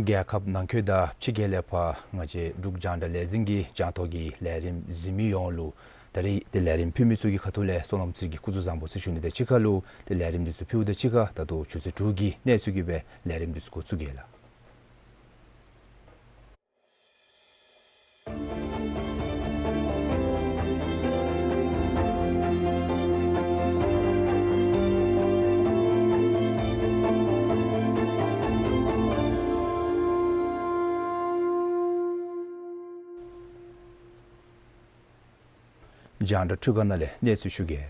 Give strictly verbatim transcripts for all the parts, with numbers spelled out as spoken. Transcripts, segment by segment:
རྒྱལ་ཁབ་ནང་འཁོད་དང་ཕྱི་རྒྱལ་ལས་ཕར་ང་བཅས་འབྲུག་རྒྱང་བསྒྲགས་ལས་འཛིན་གྱི་རྒྱང་ཐོག་གི་ལས་རིམ་གཟིགས་མི་ཡོངས་ལུ་ད་རིས་ཏེ་ལས་རིམ་ཕུལ་མི་ཚུ་གི་ཁ་ཐུག་ལས་བསོད་ནམས་ཚེ་རིང་གིས་སྐུ་གཟུགས་བཟང་པོ་ཟེར་ཞུ་ནི་དང་གཅིག་ཁར་ལུ་ཏེ་ལས་རིམ་འདི་ཚུ་ཕུལཝ་དང་གཅིག་ཁར་ད་ལྟོ་ཆུ་ཚོད་དྲུག་གི་གནས་ཚུལ་གྱི་སྦེ་ལས་རིམ་འདི་ཚུ་འགོ་བཙུགས་གེ་ལགས། རྒྱང་བསྒྲགས་འཕྲུལ་ཁང་ནང་ལས་གནས་ཚུལ་ཞུ་གེ།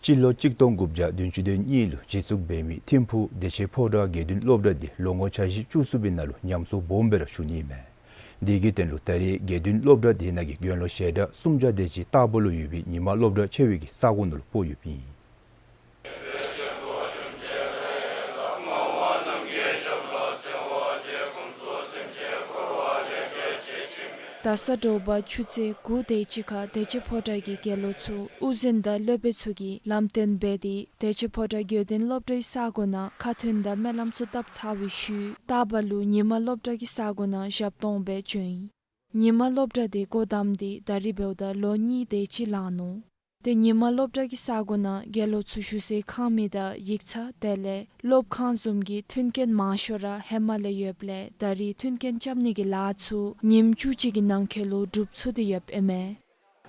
སྤྱི་ལོ་གཅིག་སྟོང་དགུ་བརྒྱ་བདུན་ཅུ་དོན་གཉིས་ལུ་གཞི་བཙུགས་འབད་མི་ཐིམ་ཕུག་བདེ་ཆེན་ཕོ་བྲང་དགེ་འདུན་སློབ་གྲྭ་འདི་ལོ་ངོ་འཆར་གཞི་བཅུ་གསུམ་པའི་ནང་ལུ་ཉམས་གསོ་སྦོམ་སྦེ་ར་ཞུ་ནི་ཨིན་མས། དེ་གི་དོན་ལུ་ད་རིས་དགེ་འདུན་སློབ་གྲྭ་དེ་ནང་གི་དགེ་སློང་ཞལ་གྲངས་སུམ་བརྒྱ་དེ་ཅིག་རྟག་བུ་ལུ་ཡོད་པའི་ཉི་མ་སློབ་གྲྭ་ཕྱེ་བའི་གི་ས་གོ་ནང་ལུ་སྤོ་ཡོདཔ་ཨིན། ད་ས་དྲོ་པ་ཆུ་ཚོད་དགུ་དེ་ཅིག་ཁར་བདེ་ཆེན་ཕོ་བྲང་གི་དགེ་སློང་ཚུ་དབུ་འཛིན་དང་སློབ་དཔོན་ཚུ་གིས་ལམ་སྟོན་འབད་དེ་བདེ་ཆེན་ཕོ་བྲང་དགེ་འདུན་སློབ་གྲྭའི་ས་གོ་ནང་ཁ་ཐུན་དང་སྨོན་ལམ་ཚུ་བཏབ་ཚར་བའི་ཤུལ་རྟག་བུ་ལུ་ཉི་མ་སློབ་གྲྭ་གི་ས་གོ་ནང་ཞབས་ཏོག་འབད་བྱོན་ཡི། ཉི་མ་སློབ་གྲྭ་དེ་སྒོ་བསྡམས་ཏེ་ད་རིས་འབདཝ་ད་ལོ་གཉིས་དེ་ཅིག་ལང་ནུག། ཏེ་ཉི་མ་སློབ་གྲྭ་གི་ས་གོ་ནང་དགེ་སློང་ཚུ་བཞུགས་སའི་ཁང་མིག་དང་ཡིག་ཚང་དེ་ལས་སློབ་ཁང་བཟུམ་གྱི་མཐུན་རྐྱེན་མང་ཤོས་ར་ཧེ་མ་ལས་ཡོདཔ་ལས་ད་རིས་མཐུན་རྐྱེན་རྐྱབ་ནི་གི་ལཱ་ཚུ་ཉིནམ་བཅུ་གཅིག་གི་ནང་འཁོད་ལུ་གྲུབ་ཚུགས་ཏེ་ཡོདཔ་ཨིན་མས།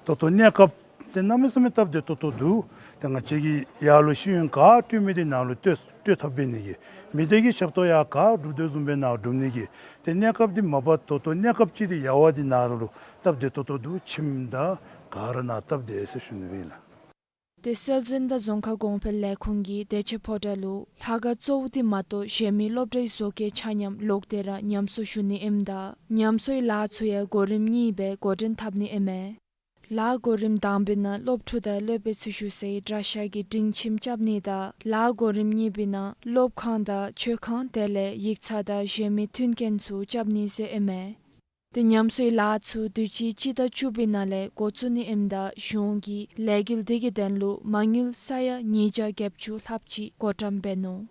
ད་ལྟོ་གནས་སྐབས་དེ་གནམ་མེད་ས་མེད་སྟབས་བདེ་ཏོག་ཏོ་འདུག། ཏེ་ང་བཅས་ཀྱིས་ཡར་ལུ་ཤེས་ཡོན་ག་སྤྲོད་མི་དེ་ནཱ་ལུ་སྤྲོད་སྤྲོད་ཐབས་འབད་ནི་གི་མི་དེ་གིས་ཞབས་ཏོག་ཡང་ག་སྒྲུབ་དོ་བཟུམ་སྦེ་ནཱ་སྒྲུབ་ནི་གི་ཏེ་གནས་སྐབས་འདི་མ་པ་ད་ལྟོ་གནས་སྐབས་ཅིག་དེ་ཡར་བ་འདི་ནཱ་ལུ་སྟབས་བདེ་ཏོག་ཏོ་འདུག། ཁྱིམ་དང་ག་ར་ནཱ་སྟབས་བདེ་ཟེར་ཞུ་ནི་སྦེ་ཨིན་ལགས། ཏེ་སྲོལ་འཛིན་དང་རྫོང་ཁ་གོང་འཕེལ་ལས་ཁུངས་ཀྱིས་བདེ་ཆེན་ཕོ་བྲང་ལུ་ལྷ་ཁང་གཙོ་བོ་འདི་མ་གཏོགས་གཞན་མི་སློབ་གྲྭའི་བཟོ་བཀོད་ཆ་མཉམ་ལོག་སྟེ་ར་ཉམས་གསོ་ཞུ་ནི་ཨིནམ་ད་ཉམས་གསོའི་ལཱ་ཚུ་ཡང་གོ་རིམ་གཉིས་སྦེ་འགོ་འདྲེན་འཐབ་ནི་ཨིན་མས། ལཱ་གོ་རིམ་དང་པའི་ནང་སློབ་ཕྲུག་དང་སློབ་དཔོན་ཚུ་བཞུགས་སའི་གྲྭ་ཤག་གི་སྒྲིང་ཁྱིམ་རྐྱབ་ནི་དང་ལཱ་གོ་རིམ་གཉིས་པའི་ནང་སློབ་ཁང་དང་མཆོད་ཁང་དེ་ལས་ཡིག་ཚང་དང་གཞན་མི་མཐུན་རྐྱེན་ཚུ་རྐྱབ་ནི་ཟེར་ཨིན་མས། ཏེ་ཉམས་གསོའི་ལཱ་ཚུ་དུས་ཅི་སྤྱི་ཟླ་བཅུ་པའི་ནང་ལས་འགོ་བཙུགས་ནི་ཨིནམ་ད་གཞུང་གིས་ལས་འགུལ་དེ་གི་དོན་ལུ་མ་དངུལ་ས་ཡ་ཉིས་བརྒྱ་བརྒྱད་ཅུ་ལྷགཔ་ཅིག་བགོ་བཀྲམ་འབད་ནུག།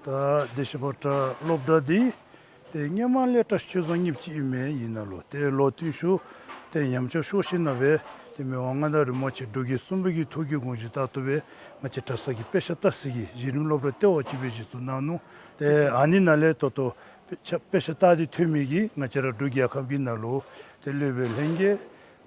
ད་བདེ་ཆེན་ཕོ་བྲང་སློབ་གྲྭ་འདི་ཏེ་སྔོན་མ་ལས་བཀྲ་ཤིས་ཆོས་རྫོང་གཉིས་ཅིག་ཨིན་མས། ཨིན་ན་ལུ་ཏེ་ལོག་སྟེ་ཞུ་ཏེ་ཉམས་ཆག་ཤོར་ཞིནམ་ལས་ཏེ་མི་དབང་མངའ་བདག་རིན་པོ་ཆེ་འབྲུག་རྒྱལ་གསུམ་པའི་གི་ཐུགས་ཀྱི་དགོངས་བཞེད་ལྟར་དུ་སྦེ་ང་བཅས་གྲྭ་ཚང་གིས་དཔེ་ཆ་ལྟ་ས་གི་གཞི་རིམ་སློབ་གྲྭ་ལྟེ་བ་ཅིག་སྦེ་གཞི་བཙུགས་གནང་ནུག། ཏེ་ཨ་ནི་ནང་ལས་ད་ལྟོ་དཔེ་ཆ་དཔེ་ཆ་ལྟ་སྟེ་ཐོན་མི་གི་ང་བཅས་ར་འབྲུག་རྒྱལ་ཁབ་ཀྱི་ནང་ལུ་ཏེ་སློབ་དཔོན་ལྷན་རྒྱས་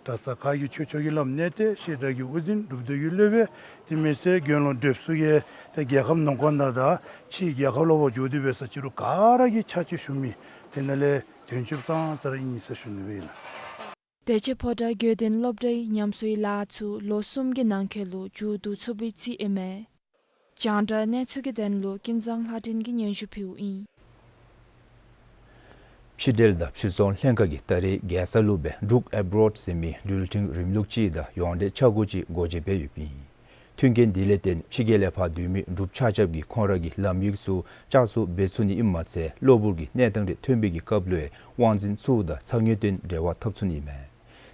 གྲྭ་ཚང་ཁག་གི་ཆོས་ཕྱོགས་ཀྱི་བླམ་གནས་བརྟན་བཤད་གྲྭ་གི་དབུ་འཛིན་སྒྲུབ་སྡེ་གི་སློབ་དཔོན་དེ་མེན་ཟེར་དགེ་སློང་བགྲེསཔ་ཚུ་གིས་ཏེ་རྒྱལ་ཁབ་ནང་འཁོད་ནང་དང་ཕྱི་རྒྱལ་ཁབ་ལུ་ཕར་འགྱོ་སྟེ་འབད་ས་ཅིག་རུང་ག་ར་གིས་ཕྱག་ཕྱིད་ཞུ་མི་དེ་ནང་ལས་དོན་གཅོདཔ་ཙང་ཙ་ར་ཨིན་ཟེར་ཞུ་ནི་སྦེ་ཨིན་ལགས། བདེ་ཆེན་ཕོ་བྲང་དགེ་འདུན་སློབ་གྲྭའི་ཉམས་གསོའི་ལཱ་ཚུ་ལོ་གསུམ་གྱི་ནང་འཁོད་ལུ་མཇུག་བསྡུ་ཚུགས་པའི་རྩིས་ཨིན་མས། རྒྱང་བསྒྲགས་གནས་ཚུལ་གྱི་དོན་ལུ་ཀུན་བཟང་ལྷ་སྒྲོན་གྱིས་སྙན་ཞུ་ཕུལཝ་ཨིན། ཕྱི་འབྲེལ་དང་ཕྱིར་ཚོང་ལྷན་ཁག་གིས་ད་རེས་རྒྱལ་ས་ལུ་སྦེ་འབྲུག་ཨེབ་རོཌ་ཟེར་མི་འགྲུལ་འཕྲིན་རིམ་ལུགས་ཅིག་དང་ཡོངས་འབྲེལ་འཆར་སྒོ་ཅིག་སྒོ་འབྱེད་འབད་ཡོདཔ་ཨིན། མཐུན་རྐྱེན་འདི་ལས་བརྟེན་ཕྱི་རྒྱལ་ལས་ཕར་སྡོད་མི་འབྲུགཔ་ཆ་ཁྱབ་ཀྱིས་ཁོང་ར་གི་ལམ་ཡིག་ཚུ་བསྐྱར་བཟོ་འབད་ཚུགས་ནི་ཨིནམ་མ་ཚད་གློ་བུར་གྱི་གནས་སྟངས་རེ་ཐོན་པའི་གི་སྐབས་ལུ་ཡང་དབང་འཛིན་ཚུ་དང་ཚ་དངོས་བསྟུན་འབྲེལ་བ་འཐབ་ཚུགས་ནི་ཨིན་མས།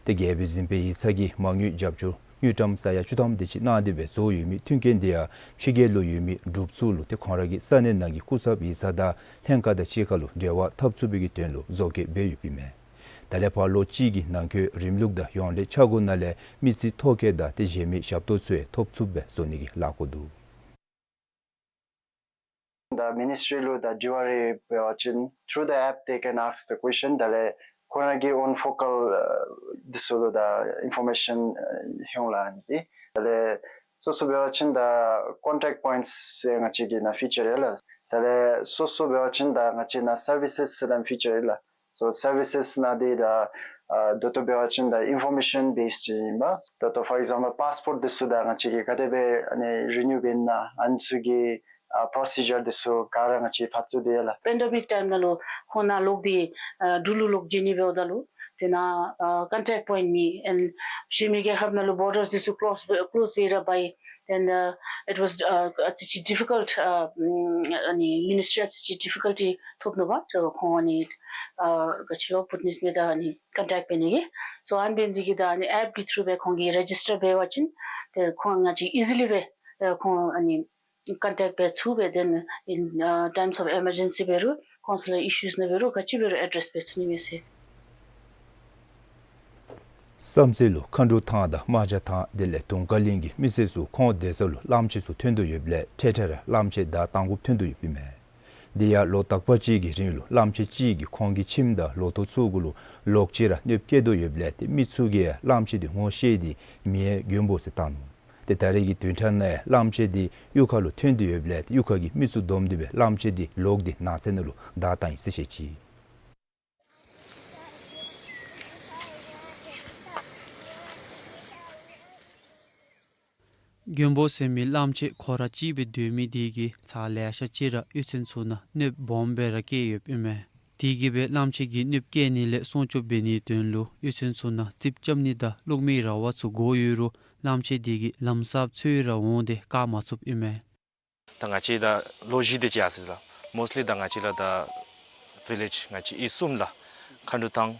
ཏེ་རྒྱལ་པོའི་གཟིམ་དཔོན་ཡིག་ཚང་གིས་མ་དངུལ་རྒྱབ་སྐྱོར་དངུལ་ཀྲམ་ས་ཡ་བཅུ་ཐམ་དེ་ཅིག་གནང་སྟེ་སྦེ་བཟོ་ཡོད་མི་མཐུན་རྐྱེན་འདི་ཡང་ཕྱི་རྒྱལ་ལུ་ཡོད་མི་འབྲུགཔ་ཚུ་ལུ་ཏེ་ཁོང་ར་གི་ས་གནས་ནང་གི་སྐུ་ཚབ་ཡིག་ཚང་དང་ལྷན་ཁག་དང་གཅིག་ཁར་ལུ་འབྲེལ་བ་འཐབ་ཚུགས་པའི་གི་དོན་ལུ་བཟོ་བཀོད་འབད་ཡོདཔ་ཨིན་མས། ད་ལས་ཕར་ལོ་གཅིག་གི་ནང་འཁོད་རིམ་ལུགས་དང་ཡོངས་འབྲེལ་འཆར་སྒོ་ནང་ལས་མི་རྩིས་ཐོ་བཀོད་དང་ཏེ་གཞན་མི་ཞབས་ཏོག་ཚུ་ཡང་ཐོབ་ཚུགསཔ་སྦེ་བཟོ་ནི་གི་ལཱ་འགོ་འདུག། ད་མི་ནིས་ཊི་རི་ལུ་ད་དྲི་བ་རེ་འབད་བ་ཅིན་through the app they can ask the question. དེ་ལས་ཁོང་ར་གི་own focal འདི་ཚུ་ལུ་ད་ཨིན་ཕོར་མེ་ཤཱན་ལྷོད་འོང་ལགས། ཨ་ནི་འདི་དེ་ལས་སོ་སོ་འབད་བ་ཅིན་ད་contact points ཟེར་ང་བཅས་ཀྱི་ནང་ཕི་ཅར་ཡོད་ལགས། དེ་ལས་སོ་སོ་འབད་བ་ཅིན་ད་ང་བཅས་ནང་services ཟེར་ད་ཕི་ཅར་ཡོད་ལགས། So services ནང་འདི་ད་ཨ་ད་ལྟོ་འབད་བ་ཅིན་ད་information based ཅིག་ཨིན་པས། ད་ལྟོ་for example passport འདི་ཚུ་ད་ང་བཅས་ཀྱིས་ག་དེ་སྦེ་ཨ་ནི་renew འབད་ནི་ཨ་ནི་ཚུ་གི་ཨ་procedure འདི་ཚུ་ག་ར་ང་བཅས་ཕར་ཚུར་འདི་ཡོད་ལགས། པེན་ཌེ་མིག་ཊའིམ་ནང་ལུ་ཁོང་ནཱ་ལོག་སྟེ་ཨ་འབྲུག་ལུ་ལོག་བྱོན་ནི་འབདཝ་ད་ལུ་དེ་ནང་ཨ་contact point མེད། ཨེན་གཞན་མི་རྒྱལ་ཁབ་ནང་ལུ་borders འདི་ཚུ་close close འབད་ར་འབད་ཡི། Then uh, it was uh, ཨ་ཙི་ཅིག་difficult, uh, ཨ་ནི་ministry ཨ་ཙི་ཅིག་difficulty ཐོབ་ནུག་པ། ཁོང་ཨ་ནི་ཨ་ག་ཅི་ལོ་བུ་ཊི་ནིས་མེད་ད་ཨ་ནི་contact འབད་ནི་གི། So ཨ་ནི་འབད་ནི་འདི་གིས་ད་ཨ་ནི་app གི་through སྦེ་ཁོང་གིས་register འབད་བ་ཅིན་ཏེ་ཁོང་ང་བཅས་easily སྦེ་ཨ་ཁོང་ཨ་ནི་contact འབད་ཚུགས་པས། Then in uh, times of emergency འབད་རུང་ཁོང་ཚུ་ལུ་issues ནང་འབད་རུང་ག་ཅི་འབད་རུང་address འབད་ཚུགས་ནི་མས་ཟེར། བསམ་རྩེ་ལུ་མཁའ་འགྲོ་ཐང་དང་རྨ་བྱ་ཐང་དེ་ལས་དུང་དཀར་གླིང་གི་མི་སེར་ཚུ་ཁོང་སྡོད་ས་ལུ་གླངམོ་ཆེ་ཚུ་ཐོན་དོ་ཡོདཔ་ལས་འཕྲལ་འཕྲལ་ར་གླངམོ་ཆེ་བདའ་བཏང་དགོཔ་ཐོན་དོ་ཡོདཔ་ཨིན་མས། དེ་ཡང་ལོ་དག་པ་ཅིག་གི་རིང་ལུ་གླངམོ་ཆེ་གཅིག་གིས་ཁོང་གི་ཁྱིམ་དང་ལོ་ཐོག་ཚུ་གུ་ལུ་ལོག་ཅི་ར་གནོདཔ་བཀལ་དོ་ཡོདཔ་ལས་ཏེ་མི་ཚུ་གིས་ཡང་གླངམོ་ཆེ་དེ་ངོ་ཤེས་ཏེ་མིང་ཡང་མགོན་པོ་ཟེར་བཏགས་ནུག། ཏེ་ད་རེས་ཀྱི་བདུན་ཕྲག་ནང་ཡང་གླངམོ་ཆེ་དེ་གཡུས་ཁ་ལུ་ཐོན་དོ་ཡོདཔ་ལས་ཏེ་གཡུས་ཁ་གི་མི་ཚུ་བསྡོམས་ཏེ་སྦེ་གླངམོ་ཆེ་དེ་ལོག་སྟེ་ནགས་ཚལ་ནང་ལུ་བདའ་བཏང་ཡི་ཟེར་བཤད་ཅི། མགོན་པོ་ཟེར་མི་གླངམོ་ཆེ་ཁོ་ར་གཅིག་སྦེ་སྡོད་མི་དེ་གིས་ཚར་ལེ་ཤ་ཅིག་ར་གཡུས་ཚན་ཚུ་ནང་གནོདཔ་སྦོམ་སྦེ་ར་བཀལ་ཡོདཔ་ཨིན་མས། དེ་གིས་སྦེ་གླངམོ་ཆེ་གིས་གནོདཔ་བཀལ་ནི་ལས་སྲུང་སྐྱོབ་འབད་ནིའི་དོན་ལུ་གཡུས་ཚན་ཚུ་ནང་རྩིགཔ་རྐྱབ་ནི་དང་གློག་མེའི་ར་བ་ཚུ་དགོ་ཡོད་རུང་གླངམོ་ཆེ་དེ་གིས་ལམ་གསརཔ་འཚོལ་ར་འོང་སྟེ་བཀག་མ་ཚུགསཔ་ཨིན་མས། ད་ང་བཅས་ད་ལོ་བཞི་དེ་ཅིག་ཡར་སོ་ཡི་ལགས། Mostly ད་ང་བཅས་ལགས་ད་village ང་བཅས་ཨི་གསུམ་ལགས། མཁའ་འགྲོ་ཐང་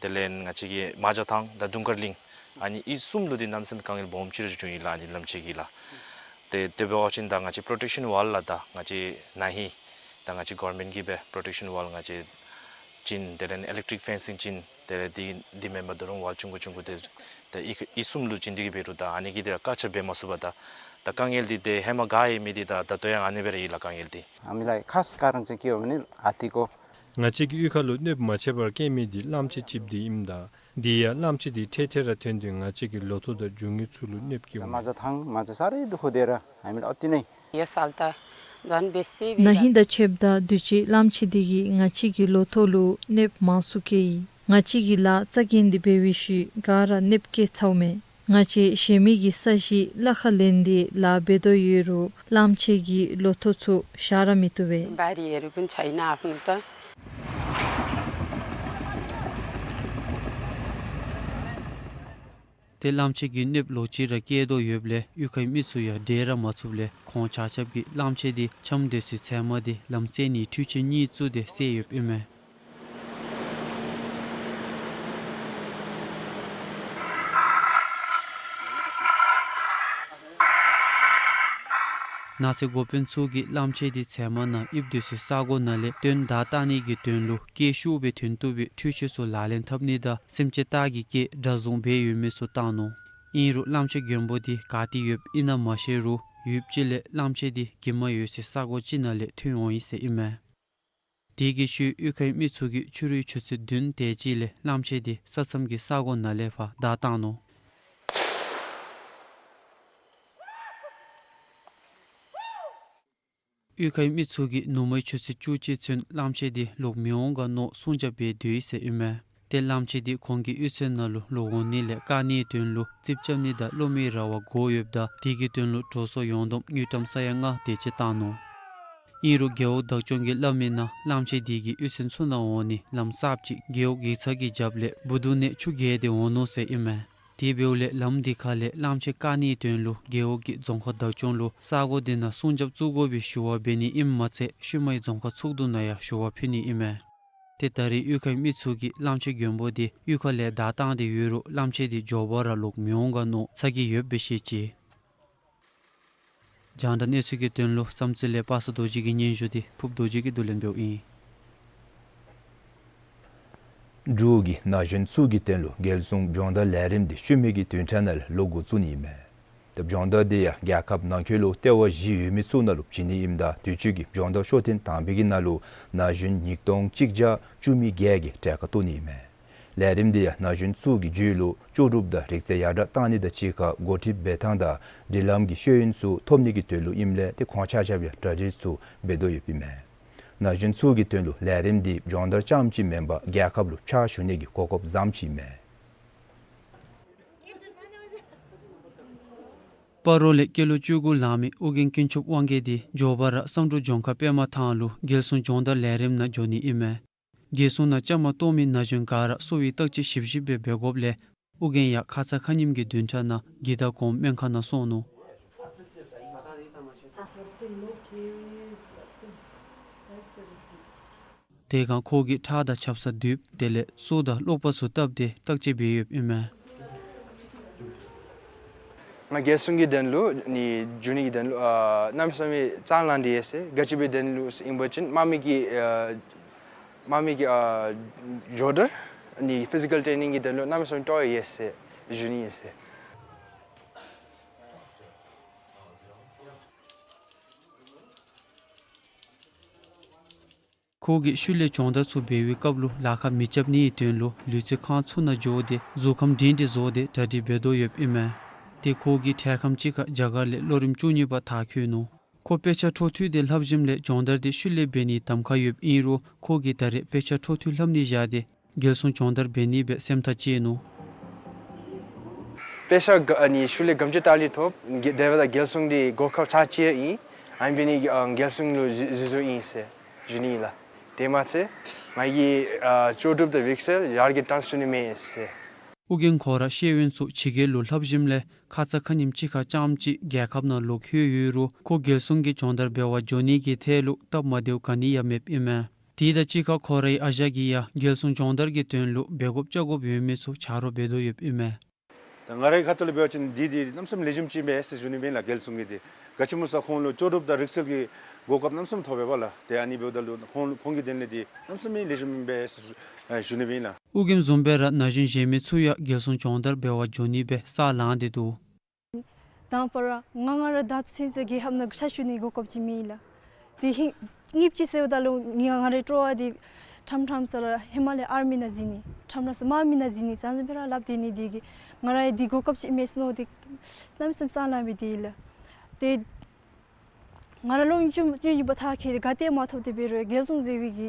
དེ་ལས་ང་བཅས་ཀྱི་རྨ་བྱ་ཐང་དང་དུང་དཀར་གླིང་ཨ་ནི་ཨི་གསུམ་ལུ་འདི་གནམ་མེད་ས་མེད་དཀའ་ངལ་སྦོམ་ཅིག་ར་བྱུང་ཡི་ལགས། ཨ་ནི་གླངམོ་ཆེ་གིས་ལགས། ཏེ་དེ་འབད་བ་ཅིན་ད་ང་བཅས་protection wall ལགས་ད་ང་བཅས་ན་ཧིང་ད་ང་བཅས་government གིས་སྦེ་protection wall ང་བཅས་བྱིན། དེ་ལས་electric fencing བྱིན། དེ་ལས་འདི་འདི་མེན་པར་ད་རུང་wall ཆུང་ཀུ་ཆུང་ཀུ་དེ་ད་ཨི་ཨི་གསུམ་ལུ་བྱིན་ཏེ་གིས་འབད་རུང་ད་ཨ་ནི་གིས་ད་ཀ་ཆ་འབད་མ་ཚུགས་པས། ད་ད་དཀའ་ངལ་འདི་ཏེ་ཧེ་མ་ག་ཡོད་མི་འདི་ད་ད་ལྟོ་ཡང་ཨ་ནི་སྦེ་ར་ཡོད་ལགས་དཀའ་ངལ་འདི། ཨ་མི་ལགས་ཁ་སྐར་རང་ཅིག་ཀྱི་ཡོད་མི་ནི་ཨ་ཏི་ཀོ། ང་བཅས་ཀྱི་གཡུས་ཁ་ལུ་གནོདཔ་མ་ཆེ་བར་བཀལ་མི་འདི་གླངམོ་ཆེ་གཅིགཔོ་འདི་ཨིནམ་ད་དེ་ཡང་གླངམོ་ཆེ་འདི་འཕྲལ་འཕྲལ་ར་ཐོན་ཏེ་ང་བཅས་ཀྱི་ལོ་ཐོག་དང་རྒྱུ་དངོས་ཚུ་ལུ་གནོདཔ་བཀལཝ་མས། རྨ་བྱ་ཐང་རྨ་བྱ་ས་ར་ཡི་དུ་ཧོ་དེ་ར་ཨ་མི་ལགས་ཨོ་ཏི་ནི། ཡ་སལ་ཏ་ཛན་བེ་སི་བི་ན་ཧིང་དང་ཕྱདཔ་ད་དུས་ཅི་གླངམོ་ཆེ་དེ་གིས་ང་བཅས་ཀྱི་ལོ་ཐོག་ལུ་གནོདཔ་མང་སུ་བཀལ་ཡི། ང་བཅས་ཀྱིས་ལཱ་རྩ་འགེངས་ཏེ་འབད་བའི་ཤུལ་ག་ར་གནོདཔ་བཀལ་ཚརཝ་མས། ང་བཅས་གཞན་མི་གི་ས་གཞི་གླ་ཁར་ལེན་ཏེ་ལཱ་འབད་དོ་ཡོད་རུང་གླངམོ་ཆེ་གིས་ལོ་ཐོག་ཚུ་བཞག་ར་མི་བཏུབ་པས། བ་རི་ཨེ་རུ་ཀུན་ཆ་ཨིན་ན་ཨ་ཧུན་ཏ། ཏེ་གླངམོ་ཆེ་གིས་གནོདཔ་ལོག་ཅི་ར་བཀལ་དོ་ཡོདཔ་ལས་གཡུས་ཁའི་མི་ཚུ་ཡང་བསྡད་ར་མ་ཚུགསཔ་ལས་ཁོང་ཆ་ཁྱབ་ཀྱིས་གླངམོ་ཆེ་དེ་འཁྱམས་སྡོད་སའི་ཚལ་མ་དེ་ལམ་བསལ་ནིའི་འཕྲུལ་ཆས་གཉིས་བཙུགས་ཏེ་བསལ་ཡོདཔ་ཨིན་མས། ནགས་ཚལ་འགོ་དཔོན་ཚུ་གིས་གླངམོ་ཆེ་དེ་ཚལ་མ་ནང་ཡིབ་སྡོད་སའི་ས་གོ་ནང་ལས་བཏོན་བདའ་བཏང་ནི་གི་དོན་ལུ་སྐད་ཤུགས་སྦེ་ཐོན་བཏུབ་པའི་འཕྲུལ་ཆས་ཚུ་ལག་ལེན་འཐབ་ནི་དང་སེམས་ཅན་སྟག་གི་སྐད་སྒྲ་བཟུང་འབད་ཡོད་མི་ཚུ་བཏང་ནུག། ཨིན་རུང་གླངམོ་ཆེ་མགོན་པོ་དེ་ག་ཏེ་ཡོདཔ་ཨིན་ན་མ་ཤེས་རུང་ཡུདཔ་ཅིག་ལས་གླངམོ་ཆེ་དེ་གྱིབ་མ་ཡོད་སའི་ས་གོ་ཅིག་ནང་ལས་ཐོན་འོང་ཡི་ཟེར་ཨིན་མས། དེ་གི་ཤུལ་གཡུས་ཁའི་མི་ཚུ་གིས་ཕྱི་རུའི་ཆུ་ཚོད་བདུན་དེ་ཅིག་ལས་གླངམོ་ཆེ་དེ་ས་མཚམས་ཀྱི་ས་གོ་ནང་ལས་ཕར་བདའ་བཏང་ནུག། གཡུས་ཁའི་མི་ཚུ་གིས་ནུབ་མོའི་ཆུ་ཚོད་བཅུ་གཅིག་ཚུན་གླངམོ་ཆེ་དེ་ལོག་མི་འོང་ག་མནོ་སྲུང་སྐྱོབ་འབད་སྡོད་ཡི་ཟེར་ཨིན་མས། ཏེ་གླངམོ་ཆེ་དེ་ཁོང་གི་གཡུས་ཚན་ནང་ལུ་ལོག་འོང་ནི་ལས་བཀག་ནིའི་དོན་ལུ་རྩིགཔ་རྐྱབ་ནི་དང་གློག་མེའི་ར་བ་དགོ་ཡོདཔ་ད་དེ་གི་དོན་ལུ་འགྲོ་སོང་ཡོངས་བསྡོམས་དངུལ་ཀྲམ་ས་ཡ་ལྔ་དེ་ཅིག་བཏང་ནུག། ཨིན་རུང་རྒེད་འོག་བདག་སྐྱོང་གིས་སླབ་མི་ནང་གླངམོ་ཆེ་འདི་གིས་གཡུས་ཚན་ཚུ་ནང་འོང་ནི་ལམ་གསརཔ་ཅིག་རྒེད་འོག་ཡིག་ཚང་གི་རྒྱབ་ལས་སྦུག་གདུང་ནས་ཆུ་བརྒལ་ཏེ་འོང་ནུག་ཟེར་ཨིན་མས། དེ་འབདཝ་ལས་ལམ་འདི་ཁ་ལས་གླངམོ་ཆེ་བཀག་ནིའི་དོན་ལུ་རྒེད་འོག་གིས་རྫོང་ཁག་བདག་སྐྱོང་ལུ་ས་གོ་འདི་ནང་སྲུང་སྐྱོབ་བཙུགས་དགོ་པའི་ཞུ་བ་འབད་ནི་ཨིནམ་མ་ཚད་ཤུལ་མའི་རྫོང་ཁག་ཚོགས་འདུ་ནང་ཡང་ཞུ་བ་ཕུལ་ནི་ཨིན་མས། ཏེ་ད་རེས་གཡུས་ཁའི་མི་ཚུ་གིས་གླངམོ་ཆེ་མགོན་པོ་འདི་གཡུས་ཁ་ལས་བདའ་བཏང་སྟེ་ཡོད་རུང་གླངམོ་ཆེ་འདི་མགྱོགས་པ་ར་ལོག་མི་འོང་ག་མནོ་ཚ་གྱང་ཡོདཔ་སྦེ་བཤད་ཅི། རྒྱང་བསྒྲགས་གནས་ཚུལ་གྱི་དོན་ལུ་བསམ་རྩེ་ལས་པ་སངས་རྡོ་རྗེ་གི་སྙན་ཞུ་འདི་ཕུབ་རྡོ་རྗེ་གིས་བསྡུ་ལེན་འབདཝ་ཨིན། འབྲུག་གི་ན་གཞོན་ཚུ་གི་དོན་ལུ་རྒྱལ་སྲུང་སྦྱོང་བརྡར་ལས་རིམ་འདི་ཤུལ་མའི་གི་བདུན་ཕྲག་ནང་ལུ་ལོག་འགོ་བཙུགས་ནི་ཨིན་མས། ཏེ་སྦྱོང་བརྡར་འདི་ཡང་རྒྱལ་ཁབ་ནང་འཁོད་ལུ་ལྟེ་བ་བཞི་ཡོད་མི་ཚུ་ནང་ལུ་བྱིན་ནི་ཨིནམ་ད་དུས་ཅི་གི་སྦྱོང་བརྡར་ཤོག་ཐེངས་དང་པའི་གི་ནང་ལུ་ན་གཞོན་ཉིས་སྟོང་གཅིག་བརྒྱ་བཅུ་མེད་བརྒྱད་ཀྱིས་གྲལ་ཁར་གཏོགས་ནི་ཨིན་མས། ལས་རིམ་འདི་ཡང་ན་གཞོན་ཚུ་གི་རྒྱུད་ལུ་ལྕོགས་གྲུབ་དང་རིག་རྩལ་ཡར་དྲགས་གཏང་ནི་དང་གཅིག་ཁར་འགོ་ཁྲིད་འབད་ཐངས་དང་སྒྲིག་ལམ་གྱི་ཤེས་ཡོན་ཚུ་ཐོབ་ནི་གི་དོན་ལུ་ཨིནམ་ལས་ཏེ་ཁོང་ཆ་ཁྱབ་ཡང་གྲ་སྒྲིག་ཚུ་འབད་དོ་ཡོདཔ་ཨིན་མས། ན་གཞོན་ཚུ་གི་དོན་ལུ་ལས་རིམ་འདི་སྦྱོང་བརྡར་རྐྱངམ་ཅིག་མེན་པར་རྒྱལ་ཁབ་ལུ་ཕྱག་ཞུ་ནི་གི་གོ་སྐབས་བཟངམ་ཅིག་ཨིན་མས། སྤ་རོ་ལས་སྐྱེས་ལོ་བཅུ་དགུ་ལང་མི་ཨོ་རྒྱན་དཀོན་མཆོག་དབང་རྒྱལ་འདི་མགྱོགས་པ་ར་བསམ་འགྲུབ་ལྗོངས་མཁར་པདྨ་ཐང་ལུ་རྒྱལ་སྲུང་སྦྱོང་བརྡར་ལས་རིམ་ནང་འགྱོ་ནི་ཨིན་མས། རྒྱལ་སྲུང་ནང་བཅའ་མར་གཏོགས་མི་ན་གཞོན་ག་ར་གསོ་བའི་བརྟག་དཔྱད་ཞིབ་ཞིབ་སྦེ་འབད་དགོཔ་ལས་ཨོ་རྒྱན་ཡང་ཁ་ཙ་ཁ་ཉིནམ་གྱི་བདུན་ཕྲག་ནང་དགེ་ཐག་གོང་སྨན་ཁང་ནང་སོང་ནུག། དེ་སྒང་ཁོ་གིས་ཁྲག་དང་ཆབ་གསང་བསྡུ་དེ་ལས་གསོ་དང་གློག་པར་ཚུ་བཏབ་སྟེ་བརྟག་དཔྱད་འབད་ཡོདཔ་ཨིན་མས། ང་རྒྱལ་སྲུང་གི་དོན་ལུ་ནི་འགྱོ་ནི་གི་དོན་ལུ་ཨ་གནམ་མེད་ས་མེད་ཅང་ལང་སྟེ་ཡོད་ཟེར། ག་ཅི་འབད་དོན་ལུ་ཨིན་པ་ཅིན་དམག་མི་གི་ཨ་དམག་མི་གི་ཨ་སྦྱོང་བརྡར་ནི་ཕི་ཟི་ཀལ་ཊེ་ནིང་གི་དོན་ལུ་གནམ་མེད་ས་མེད་སྤྲོ་བ་ཡོད་ཟེར་ཞུ་ནི་ཨིན་ཟེར། ཁོ་གིས་ཤུལ་ལས་སྦྱོང་བརྡར་ཚུ་འབད་བའི་སྐབས་ལུ་ལཱ་ཁག་མི་རྐྱབ་ནིའི་དོན་ལུ་ལུས་རྩལ་ཁང་ཚུ་ནང་འགྱོ་སྟེ་གཟུགས་ཁམས་སྒྲིང་སྒྲིང་བཟོ་སྟེ་གྲ་སྒྲིག་འབད་དོ་ཡོདཔ་ཨིན་མས། ཏེ་ཁོ་གིས་འཕྲལ་ཁམས་ཅིག་ཁར་རྒྱ་གར་ལས་ལོ་རིམ་བཅུ་གཉིས་པ་མཐར་འཁྱོལ་ནུག། ཁོ་དཔེ་ཆ་འཕྲོ་མཐུད་དེ་ལྷབ་ཞིནམ་ལས་སྦྱོང་བརྡར་འདི་ཤུལ་ལས་འབད་ནིའི་གདམ་ཁ་ཡོདཔ་ཨིན་རུང་ཁོ་གིས་ད་རེས་དཔེ་ཆ་འཕྲོ་མཐུད་ལྷབ་ནི་བཞག་སྟེ་རྒྱལ་སྲུང་སྦྱོང་བརྡར་འབད་ནི་སྦེ་སེམས་ཐག་བཅད་ནུག། དཔེ་ཆ་ག་ཨ་ནི་ཤུལ་ལས་དགའ་མཇུག་ལྟ་ལི་ཐོབ། དེ་འབདཝ་ད་རྒྱལ་སྲུང་འདི་གོ་སྐབས་ཚར་གཅིག་ཨིན། ཨ་ནི་འབད་ནི་ཨ་རྒྱལ་སྲུང་ལུ་འཛུལ་འཛུལཝ་ཨིན་ཟེར་ཞུ་ནི་ཨིན་ལགས། དེ་མ་ཚད་ང་གིས་ཨ་ལྕོགས་གྲུབ་དང་རིག་རྩལ་ཡར་རྒྱས་གཏང་ཚུགས་ནི་མས་ཟེར། ཨོ་རྒྱན་ཁོ་ར་ཤེས་ཡོན་ཚུ་ཕྱི་རྒྱལ་ལུ་ལྷབ་ཞིནམ་ལས་ཁ་ཙ་ཁ་ཉིནམ་ཅིག་ཁར་རྐྱངམ་ཅིག་རྒྱལ་ཁབ་ནང་ལོག་ལྷོད་ཡོད་རུང་ཁོ་རྒྱལ་སྲུང་གི་སྦྱོང་བརྡར་འབད་བར་འགྱོ་ནི་གི་ཐད་ལུ་སྟབས་མ་བདེཝ་ག་ནི་ཡང་མེདཔ་ཨིན་མས། དེ་དང་གཅིག་ཁར་ཁོ་རའི་ཨ་ཞང་གིས་ཡང་རྒྱལ་སྲུང་སྦྱོང་བརྡར་གྱི་དོན་ལུ་འབད་དགོཔ་བཅའ་དགོཔ་ཡོད་མི་ཚུ་ཆ་རོགས་འབད་དོ་ཡོདཔ་ཨིན་མས། ད་ང་རའི་ཁ་ཐུག་ལས་འབད་བ་ཅིན་འདི་འདི་གནམ་མེད་ས་མེད་ལེགས་ཤོམ་ཅིག་ཨིན་པས་ཟེར་ཞུ་ནི་ཨིན་ལགས། རྒྱལ་སྲུང་གི་འདི་ག་ཅི་སྨོ་ཟེར་ཁོང་ལུ་ལྕོགས་གྲུབ་དང་རིག་རྩལ་གྱི་གོ་སྐབས་གནམ་མེད་ས་མེད་ཐོབ་པས་ལགས། ཏེ་ཨ་ནི་འབདཝ་ད་ལུ་ཁོང་ཁོང་གི་དོན་ལས་འདི་གནམ་མེད་ས་མེད་ལེགས་ཤོམ་ཨིན་པས་ཟེར་ཞུ་ནི་ཨིན་ལགས། ཨོ་རྒྱན་བཟུམ་སྦེ་ར་ན་གཞོན་གཞན་མི་ཚུ་ཡང་རྒྱལ་སྲུང་སྦྱོང་བརྡར་འབད་བར་འགྱོ་ནི་སྦེ་ས་ལངས་ཏེ་འདུག། དང་པ་ར་ང་ང་ར་ད་ཚུན་ཚོད་རྒྱལ་ཁབ་ནང་ཕྱག་ཞུ་ནི་གོ་སྐབས་ཅིག་མེད་ལགས། དེ་ཧིང་གཉིས་པ་ཅིག་ཟེརཝ་ད་ལུ་ང་ང་རའི་སྤྲོ་བ་འདི་ཕྲང་ཕྲང་ས་ར་ཧེ་མ་ལས་ཨར་མི་ནང་འཛུལ་ནི་ཕྲང་ཕྲང་ས་དམག་མི་ནང་འཛུལ་ནི་ཟེར་ཨ་ནི་སྦེ་ར་སླབ་སྡོད་ནི་དེ་གིས་ང་ར་འདི་གོ་སྐབས་ཅིག་མེད་ཟེར་མནོ་སྟེ་གནམ་མེད་ས་མེད་ས་ལངས་སྦེ་སྡོད་ཡི་ལགས། ཏེ་ང་ར་ལོ་བཅུ་བཅུ་གཉིས་པ་མཐར་འཁྱོལ་ཏེ་ག་ཏེ་མ་ཐོབ་སྟེ་འབད་རུང་རྒྱལ་སྲུང་ཟེར་བའི་གི་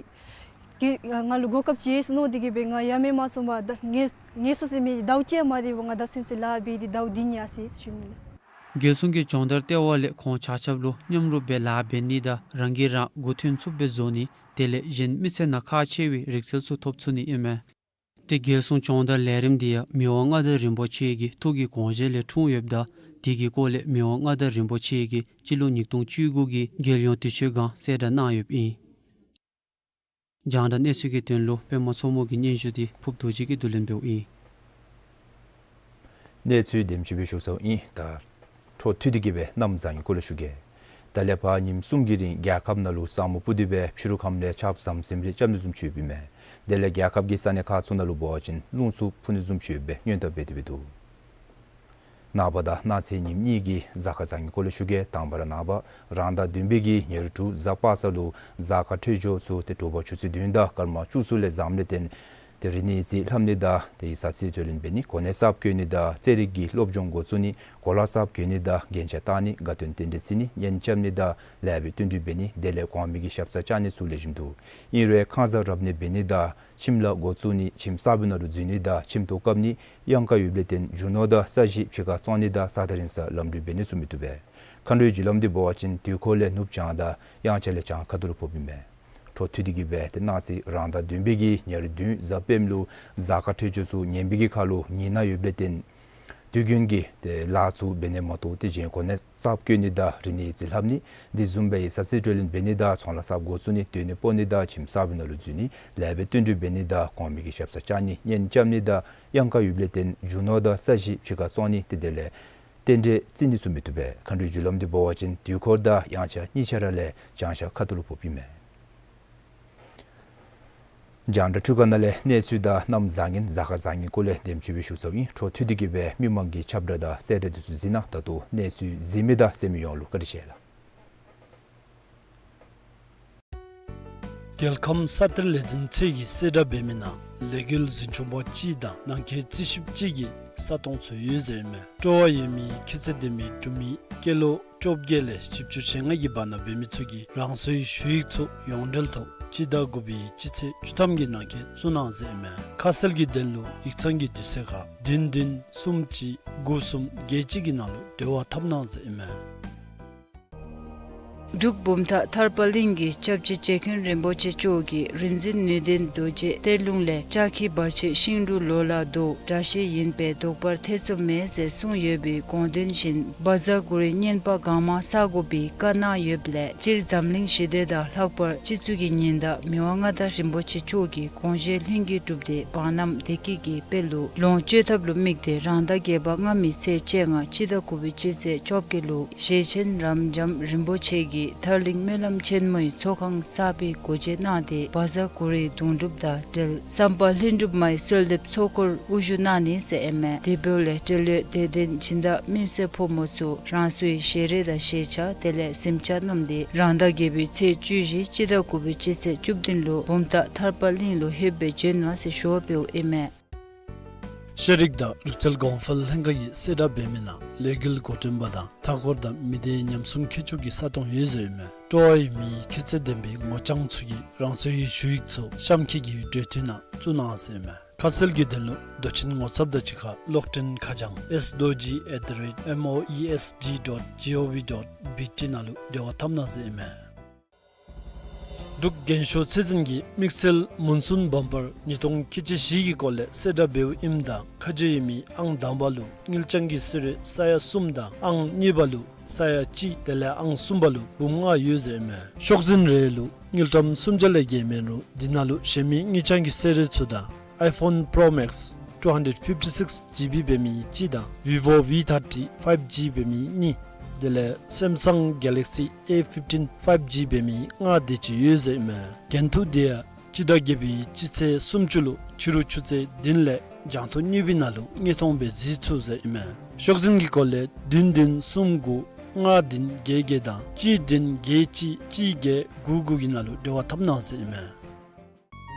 གི་ང་ལུ་གོ་སྐབས་ཅིག་ཡོད་ཟེར་མནོ་སྟེ་གིས་སྦེ་ང་ཡ་མེད་མ་བཟུང་བར་ད་ངལ་ངལ་གསོ་ཟེར་མི་ཟླཝ་གཅིག་མ་སྡོད་པར་ང་ད་ཚུན་ཚོད་ལཱ་འབད་དེ་ཟླཝ་བདུན་ཡར་སོང་ཡི་ཟེར་ཞུ་ནི་ལགས། རྒྱལ་སྲུང་གི་སྦྱོང་བརྡར་ལྟེ་བ་ལས་ཁོང་ཆ་ཁྱབ་ལུ་མཉམ་རུབ་སྦེ་ལཱ་འབད་ནི་དང་རང་གིས་རང་མགུ་ཐོན་ཚུགསཔ་སྦེ་བཟོ་ནི་དེ་ལས་གཞན་མི་ཚེ་ནང་ཁག་ཆེ་བའི་རིག་རྩལ་ཚུ་ཐོབ་ཚུགས་ནི་ཨིན་མས། ཏེ་རྒྱལ་སྲུང་སྦྱོང་བརྡར་ལས་རིམ་འདི་ཡང་མི་དབང་མངའ་བདག་རིན་པོ་ཆེ་གི་ཐུགས་ཀྱི་དགོངས་བཞེད་ལས་འཁྲུངས་ཡོདཔ་ད་དེ་གི་སྐོར་ལས་མི་དབང་མངའ་བདག་རིན་པོ་ཆེ་གིས་སྤྱི་ལོ་ཉིས་སྟོང་བཅུ་དགུ་གི་རྒྱལ་ཡོངས་དུས་ཆེན་སྒང་གསལ་བསྒྲགས་གནང་ཡོདཔ་ཨིན། རྒྱང་བསྒྲགས་གནས་ཚུལ་གྱི་དོན་ལུ་པདྨ་མཚོ་མོ་གི་སྙན་ཞུ་འདི་ཕུབ་རྡོ་རྗེ་གིས་བསྡུ་ལེན་འབདཝ་ཨིན། གནས་ཚུལ་དེམ་ཅིག་སྦེ་ཞུ་ཚརཝ་ཨིན། ད་འཕྲོ་མཐུད་དེ་གི་སྦེ་གནམ་བཟང་གི་སྐོར་ལས་ཞུ་གེ། ད་ལས་ཕར་ཉིནམ་གསུམ་གྱི་རིང་རྒྱལ་ཁབ་ནང་ལུ་ས་སྨུག་སྤུབས་ཏེ་སྦེ་ཕྱི་རུ་ཁམས་ལས་ཆརཔ་ཟམ་ཟིམ་རེ་རྐྱབ་ནི་བཟུམ་ཅིག་ཡོདཔ་ཨིན་མས། དེ་ལས་རྒྱལ་ཁབ་ཀྱི་ས་གནས་ཁག་ཚུ་ནང་ལུ་འབད་བ་ཅིན་རླུང་འཚུབ་འཕུ་ནི་བཟུམ་ཅིག་ཡོད་པའི་སྔོན་བརྡ་འབད་དེ་སྦེ་འདུག། ནངས་པ་དང་གནངས་ཚེ་ཉིནམ་གཉིས་ཀྱི་གཟའ་སྐར་བཟང་གི་སྐོར་ལས་ཞུ་གེ། དང་པ་ར་ནངས་པ་རང་ཟླ་བདུན་པའི་གི་ཉེར་དྲུག་གཟའ་པ་སངས་ལུ་གཟའ་སྐར་འཕྲོད་སྦྱོར་ཚུ་ཏེ་དྲོ་པ་ཆུ་ཚོད་བདུན་དང་སྐར་མ་བཅུ་གསུམ་ལས་བཟངམ་ལས་བརྟེན་ཏེ་རིག་གནས་ཡིག་རྩིས་ལྷབ་ནི་དང་ཏེ་ཡིག་ཚང་རྩིས་སྤྲོད་ལེན་འབད་ནི་གོ་གནས་གསརཔ་བསྐོ་ནི་དང་རྩེད་རིགས་ཀྱི་སློབ་སྦྱོང་འགོ་བཙུགས་ནི་གོ་ལ་གསརཔ་གྱོན་ནི་དང་རྒྱན་ཆ་བཏགས་ནི་དགའ་སྟོན་རྟེན་འབྲེལ་བརྩི་ནི་གཉེན་རྐྱབ་ནི་དང་ལེགས་པའི་བསྟུན་གྲོས་འབད་ནི་དེ་ལས་གོང་མའི་གི་ཞབས་སར་བཅར་ནི་ཚུ་ལེགས་ཤོམ་འདུག། ཨིན་རུང་ཁང་གཟར་རབ་གནས་འབད་ནི་དང་ཁྱིམ་ལཱ་འགོ་བཙུགས་ནི་ཁྱིམ་གསར་པའི་ནང་ལུ་འཛུལ་ནི་དང་ཁྱིམ་ཐོག་བཀབ་ནི་གཡང་ཁ་ཡོདཔ་ལས་བརྟེན་རྒྱུ་ནོར་དང་ས་གཞི་ཕྱི་ཁར་བཙོང་ནི་དང་ས་ཐག་རིང་སར་ལམ་འགྲུལ་འབད་ནི་ཚུ་མི་བཏུབ་པས། མཁའ་འགྲོའི་རྒྱུ་ལམ་འདི་འབད་བ་ཅིན་དུས་འཁོར་ལས་ནུབ་བྱང་དང་དབྱངས་འཆར་ལས་བྱང་ཁ་ཐུག་ལུ་ཕོགཔ་ཨིན་མས། འཕྲོ་མཐུད་དེ་གིས་སྦེ་ཏེ་གནངས་ཚེ་རང་ཟླ་བདུན་པའི་གི་ཉེར་བདུན་གཟའ་སྤེནམ་ལུ་གཟའ་སྐར་འཕྲོད་སྦྱོར་ཚུ་ངན་པའི་གི་ཁར་ལུ་ཉེས་ན་ཡོདཔ་ལས་བརྟེན་དུས་རྒྱུན་གྱི་ཏེ་ལཱ་ཚུ་འབད་ནི་མ་གཏོགས་ཏེ་གཞན་གོ་གནས་གསརཔ་བསྐོ་ནི་དང་རིག་གནས་རྩིས་ལྷབ་ནི་དེ་བཟུམ་སྦེ་ཟ་ཟས་བྲོ་ལེན་འབད་ནི་དང་ཚོང་ལཱ་གསརཔ་འགོ་བཙུགས་ནི་སྡོད་གནས་སྤོ་ནི་དང་ཁྱིམ་གསར་པའི་ནང་ལུ་འཛུལ་ནི་ལེགས་པའི་བསྟུན་གྲོས་འབད་ནི་དང་གོང་མའི་གི་ཞབས་སར་བཅར་ནི་གཉེན་རྐྱབ་ནི་དང་གཡང་ཀ་ཡོདཔ་ལས་བརྟེན་རྒྱུ་ནོར་དང་ས་གཞི་ཕྱི་ཁར་བཙོང་ནི་ཏེ་དེ་ལས་རྟེན་འབྲེལ་བརྩི་ནི་ཚུ་མི་བཏུབ་པས། མཁའ་འགྲོའི་རྒྱུ་ལམ་འདི་འབད་བ་ཅིན་དུས་འཁོར་དང་དབྱངས་འཆར་གཉིས་ཆ་ར་ལས་བྱང་ཤར་ཁ་ཐུག་ལུ་ཕོགཔ་ཨིན་མས། རྒྱང་བསྒྲགས་འཕྲུལ་ཁང་ནང་ལས་གནས་ཚུལ་དང་གནམ་བཟང་ངན་གཟའ་སྐར་བཟང་ངན་སྐོར་ལས་དེམ་ཅིག་སྦེ་ཞུ་ཚརཝ་ཨིན། འཕྲོ་མཐུད་དེ་གིས་སྦེ་མི་མང་གི་ཁྱབ་བསྒྲགས་དང་གསལ་བསྒྲགས་འདི་ཚུ་གཟིགས་གནང་། ད་ལྟོ་གནས་ཚུལ་གཟིགས་མི་དང་གསན་མི་ཡོངས་ལུ་བཀའ་དྲིན་ཆེ་ལགས། རྒྱལ་ཁམས་ས་གཏེར་ལས་འཛིན་ཚད་ཀྱིས་གསལ་བསྒྲགས་འབད་མི་ནང་ལས་འགུལ་འཛིན་སྐྱོང་པ་གཅིག་དང་ནང་འཁོད་རྩིས་ཞིབ་གཅིག་གི་ས་སྟོང་ཚུ་ཡོད་ཟེར་ཨིན་མས། སྤྲོ་བ་ཡོད་མི་ཁྱད་ཚད་ལྡན་མི་འབྲུག་མི་སྐྱེས་ལོ་བཅོ་བརྒྱད་ལས་བཞི་བཅུ་ཞེ་ལྔ་གི་བར་ན་འབད་མི་ཚུ་གིས་རང་སོའི་ཞུ་ཡིག་ཚུ་ཡོངས་འབྲེལ་ཐོག་སྤྱི་ཟླ་དགུ་པའི་སྤྱི་ཚེས་བཅུ་ཐམ་གྱི་ནང་འཁོད་བཙུགས་གནང་ཟེར་ཨིན་མས། ཁ་གསལ་གྱི་དོན་ལུ་ཡིག་ཚང་གི་དུས་ཚོད་ཁར་བདུན་བདུན་གསུམ་གཅིག་དགུ་གསུམ་བརྒྱད་གཅིག་གི་ནང་ལུ་འབྲེལ་བ་འཐབ་གནང་ཟེར་ཨིན་མས། འབྲུག་བུམ་ཐང་ཐར་པ་གླིང་གི་སྐྱབས་རྗེ་རྗེ་མཁན་རིན་པོ་ཆེ་མཆོག་གིས་རིག་འཛིན་ནུས་ལྡན་རྡོ་རྗེ་གཏེར་ལུང་ལས་ལྕགས་ཁྱི་བར་ཆད་ཤིང་འབྲུག་ལོ་ལ་ཟློག་དྲག་ཤོས་ཨིན་པས་ཟློག་པར་ཐེ་ཚོམ་མེད་ཟེར་གསུངས་ཡོད་པའི་དགོངས་དོན་བཞིན་བཛྲ་གུ་རུའི་བསྙེན་པ་གང་མང་བསག་དགོ་པའི་བཀའ་གནང་ཡོདཔ་ལས་སྤྱིར་འཛམ་གླིང་ཞི་བདེ་དང་ལྷག་པར་སྤྱི་གཙུག་གི་ཉི་ཟླ་མི་དབང་མངའ་བདག་རིན་པོ་ཆེ་མཆོག་གི་དགོངས་བཞེད་ལྷུན་གྱིས་གྲུབ་སྟེ་འབངས་རྣམས་བདེ་སྐྱིད་ཀྱི་དཔལ་ལུ་ལོངས་སྤྱོད་ཐབས་ལུ་དམིགས་ཏེ་རང་ཟླ་བརྒྱད་པ་སྔ་མའི་ཚེས་བཅོ་ལྔ་སྤྱི་ཟླ་དགུ་པའི་སྤྱི་ཚེས་བཅོ་བརྒྱད་ལུ་ཞེ་ཆེན་རབ་འབྱམས་རིན་པོ་ཆེ་གིས་ཐར་གླིང་སྨོན་ལམ་ཆེན་མོའི་ཚོགས་ཁང་གསར་པའི་སྒོ་འབྱེད་གནང་སྟེ་བཛྲ་གུ་རུའི་དུང་སྒྲུབ་དང་འབྲེལ་བསམ་པ་ལྷུན་གྲུབ་མའི་གསོལ་འདེབས་ཚོགས་འཁོར་དབུ་བཞུགས་གནང་ནི་ཟེར་ཨིན་མས། དེ་འབདཝ་ལས་འབྲེལ་ཡོད་དད་ལྡན་སྦྱིན་བདག་མི་སེར་ཕོ་མོ་ཚུ་རང་སོའི་ཞལ་རས་དང་ཞལ་ཆས་དེ་ལས་གཟིམ་ཆས་བསྣམས་ཏེ་རང་ཟླ་བརྒྱད་པའི་ཚེས་བཅུ་བཞི་སྤྱི་ཟླ་དགུ་པའི་སྤྱི་ཚེས་བཅུ་བདུན་ལུ་བུམ་ཐང་ཐར་པ་གླིང་ལུ་ལྷོད་སྦེ་བྱོན་གནང་ཟེར་ཞུ་བ་འབདཝ་ཨིན་མས། ཤེས་རིག་དང་ལུས་རྩལ་གོང་འཕེལ་ལྷན་ཁག་གིས་གསལ་བསྒྲགས་འབད་མི་ནང་ལས་འགུལ་འགོ་འདྲེན་པ་དང་མཐའ་འཁོར་དང་མི་སྡེའི་ཉམས་སྲུང་མཁས་མཆོག་གི་ས་སྟོང་ཡོད་ཟེར་ཨིན་མས། སྤྲོ་བ་ཡོད་མི་ཁྱད་ཚད་ལྡན་པའི་ངོ་རྐྱང་ཚུ་གིས་རང་སོའི་ཞུ་ཡིག་ཚུ་གཤམ་འཁོད་ཀྱི་འབྲེལ་མཐུད་ནང་བཙུགས་གནང་ཟེར་ཨིན་མས། ཁ་གསལ་གྱི་དོན་ལུ་མདོ་ཆེན་ངོ་ཚབ་དང་གཅིག་ཁར་གློག་འཕྲིན་ཁ་བྱང་S Dorji at the rate M O E S D dot G O V dot B T ནང་ལུ་འབྲེལ་བ་འཐབ་གནང་ཟེར་ཨིན་མས། འབྲུག་རྒྱན་ཤོག་ཚད་འཛིན་གྱིས་དམིགས་བསལ་མུན་སུམ་བམ་པར་ཉིས་སྟོང་ཁལ་གཅིག་བཞི་གི་སྐོར་ལས་གསལ་བསྒྲགས་འབདཝ་ཨིནམ་ད་ཁ་རྗེ་ཡོད་མི་ཨང་དང་པ་ལུ་དངུལ་རྐྱང་གི་གསོལ་རས་ས་ཡ་གསུམ་དང་ཨང་གཉིས་པ་ལུ་ས་ཡ་གཅིག་དེ་ལས་ཨང་གསུམ་པ་ལུ་འབུམ་ལྔ་ཡོད་ཟེར་ཨིན་མས། ཤོག་འཛིན་རེ་ལུ་དངུལ་ཀྲམ་སུམ་བརྒྱ་ལས་བརྒལ་མེད་རུང་འདི་ནང་ལུ་གཞན་མི་དངུལ་རྐྱང་གི་གསོལ་རས་ཚུ་དང་iPhone Pro Max two hundred fifty-six G B འབད་མི་གཅིག་དང་Vivo V thirty five G འབད་མི་གཉིས་དེ་ལས་Samsung Galaxy A fifteen five G འབད་མི་ལྔ་དེ་ཅིག་ཡོད་ཟེར་ཨིན་མས། འགན་ཐུག་དེ་ཡང་སྤྱི་ཟླ་བརྒྱད་པའི་སྤྱི་ཚེས་སུམ་ཅུ་ལུ་ཕྱི་རུ་ཆུ་ཚོད་བདུན་ལས་རྒྱང་ཐོག་གཉིས་པའི་ནང་ལུ་དངོས་མཐོང་སྦེ་གཟིགས་ཚུགས་ཟེར་ཨིན་མས། ཤོག་འཛིན་གྱི་སྐོར་ལས་བདུན་བདུན་གསུམ་དགུ་ལྔ་བདུན་བརྒྱད་བརྒྱད་དང་གཅིག་བདུན་བརྒྱད་གཅིག་གཅིག་བརྒྱད་དགུ་དགུ་གི་ནང་ལུ་འབྲེལ་བ་འཐབ་གནང་ཟེར་ཨིན་མས།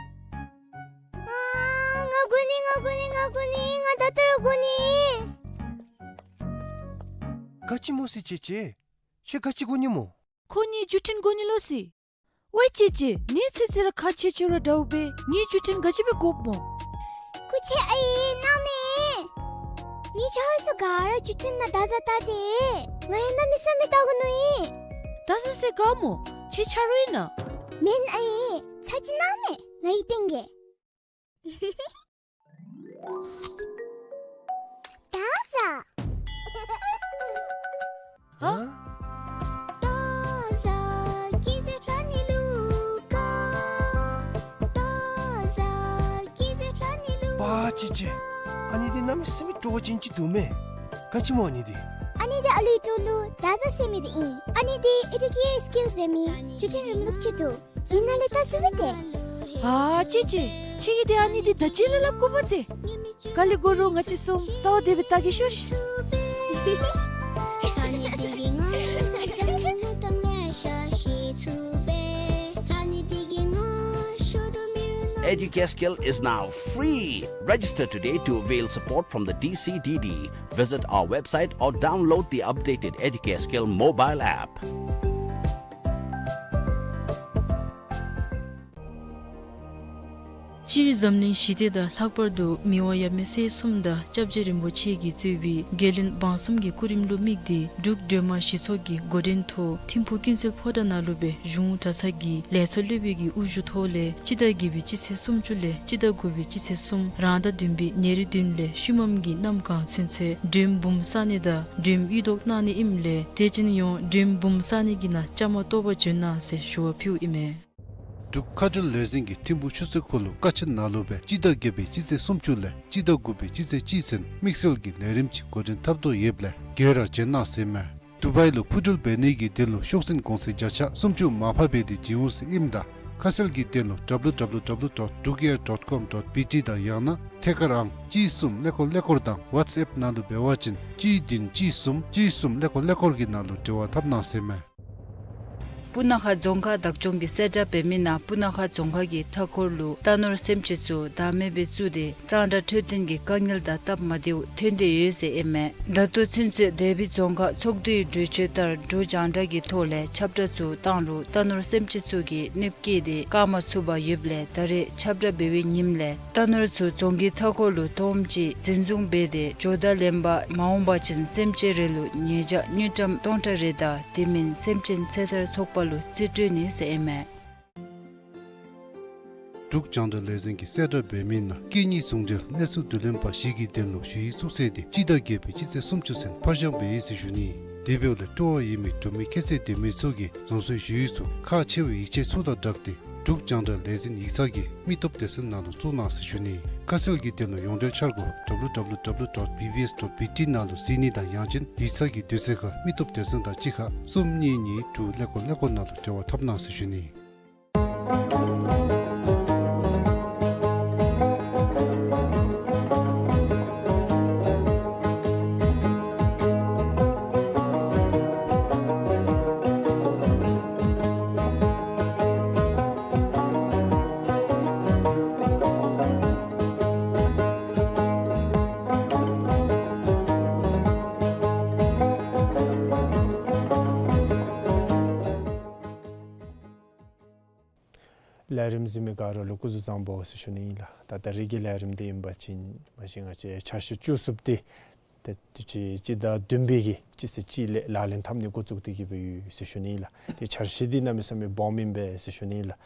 ཨ་ང་དགོ་ནི་ང་དགོ་ནི་ང་དགོ་ནི་ང་ད་ལྟོ་ར་དགོ་ནི། ག་ཅི་སྨོ་ཟེར་ཅེ་ཅེ། ཁྱོད་ག་ཅི་དགོ་ནི་སྨོ། ཁོ་ངེའི་བརྒྱུད་འཕྲིན་དགོ་ནི་ལོ་ཟེར། ཝའི་ཅེ་ཅེ་ངེའི་ཚེ་ཚེ་ར་ཁག་ཆེ་ཆེ་ར་འདྲཝ་སྦེ་ངེའི་བརྒྱུད་འཕྲིན་ག་ཅི་སྦེ་དགོཔ་སྨོ། སྐུ་མཁྱེན་ཨའི་གནང་མས། ངེའི་ཆ་རོགས་ཚུ་ག་ར་བརྒྱུད་འཕྲིན་ནང་བརྡ་བཟའ་བལྟ་སྟེ་ང་ཡང་གནམ་མེད་ས་མེད་བལྟ་དགོ་མནོ་ཡི། བརྡ་བཟའ་ཟེར་ག་སྨོ། ཁྱོད་ཆ་རོགས་ཨིན་ན། མེན་ཨའི་ཚར་གཅིག་གནང་མས་ང་གིས་སྟོན་གེ། བརྡ་བཟའ། ཧ། བརྡ་བཟའ་ཀི་ཏེ་ཕ་ནི་ལུ་ཀ། བརྡ་བཟའ་ཀི་ཏེ་ཕ་ནི་ལུ། པ་ཅི་ཅི། ཨ་ནི་འདི་གནམ་མེད་ས་མེད་སྤྲོ་བ་ཅན་ཅིག་འདུག་མས། ག་ཅི་སྨོ་ཨ་ནི་འདི། ཨ་ནི་འདི་ཨ་ལུའི་ཐོག་ལུ་བརྡ་བཟའ་ཟེར་མི་འདི་ཨིན། ཨ་ནི་འདི་ཨེ་ཌུ་ཀེ་ཡར་སི་ཀིལ་ཟེར་མི་བརྒྱུད་འཕྲིན་རིམ་ལུགས་ཅིག་འདུག། འདི་ནང་ལས་བལྟ་ཚུགས་པས་ཏེ། ཨ་ཅི་ཅི། ཁྱོད་ཀྱིས་ཏེ་ཨ་ནི་འདི་ད་ཅི་ལས་སླབ་དགོ་པས་ཏེ། ག་ལས་དགོ་རུང་ང་བཅས་གསུམ་རྩ་བ་བདེ་སྦེ་བལྟ་གེ་ཤོག་ཤིག། Educascale is now free. Register today to avail support from the D C D D. Visit our website or download the updated Educascale mobile app. སྤྱིར་འཛམ་གླིང་ཞི་བདེ་དང་ལྷག་པར་དུ་མི་དབང་ཡབ་མེས་སྲས་གསུམ་དང་སྐྱབས་རྗེ་རིན་པོ་ཆེ་གིས་གཙོས་པའི་རྒྱལ་བློན་འབངས་གསུམ་གྱི་སྐུ་རིམ་ལུ་དམིགས་ཏེ་འབྲུག་སྒྲོལ་མ་གཞི་ཚོགས་ཀྱིས་འགོ་འདྲེན་ཐོག་ཐིམ་ཕུག་ཀུན་གསལ་ཕོ་བྲང་ནང་ལུ་སྦེ་གཞུང་གྲྭ་ཚང་གི་ལས་ཚོགས་སློབ་དཔོན་གྱི་དབུ་བཞུགས་ཐོག་ལས་སྤྱི་ཟླ་བརྒྱད་པའི་སྤྱི་ཚེས་སུམ་ཅུ་ལས་སྤྱི་ཟླ་དགུ་པའི་སྤྱི་ཚེས་གསུམ་རང་ཟླ་བདུན་པའི་ཉེར་བདུན་ལས་ཤུལ་མམ་གྱི་གནམ་གང་ཚུན་ཚོད་སྒྲོལམ་འབུམ་བསག་ནི་དང་སྒྲོལམ་གཡུ་ཐོག་གནང་ནི་ཨིནམ་ལས་དད་ཅན་ཡོངས་སྒྲོལམ་འབུམ་བསག་ནི་གི་ནང་བཅའ་མར་གཏོགས་པར་བྱོན་གནང་ཟེར་ཞུ་བ་ཕུལཝ་ཨིན་མས། འབྲུག་མཁའ་འགྲུལ་ལས་འཛིན་གྱིས་ཐིམ་ཕུག་ཆུ་ཚོད་དགུ་ལུ་ཀ་ཆེན་ནང་ལུ་སྦེ་སྤྱི་ཟླ་བརྒྱད་པའི་སྤྱི་ཚེས་སུམ་ཅུ་ལས་སྤྱི་ཟླ་དགུ་པའི་སྤྱི་ཚེས་གཅིག་ཚུན་དམིགས་བསལ་གྱི་ལས་རིམ་ཅིག་འགོ་འདྲེན་འཐབ་དོ་ཡོདཔ་ལས་འགྱོ་ར་བྱོན་གནང་ཟེར་མས། དུ་བའི་ལུ་འཕུར་འགྲུལ་འབད་ནི་གི་དོན་ལུ་ཤོག་འཛིན་གོང་ཚད་བརྒྱ་ཆ་སུམ་ཅུ་མར་ཕབ་འབད་དེ་བྱིན་འོང་ཟེར་ཨིནམ་ད་ཁ་གསལ་གྱི་དོན་ལུ་W W W dot drukair dot com dot B T དང་ཡང་ན་ཐད་ཀར་ཨང་གཅིག་གསུམ་ཀླད་ཀོར་ཀླད་ཀོར་དང་ཝཊས་ཨེཔ་ནང་ལུ་འབད་བ་ཅིན་གཅིག་བདུན་གཅིག་གསུམ་གཅིག་གསུམ་ཀླད་ཀོར་ཀླད་ཀོར་གྱི་ནང་ལུ་འབྲེལ་བ་འཐབ་གནང་ཟེར་མས། སྤུ་ན་ཁ་རྫོང་ཁག་བདག་སྐྱོང་གིས་གསལ་བསྒྲགས་འབད་མི་ནང་སྤུ་ན་ཁ་རྫོང་ཁག་གི་མཐའ་འཁོར་ལུ་རྟ་ནོར་སེམས་ཅན་ཚུ་བདག་མེད་སྦེ་བཙུགས་ཏེ་གཙང་སྦྲ་འཕྲོད་བསྟེན་གྱི་དཀའ་ངལ་དང་སྟབས་མ་བདེཝ་ཐོན་ཏེ་ཡོད་ཟེར་ཨིན་མས། ད་ལྟོ་ཚུན་ཚོད་དེ་སྦེ་རྫོང་ཁག་ཚོགས་འདུའི་གྲོས་ཆོད་ལྟར་འབྲུག་རྒྱང་བསྒྲགས་ཀྱི་ཐོག་ལས་ཁྱབ་བསྒྲགས་ཚུ་བཏང་རུང་རྟ་ནོར་སེམས་ཅན་ཚུ་གིས་གནོདཔ་བཀལ་ཏེ་བཀག་མ་ཚུགས་པར་ཡོདཔ་ལས་ད་རེས་ཁྱབ་བསྒྲགས་འབད་བའི་ཉིནམ་ལས་རྟ་ནོར་ཚུ་རྫོང་གི་མཐའ་འཁོར་ལུ་སྟོངམ་ཅིག་འཛིན་བཟུང་འབད་དེ་ཇོ་བདག་ལེན་པར་མ་འོང་པ་ཅིན་སེམས་ཅན་རེ་ལུ་ཉེས་བྱ་དངུལ་ཀྲམ་སྟོང་ཕྲག་རེ་དང་དེ་མིན་སེམས་ཅན་ཚེ་ཐར་ཚོགས་པ་ལུ་རྩིས་སྤྲོད་ནི་ཟེར་ཨིན་མས། འབྲུག་རྒྱང་བསྒྲགས་ལས་འཛིན་གྱིས་གསལ་བསྒྲགས་འབད་མི་ནང་སྐད་གཉིས་ཟུང་འབྲེལ་གནས་ཚུལ་བསྡུ་ལེན་པ་བཞི་གི་དོན་ལུ་ཞུ་ཡིག་བཙུགས་ཚེས་འདི་སྤྱི་ཟླ་བརྒྱད་པའི་སྤྱི་ཚེས་སུམ་ཅུ་ཚུན་ཕར་འགྱངས་འབད་ཡི་ཟེར་ཞུ་ནི། དེ་འབདཝ་ལས་སྤྲོ་བ་ཡོད་མི་འབྲུག་མི་ཁྱད་ཚད་ལྡན་མི་ཚུ་གིས་རང་སོའི་ཞུ་ཡིག་ཚུ་ཁག་ཆེ་བའི་ཡིག་ཆ་ཚུ་དང་སྦྲགས་ཏེ་འབྲུག་རྒྱང་བསྒྲགས་ལས་འཛིན་ཡིག་ཚང་གི་མི་སྟོབས་སྡེ་ཚན་ནང་ལུ་བཙུགས་གནང་ཟེར་ཞུ་ནི། ཁ་གསལ་གྱི་དོན་ལུ་ཡོངས་འབྲེལ་འཆར་སྒོ་W W W dot B B S dot B T ནང་ལུ་གཟིགས་ནི་དང་ཡང་ཅིན་ཡིག་ཚང་གི་དུས་ཚོད་ཁར་མི་སྟོབས་སྡེ་ཚན་དང་གཅིག་ཁར་གསུམ་གཉིས་གཉིས་དྲུག་ཀླད་ཀོར་ཀླད་ཀོར་ནང་ལུ་འབྲེལ་བ་འཐབ་གནང་ཟེར་ཞུ་ནི། ལས་རིམ་གཟིགས་མི་ག་ར་ལུ་སྐུ་གཟུགས་བཟང་པོ་ཟེར་ཞུ་ནི་ཨིན་ལགས། ད་ད་རེས་ཀྱི་ལས་རིམ་འདི་ཨིན་པ་ཅིན་མ་གཞི་ང་བཅས་འཆར་གཞི་བཅུ་གསུམ་འདི་ཏེ་དུས་ཅི་སྤྱི་ཟླ་བདུན་པའི་གི་སྤྱི་ཚེས་གཅིག་ལས་ལག་ལེན་འཐབ་ནི་འགོ་བཙུགས་ཏེ་གི་སྦེ་ཡོད་ཟེར་ཞུ་ནི་ཨིན་ལགས། ཏེ་འཆར་གཞི་འདི་གནམ་མེད་ས་མེད་སྦོམ་ཨིན་པས་ཟེར་ཞུ་ནི་ཨིན་ལགས།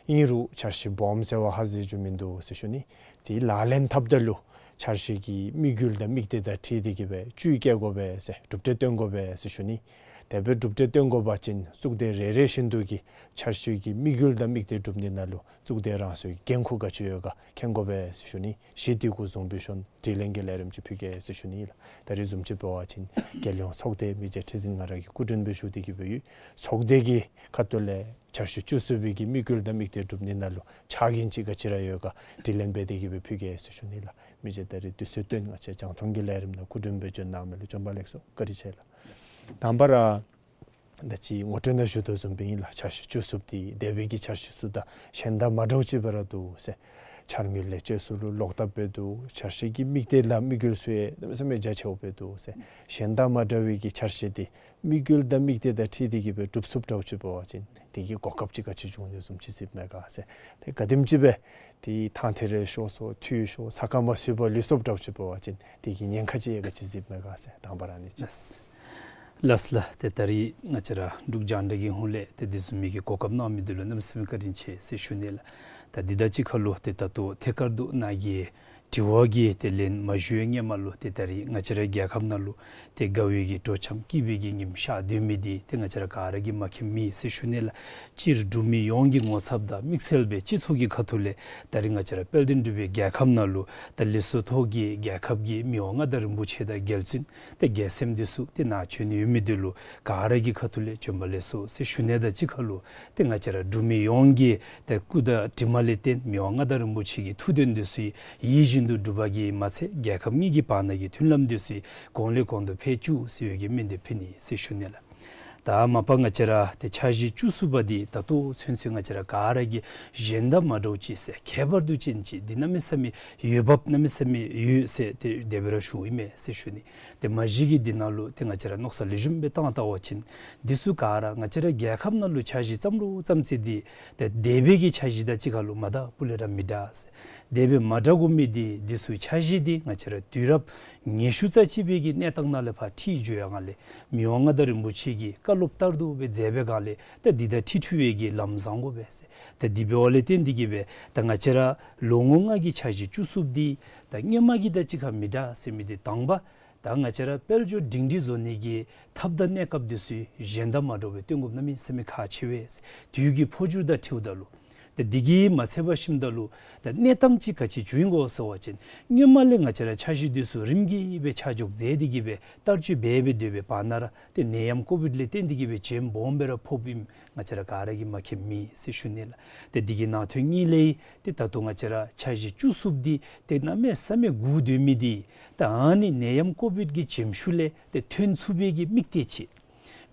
ཨིན་རུང་འཆར་གཞི་སྦོམ་ཟེར་བ་ཧ་ཟེར་རྒྱུ་མིན་འདུག་ཟེར་ཞུ་ནི། ཏེ་ལག་ལེན་འཐབ་ད་ལུ་འཆར་གཞི་གི་དམིགས་ཡུལ་དང་དམིགས་གཏད་དང་འཁྲིལ་ཏེ་གི་སྦེ་བཅུད་བསྐྱེད་དགོ་པས་ཟེར་གྲུབ་འབྲས་སྟོན་དགོ་པས་ཟེར་ཞུ་ནི། དེ་སྦེ་གྲུབ་འབྲས་སྟོན་དགོ་པ་ཅིན་གཙུག་སྡེ་རེ་རེ་བཞིན་དུ་གི་འཆར་གཞི་གི་དམིགས་ཡུལ་དང་དམིགས་གཏད་སྒྲུབ་ནི་ནང་ལུ་གཙུག་སྡེ་རང་སོའི་འགན་ཁུར་ག་ཅི་ཡོད་ག་མཁྱེན་དགོ་པས་ཟེར་ཞུ་ནི། གཞི་འདི་གུ་བཟུང་སྦེ་ཞུ་ནི། དྲི་ལན་གྱི་ལས་རིམ་ཅིག་ཕུལ་གེ་ཟེར་ཞུ་ནི་ཨིན་ལགས། ད་རེས་བཟུམ་ཅིག་འབད་བ་ཅིན་རྒྱལ་ཡོངས་ཚོགས་སྡེ་མི་རྗེ་ཁྲི་འཛིན་ང་ར་གིས་སྐུ་མགྲོན་སྦེ་ཞུ་སྟེ་གི་སྦེ་ཡོད། ཚོགས་སྡེ་གི་ཁ་ཐུག་ལས་འཆར་གཞི་བཅུ་གསུམ་པའི་གི་དམིགས་ཡུལ་དང་དམིགས་གཏད་སྒྲུབ་ནི་ནང་ལུ་ཕྱག་འགན་ཅིག་ག་ཅི་ར་ཡོད་ག་དྲི་ལན་འབད་དེ་གི་སྦེ་ཕུལ་གེ་ཟེར་ཞུ་ནི་ཨིན་ལགས། མི་རྗེ་ད་རེས་དུས་ཚོད་བཏོན་ང་བཅས་རྒྱང་མཐོང་གི་ལས་རིམ་ནང་སྐུ་མགྲོན་སྦེ་བྱོན་གནང་མི་ལུ་བྱོན་པ་ལེགས་སོ། བཀའ་དྲིན་ཆེ་ལགས། དང་པ་ར་ད་ཅི་ངོ་སྤྲོད་ནང་ཞུ་དོ་བཟུམ་སྦེ་ཨིན་ལགས། འཆར་གཞི་བཅུ་གསུམ་འདི་འདས་པའི་གི་འཆར་གཞི་ཚུ་དང་གཞན་དང་མ་འདྲཝ་ཅིག་སྦེ་ར་འདུག་ཟེར། འཆར་དངུལ་ལས་བཅད་སུ་ལུ་ལོག་ལྟབ་སྦེ་འདུག། འཆར་གཞི་གི་དམིགས་གཏད་དང་དམིགས་ཡུལ་ཚུ་ཡང་གནམ་མེད་ས་མེད་རྒྱ་ཆེཝ་སྦེ་འདུག་ཟེར། གཞན་དང་མ་འདྲ་བའི་གི་འཆར་གཞི་འདི་དམིགས་ཡུལ་དང་དམིགས་གཏད་དང་འཁྲིལ་ཏེ་གི་སྦེ་འགྲུབ་ཚུགསཔ་འདྲཝ་ཅིག་འབད་བ་ཅིན་དེ་གི་གོ་སྐབས་ཅིག་ག་ཅི་བྱུང་ནི་བཟུམ་ཅིག་གཟིགསཔ་མས་ག་ཟེར། ཏེ་ག་དེམ་ཅིག་སྦེ་ཏེ་ཐང་ཐེ་རེ་ཤོར་སོང་འཐུས་ཤོར་ས་ཁ་མ་སོན་པར་ལུས་སོངམ་འདྲཝ་ཅིག་འབད་བ་ཅིན་དེ་གི་ཉེན་ཁ་ཅིག་ཡང་ག་ཅི་གཟིགསཔ་མས་ག་ཟེར། དང་པ་ར་ཨ་ནི་ཅིག། ལགས་ལགས། ཏེ་ད་རེས་ང་བཅས་ར་འབྲུག་རྒྱང་བསྒྲགས་ཀྱི་ཧོངས་ལས་ཏེ་དེ་བཟུམ་མའི་གི་གོ་སྐབས་གནང་མི་འདི་ལུ་གནམ་མེད་ས་མེད་བཀའ་དྲིན་ཆེ་ཟེར་ཞུ་ནི་ལགས། ད་འདི་དང་གཅིག་ཁར་ལུ་ཏེ་ད་ལྟོ་ཐད་ཀར་དུ་ནཱ་གི་དྲི་བ་གི་ཏེ་ལན་མ་ཞུ་བའི་སྔོན་མ་ལུ་ཏེ་ད་རེས་ང་བཅས་ར་རྒྱལ་ཁབ་ནང་ལུ་ཏེ་དགའ་བའི་གི་དྲོ་འཆམ་སྐྱིད་པའི་གི་ཉིམ་ཤར་སྡོད་མི་འདི་ཏེ་ང་བཅས་ར་ག་ར་གིས་མ་མཁྱེནམ་མེད་ཟེར་ཞུ་ནི་ལགས། སྤྱིར་འབྲུག་མི་ཡོངས་ཀྱི་ངོ་ཚབ་དང་དམིགས་བསལ་སྦེ་སྤྱི་ཚོགས་ཀྱི་ཁ་ཐུག་ལས་ད་རེས་ང་བཅས་ར་དཔལ་ལྡན་འབྲུག་པའི་རྒྱལ་ཁབ་ནང་ལུ་ད་ལེ་སོ་ཐོ་གི་རྒྱལ་ཁབ་ཀྱི་མི་དབང་མངའ་བདག་རིན་པོ་ཆེ་དང་རྒྱལ་བཙུན་ཏེ་རྒྱལ་མཚན་འདི་ཚུ་ཏེ་ནཱ་བྱོན་ནི་ཡོད་མི་འདི་ལུ་ག་ར་གི་ཁ་ཐུག་ལས་བྱོན་པ་ལེགས་སོ་ཟེར་ཞུ་ནི་དང་གཅིག་ཁར་ལུ་ཏེ་ང་བཅས་ར་འབྲུག་མི་ཡོངས་ཀྱི་ཏེ་སྐུ་དང་གྲིབ་མ་ལས་བརྟེན་མི་དབང་མངའ་བདག་རིན་པོ་ཆེ་གི་ཐུགས་དོན་འདི་ཚུ་ཡིད་བཞིན་དུ་འགྲུབ་པ་གིས་མ་ཚད་རྒྱལ་ཁབ་གཉིས་ཀྱི་བར་ན་གི་མཐུན་ལམ་འདི་ཚུ་གོང་ལས་གོང་དུ་འཕེལ་བཅུག་ཟེར་བའི་གི་སྨོན་འདེབས་ཕུལ་ནི་ཟེར་ཞུ་ནི་ལགས། ད་མ་པ་ང་བཅས་ར་ཏེ་འཆར་གཞི་བཅུ་གསུམ་པ་འདི་ད་ལྟོ་ཚུན་ཚོད་ང་བཅས་ར་ག་ར་གིས་གཞན་དང་མ་འདྲཝ་ཅིག་ཟེར་ཁྱད་པར་དུ་ཅན་ཅིག་འདི་གནམ་མེད་ས་མེད་ཡོདཔ་གནམ་མེད་ས་མེད་ཡོད་ཟེར་ཏེ་དེ་སྦེ་ར་ཞུཝ་ཨིན་མས་ཟེར་ཞུ་ནི། ཏེ་མ་གཞི་གི་འདི་ནང་ལུ་ཏེ་ང་བཅས་ར་མནོ་བསམ་ལེགས་ཤོམ་སྦེ་བཏང་བལྟ་བ་ཅིན་འདི་ཚུ་ག་ར་ང་བཅས་ར་རྒྱལ་ཁབ་ནང་ལུ་འཆར་གཞི་བརྩམ་རུང་བརྩམ་ཚེ་འདི་ཏེ་འདས་པའི་གི་འཆར་གཞི་དང་གཅིག་ཁར་ལུ་མ་འདྲཝ་སྤུ་ལས་ར་མི་འདྲ་ཟེར། དེ་སྦེ་མ་འདྲ་དགོ་མི་འདི་འདི་ཚུ་འཆར་གཞི་འདི་ང་བཅས་ར་དུས་རབས་ཉི་ཤུ་རྩ་གཅིག་པའི་གི་གནས་སྟངས་ནང་ལས་ཕར་ཁྲིད་འགྱོ་ཡར་སྒང་ལས་མི་དབང་མངའ་བདག་རིན་པོ་ཆེ་གིས་བཀའ་སློབ་ལྟར་དུ་སྦེ་མཛད་པའི་སྒང་ལས་ད་འདི་དང་འཁྲིལ་འཁྲིལ་བའི་གི་ལམ་བཟང་དགོ་པས་ཟེར། ད་འདི་འབདཝ་ལས་བརྟེན་འདི་གིས་སྦེ་ད་ང་བཅས་ར་ལོ་ངོ་ལྔ་གི་འཆར་གཞི་བཅུ་གསུམ་འདི་ད་སྔོན་མ་གི་དང་གཅིག་ཁར་མི་འདྲ་ཟེར་མི་འདི་དང་པ་ད་ང་བཅས་ར་དཔལ་འབྱོར་སྒྲིང་སྒྲིང་བཟོ་ནི་གི་ཐབས་དང་གནས་སྐབས་འདི་ཚུ་གཞན་དང་མ་འདྲཝ་སྦེ་སྟོན་དགོཔ་གནམ་མེད་ས་མེད་ཁག་ཆེ་བས་ཟེར། དུས་ཀྱི་འཕོ་འགྱུར་དང་འཁྲིལཝ་ད་ལུ། ཏེ་འདི་གིས་མ་ཚད་པར་ཞིནམ་ད་ལུ་ཏེ་གནས་སྟངས་ཅིག་ག་ཅི་བྱུང་ཡི་གོ་ཟེར་བ་ཅིན་སྔོན་མ་ལས་ང་བཅས་ར་འཆར་གཞི་འདི་ཚུ་རིམ་གྱིས་སྦེ་ཆ་འཇོག་མཛད་དེ་གིས་སྦེ་བསྟར་སྤྱོད་འབད་སྦེ་སྡོད་པའི་བར་ན་ར་ཏེ་ནད་ཡམས་ཀོ་བིཌ་ལས་བརྟེན་ཏེ་གིས་སྦེ་བྱེམ་སྦོམ་སྦེ་ར་ཕོགཔ་ཨིནམ་ང་བཅས་ར་ག་ར་གིས་མ་མཁྱེནམ་མེད་ཟེར་ཞུ་ནི་ལགས། ཏེ་འདི་གི་ནང་དོན་གཉིས་ལས་ཏེ་ད་ལྟོ་ང་བཅས་ར་འཆར་གཞི་བཅུ་གསུམ་འདི་ཏེ་གནམ་མེད་ས་མེད་སྒུག་སྡོད་མི་འདི་ད་ཨ་ནི་ནད་ཡམས་ཀོ་བིཌ་ཀྱི་བྱེམ་ཤུགས་ལས་ཏེ་ཐོན་ཚུགས་པའི་གི་དམིགས་གཏད་ཅིག་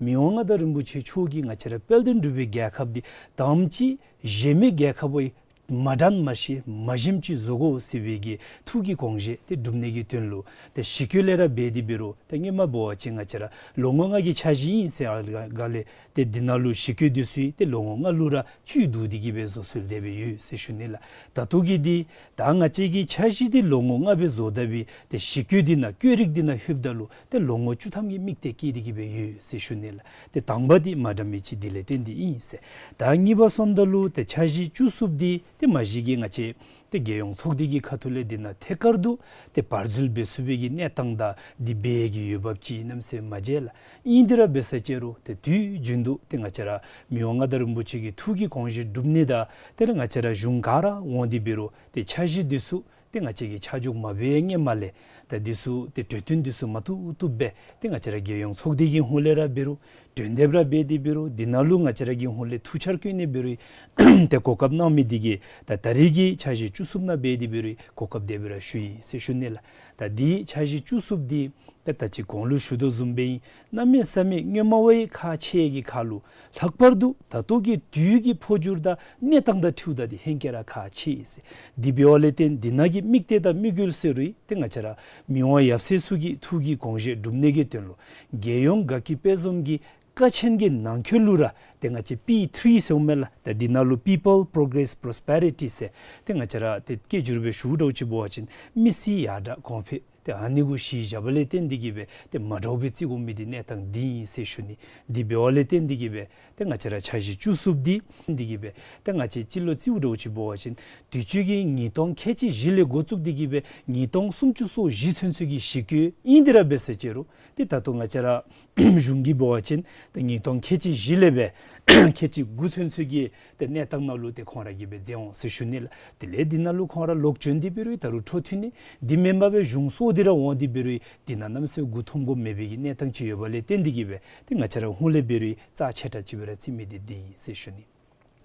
མི་དབང་མངའ་བདག་རིན་པོ་ཆེ་མཆོག་གིས་ང་བཅས་ར་དཔལ་ལྡན་འབྲུག་པའི་རྒྱལ་ཁབ་འདི་དང་པ་ཅིག་གཞན་མི་རྒྱལ་ཁབ་བ་མ་འདྲ་མ་ཤེས་མ་ཞེན་ཅིག་བཟོ་དགོ་ཟེར་བའི་གི་ཐུགས་ཀྱི་དགོངས་བཞེད་དེ་སྒྲུབ་ནི་གི་དོན་ལུ་ཏེ་ཞི་རྒོལ་ལས་ར་འབད་དེ་འབད་རུང་ཏེ་སྔོན་མ་འབད་བ་ཅིན་ང་བཅས་ར་ལོ་ངོ་ལྔ་གི་འཆར་གཞི་ཨིན་ཟེར་ཡར་སྒང་ལས་ཏེ་འདི་ནང་ལུ་ཞི་རྒོལ་འདི་ཚུ་ཏེ་ལོ་ངོ་ལྔ་ལུ་ར་བཅུད་བསྡུ་སྟེ་གིས་སྦེ་བཟོ་སྲོལ་དེ་སྦེ་ཡོད་ཟེར་ཞུ་ནི་ལགས། ད་ལྟོ་གི་འདི་ད་ང་བཅས་ཀྱི་འཆར་གཞི་འདི་ལོ་ངོ་ལྔ་སྦེ་བཟོ་ད་སྦེ་ཏེ་ཞི་རྒོལ་འདི་ནང་བཀོད་རིས་འདི་ནང་ལྷོདཔ་ད་ལུ་ཏེ་ལོ་ངོ་བཅུ་ཐམ་གྱི་དམིགས་གཏད་བསྐྱེད་དེ་གིས་སྦེ་ཡོད་ཟེར་ཞུ་ནི་ལགས། ཏེ་དང་པ་འདི་མ་འདྲ་མི་ཅིག་འདི་ལས་བརྟེན་ཏེ་ཨིན་ཟེར། ད་གཉིས་པ་སོངམ་ད་ལུ་ཏེ་འཆར་གཞི་བཅུ་གསུམ་འདི་ཏེ་མ་གཞི་གི་ང་བཅས་ཏེ་རྒྱལ་ཡོངས་ཚོགས་སྡེ་གི་ཁ་ཐུག་ལས་འདི་ནང་ཐད་ཀར་དུ་ཏེ་བར་འཛུལ་འབད་ཚུགས་པའི་གི་གནས་སྟངས་དང་འདི་འབད་ཡི་གི་འོས་འབབ་ཅིག་གནམ་མེད་ས་མེད་མ་མཇལ་ལགས། ཨིན་དེ་ར་འབད་ས་ཅིག་རུང་ཏེ་དུས་རྒྱུན་དུ་ཏེ་ང་བཅས་ར་མི་དབང་མངའ་བདག་རིན་པོ་ཆེ་གི་ཐུགས་ཀྱི་དགོངས་བཞེད་སྒྲུབ་ནི་དང་དེ་ལས་ང་བཅས་ར་གཞུང་ག་ར་འོང་སྟེ་འབད་རུང་ཏེ་འཆར་གཞི་འདི་ཚུ་ཏེ་ང་བཅས་ཀྱིས་ཆ་འཇོག་མ་འབད་བའི་སྔོན་མ་ལས་ད་འདི་ཚུ་ཏེ་གྲོས་བསྟུན་འདི་ཚུ་མ་བཏུབ་བཏུབ་སྦེ་ཏེ་ང་བཅས་ར་རྒྱལ་ཡོངས་ཚོགས་སྡེ་གི་ཧོངས་ལས་ར་འབད་རུང་གྲོས་འདེབས་ར་འབད་དེ་འབད་རུང་འདི་ནང་ལུ་ང་བཅས་ར་གི་ཧོངས་ལས་ཐུགས་འཆར་བཀོད་ནི་འབད་རུང་ཏེ་གོ་སྐབས་གནང་མི་འདི་གིས་ད་ད་རེས་ཀྱི་འཆར་གཞི་བཅུ་གསུམ་ནང་འབད་དེ་འབད་རུང་གོ་སྐབས་དེ་སྦེ་ར་ཞུ་ཡི་ཟེར་ཞུ་ནི་ལགས། ད་འདི་འཆར་གཞི་བཅུ་གསུམ་འདི་ད་ད་ཅི་གོང་ལུ་ཞུ་དོ་བཟུམ་སྦེ་ཨིན། གནམ་མེད་ས་མེད་སྔོན་མ་བའི་ཁག་ཆེ་གི་ཁར་ལུ་ལྷག་པར་དུ་ད་ལྟོ་གི་དུས་ཀྱི་འཕོ་འགྱུར་དང་གནས་སྟངས་དང་འཁྲིལཝ་ད་འདི་ཧེང་སྐལ་ར་ཁག་ཆེ་ཟེར། འདི་འབདཝ་ལས་བརྟེན་འདི་ནང་གི་དམིགས་གཏད་དང་དམིགས་ཡུལ་ཟེར་རུང་ཏེ་ང་བཅས་ར་མི་དབང་ཡབ་སྲས་ཚུ་གི་ཐུགས་ཀྱི་དགོངས་བཞེད་སྒྲུབ་ནི་གི་དོན་ལུ་རྒྱལ་ཡོངས་དགའ་སྐྱིད་དཔལ་འཛོམས་ཀྱི་ཀ་ཆེན་གྱི་ནང་འཁོད་ལུ་ར་ཏེ་ང་བཅས་པི་ཐི་རི་ཟེརཝ་མས་ལགས། ད་འདི་ནང་ལུ་People Progress Prosperity ཟེར་ཏེ་ང་བཅས་ར་ཏེ་སྐད་སྒྱུར་སྦེ་ཞུཝ་འདྲཝ་ཅིག་འབད་བ་ཅིན་མི་སེར་ཡར་དྲག་གོང་འཕེལ་ཏེ་ཨ་ནི་གུ་གཞི་བཞགཔ་ལས་བརྟེན་ཏེ་གིས་སྦེ་ཏེ་མ་འདྲཝ་སྦེ་བརྩི་དགོ་མི་འདི་གནས་སྟངས་འདི་ཨིན་ཟེར་ཞུ་ནི། འདི་འབདཝ་ལས་བརྟེན་ཏེ་གིས་སྦེ་ཏེ་ང་བཅས་ར་འཆར་གཞི་བཅུ་གསུམ་འདི་འདི་གིས་སྦེ་ཏེ་ང་བཅས་སྤྱི་ལོ་རྩིཝ་འདྲཝ་ཅིག་འབད་བ་ཅིན་དུས་ཅི་གི་ཉིས་སྟོང་ཁལ་གཅིག་བཞི་ལས་འགོ་བཙུགས་ཏེ་གིས་སྦེ་ཉིས་སྟོང་སུམ་ཅུ་སོ་བཞི་ཚུན་ཚོད་ཀྱི་གཞི་བཀོད་ཨིན་དེ་ར་འབད་ས་ཅིག་རུང་ཏེ་ད་ལྟོ་ང་བཅས་ར་གཞུང་གིས་འབད་བ་ཅིན་ཏེ་ཉིས་སྟོང་ཁལ་གཅིག་བཞི་ལས་སྦེ་ཁལ་གཅིག་དགུ་ཚུན་ཚོད་ཀྱི་ཏེ་གནས་སྟངས་ནང་ལུ་ཏེ་ཁོང་ར་གིས་སྦེ་མཛད་འོང་ཟེར་ཞུ་ནི་ལགས། དེ་ལས་འདི་ནང་ལུ་ཁོང་ར་ལོག་བྱོན་ཏེ་འབད་རུང་ད་རུང་འཕྲོ་མཐུད་ནི་འདི་མེན་པར་སྦེ་གཞུང་སོར་འདི་ར་འོང་སྟེ་འབད་རུང་འདི་ནང་གནམ་མེད་ས་མེད་མགུ་འཐོམ་དགོཔ་མེད་པའི་གི་གནས་སྟངས་ཅིག་ཡོདཔ་ལས་བརྟེན་ཏེ་གིས་སྦེ་ཏེ་ང་བཅས་ར་ཧོངས་ལས་འབད་རུང་རྩ་ཆེ་དྲགས་ཅིག་སྦེ་ར་བརྩི་མི་འདི་འདི་ཨིན་ཟེར་ཞུ་ནི།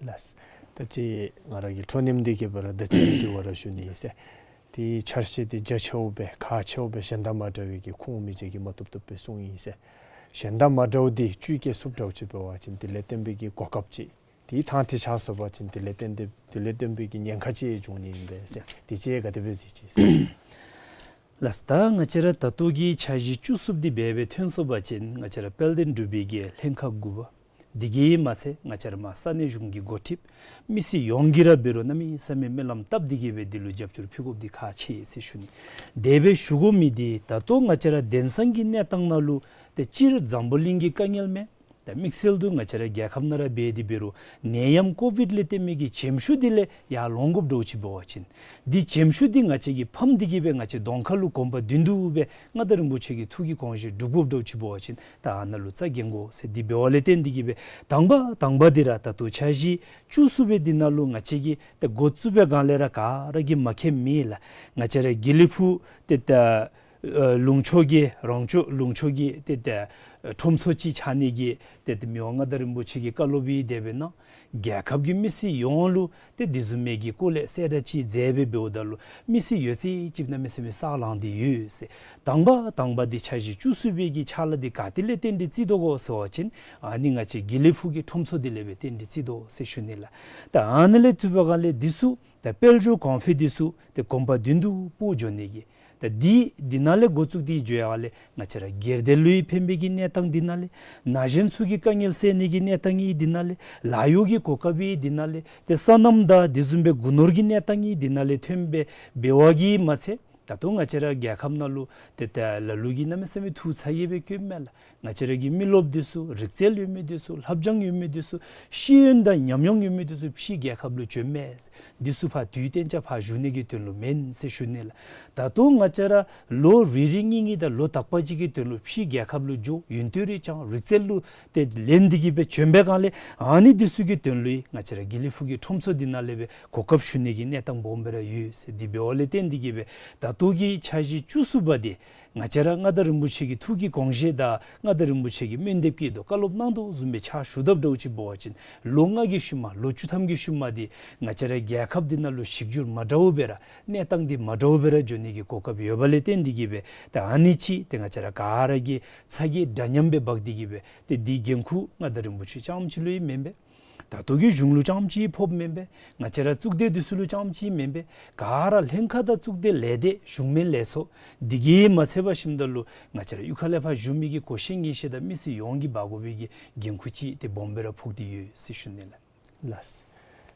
ལགས། ད་ཅི་ང་ར་གི་འཕྲོ་མཐུད་དེ་གིས་སྦེ་ར་ད་ཅི་དྲི་བ་ར་ཞུ་ནི་ཨིན་ཟེར། ཏེ་འཆར་གཞི་འདི་རྒྱ་ཆེཝ་སྦེ་ཁག་ཆེཝ་སྦེ་གཞན་དང་མ་འདྲ་བའི་གི་ཁུངས་མི་འཇལ་གྱི་མ་བཏུབ་བཏུབ་སྦེ་གསུངས་ཡི་ཟེར། གཞན་དང་མ་འདྲཝ་འདི་བཅུད་བསྐྱེད་ཚུགསཔ་འདྲཝ་ཅིག་འབད་བ་ཅིན་དེ་ལས་བརྟེན་པའི་གི་གོ་སྐབས་ཅིག་ཏེ་ཐང་ཐིག་ཆགས་སོང་པ་ཅིན་དེ་ལས་བརྟེན་ཏེ་དེ་ལས་བརྟེན་པའི་གི་ཉེན་ཁ་ཅིག་འབྱུང་ནི་ཨིན་པས་ཟེར། དེ་ཅིག་ག་དེ་སྦེ་གཟིགས་ཅི་ཟེར། ལགས། ད་ང་བཅས་ར་ད་ལྟོ་གི་འཆར་གཞི་བཅུ་གསུམ་འདི་འབད་སྦེ་ཐོན་སོང་པ་ཅིན་ང་བཅས་ར་དཔལ་ལྡན་འབྲུག་པའི་གི་ལྷན་ཁག་དགུ་པ་འདི་གིས་མ་ཚད་ང་བཅས་ར་མར་ས་གནས་གཞུང་གི་འགོ་ཁྲིདཔ་མི་སེར་ཡོངས་ཀྱིས་ར་འབད་རུང་གནམ་མེད་ས་མེད་སྨོན་ལམ་བཏབ་སྟེ་གིས་སྦེ་འདི་ལུ་རྒྱབ་སྐྱོར་ཕུལ་དགོཔ་འདི་ཁག་ཆེ་ཟེར་ཞུ་ནི། དེ་སྦེ་ཞུ་དགོ་མི་འདི་ད་ལྟོ་ང་བཅས་ར་དེང་སང་གི་གནས་སྟངས་ནང་ལུ་ཏེ་སྤྱིར་འཛམ་བུ་གླིང་གི་དཀའ་ངལ་མས། ད་དམིགས་བསལ་དུ་ང་བཅས་ར་རྒྱལ་ཁབ་ནང་ར་འབད་དེ་འབད་རུང་ནད་ཡམས་ཀོ་བིཌ་ལས་བརྟེན་མི་གི་བྱེམ་ཤུགས་འདི་ལས་ཡར་ལོང་དགོཔ་འདྲཝ་ཅིག་འབད་བ་ཅིན་འདི་བྱེམ་ཤུགས་འདི་ང་བཅས་ཀྱིས་ཕམ་སྟེ་གིས་སྦེ་ང་བཅས་གདོང་ཁ་ལུ་གོམ་པ་མདུན་དུ་སྦེ་མངའ་བདག་རིན་པོ་ཆེ་གི་ཐུགས་ཀྱི་དགོངས་བཞེད་སྒྲུབ་དགོཔ་འདྲཝ་ཅིག་འབད་བ་ཅིན་ད་ཨ་ནཱ་ལུ་རྩ་འགེངས་དགོ་ཟེར། འདི་འབདཝ་ལས་བརྟེན་ཏེ་གིས་སྦེ་དང་པ་དང་པ་འདི་ར་ད་ལྟོ་འཆར་གཞི་བཅུ་གསུམ་པའི་འདི་ནང་ལུ་ང་བཅས་ཀྱིས་ད་འགོ་བཙུགས་པའི་སྒང་ལས་ར་ག་ར་གིས་མ་མཁྱེནམ་མེད་ལགས། ང་བཅས་ར་དགེ་ལེགས་ཕུག་ཏེ་ད་ ཨ་ལུང་ཕྱོགས་ཀྱི་རོང་ཕྱོགས་ལུང་ཕྱོགས་ཀྱི་ཏེ་ཏེ་ཁྲོམ་ཚོགས་ཅིག་ཆགས་ནི་གི་ཏེ་ཏེ་མི་དབང་མངའ་བདག་རིན་པོ་ཆེ་གི་བཀའ་སློབ་ཡང་དེ་སྦེ་གནང་། རྒྱལ་ཁབ་ཀྱི་མི་སེར་ཡོངས་ལུ་ཏེ་དེ་བཟུམ་མའི་གི་སྐོར་ལས་གསལ་བསྒྲགས་ཅིག་མཛད་སྦེ་འབདཝ་ད་ལུ་མི་སེར་ཡོད་ཚད་ཅིག་གནམ་མེད་ས་མེད་ས་ལངས་ཏེ་ཡོད་ཟེར། དང་པ་དང་པ་འདི་འཆར་གཞི་བཅུ་གསུམ་པའི་གི་ཕྱག་ལཱ་འདི་ག་ཏེ་ལས་བརྟེན་ཏེ་བརྩི་དོ་གོ་ཟེར་བ་ཅིན་ཨ་ནི་ང་བཅས་དགེ་ལེགས་ཕུག་གི་ཁྲོམ་ཚོགས་འདི་ལས་སྦེ་བརྟེན་ཏེ་བརྩི་དོ་ཟེར་ཞུ་ནི་ལགས། ད་ཨ་ནི་ལས་བརྩིས་པའི་སྒང་ལས་འདི་ཚུ་ད་དཔལ་འབྱོར་གོང་འཕེལ་འདི་ཚུ་ཏེ་གོམ་པ་མདུན་དུ་སྤོ་འགྱོ་ནི་གི་ད་འདི་འདི་ནང་ལས་འགོ་བཙུགས་ཏེ་འགྱོ་ཡར་ལས་ང་བཅས་ར་སྒེར་སྡེ་ལུ་ཡང་ཕན་པའི་གི་གནས་སྟངས་འདི་ནང་ལས་ན་གཞོན་ཚུ་གི་དཀའ་ངལ་སེལ་ནི་གི་གནས་སྟངས་ཡང་འདི་ནང་ལས་ལཱ་གཡོག་གི་གོ་སྐབས་ཡང་འདི་ནང་ལས་ཏེ་སོ་ནམ་དང་དེ་བཟུམ་སྦེ་སྒོ་ནོར་གྱི་གནས་སྟངས་ཡང་འདི་ནང་ལས་ཐོན་སྦེ་འབད་བ་གིས་མ་ཚད་ད་ལྟོ་ང་བཅས་ར་རྒྱལ་ཁབ་ནང་ལུ་ཏེ་ད་ལ་ལུ་གིས་གནམ་མེད་ས་མེད་ཐུགས་ཚ་གྱང་སྦེ་བཀོདཔ་མས་ལགས། ང་བཅས་ར་གི་མི་རློབས་འདི་ཚུ་རིག་རྩལ་ཡོད་མི་འདི་ཚུ་ལྷབ་སྦྱང་ཡོད་མི་འདི་ཚུ་ཤེས་ཡོན་དང་ཉམས་མྱོང་ཡོད་མི་འདི་ཚུ་ཕྱིའི་རྒྱལ་ཁབ་ལུ་བྱོནམ་མས། འདི་ཚུ་ཕར་དུས་གཏན་འཇགས་ཕར་བཞུགས་ནི་གི་དོན་ལུ་མེན་ཟེར་ཞུ་ནི་ལགས། ད་ལྟོ་ང་བཅས་ར་ལོ་རེ་རེ་གཉིས་གཉིས་དང་ལོ་དག་པ་ཅིག་གི་དོན་ལུ་ཕྱིའི་རྒྱལ་ཁབ་ལུ་འགྱོ་ཡོན་ཏན་རེ་སྦྱང་རིག་རྩལ་ལུ་ཏེ་ལེན་ཏེ་གིས་སྦེ་བྱོན་པའི་སྒང་ལས་ཨ་ནི་འདི་ཚུ་གི་དོན་ལུ་ཡང་ང་བཅས་ར་དགེ་ལེགས་ཕུག་གི་ཁྲོམ་ཚོགས་འདི་ནང་ལས་སྦེ་གོ་སྐབས་ཞུ་ནི་གི་གནས་སྟངས་སྦོམ་སྦེ་ར་ཡོད་ཟེར། དེ་འབདཝ་ལས་བརྟེན་ཏེ་གིས་སྦེ་ད་ལྟོ་གི་འཆར་གཞི་བཅུ་གསུམ་པ་འདི་ང་བཅས་ར་མངའ་བདག་རིན་པོ་ཆེ་གི་ཐུགས་ཀྱི་དགོངས་བཞེད་དང་མངའ་བདག་རིན་པོ་ཆེ་གི་སྨོན་འདེབས་ཀྱི་དོ་བཀའ་སློབ་གནང་དོ་བཟུམ་སྦེ་ཕྱག་ཞུ་དཔ་འདྲཝ་ཅིག་འབད་བ་ཅིན་ལོ་ལྔ་གི་ཤུལ་མ་ལོ་བཅུ་ཐམ་གྱི་ཤུལ་མ་འདི་ང་བཅས་ར་རྒྱལ་ཁབ་འདི་ནང་ལུ་གཞི་འགྱུར་མ་འདྲཝ་སྦེ་ར་གནས་སྟངས་འདི་མ་འདྲཝ་སྦེ་ར་འགྱོ་ནི་གི་གོ་སྐབས་ཡོདཔ་ལས་བརྟེན་ཏེ་གིས་སྦེ་ད་ཨ་ནི་ཅིག་ཏེ་ང་བཅས་ར་ག་ར་གིས་ཚ་གྱང་འདྲ་མཉམ་སྦེ་འབག་སྟེ་གིས་སྦེ་ཏེ་འདི་འགན་ཁུར་མངའ་བདག་རིན་པོ་ཆེ་རྐྱངམ་ཅིག་ལུ་ཡང་མེན་པས། ད་ལྟོ་གི་གཞུང་ལུ་རྐྱངམ་ཅིག་ཕོགཔ་མེན་པས། ང་བཅས་ར་གཙུག་སྡེ་འདི་ཚུ་ལུ་རྐྱངམ་ཅིག་མེན་པས། ག་ར་ལྷན་ཁག་དང་གཙུག་སྡེ་ལས་སྡེ་གཞུང་མིན་ལས་ཚོགས་འདི་གིས་མ་ཚད་པར་ཞིནམ་ད་ལུ་ང་བཅས་ར་གཡུས་ཁ་ལས་ཕར་བཞུགས་མི་གི་གོ་ཤེས་ངེས་ཤེས་དང་མི་སེར་ཡོངས་ཀྱིས་འབག་དགོ་པའི་གི་འགན་ཁུར་ཅིག་ཏེ་སྦོམ་སྦེ་ར་ཕོག་སྟེ་ཡོད་ཟེར་ཞུ་ནི་ལགས། ལགས།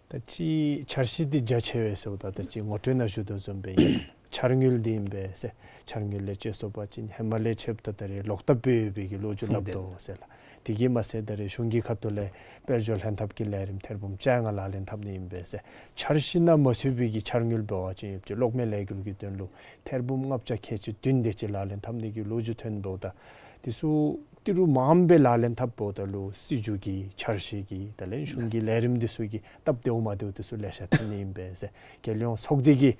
ད་ཅི་འཆར་གཞི་འདི་རྒྱ་ཆེ་བས་ཟེརཝ་ད་ད་ཅི་ངོ་སྤྲོད་ནང་ཞུ་དོ་བཟུམ་སྦེ་ཨིན། འཆར་དངུལ་འདི་ཨིན་པས་ཟེར། འཆར་དངུལ་ལས་ཅིག་སོང་པ་ཅིན་ཧེ་མ་ལས་ཆེཝ་ད་ད་རེས་ལོག་བཏབ་སྦེ་ཡོད་པའི་གི་ལོ་རྒྱུས་སླབ་དོ་ཟེར་ལགས། དེ་གིས་མ་ཚད་ད་རེས་གཞུང་གི་ཁ་ཐུག་ལས་དཔལ་འབྱོར་ལྷན་ཐབས་ཀྱི་ལས་རིམ་ཐེར་འབུམ་བཅོ་ལྔ་ལག་ལེན་འཐབ་ནི་ཨིན་པས་ཟེར། འཆར་གཞི་ནང་མ་ཚུད་པའི་གི་འཆར་དངུལ་འབད་བ་ཅིན་ཡོདཔ་ཅིག་གློག་མེ་ལས་འགུལ་གྱི་དོན་ལུ་ཐེར་འབུམ་ལྔ་བརྒྱ་ཁལ་གཅིག་བདུན་དེ་ཅིག་ལག་ལེན་འཐབ་ནི་གི་ལོ་རྒྱུས་ཐོན་འབདཝ་ད་དེ་ཚུ་ཏི་རུ་མངམ་སྦེ་ལག་ལེན་འཐབ་འབདཝ་ད་ལུ་སྲིད་བྱུས་ཀྱི་འཆར་གཞི་གི་དེ་ལས་གཞུང་གི་ལས་རིམ་འདི་ཚུ་གི་སྟབས་བདེཝ་མ་བདེཝ་འདི་ཚུ་ལེ་ཤ་ཐོན་ནི་ཨིན་པས་ཟེར། རྒྱལ་ཡོངས་ཚོགས་སྡེ་གི་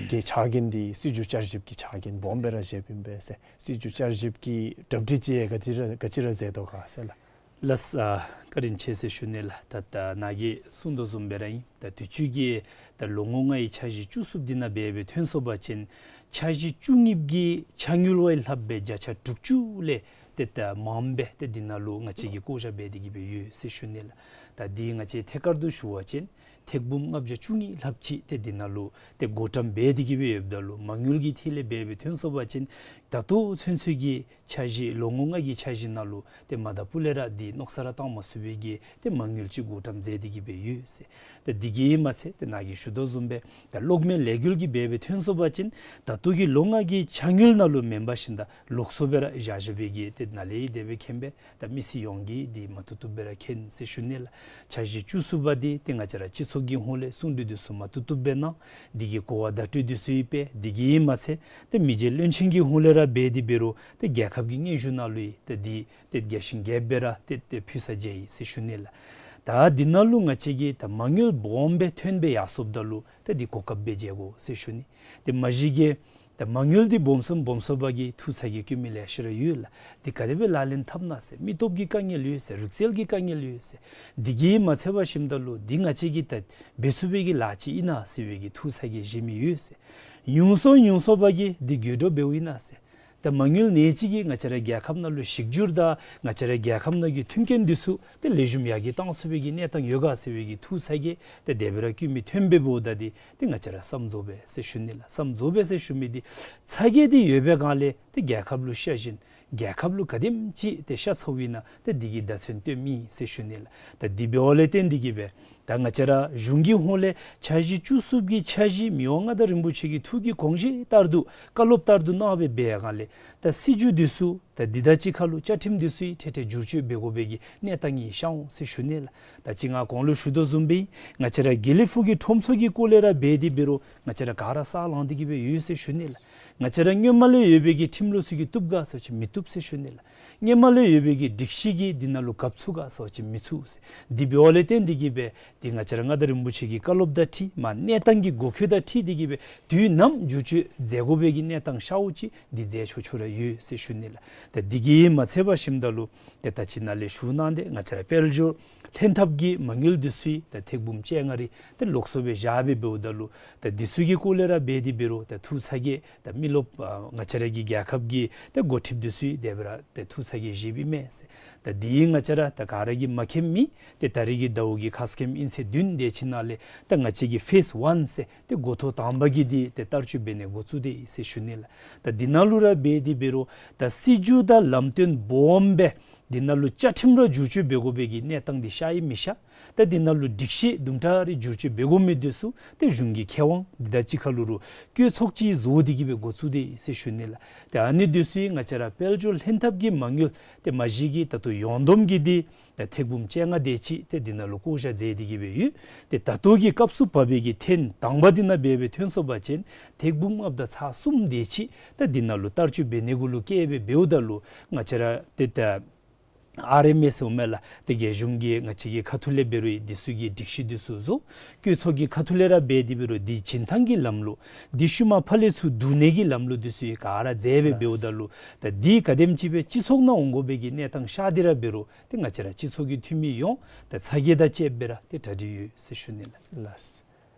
གི་ཕྱག་འགན་འདི་སྲིད་བྱུས་བསྐྱར་ཞིབ་ཀྱི་ཕྱག་འགན་སྦོམ་སྦེ་ར་བཞེསཔ་ཨིན་པས་ཟེར། སྲིད་བྱུས་བསྐྱར་ཞིབ་ཀྱི་གྲ་སྒྲིག་ཅིག་ཡང་ག་ཅི་ར་ག་ཅི་ར་མཛད་དོ་ག་ཟེར་ལགས། ལགས་ཨ་བཀའ་དྲིན་ཆེ་ཟེར་ཞུ་ནི་ལགས། ད་ད་ནཱ་གིས་གསུངས་དོ་བཟུམ་སྦེ་ར་ཨིན། ད་དུས་ཅི་གི་ད་ལོ་ངོ་ལྔའི་འཆར་གཞི་བཅུ་གསུམ་འདི་ནང་འབད་སྦེ་ཐོན་སོང་པ་ཅིན་འཆར་གཞི་བཅུ་གཉིས་ཀྱི་འཆར་དངུལ་བ་ལྷགཔ་སྦེ་བརྒྱ་ཆ་དྲུག་ཅུ་ལས་ཏེ་ད་མངམ་སྦེ་ཏེ་འདི་ནང་ལུ་ང་བཅས་ཀྱིས་བཀོ་བཞག་འབད་དེ་གིས་སྦེ་ཡོད་ཟེར་ཞུ་ནི་ལགས། ད་འདི་ང་བཅས་ཐད་ཀར་དུ་ཞུ་བ་ཅིན་ཐེར་འབུམ་ལྔ་བརྒྱ་བཅུ་གཉིས་ལྷགཔ་ཅིག་ཏེ་འདི་ནང་ལུ་ཏེ་བགོ་བཀྲམ་འབད་དེ་གིས་སྦེ་ཡོདཔ་ད་ལུ་མ་དངུལ་གྱི་ཐད་ལས་འབད་སྦེ་ཐོན་སོང་པ་ཅིན་ད་ལྟོ་ཚུན་ཚོད་ཀྱི་འཆར་གཞི་ལོ་ངོ་ལྔ་གི་འཆར་གཞི་ནང་ལུ་ཏེ་མ་དང་པོ་ལས་ར་འདི་མནོ་བསམ་ར་བཏང་མ་ཚུགས་པའི་གི་ཏེ་མ་དངུལ་ཅིག་བགོ་བཀྲམ་མཛད་དེ་གིས་སྦེ་ཡོད་ཟེར། ཏེ་འདི་གིས་མ་ཚད་ཏེ་ནཱ་གིས་ཞུ་དོ་བཟུམ་སྦེ་ད་གློག་མེ་ལས་འགུལ་གྱི་འབད་སྦེ་ཐོན་སོང་པ་ཅིན་ད་ལྟོ་གི་ལོ་ལྔ་གི་འཆར་དངུལ་ནང་ལུ་མེན་པར་ཞིནམ་ད་ལོགས་སུ་སྦེ་ར་བཞག་བཞག་པའི་གི་ཏེ་ནཱ་ལས་དེ་སྦེ་མཁྱེན་པས། ད་མི་སེར་ཡོངས་ཀྱིས་འདི་མ་བཏུབ་བཏུབ་སྦེ་ར་མཁྱེན་ཟེར་ཞུ་ནི་ལགས། འཆར་གཞི་བཅུ་གསུམ་པ་འདི་ཏེ་ང་བཅས་ར་སྤྱི་ཚོགས་ཀྱི་ཧོངས་ལས་གསུང་གྲོས་འདི་ཚུ་མ་བཏུབ་བཏུབ་སྦེ་གནང་། འདི་གི་གོ་བ་བརྡ་སྤྲོད་འདི་ཚུ་ཡང་སྤེལ། འདི་གིས་མ་ཚད་ཏེ་མི་རྗེ་བློན་ཆེན་གྱི་ཧོངས་ལས་ར་འབད་དེ་འབད་རུང་ཏེ་རྒྱལ་ཁབ་ཀྱི་སྙན་ཞུ་ནང་ལུ་ཡང་ཏེ་འདི་ཏེ་རྒྱས་ཤིང་རྒྱས་པ་སྦེ་ར་ཏེ་ཏེ་ཕུལ་ས་མཇལ་ཡི་ཟེར་ཞུ་ནི་ལགས། ད་འདི་ནང་ལུ་ང་བཅས་ཀྱིས་ད་མ་དངུལ་སྦོམ་སྦེ་ཐོན་སྦེ་ཡར་སོངམ་ད་ལུ་ཏེ་འདི་གོ་སྐབས་སྦེ་མཇལ་དགོ་ཟེར་ཞུ་ནི། ཏེ་མ་གཞི་གིས་ད་མ་དངུལ་འདི་སྦོམ་སུ་སྦོམ་སུ་འབག་གི་ཐུགས་ཚ་གྱང་བཀོད་མི་ལེ་ཤ་ར་ཡོད་ལགས། འདི་ག་དེ་སྦེ་ལག་ལེན་འཐབ་ན་ཟེར། མི་སྟོབས་ཀྱི་དཀའ་ངལ་ཡོད་ཟེར། རིག་རྩལ་གྱི་དཀའ་ངལ་ཡོད་ཟེར། འདི་གིས་མ་ཚད་པར་ཞིནམ་ད་ལུ་འདི་ང་བཅས་ཀྱིས་ད་འབད་ཚུགས་པའི་གི་ལཱ་ཅིག་ཨིན་ན་ཟེར་བའི་གི་ཐུགས་ཚ་གྱང་བཞེས་མི་ཡོད་ཟེར། ཉུང་སུ་ཉུང་སུ་འབག་གི་འདི་དགོད་བྲོ་འབདཝ་ཨིན་ན་ཟེར། ད་མ་དངུལ་ནི་ཅིག་གིས་ང་བཅས་ར་རྒྱལ་ཁབ་ནང་ལུ་གཞི་འགྱུར་དང་ང་བཅས་ར་རྒྱལ་ཁབ་ནང་གི་མཐུན་རྐྱེན་འདི་ཚུ་ཏེ་ལེགས་ཤོམ་ཡར་རྒྱས་གཏང་ཚུགས་པའི་གི་གནས་སྟངས་ཡོད་ག་ཟེར་བའི་གི་ཐུགས་ཚ་གྱང་ཏེ་དེ་སྦེ་ར་བཀོད་མི་ཐོན་སྦེ་འབདཝ་ད་འདི་ཏེ་ང་བཅས་ར་བསམ་རྫོགས་པས་ཟེར་ཞུ་ནི་ལགས། བསམ་རྫོགས་པས་ཟེར་ཞུ་མི་འདི་ཚ་གྱང་འདི་ཡོད་པའི་སྒང་ལས་ཏེ་རྒྱལ་ཁབ་ལུ་ཤ་ཞེན། རྒྱལ་ཁབ་ལུ་ག་དེམ་ཅིག་ཏེ་ཤ་ཚ་བ་ཨིན་ན་ཏེ་འདི་གིས་བརྡ་མཚོན་སྟོན་མི་ཟེར་ཞུ་ནི་ལགས། ད་འདི་འབདཝ་ལས་བརྟེན་ཏེ་གིས་སྦེ་ད་ང་བཅས་ར་གཞུང་གི་ཧོངས་ལས་འཆར་གཞི་བཅུ་གསུམ་གྱི་འཆར་གཞི་མི་དབང་མངའ་བདག་རིན་པོ་ཆེ་གི་ཐུགས་ཀྱི་དགོངས་བཞེད་ལྟར་དུ་བཀའ་སློབ་ལྟར་དུ་གནང་སྦེ་འབད་བའི་སྒང་ལས་ད་སྲིད་བྱུས་འདི་ཚུ་ད་འདི་དང་གཅིག་ཁར་ལུ་བཅའ་ཁྲིམས་འདི་ཚུ་ཡང་ཏེ་ཏེ་བསྒྱུར་བཅོས་འབད་དགོ་པའི་གི་གནས་སྟངས་ཡང་ཤར་འོང་ཟེར་ཞུ་ནི་ལགས། ད་ཅི་ང་གོང་ལུ་ཞུ་དོ་བཟུམ་སྦེ་ང་བཅས་ར་དགེ་ལེགས་ཕུག་གི་ཁྲོམ་ཚོགས་ཀྱི་སྐོར་ལས་ར་འབད་དེ་འབད་རུང་ང་བཅས་ར་ག་ར་ས་ལངས་ཏེ་གིས་སྦེ་ཡོད་ཟེར་ཞུ་ནི་ལགས། ང་བཅས་ར་སྔོན་མ་ལས་ཡོད་པའི་གི་ཁྲིམས་ལུགས་ཚུ་གིས་བཏུབ་ག་ཟེར་བ་ཅིན་མི་བཏུབ་ཟེར་ཞུ་ནི་ལགས། སྔོན་མ་ལས་ཡོད་པའི་གི་སྒྲིག་གཞི་གིས་འདི་ནང་ལུ་གབ་ཚུགས་ག་ཟེར་བ་ཅིན་མི་ཚུགས་ཟེར། དེ་འབདཝ་ལས་བརྟེན་ཏེ་གིས་སྦེ་འདི་ང་བཅས་ར་མངའ་བདག་རིན་པོ་ཆེ་གི་བཀའ་སློབ་དང་འཁྲིལ་མ་གནས་སྟངས་ཀྱི་འགོ་འཁྱུད་དང་འཁྲིལ་ཏེ་གིས་སྦེ་དུས་ནམ་བསྒྱུར་བཅོས་མཛད་དགོ་པའི་གི་གནས་སྟངས་ཤརཝ་ཅིག་འདི་མཛད་ཆོག་ཆོག་ར་ཡོད་ཟེར་ཞུ་ནི་ལགས། ད་འདི་གིས་མ་ཚད་པར་ཞིནམ་ད་ལུ་ཏེ་ད་ཅི་ནཱ་ལས་ཞུ་གནང་སྟེ་ང་བཅས་ར་དཔལ་འབྱོར་ལྷན་ཐབས་ཀྱི་མ་དངུལ་འདི་ཚུ་ད་ཐེར་འབུམ་བཅོ་ལྔ་རེ་ཏེ་ལོགས་སུ་སྦེ་བཞག་སྦེ་འབདཝ་ད་ལུ་ད་འདི་ཚུ་གི་སྐོར་ལས་ར་འབད་དེ་འབད་རུང་ད་ཐུགས་ཚ་གྱང་ད་མི་རློབས་ཨ་ང་བཅས་ར་གི་རྒྱལ་ཁབ་ཀྱི་ད་འགོ་ཁྲིདཔ་འདི་ཚུ་དེ་སྦེ་ར་ད་ཐུགས་ཚ་གྱང་བཞེསཔ་ཨིན་མས་ཟེར། ད་འདི་ང་བཅས་ར་ད་ག་ར་གིས་མ་མཁྱེནམ་མེད། ཏེ་ད་རེས་ཀྱི་ཟླཝ་གི་ཁ་སྐོམ་ཨིན་ཚེས་བདུན་དེ་ཅིག་ནང་ལས་ད་ང་བཅས་ཀྱི་ཕེསི་ཝན་ཟེར་ཏེ་འགོ་ཐོག་དང་པ་གི་འདི་ཏེ་བསྟར་སྤྱོད་འབད་ནི་འགོ་བཙུགས་ཏེ་ཟེར་ཞུ་ནི་ལགས། ད་འདི་ནང་ལུ་ར་འབད་དེ་འབད་རུང་ད་སྲིད་བྱུས་དང་ལམ་སྟོན་སྦོམ་སྦེ་འདི་ནང་ལུ་བཅའ་ཁྲིམས་ར་བསྒྱུར་བཅོས་འབད་དགོ་པའི་གི་གནས་སྟངས་འདི་ཤར་ཡི་མི་ཤར། ད་འདི་ནང་ལུ་སྒྲིག་གཞི་དུམ་གྲ་རེ་བསྒྱུར་བཅོས་འབད་དགོ་མི་འདི་ཚུ་ཏེ་གཞུང་གི་ཁེ་དབང་འདི་དང་གཅིག་ཁར་ལུ་རུང་བཀོད་ཚོགས་ཅིག་བཟོ་སྟེ་གིས་སྦེ་འགོ་བཙུགས་ཏེ་ཟེར་ཞུ་ནི་ལགས། ཏེ་ཨ་ནི་འདི་ཚུ་ང་བཅས་ར་དཔལ་འབྱོར་ལྷན་ཐབས་ཀྱི་མ་དངུལ་ཏེ་མ་གཞི་གི་ད་ལྟོ་ཡོངས་བསྡོམས་ཀྱི་འདི་ད་ཐེར་འབུམ་བཅོ་ལྔ་དེ་ཅིག་ཏེ་འདི་ནང་ལུ་བཀོ་བཞག་མཛད་དེ་གིས་སྦེ་ཡོད། ཏེ་ད་ལྟོ་གི་སྐབས་སུ་བབས་པའི་གི་ཐེངས་དང་པ་འདི་ནང་འབད་སྦེ་ཐོན་སོང་པ་ཅིན་ཐེར་འབུམ་ལྔ་བརྒྱ་ཚག་གསུམ་དེ་ཅིག་ད་འདི་ནང་ལུ་བསྟར་སྤྱོད་འབད་ནི་གུ་ལུ་བཀལ་སྦེ་འབདཝ་ད་ལུ་ང་བཅས་ར་ཏེ་ད་ཨར་ཨེམ་ཨེསི་འོང་མས་ལགས། ཏེ་རྒྱལ་གཞུང་གི་ང་བཅས་ཀྱི་ཁ་ཐུག་ལས་འབད་རུང་འདི་ཚུ་གི་སྒྲིག་གཞི་འདི་ཚུ་བཟོ། བཀོད་ཚོགས་ཀྱི་ཁ་ཐུག་ལས་ར་འབད་དེ་འབད་རུང་འདི་བྱིན་ཐང་གི་ལམ་ལུགས་འདི་ཤུལ་མ་ཕར་ལས་ཚུར་བསྡུ་ནི་གི་ལམ་ལུགས་འདི་ཚུ་ག་ར་མཛད་སྦེ་འབདཝ་ད་ལུ་ད་འདི་ག་དེམ་ཅིག་སྦེ་སྤྱི་ཚོགས་ནང་འོང་དགོ་པའི་གི་གནས་སྟངས་ཤར་ཏེ་ར་འབད་རུང་ཏེ་ང་བཅས་ར་སྤྱི་ཚོགས་ཀྱི་འཐུས་མི་ཡོངས་ད་ཚ་གྱང་དང་བཅསཔ་སྦེ་ར་ཏེ་གྲ་སྒྲིག་ཡོད་ཟེར་ཞུ་ནི་ལགས། ལགས།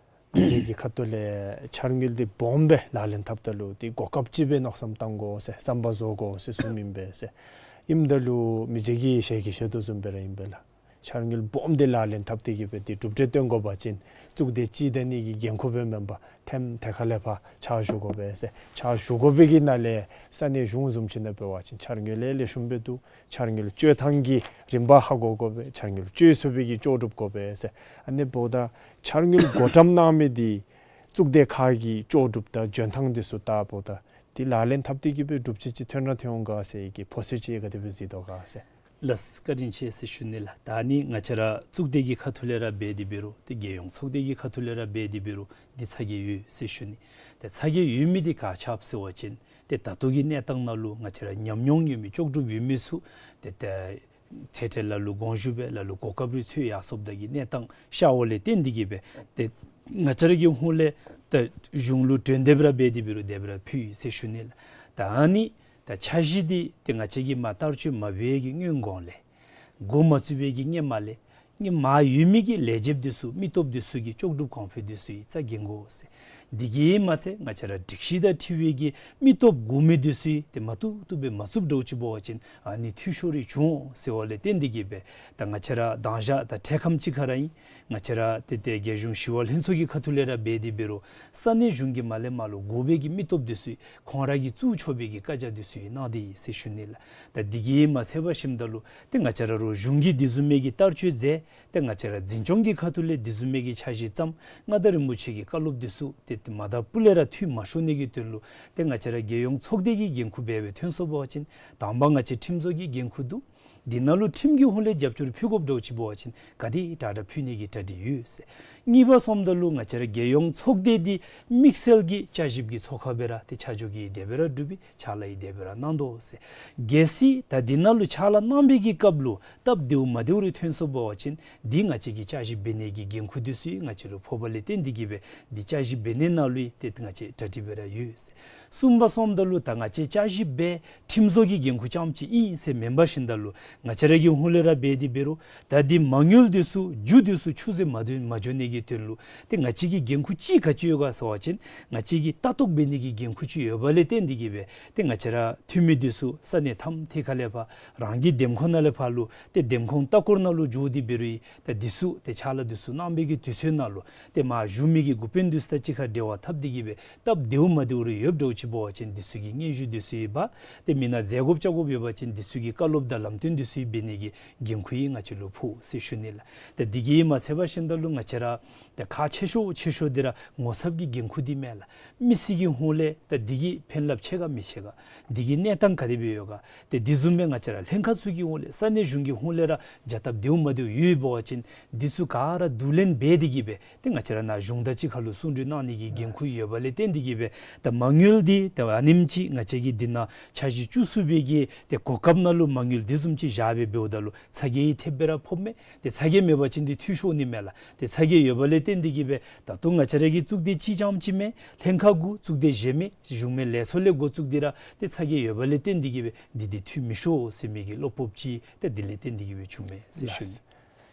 མི་རྗེ་གི་ཁ་ཐུག་ལས་འཆར་དངུལ་འདི་སྦོམ་སྦེ་ལག་ལེན་འཐབ་ད་ལུ་འདི་གོ་སྐབས་ཅིག་སྦེ་མནོ་བསམ་བཏང་དགོ་ཟེར་བསམ་པ་བཟོ་དགོ་ཟེར་གསུངམ་ཨིན་པས་ཟེར། ཨིནམ་ད་ལུ་མི་རྗེ་གིས་ཞལ་གྱིས་བཞེས་དོ་བཟུམ་སྦེ་ར་ཨིན་པས་ལགས། འཆར་དངུལ་སྦོམ་འདི་ལག་ལེན་འཐབ་སྟེ་གིས་སྦེ་འདི་གྲུབ་འབྲས་སྟོན་དགོ་པ་ཅིན་གཙུག་སྡེ་སྤྱི་བདེ་ནི་གི་འགན་ཁུར་སྦེ་མེན་པར་ཐེམ་ཐེ་ཁ་ལས་ཕར་ཕྱག་ཞུ་དགོ་པས་ཟེར། ཕྱག་ཞུ་དགོ་པའི་གི་ནང་ལས་ས་གནས་གཞུང་བཟུམ་ཅིག་ནང་འབད་བ་ཅིན་འཆར་དངུལ་ལེ་ལེ་ཤོམ་སྦེ་འདུག། འཆར་དངུལ་སྤྱོད་ཐངས་ཀྱི་རིམ་པ་ཧ་གོ་དགོ་པས། འཆར་དངུལ་སྤྱོད་ཚུགས་པའི་གི་ལྕོགས་གྲུབ་དགོ་པས་ཟེར། ཨ་ནི་འབདཝ་ད་འཆར་དངུལ་བགོ་བཀྲམ་གནང་མི་འདི་གཙུག་སྡེ་ཁག་གི་ལྕོགས་གྲུབ་དང་འཇོན་ཐངས་འདི་ཚུ་ལྟ་འབདཝ་ད་འདི་ལག་ལེན་འཐབ་སྟེ་གིས་སྦེ་གྲུབ་འབྲས་ཅིག་ཐོན་ར་ཐོན་འོང་ག་ཟེར་གྱི་ཕོ་སོ་ཅིག་ག་དེ་སྦེ་གཟིགས་དོ་ག་ཟེར། ལགས། བཀའ་དྲིན་ཆེ་ཟེར་ཞུ་ནི་ལགས། ད་ནི་ང་བཅས་ར་གཙུག་སྡེ་གི་ཁ་ཐུག་ལས་ར་འབད་དེ་འབད་རུང་ཏེ་རྒྱལ་ཡོངས་ཚོགས་སྡེ་གི་ཁ་ཐུག་ལས་ར་འབད་དེ་འབད་རུང་འདི་ཚ་གྱང་ཡོད་ཟེར་ཞུ་ནི། ཏེ་ཚ་གྱང་ཡོད་མི་འདི་ག་ཅི་སྦེ་ཟེར་བ་ཅིན་ཏེ་ད་ལྟོ་གི་གནས་སྟངས་ནང་ལུ་ང་བཅས་ར་ཉམས་མྱོང་ཡོད་མི་ལྕོགས་གྲུབ་ཡོད་མི་ཚུ་ཏེ་ཏེ་འཕྲལ་འཕྲལ་ལ་ལུ་དགོངས་ཞུ་འབད་ལ་ལུ་གོ་སྐབས་རེ་འཚོལ་ཡར་སོངམ་ད་གི་གནས་སྟངས་ཤརཝ་ལས་བརྟེན་ཏེ་གིས་སྦེ་ཏེ་ང་བཅས་ར་གི་ཧོངས་ལས་ཏེ་གཞུང་ལུ་གྲོས་འདེབས་ར་འབད་དེ་འབད་རུང་དེ་སྦེ་ར་ཕུལ་ཡི་ཟེར་ཞུ་ནི་ལགས། ད་ཨ་ནི་ད་འཆར་གཞི་འདི་ཏེ་ང་བཅས་ཀྱིས་མ་བསྟར་སྤྱོད་མ་འབད་བའི་གི་སྔོན་གོང་ལས་འགོ་མ་བཙུགས་པའི་གི་སྔོན་མ་ལས་སྔོན་མ་ཡོད་མི་གི་ལས་བྱེདཔ་འདི་ཚུ་མི་སྟོབས་འདི་ཚུ་གི་ལྕོགས་གྲུབ་གོང་འཕེལ་འདི་ཚུ་ཡི་རྩ་འགེངས་དགོ་ཟེར། འདི་གིས་མ་ཚད་ང་བཅས་ར་སྒྲིག་གཞི་དང་འཁྲིལ་བའི་གི་མི་སྟོབས་དགོ་མི་འདི་ཚུ་ཡི་ཏེ་མ་བཏུབ་བཏུབ་སྦེ་མ་བཙུགསཔ་འདྲཝ་ཅིག་འབད་བ་ཅིན་ཨ་ནི་འཐུས་ཤོར་རེ་འབྱུང་འོང་ཟེར་བ་ལས་བརྟེན་ཏེ་གིས་སྦེ་ད་ང་བཅས་ར་དང་ཞག་ད་འཕྲལ་ཁམས་ཅིག་ཁར་ར་ཨིན། ང་བཅས་ར་ཏེ་ཏེ་རྒྱལ་གཞུང་ཞི་གཡོག་ལྷན་ཚོགས་ཀྱི་ཁ་ཐུག་ལས་ར་འབད་དེ་འབད་རུང་ས་གནས་གཞུང་གི་མར་ལས་མར་ལུ་དགོ་པའི་གི་མི་སྟོབས་འདི་ཚུ་ཡི་ཁོང་ར་གིས་བཙུགས་ཆོག་པའི་གི་བཀའ་རྒྱ་འདི་ཚུ་ཡི་གནང་སྟེ་ཡི་ཟེར་ཞུ་ནི་ལགས། ད་འདི་གིས་མ་ཚད་པར་ཞིནམ་ད་ལུ་ཏེ་ང་བཅས་ར་རོགས་གཞུང་གིས་འདི་བཟུམ་མའི་གི་བསྟར་སྤྱོད་མཛད། ཏེ་ང་བཅས་ར་འཛིན་སྐྱོང་གི་ཁ་ཐུག་ལས་འདི་བཟུམ་མའི་གི་འཆར་གཞི་བརྩམས། མངའ་བདག་རིན་པོ་ཆེ་གི་བཀའ་སློབ་འདི་ཚུ་ཏེ་མ་དག་པ་ལས་ར་འཐུས་མ་ཤོར་ནི་གི་དོན་ལུ་ཏེ་ང་བཅས་ར་རྒྱལ་ཡོངས་ཚོགས་སྡེ་གི་འགན་ཁུར་འབད་སྦེ་ཐོན་སོང་པ་ཅིན་དང་པ་ང་བཅས་ཁྲིམས་བཟོ་གི་འགན་ཁུར་འདུག། འདི་ནང་ལུ་ཁྲིམས་ཀྱི་ཧོངས་ལས་རྒྱབ་སྐྱོར་ཕུལ་དགོཔ་འདྲཝ་ཅིག་འབད་བ་ཅིན་ག་དེ་དྲག་དྲག་ཕུལ་ནི་གི་གྲ་སྒྲིག་ཡོད་ཟེར། གཉིས་པ་སོངམ་ད་ལུ་ང་བཅས་ར་རྒྱལ་ཡོངས་ཚོགས་སྡེ་འདི་དམིགས་བསལ་གྱི་བསྐྱར་ཞིབ་ཀྱི་ཚོགས་ཁང་སྦེ་ར་ཏེ་ཆ་འཇོག་གིས་དེ་སྦེ་ར་གྲུབ་པའི་ཕྱག་ལཱ་ཡི་དེ་སྦེ་ར་གནང་དོ་ཟེར། གལ་སྲིད་ད་འདི་ནང་ལུ་ཕྱག་ལཱ་གནང་བའི་གི་སྐབས་ལུ་སྟབས་བདེཝ་མ་བདེཝ་རེ་ཐོན་སོང་པ་ཅིན་འདི་ང་བཅས་ཀྱིས་བསྐྱར་ཞིབ་འབད་ནི་གི་འགན་ཁུར་འདི་ཚུ་ཡི་ང་བཅས་ལུ་ཕོག་པ་ལས་བརྟེན་ཏེ་གིས་སྦེ་འདི་བསྐྱར་ཞིབ་འབད་ནི་ནང་ལུ་ཡི་ཏེ་ང་བཅས་གྲ་སྒྲིག་སྦེ་ར་ཡོད་ཟེར། གསུམ་པ་སོངམ་ད་ལུ་ད་ང་བཅས་བསྐྱར་ཞིབ་འབད་ཁྲིམས་བཟོ་གི་འགན་ཁུར་རྐྱངམ་ཅིག་ཨིན་ཟེར་མེན་པར་ཞིནམ་ད་ལུ་ང་བཅས་ར་གི་ཧོངས་ལས་ར་འབད་དེ་འབད་རུང་ད་འདི་མ་དངུལ་འདི་ཚུ་རྒྱུ་འདི་ཚུ་ཆུད་ཟོས་མ་འགྱོ་མ་འགྱོ་ནི་གི་དོན་ལུ་ཏེ་ང་བཅས་ཀྱི་འགན་ཁུར་ཅིག་ག་ཅི་ཡོད་ག་ཟེར་བ་ཅིན་ང་བཅས་ཀྱིས་ལྟ་རྟོག་འབད་ནི་གི་འགན་ཁུར་ཅིག་ཡོད་པ་ལས་བརྟེན་ཏེ་གིས་སྦེ་ཏེ་ང་བཅས་ར་འཐུས་མི་འདི་ཚུ་ས་གནས་ཐམ་ཐེ་ཁ་ལས་ཕར་རང་གི་འདེམས་ཁོངས་ནང་ལས་ཕར་ལུ་ཏེ་འདེམས་ཁོངས་ལྟ་སྐོར་ནང་ལུ་འགྱོ་སྟེ་འབད་རུང་ཡི་ད་འདི་ཚུ་ཏེ་ཕྱག་ལཱ་འདི་ཚུ་གནང་བའི་གི་དུས་ཚོད་ནང་ལུ་ཏེ་མར་བཞུགས་མི་གི་འགོ་དཔོན་འདི་ཚུ་དང་གཅིག་ཁར་འབྲེལ་བ་འཐབ་སྟེ་གིས་སྦེ་སྟབས་བདེཝ་མ་བདེཝ་རེ་ཡོདཔ་འདྲཝ་ཅིག་འབད་བ་ཅིན་འདི་ཚུ་གི་སྙན་ཞུ་འདི་ཚུ་ཡི་འབག། ཏེ་མི་ནང་མཛད་དགོཔ་བཅར་དགོཔ་ཡོད་པ་ཅིན་འདི་ཚུ་གི་བཀའ་སློབ་དང་ལམ་སྟོན་འདི་ཚུ་ཡི་འབད་ནི་གི་འགན་ཁུར་ཡི་ང་བཅས་ལུ་ཕོག་ཟེར་ཞུ་ནི་ལགས། ཏེ་འདི་གིས་མ་ཚད་པར་ཞིནམ་ད་ལུ་ང་བཅས་ར་ཏེ་ཁག་ཆེ་ཤོས་ཆེ་ཤོས་འདི་ར་ངོ་ཚབ་ཀྱི་འགན་ཁུར་འདི་མས་ལགས། མི་སེར་གྱི་ཧོངས་ལས་ད་འདི་གིས་ཕན་རླབས་ཆེ་ག་མི་ཆེ་ག། འདི་གི་གནས་སྟངས་ག་དེ་སྦེ་ཡོད་ག། ཏེ་འདི་བཟུམ་སྦེ་ང་བཅས་ར་ལྷན་ཁག་ཚུ་གི་ཧོངས་ལས་ས་གནས་གཞུང་གི་ཧོངས་ལས་ར་བྱ་སྟབས་བདེཝ་མ་བདེཝ་ཡོདཔ་འབད་བ་ཅིན་འདི་ཚུ་ག་ར་བསྡུ་ལེན་འབད་དེ་གིས་སྦེ་ཏེ་ང་བཅས་ར་ནཱ་གཞུང་དང་གཅིག་ཁར་ལུ་གསུང་གྲོས་གནང་ནི་གི་ འགན་ཁུར་ཡོདཔ་ལས་བརྟེན་ཏེ་གིས་སྦེ་ད་མ་དངུལ་འདི་ད་ཨ་ནེམ་ཅིག་ང་བཅས་ཀྱིས་འདི་ནང་འཆར་གཞི་བཅུ་གསུམ་པའི་གི་ཏེ་གོ་སྐབས་ནང་ལུ་མ་དངུལ་འདི་བཟུམ་ཅིག་བཞག་སྦེ་འབདཝ་ད་ལུ་ཚ་གྱང་ཡང་ཐེབས་སྦེ་ར་ཕོགཔ་མས། ཏེ་ཚ་གྱང་མེད་པ་ཅིན་འདི་འཐུས་ཤོར་ནི་མས་ལགས། ཏེ་ཚ་གྱང་ཡོདཔ་ལས་བརྟེན་ཏེ་གིས་སྦེ་ད་ལྟོ་ང་བཅས་ར་གི་གཙུག་སྡེ་གཅིག་རྐྱངམ་ཅིག་མེན། ལྷན་ཁག་དགུ་གཙུག་སྡེ་བཞི་མེན། གཞུང་མིན་ལས་ཚོགས་ལས་འགོ་བཙུགས་ཏེ་ར་ཏེ་ཚ་གྱང་ཡོདཔ་ལས་བརྟེན་ཏེ་གིས་སྦེ་འདི་འདི་འཐུས་མི་ཤོར་ཟེར་མི་གི་བློ་སྤོབས་ཅིག་ཏེ་འདི་ལས་བརྟེན་ཏེ་གིས་སྦེ་བྱུངམ་མས་ཟེར་ཞུ་ནི།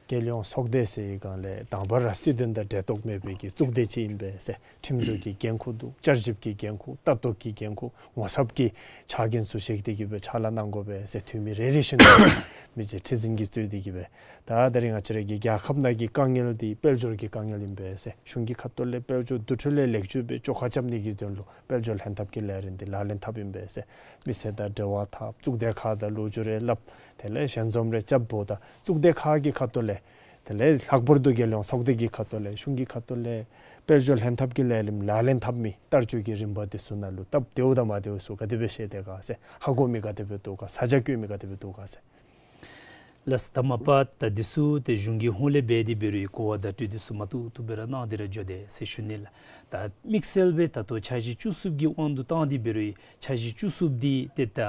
རྒྱལ་ཡོངས་ཚོགས་སྡེ་ཟེར་བའི་སྒང་ལས་དང་པ་ར་སྲིད་དོན་དང་འབྲེལ་གཏོགས་མེད་པའི་གི་གཙུག་སྡེ་ཅིག་ཨིན་པས་ཟེར། ཁྲིམས་བཟོ་གི་འགན་ཁུར་འདུག། བསྐྱར་ཞིབ་ཀྱི་འགན་ཁུར། ལྟ་རྟོག་གི་འགན་ཁུར། ངོ་ཚབ་ཀྱི་ཕྱག་འགན་ཚུ་བཞེས་ཏེ་གིས་སྦེ་ཕྱག་ལཱ་གནང་དགོ་པས་ཟེར། འཐུས་མི་རེ་རེ་བཞིན་དུ་མི་རྗེ་ཁྲི་འཛིན་གྱིས་གཙོས་ཏེ་གིས་སྦེ་ད་ད་རིས་ང་བཅས་ར་གི་རྒྱལ་ཁབ་ནང་གི་དཀའ་ངལ་འདི་དཔལ་འབྱོར་གྱི་དཀའ་ངལ་ཨིན་པས་ཟེར། གཞུང་གི་ཁ་ཐུག་ལས་དཔལ་འབྱོར་འདུ་འཕྲོ་ལས་ལེགས་བཅོས་སྦེ་བཅོ་ཁ་རྐྱབ་ནི་གི་དོན་ལུ་དཔལ་འབྱོར་ལྷན་ཐབས་ཀྱི་ལས་རིམ་འདི་ལག་ལེན་འཐབ་ཨིན་པས་ཟེར། མི་སེར་དང་འབྲེལ་བ་འཐབ། གཙུག་སྡེ་ཁག་དང་ལོ་རྒྱུས་རེ་སླབ། དེ་ལས་ཞལ་འཛོམས་རེ་རྐྱབ་འབདཝ་ད་གཙུག་སྡེ་ཁག་གི་ཁ་ཐུག་ལས་དེ་ལས་ལྷག་པར་དུ་རྒྱལ་ཡོངས་ཚོགས་སྡེ་གི་ཁ་ཐུག་ལས་གཞུང་གི་ཁ་ཐུག་ལས་དཔལ་འབྱོར་ལྷན་ཐབས་ཀྱི་ལས་རིམ་ལག་ལེན་འཐབ་མི་བསྟར་སྤྱོད་ཀྱི་རིམ་པ་འདི་ཚུ་ནང་ལུ་སྟབས་བདེཝ་དང་མ་བདེཝ་ཚུ་ག་དེ་སྦེ་ཤེས་དེས་ག་ཟེར། ཧ་གོ་མི་ག་དེ་སྦེ་འདུག་ག། ས་ཆ་བཀོད་མི་ག་དེ་སྦེ་འདུག་ག་ཟེར། ལགས། ད་མ་པ་ད་འདི་ཚུ་ཏེ་གཞུང་གི་ཧོངས་ལས་འབད་དེ་འབད་རུང་གོ་བ་བརྡ་སྤྲོད་འདི་ཚུ་མ་བཏུབ་བཏུབ་སྦེ་ར་གནང་སྟེ་ར་འགྱོ་དེས་ཟེར་ཞུ་ནི་ལགས། ད་དམིགས་བསལ་སྦེ་ད་ལྟོ་འཆར་གཞི་བཅུ་གསུམ་གྱི་དབང་དུ་བཏང་སྟེ་འབད་རུང་འཆར་གཞི་བཅུ་གསུམ་འདི་ཏེ་ད་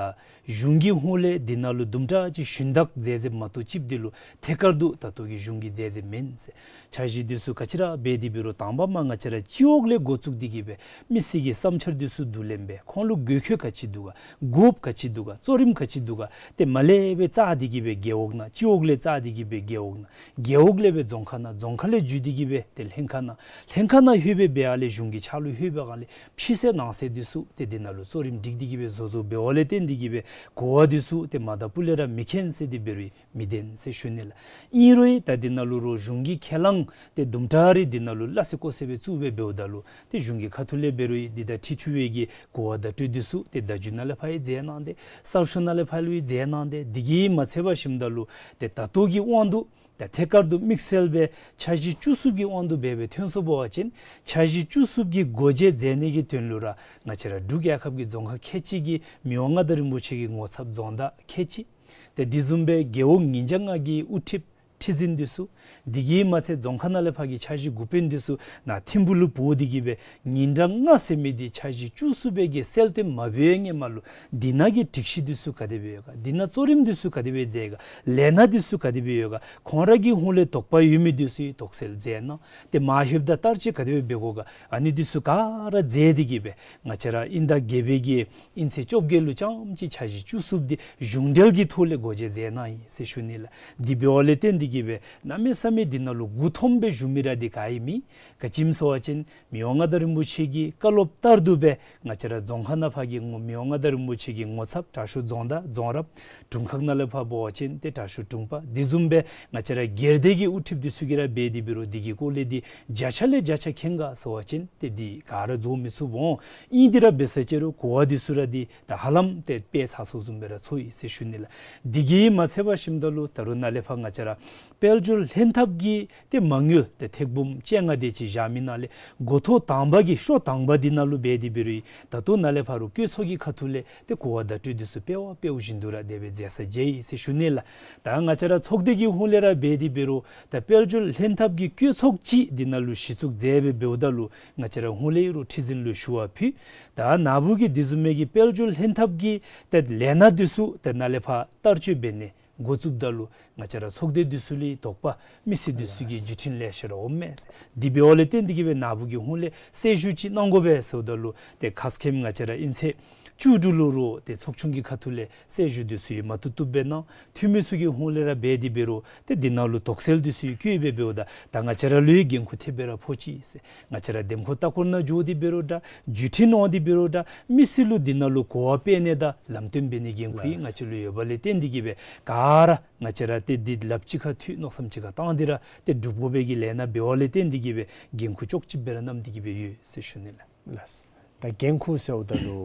གཞུང་གི་ཧོངས་ལས་འདི་ནང་ལུ་དུམ་གྲ་ཅིག་ཞུན་དག་མཛད་མཛདཔ་མ་གཏོགས་ཅིག་འདི་ལུ་ཐད་ཀར་དུ་ད་ལྟོ་གི་གཞུང་གིས་མཛད་མཛདཔ་མེན་ཟེར། འཆར་གཞི་འདི་ཚུ་ག་ཅི་ར་འབད་དེ་འབད་རུང་དང་པ་མ་ང་བཅས་ར་སྤྱི་འོག་ལས་འགོ་བཙུགས་ཏེ་གིས་སྦེ་མི་སེར་གྱི་བསམ་འཆར་འདི་ཚུ་བསྡུ་ལེན་འབད། ཁོང་ལུ་དགོས་མཁོ་ག་ཅི་འདུག་ག། དགོཔ་ག་ཅི་འདུག་ག། གཙོ་རིམ་ག་ཅི་འདུག་ག། ཏེ་མར་ལས་སྦེ་བཙུགས་ཏེ་གིས་སྦེ་རྒེད་འོག་ནང་སྤྱི་འོག་ལས་བཙུགས་ཏེ་གིས་སྦེ་རྒེད་འོག་ནང་། རྒེད་འོག་ལས་སྦེ་རྫོང་ཁག་ནང་། རྫོང་ཁག་ལས་བརྒྱུད་དེ་གིས་སྦེ་ཏེ་ལྷན་ཁག་ནང་། ལྷན་ཁག་ནང་ལྷོད་སྦེ་འབད་ཡར་ལས་གཞུང་གི་ཕྱག་ལུ་ལྷོད་པའི་སྒང་ལས་ཕྱི་གསལ་ནང་གསལ་འདི་ཚུ་ཏེ་འདི་ནང་ལུ་གཙོ་རིམ་སྒྲིག་སྟེ་གིས་སྦེ་བཟོ་བཟོཝ་འབདཝ་ལས་བརྟེན་ཏེ་གིས་སྦེ་གོ་བ་འདི་ཚུ་ཏེ་མ་དང་པོ་ལས་ར་མི་མཁྱེན་ཟེར་ཏེ་འབད་རུང་མི་བདེན་ཟེར་ཞུ་ནི་ལགས། ཨིན་རུང་ད་འདི་ནང་ལུ་རོགས་གཞུང་གི་ཁས་བླངས་ཏེ་དུམ་གྲ་རེ་འདི་ནང་ལུ་སླ་བསྲེ་ཀོ་བསྲེ་སྦེ་བཙུགས་སྦེ་འབདཝ་ད་ལུ་ཏེ་གཞུང་གི་ཁ་ཐུག་ལས་འབད་རུང་འདི་དང་འཁྲིལ་ཚུ་བའི་གི་གོ་བ་བརྡ་སྤྲོད་འདི་ཚུ་ཏེ་བརྡ་བརྒྱུད་ནང་ལས་ཕར་ཡང་མཛད་གནང་སྟེ་གསར་ཤོག་ནང་ལས་ཕར་ལུ་ཡང་མཛད་གནང་སྟེ། འདི་གིས་མ་ཚད་པར་ཞིནམ་ད་ལུ་ཏེ་ད་ལྟོ་གི་དབང་དུ་ད་ཐད་ཀར་དུ་དམིགས་བསལ་སྦེ་འཆར་གཞི་བཅུ་གསུམ་གྱི་དབང་དུ་སྦེ་སྦེ་ཐོན་སོང་པ་ཅིན་འཆར་གཞི་བཅུ་གསུམ་གྱི་སྒོ་འབྱེད་མཛད་ནི་གི་དོན་ལུ་ར་ང་བཅས་ར་འབྲུག་རྒྱལ་ཁབ་ཀྱི་རྫོང་ཁག་ཁལ་གཅིག་གི་མི་དབང་མངའ་བདག་རིན་པོ་ཆེ་གི་ངོ་ཚབ་རྫོང་བདག་ཁལ་གཅིག། ཏེ་དེ་བཟུམ་སྦེ་རྒེད་འོག་ཉིས་བརྒྱ་ལྔ་གི་དབུ་ཁྲིདཔ་ཁྲི་འཛིན་འདི་ཚུ། དེ་གིས་མ་ཚད་རྫོང་ཁག་ནང་ལས་ཕར་གྱི་འཆར་གཞི་འགོ་དཔོན་འདི་ཚུ་ནཱ་ཐིམ་ཕུག་ལུ་འབོ་སྟེ་གིས་སྦེ་ཉིན་གྲངས་ལྔ་ཟེར་མི་འདི་འཆར་གཞི་བཅུ་གསུམ་པའི་གི་གསལ་སྟོན་མ་འབད་བའི་སྔོན་མ་ལུ་འདི་ནང་གི་སྒྲིག་གཞི་འདི་ཚུ་ག་དེ་སྦེ་ཡོད་ག། འདི་ནང་གཙོ་རིམ་འདི་ཚུ་ག་དེ་སྦེ་མཛད་ག། ལས་སྣ་འདི་ཚུ་ག་དེ་སྦེ་ཡོད་ག། ཁོང་ར་གི་ཧོངས་ལས་དོགས་པ་ཡོད་མི་འདི་ཚུ་ཡང་དོགས་སེལ་མཛད་གནང་། ཏེ་མ་ལྷོདཔ་ད་བསྟར་སྤྱོད་ག་དེ་སྦེ་འབད་དགོ་ག། ཨ་ནི་འདི་ཚུ་ག་ར་མཛད་དེ་གིས་སྦེ་ང་བཅས་ར་དབྱིན་ཟླ་བརྒྱད་པའི་གི་དབྱིན་ཚེས་བཅོ་བརྒྱད་ལུ་རྐྱངམ་ཅིག་འཆར་གཞི་བཅུ་གསུམ་འདི་གཞུང་འབྲེལ་གྱི་ཐོག་ལས་སྒོ་འབྱེད་མཛད་གནང་ཡི་ཟེར་ཞུ་ནི་ལགས། དེ་འབདཝ་ལས་བརྟེན་ཏེ་གིས་སྦེ་གནམ་མེད་ས་མེད་འདི་ནང་ལུ་མགུ་འཐོམས་སྦེ་བཞུགས་མི་ར་འདི་ག་ཡང་མེད། ག་ཅི་སྨོ་ཟེར་བ་ཅིན་མི་དབང་མངའ་བདག་རིན་པོ་ཆེ་གི་བཀའ་སློབ་ལྟར་དུ་སྦེ་ང་བཅས་ར་རྫོང་ཁག་ནང་ཕར་གྱི་ངོ་མི་དབང་མངའ་བདག་རིན་པོ་ཆེ་གི་ངོ་ཚབ་དྲག་ཤོས་རྫོང་བདག་རྫོང་རབ། དྲུང་ཁག་ནང་ལས་ཕར་འབད་བ་ཅིན་ཏེ་དྲག་ཤོས་དྲུང་པ། དེ་བཟུམ་སྦེ་ང་བཅས་ར་སྒེར་སྡེ་གི་དབུ་ཁྲིདཔ་འདི་ཚུ་གིས་ར་འབད་དེ་འབད་རུང་འདི་གི་སྐོར་ལས་འདི་བརྒྱ་ཆ་ལས་བརྒྱ་ཆ་མཁྱེན་ག་ཟེར་བ་ཅིན་ཏེ་འདི་ག་ར་རྫོགས་མི་ཚུགས་འོང་། ཨིན་དེ་ར་འབད་ས་ཅིག་རུང་གོ་བ་འདི་ཚུ་ར་འདི་ད་ཧ་ལམ་ཏེ་དཔེ་ཚར་སོང་བཟུམ་སྦེ་ར་ཚོར་ཡི་ཟེར་ཞུ་ནི་ལགས། འདི་གིས་མ་ཚད་པར་ཞིནམ་ད་ལུ་ད་རུང་ནཱ་ལས་ཕར་ང་བཅས་ར་དཔལ་འབྱོར་ལྷན་ཐབས་ཀྱི་ཏེ་མ་དངུལ་ཏེ་ཐེར་འབུམ་བཅོ་ལྔ་དེ་ཅིག་བཞག་མི་ནང་ལས་འགོ་ཐོག་དང་པ་གི་ཤོག་དང་པ་འདི་ནང་ལུ་འབད་དེ་འབད་རུང་ད་ལྟོ་ནཱ་ལས་ཕར་རུང་བཀོད་ཚོགས་ཀྱི་ཁ་ཐུག་ལས་ཏེ་གོ་བ་བརྡ་སྤྲོད་འདི་ཚུ་དཔེ་བ་དཔེ་བཞིན་དུ་ར་དེ་སྦེ་མཛད་ས་མཇལ་ཡི་ཟེར་ཞུ་ནི་ལགས། ད་ང་བཅས་ར་ཚོགས་སྡེ་གི་ཧོངས་ལས་ར་འབད་དེ་འབད་རུང་ད་དཔལ་འབྱོར་ལྷན་ཐབས་ཀྱི་བཀོད་ཚོགས་ཅིག་འདི་ནང་ལུ་གཞི་བཙུགས་མཛད་སྦེ་འབདཝ་ད་ལུ་ང་བཅས་ར་ཧོངས་ལས་ཡང་རུང་ཁྲི་འཛིན་ལུ་ཞུ་བ་ཕུལ། ད་ནཱ་བུ་གིས་དེ་བཟུམ་མའི་གི་དཔལ་འབྱོར་ལྷན་ཐབས་ཀྱི་ཏེ་ལས་སྣ་འདི་ཚུ་ཏེ་ནཱ་ལས་ཕར་བསྟར་སྤྱོད་འབད་ནི་འགོ་བཙུགསཔ་ད་ལུ་ང་བཅས་ར་ཚོགས་སྡེ་འདི་ཚུ་ལུ་དོགས་པ་མི་སེར་འདི་ཚུ་གི་བརྒྱུད་འཕྲིན་ལེ་ཤ་ར་འོངམ་མས། དེ་འབདཝ་ལས་བརྟེན་ཏེ་གིས་སྦེ་ནཱ་བུ་གི་ཧོངས་ལས་གསལ་ཞུ་ཅིག་གནང་དགོ་པས་ཟེརཝ་ད་ལུ་ཏེ་ཁ་སྐོམ་ང་བཅས་ར་ཨིན་ཚེ་བཅུ་དྲུག་ལུ་རུང་ཏེ་ཚོགས་ཆུང་གི་ཁ་ཐུག་ལས་གསལ་ཞུ་འདི་ཚུ་ཡང་མ་བཏུབ་བཏུབ་སྦེ་གནང་། འཐུས་མི་ཚུ་གི་ཧོངས་ལས་ར་འབད་དེ་འབད་རུང་ཏེ་འདི་ནང་ལུ་དོགས་སེལ་འདི་ཚུ་ཡང་བཀོད་སྦེ་འབདཝ་ད་ད་ང་བཅས་ར་ལུ་ཡང་འགན་ཁུར་ཐེབས་སྦེ་ར་ཕོག་ཅི་ཟེར། ང་བཅས་ར་འདེམས་ཁོངས་ལྟ་སྐོར་ནང་འགྱོ་སྟེ་འབད་རུང་འདྲ། བརྒྱུད་འཕྲིན་འོང་སྟེ་འབད་རུང་འདྲ། མི་སེར་ལུ་འདི་ནང་ལུ་གོ་བ་སྤེལ་ནི་དང་ལམ་སྟོན་འབད་ནི་འགན་ཁུར་ཡང་ང་བཅས་ལུ་ཡོདཔ་ལས་བརྟེན་ཏེ་གིས་སྦེ་ག་ར་ང་བཅས་ར་ཏེ་འདི་ལགཔ་གཅིག་ཁར་མཐུད་མནོ་བསམ་གཅིག་ཁར་བཏང་སྟེ་ར་ཏེ་སྒྲུབ་དགོ་པའི་གི་ལས་སྣ་འབདཝ་ལས་བརྟེན་ཏེ་གིས་སྦེ་འགན་ཁུར་ལྕོགས་ཅིག་སྦེ་ར་བསྣམས་ཏེ་གིས་སྦེ་ཡོད་ཟེར་ཞུ་ནི་ལགས། ལགས། ད་འགན་ཁུར་ཟེརཝ་ད་ལུ་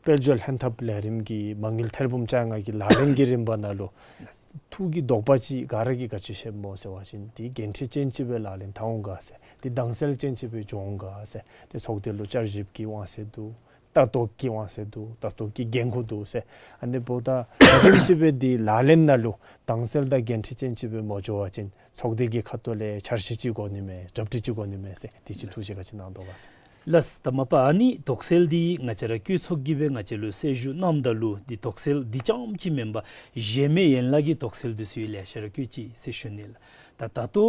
དཔལ་འབྱོར་ལྷན་ཐབས་ལས་རིམ་གྱི་མ་དངུལ་ཐེར་འབུམ་བཅོ་ལྔ་གི་ལག་ལེན་གྱི་རིམ་པ་ནང་ལུ་ལགས། ཐུགས་ཀྱི་དོགས་པ་ཅིག་ག་ར་གིས་ག་ཅི་བཤདཔ་སྨོ་ཟེར་བ་ཅིན་འདི་འགན་འཁྲི་ཅན་ཅིག་སྦེ་ལག་ལེན་འཐབ་འོང་ག་ཟེར། འདི་དྭངས་གསལ་ཅན་ཅིག་སྦེ་འགྱོ་འོང་ག་ཟེར། ཏེ་ཚོགས་སྡེ་ལུ་བསྐྱར་ཞིབ་ཀྱི་དབང་ཚད་འདུག། ལྟ་རྟོག་གི་དབང་ཚད་འདུག། ལྟ་རྟོག་གི་འགན་ཁུར་འདུག་ཟེར། ཨ་ནི་འབདཝ་ད་ག་དེམ་ཅིག་སྦེ་འདི་ལག་ལེན་ནང་ལུ་དྭངས་གསལ་དང་འགན་འཁྲི་ཅན་ཅིག་སྦེ་མ་འགྱོ་བ་ཅིན་ཚོགས་སྡེ་གི་ཁ་ཐུག་ལས་འཆར་གཞི་ཅིག་དགོ་ནི་མས། གྲ་སྒྲིག་ཅིག་དགོ་ནི་མས་ཟེར། འདི་ཅིག་ཐུགས་བཞེད་ག་ཅི་གནང་དོ་ག་ཟེར། ལགས། ད་མ་པ་ཨ་ནི་དོགས་སེལ་འདི་ང་བཅས་ར་བཀོད་ཚོགས་ཀྱིས་སྦེ་ང་བཅས་ལུ་གསལ་ཞུ་གནངམ་ད་ལུ་འདི་དོགས་སེལ་འདི་རྐྱངམ་ཅིག་མེན་པར་གཞན་མི་ཡན་ལག་གི་དོགས་སེལ་འདི་ཚུ་ཡང་ལེ་ཤ་ར་བཀོད་ཅི་ཟེར་ཞུ་ནི་ལགས། ད་ད་ལྟོ་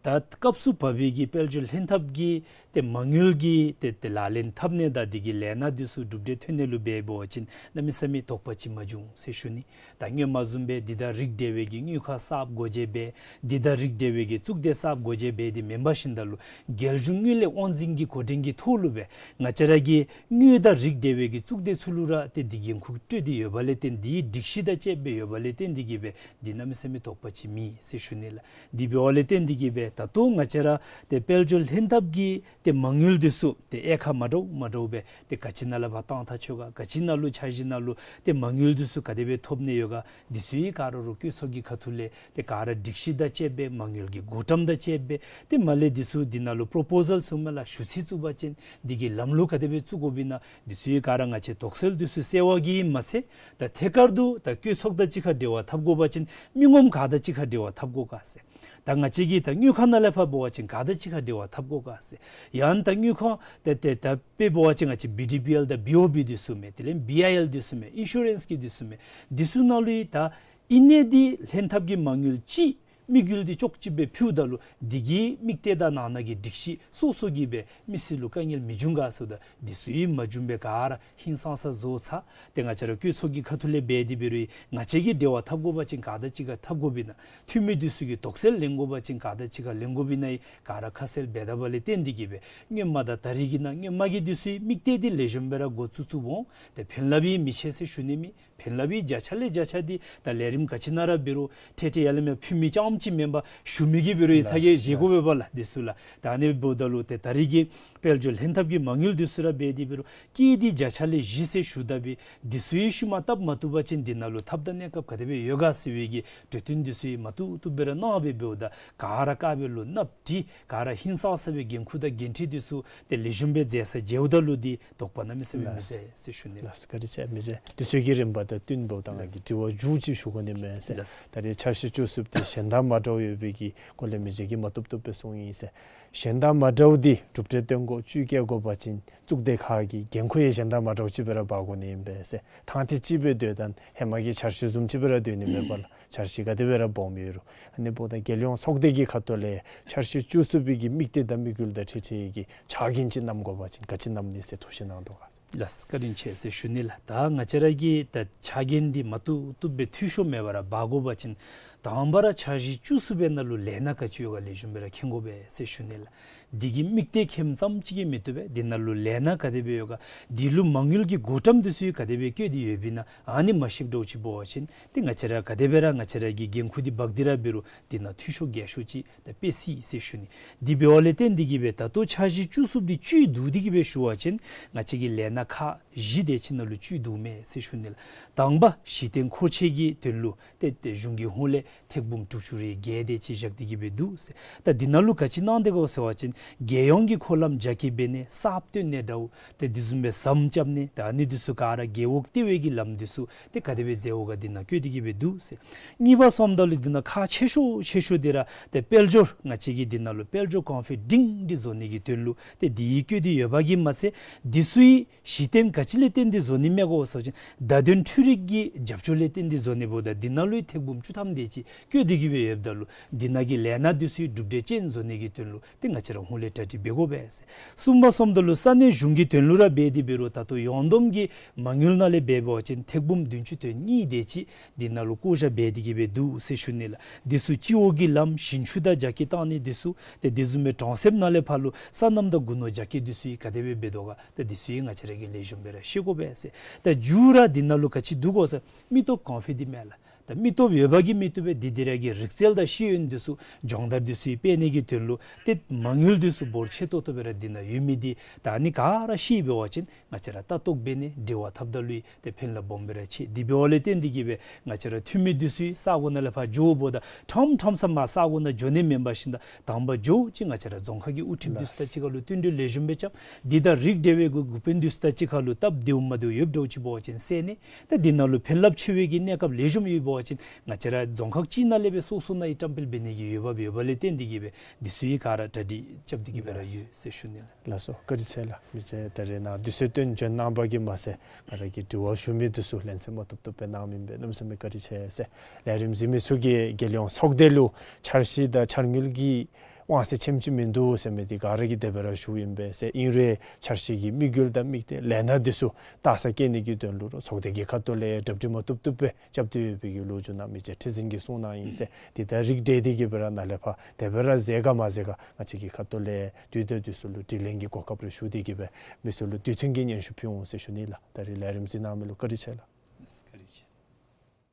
ད་སྐབས་སུ་བབས་པའི་གི་དཔལ་འབྱོར་ལྷན་ཐབས་ཀྱི་ཏེ་མ་དངུལ་གྱི་ཏེ་ཏེ་ལག་ལེན་འཐབ་ནི་དང་འདི་གི་ལས་སྣ་འདི་ཚུ་གྲུབ་འབྲས་ཐོན་ནི་ལུ་འབད་འབད་བ་ཅིན་གནམ་མེད་ས་མེད་དོགས་པ་ཅིག་མ་བྱུང་ཟེར་ཞུ་ནི། ད་སྔོན་མ་བཟུམ་སྦེ་འདི་དང་རིགས་འབྲེལ་བའི་གི་དངུལ་ཁང་གསརཔ་སྒོ་འབྱེད་འབད། འདི་དང་རིགས་འབྲེལ་བའི་གི་གཙུག་སྡེ་གསརཔ་སྒོ་འབྱེད་འབད་དེ་མེན་པར་ཞིནམ་ད་ལུ་རྒྱལ་གཞུང་དངུལ་ལས་དབང་འཛིན་གྱི་འགོ་འདྲེན་གྱི་ཐོག་ལུ་སྦེ་ང་བཅས་ར་གི་དངུལ་དང་རིགས་འབྲེལ་བའི་གི་གཙུག་སྡེ་ཚུ་ལུ་ར་ཏེ་འདི་འགན་ཁུར་སྤྲོད་དེ་ཡོདཔ་ལས་བརྟེན་འདི་སྒྲིག་གཞི་དང་བཅསཔ་སྦེ་ཡོདཔ་ལས་བརྟེན་འདི་གིས་སྦེ་འདི་གནམ་མེད་ས་མེད་དོགས་པ་ཅིག་མེད་ཟེར་ཞུ་ནི་ལགས། འདི་འབདཝ་ལས་བརྟེན་འདི་གིས་སྦེ་ད་ལྟོ་ང་བཅས་ར་ཏེ་དཔལ་འབྱོར་ལྷན་ཐབས་ཀྱི་ཏེ་མ་དངུལ་འདི་ཚུ་ཏེ་དབྱེ་ཁག་མ་འདྲཝ་མ་འདྲཝ་སྦེ་ཏེ་ག་ཅི་ནང་ལས་ཕར་བཏང་ད་ཆོག་ག། ག་ཅི་ནང་ལུ་འཆར་གཞི་ནང་ལུ་ཏེ་མ་དངུལ་འདི་ཚུ་ག་དེ་སྦེ་ཐོབ་ནི་ཡོད་ག། འདི་ཚུ་ཡང་ག་ར་རུང་བཀོད་ཚོགས་ཀྱི་ཁ་ཐུག་ལས་ཏེ་ག་ར་སྒྲིག་གཞི་དང་བཅསཔ་སྦེ་མ་དངུལ་གྱི་བགོ་བཀྲམ་དང་བཅསཔ་སྦེ་ཏེ་མ་ལས་འདི་ཚུ་འདི་ནང་ལུ་པོརོ་པོ་ཟཱལ་ཟེར་མི་ལགས་ཞུ་ཚིག་བཙུགས་པ་ཅིན་འདི་གི་ལམ་ལུགས་ག་དེ་སྦེ་བཙུགས་དགོཔ་ཨིན་ན་འདི་ཚུ་ཡང་ག་ར་ང་བཅས་དོགས་སེལ་འདི་ཚུ་སེལ་བ་གིས་མ་ཚད་ད་ཐད་ཀར་དུ་ད་བཀོད་ཚོགས་དང་གཅིག་ཁར་འབྲེལ་བ་འཐབ་དགོ་པ་ཅིན་མི་ངོམ་ག་དང་གཅིག་ཁར་འབྲེལ་བ་འཐབ་དགོ་ག་ཟེར། ད་ང་བཅས་ཀྱི་ད་དངུལ་ཁང་ནང་ལས་ཕར་འབད་བ་ཅིན་ག་དང་གཅིག་ཁར་འབྲེལ་བ་འཐབ་དགོ་ག་ཟེར། ཡང་ད་དངུལ་ཁང་ད་ད་ད་དཔེ་འབད་བ་ཅིན་ང་བཅས་བི་ཌི་བི་ཨེལ་དང་བི་ཨོ་བི་འདི་ཚུ་མས། དེ་ལས་བི་ཨའི་ཨེལ་འདི་ཚུ་མས། ཨིན་ཤུ་རེནསི་གི་འདི་ཚུ་མས། འདི་ཚུ་ནང་ལུ་ཡང་ད་ཨིན་ནི་འདི་ལྷན་ཐབས་ཀྱི་མ་དངུལ་ཅིག་དམིགས་ཡུལ་འདི་ཅོག་གཅིག་སྦེ་ཕུལཝ་ད་ལུ་འདི་གི་དམིགས་གཏད་དང་ནང་ན་གི་སྒྲིག་གཞི་སོ་སོ་གིས་སྦེ་མི་སེར་ལུ་དཀའ་ངལ་མི་འབྱུང་ག་ཟེརཝ་ད་འདི་ཚུ་ཡང་མ་བྱུངམ་སྦེ་ག་ར་ཧིང་སངས་ས་བཟོ་ཚར། ཏེ་ང་བཅས་ར་བཀོད་ཚོགས་ཀྱི་ཁ་ཐུག་ལས་འབད་དེ་འབད་རུང་ང་བཅས་ཀྱིས་འབྲེལ་བ་འཐབ་དགོ་པ་ཅིན་ག་དང་གཅིག་ཁར་འཐབ་དགོཔ་ཨིན་ན། འཐུས་མི་འདི་ཚུ་གིས་དོགས་སེལ་ལེན་དགོ་པ་ཅིན་ག་དང་གཅིག་ཁར་ལེན་དགོཔ་ཨིན་ན་ཡང་ག་ར་ཁ་གསལ་འབད་དཝ་ལས་བརྟེན་འདི་གིས་སྦེ་སྔོན་མ་དང་ད་རིས་ཀྱི་ནང་སྔོན་མ་གི་འདི་ཚུ་ཡང་དམིགས་གཏད་འདི་ལེགས་ཤོམ་སྦེ་ར་འགོ་བཙུགས་བཙུགསཔ་འོང་། ཏེ་ཕན་རླབས་ཡང་མི་ཆེ་ཟེར་ཞུ་ནི་མེད། ཕན་རླབས་ཡང་བརྒྱ་ཆ་ལས་བརྒྱ་ཆ་འདི་ད་ལས་རིམ་ག་ཅི་ནང་ར་འབད་རུང་ཏེ་ཏེ་ཡར་ལས་མར་ཕུལ་མི་རྐྱངམ་ཅིག་མེན་པར་ཞུ་མི་གིས་འབད་རུང་ཡང་ཚ་གྱང་བཞེས་དགོ་པས་པ་ལགས་འདི་ཚུ་ལགས། ད་ཨ་ནི་འབདཝ་ད་ལུ་ཏེ་ད་རིས་ཀྱི་དཔལ་འབྱོར་ལྷན་ཐབས་ཀྱི་མ་དངུལ་འདི་ཚུ་ར་འབད་དེ་འབད་རུང་སྐྱེད་འདི་བརྒྱ་ཆ་ལས་བཞི་ཟེར་ཞུ་ད་འབད་འདི་ཚུ་ཡང་ཤུལ་མ་བཏབ་མ་བཏུབ་པ་ཅིན་འདི་ནང་ལུ་ཐབས་དང་གནས་སྐབས་ག་དེ་སྦེ་ཡོད་ག་ཟེར་བའི་གི་གྲོས་བསྟུན་འདི་ཚུ་ཡང་མ་བཏུབ་བཏུབ་སྦེ་ར་གནང་སྦེ་འབདཝ་ད་ག་ར་དཀརཔོ་ལུ་ནགཔོ་བྲིས་ག་ར་ཧིང་སངས་ས་སྦེ་འགན་ཁུར་དང་འགན་འཁྲི་འདི་ཚུ་ཏེ་ལེགས་ཤོམ་སྦེ་མཛད་ས་མཇལཝ་ད་ལུ་འདི་དོགས་པ་གནམ་མེད་ས་མེད་མི་ཟད་ཟེར་ཞུ་ནི་ལགས། ལགས་བཀའ་དྲིན་ཆེ་མི་རྗེ། དུས་ཚོད་ཀྱི་རིམ་པ་དང་བསྟུན་འབདཝ་ད་ང་གིས་དྲི་བ་མཇུག་ཅིག་ཞུ་དགོ་ནི་མས་ཟེར། ལགས། ད་རེས་འཆར་གཞི་བཅུ་གསུམ་འདི་གཞན་དང་མ་འདྲཝ་ཡོད་པའི་གི་སྐོར་ལས་མི་རྗེ་གིས་མ་བཏུབ་བཏུབ་སྦེ་གསུངས་ཡི་ཟེར། གཞན་དང་མ་འདྲཝ་འདི་གྲུབ་འབྲས་སྟོན་དགོ་བཅུད་བསྐྱེད་དགོ་པ་ཅིན་གཙུག་སྡེ་ཁག་གི་འགན་ཁུར་ཡང་གཞན་དང་མ་འདྲཝ་ཅིག་སྦེ་ར་འབག་དགོ་ནི་ཨིན་པས་ཟེར། ཐང་ཐེངས་ཅིག་སྦེ་སྡོད་ད་ཧེ་མ་གི་འཆར་གཞི་བཟུམ་ཅིག་སྦེ་ར་སྡོད་ནི་མེད་པ་ལགས། འཆར་གཞི་ག་དེ་སྦེ་ར་སྦོམ་ཡོད་རུང་། ཨ་ནི་འབདཝ་ད་རྒྱལ་ཡོངས་ཚོགས་སྡེ་གི་ཁ་ཐུག་ལས་འཆར་གཞི་བཅུ་གསུམ་པའི་གི་དམིགས་གཏད་དང་དམིགས་ཡུལ་དང་འཁྲིལ་འཁྲིལ་གྱི་ཕྱག་འགན་ཅིག་བསྣམ་དགོ་པ་ཅིན་ག་ཅི་བསྣམ་ནི་ཟེར་ཐུགས་བཞེད་གནང་དོ་ག། ལགས་བཀའ་དྲིན་ཆེ་ཟེར་ཞུ་ནི་ལགས། ད་ང་བཅས་ར་གི་ད་ཕྱག་འགན་འདི་མ་བཏུབ་བཏུབ་སྦེ་འཐུས་ཤོར་མེད་པར་ར་འབག་དགོ་པ་ཅིན་དང་པ་ར་འཆར་གཞི་བཅུ་གསུམ་པའི་ནང་ལུ་ལས་སྣ་ག་ཅི་ཡོད་ག་ལེགས་ཤོམ་སྦེ་ར་མཁྱེན་དགོ་པས་ཟེར་ཞུ་ནི་ལགས། འདི་གི་དམིགས་གཏད་མཁྱེནམ་ཙམ་ཅིག་གིས་མི་བཏུབ་པས། འདི་ནང་ལུ་ལས་སྣ་ག་དེ་སྦེ་ཡོད་ག། འདི་ལུ་མ་དངུལ་གྱི་བགོ་བཀྲམ་འདི་ཚུ་ག་དེ་སྦེ་བཀོད་དེ་ཡོདཔ་ཨིན་ན། ཨ་ནི་མ་ཤེསཔ་འདྲཝ་ཅིག་འབད་བ་ཅིན་ཏེ་ང་བཅས་ར་ག་དེ་སྦེ་ར་ང་བཅས་ར་གི་འགན་ཁུར་འདི་འབག་སྟེ་ར་འབད་རུང་འདི་ནང་འཐུས་ཤོར་རྒྱས་ཤོས་ཅིག་ད་འབད་སྲིད་ཟེར་ཞུ་ནི། འདི་འབདཝ་ལས་བརྟེན་འདི་གིས་སྦེ་ད་ལྟོ་འཆར་གཞི་བཅུ་གསུམ་འདི་བཅུད་བསྡུ་སྟེ་གིས་སྦེ་ཞུ་བ་ཅིན་ང་བཅས་ཀྱི་ལས་སྣ་ཁག་བཞི་དེ་ཅིག་ནང་ལུ་བཅུད་བསྡུཝ་མས་ཟེར་ཞུ་ནི་ལགས། དང་པ་གཞི་རྟེན་མཁོ་ཆས་ཀྱི་དོན་ལུ་ཏེ་ཏེ་གཞུང་གི་ཧོངས་ལས་ཐེར་འབུམ་དྲུག་ཅུ་རེ་བརྒྱད་དེ་ཅིག་བཞག་སྟེ་གིས་སྦེ་འདུག་ཟེར། ད་འདི་ནང་ལུ་ག་ཅི་གནང་སྟེ་གོ་ཟེར་བ་ཅིན་རྒྱལ་ཡོངས་ཀྱི་འཁོར་ལམ་རྒྱ་སྐྱེད་འབད་ནི་གསརཔ་བཏོན་ནི་འདྲཝ་ཏེ་འདི་བཟུམ་སྦེ་ཟམ་རྐྱབ་ནི་ད་ཨ་ནི་འདི་ཚུ་ག་ར་རྒེད་འོག་ལྟེ་བའི་གི་ལམ་འདི་ཚུ་ཏེ་ག་དེ་སྦེ་མཛདཔ་འོང་ག་འདི་ནང་བཀོད་དེ་གིས་སྦེ་འདུག་ཟེར། གཉིས་པ་སོངམ་ད་ལུ་འདི་ནང་ཁག་ཆེ་ཤོས་ཆེ་ཤོས་འདི་ར་ཏེ་དཔལ་འབྱོར་ང་བཅས་ཀྱིས་འདི་ནང་ལུ་དཔལ་འབྱོར་གོང་འཕེལ་སྒྲིང་སྒྲི་བཟོ་ནི་གི་དོན་ལུ་ཏེ་འདི་ཡང་བཀོད་དེ་ཡོདཔ་གིས་མ་ཚད་འདི་ཚུ་ཡང་གཞི་རྟེན་ག་ཅི་ལས་བརྟེན་ཏེ་བཟོ་ནི་མས་གོ་ཟེར་བ་ཅིན་བརྡ་དོན་འཕྲུལ་རིག་གི་རྒྱབ་སྐྱོར་ལས་བརྟེན་ཏེ་བཟོ་ནི་འབདཝ་ད་འདི་ནང་ལུ་ཡང་ཐེར་འབུམ་བཅུ་ཐམ་དེ་ཅིག་བཀོད་དེ་གིས་སྦེ་ཡོདཔ་ད་ལུ་འདི་ནང་གི་ལས་སྣ་འདི་ཚུ་གྲུབ་འབྲས་ཅན་བཟོ་ནི་གི་དོན་ལུ་ཏེ་ང་བཅས་ར་ཧོངས་ལས་གྲ་སྒྲིག་འབད་དགོ་པས་ཟེར། གསུམ་པ་སོངམ་ད་ལུ་ས་གནས་གཞུང་གི་དོན་ལུ་ར་འབད་དེ་འབད་རུང་ད་ལྟོ་ཡོངས་བསྡོམས་ཀྱི་མ་དངུལ་ནང་ལས་འབད་འབད་བ་ཅིན་ཐེར་འབུམ་བདུན་ཅུ་དོན་གཉིས་དེ་ཅིག་འདི་ནང་ལུ་བཀོ་བཞག་འབད་དེ་གིས་སྦེ་འདུག་ཟེར་ཞུ་ནི་ལགས། འདི་ཚུ་སྤྱི་འོག་གི་ལམ་ཞིང་ཆུ་དང་རྒྱ་སྐྱེད་བཏང་ནི་འདི་ཚུ་ཏེ་འདི་བཟུམ་སྦེ་གྲོང་གསེབ་ནང་ལས་ཕར་ལུ་སོ་ནམ་དང་སྒོ་ནོར་རྒྱ་སྐྱེད་འདི་ཚུ་ཡང་ག་དེ་སྦེ་འབད་དོ་ག། ཏེ་འདི་ཚུ་ཡང་ང་བཅས་ར་གིས་ལེགས་ཤོམ་སྦེ་ར་ཤེས་དགོ་པས་ཟེར། ད་མཇུག་ར་འདི་ནང་ལུ་ག་ཅི་འདུག་གོ་ཟེར་མི་སྟོབས་གོང་འཕེལ་འདི་མས་ལགས། ད་མི་སྟོབས་ཡོད་པ་གིས་མི་བཏུབ་པས། འདི་འདི་ར་གི་རིག་རྩལ་དང་ཤེས་ཡོན་འདི་ཚུ་སྦྱོང་བརྡར་འདི་ཚུ་ཡང་སྤེལ་ནི་གི་དོན་ལུ་ཏེ་མ་དངུལ་འདི་ཚུ་འབོར་ཆེ་ཏོག་ཏོ་སྦེ་ར་འདི་ནང་ཡོད་མི་འདི་ད་ཨ་ནི་ག་ར་ཤེས་འབད་བ་ཅིན་ང་བཅས་ར་ལྟ་རྟོག་འབད་ནི་འབྲེལ་བ་འཐབ་ད་ལུ་ཡང་ཏེ་ཕན་རླབས་སྦོམ་སྦེ་ར་ཆེ། འདི་འབདཝ་ལས་བརྟེན་འདི་གིས་སྦེ་ང་བཅས་ར་འཐུས་མི་འདི་ཚུ་ཡང་ས་གོ་ནང་ལས་ཕར་འགྱོཝ་ད་ཕྲང་ཕྲང་ས་མར་ས་གོ་ནང་འགྱོ་ནི་མེན་པར་ཞིནམ་ད་དང་པ་འགྱོ་ཅིག་ང་བཅས་ར་རྫོང་ཁག་གི་དབུ་ཁྲིདཔ་འདི་ཚུ་དང་གཅིག་ཁར་ལུ་བསྟུན་གྲོས་ལེགས་ཤོམ་སྦེ་རྐྱབ། འདི་དང་རིགས་འབྲེལ་བའི་གི་འགོ་དཔོན་འདི་ཚུ་དང་གཅིག་ཁར་ལུ་སྟབས་བདེཝ་མ་བདེཝ་ཡོདཔ་འདྲཝ་ཅིག་འབད་བ་ཅིན་སེལ་ནི། ད་འདི་ནང་ལུ་ཕན་རླབས་ཆེ་བའི་གི་གནས་སྐབས་ལེགས་ཤོམ་ཡོདཔ་ པ་ཅིན་ང་བཅས་ར་རྫོང་ཁག་གཅིག་ནང་ལས་སྦེ་སོ་སོ་ནང་ཡང་བཀྲམ་སྤེལ་འབད་ནི་གི་འོས་འབབ་ཡོདཔ་ལས་བརྟེན་ཏེ་གིས་སྦེ་འདི་ཚུ་ཡང་ག་ར་གྲ་སྒྲིག་རྐྱབ་སྟེ་གིས་སྦེ་ར་ཡོད་ཟེར་ཞུ་ནི་ལགས། ལགས་སོ། བཀའ་དྲིན་ཆེ་ལགས། མི་རྗེ་ད་རེས་ནཱ་དུས་ཚོད་བཏོན་འབྱོན་གནང་པ་གིས་མ་ཚད་ང་ར་གི་དྲི་བ་ཞུ་མི་འདི་ཚུ་ལན་གསལ་མ་ཐོབ་ཐོབ་སྦེ་གནང་མི་འབད་གནམ་མེད་ས་མེད་བཀའ་དྲིན་ཆེ་ཟེར། ལས་རིམ་གཟིགས་མི་ཚུ་གིས་རྒྱལ་ཡོངས་ཚོགས་སྡེ་ལུ་འཆར་གཞི་དང་འཆར་དངུལ་གྱི་དབང་ཚད་ཆེམ་ཅིག་མིན་འདུག་ཟེར་མི་འདི་ག་ར་གིས་དེ་སྦེ་ར་ཞུཝ་ཨིན་པས་ཟེར། ཨིན་རུང་འཆར་གཞི་གི་དམིགས་ཡུལ་དང་དམིགས་གཏད་ལས་སྣ་འདི་ཚུ་ལྟ་ས་བཀལ་ནི་གི་དོན་ལུ་ར་ཚོགས་སྡེ་གི་ཁ་ཐུག་ལས་གྲ་སྒྲིག་མ་ཐོབ་ཐོབ་སྦེ་རྐྱབ་སྟེ་ཡོད་པའི་གི་ལོ་རྒྱུས་ནང་མི་རྗེ་ཁྲི་འཛིན་གྱིས་གསུངས་གནང་ཡི་ཟེར། དེ་དང་རིགས་བསྒྲེས་ཏེ་གིས་སྦེ་ར་ནཱ་ལས་ཕར་དེ་སྦེ་ར་མཛད་ག་མ་མཛད་ག་ང་བཅས་ཀྱི་ཁ་ཐུག་ལས་དུས་དང་དུས་སུ་ལུ་དྲི་ལན་གྱི་གོ་སྐབས་རེ་ཞུ་སྟེ་གིས་སྦེ་མི་ཚུ་ལུ་དུས་མཐུན་གྱི་སྙན་ཞུ་ཕུལ་འོང་ཟེར་ཞུ་ནི་ལགས། ད་རེས་ལས་རིམ་གཟིགས་གནང་མི་ལུ་བཀའ་དྲིན་ཆེ་ལགས།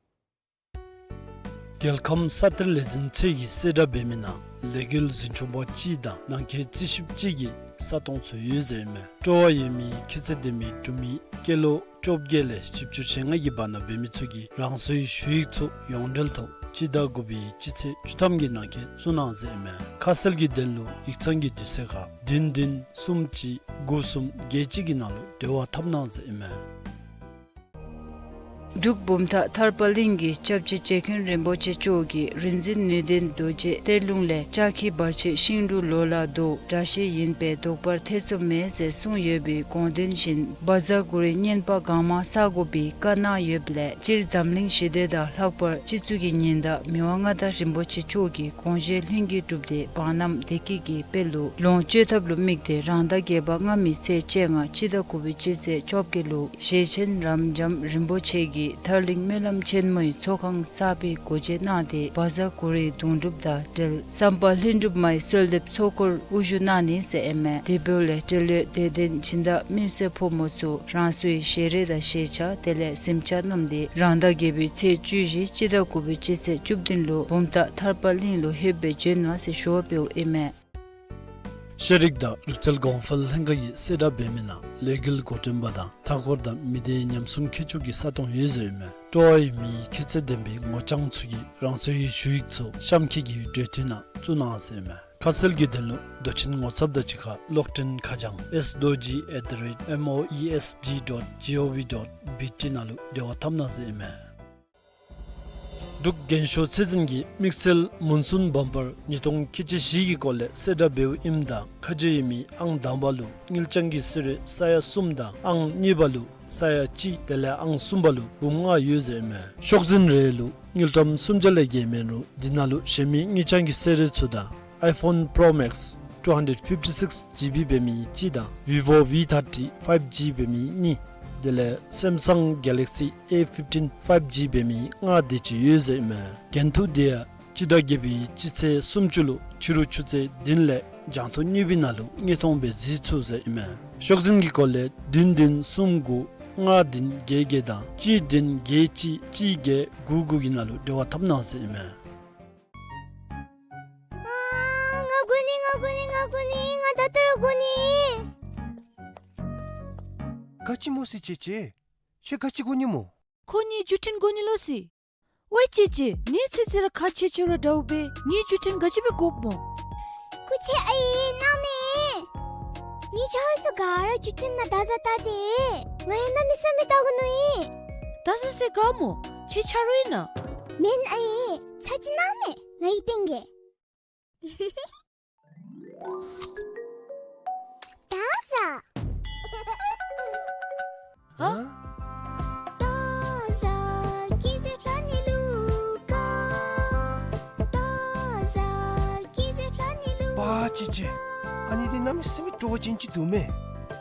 རྒྱལ་ཁམས་ས་གཏེར་ལས་འཛིན་ཚད་ཀྱིས་གསལ་བསྒྲགས་འབད་མི་ནང་ལས་འགུལ་འཛིན་སྐྱོང་པ་གཅིག་དང་ནང་འཁོད་རྩིས་ཞིབ་གཅིག་གི་ས་སྟོང་ཚུ་ཡོད་ཟེར་ཨིན་མས། སྤྲོ་བ་ཡོད་མི་ཁྱད་ཚད་ལྡན་མི་འབྲུག་མི་སྐྱེས་ལོ་བཅོ་བརྒྱད་ལས་བཞི་བཅུ་ཞེ་ལྔ་གི་བར་ན་འབད་མི་ཚུ་གིས་རང་སོའི་ཞུ་ཡིག་ཚུ་ཡོངས་འབྲེལ་ཐོག་སྤྱི་ཟླ་དགུ་པའི་སྤྱི་ཚེས་བཅུ་ཐམ་གྱི་ནང་འཁོད་བཙུགས་གནང་ཟེར་ཨིན་མས། ཁ་གསལ་གྱི་དོན་ལུ་ཡིག་ཚང་གི་དུས་ཚོད་ཁར་བདུན་བདུན་གསུམ་གཅིག་དགུ་གསུམ་བརྒྱད་གཅིག་གི་ནང་ལུ་འབྲེལ་བ་འཐབ་གནང་ཟེར་ཨིན་མས། འབྲུག་བུམ་ཐང་ཐར་པ་གླིང་གི་སྐྱབས་རྗེ་རྗེ་མཁན་རིན་པོ་ཆེ་མཆོག་གིས་རིག་འཛིན་ནུས་ལྡན་རྡོ་རྗེ་གཏེར་ལུང་ལས་ལྕགས་ཁྱི་བར་ཆད་ཤིང་འབྲུག་ལོ་ལ་བཟློག་དགྲ་ཤེས་ཡིན་པས་བཟློག་པར་ཐེ་ཚོམ་མེད་ཟེར་གསུངས་ཡོད་པའི་དགོངས་དོན་བཞིན་བཛྲ་གུ་རུའི་བསྙེན་པ་གང་མང་བསག་དགོ་པའི་བཀའ་གནང་ཡོདཔ་ལས་སྤྱིར་འཛམ་གླིང་ཞི་བདེ་དང་ལྷག་པར་སྤྱི་གཙུག་གི་ཉི་ཟླ་མི་དབང་མངའ་བདག་རིན་པོ་ཆེ་མཆོག་གི་དགོངས་བཞེད་ལྷུན་གྱིས་གྲུབ་སྟེ་འབངས་རྣམས་བདེ་སྐྱིད་ཀྱི་དཔལ་ལུ་ལོངས་སྤྱོད་ཐབས་ལུ་དམིགས་ཏེ་རང་ཟླ་བརྒྱད་པ་ལྔ་མི་ཚེས་བཅོ་ལྔ་སྤྱི་ཟླ་དགུ་པའི་སྤྱི་ཚེས་བཅོ་བརྒྱད་ལུ་ཞེ་ཆེན་རབ་འབྱམས་རིན་པོ་ཆེ་གིས་ཐར་གླིང་སྨོན་ལམ་ཆེན་མོའི་ཚོགས་ཁང་གསར་པའི་སྒོ་འབྱེད་གནང་སྟེ་བཛྲ་གུ་རུའི་གདུང་སྒྲུབ་དང་འབྲེལ་བསམ་པ་ལྷུན་གྲུབ་མའི་གསོལ་འདེབས་ཚོགས་འཁོར་དབུ་བཞུགས་གནང་ནི་ཟེར་ཨིན་མས། དེ་འབདཝ་ལས་འབྲེལ་ཡོད་དད་ལྡན་སྦྱིན་བདག་མི་སེར་ཕོ་མོ་ཚུ་རང་སོའི་ཞལ་རས་དང་ཞལ་ཆས་དེ་ལས་གཟིམ་ཆས་བསྣམས་ཏེ་རང་ཟླ་བརྒྱད་པའི་ཚེས་བཅུ་བཞི་སྤྱི་ཟླ་དགུ་པའི་སྤྱི་ཚེས་བཅུ་བདུན་ལུ་བུམ་ཐང་ཐར་པ་གླིང་ལུ་ལྷོདཔ་སྦེ་བྱོན་གནང་ཟེར་ཞུ་བ་འབདཝ་ཨིན་མས། ཤེས་རིག་དང་ལུས་རྩལ་གོང་འཕེལ་ལྷན་ཁག་གིས་གསལ་བསྒྲགས་འབད་མི་ནང་ལས་འགུལ་འགོ་འདྲེན་པ་དང་མཐའ་འཁོར་དང་མི་སྡེ་ཉམས་སྲུང་མཁས་མཆོག་གི་ས་སྟོང་ཡོད་ཟེར་ཨིན་མས། སྤྲོ་བ་ཡོད་མི་ཁྱད་ཚད་ལྡན་པའི་ངོ་རྐྱང་ཚུ་གིས་རང་སོའི་ཞུ་ཡིག་ཚུ་གཤམ་འཁོད་ཀྱི་འབྲེལ་མཐུད་ནང་བཙུགས་གནང་ཟེར་ཨིན་མས། ཁ་གསལ་གྱི་དོན་ལུ་མདོ་ཆེན་ངོ་ཚབ་དང་གཅིག་ཁར་གློག་འཕྲིན་ཁ་བྱང་S Dorji at the rate M O E S D dot G O V dot B T ནང་ལུ་འབྲེལ་བ་འཐབ་གནང་ཟེར་ཨིན་མས། འབྲུག་རྒྱན་ཤོག་ཚད་འཛིན་གྱིས་དམིགས་བསལ་མུན་སུམ་བམ་པར་ཉིས་སྟོང་ཁལ་གཅིག་བཞི་གི་སྐོར་ལས་གསལ་བསྒྲགས་འབདཝ་ཨིནམ་ད་ཁ་གྱེས་ཡོད་མི་ཨང་དང་པ་ལུ་དངུལ་རྐྱང་གི་གསོལ་རས་ས་ཡ་གསུམ་དང་ཨང་གཉིས་པ་ལུ་ས་ཡ་གཅིག་དེ་ལས་ཨང་གསུམ་པ་ལུ་འབུམ་ལྔ་ཡོད་ཟེར་ཨིན་མས། ཤོག་འཛིན་རེ་ལུ་དངུལ་ཀྲམ་སུམ་བརྒྱ་ལས་བརྒལ་མེད་རུང་འདི་ནང་ལུ་གཞན་མི་དངུལ་རྐྱང་གི་གསོལ་རས་ཚུ་དང་iPhone Pro Max two hundred fifty-six G B འབད་མི་གཅིག་དང་Vivo V thirty five G འབད་མི་གཉིས་དེ་ལས་Samsung Galaxy A fifteen five G འབད་མི་ལྔ་དེ་ཅིག་ཡོད་ཟེར་ཨིན་མས། འགན་ཐུག་དེ་ཡང་སྤྱི་ཟླ་བརྒྱད་པའི་སྤྱི་ཚེས་སུམ་ཅུ་ལུ་ཕྱི་རུ་ཆུ་ཚོད་བདུན་ལས་རྒྱང་ཐོག་གཉིས་པའི་ནང་ལུ་དངོས་མཐོང་སྦེ་གཟིགས་ཚུགས་ཟེར་ཨིན་མས། ཤོག་འཛིན་གྱི་སྐོར་ལས་བདུན་བདུན་གསུམ་དགུ་ལྔ་བདུན་བརྒྱད་བརྒྱད་དང་གཅིག་བདུན་བརྒྱད་གཅིག་གཅིག་བརྒྱད་དགུ་དགུ་གི་ནང་ལུ་འབྲེལ་བ་འཐབ་གནང་ཟེར་ཨིན་མས། ཨ་ང་དགོ་ནི་ང་དགོ་ནི་ང་དགོ་ནི། ང་ད་ལྟོ་ར་དགོ་ནི། ག་ཅི་སྨོ་ཟེར་ཅེ་ཅེ། ཁྱོད་ག་ཅི་དགོ་ནི་སྨོ། ཁོ་གཉིས་བརྒྱུད་འཕྲིན་དགོ་ནི་ལོ་ཟེར། ཝའེ་ཅེ་ཅེ། ངེའི་ཚེ་ཚེ་ར་ཁག་ཆེ་ཆེ་ར་འདྲཝ་སྦེ་ངེའི་བརྒྱུད་འཕྲིན་ག་ཅི་སྦེ་དགོཔ་སྨོ། སྐུ་མཁྱེན་ཨའི་གནམ་མེད། ངེའི་ཆ་རོགས་ཚུ་ག་ར་བརྒྱུད་འཕྲིན་ནང་བདའ་ཟ་བཏང་སྟེ། ང་ཡང་གནམ་མེད་ས་མེད་བལྟ་དགོ་མནོ་ཡི། བདའ་ཟ་ཟེར་ག་སྨོ། ཁྱོད་ཆ་རོགས་ཨིན་ན། མེན་ཨའི། ཚ་གྱང་གནམ་མེད་ང་ཡི་སྟེང་གི། བདའ་ཟ། ཧ། བདའ་ཟ་ཁྱི་ཟེར་བྱ་ནི་ལུ་དགའ། བདའ་ཟ་ཁྱི་ཟེར་བྱ་ནི་ལུ། པ་ཅི་ཅི། ཨ་ནི་འདི་གནམ་མེད་ས་མེད་སྤྲོ་བ་ཅན་ཅིག་འདུག་མས།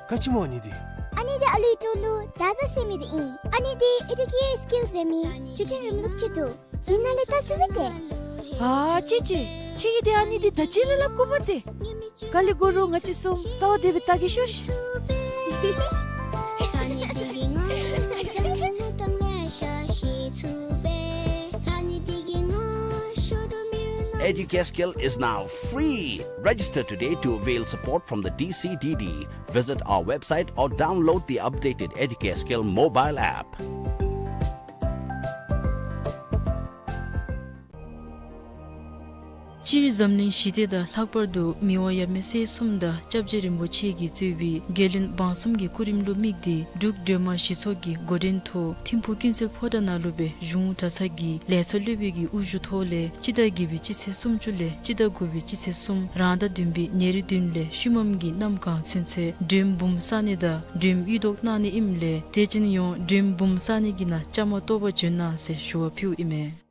ག་ཅི་སྨོ་ཨ་ནི་འདི། ཨ་ནི་འདི་ཨ་ལུའི་སྤྲོ་ལུ་བདའ་ཟ་ཟེར་མི་འདི་ཨིན། ཨ་ནི་འདི་ཨེ་ཌུ་ཀེར་སི་ཀིལ་ཟེར་མི་བརྒྱུད་འཕྲིན་རིམ་ལུགས་ཅིག་འདུག། འདི་ནང་ལས་བལྟ་ཚུགས་པས་ཏེ། ཨ་ཅི་ཅི། ཁྱོད་ཀྱིས་འདི་ཨ་ནི་འདི་ད་ཅི་ལས་སླབ་དགོ་པས་ཏེ། ག་ལས་དགོ་རུང་ང་བཅས་གསུམ་རྩ་བ་བདེ་སྦེ་བལྟ་གེ་ཤོག་ཤིག། Educascale is now free. Register today to avail support from the D C D D. Visit our website or download the updated Educascale mobile app. སྤྱིར་འཛམ་གླིང་ཞི་བདེ་དང་ལྷག་པར་དུ་མི་དབང་ཡབ་མེས་སྲས་གསུམ་དང་སྐྱབས་རྗེ་རིན་པོ་ཆེ་གིས་གཙོས་པའི་རྒྱལ་བློན་འབངས་གསུམ་གྱི་སྐུ་རིམ་ལུ་དམིགས་ཏེ་འབྲུག་སྒྲོལ་མ་ཞི་ཚོགས་ཀྱི་འགོ་འདྲེན་ཐོག་ཐིམ་ཕུག་ཀུན་གསལ་ཕོ་བྲང་ནང་ལུ་སྦེ་གཞུང་གྲྭ་ཚང་གི་ལས་ཚོགས་སློབ་དཔོན་གྱི་དབུ་བཞུགས་ཐོག་ལས་སྤྱི་ཟླ་བརྒྱད་པའི་སྤྱི་ཚེས་སུམ་ཅུ་ལས་སྤྱི་ཟླ་དགུ་པའི་སྤྱི་ཚེས་གསུམ་རང་ཟླ་བདུན་པའི་ཉེར་བདུན་ལས་ཤུལ་མམ་གྱི་གནམ་གང་ཚུན་ཚོད་མགྲོནམ་འབུམ་བསག་ནི་དང་མགྲོནམ་གཡུ་ཐོག་གནང་ནི་ཨིནམ་ལས་དེ་ཅིན་ཡང་མགྲོནམ་འབུམ་བསག་ནི་གི་ནང་བཅའ་མར་གཏོགས་པར་བྱོན་གནང་ཟེར་ཞུ་བ་ཕུལཝ་ཨིན་མས།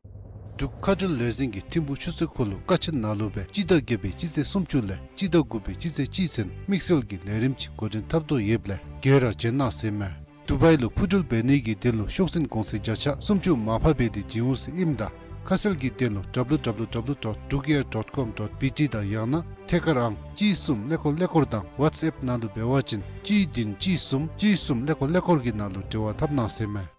འབྲུག་མཁའ་འགྲུལ་ལས་འཛིན་གྱིས་ཐིམ་ཕུག་ཆུ་ཚོད་ཁོ་ལུ་ཀ་ཆེན་ནང་ལུ་སྦེ་སྤྱི་ཟླ་བརྒྱད་པའི་སྤྱི་ཚེས་སུམ་ཅུ་ལས་སྤྱི་ཟླ་དགུ་པའི་སྤྱི་ཚེས་གཅིག་ཚུན་དམིགས་བསལ་གྱི་ལས་རིམ་ཅིག་འགོ་འདྲེན་འཐབ་དོ་ཡོདཔ་ལས་འགྱོ་ར་བྱོན་གནང་ཟེར་མས། དུ་བའི་ལུ་འཕུར་འགྲུལ་འབད་ནི་གི་དོན་ལུ་ཤོག་འཛིན་གོང་ཚད་བརྒྱ་ཆ་སུམ་ཅུ་མར་ཕབ་འབད་དེ་བྱིན་འོང་ཟེར་ཨིནམ་ད་ཁ་གསལ་གྱི་དོན་ལུ་W W W dot drukair dot com dot B T དང་ཡང་ན་ཐད་ཀར་ཨང་གཅིག་གསུམ་ཀླད་ཀོར་ཀླད་ཀོར་དང་ཝཊས་ཨེཔ་ནང་ལུ་འབད་བ་ཅིན་གཅིག་བདུན་གཅིག་གསུམ་གཅིག་གསུམ་ཀླད་ཀོར་ཀླད་ཀོར་གྱི་ནང་ལུ་འབྲེལ་བ་འཐབ་གནང་ཟེར་མས།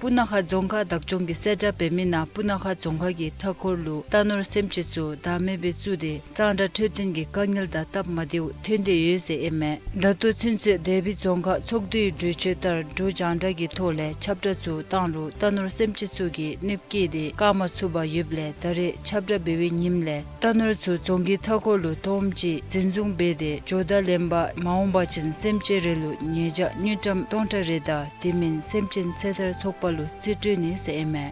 སྤུ་ན་ཁ་རྫོང་ཁག་བདག་སྐྱོང་གིས་གསལ་བསྒྲགས་འབད་མི་ནང་སྤུ་ན་ཁ་རྫོང་ཁག་གི་མཐའ་འཁོར་ལུ་རྟ་ནོར་སེམས་ཅན་ཚུ་བདག་མེད་སྦེ་བཙུགས་ཏེ་གཙང་སྦྲ་འཕྲོད་བསྟེན་གྱི་དཀའ་ངལ་དང་སྟབས་མ་བདེཝ་ཐོན་ཏེ་ཡོད་ཟེར་ཨིན་མས། ད་ལྟོ་ཚུན་ཚོད་དེ་སྦེ་རྫོང་ཁག་ཚོགས་འདུའི་གྲོས་ཆོད་ལྟར་འབྲུག་རྒྱང་བསྒྲགས་ཀྱི་ཐོག་ལས་ཁྱབ་བསྒྲགས་ཚུ་བཏང་རུང་རྟ་ནོར་སེམས་ཅན་ཚུ་གིས་གནོདཔ་བཀལ་ཏེ་བཀག་མ་ཚུགས་པར་ཡོདཔ་ལས་ད་རེས་ཁྱབ་བསྒྲགས་འབད་བའི་ཉིནམ་ལས་རྟ་ནོར་ཚུ་རྫོང་གི་མཐའ་འཁོར་ལུ་སྟོངམ་ཅིག་འཛིན་བཟུང་འབད་དེ་ཇོ་བདག་ལེན་པར་མ་འོང་པ་ཅིན་སེམས་ཅན་རེ་ལུ་ཉེས་བྱ་དངུལ་ཀྲམ་སྟོང་ཕྲག་རེ་དང་དེ་མིན་སེམས་ཅན་ཚེ་ཐར་ཚོགས་པ་ལུ་རྩིས་སྤྲོད་ནི་ཟེར་ཨིན་མས།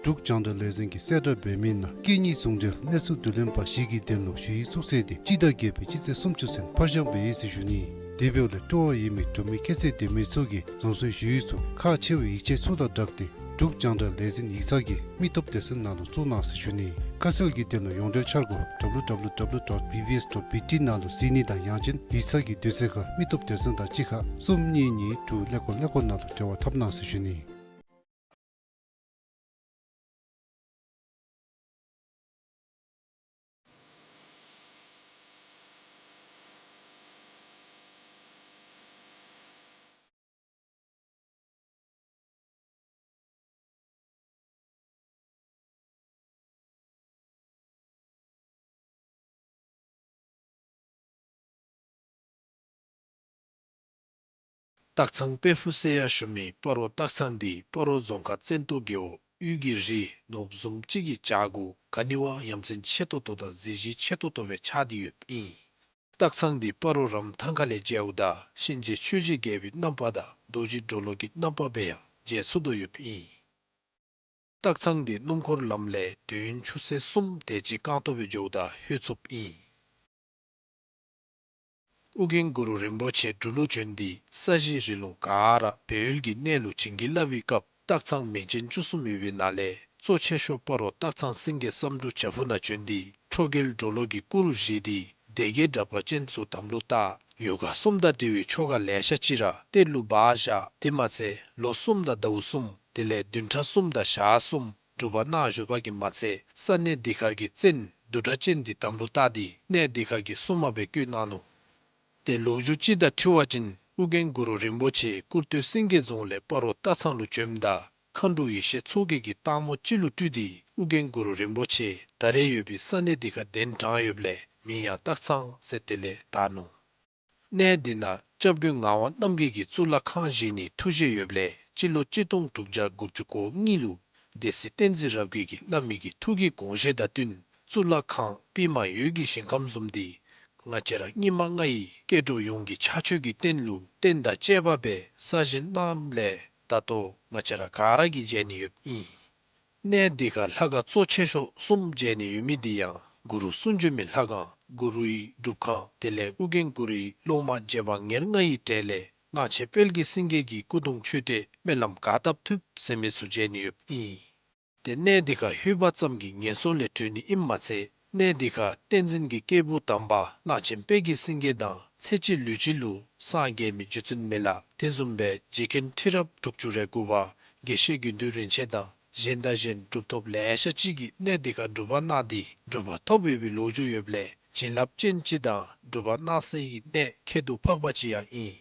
འབྲུག་རྒྱང་བསྒྲགས་ལས་འཛིན་གྱིས་གསལ་བསྒྲགས་འབད་མི་ནང་སྐད་གཉིས་ཟུང་འབྲེལ་གནས་ཚུལ་བསྡུ་ལེན་པ་བཞི་གི་དོན་ལུ་ཞུ་ཡིག་བཙུགས་ཚེས་དེ་སྤྱི་ཟླ་བརྒྱད་པའི་སྤྱི་ཚེས་སུམ་ཅུ་ཚུན་ཕར་འགྱངས་འབད་ཡི་ཟེར་ཞུ་ནི། དེ་འབདཝ་ལས་སྤྲོ་བ་ཡོད་མི་འབྲུག་མི་ཁྱད་ཚད་ལྡན་མི་ཚུ་གིས་རང་སོའི་ཞུ་ཡིག་ཚུ་ཁག་ཆེ་བའི་ཡིག་ཆ་ཚུ་དང་སྦྲགས་ཏེ་འབྲུག་རྒྱང་བསྒྲགས་ལས་འཛིན་ཡིག་ཚང་གི་མི་སྟོབས་སྡེ་ཚན་ནང་ལུ་བཙུགས་གནང་ཟེར་ཞུ་ནི། ཁ་གསལ་གྱི་དོན་ལུ་ཡོངས་འབྲེལ་འཆར་སྒོ་W W W dot B B S dot B T ནང་ལུ་གཟིགས་ནི་དང་ཡང་ཅིན་ཡིག་ཚང་གི་དུས་ཚོད་ཁར་མི་སྟོབས་སྡེ་ཚན་དང་གཅིག་ཁར་གསུམ་གཉིས་གཉིས་དྲུག་ཀླད་ཀོར་ཀླད་ཀོར་ནང་ལུ་འབྲེལ་བ་འཐབ་གནང་ཟེར་ཞུ་ནི། སྟག་ཚང་དཔལ་ཕུག་ཟེར་ཡང་ཞུ་མི་སྤ་རོ་སྟག་ཚང་འདི་སྤ་རོ་རྫོང་ཁག་བཙན་ཏོ་རྒེད་འོག་དབུས་ཀྱི་རི་ནོར་བུ་བཟུམ་ཅིག་གི་བྱག་གུ་ག་ནི་བ་ཡ་མཚན་ཆེ་ཏོག་ཏོ་དང་གཟི་བརྗིད་ཆེ་ཏོག་ཏོ་སྦེ་ཆགས་ཏེ་ཡོདཔ་ཨིན། སྟག་ཚང་འདི་སྤ་རོ་རམ་ཐང་ཁ་ལས་མཇལཝ་ད་གཤིན་རྗེ་ཆོས་ཀྱི་རྒྱལ་པོའི་རྣམ་པ་དང་རྡོ་རྗེ་གྲོ་ལོད་ཀྱི་རྣམ་པ་སྦེ་ཡང་མཇལ་ཚུགས་དོ་ཡོདཔ་ཨིན། སྟག་ཚང་འདི་སྣུམ་འཁོར་ལམ་ལས་དུས་ཡུན་ཆུ་ཚོད་གསུམ་དེ་ཅིག་རྐང་སྟོང་སྦེ་འགྱོཝ་ད་ལྷོད་ཚུགསཔ་ཨིན། ཨོ་རྒྱན་གུ་རུ་རིན་པོ་ཆེ་འབྲུག་ལུ་བྱོན་ཏེ་ས་གཞི་རི་ལུང་ག་ར་སྦས་ཡུལ་གྱི་གནས་ལུ་བྱིན་གྱིས་བརླབས་པའི་སྐབས་སྟག་ཚང་མིང་ཅན་བཅུ་གསུམ་ཡོད་པའི་ནང་ལས་གཙོ་ཆེ་ཤོས་སྤ་རོ་སྟག་ཚང་སེང་གེ་བསམ་འགྲུབ་བྱག་ཕུག་ནང་བྱོན་ཏེ་ཁྲོ་རྒྱལ་གྲོ་ལོད་ཀྱི་སྐུ་རུ་བཞེངས་ཏེ་སྡེ་བརྒྱད་དྲེགས་པ་ཅན་ཚུ་དམ་ལུ་བཏགས། ཡོ་ག་གསུམ་དང་འབྲེལ་བའི་ཆོ་ག་ལེ་ཤ་ཅིག་ར་གཏེར་ལུ་སྦ་བཞག། དེ་མ་ཚད་ལོ་གསུམ་དང་ཟླཝ་གསུམ་དེ་ལས་བདུན་ཕྲག་གསུམ་དང་ཞག་གསུམ་སྒྲུབ་པ་གནང་བཞུགས་པ་གིས་མ་ཚད་ས་གནས་འདི་ཁར་གྱི་བཙན་བདུད་དྲེགས་ཅན་འདི་དམ་ལུ་བཏགས་ཏེ་གནས་འདི་ཁར་གྱི་སྲུང་མ་སྦེ་བསྐོས་གནང་ནུག། ཏེ་ལོ་རྒྱུས་ཅིག་དང་འཁྲིལ་བ་ཅིན་ཨོ་རྒྱན་གུ་རུ་རིན་པོ་ཆེ་སྐུར་སྟོད་སེང་གེ་རྫོང་ལས་སྤ་རོ་སྟག་ཚང་ལུ་བྱོནམ་ད་མཁའ་འགྲོ་ཡེ་ཤེས་མཚོ་རྒྱལ་གྱིས་སྟག་མོ་ཅིག་ལུ་སྤྲུལ་ཏེ་ཨོ་རྒྱན་གུ་རུ་རིན་པོ་ཆེ་ད་རེས་ཡོད་པའི་ས་གནས་འདི་ཁར་གདན་དྲངས་ཡོདཔ་ལས་མིང་ཡང་སྟག་ཚང་ཟེར་དེ་ལས་བཏགས་ནུག། གནས་འདི་ནང་སྐྱབས་མགོན་ངག་དབང་རྣམ་རྒྱལ་གྱིས་གཙུག་ལག་ཁང་བཞེངས་ནིའི་ཐུགས་བཞེད་ཡོདཔ་ལས་སྤྱི་ལོ་གཅིག་སྟོང་དྲུག་བརྒྱ་དགུ་བཅུ་གོ་གཉིས་ལུ་སྡེ་སྲིད་བསྟན་འཛིན་རབ་རྒྱས་ཀྱིས་བླ་མའི་གི་ཐུགས་ཀྱི་དགོངས་བཞེད་དང་བསྟུན་གཙུག་ལག་ཁང་པདྨ་འོད་ཀྱི་ཞིང་ཁམས་བཟུམ་འདི་ང་བཅས་ར་སྙིགས་མ་ལྔ་ཡི་སྐྱེ་འགྲོ་ཡོངས་ཀྱི་ཕྱག་མཆོད་ཀྱི་རྟེན་ལུ་རྟེན་དང་བཅས་པ་སྦེ་གསར་བཞེངས་གནངམ་ལས་ད་ལྟོ་ང་བཅས་ར་ག་ར་གིས་མཇལ་ནི་ཡོདཔ་ཨིན། གནས་འདི་ཁར་ལྷ་ཁང་གཙོ་ཆེ་ཤོས་གསུམ་མཇལ་ནི་ཡོད་མི་འདི་ཡང་གུ་རུ་གསུང་བྱོན་མའི་ལྷ་ཁང་གུ་རུའི་སྒྲུབ་ཁང་དེ་ལས་ཨོ་རྒྱན་གུ་རུའི་སློབ་མ་རྗེ་འབངས་ཉེར་ལྔ་ཡི་གྲས་ལས་གླང་ཆེན་དཔལ་གྱི་སེང་གེ་གི་སྐུ་གདུང་མཆོད་རྟེན་སྨོན་ལམ་གར་སྟབས་ཐུབ་ཟེར་མི་ཚུ་མཇལ་ནི་ཡོདཔ་ཨིན། ཏེ་གནས་འདི་ཁར་ལྷོད་པ་ཙམ་གྱིས་ངན་སོང་ལས་གྲོལ་ནི་ཨིནམ་མ་ཚད་གནས་འདི་ཁར་བསྟན་འཛིན་གྱི་སྐྱེས་བུ་དམ་པ་གླང་ཆེན་དཔལ་གྱི་སེང་གེ་དང་ཚེ་གཅིག་ལུས་གཅིག་ལུ་སངས་རྒྱས་མི་རྗེ་བཙུན་མི་ལ་དེ་བཟུམ་སྦེ་རྗེ་མཁན་ཁྲི་རབས་དྲུག་ཅུ་རེ་དགུ་པ་དགེ་བཤེས་དགེ་འདུན་རིན་ཆེན་དང་གཞན་དང་གཞན་གྲུབ་ཐོབ་ལེ་ཤ་ཅིག་གིས་གནས་འདི་ཁར་སྒྲུབ་པ་གནང་སྟེ་གྲུབ་པ་ཐོབ་ཡོད་པའི་ལོ་རྒྱུས་ཡོདཔ་ལས་བྱིན་རླབས་ཅན་ཅིག་དང་སྒྲུབ་པ་གནང་སའི་གནས་ཁྱད་དུ་འཕགས་པ་ཅིག་ཡང་ཨིན།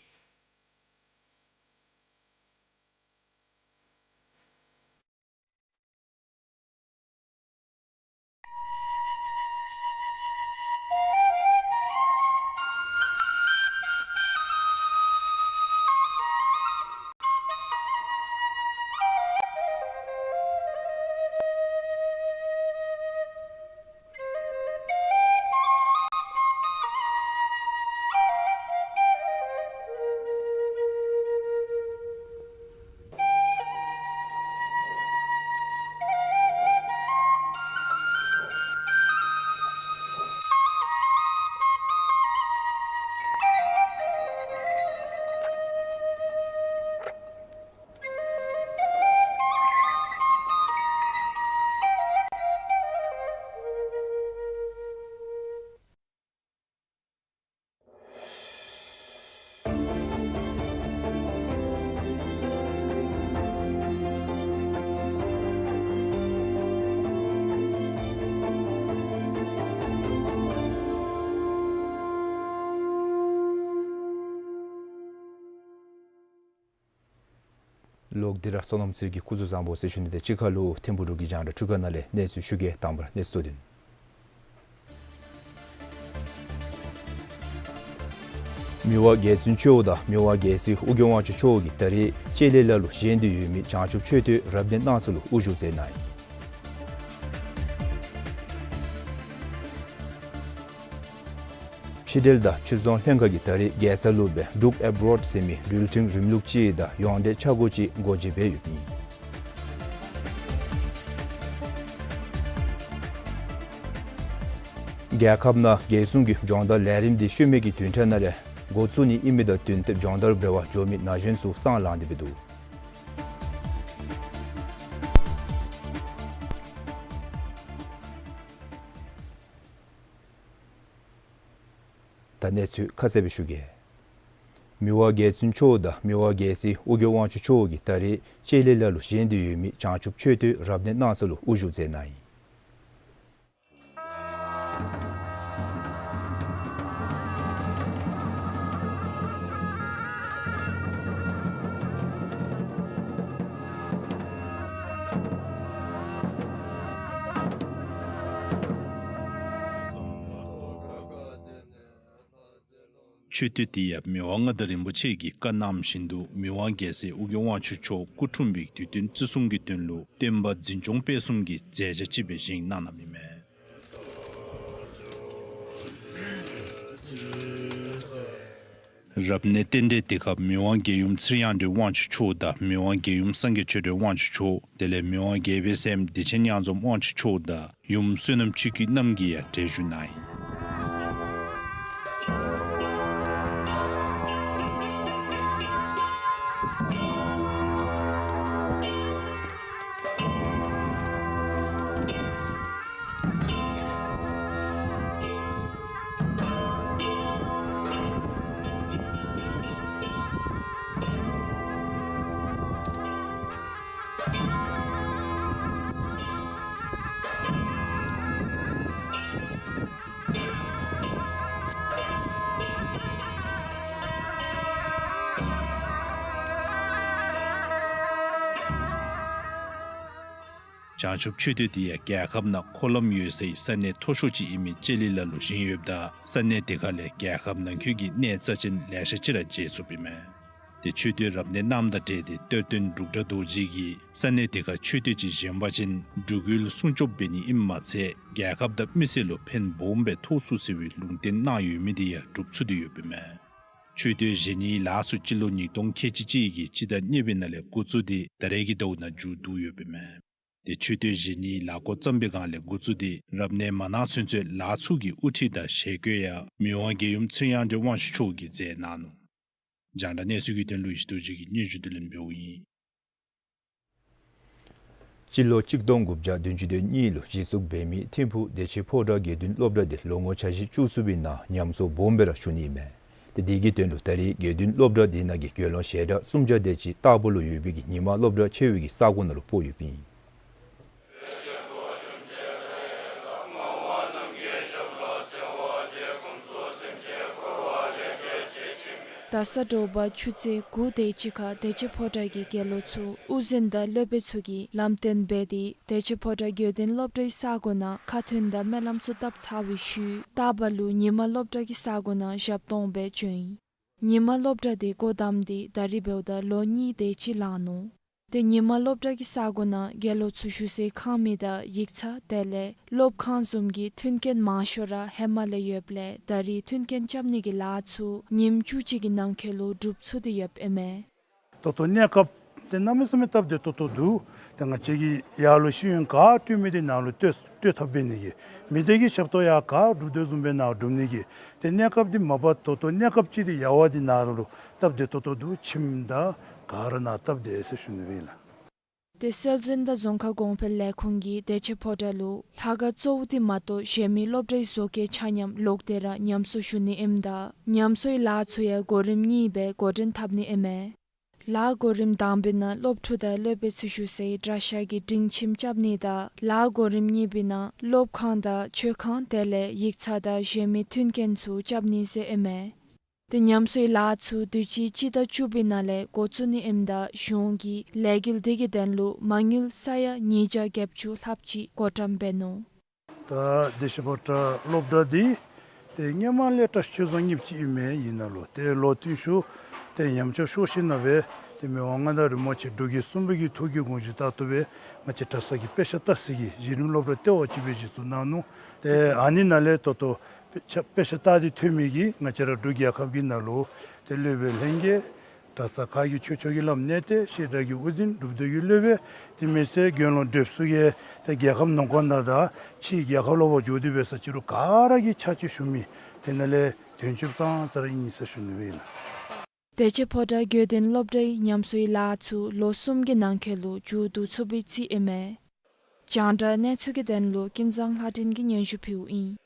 ལོག་སྟེ་ར་བསོད་ནམས་ཚེ་རིང་གིས་སྐུ་གཟུགས་བཟང་པོ་ཟེར་ཞུ་ནི་དང་གཅིག་ཁར་ལུ་ཐིམ་ཕུག་འབྲུག་གི་རྒྱང་བསྒྲགས་འཕྲུལ་ཁང་ནང་ལས་གནས་ཚུལ་ཞུ་གེ། དང་པ་ར་གནས་ཚུལ་བསྡུས། མི་དབང་རྒྱལ་བཙུན་མཆོག་དང་མི་དབང་རྒྱལ་སྲས་ཨོ་རྒྱན་དབང་ཕྱུག་མཆོག་གིས་ད་རེས་ལྕེ་ལེ་ལ་ལུ་བཞེངས་ཏེ་ཡོད་མི་བྱང་ཆུབ་མཆོད་རྟེན་རབ་གནས་གནང་ས་ལུ་དབུ་བཞུགས་མཛད་གནང་ཡི། ཕྱི་འབྲེལ་དང་ཕྱིར་ཚོང་ལྷན་ཁག་གིས་ད་རེས་རྒྱལ་ས་ལུ་སྦེ་འབྲུག་ཨེབ་རོཌ་ཟེར་མི་འགྲུལ་འཕྲིན་རིམ་ལུགས་ཅིག་དང་ཡོངས་འབྲེལ་ཆ་བགོས་ཅིག་སྒོ་འབྱེད་འབད་ཡོདཔ་ཨིན། རྒྱལ་ཁབ་ནང་རྒྱལ་སྲུང་གི་སྦྱོང་བརྡར་ལས་རིམ་འདི་ཤུལ་མའི་གི་བདུན་ཕྲག་ནང་ལས་འགོ་བཙུགས་ནི་ཨིན་མི་དང་བསྟུན་ཏེ་སྦྱོང་བརྡར་འབད་བར་འགྱོ་མི་ན་གཞོན་ཚུ་སྲང་ལངས་ཏེ་སྦེ་འདུག། ད་གནས་ཚུལ་ཁ་གསལ་སྦེ་ཞུ་གེ། མི་དབང་རྒྱལ་བཙུན་མཆོག་དང་མི་དབང་རྒྱལ་སྲས་ཨོ་རྒྱན་དབང་ཕྱུག་མཆོག་གིས་ད་རེས་ལྕེ་ལེ་ལ་ལུ་བཞེངས་ཏེ་ཡོད་མི་བྱང་ཆུབ་མཆོད་རྟེན་རབ་གནས་གནང་ས་ལུ་དབུ་བཞུགས་མཛད་གནང་ཡི། མཆོད་རྟེན་འདི་ཡང་མི་དབང་མངའ་བདག་རིན་པོ་ཆེ་གིས་བཀའ་གནངམ་བཞིན་དུ་མི་དབང་རྒྱལ་སྲས་ཨོ་རྒྱན་དབང་ཕྱུག་མཆོག་སྐུ་འཁྲུངས་པའི་དུས་སྟོན་བརྩི་སྲུང་གི་དོན་ལུ་བསྟན་པ་འཛིན་སྐྱོང་སྤེལ་གསུམ་གྱི་མཛད་བྱ་ཅིག་སྦེ་བཞེངས་གནང་གནངམ་ཨིན་མས། རབ་གནས་རྟེན་འབྲེལ་འདི་ཁར་མི་དབང་རྒྱལ་ཡུམ་ཚེ་རིང་དབང་ཕྱུག་མཆོག་དང་མི་དབང་རྒྱལ་ཡུམ་སངས་རྒྱས་ཆོས་སྒྲོན་དབང་ཕྱུག་མཆོག་དེ་ལས་མི་དབང་རྒྱལ་པོའི་སྲསམོ་བདེ་ཆེན་གཡང་འཛོམས་དབང་ཕྱུག་མཆོག་དང་ཡུམ་བསོད་ནམས་ཆོས་སྐྱིད་རྣམ་གཉིས་ཡང་གྲལ་བཞུགས་གནང་ཡི། བྱང་ཆུབ་མཆོད་རྟེན་འདི་ཡང་རྒྱལ་ཁབ་ནང་འཁོར་ལམ་ཡོད་སའི་ས་གནས་མཐོ་ཤོས་ཅིག་ཨིན་མི་ལྕེ་ལེ་ལ་ལུ་བཞེངས་ཡོདཔ་ད་ས་གནས་དེ་ཁ་ལས་རྒྱལ་ཁབ་ནང་འཁོད་ཀྱི་གནས་རྩ་ཅན་ལེ་ཤ་ཅིག་ར་མཇལ་ཚུགསཔ་ཨིན་མས། དེ་མཆོད་རྟེན་རབ་གནས་གནངམ་དང་འབྲེལ་ཏེ་གཏེར་སྟོན་འབྲུག་སྒྲ་རྡོ་རྗེ་གིས་ས་གནས་དེ་ཁར་མཆོད་རྟེན་ཅིག་བཞེངས་པ་ཅིན་འབྲུག་ཡུལ་སྲུང་སྐྱོབ་འབད་ནི་ཨིནམ་མ་ཚད་རྒྱལ་ཁབ་དང་མི་སེར་ལུ་ཕན་སྦོམ་སྦེ་ཐོགས་ཚུགས་ཟེར་བའི་ལུང་བསྟན་གནང་ཡོད་མི་དེ་ཡང་འགྲུབ་ཚུགས་ཏེ་ཡོདཔ་ཨིན་མས། མཆོད་རྟེན་བཞེངས་ནིའི་ལཱ་ཚུ་སྤྱི་ལོ་ཉིས་སྟོང་ཁལ་གཅིག་གཅིག་གི་སྤྱི་ཟླ་གཉིས་པའི་ནང་ལས་འགོ་བཙུགས་ཏེ་ད་རེས་ཀྱི་ཟླཝ་ནང་མཇུག་བསྡུ་ཡོདཔ་ཨིན་མས། དེ་མཆོད་རྟེན་བཞེངས་ནིའི་ལཱ་འགོ་བརྩམས་པའི་སྒང་ལས་འགོ་བཙུགས་ཏེ་རབ་གནས་མ་གནང་ཚུན་ཚོད་ལཱ་ཚུ་གི་དབུ་ཁྲིད་དང་ཞལ་བཀོད་ཡང་མི་དབང་རྒྱལ་ཡུམ་ཚེ་རིང་དབང་ཕྱུག་མཆོག་གིས་མཛད་གནང་ནུག། རྒྱང་བསྒྲགས་གནས་ཚུལ་གྱི་དོན་ལུ་ཡེ་ཤེས་རྡོ་རྗེ་གིས་སྙན་ཞུ་དེ་ལེན་འབདཝ་ཨིན། སྤྱི་ལོ་གཅིག་སྟོང་དགུ་བརྒྱ་བདུན་ཅུ་དོན་གཉིས་ལུ་གཞི་བཙུགས་འབད་མི་ཐིམ་ཕུག་བདེ་ཆེན་ཕོ་བྲང་དགེ་འདུན་སློབ་གྲྭ་འདི་ལོ་ངོ་ཆ་བཞི་བཅུ་གསུམ་པའི་ནང་ཉམས་གསོ་སྦོམ་སྦེ་ར་ཞུ་ནི་ཨིན་མས། ཏེ་དེ་གི་དོན་ལུ་ད་རེས་དགེ་འདུན་སློབ་གྲྭ་འདི་ནང་གི་དགེ་སློང་ཞལ་གྲངས་སུམ་བརྒྱ་དེ་ཅིག་རྟག་བུ་ལུ་ཡོད་པའི་གི་ཉི་མ་སློབ་གྲྭ་ཆེ་བའི་གི་ས་གོ་ནང་ལུ་སྤོ་ཡོདཔ་ཨིན། ད་ས་དྲོ་པ་ཆུ་ཚོད་དགུ་དེ་ཅིག་ཁར་བདེ་ཆེན་ཕོ་བྲང་གི་དགེ་སློང་ཚུ་དབུ་འཛིན་དང་སློབ་དཔོན་ཚུ་གིས་ལམ་སྟོན་འབད་དེ་བདེ་ཆེན་ཕོ་བྲང་དགེ་འདུན་སློབ་གྲྭའི་ས་གོ་ནང་ཁ་ཐུན་དང་སྨོན་ལམ་ཚུ་བཏབ་ཚར་བའི་ཤུལ་རྟག་བུ་ལུ་ཉི་མ་སློབ་གྲྭ་གི་ས་གོ་ནང་ཞབས་ཏོག་འབད་བྱོན་ཡི། ཉི་མ་སློབ་གྲྭ་འདི་སྒོ་བསྡམས་ཏེ་ད་རིས་འབདཝ་ད་ལོ་གཉིས་དེ་ཅིག་ལང་ནུག། ཏེ་ཉི་མ་སློབ་གྲྭ་གི་ས་གོ་ནང་དགེ་སློང་ཚུ་བཞུགས་སའི་ཁང་མིག་དང་ཡིག་ཚང་དེ་ལས་སློབ་ཁང་བཟུམ་གྱི་མཐུན་རྐྱེན་མང་ཤོས་ར་ཧེ་མ་ལས་ཡོདཔ་ལས་ད་རིས་མཐུན་རྐྱེན་རྐྱབ་ནི་གི་ལཱ་ཚུ་ཉིནམ་བཅུ་གཅིག་གི་ནང་འཁོད་ལུ་འགྲུབ་ཚུགས་ཏེ་ཡོདཔ་ཨིན་མས། ད་ལྟོ་གནས་སྐབས་འདི་གནམ་མེད་ས་མེད་སྟབས་བདེ་ཏོག་ཏོ་འདུག། ཏེ་ང་བཅས་ཀྱིས་ཡར་ལུ་ཤེས་ཡོན་ག་སྤྲོད་མི་འདི་ནཱ་ལུ་སྤྲོད་སྤྲོད་ཐབས་འབད་ནི་གི་མི་སྡེ་གི་ཞབས་ཏོག་ཡང་ག་སྒྲུབ་དོ་བཟུམ་སྦེ་ནཱ་སྒྲུབ་ནི་གི། ཏེ་གནས་སྐབས་འདི་མ་པ་ད་ལྟོ་གནས་སྐབས་ཅིག་འདི་ཡར་བ་འདི་ནཱ་ལུ་སྟབས་བདེ་ཏོག་ཏོ་འདུག། ཁྱིམ་དང་ག་ར་ནཱ་སྟབས་བདེ་ཟེར་ཞུ་ནི་ཨིན་ལགས། ཏེ་སྲོལ་འཛིན་དང་རྫོང་ཁ་གོང་འཕེལ་ལས་ཁུངས་ཀྱིས་བདེ་ཆེན་ཕོ་བྲང་ལུ་ལྷ་ཁང་གཙོ་བོ་འདི་མ་གཏོགས་གཞན་མི་སློབ་གྲྭའི་བཟོ་བཀོད་ཆ་མཉམ་ལོག་སྟེ་ར་ཉམས་གསོ་ཞུ་ནི་ཨིནམ་ད་ཉམས་གསོའི་ལཱ་ཚུ་ཡང་གོ་རིམ་གཉིས་སྦེ་འགོ་འདྲེན་འཐབ་ནི་ཨིན་མས། ལཱ་གོ་རིམ་དང་པའི་ནང་སློབ་ཕྲུག་དང་སློབ་དཔོན་ཚུ་བཞུགས་སའི་གྲྭ་ཤག་གི་སྒྲིང་ཁྱིམ་རྐྱབ་ནི་དང་ལཱ་གོ་རིམ་གཉིས་པའི་ནང་སློབ་ཁང་དང་མཆོད་ཁང་དེ་ལས་ཡིག་ཚང་དང་གཞན་མི་མཐུན་རྐྱེན་ཚུ་རྐྱབ་ནི་ཟེར་ཨིན་མས། ཏེ་ཉམས་གསོའི་ལཱ་ཚུ་དུས་ཅི་སྤྱི་ཟླ་བཅུ་པའི་ནང་ལས་འགོ་བཙུགས་ནི་ཨིནམ་ད་གཞུང་གིས་ལས་འགུལ་དེ་གི་དོན་ལུ་མ་དངུལ་ས་ཡ་ཉིས་བརྒྱ་བརྒྱད་ཅུ་ལྷགཔ་ཅིག་བགོ་བཀྲམ་འབད་ནུག། ད་བདེ་ཆེན་ཕོ་བྲང་སློབ་གྲྭ་འདི་ཏེ་སྔོན་མ་ལས་བཀྲིས་ཆོས་རྫོང་གཉིས་ཅིག་ཨིན་མས། ཨིན་ན་ལུ་ཏེ་ལོ་བསྟུད་ཤུལ་ཏེ་ཉམས་ཆག་ཤོར་ཞིནམ་ལས་ཏེ་མི་དབང་མངའ་བདག་རིན་པོ་ཆེ་འབྲུག་རྒྱལ་གསུམ་པའི་གི་ཐུགས་ཀྱི་དགོངས་གཞི་ལྟར་དུ་སྦེ་ང་བཅས་གྲྭ་ཚང་གི་དཔེ་ཆ་ལྟ་ས་གི་གཞི་རིམ་སློབ་གྲྭ་ལྟེ་བ་ཅིག་སྦེ་གཞི་བཙུགས་གནང་ནུག། ཏེ་ཨ་ནི་ནང་ལས་ད་ལྟོ་དཔེ་ཆ་དཔེ་ཆ་ལྟ་སྟེ་ཐོན་མི་གི་ང་བཅས་ར་འབྲུག་རྒྱལ་ཁབ་ཀྱི་ནང་ལུ་ཏེ་སློབ་དཔོན་ལྷན་རྒྱས་གྲྭ་ཚང་ཁག་གི་ཆོས་ཕྱོགས་ཀྱི་བླམ་གནས་བརྟན་བཤད་གྲྭ་གི་དབུ་འཛིན་སྒྲུབ་སྡེ་གི་སློབ་དཔོན་དེ་མེན་ཟེར་དགེ་སློང་སྒྲུབ་ཚུ་གིས་ཏེ་རྒྱལ་ཁབ་ནང་འཁོད་ནང་དང་ཕྱི་རྒྱལ་ཁབ་ལུ་འབད་འགྱོ་སྟེ་འབད་ས་ཅིག་རུང་ག་ར་གིས་ཕྱག་ཕྱིད་ཞུ་མི་དེ་ནང་ལས་དོན་གཅོད་ཙང་ཙ་ར་ཨིན་ཟེར་ཞུ་ནི་སྦེ་ཨིན་ལགས། བདེ་ཆེན་ཕོ་བྲང་དགེ་ལྡན་སློབ་གྲྭའི་ཉམས་གསོའི་ལཱ་ཚུ་ལོ་གསུམ་གྱི་ནང་འཁོད་ལུ་མཇུག་བསྡུ་ཚུགས་པའི་རྩིས་ཨིན་མས། རྒྱང་བསྒྲགས་གནས་ཚུལ་གྱི་དོན་ལུ་ཀུན་བཟང་ལྷ་སྒྲོན་གྱིས་སྙན་ཞུ་ཕུལཝ་ཨིན།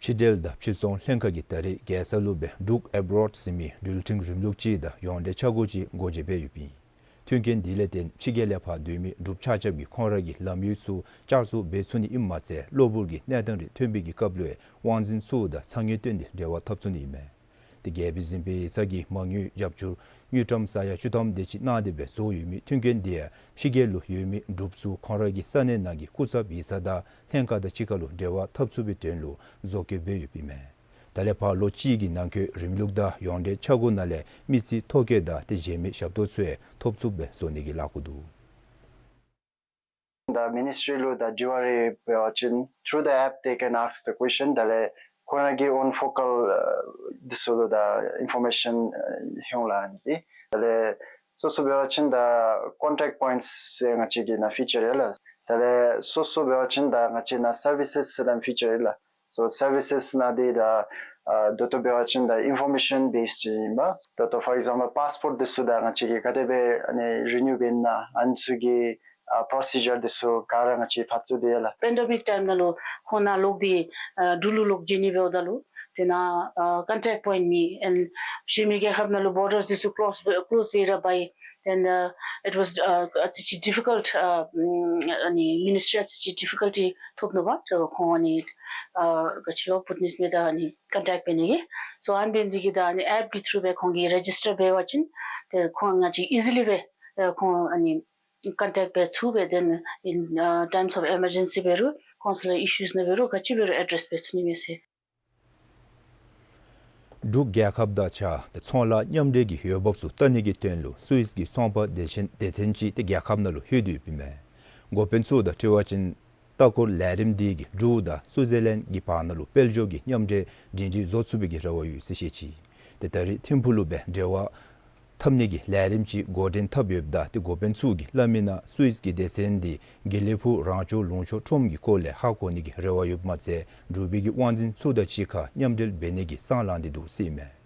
ཕྱི་འབྲེལ་དང་ཕྱི་ཚོང་ལྷན་ཁག་གིས་ད་རེས་རྒྱལ་ས་ལུ་སྦེ་འབྲུག་ཨེབ་རོཌ་ཟེར་མི་འགྲུལ་འཕྲིན་རིམ་ལུགས་ཅིག་དང་ཡོངས་འབྲེལ་འཆར་སྒོ་ཅིག་སྒོ་འབྱེད་འབད་ཡོདཔ་ཨིན། མཐུན་རྐྱེན་འདི་ལས་བརྟེན་ཕྱི་རྒྱལ་ལས་ཕར་སྡོད་མི་འབྲུགཔ་ཆ་ཁྱབ་ཀྱིས་ཁོང་ར་གི་ལམ་ཡིག་ཚུ་བསྐྱར་བཟོ་འབད་ཚུགས་ནི་ཨིནམ་མ་ཚད་གློ་བུར་གྱི་གནས་སྟངས་རེ་ཐོན་པའི་གི་སྐབས་ལུ་དབང་འཛིན་ཚུ་དང་ཚ་དངོས་བཏོན་ཏེ་འབྲེལ་བ་འཐབ་ཚུགས་ནི་ཨིན་མས། ཏེ་རྒྱལ་པོའི་གཟིམ་དཔོན་ཡིག་ཚང་གིས་མ་དངུལ་རྒྱབ་སྐྱོར་དངུལ་ཀྲམ་ས་ཡ་བཅུ་ཐམ་དེ་ཅིག་གནང་སྟེ་སྦེ་བཟོ་ཡོད་མི་མཐུན་རྐྱེན་འདི་ཡང་ཕྱི་རྒྱལ་ལུ་ཡོད་མི་འབྲུགཔ་ཚུ་ཁོང་ར་གི་ས་གནས་ནང་གི་སྐུ་ཚབ་ཡིག་ཚང་དང་ལྷན་ཁག་དང་གཅིག་ཁར་ལུ་འབྲེལ་བ་འཐབ་ཚུགས་པའི་དོན་ལུ་བཟོ་བཀོད་འབད་ཡོདཔ་ཨིན་མས། ད་ལས་ཕར་ལོ་གཅིག་གི་ནང་འཁོད་རིམ་ལུགས་དང་ཡོངས་འབྲེལ་འཆར་སྒོ་ནང་ལས་མི་རྩིས་ཐོ་བཀོད་དང་ཏེ་གཞན་མི་ཞབས་ཏོག་ཚུ་ཡང་ཐོབ་ཚུགསཔ་སྦེ་བཟོ་ནི་གི་ལཱ་འགོ་འདུག། The ministry ལུ་ད་དྲི་བ་རེ་འབད་བ་ཅིན་through the app they can ask the question. དེ་ལས་ཁོང་ར་གི་own focal འདི་ཚུ་ལུ་ད་ཨིན་ཕོར་མེ་ཤཱན་ལྷོད་ལ་ཨིན་ཏེ། དེ་ལས་སོ་སོ་འབད་བ་ཅིན་ད་contact points ཟེར་ང་བཅས་ཀྱི་ནང་ཕི་ཅར་ཡོད་ལགས། དེ་ལས་སོ་སོ་འབད་བ་ཅིན་ད་ང་བཅས་ནང་services ཟེར་ད་ཕི་ཅར་ཡོད་ལགས། So services ནང་འདི་ད་ཨ་ད་ལྟོ་འབད་བ་ཅིན་ད་information based ཅིག་ཨིན་པས། ད་ལྟོ་for example passport འདི་ཚུ་ད་ང་བཅས་ཀྱིས་ག་དེ་སྦེ་ཨ་ནི་renew འབད་ནི་ཨ་ནི་ཚུ་གི་ཨ་procedure འདི་ཚུ་ག་ར་ང་བཅས་ཕར་ཚུར་འདི་ཡོད་ལགས། Pandemic time ནང་ལུ་ཁོང་ནཱ་ལོག་སྟེ་ཨ་འབྲུག་ལུ་ལོག་བྱོན་ནི་འབདཝ་ད་ལུ་དེ་ནང་ཨ་contact point མེད། ཨེན་གཞན་མི་རྒྱལ་ཁབ་ནང་ལུ་borders འདི་ཚུ་close close འབད་ར་བའི་then uh, it was uh, ཨ་ཙི་ཅིག་difficult uh, ཨ་ནི་ministry ཨ་ཙི་ཅིག་difficulty ཐོབ་ནུག་པ། ཁོང་ཨ་ནི་ཨ་ག་ཅི་ལོ་བུ་ཏི་ནིསི་མི་དང་ཨ་ནི་contact འབད་ནི་གི། So ཨ་ནི་འབད་ནི་འདི་གིས་ད་ཨ་ནི་app གི་through སྦེ་ཁོང་གིས་register འབད་བ་ཅིན་ཏེ་ཁོང་ང་བཅས་easily སྦེ་ཨ་ཁོང་ཨ་ནི་contact འབད་ཚུགས་པས། Then in uh, times of emergency འབད་རུང་consular issues ནང་འབད་རུང་ག་ཅི་འབད་རུང་address འབད་ཚུགས་ནི་མས་ཟེར། འབྲུག་རྒྱལ་ཁབ་དང་གཅིག་ཁར་ཏེ་ཚོང་ལཱ་མཉམ་འབྲེལ་གྱི་འོས་འབབ་ཚུ་བལྟ་ནི་གི་དོན་ལུ་སུད་སི་གི་ཚོང་པ་སྡེ་ཚན་སྡེ་ཚན་ཅིག་ཏེ་རྒྱལ་ཁབ་ནང་ལུ་ལྷོད་དེ་ཡོདཔ་ཨིན་མས། འགོ་དཔོན་ཚུ་དང་འཁྲིལ་བ་ཅིན་ལྟ་སྐོར་ལས་རིམ་འདི་གིས་འབྲུག་དང་སུའུ་ཛི་ལེནཌ་གི་བར་ན་ལུ་དཔལ་འབྱོར་གྱི་མཉམ་འབྲེལ་སྒྲིང་སྒྲིང་བཟོ་ཚུགས་པའི་གི་རེ་བ་ཡོད་ཟེར་བཤད་ཅི། ཏེ་ད་རེས་ཐིམ་ཕུག་ལུ་སྦེ་འབྲེལ་བ་འཐབ་ནི་གི་ལས་རིམ་ཅིག་འགོ་འདྲེན་འཐབ་ཡོདཔ་ད་ཏེ་འགོ་དཔོན་ཚུ་གིས་སླབ་མི་ནང་སུད་སི་གི་སྡེ་ཚན་འདི་དགེ་ལེགས་ཕུག་རང་སྐྱོང་ལུང་ཕྱོགས་ཁྲོམ་གྱི་སྐོར་ལས་ཧ་གོ་ནི་གི་རེ་བ་ཡོདཔ་མ་ཚད་འབྲུག་པའི་གི་དབང་འཛིན་ཚུ་དང་གཅིག་ཁར་མཉམ་འབྲེལ་འབད་ནི་གི་སྲང་ལངས་ཏེ་འདུག་ཟེར་ཨིན་མས།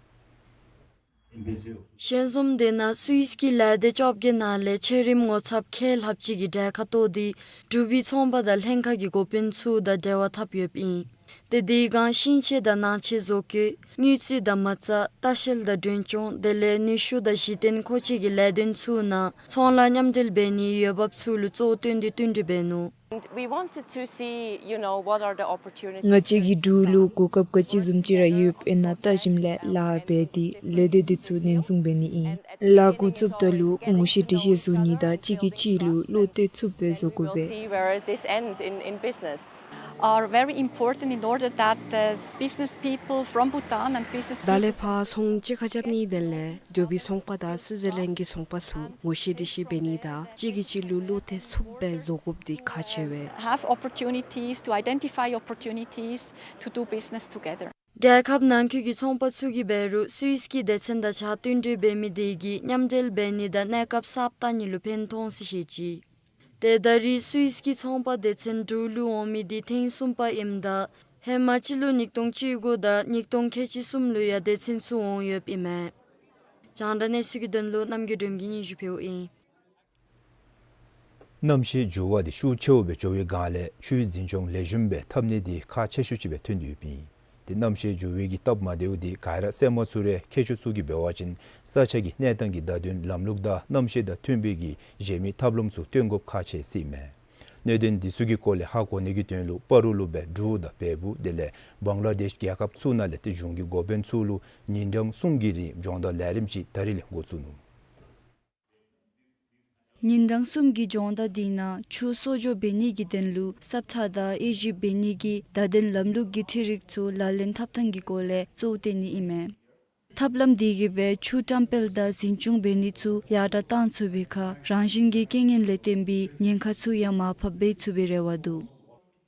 ཞལ་འཛོམས་འདི་ནང་སུད་སི་གི་ལས་སྡེ་བཅོ་བརྒྱད་ནང་ལས་ཆེ་རིམ་ངོ་ཚབ་ཁལ་ལྷགཔ་ཅིག་གིས་གྲལ་ཁར་གཏོགས་ཏེ་འབྲུག་པའི་ཚོང་པ་དང་ལྷན་ཁག་གི་འགོ་དཔོན་ཚུ་དང་འབྲེལ་བ་འཐབ་ཡོདཔ་ཨིན། ཏེ་དེའི་སྒང་ཤིང་ཆས་དང་ནང་ཆས་བཟོ་བཀོད་དངུལ་རྩིས་དང་མ་རྩ་ལྟ་བཤལ་དང་མགྲོན་སྐྱོང་དེ་ལས་ནུས་ཤུགས་དང་གཞི་རྟེན་མཁོ་ཆས་ཀྱི་ལས་དོན་ཚུ་ནང་ཚོང་ལཱ་མཉམ་འབྲེལ་འབད་ནིའི་འོས་འབབ་ཚུ་ལུ་གཙོ་བོ་བཏོན་ཏེ་བསྟུན་གྲོས་འབད་ནུག། And we wanted to see, you know, what are the opportunities. ང་བཅས་ཀྱིས་འབྲུག་ལུ་གོ་སྐབས་ག་ཅི་བཟུམ་ཅིག་ར་ཡོདཔ་ཨིན་ན་བལྟ་ཞིནམ་ལས་ལཱ་འབད་དེ་ལས་སྡེ་འདི་ཚུ་ནན་སྲུང་འབད་ནི་ཨིན། ལཱ་འགོ་བཙུགསཔ་ད་ལུ་ངོ་ཤེས་འདྲིས་ཤེས་བཟོ་ནི་དང་གཅིག་གིས་གཅིག་ལུ་བློ་གཏད་ཚུགསཔ་སྦེ་བཟོ་དགོ་པས། See where this end in, in business. Are very important in order that the business people from Bhutan and business people ད་ལས་ཕར་ཚོང་གཅིག་ཁར་རྐྱབ་ནིའི་དོན་ལས་འབྲུག་པའི་ཚོང་པ་དང་སུའུ་ཛི་ལེནཌ་གི་ཚོང་པ་ཚུ་ངོ་ཤེས་འདྲིས་ཤེས་འབད་ནི་དང་གཅིག་གིས་གཅིག་ལུ་བློ་གཏད་ཚུགསཔ་སྦེ་བཟོ་དགོཔ་འདི་ཁག་ཆེ་བས། Have opportunities to identify opportunities to do business together. རྒྱལ་ཁབ་ནང་འཁོད་ཀྱི་ཚོང་པ་ཚུ་གིས་འབད་རུང་སུད་སི་གི་སྡེ་ཚན་དང་གཅིག་ཁར་བསྟུན་གྲོས་འབད་མི་དེ་གིས་མཉམ་འབྲེལ་འབད་ནི་དང་གནས་སྐབས་གསརཔ་བལྟ་ནི་ལུ་ཕན་ཐོགས་ཟེར་བཤད་ཅི། ཏེ་ད་རེས་སུད་སི་གི་ཚོང་པ་སྡེ་ཚན་འབྲུག་ལུ་འོང་མི་འདི་ཐེངས་གསུམ་པ་ཨིནམ་ད་ཧེ་མ་སྤྱི་ལོ་ཉིས་སྟོང་བཅུ་དགུ་དང་ཉིས་སྟོང་ཁལ་གཅིག་གསུམ་ལུ་ཡང་སྡེ་ཚན་ཚུ་འོང་ཡོདཔ་ཨིན་མས། རྒྱང་བསྒྲགས་གནས་ཚུལ་གྱི་དོན་ལུ་རྣམ་རྒྱལ་སྒྲོལ་མ་གིས་སྙན་ཞུ་ཕུལཝ་ཨིན། གནམ་གཤིས་འགྱུར་བ་འདི་ཤུགས་ཆེཝ་སྦེ་འགྱོ་བའི་སྒང་ལས་ཆུའི་འཛིན་སྐྱོང་ལེགས་ཤོམ་སྦེ་འཐབ་ནི་འདི་ཁག་ཆེ་ཤོས་ཅིག་སྦེ་ཐོན་ཏེ་ཡོདཔ་ཨིན། ཏེ་གནམ་གཤིས་འགྱུར་བའི་གི་སྟབས་མ་བདེཝ་འདི་ག་ར་གསན་མ་ཚུགས་རུང་མཁས་མཆོག་ཚུ་གིས་འབད་བ་ཅིན་ས་ཆ་གི་གནས་སྟངས་ཀྱི་བརྡ་དོན་ལམ་ལུགས་དང་གནམ་གཤིས་དང་མཐུན་པའི་གི་གཞན་མི་ཐབས་ལམ་ཚུ་སྟོན་དགོཔ་ཁག་ཆེ་ཟེར་ཨིན་མས། གནད་དོན་འདི་ཚུ་གི་སྐོར་ལས་ཧ་གོ་ནི་གི་དོན་ལུ་སྤ་རོ་ལུ་སྦེ་འབྲུག་དང་བལ་པོ་དེ་ལས་བང་ལ་དེཤ་རྒྱལ་ཁབ་ཚུ་ནང་ལས་ཏེ་གཞུང་གི་འགོ་དཔོན་ཚུ་ལུ་ཉིན་གྲངས་གསུམ་གྱི་རིང་སྦྱོང་བརྡར་ལས་རིམ་ཅིག་ད་རིས་ལས་འགོ་བཙུགས་ནུག། ཉིན་གྲངས་གསུམ་གྱི་སྦྱོང་བརྡར་འདི་ནང་ཆུ་གསོག་འཇོག་འབད་ནི་གི་དོན་ལུ་སབ་ཁྲ་དང་དབྱེ་ཞིབ་འབད་ནི་གི་བརྡ་དོན་ལམ་ལུགས་ཀྱི་འཕྲུལ་རིག་ཚུ་ལག་ལེན་འཐབ་ཐངས་ཀྱི་སྐོར་ལས་གཙོ་བོ་བསྟེན་ནི་ཨིན་མས། ཐབས་ལམ་འདི་གིས་སྦེ་ཆུ་བཀྲམ་སྤེལ་དང་འཛིན་སྐྱོང་འབད་ནི་ཚུ་ཡར་དྲག་བཏང་ཚུགས་པའི་ཁར་རང་བཞིན་གྱི་རྐྱེན་ངན་ལས་བརྟེན་པའི་ཉེན་ཁ་ཚུ་ཡང་མར་ཕབ་འབད་ཚུགས་པའི་རེ་བ་འདུག།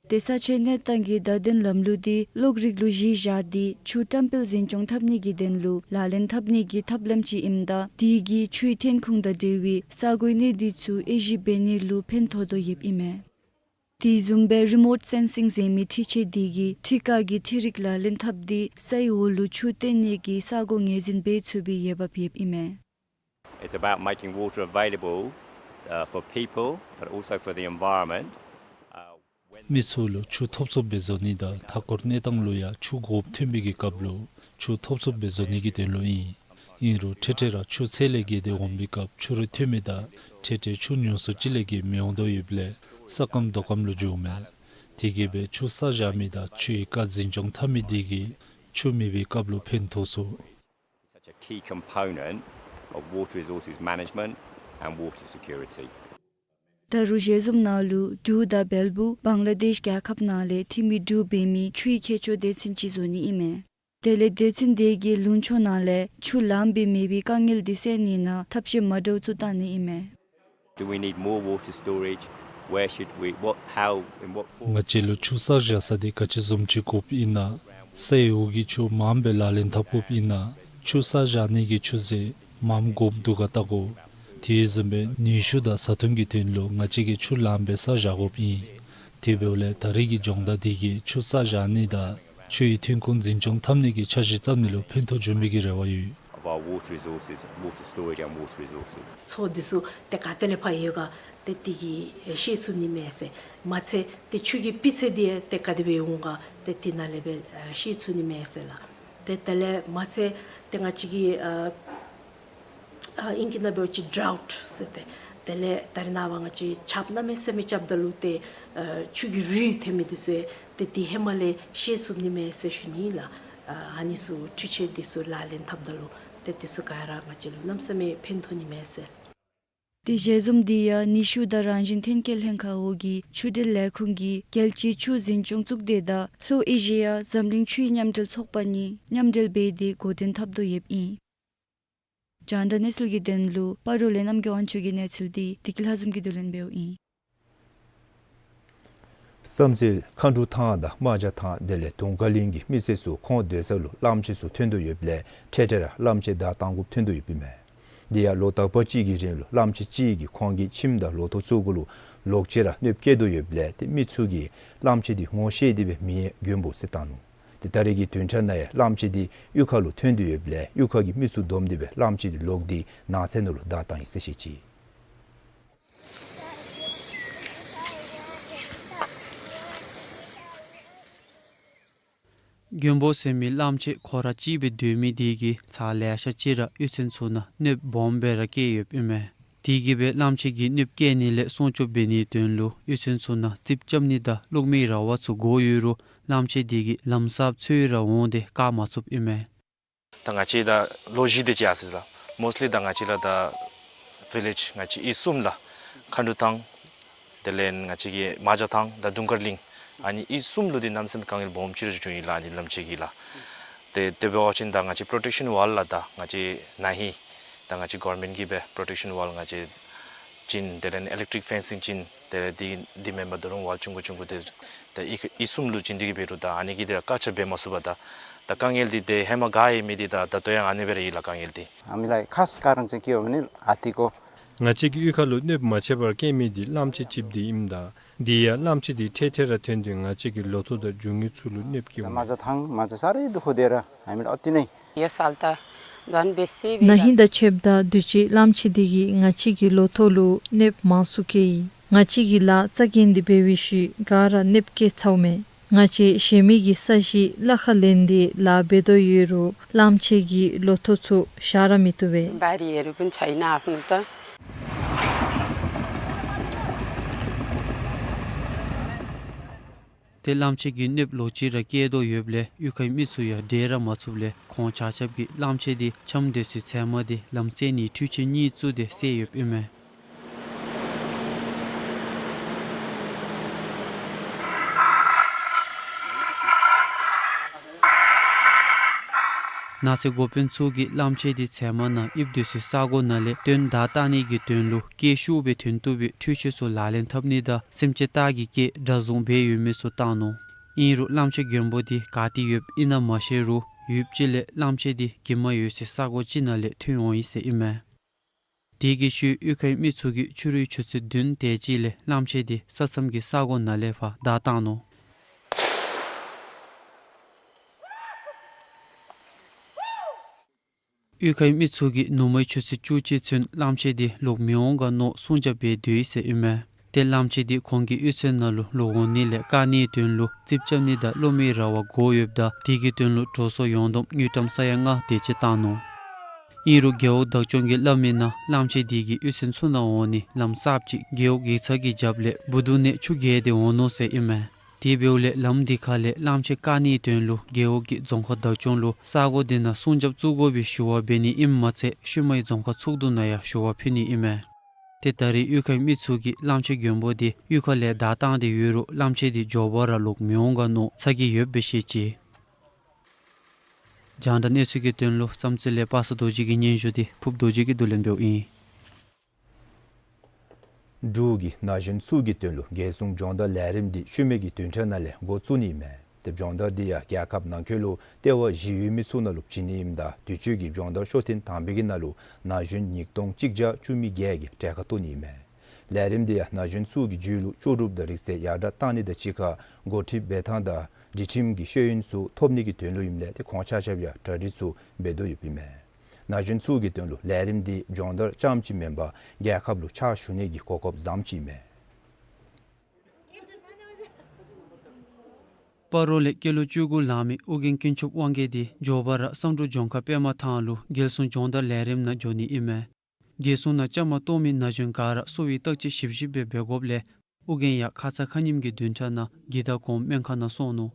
ཏེ་ས་ཆའི་གནས་སྟངས་ཀྱི་བརྡ་དོན་ལམ་ལུགས་འདི་གློག་རིག་ལུ་གཞི་བཞག་སྟེ་ཆུ་བཀྲམ་སྤེལ་འཛིན་སྐྱོང་འཐབ་ནི་གི་དོན་ལུ་ལག་ལེན་འཐབ་ནི་གི་ཐབས་ལམ་ཅིག་ཨིནམ་ད་དེ་གིས་ཆུའི་ཐོན་ཁུངས་དང་འབྲེལ་བའི་ས་གོའི་གནས་སྡུད་ཚུ་དབྱེ་ཞིབ་འབད་ནི་ལུ་ཕན་ཐོགས་དོ་ཡོདཔ་ཨིན་མས། དེ་བཟུམ་སྦེ་རི་མོཊ་སེན་སིང་ཟེར་མི་འཕྲུལ་ཆས་འདི་གིས་འཕྲུལ་ཁང་གི་འཕྲུལ་རིག་ལག་ལེན་འཐབ་སྟེ་སའི་འོག་ལུ་ཆུ་བཏོན་ནི་གི་ས་གོ་ངོས་འཛིན་འབད་ཚུགས་པའི་འོས་འབབ་ཡོདཔ་ཨིན་མས། It's about making water available, uh, for people, but also for the environment. Uh, when མི་ཚུ་ལུ་ཆུ་ཐོབ་ཚུགསཔ་སྦེ་བཟོ་ནི་དང་མཐའ་འཁོར་གནས་སྟངས་ལུ་ཡང་ཆུ་དགོཔ་ཐོན་པའི་གི་སྐབས་ལུ་ཆུ་ཐོབ་ཚུགསཔ་སྦེ་བཟོ་ནི་གི་དོན་ལུ་ཨིན། ཨིན་རུང་འཕྲལ་འཕྲལ་ར་ཆུ་ཚད་ལས་བརྒལ་ཏེ་འོང་པའི་སྐབས་ཆུ་རུད་ཐོན་མི་དང་འཕྲལ་འཕྲལ་ཆུ་ཉུང་སུ་ཅིག་ལས་བརྒལ་མི་འོང་དོ་ཡོདཔ་ལས་ས་སྐམ་རྡོ་སྐམ་ལུ་འགྱུརཝ་མས། དེ་གིས་སྦེ་ཆུ་བསགས་བཞག་མི་དང་ཆུའི་རྐ་འཛིན་སྐྱོང་འཐབ་མི་འདི་གིས་ཆུ་མེད་པའི་སྐབས་ལུ་ཕན་ཐོགས་ཚུགས། Such a key component of water resources management and water security. ད་རུང་ཞལ་འཛོམས་ནང་ལུ་འབྲུག་དང་བལ་པོ་བང་ལ་དེཤ་རྒྱལ་ཁབ་ནང་ལས་འཐུས་མི་དྲུག་འབད་མི་ཆུའི་མཁས་མཆོག་སྡེ་ཚན་ཅིག་བཟོ་ནི་ཨིན་མས། དེ་ལས་སྡེ་ཚན་དེ་གིས་ལུང་ཕྱོགས་ནང་ལས་ཆུ་ལངམ་སྦེ་མེད་པའི་དཀའ་ངལ་འདི་སེལ་ནི་ནང་ཐབས་ཤེས་མ་འདྲཝ་ཚུ་བཏང་ནི་ཨིན་མས། Do we need more water storage? Where should we, what, how, in what form? ང་བཅས་ལུ་ཆུ་བསགས་བཞག་ས་འདི་ག་ཅི་བཟུམ་ཅིག་དགོཔ་ཨིན་ན། སའི་འོག་གི་ཆུ་མངམ་སྦེ་ལག་ལེན་འཐབ་དགོཔ་ཨིན་ན། ཆུ་བསགས་བཞག་ནི་གི་ཆུ་རྫས་མངམ་དགོཔ་འདུག་ག་བལྟ་དགོ། དེ་བཟུམ་སྦེ་ནུས་ཤུགས་དང་བཟའ་འཐུང་གི་དོན་ལུ་ང་བཅས་ཀྱིས་ཆུ་ལངམ་སྦེ་བསགས་བཞག་དགོཔ་ཨིན། དེ་འབདཝ་ལས་ད་རིས་ཀྱི་སྦྱོང་བརྡར་འདི་གིས་ཆུ་བསགས་བཞག་ནི་དང་ཆུའི་ཐོན་ཁུངས་འཛིན་སྐྱོང་འཐབ་ནི་གི་འཆར་གཞི་བརྩམ་ནི་ལུ་ཕན་ཐོགས་འབྱུང་མི་གི་རེ་བ་ཡོད། Of our water resources, water storage and water resources. མཚོ་འདི་ཚུ་ཏེ་ག་ཏེ་ལས་ཕར་ཡོད་ག་ཏེ་དེ་གིས་ཤེས་ཚུགས་ནི་མས་ཟེར། མ་ཚད་ཏེ་ཆུ་གི་སྤུས་ཚད་འདི་ཏེ་ག་དེ་སྦེ་འོང་ག་ཏེ་དེ་ནང་ལས་སྦེ་ཤེས་ཚུགས་ནི་མས་ཟེར་ལགས། ཏེ་དེ་ལས་མ་ཚད་ཏེ་ང་བཅས་ཀྱི་ཨ་ཨ་ཨིང་སྐད་ནང་འབད་བ་ཅིན་ཌྲའུཊ་ཟེར་ཏེ། དེ་ལས་ད་རེས་ནངས་པ་ང་བཅས་ཆརཔ་གནམ་མེད་ས་མེད་རྐྱབ་ད་ལུ་ཏེ་ཨ་ཆུ་གི་རུད་ཐོན་མི་འདི་ཚུ་ཏེ་དེ་ཧེ་མ་ལས་ཤེས་ཚུགས་ནི་མས་ཟེར་ཞུ་ནི་ལགས། ཨ་ཨ་ནི་ཚུ་འཕྲུལ་ཆས་འདི་ཚུ་ལག་ལེན་འཐབ་ད་ལུ་ཏེ་འདི་ཚུ་ག་ར་ང་བཅས་ལུ་གནམ་མེད་ས་མེད་ཕན་ཐོགས་ནི་མས་ཟེར། ཏེ་ཞལ་འཛོམས་འདི་ཡང་ནུས་ཤུགས་དང་རང་བཞིན་ཐོན་སྐྱེད་ལྷན་ཁག་འོག་གི་ཆུ་འབྲེལ་ལས་ཁུངས་ཀྱི་རྒྱལ་སྤྱིའི་ཆུ་འཛིན་སྐྱོང་གཙུག་སྡེ་དང་ལྷོ་ཨེ་ཤི་ཡ་འཛམ་གླིང་ཆུའི་མཉམ་འབྲེལ་ཚོགས་པ་གཉིས་མཉམ་འབྲེལ་འབད་དེ་འགོ་འདྲེན་འཐབ་དོ་ཡོདཔ་ཨིན། རྒྱང་བསྒྲགས་གནས་ཚུལ་གྱི་དོན་ལུ་སྤ་རོ་ལས་རྣམ་རྒྱལ་དབང་ཕྱུག་གི་གནས་ཚུལ་འདི་བདེ་སྐྱིད་ལྷ་འཛོམས་ཀྱིས་བསྡུ་ལེན་འབདཝ་ཨིན། བསམ་རྩེ་མཁའ་འགྲོ་ཐང་དང་རྨ་བྱ་ཐང་དེ་ལས་དུང་དཀར་གླིང་གི་མི་སེར་ཚུ་ཁོང་སྡོད་ས་ལུ་གླངམོ་ཆེ་ཚུ་ཐོན་དོ་ཡོདཔ་ལས་འཕྲལ་འཕྲལ་ར་གླངམོ་ཆེ་བདའ་བཏང་དགོཔ་ཐོན་དོ་ཡོདཔ་ཨིན་མས། དེ་ཡང་ལོ་དག་པ་ཅིག་གི་རིང་ལུ་གླངམོ་ཆེ་གཅིག་གིས་ཁོང་གི་ཁྱིམ་དང་ལོ་ཐོག་ཚུ་གུ་ལུ་ལོག་ཅི་ར་གནོདཔ་བཀལ་དོ་ཡོདཔ་ལས་ཏེ་མི་ཚུ་གིས་གླངམོ་ཆེ་འདི་ངོ་ཤེས་ཏེ་སྦེ་མི་ཡེ་མགོན་པོ་ཟེར་བཏགས་ནུག། ཏེ་ད་རེས་ཀྱི་བདུན་ཕྲག་ནང་ཡང་གླངམོ་ཆེ་འདི་གཡུས་ཁ་ལུ་ཐོན་དོ་ཡོདཔ་ལས་གཡུས་ཁ་གི་མི་ཚུ་བསྡོམས་ཏེ་སྦེ་གླངམོ་ཆེ་འདི་ལོག་སྟེ་ནགས་ཚལ་ནང་ལུ་བདའ་བཏང་ཡི་ཟེར་བཤད་ཅི། མགོན་པོ་ཟེར་མི་གླངམོ་ཆེ་ཁོ་ར་གཅིག་སྦེ་སྡོད་མི་འདི་གིས་ཚར་ལེ་ཤ་ཅིག་ར་གཡུས་ཚན་ཚུ་ནང་གནོདཔ་སྦོམ་སྦེ་ར་བཀལ་ཡོདཔ་ཨིན་མས། དེ་གིས་སྦེ་གླངམོ་ཆེ་གི་གནོདཔ་བཀལ་ནི་ལས་སྲུང་སྐྱོབ་འབད་ནིའི་དོན་ལུ་གཡུས་ཚན་ཚུ་ནང་རྩིགཔ་རྐྱབ་ནི་དང་གློག་མེའི་ར་བ་ཚུ་དགོ་ཡོད་རུང་གླངམོ་ཆེ་འདི་གིས་ལམ་སྲབ་ཚུ་ར་འོང་སྟེ་བཀག་མ་ཚུགསཔ་ཨིན་མས། ད་ང་བཅས་ད་ལོ་བཞི་དེ་ཅིག་ཡར་སོ་ཡི་ལགས། མོསཊ་ལི་ད་ང་བཅས་ལགས་ད་ཝི་ལེཇ་ང་བཅས་གཡུས་གསུམ་ལགས། མཁའ་འགྲོ་ཐང་དེ་ལས་ང་བཅས་ཀྱི་རྨ་བྱ་ཐང་དང་དུང་དཀར་གླིང་ཨ་ནི་གཡུས་གསུམ་ལུ་འདི་གནམ་མེད་ས་མེད་དཀའ་ངལ་སྦོམ་ཅིག་ར་བྱུང་ཡི་ལགས། ཨ་ནི་གླངམོ་ཆེ་གིས་ལགས། ཏེ་དེ་འབད་བ་ཅིན་ད་ང་བཅས་པྲོ་ཊེཀ་ཤཱན་ཝཱལ་ལགས་ད་ང་བཅས་ན་ཧིང་ད་ང་བཅས་གོ་ཝར་མེནཊ་གིས་སྦེ་པྲོ་ཊེཀ་ཤཱན་ཝཱལ་ང་བཅས་བྱིན། དེ་ལས་ཨི་ལེཀ་ཊིཀ་ཕེན་སིང་བྱིན། དེ་ལས་འདི་འདི་མེན་པར་ད་རུང་ཝཱལ་ཆུང་ཀུ་ཆུང་ཀུ་དེ་ད་གཡུས་གཡུས་གསུམ་ལུ་བྱིན་ཏེ་གིས་འབད་རུང་ད་ཨ་ནི་གིས་ད་བཀག་ཆ་འབད་མ་ཚུགས་པར་ད་ད་དཀའ་ངལ་འདི་ཏེ་ཧེ་མ་བཀག་ཡོད་མི་འདི་ད་ད་ལྟོ་ཡང་ཨ་ནི་སྦེ་ར་ཡོད་ལགས་དཀའ་ངལ་འདི། ཨ་མི་ལགས་ཁ་སྐར་རང་ཅིག་ཀྱི་འོ་མ་ནི་ཨ་ཏི་ཀོ། ང་བཅས་ཀྱི་གཡུས་ཁ་ལུ་གནོདཔ་མ་ཆེ་བར་བཀལ་མི་འདི་གླངམོ་ཆེ་གཅིགཔོ་འདི་ཨིནམ་ད་དེ་ཡང་གླངམོ་ཆེ་འདི་འཕྲལ་འཕྲལ་ར་ཐོན་ཏེ་ང་བཅས་ཀྱི་ལོ་ཐོག་དང་འབྱུང་བའི་ཚུ་ལུ་གནོདཔ་བཀལཝ་མས། རྨ་བྱ་ཐང་རྨ་བྱ་ས་ར་འདི་ཧོ་དེ་ར་ཨ་མི་ལགས་ཨོ་ཏི་ནི། ན་ཧིང་དང་ཕྱདཔ་ད་དུས་ཅི་གླངམོ་ཆེ་འདི་གིས་ང་བཅས་ཀྱི་ལོ་ཐོག་ལུ་གནོདཔ་མང་སུ་བཀལ་ཡི། ང་བཅས་ཀྱིས་ལཱ་རྩ་འགེངས་ཏེ་འབད་བའི་ཤུལ་ག་ར་གནོདཔ་བཀལ་ཚརཝ་མས། ང་བཅས་གཞན་མི་གི་ས་གཞི་གླ་ཁར་ལེན་ཏེ་ལཱ་འབད་དོ་ཡོད་རུང་གླངམོ་ཆེ་གིས་ལོ་ཐོག་ཚུ་བཤལ་ར་མི་བཏུབ་པས། Bari yeru bun chayna ahmda. ཏེ་གླངམོ་ཆེ་གི་གནོདཔ་ལོག་ཅི་ར་བཀལ་དོ་ཡོདཔ་ལས་གཡུས་ཁའི་མི་ཚུ་ཡང་བསྒྲལ་ར་མ་ཚུགསཔ་ལས་ཁོང་ཆ་ཁྱབ་ཀྱིས་གླངམོ་ཆེ་འདི་འཁྱམས་སྡོད་སའི་ཚལ་མ་འདི་ལམ་བསལ་ནིའི་འཕྲུལ་ཆས་གཉིས་བཙུགས་ཏེ་བསལ་ཡོདཔ་ཨིན་མས། ནགས་ཚལ་འགོ་དཔོན་ཚུ་གིས་གླངམོ་ཆེ་འདི་ཚལ་མ་ནང་ཡིབ་སྡོད་སའི་ས་གོ་ནང་ལས་བཏོན་བདའ་བཏང་ནི་གི་དོན་ལུ་སྐད་ཤུགས་སྦེ་ཐོན་བཏུབ་པའི་འཕྲུལ་ཆས་ཚུ་ལག་ལེན་འཐབ་ནི་དང་སེམས་ཅན་སྟག་གི་སྐད་སྒྲ་བཟུང་འབད་ཡོད་མི་ཚུ་བཏང་ནུག། ཨིན་རུང་གླངམོ་ཆེ་མགོན་པོ་འདི་ག་ཏེ་ཡོདཔ་ཨིན་ན་མ་ཤེས་རུང་ཡུདཔ་ཅིག་ལས་གླངམོ་ཆེ་འདི་གྱིབ་མ་ཡོད་སའི་ས་གོ་ཅིག་ནང་ལས་ཐོན་འོང་ཡི་ཟེར་ཨིན་མས། དེ་གི་ཤུལ་གཡུས་ཁའི་མི་ཚུ་གིས་ཕྱི་རུའི་ཆུ་ཚོད་བདུན་དེ་ཅིག་ལས་གླངམོ་ཆེ་འདི་ས་མཚམས་ཀྱི་ས་གོ་ནང་ལས་ཕར་བདའ་བཏང་ནུག། གཡུས་ཁའི་མི་ཚུ་གིས་ནུབ་མོའི་ཆུ་ཚོད་བཅུ་གཅིག་ཚུན་གླངམོ་ཆེ་འདི་ལོག་མི་འོང་ག་མནོ་སྲུང་སྐྱོབ་འབད་སྡོད་ཡི་ཟེར་ཨིན་མས། ཏེ་གླངམོ་ཆེ་འདི་ཁོང་གི་གཡུས་ཚན་ནང་ལུ་ལོག་འོང་ནི་ལས་བཀག་ནིའི་དོན་ལུ་རྩིགཔ་རྐྱབ་ནི་དང་གློག་མེའི་ར་བ་བསྒོར་ཡོདཔ་ད་དེ་གི་དོན་ལུ་འགྲོ་སོང་ཡོངས་བསྡོམས་དངུལ་ཀྲམ་ས་ཡ་ལྔ་དེ་ཅིག་བཏང་ནུག། ཨིན་རུང་རྒེད་འོག་བདག་སྐྱོང་གིས་སླབ་མི་ནང་གླངམོ་ཆེ་འདི་གིས་གཡུས་ཚན་ཚུ་ནང་འོང་ནི་ལམ་གསརཔ་ཅིག་རྒེད་འོག་ཡིག་ཚང་གི་རྒྱབ་ལས་སྦུག་དུང་ནས་ཆུ་བརྒལ་ཏེ་འོང་ནུག་ཟེར་ཨིན་མས། དེ་འབདཝ་ལས་ལམ་འདི་ཁ་ལས་གླངམོ་ཆེ་བཀག་ནིའི་དོན་ལུ་རྒེད་འོག་གིས་རྫོང་ཁག་བདག་སྐྱོང་ལུ་ས་གོ་འདི་ནང་སྲུང་སྐྱོབ་བཙུགས་དགོ་པའི་ཞུ་བ་འབད་ནི་ཨིནམ་མ་ཚད་ཤུལ་མའི་རྫོང་ཁག་ཚོགས་འདུ་ནང་ཡང་ཞུ་བ་ཕུལ་ནི་ཨིན་མས། ཏེ་ད་རེས་གཡུས་ཁའི་མི་ཚུ་གིས་གླངམོ་ཆེ་མགོན་པོ་འདི་གཡུས་ཁ་ལས་བདའ་བཏང་སྟེ་ཡོད་རུང་གླངམོ་ཆེ་འདི་མགྱོགས་པ་ར་ལོག་མི་འོང་ག་མནོ་ཚ་གྱང་ཡོདཔ་སྦེ་བཤད་ཅི། རྒྱང་བསྒྲགས་གནས་ཚུལ་གྱི་དོན་ལུ་བསམ་རྩེ་ལས་པ་སངས་རྡོ་རྗེ་གི་སྙན་ཞུ་འདི་ཕུབ་རྡོ་རྗེ་གིས་བསྡུ་ལེན་འབདཝ་ཨིན། འབྲུག་གིས་ན་གཞོན་ཚུ་གི་དོན་ལུ་རྒྱལ་སྲུང་སྦྱོང་བརྡར་ལས་རིམ་འདི་ཤུལ་མའི་བདུན་ཕྲག་ནང་ལས་འགོ་བཙུགས་ནི་ཨིན་མས། ཏེ་སྦྱོང་བརྡར་འདི་ཡང་རྒྱལ་ཁབ་ནང་འཁོད་ལུ་ལྟེ་བ་བཞི་ཡོད་མི་ཚུ་ནང་ལུ་བྱིན་ནི་ཨིནམ་ད་དུས་ཅི་གི་སྦྱོང་བརྡར་ཤོག་ཐེངས་དང་པའི་གི་ནང་ལུ་ན་གཞོན་ཉིས་སྟོང་གཅིག་བརྒྱ་བཅུ་མེད་བརྒྱད་ཀྱིས་གྲལ་ཁར་གཏོགས་ནི་ཨིན་མས། ལས་རིམ་འདི་ཡང་ན་གཞོན་ཚུ་གི་རྒྱུད་ལུ་ལྕོགས་གྲུབ་དང་རིག་རྩལ་ཡར་དྲག་བཏང་ནི་དང་གཅིག་ཁར་འགོ་ཁྲིདཔ་འབད་ཐངས་དང་སྒྲིག་ཁྲིམས་ཀྱི་ཤེས་ཡོན་ཚུ་ཐོབ་ནི་གི་དོན་ལུ་ཨིནམ་ལས་ཏེ་ཁོང་ཆ་ཁྱབ་ཡང་གྲ་སྒྲིག་ཚུ་འབད་དོ་ཡོདཔ་ཨིན་མས། ན་གཞོན་ཚུ་གི་དོན་ལུ་ལས་རིམ་འདི་སྦྱོང་བརྡར་རྐྱངམ་ཅིག་མེན་པར་རྒྱལ་ཁབ་ལུ་ཕྱག་ཞུ་ནི་གི་གོ་སྐབས་བཟངམ་ཅིག་ཨིན་མས། སྤ་རོ་ལས་སྐྱེས་ལོ་བཅུ་དགུ་ལང་མི་ཨོ་རྒྱན་དཀོན་མཆོག་དབང་རྒྱལ་འདི་མགྱོགས་པ་ར་བསམ་འགྲུབ་ལྗོངས་མཁར་པདྨ་ཐང་ལུ་རྒྱལ་སྲུང་སྦྱོང་བརྡར་ལས་རིམ་ནང་འགྱོ་ནི་ཨིན་མས། རྒྱལ་སྲུང་ནང་བཅའ་མར་གཏོགས་མི་ན་གཞོན་ག་ར་གསོ་བའི་བརྟག་དཔྱད་ཞིབ་ཞིབ་སྦེ་འབད་དགོཔ་ལས་ཨོ་རྒྱན་ཡང་ཁ་ཙ་ཁ་ཉིནམ་གྱི་བདུན་ཕྲག་ནང་གི་དང་གོང་སྨན་ཁང་ནང་སོང་ནུག།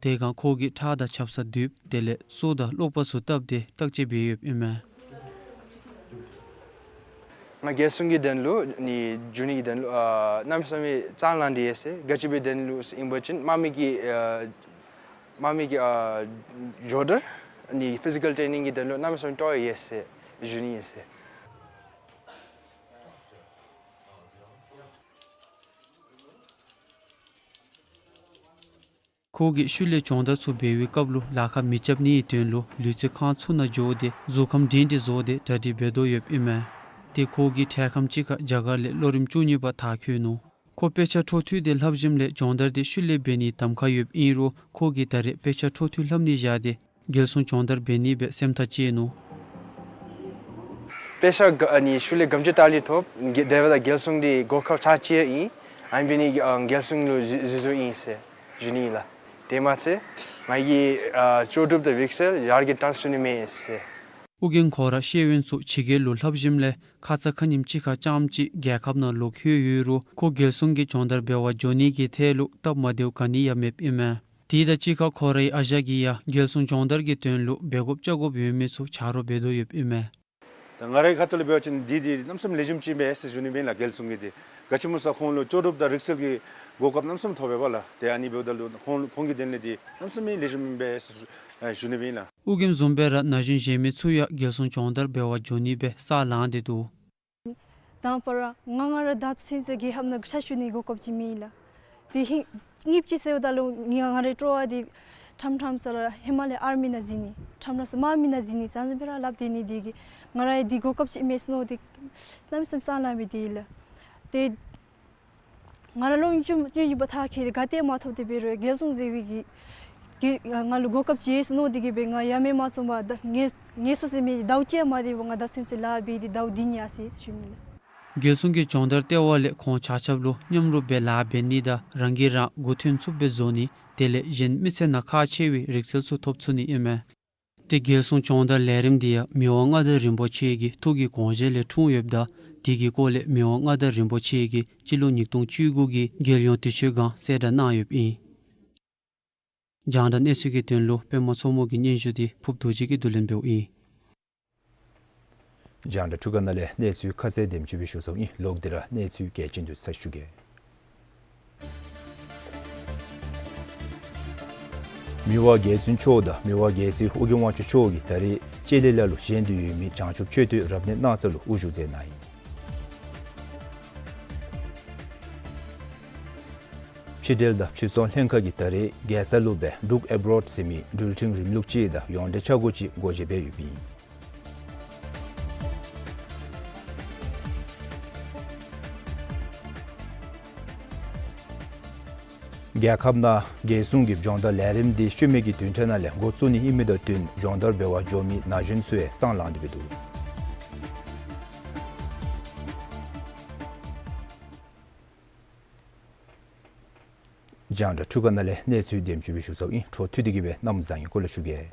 དེ་སྒང་ཁོ་གིས་ཁྲག་དང་ཆབ་གསང་བསྡུ་དེ་ལས་གསོ་དང་གློག་པ་ཚུ་བཏབ་སྟེ་བརྟག་དཔྱད་འབད་ཡོདཔ་ཨིན་མས། ང་རྒྱལ་སྲུང་གི་དོན་ལུ་ནི་འགྱོ་ནི་གི་དོན་ལུ་ཨ་གནམ་མེད་ས་མེད་སྤྱང་ལང་སྟེ་ཡོད་ཟེར། ག་ཅི་འབད་དོན་ལུ་ཨིན་པ་ཅིན་དམག་མི་གི་ཨ་དམག་མི་གི་ཨ་སྦྱོང་བརྡར་ནི་ཕི་ཟི་ཀལ་ཊེ་ནིང་གི་དོན་ལུ་གནམ་མེད་ས་མེད་སྤྲོ་བ་ཡོད་ཟེར་ཞུ་ནི་ཨིན་ཟེར། ཁོ་གིས་ཤུལ་ལས་སྦྱོང་བརྡར་ཚུ་འབད་བའི་སྐབས་ལུ་ལཱ་ཁག་མི་རྐྱབ་ནིའི་དོན་ལུ་ལུས་རྩལ་ཁང་ཚུ་ནང་འགྱོ་སྟེ་གཟུགས་ཁམས་སྒྲིང་སྒྲིང་བཟོ་སྟེ་གྲ་སྒྲིག་འབད་དོ་ཡོདཔ་ཨིན་མས། ཏེ་ཁོ་གིས་འཕྲལ་ཁམས་ཅིག་ཁར་རྒྱ་གར་ལས་ལོ་རིམ་བཅུ་གཉིས་པ་མཐར་འཁྱོལ་ནུག། ཁོ་དཔེ་ཆ་འཕྲོ་མཐུད་དེ་ལྷབ་ཞིནམ་ལས་སྦྱོང་བརྡར་འདི་ཤུལ་ལས་འབད་ནིའི་གདམ་ཁ་ཡོདཔ་ཨིན་རུང་ཁོ་གིས་ད་རེས་དཔེ་ཆ་འཕྲོ་མཐུད་ལྷབ་ནི་བཞག་སྟེ་རྒྱལ་སྲུང་སྦྱོང་བརྡར་འབད་ནི་སྦེ་སེམས་ཐག་བཅད་ནུག། དཔེ་ཆ་ག་ཨ་ནི་ཤུལ་ལས་དགའ་སྐྱིད་ལྟ་ལི་ཐོབ། དེ་འབདཝ་ད་རྒྱལ་སྲུང་འདི་གོ་སྐབས་ཆ་ཅིག་ཨིན། ཨ་ནི་འབད་ནི་གི་ཨ་རྒྱལ་སྲུང་ལུ་འཛུལ་འཛུལ་འཛུལཝ་ཨིན་ཟེར་ཞུ་ནི་ལགས། དེ་མ་ཚད་ང་གི་ཨ་ལྕོགས་གྲུབ་དང་རིག་རྩལ་ཡར་རྒྱས་བཏང་ཚུགས་ནི་མས་ཟེར། ཨོ་རྒྱན་ཁོ་ར་ཤེས་ཡོན་ཚུ་ཕྱི་རྒྱལ་ལུ་ལྷབ་ཞིནམ་ལས་ཁ་ཙ་ཁ་ཉིནམ་ཅིག་ཁར་རྐྱངམ་ཅིག་རྒྱལ་ཁབ་ནང་ལོག་ལྷོད་ཡོད་རུང་ཁོ་རྒྱལ་སྲུང་གི་སྦྱོང་བརྡར་འབད་བར་འགྱོ་ནི་གི་ཐད་ལུ་སྟབས་མ་བདེཝ་ག་ནི་ཡང་མེདཔ་ཨིན་མས། དེ་དང་གཅིག་ཁར་ཁོ་རའི་ཨ་ཞང་གིས་ཡང་རྒྱལ་སྲུང་སྦྱོང་བརྡར་གྱི་དོན་ལུ་འབད་དགོཔ་རྐྱབ་དགོཔ་ཡོད་མི་ཚུ་ཆ་རོགས་འབད་དོ་ཡོདཔ་ཨིན་མས། ད་ང་རའི་ཁ་ཐུག་ལས་འབད་བ་ཅིན་འདི་འདི་གནམ་མེད་ས་མེད་ལེགས་ཤོམ་ཅིག་ཨིན་པས་ཟེར་ཞུ་ནི་ཨིན་ལགས། རྒྱལ་སྲུང་གི་འདི་ག་ཅི་སྨོ་ཟེར་ཁོང་ལུ་ལྕོགས་གྲུབ་དང་རིག་རྩལ་གྱི་གོ་སྐབས་གནམ་མེད་ས་མེད་ཐོབ་པས་ལགས། ཏེ་ཨ་ནི་འབདཝ་ད་ལུ་ཁོང་ཁོང་གི་དོན་ལས་འདི་གནམ་མེད་ས་མེད་ལེགས་ཤོམ་ཨིན་པས་ཟེར་ཞུ་ནི་ཨིན་ལགས། ཨོ་རྒྱན་བཟུམ་སྦེ་ར་ན་གཞོན་གཞན་མི་ཚུ་ཡང་རྒྱལ་སྲུང་སྦྱོང་བརྡར་འབད་བར་འགྱོ་ནི་སྦེ་ས་ལངས་ཏེ་འདུག། དང་པ་ར་ང་ང་ར་ད་ཚུན་ཚོད་རྒྱལ་ཁབ་ནང་ཕྱག་ཞུ་ནི་གོ་སྐབས་ཅིག་མེད་ལགས། དེ་ཧིང་གཉིས་ཅིག་ཟེརཝ་ད་ལུ་ང་ང་རའི་སྤྲོ་བ་འདི་ཁྲམ་ཁྲམ་ས་ར་ཧེ་མ་ལས་ཨར་མི་ནང་འཛུལ་ནི་ཁྲམ་ཁྲམ་ས་དམག་མི་ནང་འཛུལ་ནི་ཟེར་ཟེར་སྦེ་ར་སླབ་སྡོད་ནི་དེ་གིས་ང་ར་འདི་གོ་སྐབས་ཅིག་མེད་ཟེར་མནོ་སྟེ་གནམ་མེད་ས་མེད་ས་ལངས་སྦེ་སྡོད་ཡི་ལགས། ཏེ་ང་ར་ལོ་བཅུ་བཅུ་གཉིས་པ་མཐར་འཁྱོལ་ཏེ་ག་ཏེ་མ་ཐོབ་སྟེ་འབད་རུང་རྒྱལ་སྲུང་ཟེར་བའི་གི་གི་ང་ལུ་གོ་སྐབས་ཅིག་ཡོད་ཟེར་མནོ་སྟེ་གིས་སྦེ་ང་ཡ་མེད་མ་བཟུང་བར་ད་ངལ་ངལ་གསོ་ཟེར་མི་ཟླཝ་གཅིག་མ་འདི་བར་ང་ད་ཚུན་ཚོད་ལཱ་འབད་དེ་ཟླཝ་བདུན་ཡར་སོ་ཡི་ཟེར་ཞུ་ནི་ལགས། རྒྱལ་སྲུང་གི་སྦྱོང་བརྡར་ལྟེ་བ་ལས་ཁོང་ཆ་ཁྱབ་ལུ་མཉམ་རུབ་སྦེ་ལཱ་འབད་ནི་དང་རང་གིས་རང་མགུ་ཐོན་ཚུགསཔ་སྦེ་བཟོ་ནི་དེ་ལས་གཞན་མི་ཚེ་ནང་ཁག་ཆེ་བའི་རིག་རྩལ་ཚུ་ཐོབ་ཚུགས་ནི་ཨིན་མས། ཏེ་རྒྱལ་སྲུང་སྦྱོང་བརྡར་ལས་རིམ་འདི་ཡང་མི་དབང་མངའ་བདག་རིན་པོ་ཆེ་གི་ཐུགས་ཀྱི་དགོངས་བཞེད་ལས་འཁྲུངས་ཡོདཔ་ད་ དེ་གི་སྐོར་ལས་མི་དབང་མངའ་བདག་རིན་པོ་ཆེ་གིས་སྤྱི་ལོ་ཉིས་སྟོང་བཅུ་དགུ་གི་རྒྱལ་ཡོངས་དུས་ཆེན་སྒང་གསལ་བསྒྲགས་གནང་ཡོདཔ་ཨིན། རྒྱང་བསྒྲགས་གནས་ཚུལ་གྱི་དོན་ལུ་པདྨ་མཚོ་མོ་གི་སྙན་ཞུ་འདི་ཕུབ་རྡོ་རྗེ་གིས་བསྡུ་ལེན་འབདཝ་ཨིན། རྒྱང་བསྒྲགས་འཕྲུལ་ཁང་ནང་ལས་གནས་ཚུལ་ཁ་གསལ་དེམ་ཅིག་སྦེ་ཞུ་ཚརཝ་ཨིན། ལོག་སྟེ་ར་གནས་ཚུལ་གལ་ཆེ་འདི་ཚུ་ཞུ་གེ། མི་དབང་རྒྱལ་བཙུན་མཆོག་དང་མི་དབང་རྒྱལ་སྲས་ཨོ་རྒྱན་དབང་ཕྱུག་མཆོག་གིས་ད་རེས་ལྕེ་ལེ་ལ་ལུ་བཞེངས་ཏེ་ཡོད་མི་བྱང་ཆུབ་མཆོད་རྟེན་རབ་གནས་གནང་ས་ལུ་དབུ་བཞུགས་མཛད་གནང་ཡི། ཕྱི་འབྲེལ་དང་ཕྱིར་ཚོང་ལྷན་ཁག་གིས་ད་རེས་རྒྱལ་ས་ལུ་སྦེ་འབྲུག་ཨེབ་རོཌ་ཟེར་མི་འགྲུལ་འཕྲིན་རིམ་ལུགས་ཅིག་དང་ཡོངས་འབྲེལ་འཆར་སྒོ་ཅིག་སྒོ་འབྱེད་འབད་ཡོདཔ་ཨིན། རྒྱལ་ཁབ་ནང་རྒྱལ་སྲུང་གི་སྦྱོང་བརྡར་ལས་རིམ་འདི་ཤུལ་མའི་གི་བདུན་ཕྲག་ནང་ལས་འགོ་བཙུགས་ནི་ཨིན་མི་དང་བསྟུན་སྦྱོང་བརྡར་འབད་བར་འགྱོ་མི་ན་གཞོན་ཚུ་ཡང་སང་ལངས་ཏེ་འབད་འདུག། རྒྱང་བསྒྲགས་འཕྲུལ་ཁང་ནང་ལས་གནས་ཚུལ་དེམ་ཅིག་སྦེ་ཞུ་ཚརཝ་ཨིན། འཕྲོ་མཐུད་དེ་གིས་སྦེ་གནམ་བཟང་ངན་སྐོར་ལས་ཞུ་གེ།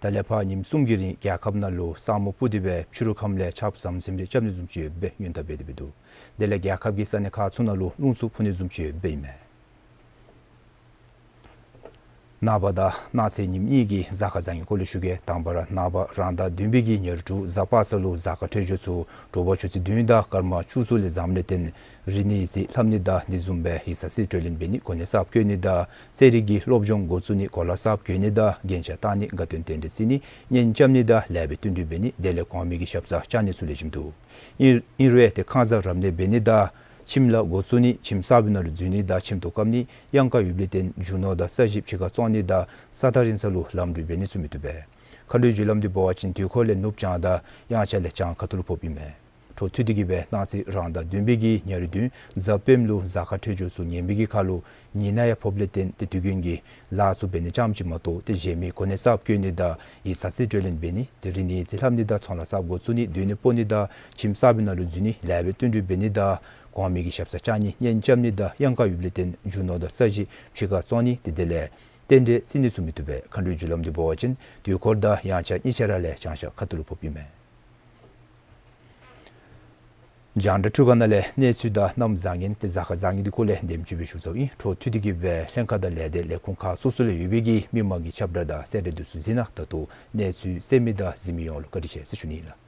ད་ལས་ཕར་ཉིནམ་གསུམ་གྱི་རིང་རྒྱལ་ཁབ་ནང་ལུ་ས་སྨུག་སྤུབས་ཏེ་སྦེ་ཕྱི་རུ་ཁམས་ལས་ཆརཔ་ཟམ་ཟིམ་རེ་རྐྱབ་ནི་བཟུམ་ཅིག་ཡོདཔ་སྦེ་སྔོན་བརྡ་འབད་དེ་འབད་འདུག། དེ་ལས་རྒྱལ་ཁབ་ཀྱི་ས་གནས་ཁག་ཚུ་ནང་ལུ་རླུང་འཚུབ་འཕུ་ནི་བཟུམ་ཅིག་ཡོདཔ་སྦེ་ཨིན་མས། ནངས་པ་དང་གནངས་ཚེ་ཉིནམ་གཉིས་ཀྱི་གཟའ་སྐར་བཟང་ངན་སྐོར་ལས་ཞུ་གེ། དང་པ་ར་ནངས་པ་རང་ཟླ་བདུན་པའི་གི་ཉེར་དྲུག་གཟའ་པ་སངས་ལུ་གཟའ་སྐར་འཕྲོད་སྦྱོར་ཚུ་དྲོ་པ་ཆུ་ཚོད་བདུན་དང་སྐར་མ་བཅུ་གསུམ་ལས་བཟངམ་ལས་བརྟེན་རིག་གནས་ཡིག་རྩིས་ལྷབ་ནི་དང་དེ་བཟུམ་སྦེ་ཡིག་ཚང་རྩིས་སྤྲོད་ལེན་འབད་ནི་གོ་གནས་གསརཔ་བསྐོ་ནི་དང་རྩེད་རིགས་ཀྱི་སློབ་སྦྱོང་འགོ་བཙུགས་ནི་གོ་ལ་གསརཔ་བསྐོ་ནི་དང་རྒྱན་ཆ་བཏགས་ནི་དགའ་སྟོན་རྟེན་འབྲེལ་བརྩི་ནི་གཉེན་རྐྱབ་ནི་དང་ལེགས་པའི་བསྟུན་གྲོས་འབད་ནི་དེ་ལས་གོང་མའི་གི་ཞབས་སར་བཅར་ནི་ཚུ་ལེགས་ཤོམ་འདུག། ཨིན་ཨིན་རུང་ཡང་ཏེ་ཁང་གསར་རབ་གནས་འབད་ནི་དང་ཁྱིམ་ལཱ་འགོ་བཙུགས་ནི་ཁྱིམ་གསར་པའི་ནང་ལུ་འཛུལ་ནི་དང་ཁྱིམ་ཐོག་བཀབ་ནི་གཡང་ཁ་ཡོདཔ་ལས་བརྟེན་རྒྱུ་ནོར་དང་ས་གཞི་ཕྱི་ཁར་བཙོང་ནི་དང་ས་ཐག་རིང་ས་ལུ་ལམ་འགྲུལ་འབད་ནི་ཚུ་མི་བཏུབ་པས། མཁའ་འགྲོའི་རྒྱུ་ལམ་འདི་འབད་བ་ཅིན་དུས་འཁོར་ལས་ནུབ་བྱང་དང་དབྱངས་འཆར་ལས་བྱང་ཁ་ཐུག་ལུ་ཕོགཔ་ཨིན་མས། འཕྲོ་མཐུད་དེ་གིས་སྦེ་གནངས་ཚེ་རང་ཟླ་བདུན་པའི་གི་ཉེར་བདུན་གཟའ་སྤེནམ་ལུ་གཟའ་སྐར་འཕྲོད་སྦྱོར་ཚུ་ངན་པའི་གི་ཁར་ལུ་ཉི་ནག་ཡང་ཕོགཔ་ལས་བརྟེན་ཏེ་དུས་རྒྱུན་གྱི་ལཱ་ཚུ་འབད་ནི་ཙམ་ཅིག་མ་གཏོགས་ཏེ་གཞན་མི་གོ་གནས་གསརཔ་བསྐོ་ནི་དང་ཡིག་ཚང་རྩིས་སྤྲོད་ལེན་འབད་ནི་ཏེ་རིག་གནས་ཡིག་རྩིས་ལྷབ་ནི་དང་ཚོང་ལཱ་གསརཔ་འགོ་བཙུགས་ནི་སྡོད་གནས་སྤོ་ནི་དང་ཁྱིམ་གསར་པའི་ནང་ལུ་འཛུལ་ནི་ལེགས་པའི་བསྟུན་གྲོས་འབད་ནི་དང་གོང་མའི་གི་ཞབས་སར་བཅར་ནི་གཉེན་རྐྱབ་ནི་དང་གཡང་ཁ་ཡོདཔ་ལས་བརྟེན་རྒྱུ་ནོར་དང་ས་གཞི་ཕྱི་ཁར་བཙོང་ནི་ཏེ་དེ་ལས་རྟེན་འབྲེལ་བརྩི་ནི་ཚུ་མི་བཏུབ་པས། མཁའ་འགྲོའི་རྒྱུ་ལམ་འདི་འབད་བ་ཅིན་དུས་འཁོར་དང་དབྱངས་འཆར་གཉིས་ཆ་ར་ལས་བྱང་ཤར་ཁ་ཐུག་ལུ་ཕོགཔ་ཨིན་མས། རྒྱང་བསྒྲགས་འཕྲུལ་ཁང་ནང་ལས་གནས་ཚུལ་དང་གནམ་བཟང་ངན་ཏེ་གཟའ་སྐར་བཟང་ངན་འདི་སྐོར་ལས་དེམ་ཅིག་སྦེ་ཞུ་ཚརཝ་ཨིན། འཕྲོ་མཐུད་དེ་གིས་སྦེ་ལྷན་ཁག་དང་ལས་སྡེ་ལས་ཁུངས་ཁག་སོ་སོ་ལུ་ཡོད་པའི་གི་མི་མང་གི་ཁྱབ་བསྒྲགས་དང་གསལ་བསྒྲགས་འདི་ཚུ་གཟིགས་གནང་། ད་ལྟོ་གནས་ཚུལ་གསན་མི་དང་གཟིགས་མི་ཡོངས་ལུ་བཀའ་དྲིན་ཆེ་ཟེར་ཞུ་ནི་ཨིན་ལགས།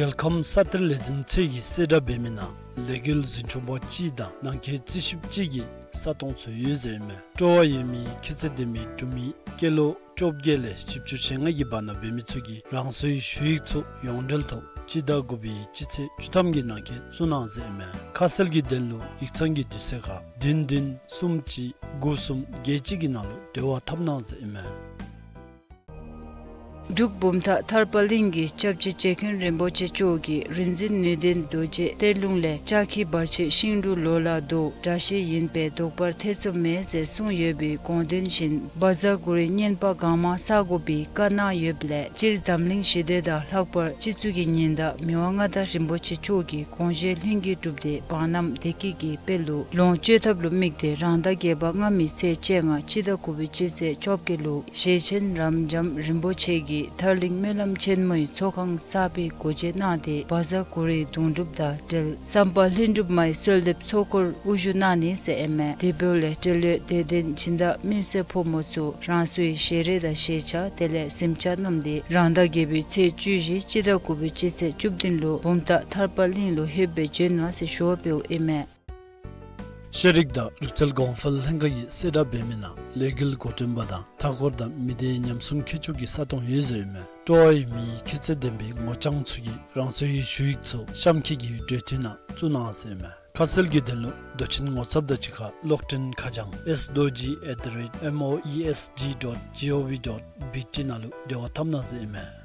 རྒྱལ་ཁམས་ས་གཏེར་ལས་འཛིན་ཚད་ཀྱིས་གསལ་བསྒྲགས་འབད་མི་ནང་ལས་འགུལ་འཛིན་སྐྱོང་པ་གཅིག་དང་ནང་འཁོད་རྩིས་ཞིབ་གཅིག་གི་ས་སྟོང་ཚུ་ཡོད་ཟེར་ཨིན་མས། སྤྲོ་བ་ཡོད་མི་ཁྱད་ཚད་ལྡན་མི་འབྲུག་མི་སྐྱེས་ལོ་བཅོ་བརྒྱད་ལས་བཞི་བཅུ་ཞེ་ལྔ་གི་བར་ན་འབད་མི་ཚུ་གིས་རང་སོའི་ཞུ་ཡིག་ཚུ་ཡོངས་འབྲེལ་ཐོག་སྤྱི་ཟླ་དགུ་པའི་སྤྱི་ཚེས་བཅུ་ཐམ་གྱི་ནང་འཁོད་བཙུགས་གནང་ཟེར་ཨིན་མས། ཁ་གསལ་གྱི་དོན་ལུ་ཡིག་ཚང་གི་དུས་ཚོད་ཁར་བདུན་བདུན་གསུམ་གཅིག་དགུ་གསུམ་བརྒྱད་གཅིག་གི་ནང་ལུ་འབྲེལ་བ་འཐབ་གནང་ཟེར་ཨིན་མས། འབྲུག་བུམ་ཐང་ཐར་པ་གླིང་གི་སྐྱབས་རྗེ་རྗེ་མཁན་རིན་པོ་ཆེ་མཆོག་གིས་རིག་འཛིན་ནུས་ལྡན་རྡོ་རྗེ་གཏེར་ལུང་ལས་ལྕགས་ཁྱི་བར་ཆད་ཤིང་འབྲུག་ལོ་ལ་ཟློག་དྲག་ཤོས་ཨིན་པས་ཟློག་པར་ཐེ་ཚོམ་མེད་ཟེར་གསུངས་ཡོད་པའི་དགོངས་དོན་བཞིན་བཛྲ་གུ་རུའི་བསྙེན་པ་གང་མང་བསག་དགོ་པའི་བཀའ་གནང་ཡོདཔ་ལས་སྤྱིར་འཛམ་གླིང་ཞི་བདེ་དང་ལྷག་པར་སྤྱི་གཙུག་གི་ཉི་ཟླ་མི་དབང་མངའ་བདག་རིན་པོ་ཆེ་མཆོག་གི་དགོངས་བཞེད་ལྷུན་གྱིས་གྲུབ་སྟེ་འབངས་རྣམས་བདེ་སྐྱིད་ཀྱི་དཔལ་ལུ་ལོངས་སྤྱོད་ཐབས་ལུ་དམིགས་ཏེ་རང་ཟླ་བརྒྱད་པ་སྔ་མའི་ཚེས་བཅོ་ལྔ་སྤྱི་ཟླ་དགུ་པའི་སྤྱི་ཚེས་བཅོ་བརྒྱད་ལུ་ཞེ་ཆེན་རབ་འབྱམས་རིན་པོ་ཆེ་གིས་ཐར་གླིང་སྨོན་ལམ་ཆེན་མོའི་ཚོགས་ཁང་གསར་པའི་སྒོ་འབྱེད་གནང་སྟེ་བཛྲ་གུ་རུའི་དུང་སྒྲུབ་དང་འབྲེལ་བསམ་པ་ལྷུན་གྲུབ་མའི་གསོལ་འདེབས་ཚོགས་འཁོར་དབུ་བཞུགས་གནང་ནི་ཟེར་ཨིན་མས། དེ་འབདཝ་ལས་འབྲེལ་ཡོད་དད་ལྡན་སྦྱིན་བདག་མི་སེར་ཕོ་མོ་ཚུ་རང་སོའི་ཞལ་རས་དང་ཞལ་ཆས་དེ་ལས་གཟིམ་ཆས་བསྣམས་ཏེ་རང་ཟླ་བརྒྱད་པའི་ཚེས་བཅུ་བཞི་སྤྱི་ཟླ་དགུ་པའི་སྤྱི་ཚེས་བཅུ་བདུན་ལུ་བུམ་ཐང་ཐར་པ་གླིང་ལུ་ལྷོདཔ་སྦེ་བྱོན་གནང་ཟེར་ཞུ་བ་འབདཝ་ཨིན་མས། ཤེས་རིག་དང་རིག་རྩལ་གོང་འཕེལ་ལྷན་ཁག་གིས་གསལ་བསྒྲགས་འབད་མི་ནང་ལས་འགུལ་འགོ་འདྲེན་པ་དང་མཐའ་འཁོར་དང་མི་སྡེའི་ཉམས་སྲུང་མཁས་མཆོག་གི་ས་སྟོང་ཡོད་ཟེར་ཨིན་མས། སྤྲོ་བ་ཡོད་མི་ཁྱད་ཚད་ལྡན་པའི་ངོ་རྐྱང་ཚུ་གིས་རང་སོའི་ཞུ་ཡིག་ཚུ་གཤམ་འཁོད་ཀྱི་འབྲེལ་མཐུད་ནང་བཙུགས་གནང་ཟེར་ཨིན་མས། ཁ་གསལ་གྱི་དོན་ལུ་དོ་ཅན་ངོ་ཚབ་དང་གཅིག་ཁར་གློག་འཕྲིན་ཁ་བྱང་S Dorji at the rate M O E S D dot G O V dot B T ནང་ལུ་འབྲེལ་བ་འཐབ་གནང་ཟེར་ཨིན་མས།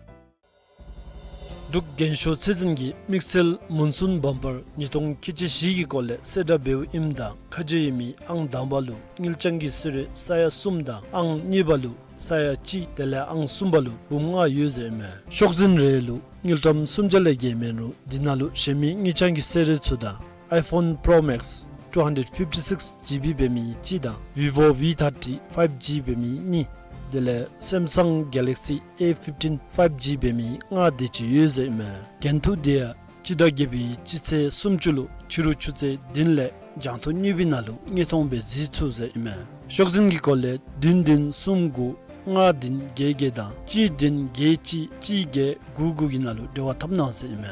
འབྲུག་རྒྱན་ཤོག་ཚད་འཛིན་གྱིས་དམིགས་བསལ་མུན་སུན་བམ་པར་ཉིས་སྟོང་ཁལ་གཅིག་བཞི་གི་སྐོར་ལས་གསལ་བསྒྲགས་འབདཝ་ཨིནམ་ད་ཁ་གསལ་ཡོད་མི་ཨང་དང་པ་ལུ་དངུལ་རྐྱང་གི་གསོལ་རས་ས་ཡ་གསུམ་དང་ཨང་གཉིས་པ་ལུ་ས་ཡ་གཅིག་དེ་ལས་ཨང་གསུམ་པ་ལུ་འབུམ་ལྔ་ཡོད་ཟེར་ཨིན་མས། ཤོག་འཛིན་རེ་ལུ་དངུལ་ཀྲམ་སུམ་བརྒྱ་ལས་བརྒལ་མེད་རུང་འདི་ནང་ལུ་གཞན་མི་དངུལ་རྐྱང་གི་གསོལ་རས་ཚུ་དང་iPhone Pro Max two hundred fifty-six G B འབད་མི་གཅིག་དང་Vivo V thirty five G འབད་མི་གཉིས་དེ་ལས་Samsung Galaxy A fifteen five G འབད་མི་ལྔ་དེ་ཅིག་ཡོད་ཟེར་ཨིན་མས། གྱེན་ཐུག་དེ་ཡང་སྤྱི་ཟླ་བརྒྱད་པའི་སྤྱི་ཚེས་སུམ་ཅུ་ལུ་ཕྱི་རུ་ཆུ་ཚོད་བདུན་ལས་རྒྱང་ཐོག་གཉིས་པའི་ནང་ལུ་དངོས་མཐོང་སྦེ་གཟིགས་ཚུགས་ཟེར་ཨིན་མས། ཤོག་འཛིན་གྱི་སྐོར་ལས་བདུན་བདུན་གསུམ་དགུ་ལྔ་བདུན་བརྒྱད་བརྒྱད་དང་གཅིག་བདུན་བརྒྱད་གཅིག་གཅིག་བརྒྱད་དགུ་དགུ་གི་ནང་ལུ་འབྲེལ་བ་འཐབ་གནང་ཟེར་ཨིན་མས།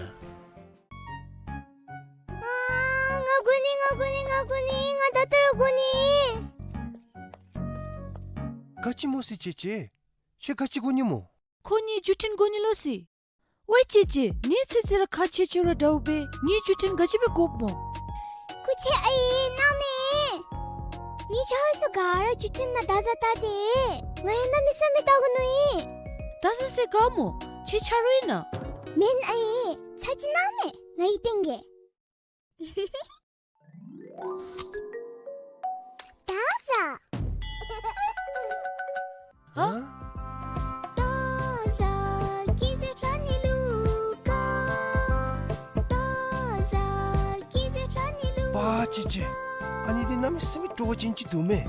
ཨ་ང་དགོ་ནི་ང་དགོ་ནི་ང་དགོ་ནི་ང་ད་ལྟོ་ར་དགོ་ནི། ག་ཅི་སྨོ་ཟེར་ཅེ་ཅེ། ཁྱོད་ག་ཅི་དགོ་ནི་སྨོ། ཁོ་ངེའི་བརྒྱུད་འཕྲིན་དགོ་ནི་ལོ་ཟེར། ཝའེ་ཅེ་ཅེ་ངེའི་ཚེ་ཚེ་ར་ཁག་ཆེ་ཆེ་ར་འདྲཝ་སྦེ་ངེའི་བརྒྱུད་འཕྲིན་ག་ཅི་སྦེ་དགོཔ་སྨོ། སྐུ་མཁྱེན་ཨའི་གནང་མས། ངེའི་ཆ་རོགས་ཚུ་ག་ར་བརྒྱུད་འཕྲིན་ནང་བརྡ་བཟའ་བལྟ་སྟེ། ང་ཡང་གནམ་མེད་ས་མེད་བལྟ་དགོ་མནོ་ཡི། བརྡ་བཟའ་ཟེར་ག་སྨོ། ཁྱོད་ཆ་རོགས་ཨིན་ན། མེན་ཨའི། ཚར་གཅིག་གནང་མས་ང་གིས་སྟོན་གེ། བརྡ་བཟའ། ཧ། བརྡ་བཟའ་སྐྱིད་སྡུག་ལྷ་ནི་ལུ་དགའ། བརྡ་བཟའ་སྐྱིད་སྡུག་ལྷ་ནི་ལུ། པ་ཅེ་ཅེ། ཨ་ནི་འདི་གནམ་མེད་ས་མེད་སྤྲོ་བ་ཅན་ཅིག་འདུག་མས།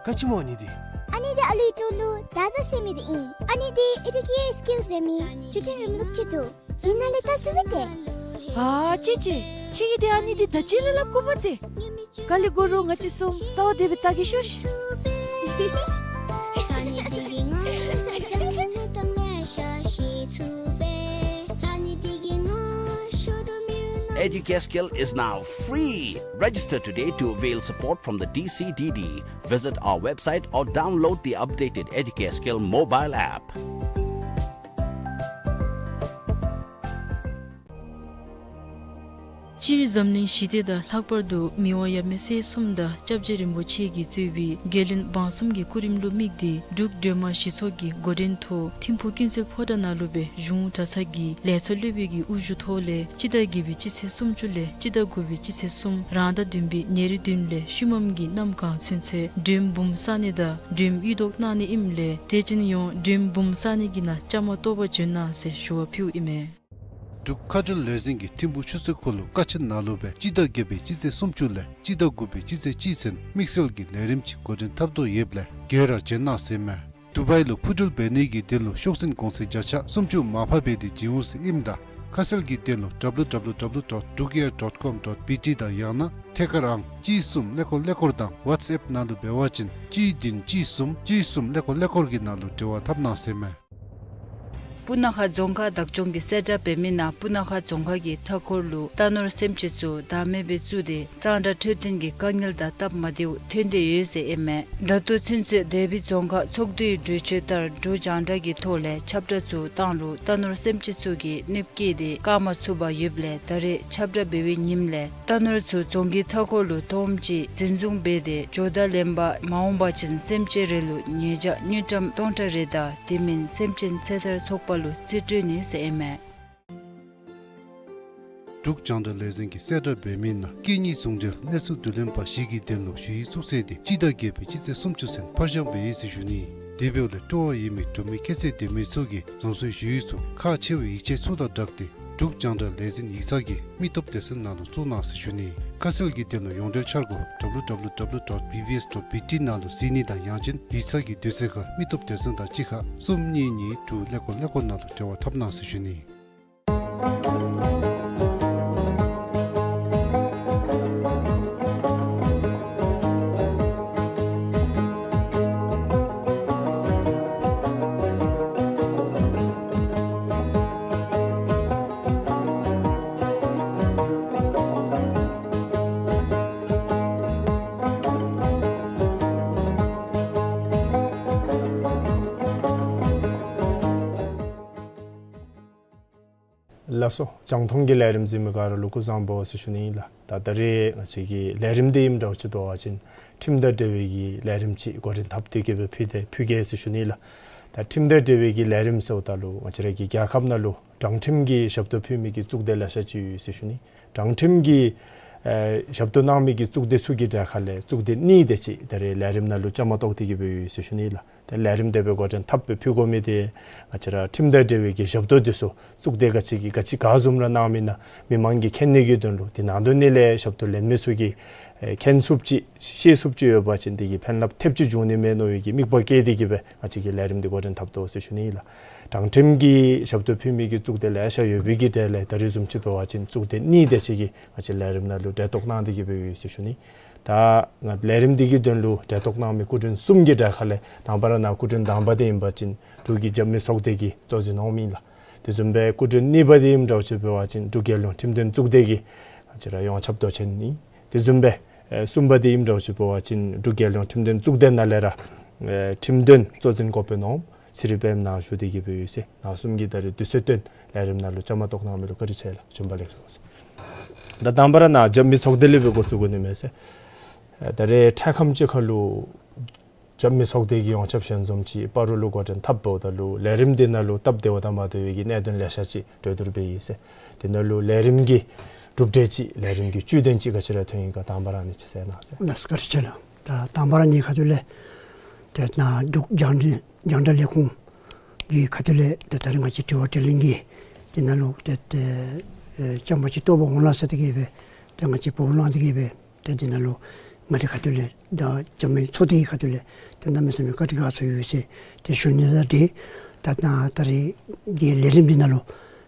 ག་ཅི་སྨོ་ཨ་ནི་འདི། ཨ་ནི་འདི་ཨ་ལུའི་ཐོག་ལུ་བརྡ་བཟའ་ཟེར་མི་འདི་ཨིན། ཨ་ནི་འདི་ཨེ་ཌུ་ཀེ་ཡར་སི་ཀིལ་ཟེར་མི་བརྒྱུད་འཕྲིན་རིམ་ལུགས་ཅིག་འདུག། འདི་ནང་ལས་བལྟ་ཚུགས་པས་ཏེ། ཨ་ཅེ་ཅེ། ཁྱོད་ཀྱིས་འདི་ཨ་ནི་འདི་བརྡ་བརྒྱུད་ལས་སླབ་དགོ་པས་ཏེ། ག་ལས་དགོ་རུང་ང་བཅས་གསུམ་རྩ་བ་བདེ་སྦེ་བལྟ་གེ་ཤོག་ཤིག། Educascale is now free. Register today to avail support from the D C D D. Visit our website or download the updated Educascale mobile app. སྤྱིར་འཛམ་གླིང་ཞི་བདེ་དང་ལྷག་པར་དུ་མི་དབང་ཡབ་མེས་སྲས་གསུམ་དང་སྐྱབས་རྗེ་རིན་པོ་ཆེ་གིས་གཙོས་པའི་རྒྱལ་བློན་འབངས་གསུམ་གྱི་སྐུ་རིམ་ལུ་དམིགས་ཏེ་འབྲུག་སྒྲོལ་མ་གཞི་ཚོགས་ཀྱི་འགོ་འདྲེན་ཐོག་ཐིམ་ཕུག་ཀུན་གསལ་ཕོ་བྲང་ནང་ལུ་སྦེ་གཞུང་གྲྭ་ཚང་གི་ལས་ཚོགས་སློབ་དཔོན་གྱི་དབུ་བཞུགས་ཐོག་ལས་སྤྱི་ཟླ་བརྒྱད་པའི་སྤྱི་ཚེས་སུམ་ཅུ་ལས་སྤྱི་ཟླ་དགུ་པའི་སྤྱི་ཚེས་གསུམ་རང་ཟླ་བདུན་པའི་ཉེར་བདུན་ལས་ཤུལ་མམ་གྱི་གནམ་གང་ཚུན་ཚོད་སྒྲོལམ་འབུམ་བསག་ནི་དང་སྒྲོལམ་གཡུ་ཐོག་གནང་ནི་ཨིནམ་ལས་དད་ཅན་ཡོངས་སྒྲོལམ་འབུམ་བསག་ནི་གི་ནང་བཅའ་མར་གཏོགས་པར་བྱོན་གནང་ཟེར་ཞུ་བ་ཕུལཝ་ཨིན་མས། འབྲུག་མཁའ་འགྲུལ་ལས་འཛིན་གྱིས་ཐིམ་ཕུག་ཆུ་ཚོད་ཁོ་ལུ་ཀ་ཆེན་ནང་ལུ་སྦེ་སྤྱི་ཟླ་བརྒྱད་པའི་སྤྱི་ཚེས་སུམ་ཅུ་ལས་སྤྱི་ཟླ་དགུ་པའི་སྤྱི་ཚེས་གཅིག་ཚུན་དམིགས་བསལ་གྱི་ལས་རིམ་ཅིག་འགོ་འདྲེན་འཐབ་དོ་ཡོདཔ་ལས་འགྱོ་ར་བྱོན་གནང་ཟེར་མས། དུ་བའི་ལུ་འཕུར་འགྲུལ་འབད་ནི་གི་དོན་ལུ་ཤོག་འཛིན་གོང་ཚད་བརྒྱ་ཆ་སུམ་ཅུ་མར་ཕབ་འབད་དེ་བྱིན་འོང་ཟེར་ཨིནམ་ད་ཁ་གསལ་གྱི་དོན་ལུ་W W W dot drukair dot com dot B T དང་ཡང་ན་ཐད་ཀར་ཨང་གཅིག་གསུམ་ཀླད་ཀོར་ཀླད་ཀོར་དང་ཝཊས་ཨེཔ་ནང་ལུ་འབད་བ་ཅིན་གཅིག་བདུན་གཅིག་གསུམ་གཅིག་གསུམ་ཀླད་ཀོར་ཀླད་ཀོར་གྱི་ནང་ལུ་འབྲེལ་བ་འཐབ་གནང་ཟེར་མས། སྤུ་ན་ཁ་རྫོང་ཁག་བདག་སྐྱོང་གིས་གསལ་བསྒྲགས་འབད་མི་ནང་སྤུ་ན་ཁ་རྫོང་ཁག་གི་མཐའ་འཁོར་ལུ་རྟ་ནོར་སེམས་ཅན་ཚུ་བདག་མེད་སྦེ་བཙུགས་ཏེ་གཙང་སྦྲ་འཕྲོད་བསྟེན་གྱི་དཀའ་ངལ་དང་སྟབས་མ་བདེཝ་ཐོན་ཏེ་ཡོད་ཟེར་ཨིན་མས། ད་ལྟོ་ཚུན་ཚོད་དེ་སྦེ་རྫོང་ཁག་ཚོགས་འདུའི་གྲོས་ཆོད་ལྟར་འབྲུག་རྒྱང་བསྒྲགས་ཀྱི་ཐོག་ལས་ཁྱབ་བསྒྲགས་ཚུ་བཏང་རུང་རྟ་ནོར་སེམས་ཅན་ཚུ་གིས་གནོདཔ་བཀལ་ཏེ་བཀག་མ་ཚུགས་པར་ཡོདཔ་ལས་ད་རེས་ཁྱབ་བསྒྲགས་འབད་བའི་ཉིནམ་ལས་རྟ་ནོར་ཚུ་རྫོང་གི་མཐའ་འཁོར་ལུ་སྟོངམ་ཅིག་འཛིན་བཟུང་འབད་དེ་འགྱོ་ད་ལེན་པར་མ་འོང་པ་ཅིན་སེམས་ཅན་རེ་ལུ་ཉེས་བྱ་དངུལ་ཀྲམ་སྟོང་ཕྲག་རེ་དང་དེ་མིན་སེམས་ཅན་ཚེ་ཐར་ཚོགས་པ་ལུ་རྩིས་སྤྲོད་ནི་ཟེར་ཨིན་མས། འབྲུག་རྒྱང་བསྒྲགས་ལས་འཛིན་གྱིས་གསལ་བསྒྲགས་འབད་མི་ནང་སྐད་གཉིས་ཟུང་འབྲེལ་གནས་ཚུལ་བསྡུ་ལེན་པ་བཞི་གི་དོན་ལུ་ཞུ་ཡིག་བཙུགས་ཚེས་འདི་སྤྱི་ཟླ་བརྒྱད་པའི་སྤྱི་ཚེས་སུམ་ཅུ་ཚུན་ཕར་འགྱངས་འབད་ཡི་ཟེར་ཞུ་ནི། དེ་འབདཝ་ལས་སྤྲོ་བ་ཡོད་མི་འབྲུག་མི་ཁྱད་ཚད་ལྡན་མི་ཚུ་གིས་རང་སོའི་ཞུ་ཡིག་ཚུ་ཁག་ཆེ་བའི་ཡིག་ཆ་ཚུ་དང་སྦྲགས་ཏེ་འབྲུག་རྒྱང་བསྒྲགས་ལས་འཛིན་ཡིག་ཚང་གི་མི་སྟོབས་སྡེ་ཚན་ནང་ལུ་བཙུགས་གནང་ཟེར་ཞུ་ནི། ཁ་གསལ་གྱི་དོན་ལུ་ཡོངས་འབྲེལ་འཆར་སྒོ་W W W dot B B S dot B T ནང་ལུ་གཟིགས་ནི་དང་ཡང་ཅིན་ཡིག་ཚང་གི་དུས་ཚོད་ཁར་མི་སྟོབས་སྡེ་ཚན་དང་གཅིག་ཁར་གསུམ་གཉིས་གཉིས་དྲུག་ཀླད་ཀོར་ཀླད་ཀོར་ནང་ལུ་འབྲེལ་བ་འཐབ་གནང་ཟེར་ཞུ་ནི། ལགས་སོ། རྒྱང་མཐོང་གི་ལས་རིམ་གཟིགས་མི་ག་ར་ལུ་སྐུ་གཟུགས་བཟང་པོ་ཟེར་ཞུ་ནི་ཨིན་ལགས། ད་ད་རེས་ང་བཅས་ཀྱི་ལས་རིམ་འདི་ཨིནམ་འདྲཝ་ཅིག་འབད་བ་ཅིན་ཁྲིམས་དང་འབྲེལ་བའི་གི་ལས་རིམ་ཅིག་འགོ་འདྲེན་འཐབ་སྟེ་གི་སྦེ་ཕུལ་ཏེ་ཕུལ་གེ་ཟེར་ཞུ་ནི་ལགས། ད་ཁྲིམས་དང་འབྲེལ་བའི་གི་ལས་རིམ་ཟེརཝ་ད་ལུ་ང་བཅས་ར་གི་རྒྱལ་ཁབ་ནང་ལུ་དྲང་ཁྲིམས་ཀྱི་ཞབས་ཏོག་ཕུལ་མི་གི་གཙུག་སྡེ་ལེ་ཤ་ཅིག་ཡོད་ཟེར་ཞུ་ནི། དྲང་ཁྲིམས་ཀྱི་ཨེ་ཞབས་ཏོག་གནང་མི་གི་གཙུག་སྡེ་ཚུ་གི་གྲས་ཁ་ལས་གཙུག་སྡེ་གཉིས་དེ་ཅིག་ད་རེས་ལས་རིམ་ནང་ལུ་བཅའ་མར་གཏོགས་ཏེ་གི་སྦེ་ཡོད་ཟེར་ཞུ་ནི་ལགས། ཏེ་ལས་རིམ་དེ་སྦེ་འགོ་འདྲེན་འཐབ་སྦེ་ཕུལ་དགོ་མི་དེ་ང་བཅས་ར་ཁྲིམས་དང་འབྲེལ་བའི་གི་ཞབས་ཏོག་དེ་ཚུ་གཙུག་སྡེ་ག་ཅི་གིས་ག་ཅི་ག་བཟུམ་ར་གནང་མི་ཨིན་ན་མི་མང་གིས་མཁྱེན་ནི་གི་དོན་ལུ་དེ་ནང་དོན་ནི་ལས་ཞབས་ཏོག་ལེན་མི་ཚུ་གིས་ཨེ་མཁྱེན་ཚུགསཔ་ཅིག་ཤེས་ཚུགསཔ་ཅིག་ཡོད་པ་ཅིན་དེ་གིས་ཕན་རླབས་ཐེབས་ཅིག་འབྱུང་ནི་མས་མནོ་བའི་གི་དམིགས་པ་བསྐྱེད་དེ་གི་སྦེ་ང་བཅས་ཀྱིས་ལས་རིམ་འདི་འགོ་འདྲེན་འཐབ་དོ་ཟེར་ཞུ་ནི་ཨིན་ལགས། དྲང་ཁྲིམས་ཀྱི་ཞབས་ཏོག་ཕུལ་མི་གི་གཙུག་སྡེ་ལེ་ཤ་ཡོད་པའི་གི་གྲས་ལས་ད་རེས་བཟུམ་ཅིག་འབད་བ་ཅིན་གཙུག་སྡེ་གཉིས་དེ་ཅིག་གིས་ང་བཅས་ལས་རིམ་ནང་ལུ་གྲལ་གཏོགས་གནང་སྟེ་གི་སྦེ་ཡོད་ཟེར་ཞུ་ནི། ད་ང་ལས་རིམ་འདི་གི་དོན་ལུ་གྲལ་གཏོགས་གནང་མི་སྐུ་མགྲོན་གསུམ་གྱི་གྲས་ཁ་ལས་དང་པ་ར་ནཱ་སྐུ་མགྲོན་དང་པ་དེ་ཨིན་པ་ཅིན་འབྲུག་གི་རྒྱབ་མི་ཚོགས་སྡེ་གི་གཙོ་འཛིན་འོགམ་ཨིན་ལགས། དེ་བཟུམ་སྦེ་སྐུ་མགྲོན་གཉིས་པ་དེ་ཨིནམ་འདྲཝ་ཅིག་འབད་བ་ཅིན་འབྲུག་རྒྱལ་ཡོངས་ཁྲིམས་དོན་གཙུག་སྡེ་གི་ང་བཅས་ར་ཡོངས་ཁྱབ་མདོ་ཆེན་ཨིན། དེ་བཟུམ་སྦེ་ཨེ་གསུམ་པ་དེ་ཨིནམ་འདྲཝ་ཅིག་འབད་བ་ཅིན་འབྲུག་རྒྱལ་ཡོངས་ཁྲིམས་དོན་གཙུག་སྡེ་ནང་ལས་ར་ཨེ་ཁྲིམས་དོན་གཙོ་འཛིན་འགོ་དཔོན་འོགམ་ཚེ་རིང་པདྨ་ནཱ་བཞུགས་ཏེ་གི་སྦེ་ཡོད་ཟེར། ནཱ་གསུམ་གྱིས་ད་རེས་དུས་ཚོད་བཏོན་ལས་རིམ་ནང་ལུ་བཅའ་མར་གཏོགས་གནང་མི་ལུ་བཀའ་དྲིན་ཆེ་ལགས། བྱོན་པ་ལེགས་སོ་ཟེར། ད་དང་པ་ར་ནཱ་རྒྱབ་མི་ཚོགས་སྡེ་ལས་སྦེ་འགོ་བཙུགས་དགོ་ནི་མས་ཟེར། ཨེ་ད་རེས་འཕྲལ་ཁམས་ཅིག་ཁ་ལུ་རྒྱབ་མི་ཚོགས་སྡེ་གི་ཡོངས་ཁྱབ་ཞལ་འཛོམས་ཅིག་སྤ་རོ་ལུ་འགོ་འདྲེན་འཐབ་འབདཝ་ད་ལུ་ལས་རིམ་འདི་ནང་ལུ་སྟབས་བདེ་བ་དང་མ་བདེ་བའི་གི་གནད་དོན་ལེ་ཤ་ཅིག་གྲོས་བསྡུར་འབད་ཡི་ཟེར། དེ་ནང་ལུ་ལས་རིམ་གྱི་གྲུབ་འབྲས་ཅིག་ལས་རིམ་གྱི་བཅུད་དོན་ཅིག་ག་ཅི་ར་ཐོན་ཡི་ག་དང་པ་ར་ཨ་ནི་ཅིག་གསལ་གནང་ཟེར། ལགས་སོ། བཀའ་དྲིན་ཆེ་ལགས། ད་དང་པ་ར་ཨ་ནི་ཁ་ཐུག་ལས་ཏེ་ནཱ་འབྲུག་རྒྱང་འབྲེལ་རྒྱང་བསྒྲགས་ལས་ཁུངས་ཀྱི་ཁ་ཐུག་ལས་ཏེ་ད་རེས་ང་བཅས་དྲི་བ་དྲིས་ལན་གྱི་དེ་ནང་ལུ་ཏེ་ཏེ་ཨེ་བཅའ་མར་ཅིག་གཏོགས་པར་འོང་ལགས་ཟེར་ཏེ་གི་སྦེ་ཏེ་ང་བཅས་འབོ་ལངས་ཏེ་གི་སྦེ་ཏེ་འདི་ནང་ལུ་ང་བཅས་ཁ་ཐུག་ལས་ད་རྒྱབ་མི་ཚོགས་སྡེ་གི་ཁ་ཐུག་ལས་ཏེ་གནམ་མེད་ས་མེད་བཀའ་དྲིན་དགའ་ཚོར་ཡོད་ཟེར་ཏེ་ཞུ་ནི་ལགས། ཏེ་ད་ད་ད་རེས་འདི་ལས་རིམ་འདི་ནང་ལུ་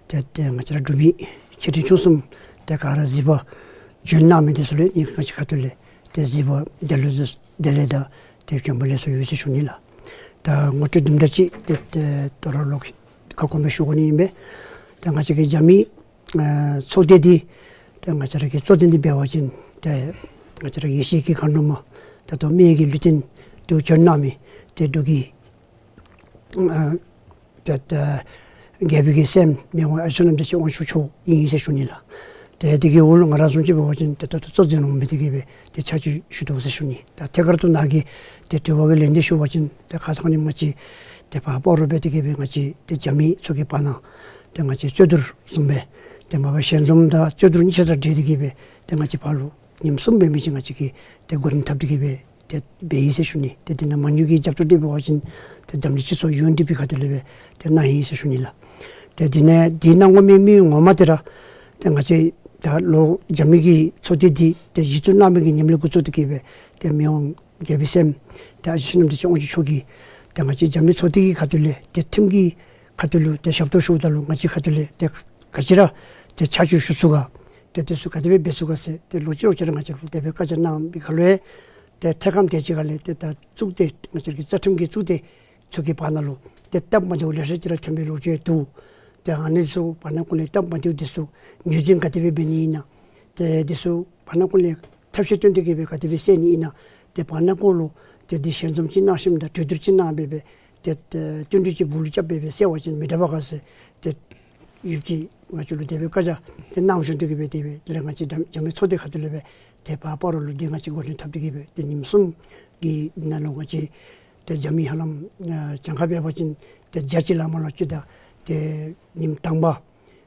ཏེ་ཏེ་ང་བཅས་ར་འབྲུག་མི་ཆེ་འབྲིང་ཆུང་གསུམ་ཏེ་ག་ར་གཟིགས་པར་བྱོན་གནང་མི་དེ་ཚུ་ལུ་ནི་ང་བཅས་ཁ་ཐུག་ལས་ཏེ་གཟིགས་པར་བདེ་ལེགས་བདེ་ལེགས་དང་ཏེ་བྱོན་པ་ལེགས་སོ་ཡོད་ཟེར་ཞུ་ནི་ལགས། ད་ངོ་སྤྲོད་དུམ་གྲ་ཅིག་ཏེ་ཏེ་དོ་རུང་ལོག་ཁ་སྐོང་སྦེ་ཞུ་དགོ་ནི་ཨིན་པས། ད་ང་བཅས་ཀྱི་རྒྱབ་མི་ཨ་ཚོགས་སྡེ་འདི་ཏེ་ང་བཅས་ར་གི་གཙོ་འཛིན་འདི་འབད་བ་ཅིན་ཏེ་ང་བཅས་ར་ཡེ་ཤེས་ཀྱི་མཁའ་འགྲོ་མ་ད་ལྟོ་མི་ཡི་གི་ལུས་རྟེན་དུ་བྱོན་གནང་མི་ཏེ་འབྲུག་གི་ཨ་ཏེ་ཏེ་རྒྱལ་པོའི་གི་སྲསམོ་མི་དབང་ཨ་ཆོས་རྣམ་རྒྱལ་མཆོག་དབང་ཕྱུག་མཆོག་ཨིན་ཟེར་ཞུ་ནི་ལགས། ཏེ་དེ་གི་འོག་ལུ་ང་ར་བཟུམ་ཅིག་འབད་བ་ཅིན་ཏེ་ད་ལྟོ་གཙོ་འཛིན་འོགམ་སྦེ་དེ་གི་སྦེ་ཏེ་ཕྱག་ཕྱིད་ཞུ་དོ་ཟེར་ཞུ་ནི། ད་ཐད་ཀར་དུ་ནཱ་གི་ཏེ་དྲི་བ་གི་ལན་འདི་ཞུ་བ་ཅིན་ཏེ་ཁ་ཙ་ཁ་ཉིནམ་ང་བཅས་ཏེ་ཕར་སྤ་རོ་སྦེ་དེ་གི་སྦེ་ང་བཅས་ཏེ་རྒྱབ་མི་ཚུ་གི་བར་ན་ཏེ་ང་བཅས་རྩོད་བསྡུར་བཟུམ་སྦེ་ཏེ་མ་པ་ཞལ་འཛོམས་དང་རྩོད་བསྡུར་གཉིས་ཆ་ར་འབྲེལ་ཏེ་གི་སྦེ་ཏེ་ང་བཅས་ཕར་ལུ་ཉིནམ་གསུམ་འབད་མི་ཅིག་ང་བཅས་ཀྱིས་ཏེ་འགོ་འདྲེན་འཐབ་སྟེ་གི་སྦེ་ཏེ་འབད་ཡི་ཟེར་ཞུ་ནི། ཏེ་དེ་ནང་མ་དངུལ་གྱི་རྒྱབ་སྐྱོར་འདི་འབད་བ་ཅིན་ཏེ་འཛམ་གླིང་སྤྱི་ཚོགས་ཡུ་ཨེན་ཌི་པི་ཁ་ཐུག་ལས་སྦེ་ཏེ་གནང་ཡི་ཟེར་ཞུ་ནི་ལགས། ཏེ་དེ་ནང་འདི་གནང་དགོ་མི་དམིགས་ཡུལ་ངོ་མ་འདི་ར་ཏེ་ང་བཅས་ད་ལོག་རྒྱབ་མི་གི་ཚོགས་སྡེ་འདི་ཏེ་གཞི་བཙུགས་གནང་མི་གི་ཉིནམ་ལས་འགོ་བཙུགས་ཏེ་གི་སྦེ་ཏེ་མི་དབང་རྒྱལ་པོའི་སྲསམོ་ཏེ་ཨ་ཆོས་རྣམ་རྒྱལ་མཆོག་དབང་ཕྱུག་མཆོག་གིས་ཏེ་ང་བཅས་རྒྱབ་མི་ཚོགས་སྡེ་གི་ཁ་ཐུག་ལས་ཏེ་ཁྲིམས་ཀྱི་ཁ་ཐུག་ལུ་ཏེ་ཞབས་ཏོག་ཞུཝ་ད་ལུ་ང་བཅས་ཁ་ཐུག་ལས་ཏེ་ག་ཅི་ར་ཏེ་ཆ་འཇོག་ཞུ་ཚུགས་ག་ཏེ་དེ་ཚུ་ག་དེ་སྦེ་འབད་ཚུགས་ག་ཟེར་ཏེ་ལོག་ཅི་ལོག་ཅི་ར་ང་བཅས་ལུ་དེ་སྦེ་བཀའ་རྒྱ་གནང་བའི་ཁར་ལུ་ཡང་ཏེ་ཐད་ཀར་དེ་ཅིག་ཁ་ལས་ཏེ་ད་གཙུག་སྡེ་ང་བཅས་ཀྱི་རྩ་ཁྲིམས་ཀྱི་གཙུག་སྡེ་ཚུ་གི་བར་ན་ལུ་ཏེ་སྟབས་མ་བདེཝ་ལེ་ཤ་ཅིག་ར་ཐོན་པའི་ལོ་རྒྱུས་འདུག། ཏེ་ཨ་ནི་ཚུ་བར་ན་ཀུན་ལས་སྟབས་མ་བདེཝ་དེ་ཚུ་ངོས་འཛིན་ག་དེ་སྦེ་འབད་ནི་ཨིན་ན། ཏེ་དེ་ཚུ་བར་ན་ཀུན་ལས་ཐབས་ཤེས་བཏོན་ཏེ་གི་སྦེ་ག་དེ་སྦེ་སེལ་ནི་ཨིན་ན། ཏེ་བར་ན་ཀུན་ལུ་ཏེ་འདི་ཞལ་འཛོམས་ཅིག་གནང་ཞིནམ་ད་གྲོས་བསྡུར་ཅིག་གནང་སྦེ་སྦེ་ཏེ་ཏེ་བསྟུན་གྲོས་ཅིག་སྦུག་ལུ་རྐྱབ་སྦེ་སྦེ་སེལ་བ་ཅིན་མི་དྲག་པས་ག་ཟེར་ཏེ་ཡོདཔ་ཅིག་ང་བཅས་ལུ་དེ་སྦེ་བཀའ་རྒྱ་ཏེ་གནང་བཞིན་དུ་གི་སྦེ་དེ་སྦེ་དེ་ལས་ང་བཅས་རྒྱ་རྒྱབ་མི་ཚོགས་སྡེ་ཁ་ཐུག་ལས་སྦེ་ཏེ་ཕར་སྤ་རོ་ལུ་ཏེ་ང་བཅས་འགོ་འདྲེན་འཐབ་སྟེ་གི་སྦེ་ཏེ་ཉིནམ་གསུམ་གྱི་ནང་ལུ་ང་བཅས་ཏེ་རྒྱབ་མི་ཧ་ལམ་ཨ་གྱངས་ཁ་འབད་བ་ཅིན་ཏེ་བརྒྱ་ཅིག་ལང་མ་ལང་ཅིག་དང་ཏེ་ཉིནམ་དང་པ་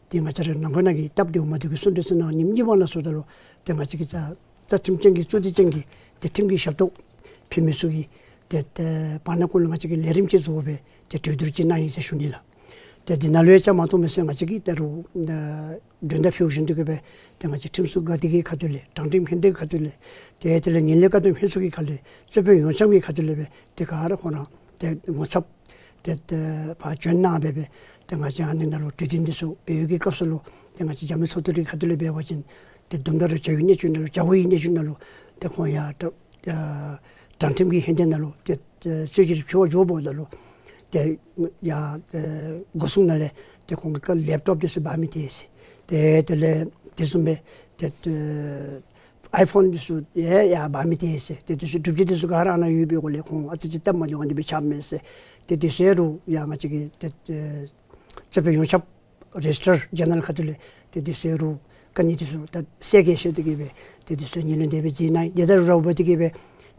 ཏེ་ང་བཅས་ར་ནང་འཁོད་ནང་གི་སྟབས་བདེཝ་མ་བདེཝ་གི་གསུང་གྲོས་ཚུ་གནང་། ཉིནམ་གཉིས་པ་ནང་ཚུ་ད་ལུ་ཏེ་ང་བཅས་ཀྱི་རྩ་རྩ་ཁྲིམས་ཅན་གྱི་གཙུག་སྡེ་ཅན་གྱི་ཏེ་ཁྲིམས་ཀྱི་ཞབས་ཏོག་ཕུལ་མི་ཚུ་གི་ཏེ་ཏེ་བར་ན་ཀུན་ལུ་ང་བཅས་ཀྱིས་ལས་རིམ་ཅིག་བཟོ་སྦེ་ཏེ་གྲོས་བསྡུར་ཅིག་གནང་ཡི་ཟེར་ཞུ་ནི་ལགས། ཏེ་འདི་ནང་ལུ་ཡང་བཅའ་མར་གཏོགས་མི་ཚུ་ང་བཅས་ཀྱིས་ད་རུང་ཨ་མགྲོན་བརྡ་ཕུལ་བཞིན་དུ་གི་སྦེ་ཏེ་ང་བཅས་ཁྲིམས་སྲུང་འགག་སྡེ་གི་ཁ་ཐུག་ལས་དྲང་ཁྲིམས་མཁན་སྡེ་གི་ཁ་ཐུག་ལས་ཏེ་དེ་ལས་ངན་ལྷད་བཀག་སྡོམ་ལྷན་ཚོགས་ཀྱི་ཁ་ལས་རྩོད་དཔོན་ཡོངས་ཁྱབ་ཀྱི་ཁ་ཐུག་ལས་སྦེ་ཏེ་ག་ར་ཁོང་ར་ཏེ་ངོ་ཚབ་ཏེ་ཏེ་ཕར་བྱོན་གནང་སྦེ་སྦེ་ཏེ་ང་བཅས་ཨ་ནི་ནང་ལུ་གྲོས་བསྟུན་འདི་ཚུ་འབད་བའི་གི་སྐབས་སུ་ལུ་ཏེ་ང་བཅས་རྒྱབ་མི་ཚོགས་སྡེ་གི་ཁ་ཐུག་ལས་འབད་བ་ཅིན་ཏེ་དུམ་གྲ་རེ་བྱ་བའི་གནས་ཚུལ་ནང་ལུ་བྱ་བའི་གནས་ཚུལ་ནང་ལུ་ཏེ་ཁོང་ཡར་ཏེ་ཨ་དྲང་ཁྲིམས་ཀྱི་ཧེན་ཏེ་ནང་ལུ་ཏེ་ཨ་རྩོད་གཞི་རེ་ཕུལ་བར་འགྱོཝ་ད་ལུ་ཏེ་ཡར་ཨ་སྒོ་སྲུང་ནང་ལས་ཏེ་ཁོང་གི་ཀ་ལེབ་ཊོབ་འདི་ཚུ་འབག་མི་ཏེ་ཟེར། ཏེ་དེ་ལས་དེ་བཟུམ་སྦེ་ཏེ་ཨ་ཨའི་ཕོན་འདི་ཚུ་ཡང་ཡར་འབག་མི་ཏེ་ཟེར། ཏེ་དེ་ཚུ་སྒྲུབ་བྱེད་འདི་ཚུ་ག་ར་ཨ་ནཱ་ཡོད་པའི་སྒོ་ལས་ཁོང་ཨ་ཙི་ཅིག་སྟབས་མ་བདེཝ་ཨ་ནི་སྦེ་ཆགས་མས་ཟེར། ཏེ་དེ་ཚུ་ཡང་རུང་ཡར་ང་བཅས་ཀྱི་ཏེ་ཨ་རྩོད་དཔོན་ཡོངས་ཁྱབ་ རེ་ཇིས་ཊར་ཇར་ནལ་ཁ་ཐུག་ལས་ཏེ་འདི་ཚུ་རུ་དཀའ་ངལ་འདི་ཚུ་ད་སེལ་གེ་ཟེར་ཏེ་གི་སྦེ་ཏེ་འདི་ཚུ་ངོས་ལེན་དེ་སྦེ་མཛད་གནང་ཡི། དེ་དང་ར་བ་འདི་གི་སྦེ་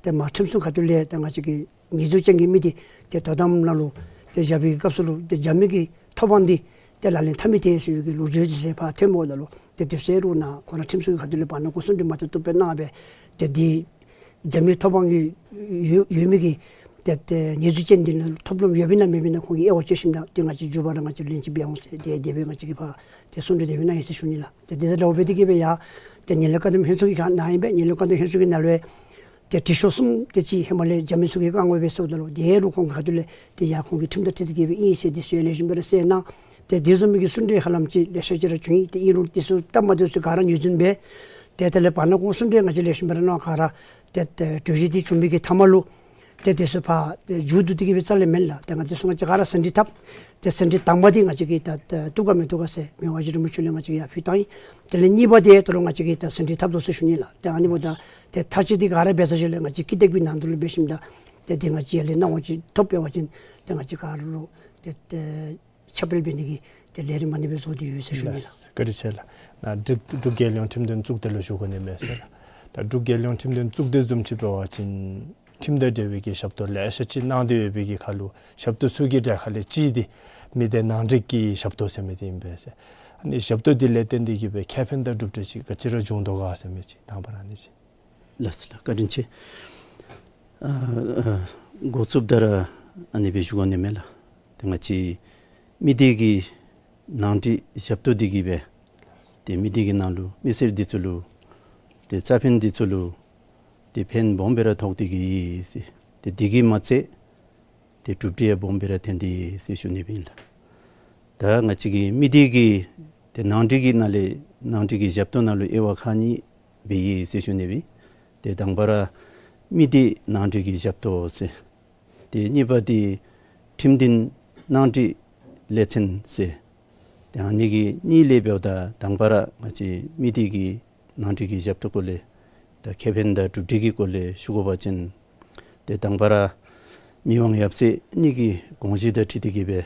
ཏེ་མ་ཁྲིམས་སྲུང་ཁ་ཐུག་ལས་ད་ང་བཅས་ཀྱི་ཉེས་འཛུགས་ཅན་གྱི་མི་འདི་ཏེ་དོ་དམ་ནང་ལུ་ཏེ་བཞག་པའི་སྐབས་སུ་ལུ་ཏེ་རྒྱབ་མི་གི་ཐོབ་དབང་འདི་ཏེ་ལག་ལེན་འཐབ་མི་ཏེ་ཟེར་བའི་གི་ལོ་རྒྱུས་འདི་ཚུ་ཕར་ཐོནམ་ད་ལུ་ཏེ་འདི་ཚུ་རུ་ནཱ་ཁོང་ར་ཁྲིམས་སྲུང་ཁ་ཐུག་ལས་བར་ན་གུང་གསུང་གྲོས་མ་ཐུབ་ཐུབ་སྦེ་གནང་སྦེ་ཏེ་འདི་རྒྱབ་མི་ཐོབ་དབང་གི་ཡོད་ཡོད་མི་གི་ཏེ་ཏེ་ཉེས་འཛུགས་ཅན་འདི་ལུ་ཐོབ་ལམ་ཡོདཔ་ཨིན་ན་མེདཔ་ཨིན་ན་ཁོང་གིས་དབྱེ་བ་དཔྱད་ཞིནམ་ད་ཏེ་ང་བཅས་མཇུག་བར་ལུ་ང་བཅས་ལན་ཅིག་འབད་འོང་ཟེར་ཏེ་དེ་སྦེ་ང་བཅས་ཀྱིས་ཕར་ཏེ་གསུང་གྲོས་དེ་སྦེ་གནང་ཡི་ཟེར་ཞུ་ནི་ལགས། ཏེ་དེ་དང་ར་བ་འདི་གི་སྦེ་ཡང་ཏེ་ངན་ལྷད་བཀག་སྡོམ་ལྷན་ཚོགས་ཀྱི་ཁ་ནང་ཨིན་པས། ངན་ལྷད་བཀག་སྡོམ་ལྷན་ཚོགས་ཀྱི་ནང་ལུ་ཏེ་དྲི་ཤོག་གསུམ་དེ་ཅིག་ཧེ་མ་ལས་རྒྱབ་མི་ཚུ་གིས་བཀང་དགོ་པས་ཟེརཝ་ད་ལུ་དེ་ལུ་ཁོང་གི་ཁ་ཐུག་ལས་ཏེ་ཡ་ཁོང་གི་ཁྲིམས་དང་འཁྲིལ་ཏེ་གི་སྦེ་ཨིན་ཟེར་འདི་ཚུ་ལེགས་ཤོམ་སྦེ་ར་གསལ་གནང་། ཏེ་དེ་བཟུམ་མའི་གི་གསུང་གྲོས་ཧ་ལམ་ཅིག་ལེ་ཤ་ཅིག་ར་བྱུང་ཡི། ཏེ་ཨིན་རུང་འདི་ཚུ་སྟབས་མ་བདེཝ་ཚུ་ག་ར་ངོས་འཛིན་འབད། ཏེ་དེ་ལས་བར་ན་གུང་གསུང་གྲོས་ང་བཅས་ལེགས་ཤོམ་སྦེ་ར་གནང་ག་ར་ཏེ་ཏེ་གྲོས་གཞི་འདི་བྱུང་མི་གི་མཐའ་མ་ལུ་ཏེ་འདི་ཚུ་ཕར་ཏེ་མཇུག་བསྡུ་སྟེ་གི་སྦེ་རྩ་ལས་མེན་ལགས། ཏེ་ང་བཅས་ཚུ་ང་བཅས་ག་ར་ཟིན་བྲིས་བཏབ། ཏེ་ཟིན་བྲིས་དང་པ་འདི་ང་བཅས་ཀྱིས་ད་ད་བཏུབ་ག་མི་བཏུབ་ག་ཟེར་མི་དབང་གཞི་རིན་པོ་ཆེ་ལུ་ང་བཅས་ཀྱིས་ཡར་ཕུལ་བཏང་ཡི། དེ་ལས་གཉིས་པ་འདི་ད་རུང་ང་བཅས་ཀྱིས་ད་ཟིན་བྲིས་བཏབ་དོ་ཟེར་ཞུ་ནི་ལགས། ཏེ་ཨ་ནི་འབདཝ་ད་ཏེ་ཐག་བཅད་འདི་ག་ར་འབད་ཚར་ཞིནམ་ལས་ང་བཅས་ཀྱིས་ཀི་དེག་པའི་ནང་དོག་ལུ་འབད་ཞིནམ་ད་ཏེ་འདི་ང་བཅས་ཡར་ལས་གནང་བ་ཅིན་ཐོབ་འབད་བ་ཅིན་ཏེ་ང་བཅས་ག་ར་ལུ་ཏེ་ཏེ་ཁྱབ་སྤེལ་འབད་ནི་གི་ཏེ་ལས་རིམ་ཨ་ནི་སྦེ་བཟོ་སྟེ་ཡོད་ཟེར་ཞུ་ནི་ལགས། ལགས། བཀའ་དྲིན་ཆེ་ལགས། ནཱ་འབྲུག་འབྲུག་རྒྱལ་ཡོངས་ཁྲིམས་དོན་གཙུག་སྡེ་ལུ་ཞུ་དགོ་ནི་མས་ཟེར་ལགས། ད་འབྲུག་རྒྱལ་ཡོངས་ཁྲིམས་དོན་གཙུག་སྡེ་བཟུམ་ཅིག་འབད་བ་ཅིན་ཁྲིམས་དང་འབྲེལ་བའི་གི་ཞབས་ཏོག་ལེ་ཤ་ཅིག་གནང་སྟེ་ཡོད་པའི་གི་ཁར་ལུ་ཞབས་ཏོག་ཚུ་གི་གྲས་ཁ་ལས་གཅིག་འདི་མི་སྡེ་ནང་འགྲིག་གི་ཞབས་ཏོག་ཟེར་མི་འདི་ཨིན་པས་ཟེར། ཨ་ནི་ཞབས་ཏོག་འདི་ལས་བརྟེན་ཏེ་གི་སྦེ་ཁེ་ཕན་དང་གྲུབ་འབྲས་ཅིག་ག་ཅི་ར་བྱུང་དོ་ག་ཟེར་མི་ཅིག་དང་པ་ར་ཨ་ནི་ཅིག། ལགས་སོ་ལགས། བཀའ་དྲིན་ཆེ། ཨ་ཨ་འགོ་བཙུགསཔ་ད་ར་ཨ་ནི་སྦེ་ཞུ་དགོ་ནི་མས་ལགས། ཏེ་ང་བཅས་མི་སྡེ་གི་ནང་འགྲིག་ཞབས་ཏོག་འདི་གིས་སྦེ་ཏེ་མི་སྡེ་གི་ནང་ལུ་མི་སེར་འདི་ཚུ་ལུ་ཏེ་རྩ་ཕན་འདི་ཚུ་ལུ་ཏེ་ཕན་སྦོམ་སྦེ་ར་ཐོགས་ཏེ་གི་ཡོད་ཟེར། ཏེ་འདི་གིས་མ་ཚད་ཏེ་གྲུབ་འབྲས་ཡང་སྦོམ་སྦེ་ར་ཐོན་ཏེ་ཡོད་ཟེར་ཞུ་ནི་སྦེ་ཨིན་ལགས། ད་ང་བཅས་ཀྱི་མི་སྡེ་གི་ཏེ་ནང་འགྲིག་གི་ནང་ལས་ནང་འགྲིག་གི་ཞབས་ཏོག་ནང་ལུ་དབྱེ་བ་ཁག་གཉིས་སྦེ་ཡོད་ཟེར་ཞུ་ནི་སྦེ། ཏེ་དང་པ་ར་མི་སྡེ་ནང་འགྲིག་གི་ཞབས་ཏོག་ཟེར། ཏེ་གཉིས་པ་འདི་ཁྲིམས་འདུན་ནང་འགྲིག་ལས་ཚན་ཟེར། ཏེ་ཨ་ནི་གི་གཉིས་ལས་འབདཝ་ད་དང་པ་ར་ང་བཅས་མི་སྡེ་གི་ནང་འགྲིག་གི་ཞབས་ཏོག་སྐོར་ལས་ད་ཁེ་ཕན་དང་གྲུབ་འབྲས་ཀྱི་སྐོར་ལས་ཞུ་དགོ་པ་ཅིན་ཏེ་དང་པ་ར་མི་དབང་ཡབ་སྲས་གཉིས་ཀྱི་དགོངས་གཞི་དང་འཁྲིལ་ཏེ་གི་སྦེ་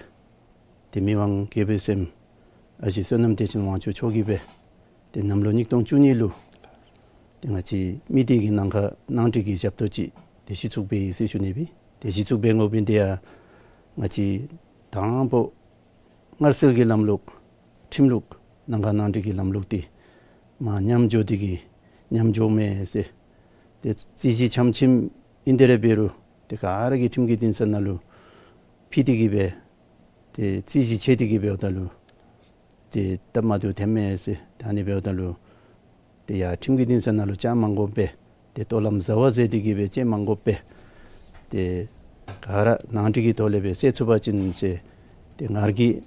ཏེ་མི་དབང་དགེ་འོས་སེམས་ཨ་ཞེ་བསོད་ནམས་བདེ་ཆེན་དབང་ཕྱུག་མཆོག་གིས་སྦེ་ཏེ་གནམ་ལོ་ཉིས་སྟོང་བཅུ་གཉིས་ལུ་ཏེ་ང་བཅས་མི་སྡེ་གི་ནང་ཁ་ནང་འགྲིག་གི་ཞབས་ཏོག་ཅིག་ཏེ་གཞི་བཙུགས་འབད་ཡི་ཟེར་ཞུ་ནི་སྦེ། ཏེ་གཞི་བཙུགས་འབད་འོང་མི་འདི་ཡང་ང་བཅས་དང་པ་སྔར་སྲོལ་གྱི་ལམ་ལུགས་ཁྲིམས་ལུགས་ནང་ཁ་ནང་འགྲིག་གི་ལམ་ལུགས་འདི་མར་ཉམས་འགྱོ་སྟེ་གི་ཉམས་འགྱོཝ་མས་ཟེར། ཏེ་རྩོད་གཞི་ཆམ་ཆིམ་ཨིན་ཏེ་ར་འབད་རུང་ཏེ་ག་ར་གིས་ཁྲིམས་ཀྱི་འདུན་ས་ནང་ལུ་ཕུལ་ཏེ་གི་སྦེ་ཏེ་རྩོད་གཞི་ཆད་དེ་གི་འབདཝ་ད་ལུ་ཏེ་སྟབས་མ་བདེཝ་ཐོནམ་མས་ཟེར། ད་ཨ་ནི་འབདཝ་ད་ལུ་ཏེ་ཡར་ཁྲིམས་ཀྱི་འདུན་ས་ནང་ལུ་བཅར་མ་དགོ་པར་ཏེ་ལྟོ་ལམ་བཟའ་བ་མཛད་དེ་གི་སྦེ་བཅར་མ་དགོ་པར་ཏེ་ག་ར་ནང་འགྲིག་གི་ཐོག་ལས་སྦེ་སེལ་ཚུགས་པ་ཅིན་ཟེར། ཏེ་ང་ར་གིས་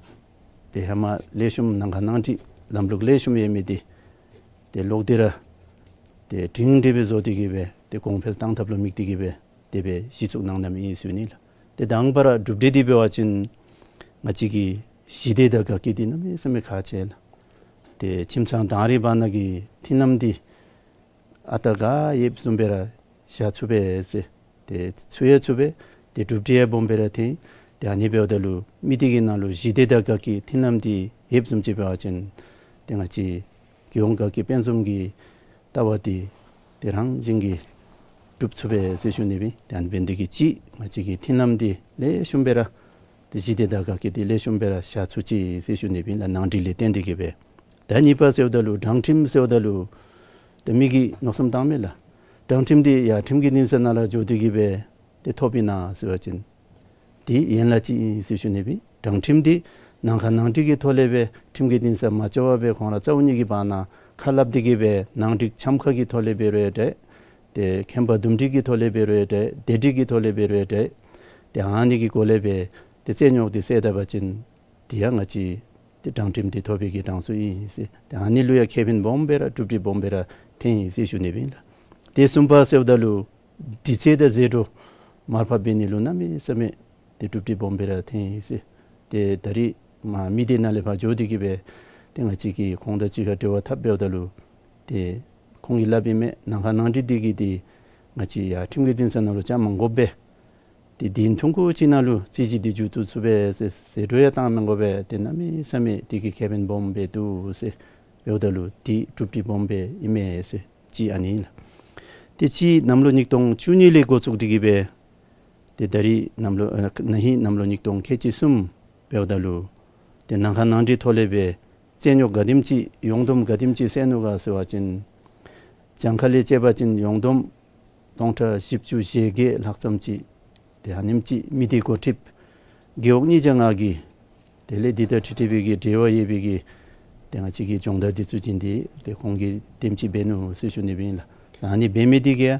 ཏེ་ཧེ་མ་ལེགས་ཤོམ་ནང་ཁ་ནང་འགྲིག་ལམ་ལུགས་ལེགས་ཤོམ་ཡོད་མི་འདི་ཏེ་ལོག་སྟེ་ར་ཏེ་སྒྲིང་སྒྲི་སྦེ་བཟོ་སྟེ་གི་སྦེ་ཏེ་གོང་འཕེལ་གཏང་ཐབས་ལུ་དམིགས་ཏེ་གི་སྦེ་དེ་སྦེ་གཞི་བཙུགས་གནང་གནངམ་ཨིན་ཟེར་ཞུ་ནི་ལགས། ཏེ་དང་པ་ར་གྲུབ་འབྲས་འདི་འབད་བ་ཅིན་ང་བཅས་ཀྱི་ཞི་བདེ་དང་དགའ་སྐྱིད་འདི་གནམ་མེད་ས་མེད་ཁག་ཆེ་ལགས། ཏེ་ཁྱིམ་ཚང་དང་རིགས་བར་ན་གི་མཐུན་ལམ་འདི་ཨ་རྟག་ག་ཡོདཔ་བཟུམ་སྦེ་ར་བཞག་ཚུགས་པས་ཟེར། ཏེ་ཚུགས་ཡང་ཚུགས་པས། ཏེ་གྲུབ་འབྲས་ཡང་སྦོམ་སྦེ་ར་ཐོན། ཏེ་ཨ་ནི་འབདཝ་ད་ལུ་མི་སྡེ་གི་ནང་ལུ་ཞི་བདེ་དང་དགའ་སྐྱིད་མཐུན་ལམ་འདི་ཡོདཔ་བཟུམ་ཅིག་འབད་བ་ཅིན་ཏེ་ང་བཅས་རྒྱལ་ཡོངས་དགའ་སྐྱིད་དཔལ་འཛོམས་ཀྱི་ལྟ་བ་འདི་ཏེ་རང་བཞིན་གྱིས་འགྲུབ་ཚུགས་པས་ཟེར་ཞུ་ནི་སྦེ། ཏེ་ཨ་ནི་འབད་ནི་འདི་གིས་ཅིག་ང་བཅས་ཀྱི་མཐུན་ལམ་འདི་ལེགས་ཤོམ་སྦེ་ར་ཏེ་ཞི་བདེ་དང་དགའ་སྐྱིད་འདི་ལེགས་ཤོམ་སྦེ་ར་བཞག་ཚུགས་ཅི་ཟེར་ཞུ་ནི་སྦེ་ལགས། ནང་འགྲིག་ལས་བརྟེན་ཏེ་གི་སྦེ། ད་གཉིས་པ་ཟེརཝ་ད་ལུ་དྲང་ཁྲིམས་ཟེརཝ་ད་ལུ་ཏེ་མི་གིས་མནོ་བསམ་བཏངམ་མས་ལགས། དྲང་ཁྲིམས་འདི་ཡར་ཁྲིམས་ཀྱི་འདུན་ས་ནང་ལུ་འགྱོ་སྟེ་གི་སྦེ་ཏེ་ཐོབ་ཨིན་ན་ཟེར་བ་ཅིན་འདི་ཡན་ལག་ཅིག་ཨིན་ཟེར་ཞུ་ནི་སྦེ། དྲང་ཁྲིམས་འདི་ནང་ཁ་ནང་འགྲིག་གི་ཐོག་ལས་སྦེ་ཁྲིམས་ཀྱི་འདུན་ས་མ་འགྱོ་བར་སྦེ་ཁོང་ར་རྩ་བོ་ཉིད་ཀྱི་བར་ན་ཁ་སླབ་སྟེ་གི་སྦེ་ནང་འགྲིག་འཆམ་ཁ་གི་ཐོག་ལས་འབད་རུང་ཡང་འདྲ། ཏེ་ཁེ་ཕན་དུམ་སྒྲིག་གི་ཐོག་ལས་འབད་རུང་ཡང་འདྲ། བདེ་སྒྲིག་གི་ཐོག་ལས་འབད་རུང་ཡང་འདྲ། ཏེ་ཨ་ནི་གི་སྒོ་ལས་སྦེ་ཏེ་རྩོད་རྙོགས་འདི་སེལ་ད་པ་ཅིན་འདི་ཡང་ང་བཅས་ཏེ་དྲང་ཁྲིམས་འདི་ཐོབ་པའི་གི་གྲངས་སུ་ཨིན་ཟེར། ཏེ་ཨ་ནི་ལུ་ཡང་ཁེ་ཕན་སྦོམ་སྦེ་ར་གྲུབ་འབྲས་སྦོམ་སྦེ་ར་ཐོན་ཡི་ཟེར་ཞུ་ནི་སྦེ་ཨིན་ལགས། ཏེ་གསུམ་པ་ཟེརཝ་ད་ལུ་དྲི་རྩད་དང་ཟད་འགྲོ་མར་ཕབ་འབད་ནི་ལུ་གནམ་མེད་ས་མེད་ཏེ་གྲུབ་འབྲས་སྦོམ་སྦེ་ར་ཐོན་ཡི་ཟེར། ཏེ་ད་རིས་མར་མི་སྡེ་ནང་ལས་ཕར་འགྱོ་སྟེ་གི་སྦེ་ཏེ་ང་བཅས་ཀྱིས་ཁོང་དང་གཅིག་ཁར་འབྲེལ་བ་འཐབ་འབདཝ་ད་ལུ་ཏེ་ཁོང་གིས་སླབ་ཨིན་མས། ནང་ཁ་ནང་འགྲིག་འདི་གིས་ཏེ་ང་བཅས་ཡར་ཁྲིམས་ཀྱི་འདུན་ས་ནང་ལུ་བཅར་མ་དགོ་པར་ ཏེ་བདུན་ཐུང་ཀུ་ཅིག་ནང་ལུ་རྩོད་གཞི་འདི་མཇུག་བསྡུ་ཚུགས་པས་ཟེར་ཟད་འགྲོ་ཡང་བཏང་མི་དགོ་པས། ཏེ་གནམ་མེད་ས་མེད་དེ་གིས་ཁེ་ཕན་སྦོམ་སྦེ་འདུག་ཟེར་འབདཝ་ད་ལུ་འདི་གྲུབ་འབྲས་སྦོམ་སྦེ་ཨིན་མས་ཟེར་གཅིག་ཨ་ནི་ཨིན་ལགས། ཏེ་གཅིག་གནམ་ལོ་ཉིས་སྟོང་བཅུ་གཉིས་ལས་འགོ་བཙུགས་ཏེ་གི་སྦེ་ཏེ་ད་རིས་གནམ་ལོ་ཨ་ན་ཧིང་གནམ་ལོ་ཉིས་སྟོང་ཁལ་གཅིག་གསུམ་འབདཝ་ད་ལུ་ཏེ་ནང་ཁ་ནང་འགྲིག་ཐོག་ལས་སྦེ་རྩོད་རྙོགས་ག་དེམ་ཅིག་ཡོངས་བསྡོམས་ག་དེམ་ཅིག་སེལ་ནུག་ག་ཟེར་བ་ཅིན་གྱངས་ཁ་ལས་བཅད་པ་ཅིན་ཡོངས་བསྡོམས་སྟོང་ཕྲག་བཞི་བཅུ་ཞེ་བརྒྱད་ལྷག་ཙམ་ཅིག་ཏེ་ཨ་ནེམ་ཅིག་མི་སྡེ་འགོ་ཁྲིདཔ་རྒེད་འོག་གཉིས་ཆ་ང་གིས་དེ་ལས་འདི་དང་འཁྲིལ་འཁྲིལ་བའི་གི་འབྲེལ་བ་ཡོད་པའི་གི་ཏེ་ང་བཅས་ཀྱི་སྦྱོང་བརྡར་འདི་ཚུ་བྱིན་ཏེ་ཏེ་ཁོང་གིས་དེམ་ཅིག་འབད་ནུག་ཟེར་ཞུ་ནི་སྦེ་ཨིན་ལགས། ཨ་ནི་འབད་མི་འདི་གིས་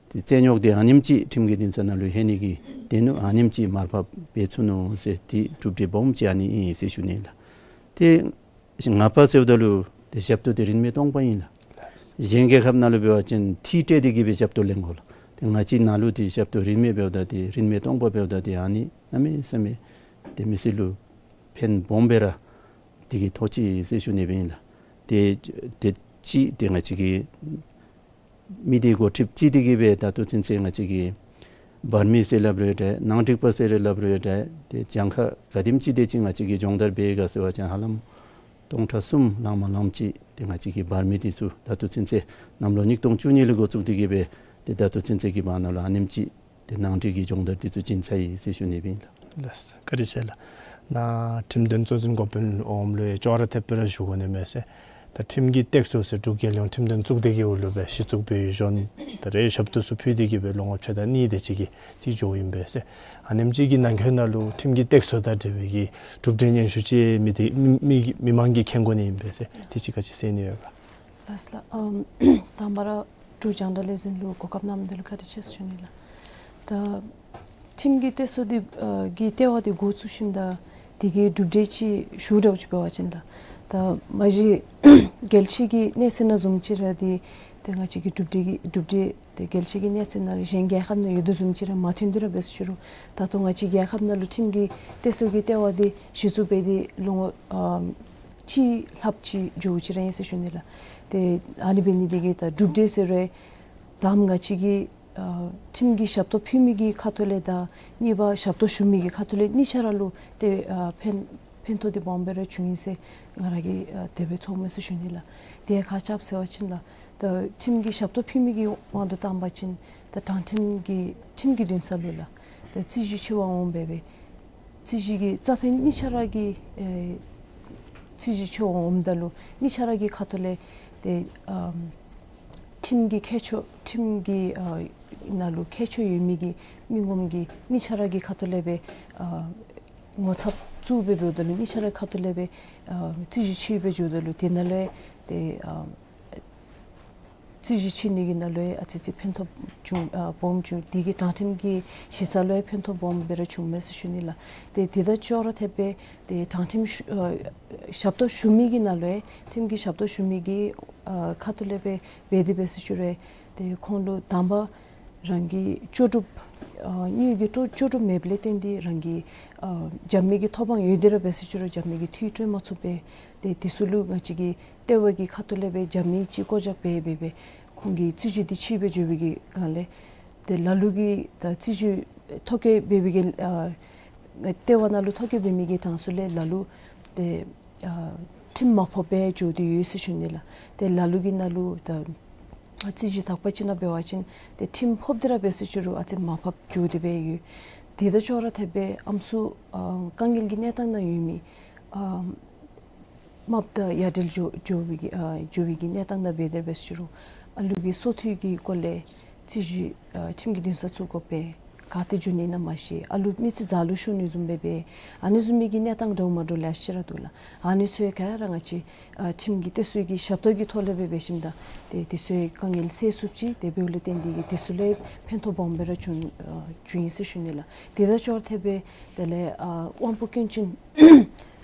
ཏེ་རྩོད་རྙོགས་འདི་ཨ་ནེམ་ཅིག་ཁྲིམས་ཀྱི་འདུན་ས་ནང་ལུ་ལྷོད་ནི་གི་དེ་ནུག། ཨ་ནེམ་ཅིག་མར་ཕབ་འབད་ཚུགས་ནུག་ཟེར་ཏེ་གྲུབ་འབྲས་སྦོམ་ཅིག་ཨ་ནི་ཨིན་ཟེར་ཞུ་ནི་ལགས། ཏེ་ལྔ་པ་ཟེརཝ་ད་ལུ་ཏེ་ཞབས་ཏོག་འདི་རིན་མེད་སྟོང་པ་ཨིན་ལགས། གཞན་རྒྱལ་ཁབ་ནང་ལུ་འབད་བ་ཅིན་ཐིག་སྤྲོད་དེ་གི་སྦེ་ཞབས་ཏོག་ལེན་དགོ་ལགས། ཏེ་ང་བཅས་ནང་ལུ་འདི་ཞབས་ཏོག་རིན་མེད་འབདཝ་ད་ཏེ་རིན་མེད་སྟོང་པ་འབདཝ་ད་ཏེ་ཨ་ནི་གནམ་མེད་ས་མེད་ཏེ་མི་སེར་ལུ་ཕན་སྦོམ་སྦེ་ར་འདི་གིས་ཐོགས་ཅི་ཟེར་ཞུ་ནི་སྦེ་ཨིན་ལགས། ཏེ་ཏེ་གཅིག་ཏེ་ང་བཅས་ཀྱི་མི་སྡེ་འགོ་ཁྲིདཔ་ཅིག་འདི་གིས་སྦེ་ད་ལྟོ་ཚུན་ཚོད་ང་བཅས་ཀྱི་འབར་མི་ཟེར་སླབ་རུང་འདྲ་ནང་འགྲིག་པ་ཟེར་སླབ་རུང་འདྲ་ཏེ་གྱངས་ཁ་ག་དེམ་ཅིག་དེ་ཅིག་ང་བཅས་ཀྱིས་སྦྱོང་བརྡར་འབད་ག་ཟེར་བ་ཅིན་ཧ་ལམ་སྟོང་ཕྲག་གསུམ་ལང་མ་ལངམ་ཅིག་ཏེ་ང་བཅས་ཀྱི་འབར་མི་འདི་ཚུ་ད་ལྟོ་ཚུན་ཚོད་གནམ་ལོ་ཉིས་སྟོང་བཅུ་གཉིས་ལས་འགོ་བཙུགས་ཏེ་གི་སྦེ་ཏེ་ད་ལྟོ་ཚུན་ཚོད་ཀྱི་བར་ན་ལུ་ཨ་ནེམ་ཅིག་ཏེ་ནང་འགྲིག་གི་སྦྱོང་བརྡར་འདི་ཚུ་བྱིན་ཚར་ཡི་ཟེར་ཞུ་ནི་སྦེ་ཨིན་ལགས། ལགས་སོ། བཀའ་དྲིན་ཆེ་ལགས། ནཱ་ཁྲིམས་དོན་གཙོ་འཛིན་འགོ་དཔོན་འོགམ་ལུ་ཡང་ཅོག་ར་འཐདཔ་སྦེ་ར་ཞུ་དགོ་ནི་མས་ཟེར། ད་ཁྲིམས་ཀྱི་སྟེགས་གསོ་ཟེར་འབྲུག་རྒྱལ་ཡོངས་ཁྲིམས་དོན་གཙུག་སྡེ་གི་འོག་ལུ་སྦེ་གཞི་བཙུགས་འབད་ཡོད་ཞུ་ནི། ད་རེས་ཞབས་ཏོག་ཚུ་ཕུལ་ཏེ་གི་སྦེ་ལོ་ངོ་ཕྱེད་དང་གཉིས་དེ་ཅིག་གི་རྩིས་འགྱོཝ་ཨིན་པས་ཟེར། ཨ་ནེམ་ཅིག་གི་ནང་འཁོད་ནང་ལུ་ཁྲིམས་ཀྱི་སྟེགས་གསོ་དང་འབྲེལ་བའི་གི་གྲུབ་འབྲས་སྙན་ཞུ་ཅིག་མི་སྡེ་མི་མི་མི་མང་གིས་མཁྱེན་དགོ་ནི་ཨིན་པས་ཟེར། དེ་ཅིག་ག་ཅི་གསུང་ནི་ཡོད་ག། ལགས་ལགས། ཨམ་དང་པ་ར་འབྲུག་རྒྱང་བསྒྲགས་ལས་འཛིན་ལུ་གོ་སྐབས་གནང་མི་འདི་ལུ་བཀའ་དྲིན་ཆེ་ཟེར་ཞུ་ནི་ལགས། ད་ཁྲིམས་ཀྱི་སྟེགས་གསོ་འདི་ཨ་གི་ལྟེ་བ་འདི་འགོ་བཙུགས་ཞིནམ་ད་དེ་གི་གྲུབ་འབྲས་ཅིག་ཞུ་དགོཔ་ཅིག་འབད་བ་ཅིན་ལགས། ད་མ་གཞི་རྒྱལ་སྤྱི་གི་གནས་ཚད་ནང་བཟུམ་ཅིག་ར་འདི་ཏེ་ང་བཅས་ཀྱི་གྲུབ་འབྲས་ཀྱི་གྲུབ་འབྲས་ཏེ་རྒྱལ་སྤྱི་གི་གནས་ཚད་ནང་ལུ་གཞན་རྒྱལ་ཁབ་ནང་ཡོད་དོ་བཟུམ་ཅིག་ར་མ་ཐོན་ཏེ་ར་འབད་ཟེར་ཞུ་རུང་ད་ལྟོ་ང་བཅས་རྒྱལ་ཁབ་ནང་ལུ་ཁྲིམས་ཀྱི་སྟེགས་གསོ་གི་ལྟེ་བ་འདི་གཞི་བཙུགས་འབད་དེ་ལོ་ངོ་ཨམ་གཅིག་ལྷགཔ་ཅིག་འགྱོཝ་ཅིག་ར་ཨིན་ཟེར་ཞུ་ནི་ལགས། ཏེ་ཨ་ནི་འབད་ནི་འདི་གིས་ད་གྲུབ་འབྲས་ཟེར་རུང་ད་ང་བཅས་ཀྱིས་ཨ་ཁྲིམས་ཀྱི་ཞབས་ཏོག་ཕུལ་མི་གི་ཁ་ཐུག་ལས་དང་གཉིས་པ་ཞབས་ཏོག་ཞུ་མི་གི་ཁ་ཐུག་ལས་གཉིས་ཆ་ར་ལུ་ཏེ་ཨ་ཕན་ཕན་ཐོགས་འདི་སྦོམ་སྦེ་ར་བྱུང་ཡི་ཟེར་ང་ར་གིས་ཨ་དེ་སྦེ་ཚོརཝ་མས་ཟེར་ཞུ་ནི་ལགས། དེ་ཁ་ཙ་ཟེར་བ་ཅིན་ལགས། ད་ཁྲིམས་ཀྱི་ཞབས་ཏོག་ཕུལ་མི་གི་དབང་དུ་བཏང་པ་ཅིན་ད་དྲང་ཁྲིམས་ཀྱི་ཁྲིམས་ཀྱི་འདུན་ས་ལུ་ལགས། ད་རྩོད་གཞི་ཆེ་བ་འོང་སྦེ་སྦེ་རྩོད་གཞི་གི་རྩ་ཕན་གཉིས་ཆ་ར་གི་ཨེ་རྩོད་གཞི་ཆེ་བ་འོངམ་ད་ལུ་གཉིས་ཆ་ར་གི་ཁ་ཐུག་ལས་ཏེ་ཨམ་ཁྲིམས་ཀྱི་ཁྱད་ཆོས་ཁྲིམས་ཀྱི་ཨ་ནང་ལུ་ཁྱད་ཆོས་ཡོད་མི་གི་མི་ངོམ་གིས་གཉིས་ཆ་ར་གི་ཁ་ཐུག་ལས་སྦེ་ཨ་ངོ་ཚབ་བཙུགས་སྦེ་འབདཝ་ད་ལུ་གཉིས་ཆ་ར་ཁ་ཐུག་ལས་སྦེ་ཨ་རྩོད་གཞི་ཆེ་སྦེ་འགྱོཝ་ད་ལུ་དེ་ནང་ལས་ཏེ་ཨ་རྩོད་གཞི་ཆེ་ནི་གི་ནང་ལུ་ཡང་ཨ་ཙི་ཙི་ཕན་ཐོགས་བྱུང་ཨ་སྦོམ་བྱུང་། དེ་གིས་དྲང་ཁྲིམས་ཀྱི་གཞི་རྩ་ལུ་ཡང་ཕན་ཐོགས་སྦོམ་སྦེ་ར་བྱུངམ་མས་ཟེར་ཞུ་ནི་ལགས། ཏེ་དེ་དང་ཅོག་ར་འཐདཔ་སྦེ་ཏེ་དྲང་ཁྲིམས་ཞུ་ཨ་ཞབས་ཏོག་ཞུ་མི་གི་ནང་ལུ་ཡང་ཁྲིམས་ཀྱི་ཞབས་ཏོག་ཞུ་མི་གི་ཨ་ཁ་ཐུག་ལས་སྦེ་འབད་དེ་འབད་ཟེར་ཞུ་རུང་ཏེ་ཁོང་ལུ་དང་པ་རང་གི་ལྕོགས་གྲུབ་ཨ་དངུལ་གྱི་ལྕོགས་ལྕོགས་གྲུབ་མེདཔ་ལས་བརྟེན་ཏེ་རང་གི་ཨ་རྒྱབ་མི་གི་ཐོབ་དབང་ཡོད་དེ་ར་འབད་ཟེར་ཞུ་རུང་རྒྱབ་མི་གིས་ཐུགས་སྤྲོ་མ་ཚུགས་པས། ཏེ་དེ་ཚུ་ལུ་ང་བཅས་ཀྱི་ལྟེ་བ་གི་ཁ་ཐུག་ལས་སྦེ་རྒྱབ་མི་ཅིག་བཀོད་བཞག་འབད་འབད་སྦེ་ཁོང་གི་རྩོད་གཞི་འདི་ཆེ་སྦེ་འགྱོ་བའི་གི་སྒང་ལས་ཏེ་ལ་ལུ་གིས་ད་རྩོད་གཞི་ཐོ་བཀོད་འབད་བའི་གི་ཨ་ལྟེ་བ་ནང་ལུ་ཐོ་བཀོད་འབད་མི་གི་གྲངས་སུ་ལས་ལ་ལུ་ཏེ་ཨ་ཁྲིམས་མ་ཕོགཔ་སྦེ་འགྱོ་སྟེ་ཡོད་ཟེར་ཞུ་ནི་ལགས། ཏེ་ལ་ལུ་གི་ནང་ལུ་ད་རྩོད་གཞི་དག་པ་ཅིག་ནང་འབད་བ་ཅིན་ཏེ་ཁྲིམས་ཕོག་སྟེ་ར་འབད་ཟེར་ཞུ་རུང་ཨ་ཙི་མར་ཕབ་འགྱོ་སྟེ་སྦེ་ཡོད། དེ་དང་ཅོག་ར་འཐདཔ་སྦེ་ཨམ་སྲུ་ཨ་དཀའ་ངལ་གྱི་གནས་སྟངས་ནང་ཡོད་མི་ཨ་རྨགཔ་དང་ཡ་བྲལ་འགྱོ་འགྱོ་བའི་གི་ཨ་འགྱོ་བའི་གི་གནས་སྟངས་ནང་འབད་དེ་འབད་ཟེར་ཞུ་རུང་ཨ་ལུ་གི་སོ་ཐོག་གི་སྐོར་ལས་རྩོད་གཞི་ཨ་ཁྲིམས་ཀྱི་འདུན་ས་བཙུགས་དགོ་པས། ག་ཏེ་འགྱོ་ནི་ཨིན་ན་མ་ཤེས། ཨ་ལུ་མི་ཚེ་ཛ་ལུ་ཤོར་ནི་བཟུམ་སྦེ་སྦེ་ཨ་ནི་བཟུམ་མའི་གི་གནས་སྟངས་འདྲཝ་མ་འདྲཝ་ལེ་ཤ་ར་འདུག་ལགས། ཨ་ནི་ཚུ་ཡང་ག་ར་ང་བཅས་ཨ་ཁྲིམས་ཀྱི་སྟེགས་གསོ་གི་ཞབས་ཏོག་གི་ཐོག་ལས་སྦེ་འབད་ཞིནམ་ད་ཏེ་དེ་ཚུ་ཡང་དཀའ་ངལ་སེལ་ཚུགསཔ་ཅིག་ཏེ་འབདཝ་ལས་བརྟེན་ཏེ་གིས་དེ་ཚུ་ལུ་ཡང་ཕན་ཐོགས་སྦོམ་སྦེ་ར་བྱུང་ཨ་བྱུང་ཡི་ཟེར་ཞུ་ནི་ལགས། དེ་དང་ཅོག་ར་འཐདཔ་སྦེ་དེ་ལས་ཨ་དབང་པོ་སྐྱོན་ཅན་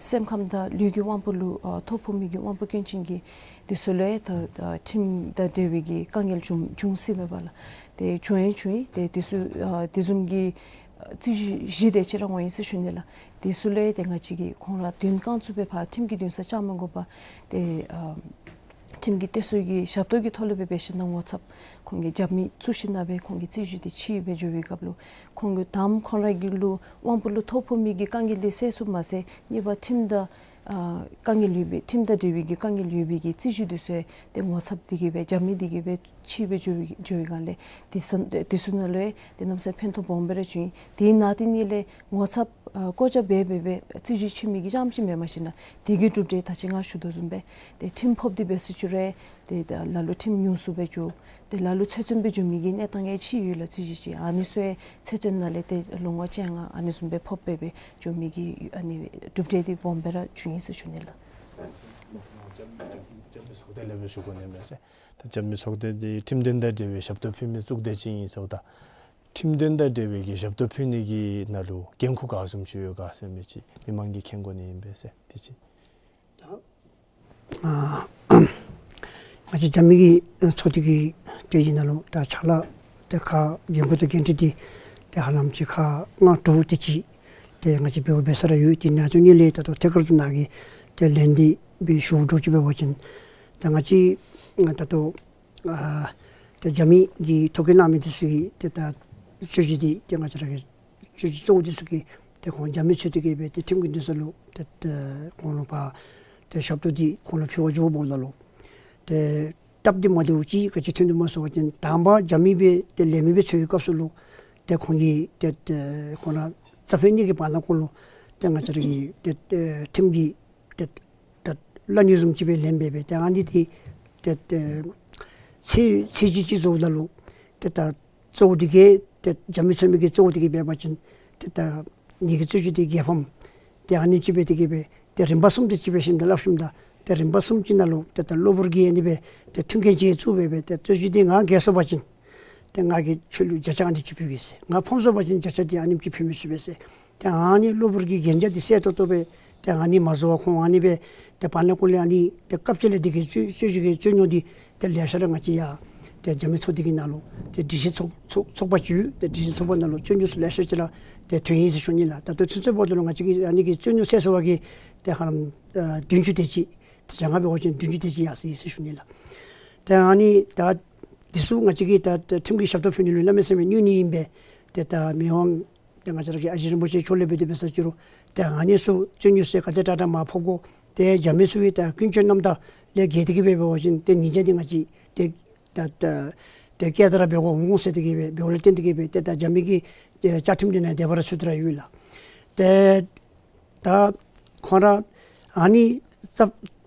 སེམས་ཁམས་དང་ལུས་ཀྱི་དབང་པོ་ལུ་ཨ་ཐོ་ཕོག་མི་གི་དབང་པོ་སྐྱོན་ཅན་གྱི་དེ་ཚུ་ལུ་ཡང་ད་ད་ཁྲིམས་དང་འབྲེལ་བའི་གི་དཀའ་ངལ་བྱུང་བྱུང་སྲིད་པས་པ་ལགས། ཏེ་བྱུང་ཡང་བྱུང་ཡི། ཏེ་དེ་ཚུ་ཨ་དེ་བཟུམ་གྱི་རྩོད་གཞི་བཞི་དེ་ཅིག་ར་འོང་ཡི་ཟེར་ཞུ་ནི་ལགས། དེ་ཚུ་ལུ་ཡང་ཏེ་ང་བཅས་ཀྱིས་ཁོང་ར་དོན་རྐང་བཙུགས་སྦེ་ཕར་ཁྲིམས་ཀྱི་འདུན་ས་བཅར་མ་དགོ་པར་ཏེ་ཨ་ ཁྲིམས་ཀྱི་གཏད་སོ་གི་ཞབས་ཏོག་གི་ཐོག་ལུ་སྦེ་འབད་ཞིནམ་ལས་ངོ་ཚབ་ཁོང་གིས་རྒྱབ་མི་བཙུགས་ཞིནམ་ལས་སྦེ་ཁོང་གི་རྩོད་གཞི་འདི་ཕྱིས་སྦེ་འགྱོ་བའི་སྐབས་ལུ་ཁོང་གིས་དང་པ་ཁོང་ར་གི་ལུ་དབང་པོ་ལུ་ཐོ་ཕོག་མི་གི་དཀའ་ངལ་འདི་སེལ་ཚུགསཔ་མ་ཚད་གཉིས་པ་ཁྲིམས་དང་ཨ་དཀའ་ངལ་ཡོད་པའི་ཁྲིམས་དང་འབྲེལ་བའི་གི་དཀའ་ངལ་ཡོད་པའི་གི་རྩོད་གཞི་འདི་ཚུ་ཏེ་ངོ་ཚབ་འདི་གིས་སྦེ་རྒྱབ་མི་འདི་གིས་སྦེ་ཕྱིས་སྦེ་འགྱོ་བའི་འགྱོ་བའི་སྒང་ལས་དེ་ཚུ་དེ་ཚུ་ནང་ལུ་ཏེ་གནམ་མེད་ས་མེད་ཕན་ཐོགས་སྦོམ་སྦེ་ར་བྱུང་ཡི། དེ་ནང་དེ་ནང་ལས་ངོ་ཚབ་ཨ་བཀོད་རྒྱ་འབད་འབད་སྦེ་རྩོད་གཞི་ཕྱིས་མི་གི་རྐྱངམ་ཅིག་མེན་པར་ཞིནམ་ལས་དེ་གི་གྲུབ་འབྲས་ད་ཅི་ང་ཞུ་དོ་བཟུམ་སྦེ་ཏེ་ཁྲིམས་ཕོགཔ་འདི་འབད་སུ་ཅིག་ར་ཏེ་ད་ལ་ལུ་ཁྲིམས་ཉུང་སུ་སྦེ་འགྱོ། ཏེ་ལ་ལུ་ཚོད་བཙོན་སྦེ་འགྱོ་མི་གི་གནས་སྟངས་ཡང་ཅིག་ཡོད་ལགས། རྩོད་གཞི་ཅིག་ཨ་ནི་ཚུ་ཡང་ཚོད་བཙོན་ནང་ལས་ཏེ་ལོ་ངོ་བཅོ་ལྔ་ཨ་ནི་བཟུམ་སྦེ་ཕོག་སྦེ་སྦེ་འགྱོ་མི་གི་ཨ་ནི་གྲུབ་འབྲས་འདི་སྦོམ་སྦེ་ར་བྱུང་ཡི་ཟེར་ཞུ་ནི་ལགས། རྒྱབ་མི་ཚོགས་སྡེ་ལས་སྦེ་ཞུ་དགོ་ནི་མས་ཟེར། ད་རྒྱབ་མི་ཚོགས་སྡེ་འདི་ཁྲིམས་དོན་དང་འབྲེལ་བའི་ཞབས་ཏོག་ཕུལ་མི་ཚོགས་སྡེ་ཅིག་ཨིན་ཟེརཝ་ད་ཁྲིམས་དོན་དང་འབྲེལ་བའི་གི་ཞབས་ཏོག་ཕུལ་ནི་གི་ནང་ལུ་འགན་ཁུར་ག་བཟུམ་ཅིག་ཡོད་ག་ཟེར་མི་ཅིག་མི་མང་གིས་མཁྱེན་དགོ་ནི་ཨིན་པས་ཟེར། དེ་ཅིག། ད་ཨ་ང་བཅས་རྒྱབ་མི་གི་ཚོགས་སྡེ་གི་ཏེ་ཨ་ནི་ནང་ལུ་ད་ཕྱག་ལཱ་ཏེ་ཁག་འགན་ཁུར་དང་འགན་འཁྲི་འདི་ཏེ་ཧ་ལམ་ཅིག་ཁག་ལྔ་དྲུག་དེ་ཅིག་ཏེ་ང་བཅས་འབདཝ་འབད་ས་ར་ཡོད། དེ་ནང་ཚུ་ནང་ལས་ད་ལྟོ་ཐད་ཀར་དུ་ནཱ་གི་ཏེ་ལན་འདི་སྦེ་ཞུ་དོ་ཅིག་འབད་བ་ཅིན་ད་ང་བཅས་ད་ལྟོ་ཨ་ཏེ་རྒྱབ་མི་གི་ཐོ་བཀོད་གནང་མི་འདི་ཚུ་གིས་ཏེ་ད་རྩོད་གཞི་འདི་ཏེ་ང་བཅས་ར་གི་རྩོད་གཞི་གཙོ་བོ་འདི་ཚུ་གིས་ཏེ་ཁོང་རྒྱབ་མི་ཚུ་དེ་གིས་སྦེ་ཏེ་ཁྲིམས་ཀྱི་འདུན་ས་ལུ་ཏེ་ཏེ་ཁོང་ལུ་ཕར་ཏེ་ཞབས་ཏོག་འདི་ཁོང་ལུ་ཕུལ་བར་འགྱོཝ་ད་ལུ་ཏེ་སྟབས་བདེ་མ་བདེཝ་ཅིག་ག་ཅི་ཐོན་འདུག་སྨོ་ཟེར་བ་ཅིན་དང་པ་རྒྱབ་མི་སྦེ་ཏེ་ལེན་མི་སྦེ་འཚོལ་བའི་སྐབས་སུ་ལུ་ཏེ་ཁོང་གིས་ཏེ་ཏེ་ཁོང་ར་རྩ་ཕན་གཉིས་ཀྱི་བར་ན་ཁོང་ལུ་ཏེ་ང་བཅས་ར་གི་ཏེ་ཏེ་ཁྲིམས་ཀྱི་ཏེ་ད་གླ་སྙོད་བཟུམ་ཅིག་སྦེ་ལེན་སྦེ་སྦེ་ཏེ་ཨ་ནི་འདི་ཏེ་ཏེ་ཚེས་ཚེས་གཅིག་གཅིག་རྫོགསཔ་ད་ལུ་ཏེ་ད་གཙོ་བོ་འདི་གིས་ཏེ་རྒྱབ་མི་ཚུ་མི་གི་གཙོ་བོ་འདི་གིས་འབད་བ་ཅིན་ཏེ་ད་ངེ་གི་རྩོད་གཞི་འདི་རྒྱལ་ཕམ་ཏེ་ཨ་ནི་ཅིག་སྦེ་འདི་གིས་སྦེ་ཏེ་རིམ་པ་གསུམ་དེ་ཅིག་སྦེ་ཞིནམ་ད་སླབ་ཞིནམ་ད་ཏེ་རིམ་པ་གསུམ་ཅིག་ནང་ལུ་ཏེ་ད་གློ་བུར་གྱི་ཨ་ནི་སྦེ་ཏེ་མཐུན་རྐྱེན་ཅིག་བཙུགས་སྦེ་སྦེ་ཏེ་རྩོད་གཞི་འདི་ང་རྒྱལ་སོང་པ་ཅིན་ཏེ་ང་གིས་ཁྱོད་ལུ་བརྒྱ་ཆ་ཨ་ནི་ཅིག་ཕུལ་གེ་ཟེར། ང་ཕམ་སོང་པ་ཅིན་བརྒྱ་ཆ་འདི་ཨ་ནེམ་ཅིག་ཕུལ་མི་ཚུགས་པས་ཟེར། ཏེ་ཨ་ནི་གློ་བུར་གྱི་གན་རྒྱ་འདི་གསལ་ཏོག་ཏོ་སྦེ་ཏེ་ཨ་ནི་མ་བཟོ་བར་ཁོང་ཨ་ནི་སྦེ་ཏེ་བར་ན་ཁོང་ལས་ཨ་ནི་ཏེ་སྐབས་ཅིག་ལས་འདི་གི་རྩོད་རྩོད་གཞི་གི་རྩོད་རྙོག་འདི་ཏེ་ལེ་ཤ་ར་ང་བཅས་ཡར་ཏེ་རྒྱབ་མི་ཚོགས་སྡེ་གི་ནང་ལུ་ཏེ་སྒྲིག་གཞི་ཚོགས་ཚོགས་ཚོགས་པ་ཅིག་ཡོད། ཏེ་སྒྲིག་གཞི་ཚོགས་པ་ནང་ལུ་རྩོད་རྙོག་ཚུ་ལེ་ཤ་ཅིག་ར་ཏེ་ཐོན་ཡི་ཟེར་ཞུ་ནི་ལགས། ད་ལྟོ་ཚུན་ཚོད་འབདཝ་ད་ལུ་ང་བཅས་ཀྱི་ཨ་ནི་གི་རྩོད་རྙོག་སེལ་སོང་བ་གིས་ཏེ་ཧ་ལམ་ཨ་བདུན་ཅུ་དེ་ཅིག་ཏེ་གྱངས་ཁ་འབད་བ་ཅིན་བདུན་ཅུ་དེ་ཅིག་ཡར་སོང་ཡི་ཟེར་ཞུ་ནི་ལགས། ཏེ་ཨ་ནི་ད་འདི་ཚུ་ང་བཅས་ཀྱིས་ད་ད་ཁྲིམས་ཀྱི་ཞབས་ཏོག་ཕུལ་ནི་ལུ་གནམ་མེད་ས་མེད་གནོད་ནི་ཨིན་པས། ཏེ་ད་མི་དབང་ཏེ་ང་བཅས་ར་གི་ཨ་ཞེ་རིན་པོ་ཆེ་མཆོག་ལས་འབད་དེ་འབད་ས་ཅིག་རུང་ཏེ་ཨ་ནི་ཚུ་རྩོད་རྙོག་ཚུ་ག་དེ་དྲག་དྲག་མར་ཕབ་དགོ། ཏེ་རྒྱབ་མི་ཚུ་གི་ད་ཀུན་སྤྱོད་རྣམ་དག་ལས་འགལ་ཏེ་གིས་སྦེ་འབད་བ་ཅིན་ཏེ་ཉེས་བྱ་འདི་ང་བཅས་ཏེ་ད་ད་ཏེ་བཀལ་ཏེ་ར་འབད་དགོ་འོང་ཟེར་ཏེ་གིས་སྦེ་འབདཝ་ལས་བརྟེན་ཏེ་གིས་སྦེ་ཏེ་ད་རྒྱབ་མི་གི་ཏེ་བཅའ་ཁྲིམས་འདི་ནང་དེ་སྦེ་ར་ཚུད་དེ་ར་ཡོད་ལགས། ཏེ་ད་ཁོང་ར་ཨ་ནི་རྩ་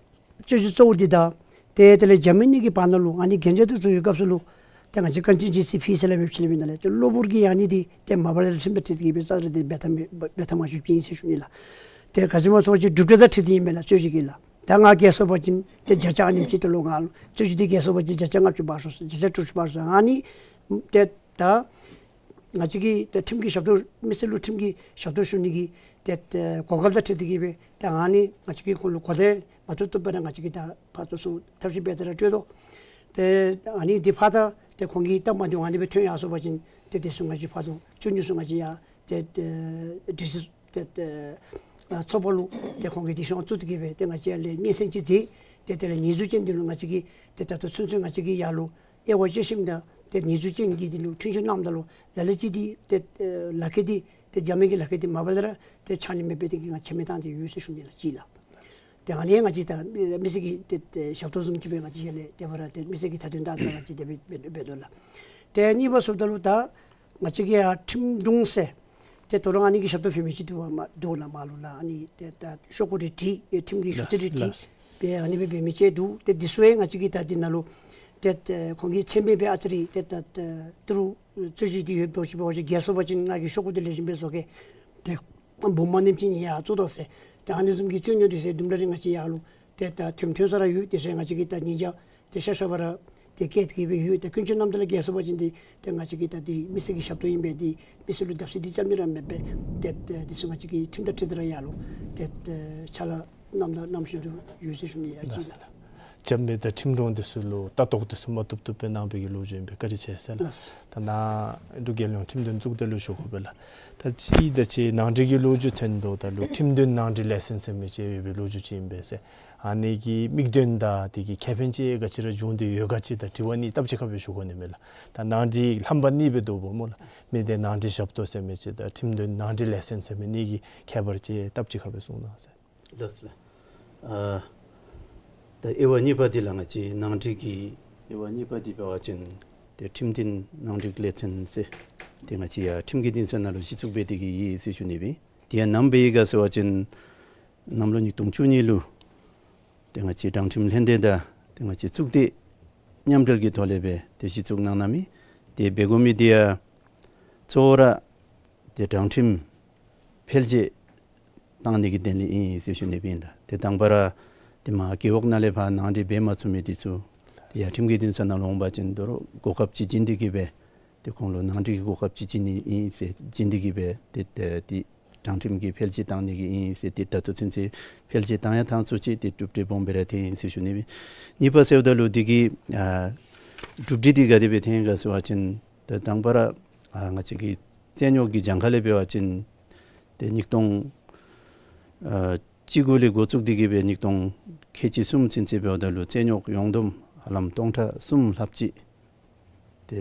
རྩོད་གཞི་གཙོ་བོ་འདི་དང་ཏེ་དེ་ལས་རྒྱབ་མི་གཉིས་ཀྱི་བར་ན་ལུ་ཨ་ནི་གན་རྒྱ་འདི་བཟོ་བའི་སྐབས་སུ་ལུ་ཏེ་ང་བཅས་ག་ཅི་ཅིག་ཟེར་ཕུལ་ཟེར་སླབ་མི་ཅིག་ལས་མི་ནང་ལས་ཏེ་གློ་བུར་གྱི་ཨ་ནི་འདི་ཏེ་མ་པ་ལས་ར་ཁྲིམས་དང་འཁྲིལ་ཏེ་གིས་སྦེ་རྩ་ར་ཏེ་འབད་ཐངས་མེད་འབད་ཐངས་མ་བྱུང་ཅི་ཨིན་ཟེར་ཞུ་ནི་ལགས། ཏེ་ག་ཅི་སྨོ་ཟེར་བ་ཅིན་གྲུབ་འབྲས་དང་འཁྲིལ་ཏེ་ཨིན་པས་ལགས་རྩོད་གཞི་གི་ལགས། ད་ང་རྒྱལ་སོང་པ་ཅིན་ཏེ་བརྒྱ་ཆ་ཨ་ནེམ་ཅིག་ཏེ་ལོག་ང་ལུ་རྩོད་གཞི་འདི་རྒྱལ་སོང་པ་ཅིན་བརྒྱ་ཆ་ལྔ་བཅུ་འབག་ཤོག་ཟེར་བརྒྱ་ཆ་དྲུག་ཅུ་འབག་ཤོག་ཟེར་ཨ་ནི་ཏེ་ད་ང་བཅས་ཀྱིས་ཏེ་ཁྲིམས་ཀྱི་ཞབས་ཏོག་མི་སེར་ལུ་ཁྲིམས་ཀྱི་ཞབས་ཏོག་ཞུ་ནི་གི་ཏེ་ཏེ་གོ་སྐབས་དང་འཁྲིལ་ཏེ་གིས་སྦེ་ཏེ་ཨ་ནི་ང་བཅས་ཀྱིས་ཁོང་ལུ་གོ་བརྡ་མ་ཐོབ་ཐོབ་པར་ང་བཅས་ཀྱིས་ད་ཕར་ཚུར་ཐབས་ཤེས་འབད་དེ་ར་སྤྲོད་དོ། ཏེ་ཨ་ནི་འདི་ཕར་ད་ཏེ་ཁོང་གིས་སྟབས་མ་བདེཝ་ཨ་ནི་སྦེ་ཐོན་ཡར་སོང་པ་ཅིན་ཏེ་དེ་ཚུ་ང་བཅས་ཕར་ད་རྩོད་རྙོག་ཚུ་ང་བཅས་ཡར་ཏེ་ཏེ་སྒྲིག་གཞི་ཏེ་ཏེ་ཨ་ཚོགས་པ་ལུ་ཏེ་ཁོང་གིས་དེ་ཤོང་བཙུགས་ཏེ་གིས་སྦེ་ཏེ་ང་བཅས་ལས་སྙན་སེང་ཅིག་མཛད། ཏེ་དེ་ལས་ཉེས་འཛུགས་ཅན་འདི་ལུ་ང་བཅས་ཀྱིས་ཏེ་ད་ལྟོ་ཚུན་ཚོད་ང་བཅས་ཀྱིས་ཡར་ལུ་དབྱེ་བ་དཔྱད་ཞིནམ་ད་ཏེ་ཉེས་འཛུགས་ཅན་གྱི་འདི་ལུ་འཁྲུན་ཆོད་གནངམ་ད་ལུ་ལ་ལུ་ཅིག་འདི་ཏེ་ཨེ་ལག་ཁྱེར་འདི་ཏེ་རྒྱབ་མི་གི་ལག་ཁྱེར་འདི་མ་པ་ལས་ར་ཏེ་ཕྱག་ལེན་མེད་པའི་སྟེང་གིས་ང་ཁྱབ་མེད་བཏང་སྟེ་ཡོད་ཟེར་ཞུ་ནི་ལགས་གཅིག་ལགས། ཏེ་ཨ་ནི་ང་བཅས་ད་མི་སེར་གྱི་ཏེ་ཏེ་ཞབས་ཏོག་བཟུམ་ཅིག་སྦེ་ང་བཅས་ཡར་ལས་ཏེ་ཕར་ཏེ་མི་སེར་གྱི་མཐའ་དོན་དང་ང་བཅས་དེ་སྦེ་འབད་འབད་དོ་ལགས། ཏེ་གཉིས་པ་ཟེརཝ་ད་ལུ་ད་ང་བཅས་ཀྱི་ཡར་ཁྲིམས་དྲུང་ཟེར་ཏེ་དོ་རུང་ཨ་ནི་གི་ཞབས་ཏོག་ཕུལ་མི་ཅིག་འདུག་པ་མ་འདུག་ལགས་མ་ལུ་ལགས། ཨ་ནི་ཏེ་ད་ཤོག་གུ་རེ་བྲིས་ཨེ་ཁྲིམས་ཀྱི་ཞུ་ཚིག་རེ་བྲིས་སྦེ་ཨ་ནི་སྦེ་འབད་མི་ཅིག་འདུག། ཏེ་འདི་ཚུ་ཡང་ང་བཅས་ཀྱིས་ད་འདི་ནང་ལུ་ཏེ་ཏེ་ཁོང་གི་མཚན་སྨད་སྦེ་ཨ་ཙི་རེ་ཏེ་ད་ཏེ་ཏི་རུ་རྩོད་གཞི་འདི་ཡོདཔ་འདྲཝ་ཅིག་འབད་བ་ཅིན་རྒྱལ་སོང་པ་ཅིན་ང་གིས་ཤོག་གུ་འདི་ལེགས་ཤོམ་སྦེ་བཟོ་གེ། ཏེ་འབུམ་མ་ནེམ་ཅིག་ཡར་བཙུགས་དོ་ཟེར། ཏེ་ཨ་ནི་བཟུམ་གྱི་རྩོད་རྙོག་འདི་ཚུ་དུམ་གྲ་རེ་ང་བཅས་ཡར་ལུ་ཏེ་ད་ཐོན་ཐོན་ས་ར་ཡོད། དེ་ཚུ་ང་བཅས་ཀྱིས་ད་ཉེས་བྱ་ཏེ་ཤ་ཤ་བ་ར་ཏེ་བཀལ་ཏེ་གིས་སྦེ་ཡོད། ཏེ་ཀུན་སྤྱོད་རྣམ་དག་ལས་འགལ་སོང་པ་ཅིན་ཏེ་ཏེ་ང་བཅས་ཀྱི་ད་འདི་མི་སེར་གྱི་ཞབས་ཏོག་ཨིན་པས། འདི་མི་སེར་ལུ་བརྡབ་གསིག་འདི་རྐྱབ་ནི་ར་མེད་པས། ཏེ་ཏེ་འདི་ཚུ་ང་བཅས་ཀྱིས་ཁྲིམས་དང་འཁྲིལ་ཏེ་ར་ཡར་ལུ་ཏེ་ཏེ་ཕྱག་ལཱ་གནངམ་ད་གནང་བཞིན་དུ་ཡོད་ཟེར་ཞུ་ནི་ཡ་གཅིག་ལགས། རྒྱབ་མི་དང་ཁྲིམས་དྲུང་འདི་ཚུ་ལུ་ལྟ་རྟོག་འདི་ཚུ་མ་བཏུབ་བཏུབ་སྦེ་གནང་བའི་གི་ལོ་རྒྱུས་ཨིན་པས། བཀའ་དྲིན་ཆེ་ཟེར་ལགས། ལགས། ད་ནཱ་འབྲུག་རྒྱལ་ཡོངས་ཁྲིམས་དོན་གཙུག་སྡེ་ལུ་ཞུ་དགོ་པས་ལགས། ད་གཅིག་ད་ཅི་ནང་འགྲིག་གི་ལོ་རྒྱུས་ཐོན་དོ་ད་ལུ་ཁྲིམས་དོན་ནང་འགྲིག་ལས་ཚན་ཟེར་མི་ཅིག་ཡོད་པའི་ལོ་རྒྱུས་ཅིག་ཨིན་པས་ཟེར། ཨ་ནི་གི་དམིགས་དོན་དང་དེ་གི་ཁེ་ཕན་ཅིག་ག་ཅི་ར་བྱུང་སྟེ་ཡོད་ག་ཅིག་ད་དྲི་བ་གཉིས་སྟབས་གཅིག་ཁར་སྦེ་ཞུ་དགོ་ནི་མས་ལགས། ད་ནང་འགྲིག་ལྷམ་པ་གཉིས་སྦེ་འདུག་པ་སྨོ་ལགས། མི་སྡེ་ནང་འགྲིག་ཞབས་ཏོག་ཟེར་མི་ཅིག་དང་ཁྲིམས་དོན་ནང་འགྲིག་ལས་ཚན་ཟེར་མི་གཉིས་ཀྱི་ཁྱད་པར་ཅིག་སྟབས་གཅིག་ཁར་སྦེ་གསུང་གནང་ཟེར། ལགས་སོ་ལགས། ཨ་ད་དབྱེ་བ་གཉིས་པ་འདི་ལགས། ང་བཅས་ནང་འགྲིག་གི་དབྱེ་བ་གཉིས་པ་འདི་འབད་བ་ཅིན་ཏེ་ཁྲིམས་དོན་ནང་འགྲིག་ལས་ཚན་ཟེར་ཏེ་ང་བཅས་ཡར་ཁྲིམས་ཀྱི་འདུན་ས་ནང་ལུ་གཞི་བཙུགས་འབད་དེ་གི་ཡོད་ཟེར་ཞུ་ནི་སྦེ། དེ་ཡང་ནམ་འབད་ཡི་ག་ཟེར་བ་ཅིན་གནམ་ལོ་ཉིས་སྟོང་བཅུ་གཉིས་ལུ་ཏེ་ང་བཅས་དྲང་ཁྲིམས་ལྷན་སྡེ་དང་ཏེ་ང་བཅས་གཙུག་སྡེ་མཉམ་འབྲེལ་གྱི་ཐོག་ལས་སྦེ་ཏེ་གཞི་བཙུགས་གནང་གནངམ་ཨིན། ཏེ་འབད་དགོ་མི་འདི་ཡང་གཙོ་བོ་ར་ཏེ་དྲང་ཁྲིམས་འཕེལ་རྒྱས་བཏང་ནི་གི་དོན་ལས་ཨིན་ཟེར་ཞུ་ནི་སྦེ་ཨིན་ལགས། ཏེ་དང་པ་ར་ཏེ་མར་རྒེད་འོག་ནང་ལས་ཕར་ནང་འགྲིག་འབད་མ་ཚུགས་མི་འདི་ཚུ་ཏེ་ཡར་ཁྲིམས་ཀྱི་འདུན་ས་ནང་ལུ་འོང་པ་ཅིན་དོ་རུང་གོ་སྐབས་ཅིག་བྱིན་ཏེ་གི་སྦེ་ཏེ་ཁོང་ལུ་ནང་འགྲིག་གི་གོ་སྐབས་ཅིག་བྱིན་ནི་ཨིན་ཟེར་བྱིན་ཏེ་གི་སྦེ་ཏེ་ཏེ་ཏེ་དྲང་ཁྲིམས་ཀྱི་འཕེལ་རྒྱས་བཏང་ནི་གི་ཨིན་ཟེར། ཏེ་ད་ལྟོ་ཚུན་ཚོད་འཕེལ་རྒྱས་བཏང་ཡང་བཏང་ཚུགས་ཅི། ཏེ་གྲུབ་འབྲས་སྦོམ་སྦེ་ར་ཐོན་ཡི་ཟེར་ཞུ་ནི་སྦེ། གཉིས་པ་ཟེརཝ་ད་ལུ་འདི་གི་ཨ་གྲུབ་འབྲས་འདི་ག་དེ་སྦེ་ཐོན་ཡི་ག་ཟེར་བ་ཅིན་ད་དང་པ་ར་ཨ་ང་བཅས་ཀྱི་རྩོད་རྙོགས་ཀྱི་གྱངས་ཁ་ལས་འབད་བ་ཅིན་ཏེ་ཉིས་སྟོང་ཨ་བཅུ་དགུ་ལས་འགོ་བཙུགས་ཏེ་གི་སྦེ་ཉིས་སྟོང་ཁལ་གཅིག་གསུམ་ཚུན་ཚོད་འབདཝ་ད་ལུ་རྩོད་རྙོགས་ཡོངས་བསྡོམས་ཧ་ལམ་སྟོང་ཕྲག་གསུམ་ལྷགཔ་ཅིག་ཏེ་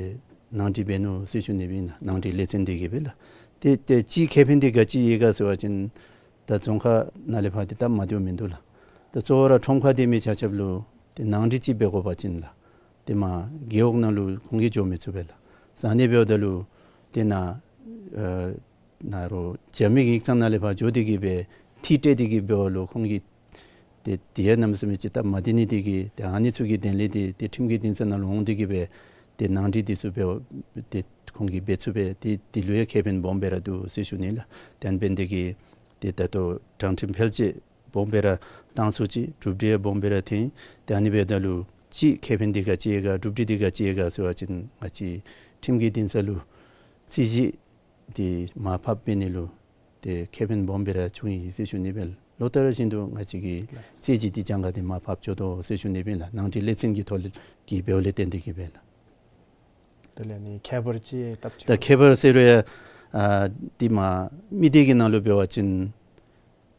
ནང་འགྲིག་འབད་ནུག་ཟེར་ཞུ་ནི་སྦེ་ཨིན་ལགས། ནང་འགྲིག་ལས་ཚན་འདི་གིས་སྦེ་ལགས། ཏེ་ཏེ་གཅིག་ཁེ་ཕན་འདི་ག་ཅི་ཡོད་ག་ཟེར་བ་ཅིན་ད་རྫོང་ཁག་ནང་ལས་ཕར་ཏེ་སྟབས་མ་བདེཝ་མིན་འདུག་ལགས། ད་གཙོ་བོ་ར་ཁྲོམ་ཁར་སྡོད་མི་ཆ་ཁྱབ་ལུ་ཏེ་ནང་འགྲིག་ཅིག་འབད་དགོ་པ་ཅིན་ལགས། ཏེ་མར་རྒེད་འོག་ནང་ལུ་ཁོང་གིས་འགྱོ་མི་ཚུགས་པས་ལགས། ཟ་ནི་འབདཝ་ད་ལུ་ཏེ་ནཱ་ཨ་ནཱ་རོགས་རྒྱབ་མི་གི་ཡིག་ཚང་ནང་ལས་ཕར་འགྱོ་སྟེ་གི་སྦེ་འཐུས་སྤྲོད་དེ་གི་འབདཝ་ལུ་ཁོང་གིས་ཏེ་དེ་ཡང་གནམ་མེད་ས་མེད་ཅིག་སྟབས་མ་བདེ་ནི་འདི་གིས་ཏེ་ཨ་ནི་ཚུ་གི་དོན་ལས་ཏེ་ཏེ་ཁྲིམས་ཀྱི་འདུན་ས་ནང་ལུ་འོང་སྟེ་གི་སྦེ་ཏེ་ནང་འགྲིག་འདི་ཚུ་འབད་ཏེ་ཁོང་གིས་འབད་ཚུགས་པས། ཏེ་འདི་ལུ་ཡང་ཁེ་ཕན་སྦོམ་སྦེ་ར་འདུག་ཟེར་ཞུ་ནི་ལགས། དེ་འབད་ནི་འདི་གིས་ཏེ་ད་ལྟོ་དྲང་ཁྲིམས་འཕེལ་རྒྱས་སྦོམ་སྦེ་ར་བཏང་ཚུགས་ཅི། གྲུབ་འབྲས་སྦོམ་སྦེ་ར་ཐོན། ཏེ་ཨ་ནི་འབདཝ་ད་ལུ་གཅིག་ཁེ་ཕན་འདི་ག་ཅི་ཡོད་ག་གྲུབ་འབྲས་འདི་ག་ཅི་ཡོད་ག་ཟེར་བ་ཅིན་ང་བཅས་ཁྲིམས་ཀྱི་འདུན་ས་ལུ་རྩོད་གཞི་འདི་མར་ཕབ་འབད་ནི་ལུ་ཏེ་ཁེ་ཕན་སྦོམ་སྦེ་ར་བྱུང་ཡི་ཟེར་ཞུ་ནི་སྦེ། ལོ་ལྟར་བཞིན་དུ་ང་བཅས་ཀྱི་རྩོད་གཞི་འདི་གྱངས་ཁ་འདི་མར་ཕབ་འགྱོ་དོ་ཟེར་ཞུ་ནི་སྦེ་ལགས། ནང་འགྲིག་ལས་ཚན་གྱི་ཐོག་ལས་ཀྱི་འབདཝ་ལས་བརྟེན་ཏེ་གི་སྦེ་ལགས། དེ་ལས་ཨ་ནི་ཁྱད་པར་ཅིག་སྟབས་ཅིག་ད་ཁྱད་པར་ཟེར་རུང་ཡང་ཨ་འདི་མར་མི་སྡེ་གི་ནང་ལུ་འབད་བ་ཅིན་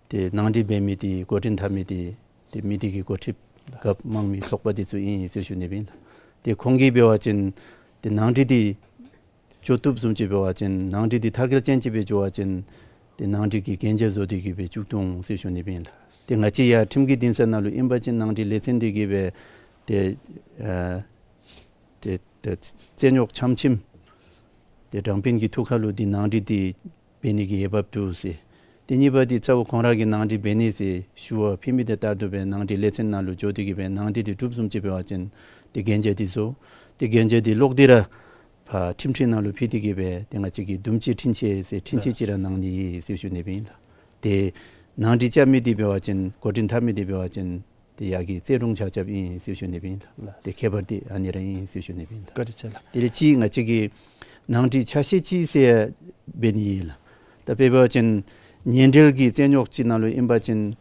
ཏེ་ནང་འགྲིག་འབད་མི་འདི་འགོ་འདྲེན་འཐབ་མི་འདི་ཏེ་མི་སྡེ་གི་འགོ་ཁྲིདཔ་རྒཔོ་དམངས་མི་ཚོགས་པ་འདི་ཚུ་ཨིན་ཟེར་ཞུ་ནི་སྦེ་ལགས། ཏེ་ཁོང་གིས་འབད་བ་ཅིན་ཏེ་ནང་འགྲིག་འདི་འགྱོ་བཏུབ་བཟུམ་ཅིག་འབད་བ་ཅིན་ནང་འགྲིག་འདི་མཐར་འཁྱོལ་ཅན་ཅིག་སྦེ་འགྱོ་བ་ཅིན་ཏེ་ནང་འགྲིག་གི་གན་རྒྱ་བཟོ་སྟེ་གི་སྦེ་བཙུགས་དོ་ཟེར་ཞུ་ནི་སྦེ་ལགས། ཏེ་ང་བཅས་ཡར་ཁྲིམས་ཀྱི་འདུན་ས་ནང་ལུ་ཨིན་པ་ཅིན་ནང་འགྲིག་ལས་ཚན་འདི་གིས་སྦེ་ཏེ་ཨ་ཏེ་ཏེ་རྩོད་རྙོགས་ཆམ་ཆིམ་ཏེ་དྲང་དཔོན་གྱི་ཐུགས་ཁར་ལུ་འདི་ནང་འགྲིག་འདི་འབད་ནི་གི་འོས་འབབ་འདུག་ཟེར། ཏེ་གཉིས་པ་འདི་རྩ་བོ་ཁོང་ར་གིས་ནང་འགྲིག་འབད་ནི་ཟེར་ཞུ་བ་ཕུལ་མི་དང་ལྟར་དུ་སྦེ་ནང་འགྲིག་ལས་ཚན་ནང་ལུ་འགྱོ་སྟེ་གི་སྦེ་ནང་འགྲིག་འདི་གྲུབ་བཟུམ་ཅིག་འབད་བ་ཅིན་ཏེ་གན་རྒྱ་འདི་བཟོ། ཏེ་གན་རྒྱ་འདི་ལོག་སྟེ་ར་ཕར་ཁྲིམས་ཁྲི་ནང་ལུ་ཕུལ་ཏེ་གི་སྦེ་ཏེ་ང་བཅས་ཀྱིས་འདུམ་བྱེད་འཕྲིན་བཅར་ཟེར་འཕྲིན་བཅར་ཅིག་ར་གནང་ནི་ཨིན་ཟེར་ཞུ་ནི་སྦེ་ཨིན་ལགས། ཏེ་ནང་འགྲིག་རྐྱབ་མི་འདི་འབད་བ་ཅིན་འགོ་འདྲེན་འཐབ་མི་འདི་འབད་བ་ཅིན་ཏེ་ཡར་གྱི་རྩོད་དྲུང་ཆ་ཁྱབ་ཨིན་ཟེར་ཞུ་ནི་སྦེ་ཨིན་ལགས། ལགས། ཏེ་ཁྱད་པར་འདི་ཨ་ནི་ར་ཨིན་ཟེར་ཞུ་ནི་སྦེ་ཨིན་ལགས། བཀའ་དྲིན་ཆེ་ལགས། དེ་ལས་གཅིག་ང་བཅས་ཀྱིས་ནང་འགྲིག་ཆ་ཤས་ཅིག་ཟེར་འབད་ནི་ཨིན་ལགས། ད་དཔེ་འབད་བ་ཅིན་ཉེན་འབྲེལ་གྱི་རྩོད་རྙོགས་ཅིག་ནང་ལུ་ཨིན་པ་ཅིན་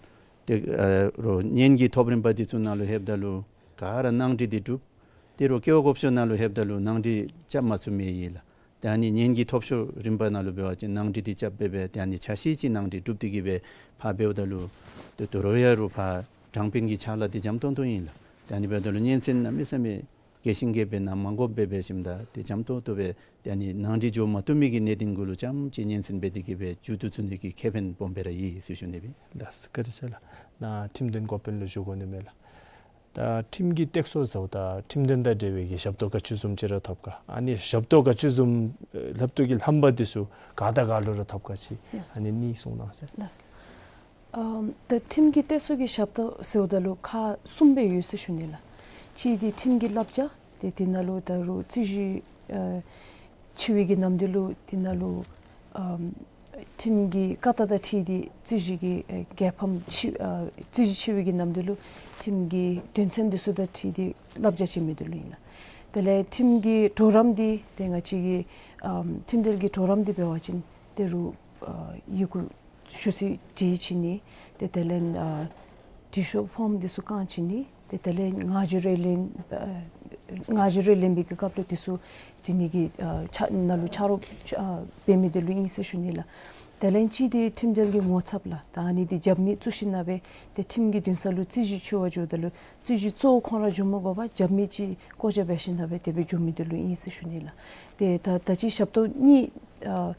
ཏེ་ཨ་རོགས་གཉེན་གྱི་ཐོབ་རིམ་པ་འདི་ཚུ་ནང་ལུ་ལྷོདཔ་ད་ལུ་ག་ར་ནང་འགྲིག་འདི་གྲུབ། ཏེ་རོགས་ཀེ་བ་གོ་ཤོ་ནང་ལུ་ལྷོདཔ་ད་ལུ་ནང་འགྲིག་རྐྱབ་མ་ཚུགས་མི་ཨིན་ལགས། ཏེ་ཨ་ནི་གཉེན་གྱི་ཐོབ་ཤོར་རིམ་པ་ནང་ལུ་འབད་བ་ཅིན་ནང་འགྲིག་འདི་རྐྱབ་སྦེ་སྦེ་ཏེ་ཨ་ནི་ཆ་ཤས་ཅིག་ནང་འགྲིག་གྲུབ་སྟེ་གི་སྦེ་ཕར་འབདཝ་ད་ལུ་ཏེ་དོ་རུང་ཡང་རོགས་ཕར་དྲང་དཔོན་གྱི་ཕྱག་ལཱ་འདི་འཇམ་ཏོང་ཏོ་ཨིན་ལགས། ཏེ་ཨ་ནི་འབདཝ་ད་ལུ་སྙན་གསན་གནམ་མེད་ས་མེད་རྒྱས་ཤིང་རྒྱས་སྦེ་གནང་མ་དགོཔ་སྦེ་འབད་ཞིནམ་ད་ཏེ་འཇམ་ཏོང་ཏོ་སྦེ་ཏེ་ཨ་ནི་ནང་འགྲིག་འགྱོ་མ་བཏུབ་མི་གི་གནད་དོན་གུ་ལུ་རྐྱངམ་ཅིག་སྙན་གསན་འབད་དེ་གི་སྦེ་མཇུག་བསྡུ་ཚུགས་ནི་གི་ཁེ་ཕན་སྦོམ་སྦེ་ར་ཡོད་ཟེར་ཞུ་ནི་སྦེ་ཨིན། ལགས་བཀའ་དྲིན་ཆེ་ལགས། ནཱ་ཁྲིམས་དོན་འགོ་དཔོན་ལུ་ཞུ་དགོ་ནི་མས་ལགས། ད་ཁྲིམས་ཀྱི་སྟེགས་གསོ་ཟེརཝ་ད་ཁྲིམས་དོན་དང་འབྲེལ་བའི་གི་ཞབས་ཏོག་ག་ཅི་བཟུམ་ཅིག་ར་ཐོབ་ག། ཨ་ནི་ཞབས་ཏོག་ག་ཅི་བཟུམ་ཨེ་ལྷབ་ཏོག་གི་ལྷམ་པ་འདི་ཚུ་ག་དང་ག་ལུ་ར་ཐོབ་ག་ཅིག། ལགས། ཨ་ནི་གཉིས་གསུང་གནང་ཟེར། ལགས། ཨམ་ད་ཁྲིམས་ཀྱི་སྟེགས་གསོ་གི་ཞབས་ཏོག་ཟེརཝ་ད་ལུ་ཁག་གསུམ་སྦེ་ཡོད་ཟེར་ཞུ་ནི་ལགས། གཅིག་འདི་ཁྲིམས་ཀྱི་བསླབ་བྱ། ཏེ་དེ་ནང་ལུ་ད་རུང་རྩོད་གཞི་ཨ་ཆེ་བའི་གི་ནམ་དུས་ལུ་དེ་ནང་ལུ་ཨམ་ཁྲིམས་ཀྱི་བཀའ་རྟགས་དང་འཁྲིལ་ཏེ་རྩོད་གཞི་གི་ཨེ་རྒྱལ་ཕམ་ཆེ་ཨ་རྩོད་གཞི་ཆེ་བའི་གི་ནམ་དུས་ལུ་ཁྲིམས་ཀྱི་དོན་ཚན་འདི་ཚུ་དང་འཁྲིལ་ཏེ་བསླབ་བྱ་བྱིན་མི་འདི་ལུ་ཨིན་ལགས། དེ་ལས་ཁྲིམས་ཀྱི་གྲོགས་རམ་འདི་ཏེ་ང་བཅས་ཀྱི་ཨམ་ཁྲིམས་འབྲེལ་གྱི་གྲོགས་རམ་འདི་འབད་བ་ཅིན་ད་རུང་ཨ་ཡི་གུ་ཞུ་ཚིག་བྲིས་བྱིན་ནི། ཏེ་དེ་ལས་ཨ་འབྲི་ཤོག་ཕོརམ་འདི་ཚུ་བཀང་བྱིན་ནི། ཏེ་དེ་ལས་ངག་རྒྱུན་རེ་ལེན་ཨ་ངག་རྒྱུན་རེ་ལེན་པའི་གི་སྐབས་ལུ་དེ་ཚུ་དེ་ནི་གི་ཨ་ཕྱག་ནང་ལུ་ཕྱག་རོགས་ཨ་འབད་མི་དེ་ལུ་ཨིན་ཟེར་ཞུ་ནི་ལགས། དེ་ལས་གཅིག་དེ་ཁྲིམས་འབྲེལ་གྱི་ངོ་ཚབ་ལགས། ད་ཨ་ནི་དེ་རྒྱབ་མི་བཙུགས་ཞིནམ་ལས་ཏེ་ཁྲིམས་ཀྱི་འདུན་ས་ལུ་རྩོད་གཞི་འཁྱོལ་བར་འགྱོཝ་ད་ལུ་རྩོད་གཞི་གཙོ་བོ་ཁོང་ར་འགྱོ་མི་དགོ་པར་རྒྱབ་མི་ཅིག་བཀོད་རྒྱ་འབད་ཞིནམ་ལས་དེ་སྦེ་འགྱོ་མི་དེ་ལུ་ཨིན་ཟེར་ཞུ་ནི་ལགས། ཏེ་ད་ད་ཅི་ཞབས་ཏོག་གཉིས་ཨ་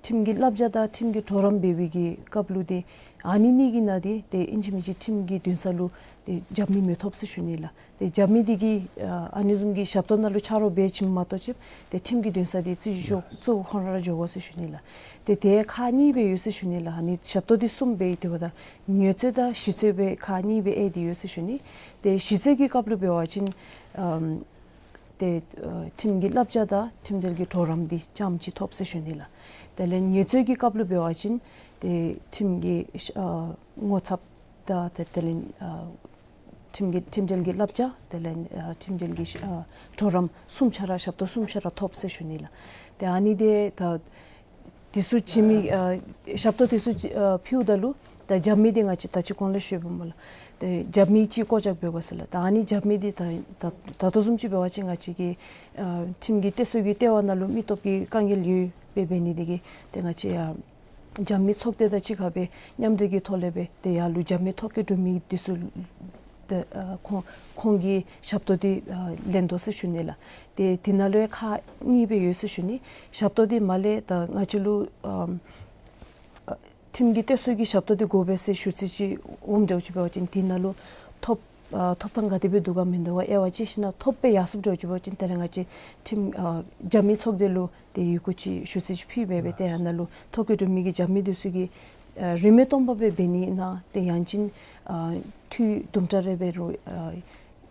ཁྲིམས་ཀྱི་བསླབ་བྱ་དང་ཁྲིམས་ཀྱི་གྲོགས་རམ་འབད་བའི་གི་སྐབས་ལུ་ཏེ་ཨ་ནི་གཉིས་ཀྱི་ནང་ཏེ་ཏེ་ཨིན་ཅི་མིན་ཅི་ཁྲིམས་ཀྱི་འདུན་ས་ལུ་ཏེ་རྒྱབ་མི་མི་ཐོབ་ཟེར་ཞུ་ནི་ལགས། ཏེ་རྒྱབ་མི་དེ་གིས་ཨ་ཨ་ནི་བཟུམ་གྱི་ཞབས་ཏོག་ནང་ལུ་ཕྱག་རོགས་འབད་བྱིནམ་མ་གཏོགས་ཅིག་ཏེ་ཁྲིམས་ཀྱི་འདུན་ས་དེ་རྩོད་གཞི་འཁྱོལ་གཙོ་བོ་ཁོང་ར་འགྱོ་དགོ་ཟེར་ཞུ་ནི་ལགས། ཏེ་དེ་ཁག་གཉིས་སྦེ་ཡོད་ཟེར་ཞུ་ནི་ལགས། ཨ་ནི་ཞབས་ཏོག་དེ་གསུམ་སྦེ་ཏེ་འབདཝ་ད་ངལ་རྩོལ་དང་ཞིག་རྩོལ་སྦེ་ཁག་གཉིས་སྦེ་ཨེ་དེ་ཡོད་ཟེར་ཞུ་ནི། ཏེ་ཞིག་རྩོལ་གྱི་སྐབས་ལུ་འབད་བ་ཅིན་ཨམ་ཏེ་ཨ་ཁྲིམས་ཀྱི་བསླབ་བྱ་དང་ཁྲིམས་འབྲེལ་གྱི་གྲོགས་རམ་དེ་རྐྱངམ་ཅིག་ཐོབ་ཟེར་ཞུ་ནི་ལགས། དེ་ལས་ངལ་རྩོལ་གྱི་སྐབས་ལུ་འབད་བ་ཅིན་ཏེ་ཁྲིམས་ཀྱི་ཨ་ངོ་ཚབ་དང་ཏེ་དེ་ལས་ཨ་ཁྲིམས་ཀྱི་ཁྲིམས་འབྲེལ་གྱི་བསླབ་བྱ་དེ་ལས་ཨ་ཁྲིམས་འབྲེལ་གྱི་ཨ་གྲོགས་རམ་གསུམ་ཆ་ར་ཞབས་ཏོག་གསུམ་ཆ་ར་ཐོབ་ཟེར་ཞུ་ནི་ལགས། ཏེ་ཨ་ནི་དེ་ད་དེ་ཚུ་བྱིན་མི་ཨ་ཞབས་ཏོག་དེ་ཚུ་ཨ་ཕུལཝ་ད་ལུ་ད་རྒྱབ་མི་དེ་ང་བཅས་ད་ཅི་གོང་ལུ་ཞུ་བའི་མོ་ལགས། ཏེ་རྒྱབ་མི་ཅིག་བཀོད་རྒྱ་འབད་དགོ་ཟེར་ལགས། ད་ཨ་ནི་རྒྱབ་མི་དེ་ད་ད་ད་ལྟོ་བཟུམ་ཅིག་འབད་བ་ཅིན་ང་བཅས་ཀྱི་ཨ་ཁྲིམས་ཀྱི་གཏད་སོ་གི་ལྟེ་བ་ནང་ལུ་མི་སྟོབས་ཀྱི་དཀའ་ངལ་ཡོདཔ་འབད་ནི་དེ་གིས་ཏེ་ང་བཅས་ཡར་རྒྱབ་མི་ཚོགས་སྡེ་དང་གཅིག་ཁར་སྦེ་མཉམ་འབྲེལ་གྱི་ཐོག་ལས་སྦེ་ཏེ་ཡར་ལུ་རྒྱབ་མི་ཐོ་བཀོད་གྲུབ་མི་དེ་ཚུ་ཏེ་ཨ་ཁོང་ཁོང་གི་ཞབས་ཏོག་དེ་ཨ་ལེན་དོ་ཟེར་ཞུ་ནི་ལགས། ཏེ་དེ་ནང་ལུ་ཡང་ཁག་གཉིས་སྦེ་ཡོད་ཟེར་ཞུ་ནི། ཞབས་ཏོག་དེ་མར་ལས་ད་ང་བཅས་ལུ་ཨམ་ཨ་ཁྲིམས་ཀྱི་གཏད་སོ་གི་ཞབས་ཏོག་དེ་དགོ་པས་ཟེར་ཞུ་ཚིག་ཅིག་འོངམ་འདྲཝ་ཅིག་འབད་བ་ཅིན་དེ་ནང་ལུ་ཐོབ་ཨ་ཐོབ་ཐང་ག་དེ་སྦེ་འདུག་ག་མིན་འདུག་ག་དབྱེ་བ་དཔྱད་ཞིནམ་ལས་ཐོབ་སྦེ་ཡར་སོངམ་འདྲཝ་ཅིག་འབད་བ་ཅིན་དེ་ལས་ང་བཅས་ཁྲིམས་ཨ་རྒྱབ་མི་ཚོགས་སྡེ་ལུ་ཏེ་ཡི་གུ་ཅིག་ཞུ་ཚིག་ཅིག་ཕུལ་སྦེ་སྦེ་ཏེ་ཨ་ནཱ་ལུ་ཐོ་བཀོད་གྲུབ་མི་གི་རྒྱབ་མི་དེ་ཚུ་གིས་ཨ་རིན་མེད་སྟོང་པ་སྦེ་འབད་ནི་ཨིན་ན་ཏེ་ཡང་ཅིན་ཨ་འཐུས་དུམ་གྲ་རེ་འབད་རུང་ཨ་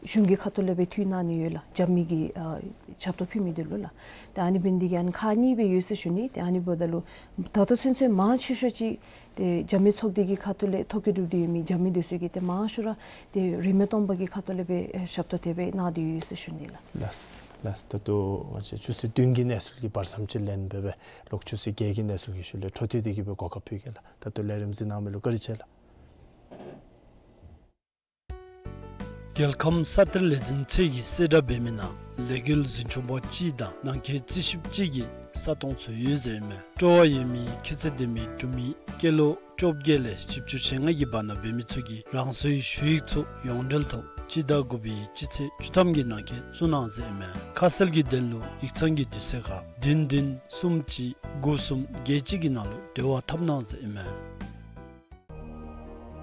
གཞུང་གི་ཁ་ཐུག་ལས་སྦེ་འཐུས་གནང་ནི་ཡོད་ལགས། རྒྱབ་མི་གི་ཨ་ཞབས་ཏོག་ཕུལ་མི་དེ་ལུ་ལགས། ཏེ་ཨ་ནི་འབད་ནི་དེ་གིས་ཨ་ནི་ཁག་གཉིས་སྦེ་ཡོད་ཟེར་ཞུ་ནི། ཏེ་ཨ་ནི་འབདཝ་ད་ལུ་ད་ལྟོ་ཚུན་ཚོད་མང་ཆེ་ཤོས་ཅིག་ཏེ་རྒྱབ་མི་ཚོགས་སྡེ་གི་ཁ་ཐུག་ལས་ཐོ་བཀོད་གྲུབ་སྟེ་ཡོད་མི་རྒྱབ་མི་དེ་ཚུ་གིས་ཏེ་མང་ཤོས་ར་ཏེ་རིན་མེད་སྟོང་པ་གི་ཁ་ཐུག་ལས་སྦེ་ཨེ་ཞབས་ཏོག་དེ་སྦེ་གནང་སྟེ་ཡོད་ཟེར་ཞུ་ནི་ལགས། ལགས་ལགས། ད་ལྟོ་ང་བཅས་ཆུ་ཚོད་བདུན་གྱི་གནས་ཚུལ་གྱི་བར་མཚམས་ཅིག་ལེན་སྦེ་སྦེ་ལོག་ཆུ་ཚོད་བརྒྱད་ཀྱི་གནས་ཚུལ་གྱི་ཤུལ་ལས་འཕྲོ་མཐུད་དེ་གི་སྦེ་གོ་སྐབས་ཕུལ་གེ་ལགས། ད་ལྟོ་ལས་རིམ་གཟིགས་གནང་མི་ལུ་བཀའ་དྲིན་ཆེ་ལགས། རྒྱལ་ཁམས་ས་གཏེར་ལས་འཛིན་ཚད་ཀྱིས་གསལ་བསྒྲགས་འབད་མི་ནང་ལས་འགུལ་འཛིན་སྐྱོང་པ་གཅིག་དང་ནང་འཁོད་རྩིས་ཞིབ་གཅིག་གི་ས་སྟོང་ཚུ་ཡོད་ཟེར་ཨིན་མས། སྤྲོ་བ་ཡོད་མི་ཁྱད་ཚད་ལྡན་མི་འབྲུག་མི་སྐྱེས་ལོ་བཅོ་བརྒྱད་ལས་བཞི་བཅུ་ཞེ་ལྔ་གི་བར་ན་འབད་མི་ཚུ་གིས་རང་སོའི་ཞུ་ཡིག་ཚུ་ཡོངས་འབྲེལ་ཐོག་སྤྱི་ཟླ་དགུ་པའི་སྤྱི་ཚེས་བཅུ་ཐམ་གྱི་ནང་འཁོད་བཙུགས་གནང་ཟེར་ཨིན་མས། ཁ་གསལ་གྱི་དོན་ལུ་ཡིག་ཚང་གི་དུས་ཚོད་ཁར་བདུན་བདུན་གསུམ་གཅིག་དགུ་གསུམ་བརྒྱད་གཅིག་གི་ནང་ལུ་འབྲེལ་བ་འཐབ་གནང་ཟེར་ཨིན་མས།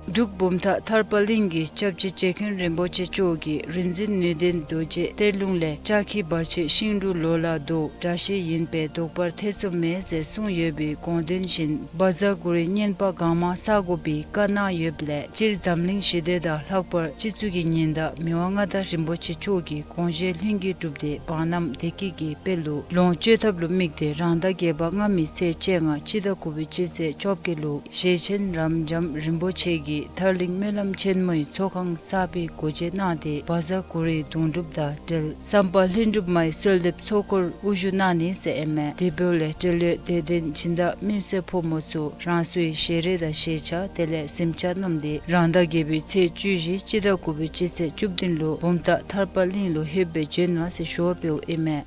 འབྲུག་བུམ་ཐང་ཐར་པ་གླིང་གི་སྐྱབས་རྗེ་རྗེ་མཁན་རིན་པོ་ཆེ་མཆོག་གིས་རིག་འཛིན་ནུས་ལྡན་རྡོ་རྗེ་གཏེར་ལུང་ལས་ལྕགས་ཁྱི་བར་ཆད་ཤིང་འབྲུག་ལོ་ལ་ཟློག་དྲག་ཤོས་ཨིན་པས་ཟློག་པར་ཐེ་ཚོམ་མེད་ཟེར་གསུངས་ཡོད་པའི་དགོངས་དོན་བཞིན་བཛྲ་གུ་རུའི་བསྙེན་པ་གང་མང་བསག་དགོ་པའི་བཀའ་གནང་ཡོདཔ་ལས་སྤྱིར་འཛམ་གླིང་ཞི་བདེ་དང་ལྷག་པར་སྤྱི་གཙུག་གི་ཉི་ཟླ་མི་དབང་མངའ་བདག་རིན་པོ་ཆེ་མཆོག་གི་དགོངས་བཞེད་ལྷུན་གྱིས་གྲུབ་སྟེ་འབངས་རྣམས་བདེ་སྐྱིད་ཀྱི་དཔལ་ལུ་ལོངས་སྤྱོད་ཐབས་ལུ་དམིགས་ཏེ་རང་ཟླ་བརྒྱད་པ་ལྔ་པའི་ཚེས་བཅོ་ལྔ་སྤྱི་ཟླ་དགུ་པའི་སྤྱི་ཚེས་བཅོ་བརྒྱད་ལུ་ཞེ་ཆེན་རབ་འབྱམས་རིན་པོ་ཆེ་གིས་ཐར་གླིང་སྨོན་ལམ་ཆེན་མོའི་ཚོགས་ཁང་གསར་པའི་སྒོ་འབྱེད་གནང་སྟེ་བཛྲ་གུ་རུའི་གདུང་སྒྲུབ་དང་འབྲེལ་བསམ་པ་ལྷུན་གྲུབ་མའི་གསོལ་འདེབས་ཚོགས་འཁོར་དབུ་བཞུགས་གནང་ནི་ཟེར་ཨིན་མས། དེ་འབདཝ་ལས་འབྲེལ་ཡོད་དད་ལྡན་སྦྱིན་བདག་མི་སེར་ཕོ་མོ་ཚུ་རང་སོའི་ཞལ་རས་དང་ཞལ་ཆས་དེ་ལས་གཟིམ་ཆས་བསྣམས་ཏེ་རང་ཟླ་བརྒྱད་པའི་ཚེས་བཅུ་བཞི་སྤྱི་ཟླ་དགུ་པའི་སྤྱི་ཚེས་བཅུ་བདུན་ལུ་བུམ་ཐང་ཐར་པ་གླིང་ལུ་ལྷོདཔ་སྦེ་བྱོན་གནང་ཟེར་ཞུ་བ་འབདཝ་ཨིན་མས།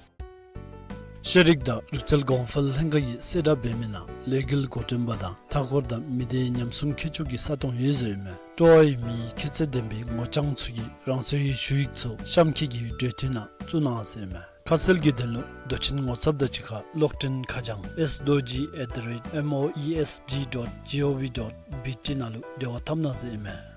ཤེས་རིག་དང་ལུས་རྩལ་གོང་འཕེལ་ལྷན་ཁག་གིས་གསལ་བསྒྲགས་འབད་མི་ནང་ལས་འགུལ་འགོ་འདྲེན་པ་དང་མཐའ་འཁོར་དང་མི་སྡེའི་ཉམས་སྲུང་མཁས་མཆོག་གི་ས་སྟོང་ཡོད་ཟེར་ཨིན་མས། སྤྲོ་བ་ཡོད་མི་ཁྱད་ཚད་ལྡན་པའི་ངོ་རྐྱང་ཚུ་གིས་རང་སོའི་ཞུ་ཡིག་ཚུ་གཤམ་འཁོད་ཀྱི་འབྲེལ་མཐུད་ནང་བཙུགས་གནང་ཟེར་ཨིན་མས། ཁ་གསལ་གྱི་དོན་ལུ་མདོ་ཆེན་ངོ་ཚབ་དང་གཅིག་ཁར་གློག་འཕྲིན་ཁ་བྱང་S Dorji at the rate M O E S D dot G O V dot B T ནང་ལུ་འབྲེལ་བ་འཐབ་གནང་ཟེར་ཨིན་མས།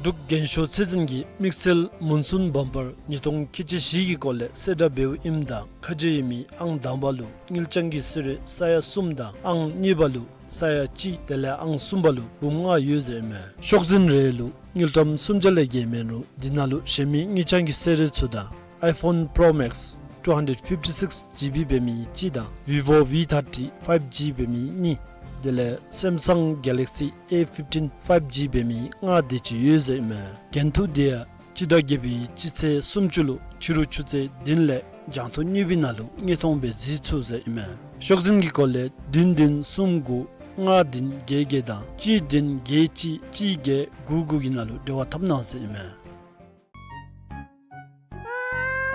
འབྲུག་རྒྱན་ཤོག་ཚད་འཛིན་གྱིས་དམིགས་བསལ་མུན་སུམ་བམ་པར་ཉིས་སྟོང་ཁལ་གཅིག་བཞི་གི་སྐོར་ལས་གསལ་བསྒྲགས་འབདཝ་ཨིནམ་ད་ཁ་རྗེ་ཡོད་མི་ཨང་དང་པ་ལུ་དངུལ་རྐྱང་གི་གསོལ་རས་ས་ཡ་གསུམ་དང་ཨང་གཉིས་པ་ལུ་ས་ཡ་གཅིག་དེ་ལས་ཨང་གསུམ་པ་ལུ་འབུམ་ལྔ་ཡོད་ཟེར་ཨིན་མས། ཤོག་འཛིན་རེ་ལུ་དངུལ་ཀྲམ་སུམ་བརྒྱ་ལས་བརྒལ་མེད་རུང་འདི་ནང་ལུ་གཞན་མི་དངུལ་རྐྱང་གི་གསོལ་རས་ཚུ་དང་iPhone Pro Max two hundred fifty-six G B འབད་མི་གཅིག་དང་Vivo V thirty five G འབད་མི་གཉིས་དེ་ལས་Samsung Galaxy A fifteen five G འབད་མི་ལྔ་དེ་ཅིག་ཡོད་ཟེར་ཨིན་མས། འགན་ཐུག་དེ་ཡང་སྤྱི་ཟླ་བརྒྱད་པའི་སྤྱི་ཚེས་སུམ་ཅུ་ལུ་ཕྱི་རུ་ཆུ་ཚོད་བདུན་ལས་རྒྱང་ཐོག་གཉིས་པའི་ནང་ལུ་དངོས་མཐོང་སྦེ་གཟིགས་ཚུགས་ཟེར་ཨིན་མས། ཤོག་འཛིན་གྱི་སྐོར་ལས་བདུན་བདུན་གསུམ་དགུ་ ལྔ་བདུན་བརྒྱད་བརྒྱད་དང་གཅིག་བདུན་བརྒྱད་གཅིག་གཅིག་བརྒྱད་དགུ་དགུ་གི་ནང་ལུ་འབྲེལ་བ་འཐབ་གནང་ཟེར་ཨིན་མས། ཨ་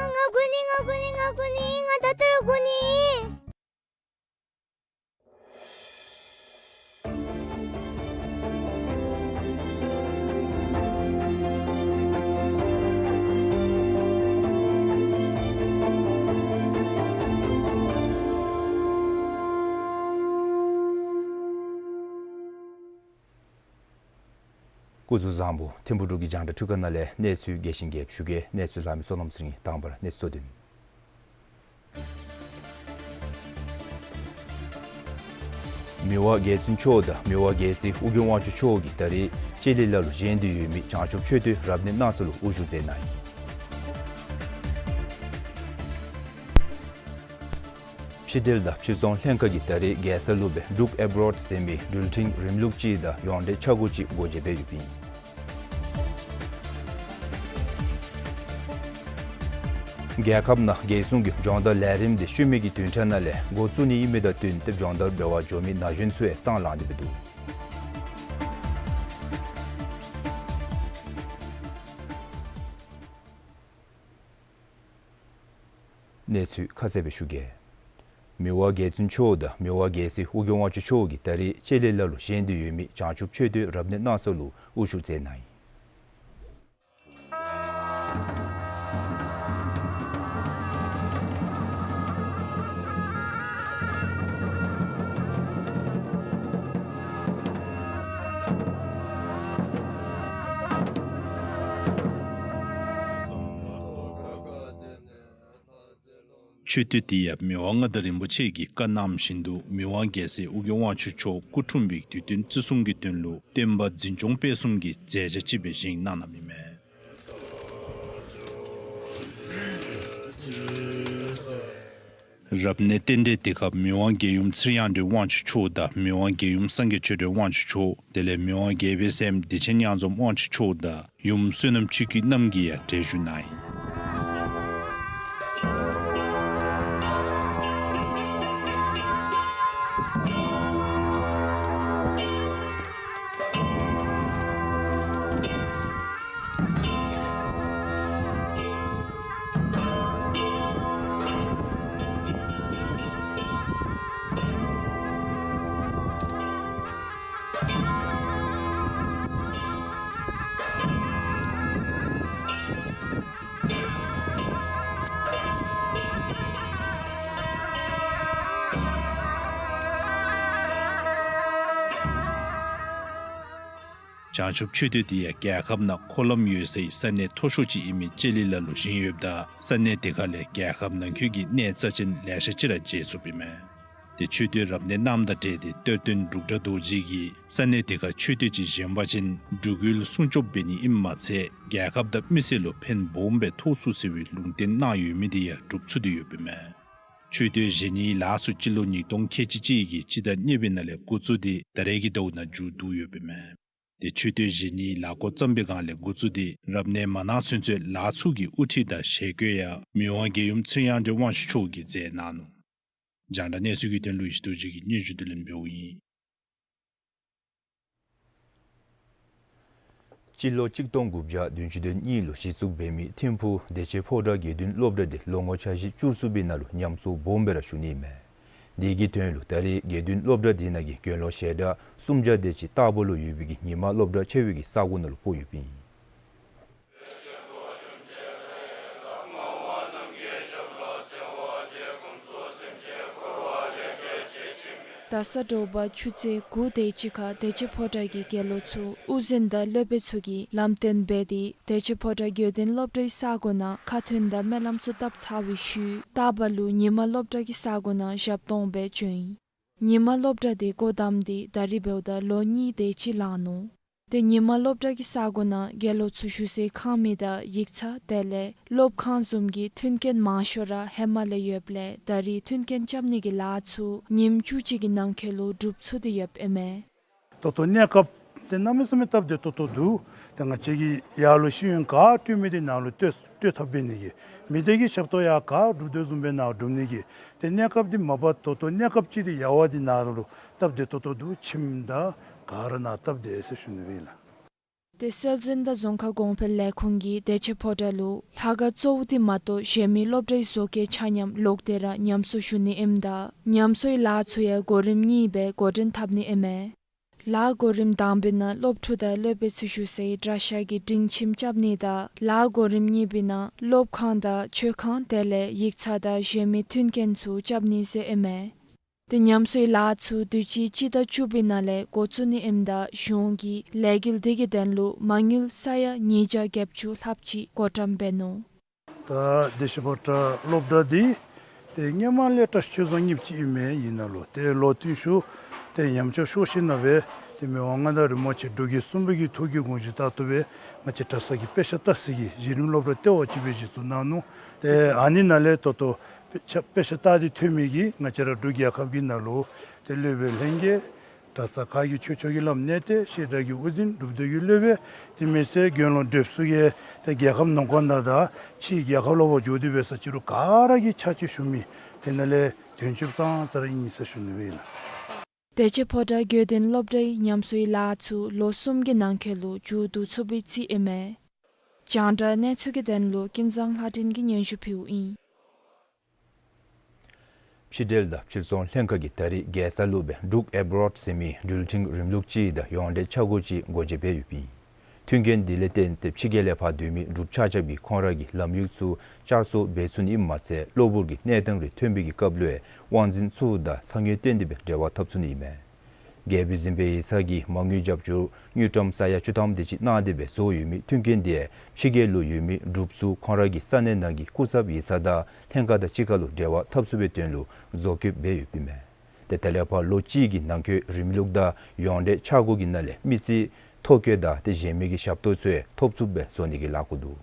ང་དགོ་ནི་ང་དགོ་ནི་ང་དགོ་ནི་ང་ད་ལྟོ་ར་དགོ་ནི། སྐུ་གཟུགས་བཟང་པོ། ཐིམ་ཕུ་འབྲུག་གི་རྒྱང་བསྒྲགས་འཕྲུལ་ཁང་ནང་ལས་གནས་ཚུལ་རྒྱས་ཤིང་རྒྱསཔ་ཞུ་གེ། གནས་ཚུལ་ལྷག་མི་བསོད་ནམས་ཚེ་རིང་གིས་དང་པ་ར་གནས་ཚུལ་གཙོ་དོན། མི་དབང་རྒྱལ་བཙུན་མཆོག་དང་མི་དབང་རྒྱལ་སྲས་ཨོ་རྒྱན་དབང་ཕྱུག་མཆོག་གིས་ད་རེས་ལྕེ་ལེ་ལ་ལུ་བཞེངས་ཏེ་ཡོད་མི་བྱང་ཆུབ་མཆོད་རྟེན་རབ་གནས་གནང་ས་ལུ་དབུ་བཞུགས་མཛད་གནང་ཡི། ཕྱི་འབྲེལ་དང་ཕྱིར་ཚོང་ལྷན་ཁག་གིས་ད་རེས་རྒྱལ་ས་ལུ་སྦེ་འབྲུག་ཨེབ་རོཌ་ཟེར་མི་འགྲུལ་འཕྲིན་རིམ་ལུགས་ཅིག་དང་ཡོངས་འབྲེལ་ཆ་བགོས་ཅིག་སྒོ་འབྱེད་འབད་ཡོདཔ་ཨིན། རྒྱལ་ཁབ་ནང་རྒྱལ་སྲུང་གི་སྦྱོང་བརྡར་ལས་རིམ་དེ་ཤུལ་མའི་གི་བདུན་ཕྲག་ནང་ལས་འགོ་བཙུགས་ནི་ཨིན་མི་དང་བསྟུན་ཏེ་སྦྱོང་བརྡར་འབད་བར་འགྱོ་མི་ན་གཞོན་ཚུ་ཡང་སང་ལངས་ཏེ་འབད་འདུག། གནས་ཚུལ་ཁ་གསལ་སྦེ་ཞུ་གེ། མི་དབང་རྒྱལ་བཙུན་མཆོག་དང་མི་དབང་རྒྱལ་སྲས་ཨོ་རྒྱན་དབང་ཕྱུག་མཆོག་གིས་ད་རེས་ལྕེ་ལེ་ལ་ལུ་བཞེངས་ཏེ་ཡོད་མི་བྱང་ཆུབ་མཆོད་རྟེན་རབ་གནས་གནང་ས་ལུ་དབུ་བཞུགས་མཛད་གནང་ཡི། མཆོད་རྟེན་དེ་ཡང་མི་དབང་མངའ་བདག་རིན་པོ་ཆེ་གིས་བཀའ་གནངམ་བཞིན་དུ་མི་དབང་རྒྱལ་སྲས་ཨོ་རྒྱན་དབང་ཕྱུག་མཆོག་སྐུ་འཁྲུངས་པའི་དུས་སྟོན་བརྩི་སྲུང་གི་དོན་ལུ་བསྟན་པ་འཛིན་སྐྱོང་སྤེལ་གསུམ་གྱི་མཛད་བྱ་ཅིག་སྦེ་བཞེངས་གནང་གནངམ་ཨིན་མས། རབ་གནས་རྟེན་འབྲེལ་དེ་ཁར་མི་དབང་རྒྱལ་ཡུམ་ཚེ་རིང་དབང་འདུས་དབང་ཕྱུག་མཆོག་དང་མི་དབང་རྒྱལ་ཡུམ་སངས་རྒྱས་ཆོས་སྒྲོན་དབང་ཕྱུག་མཆོག་དེ་ལས་མི་དབང་རྒྱལ་པོའི་སྲསམོ་བདེ་ཆེན་མཉམ་འཛོམས་དབང་ཕྱུག་མཆོག་དང་ཡུམ་བསོད་ནམས་ཆོས་སྐྱིད་རྣམ་རྒྱལ་ཡང་གྲལ་བཞུགས་གནང་ཡི། བྱང་ཆུབ་མཆོད་རྟེན་དེ་ཡང་རྒྱལ་ཁབ་ནང་འཁོར་ལམ་ཡོད་སའི་ས་གནས་མཐོ་ཤོས་ཅིག་ཨིན་མི་ལྕེ་ལེ་ལ་ལུ་བཞེངས་ཡོདཔ་ད་ས་གནས་དེ་ཁ་ལས་རྒྱལ་ཁབ་ནང་འཁོད་ཀྱི་གནས་རྩ་ཅན་ལེ་ཤ་ཅིག་ར་མཇལ་ཚུགསཔ་ཨིན་མས། དེ་མཆོད་རྟེན་རབ་གནས་གནངམ་དང་འབྲེལ་ཏེ་གཏེར་སྟོན་འབྲུག་སྒྲ་རྡོ་རྗེ་གིས་ས་གནས་དེ་ཁར་མཆོད་རྟེན་ཅིག་བཞེངས་པ་ཅིན་འབྲུག་ཡུལ་སྲུང་སྐྱོབ་འབད་ནི་ཨིནམ་མ་ཚད་རྒྱལ་ཁབ་དང་མི་སེར་ལུ་ཕན་སྦོམ་སྦེ་ཐོགས་ཚུགས་ཟེར་བའི་ལུང་བསྟན་གནང་ཡོད་མི་དེ་ཡང་འགྲུབ་ཚུགས་ཏེ་ཡོདཔ་ཨིན་མས། མཆོད་རྟེན་བཞེངས་ནིའི་ལཱ་ཚུ་སྤྱི་ལོ་ཉིས་སྟོང་ཁལ་གཅིག་གཅིག་གི་སྤྱི་ཟླ་གཉིས་པའི་ནང་ལས་འགོ་བཙུགས་ཏེ་ད་རེས་ཀྱི་ཟླཝ་ནང་མཇུག་བསྡུ་ཡོདཔ་ཨིན་མས། དེ་མཆོད་རྟེན་བཞེངས་ནིའི་ལཱ་འགོ་བརྩམས་པའི་སྒང་ལས་འགོ་བཙུགས་ཏེ་རབ་གནས་མ་གནང་ཚུན་ཚོད་ལཱ་ཚུ་གི་དབུ་ཁྲིད་དང་ཞལ་བཀོད་ཡང་མི་དབང་རྒྱལ་ཡུམ་ཚེ་རིང་དབང་འདུས་དབང་ཕྱུག་མཆོག་གིས་མཛད་གནང་ནུག། རྒྱང་བསྒྲགས་གནས་ཚུལ་གྱི་དོན་ལུ་ཡེ་ཤེས་རྡོ་རྗེ་གིས་སྙན་ཞུ་དེ་ལེན་འབདཝ་ཨིན། སྤྱི་ལོ་གཅིག་སྟོང་དགུ་བརྒྱ་བདུན་ཅུ་དོན་གཉིས་ལུ་གཞི་བཙུགས་འབད་མི་ཐིམ་ཕུ་བདེ་ཆེན་ཕོ་བྲང་དགེ་འདུན་སློབ་གྲྭ་དེ་ལོ་ངོ་ཆ་བཞི་བཅུ་གསུམ་པའི་ནང་ལུ་ཉམས་གསོ་སྦོམ་སྦེ་ར་ཞུ་ནི་ཨིན་མས། དེ་གི་དོན་ལུ་ད་རེས་དགེ་འདུན་སློབ་གྲྭ་དེ་ནང་གི་དགེ་སློང་ཞལ་གྲངས་སུམ་བརྒྱ་དེ་ཅིག་རྟག་བུ་ལུ་ཡོད་པའི་གི་ཉི་མ་སློབ་གྲྭ་ཆེ་བའི་གི་ས་གོ་ནང་ལུ་སྤོ་ཡོདཔ་ཨིན། ད་ས་དྲོ་པ་ཆུ་ཚོད་དགུ་དེ་ཅིག་ཁར་བདེ་ཆེན་ཕོ་བྲང་གི་དགེ་སློང་ཚུ་དབུ་འཛིན་དང་སློབ་དཔོན་ཚུ་གིས་ལམ་སྟོན་འབད་དེ་བདེ་ཆེན་ཕོ་བྲང་དགེ་འདུན་སློབ་གྲྭའི་ས་གོ་ནང་ཁ་ཐུན་དང་སྨོན་ལམ་ཚུ་བཏབ་ཚར་བའི་ཤུལ་རྟག་བུ་ལུ་ཉི་མ་སློབ་གྲྭ་གི་ས་གོ་ནང་ཞབས་ཏོག་འབད་བྱོན་ཡི། ཉི་མ་སློབ་གྲྭ་དེ་སྒོ་བསྡམས་ཏེ་ད་རིས་འབདཝ་ད་ལོ་གཉིས་དེ་ཅིག་ལང་ནུག། དེ་ཉི་མ་སློབ་གྲྭ་གི་ས་གོ་ནང་དགེ་སློང་ཚུ་བཞུགས་སའི་ཁང་མིག་དང་ཡིག་ཚང་དེ་ལས་སློབ་ཁང་བཟུམ་གྱི་མཐུན་རྐྱེན་མང་ཤོས་ར་ཧེ་མ་ལས་ཡོདཔ་ལས་ད་རིས་མཐུན་རྐྱེན་རྐྱབ་ནི་གི་ལཱ་ཚུ་ཉིནམ་བཅུ་གཅིག་གི་ནང་འཁོད་ལུ་འགྲུབ་ཚུགས་ཏེ་ཡོདཔ་ཨིན་མས། ད་ལྟོ་གནས་སྐབས་དེ་གནམ་མེད་ས་མེད་སྟབས་བདེ་ཏོག་ཏོ་འདུག། ཏེ་ང་བཅས་ཀྱིས་ཡར་ལུ་ཤེས་ཡོན་ག་སྤྲོད་མི་དེ་ནང་ལུ་སྤྲོད། བཏོན་ཐབས་འབད་ནི་གི་མི་སྡེ་གི་ཞབས་ཏོག་ཡང་ག་སྒྲུབ་དོ་བཟུམ་སྦེ་ནཱ་སྒྲུབ་ནི་གི་ཏེ་གནས་སྐབས་འདི་མ་པ་ད་ལྟོ་གནས་སྐབས་ཅིག་འདི་ཡལ་བ་འདི་ནཱ་ར་ལུ་སྟབས་བདེ་ཏོག་ཏོ་འདུག། ཁྱིམ་དང་ག་ར་ནཱ་སྟབས་བདེ་ཟེར་ཞུ་ནི་སྦེ་ཨིན་ལགས། ཏེ་སྲོལ་འཛིན་དང་རྫོང་ཁ་གོང་འཕེལ་ལས་ཁུངས་ཀྱིས་བདེ་ཆེན་ཕོ་བྲང་ལུ་ལྷ་ཁང་གཙོ་བོ་འདི་མ་གཏོགས་གཞན་མི་སློབ་གྲྭའི་བཟོ་བཀོད་ཆ་མཉམ་ལོག་སྟེ་ར་ཉམས་གསོ་ཞུ་ནི་ཨིནམ་ད་ཉམས་གསོའི་ལཱ་ཚུ་ཡང་གོ་རིམ་གཉིས་སྦེ་འགོ་འདྲེན་འཐབ་ནི་ཨིན་མས། ལཱ་གོ་རིམ་དང་པའི་ནང་སློབ་ཕྲུག་དང་སློབ་དཔོན་ཚུ་བཞུགས་སའི་གྲྭ་ཤག་གི་སྒྲིང་ཁྱིམ་རྐྱབ་ནི་དང་ལཱ་གོ་རིམ་གཉིས་པའི་ནང་སློབ་ཁང་དང་མཆོད་ཁང་དེ་ལས་ཡིག་ཚང་དང་གཞན་མི་མཐུན་རྐྱེན་ཚུ་རྐྱབ་ནི་ཟེར་ཨིན་མས། ཏེ་ཉམས་གསོའི་ལཱ་ཚུ་དུས་ཅི་སྤྱི་ཟླ་བཅུ་པའི་ནང་ལས་འགོ་བཙུགས་ནི་ཨིནམ་ད་གཞུང་གིས་ལས་འགུལ་འདི་གི་དོན་ལུ་མ་དངུལ་ས་ཡ་ཉིས་བརྒྱ་བརྒྱད་ཅུ་ལྷགཔ་ཅིག་བགོ་བཀྲམ་འབད་ནུག། ད་བདེ་ཆེན་ཕོ་བྲང་སློབ་གྲྭ་འདི་ཏེ་སྔོན་མ་ལས་བཀྲ་ཤིས་ཆོས་རྫོང་གཉིས་ཅིག་ཨིན་མས། ཨིན་ན་ལུ་ཏེ་ལོ་བསྟུན་ཤོག་ཏེ་ཉམས་ཆག་ཤོར་ཞིནམ་ལས་ཏེ་མི་དབང་མངའ་བདག་རིན་པོ་ཆེ་འབྲུག་རྒྱལ་གསུམ་པའི་གི་ཐུགས་ཀྱི་དགོངས་བཞེད་ལྟར་དུ་སྦེ་ང་བཅས་གྲྭ་ཚང་གི་དཔེ་ཆ་ལྟ་ས་གི་གཞི་རིམ་སློབ་གྲྭ་ལྟེ་བ་ཅིག་སྦེ་གཞི་བཙུགས་གནང་ནུག། ཏེ་ཨ་ནི་ནང་ལས་ད་ལྟོ་དཔེ་ཆ་དཔེ་ཆ་ལྟ་སྟེ་ཐོན་མི་གི་ང་བཅས་ར་འབྲུག་རྒྱལ་ཁབ་ཀྱི་ནང་ལུ་ཏེ་སློབ་དཔོན་ལྷན་རྒྱས་གྲྭ་ཚང་ཁག་གི་ཆོས་ཕྱོགས་ཀྱི་བླམ་གནས་བརྟན་བཤད་གྲྭ་གི་དབུ་འཛིན་སྒྲུབ་སྡེ་གི་སློབ་དཔོན་དེ་མེན་ཟེར་དགེ་སློང་འབྲེལ་ཚུ་གིས་ཏེ་རྒྱལ་ཁབ་ནང་འཁོད་ནང་དང་ཕྱི་རྒྱལ་ཁབ་ལུ་འབད་འགྱོ་སྟེ་འབད་ས་ཅི་རུང་ག་ར་གིས་ཕྱག་ཕྱིད་ཞུ་མི་དེ་ནང་ལས་དོན་གཅོདཔ་ཙང་ཙ་ར་ཨིན་ཟེར་ཞུ་ནི་སྦེ་ཨིན་ལགས། བདེ་ཆེན་ཕོ་བྲང་དགེ་ལྡན་སློབ་གྲྭའི་ཉམས་གསོའི་ལཱ་ཚུ་ལོ་གསུམ་གྱི་ནང་འཁོད་ལུ་མཇུག་བསྡུ་ཚུགས་པའི་རྩིས་ཨིན་མས། རྒྱང་བསྒྲགས་གནས་ཚུལ་གྱི་དོན་ལུ་ཀུན་བཟང་ལྷ་སྒྲོན་གྱིས་སྙན་ཞུ་ཕུལཝ་ཨིན། ཕྱི་འབྲེལ་དང་ཕྱིར་ཚོང་ལྷན་ཁག་གིས་ད་རིས་རྒྱལ་ས་ལུ་སྦེ་འབྲུག་ཨེབ་རོཌ་ཟེར་མི་འགྲུལ་འཕྲིན་རིམ་ལུགས་ཅིག་དང་ཡོངས་འབྲེལ་འཆར་སྒོ་ཅིག་སྒོ་འབྱེད་འབད་ཡོདཔ་ཨིན། མཐུན་རྐྱེན་འདི་ལས་བརྟེན་ཏེ་ཕྱི་རྒྱལ་ལས་ཕར་སྡོད་མི་འབྲུགཔ་ཆ་ཁྱབ་ཀྱིས་ཁོང་ར་གི་ལམ་ཡིག་ཚུ་བསྐྱར་གསོ་འབད་ཚུགས་ནི་ཨིནམ་མ་ཚད་གློ་བུར་གྱི་གནས་སྟངས་རེ་ཐོན་པའི་གི་སྐབས་ལུ་དབང་འཛིན་ཚུ་དང་ཚ་དངོས་བཏོན་ཏེ་སྦེ་འབྲེལ་བ་འཐབ་ཚུགས་ནི་ཨིན་མས། རྒྱལ་པོའི་གཟིམ་དཔོན་ཡིག་ཚང་གིས་མ་དངུལ་རྒྱབ་སྐྱོར་དངུལ་ཀྲམ་ས་ཡ་བཅུ་ཐམ་དེ་ཅིག་གནང་སྟེ་སྦེ་བཟོ་ཡོད་མི་མཐུན་རྐྱེན་འདི་ཕྱི་རྒྱལ་ལུ་ཡོད་མི་འབྲུགཔ་ཚུ་ཁོང་ར་གི་ས་གནས་ནང་གི་སྐུ་ཚབ་ཡིག་ཚང་དང་ལྷན་ཁག་དང་གཅིག་ཁར་ལུ་འབྲེལ་བ་འཐབ་ཚུགས་པའི་དོན་ལུ་བཟོ་བཀོད་འབད་ཡོདཔ་ཨིན་མས། ཏེ་ད་ལས་ཕར་ལོ་གཅིག་གི་ནང་འཁོད་རིམ་ལུགས་དང་ཡོངས་འབྲེལ་འཆར་སྒོ་གི་ནང་ལས་མི་རྩིས་ཐོ་བཀོད་དང་ཏེ་གཞན་མི་གི་ཞབས་ཏོག་ཚུ་ཡང་ཐོབ་ཚུགསཔ་སྦེ་བཟོ་ནི་གི་ལཱ་འགོ་འདུག།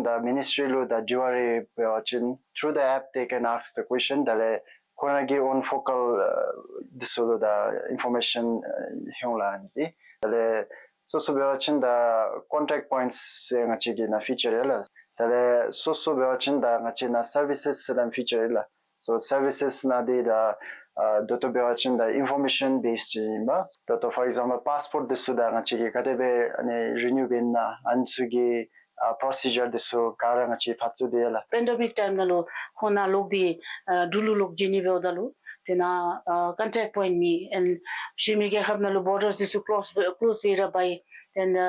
ད་མི་ནིས་ཊི་རི་ལུ་ད་དྲི་བ་རེ་འབད་བ་ཅིན་through the app they can ask the question. དེ་ལས་ཁོང་ར་གི་own focal འདི་ཚུ་ལུ་ད་ཨིན་ཕོར་མེ་ཤཱན་ཧེ་འོང་ལགས། ཨ་ནི་འདི་དེ་ལས་སོ་སོ་འབད་བ་ཅིན་ད་contact points ཟེར་ང་བཅས་ཀྱི་ནང་ཕི་ཅར་ཡོད་ལགས། དེ་ལས་སོ་སོ་འབད་བ་ཅིན་ད་ང་བཅས་ནང་སར་བི་སེས་ཟེར་ནང་ཕི་ཅར་ཡོད་ལགས། སོ་སར་བི་སེས་ནང་འདི་ད་ཨ་ད་ལྟོ་འབད་བ་ཅིན་ད་ཨིན་ཕོར་མེ་ཤཱན་བེསཌ་ཨིན་པས། ད་ལྟོ་for example passport འདི་ཚུ་ད་ང་བཅས་ཀྱིས་ག་དེ་སྦེ་ཨ་ནི་རི་ནིའུ་འབད་ནི་ཨ་ནི་ཚུ་གི་ཨ་procedure འདི་ཚུ་ག་ར་ང་བཅས་ཕར་ཚུར་འདི་ཡོད་ལགས། པེན་ཌེ་མིག་ཊའིམ་ནང་ལུ་ཁོང་ནཱ་ལོག་སྟེ་ཨ་འབྲུག་ལུ་ལོག་འགྱོ་ནི་འབདཝ་ད་ལུ་དེ་ནང་ཨ་contact point མེད། ཨེནཌ་གཞན་མི་རྒྱལ་ཁབ་ནང་ལུ་བོར་ཌརས་འདི་ཚུ་ཀློསི་ཀློསི་སྦེ་ར་འབད་ཡི། དེ་ནང་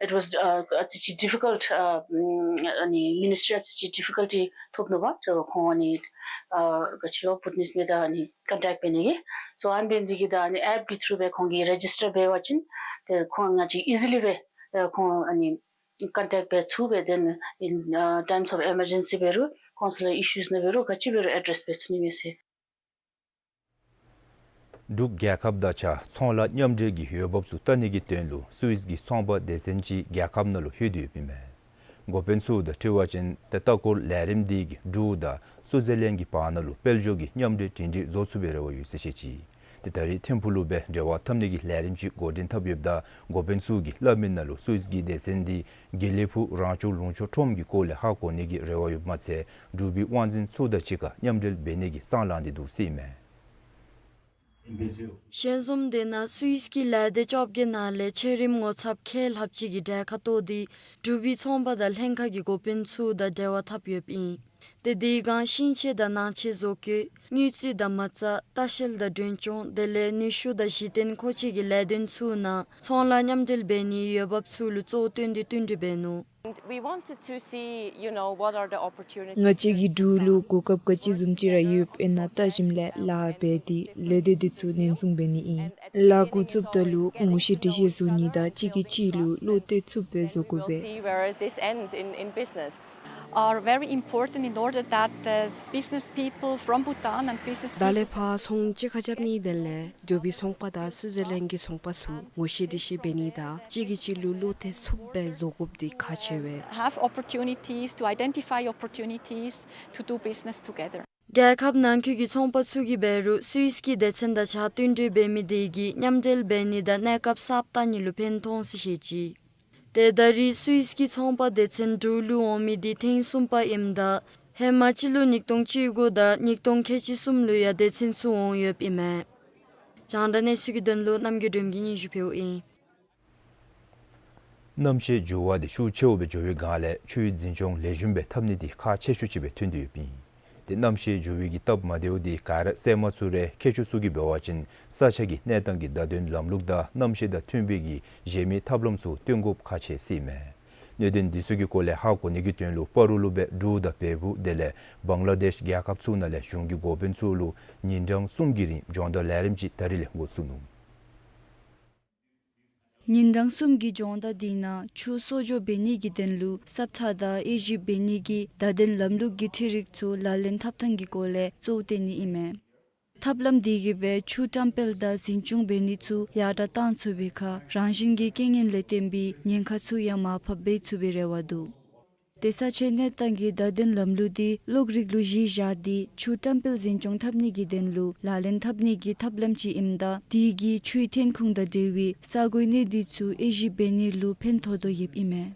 ཨ་it was ཨ་ཨ་ཙི་ཅིག་ཌི་ཕི་ཀལཊ་ཨ་ཨ་ནི་མི་ནིས་ཊི་རི་ཨ་ཙི་ཅིག་ཌི་ཕི་ཀལ་ཊི་ཐོབ་ནུག་པ། ཁོང་ཨ་ནི་ཨ་ག་ཅི་ལོ་བུ་ནིས་མེད་ད་ཨ་ནི་ཀོན་ཊེཀཊ་འབད་ནི་གི། སོ་ཨ་ནི་འབད་ནི་འདི་གིས་ད་ཨ་ནི་ཨེཔ་གི་ཐྲུ་སྦེ་ཁོང་གིས་རེ་ཇིས་ཊར་འབད་བ་ཅིན་ཏེ་ཁོང་ང་བཅས་ཨི་ཛི་ལི་སྦེ་ཨ་ཁོང་ཨ་ནི་ཀོན་ཊེཀཊ་འབད་ཚུགས་པས། དེ་ནང་ཨིན་ཨ་ཊའིམས་ཨོཕ་ཨི་མར་ཇེན་སི་འབད་རུང་ཀོན་སུ་ལར་ཨི་ཤུས་ནང་འབད་རུང་ག་ཅི་འབད་རུང་ཨེ་ཌེསི་འབད་ཚུགས་ནི་མས་ཟེར། འབྲུག་རྒྱལ་ཁབ་དང་གཅིག་ཁར་ཚོང་ལཱ་མཉམ་འབྲེལ་གྱི་འོས་འབབ་ཚུ་བལྟ་ནི་གི་དོན་ལུ་སུ་ཝིས་ཀྱི་ཚོང་པ་སྡེ་ཚན་ཅིག་རྒྱལ་ཁབ་ནང་ལུ་ལྷོད་དེ་ཡོདཔ་ཨིན་མས། འགོ་དཔོན་ཚུ་དང་འཁྲིལ་བ་ཅིན་ཏེ་ལྟ་སྐོར་ལས་རིམ་འདི་གིས་འབྲུག་དང་སུའུ་ཛར་ལེནཌ་གི་བར་ན་ལུ་དཔལ་འབྱོར་གྱི་མཉམ་འབྲེལ་གྲུབ་འབྲས་བཟོ་ཚུགས་པའི་རེ་བ་ཡོད་ཟེར་བཤད་ཅི། ཏེ་ད་རིས་ཐིམ་ཕུག་ལུ་སྦེ་འབྲེལ་བ་འཐབ་ནི་གི་ལས་རིམ་ཅིག་འགོ་འདྲེན་འཐབ་ཡོདཔ་ད་འགོ་དཔོན་ཚུ་གིས་སླབ་མི་ནང་ལུ་སུའིས་ཀྱི་སྡེ་ཚན་འདི་དགེ་ལེགས་ཕུག་རང་སྐྱོང་ལུང་ཕྱོགས་ཁྲོམ་གྱི་སྐོར་ལས་ཧ་གོ་ནི་གི་རེ་བ་ཡོདཔ་མ་ཚད་འབྲུག་པའི་དབང་འཛིན་ཚུ་དང་གཅིག་ཁར་མཉམ་འབྲེལ་འབད་ནི་གི་བསམ་བློ་བཏང་སྟེ་འདུག་ཟེར་ཨིན་མས། ཞལ་འཛོམས་དེ་ནང་སུའིས་ཀྱི་ལས་སྡེ་བཅོ་བརྒྱད་ནང་ལས་ཆེ་རིམ་ངོ་ཚབ་ཁལ་ལྷགཔ་ཅིག་གིས་གྲལ་ཁར་གཏོགས་ཏེ་འབྲུག་པའི་ཚོང་པ་དང་ལྷན་ཁག་གི་འགོ་དཔོན་ཚུ་དང་འབྲེལ་བ་འཐབ་ཡོདཔ་ཨིན། ཏེ་དེ་སྒང་ཤིང་ཆས་དང་ནང་ཆས་བཟོ་བཀོད་དངུལ་རྩིས་དང་མ་རྩ་ལྟ་བཤལ་དང་མགྲོན་སྐྱོང་དེ་ལས་ནུས་ཤུགས་དང་གཞི་རྟེན་མཁོ་ཆས་ཀྱི་ལས་དོན་ཚུ་ནང་ཚོང་ལཱ་མཉམ་འབྲེལ་འབད་ནིའི་འོས་འབབ་ཚུ་ལུ་གཙོ་བོ་བཏོན་ཏེ་བསྟུན་གྲོས་འབད་ནུག། And we wanted to see, you know, what are the opportunities. ང་བཅས་ཀྱིས་འབྲུག་ལུ་གོ་སྐབས་ག་ཅི་བཟུམ་ཅིག་ར་ཡོདཔ་ཨིན་ན་བལྟ་ཞིནམ་ལས་ལཱ་འབད་དེ་ལས་སྡེ་འདི་ཚུ་ནན་སྲུང་འབད་ནི་ཨིན། ལཱ་འགོ་བཙུགསཔ་ད་ལུ་ངོ་ཤེས་འདྲིས་ཤེས་བཟོ་ནི་དང་གཅིག་གིས་གཅིག་ལུ་བློ་གཏད་ཚུགསཔ་སྦེ་བཟོ་དགོ་པས། We'll see where this end in, in business. Are very important in order that the business people from Bhutan and business people. ད་ལས་ཕར་ཚོང་གཅིག་ཁར་རྐྱབ་ནི་དེ་ལས་འབྲུག་པའི་ཚོང་པ་དང་སུའུ་ཛར་ལེནཌ་གི་ཚོང་པ་ཚུ་ངོ་ཤེས་འདྲིས་ཤེས་འབད་ནི་དང་གཅིག་གིས་གཅིག་ལུ་བློ་གཏད་ཚུགསཔ་སྦེ་བཟོ་དགོཔ་འདི་ཁག་ཆེ་བས། Have opportunities to identify opportunities to do business together. རྒྱལ་ཁབ་ནང་འཁོད་ཀྱི་ཚོང་པ་ཚུ་གིས་འབད་རུང་སུའིས་ཀྱི་སྡེ་ཚན་དང་གཅིག་ཁར་བསྟུན་གྲོས་འབད་མི་དེ་གིས་མཉམ་འབྲེལ་འབད་ནི་དང་གནས་སྐབས་གསརཔ་བལྟ་ནི་ལུ་ཕན་ཐོགས་ཟེར་བཤད་ཅི། ཏེ་ད་རིས་སུའིས་ཀྱི་ཚོང་པ་སྡེ་ཚན་འབྲུག་ལུ་འོང་མི་འདི་ཐེངས་གསུམ་པ་ཨིནམ་ད་ཧེ་མ་སྤྱི་ལོ་ཉིས་སྟོང་བཅུ་དགུ་དང་ཉིས་སྟོང་ཁལ་གཅིག་གསུམ་ལུ་ཡང་སྡེ་ཚན་ཚུ་འོང་ཡོདཔ་ཨིན་མས། རྒྱང་བསྒྲགས་གནས་ཚུལ་གྱི་དོན་ལུ་རྣམ་རྒྱལ་སྒྲོལམ་གྱིས་སྙན་ཞུ་ཕུལཝ་ཨིན། གནམ་གཤིས་འགྱུར་བ་དེ་ཤུགས་ཆེཝ་སྦེ་འགྱོ་བའི་སྒང་ལས་ཆུའི་འཛིན་སྐྱོང་ལེགས་ཤོམ་སྦེ་འཐབ་ནི་དེ་ཁག་ཆེ་ཤོས་ཅིག་སྦེ་ཐོན་ཏེ་ཡོདཔ་ཨིན། ཏེ་གནམ་གཤིས་འགྱུར་བའི་གི་སྟབས་མ་བདེཝ་དེ་ག་ར་གསར་མ་ཚུ་ར་མཁས་མཆོག་ཚུ་གིས་འབད་བ་ཅིན་ས་ཆ་གི་གནས་སྟངས་ཀྱི་བརྡ་དོན་ལམ་ལུགས་དང་གནམ་གཤིས་དང་མཐུན་པའི་གི་གཞན་མི་ཐབས་ལམ་ཚུ་སྟོན་དགོཔ་ཁག་ཆེ་ཟེར་ཨིན་མས། གནད་དོན་འདི་ཚུ་གི་སྐོར་ལས་ཧ་གོ་ནི་གི་དོན་ལུ་སྤ་རོ་ལུ་སྦེ་འབྲུག་དང་བལ་པོ་དེ་ལས་བང་ལ་དེཤ་རྒྱལ་ཁབ་ཚུ་ནང་ལས་གཞུང་གི་འགོ་དཔོན་ཚུ་ལུ་ཉིན་གྲངས་གསུམ་གྱི་རིང་སྦྱོང་བརྡར་ལས་རིམ་ཅིག་ད་རིས་ལས་འགོ་བཙུགས་ནུག། ཉིན་གྲངས་གསུམ་གྱི་སྦྱོང་བརྡར་འདི་ནང་ཆུ་གསོག་འཇོག་འབད་ནི་གི་དོན་ལུ་སྲབ་ཁྲ་དང་དབྱེ་ཞིབ་འབད་ནི་གི་བརྡ་དོན་ལམ་ལུགས་ཀྱི་འཕྲུལ་རིག་ཚུ་ལག་ལེན་འཐབ་ཐངས་ཀྱི་སྐོར་ལས་གཙོ་བོ་བསྟེན་ནི་ཨིན་མས། ཐབས་ལམ་འདི་གིས་སྦེ་ཆུ་བཀྲམ་སྤེལ་དང་འཛིན་སྐྱོང་འབད་ནི་ཚུ་ཡར་དྲགས་གཏང་ཚུགས་པའི་ཁར་རང་བཞིན་གྱི་རྐྱེན་ངན་ལས་བརྟེན་པའི་ཉེན་ཁ་ཚུ་ཡང་མར་ཕབ་འབད་ཚུགས་པའི་རེ་བ་འདུག། ཏེ་ས་ཆའི་གནས་སྟངས་ཀྱི་བརྡ་དོན་ལམ་ལུགས་འདི་གློག་རིག་ལུ་གཞི་བཞག་སྟེ་ཆུ་བཀྲམ་སྤེལ་འཛིན་སྐྱོང་འཐབ་ནི་གི་དོན་ལུ་ལག་ལེན་འཐབ་ནི་གི་ཐབས་ལམ་ཅིག་ཨིནམ་ད་དེ་གིས་ཆུའི་ཐོན་ཁུངས་དང་འབྲེལ་བའི་ས་གོའི་གནས་སྡུད་ཚུ་དབྱེ་ཞིབ་འབད་ནི་ལུ་ཕན་ཐོགས་དོ་ཡོདཔ་ཨིན་མས།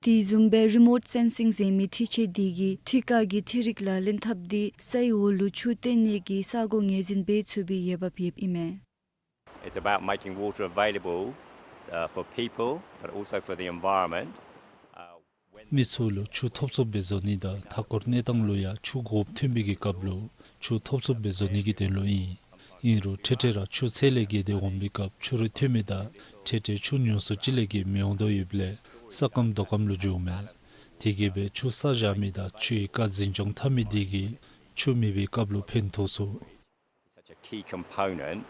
དེ་བཟུམ་སྦེ་རི་མོཊ་སེན་སིང་ཟེར་མི་འཕྲུལ་ཆས་འདི་གིས་འཕྲུལ་ཁ་གི་འཕྲུལ་རིག་ལག་ལེན་འཐབ་སྟེ་སའི་འོག་ལུ་ཆུ་བཏོན་ནི་གི་ས་གོ་ངོས་འཛིན་འབད་ཚུགས་པའི་འོས་འབབ་ཡོདཔ་ཨིན་མས། It's about making water available, uh, for people, but also for the environment. Uh, when མི་ཚུ་ལུ་ཆུ་ཐོབ་ཚུགསཔ་སྦེ་བཟོ་ནི་དང་མཐའ་འཁོར་གནས་སྟངས་ལུ་ཡང་ཆུ་དགོཔ་ཐོན་པའི་གི་སྐབས་ལུ་ཆུ་ཐོབ་ཚུགསཔ་སྦེ་བཟོ་ནི་གི་དོན་ལུ་ཨིན། ཨིན་རུང་ཐེངས་ཐེངས་ར་ཆུ་ཚད་ལས་བརྒལ་ཏེ་འོང་པའི་སྐབས་ཆུ་རུད་ཐོན་མི་དང་ཐེངས་ཐེངས་ཆུ་ཉུང་སུ་ཅིག་ལས་བརྒལ་མི་འོང་དོ་ཡོདཔ་ལས་ས་སྐམ་རྡོ་སྐམ་ལུ་འགྱུརཝ་མས། དེ་གིས་སྦེ་ཆུ་བསགས་བཞག་མི་དང་ཆུའི་རྐ་འཛིན་སྐྱོང་འཐབ་མི་དེ་གིས་ཆུ་མེད་པའི་སྐབས་ལུ་ཕན་ཐོགས་ཚུགས། Such a key component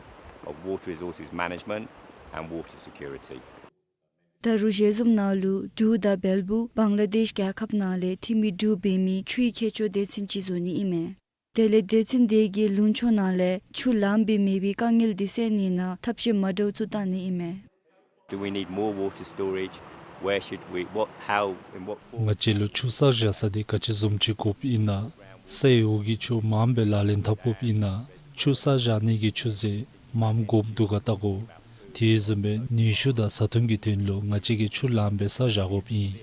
of water resources management and water security. ད་རུང་ཞལ་འཛོམས་ནང་ལུ་འབྲུག་དང་བལ་པོ་བང་ལ་དེཤ་རྒྱལ་ཁབ་ནང་ལས་འཐུས་མི་དྲུག་འབད་མི་ཆུའི་མཁས་མཆོག་སྡེ་ཚན་ཅིག་བཟོ་ནི་ཨིན་མས། དེ་ལས་སྡེ་ཚན་དེ་གིས་ལུང་ཕྱོགས་ནང་ལས་ཆུ་ལངམ་སྦེ་མེད་པའི་དཀའ་ངལ་འདི་སེལ་ནི་ནང་ཐབས་ཤེས་མ་འདྲཝ་ཚུ་བཏང་ནི་ཨིན་མས། Do we need more water storage? Where should we, what, how, in what form? ང་བཅས་ལུ་ཆུ་བསགས་བཞག་ས་འདི་ག་ཅི་བཟུམ་ཅིག་དགོཔ་ཨིན་ན། སའི་འོག་གི་ཆུ་མངམ་སྦེ་ལག་ལེན་འཐབ་དགོཔ་ཨིན་ན། ཆུ་བསགས་བཞག་ནི་གི་ཆུ་རྫས་མངམ་དགོཔ་འདུག་ག་བལྟ་དགོ། དེ་བཟུམ་སྦེ་ནུས་ཤུགས་དང་བཟའ་འཐུང་གི་དོན་ལུ་ང་བཅས་ཀྱིས་ཆུ་ལངམ་སྦེ་བསགས་བཞག་དགོཔ་ཨིན།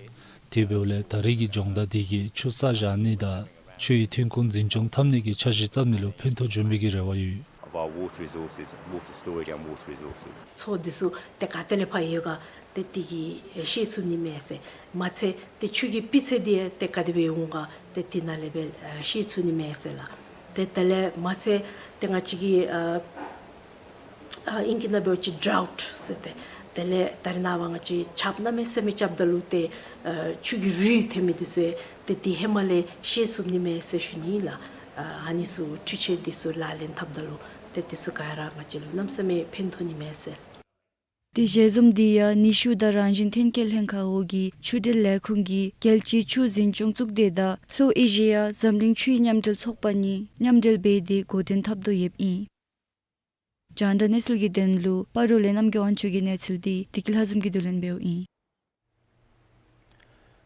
དེ་འབདཝ་ལས་ད་རིས་ཀྱི་སྦྱོང་བརྡར་འདི་གིས་ཆུ་བསགས་བཞག་ནི་དང་ཆུའི་ཐོན་ཁུངས་འཛིན་སྐྱོང་འཐབ་ནི་གི་འཆར་གཞི་བརྩམ་ནི་ལུ་ཕན་ཐོགས་འབྱུང་བའི་གི་རེ་བ་ཡོད། Of our water resources, water storage and water resources. མཚོ་འདི་ཚུ་ཏེ་ག་ཏེ་ལས་ཕར་ཡོད་ག་ཏེ་དེ་གིས་ཤེས་ཚུགས་ནི་མས་ཟེར། མ་ཚད་ཏེ་ཆུ་གི་སྤུས་ཚད་འདི་ཡང་ཏེ་ག་དེ་སྦེ་འོང་ག་ཏེ་དེ་ནང་ལས་སྦེ་ཤེས་ཚུགས་ནི་མས་ཟེར་ལགས། ཏེ་དེ་ལས་མ་ཚད་ཏེ་ང་བཅས་ཀྱི་ཨ་ཨ་ཨིང་སྐད་ནང་འབད་བ་ཅིན་ཌྲའུཊ་ཟེར་ཏེ་དེ་ལས་ད་རེས་ནངས་པ་ང་བཅས་ཆརཔ་གནམ་མེད་ས་མེད་རྐྱབ་ད་ལུ་ཏེ་ཨ་ཆུ་གི་རུད་ཐོན་མི་འདི་ཚུ་ཏེ་དེ་ཧེ་མ་ལས་ཤེས་ཚུགས་ནི་མས་ཟེར་ཞུ་ནི་ལགས། ཨ་ཨ་ནི་ཚུ་འཕྲུལ་ཆས་འདི་ཚུ་ལག་ལེན་འཐབ་ད་ལུ་ཏེ་དེ་ཚུ་ག་ར་ང་བཅས་ལུ་གནམ་མེད་ས་མེད་ཕན་ཐོགས་ནི་མས་ཟེར། ཏེ་ཞལ་འཛོམས་འདི་ཡང་ནུས་ཤུགས་དང་རང་བཞིན་ཐོན་སྐྱེད་ལྷན་ཁག་འོག་གི་ཆུ་འབྲེལ་ལས་ཁུངས་ཀྱི་རྒྱལ་སྤྱིའི་ཆུ་འཛིན་སྐྱོང་གཙུག་སྡེ་དང་ལྷོ་ཨེ་ཤི་ཡ་འཛམ་གླིང་ཆུའི་མཉམ་འབྲེལ་ཚོགས་པ་གཉིས་མཉམ་འབྲེལ་འབད་དེ་འགོ་འདྲེན་འཐབ་དོ་ཡོདཔ་ཨིན། རྒྱང་བསྒྲགས་གནས་ཚུལ་གྱི་དོན་ལུ་སྤ་རོ་ལས་རྣམ་རྒྱལ་དབང་ཕྱུག་གི་གནས་ཚུལ་འདི་བདེ་སྐྱིད་ལྷ་འཛོམས་ཀྱིས་བསྡུ་ལེན་འབདཝ་ཨིན།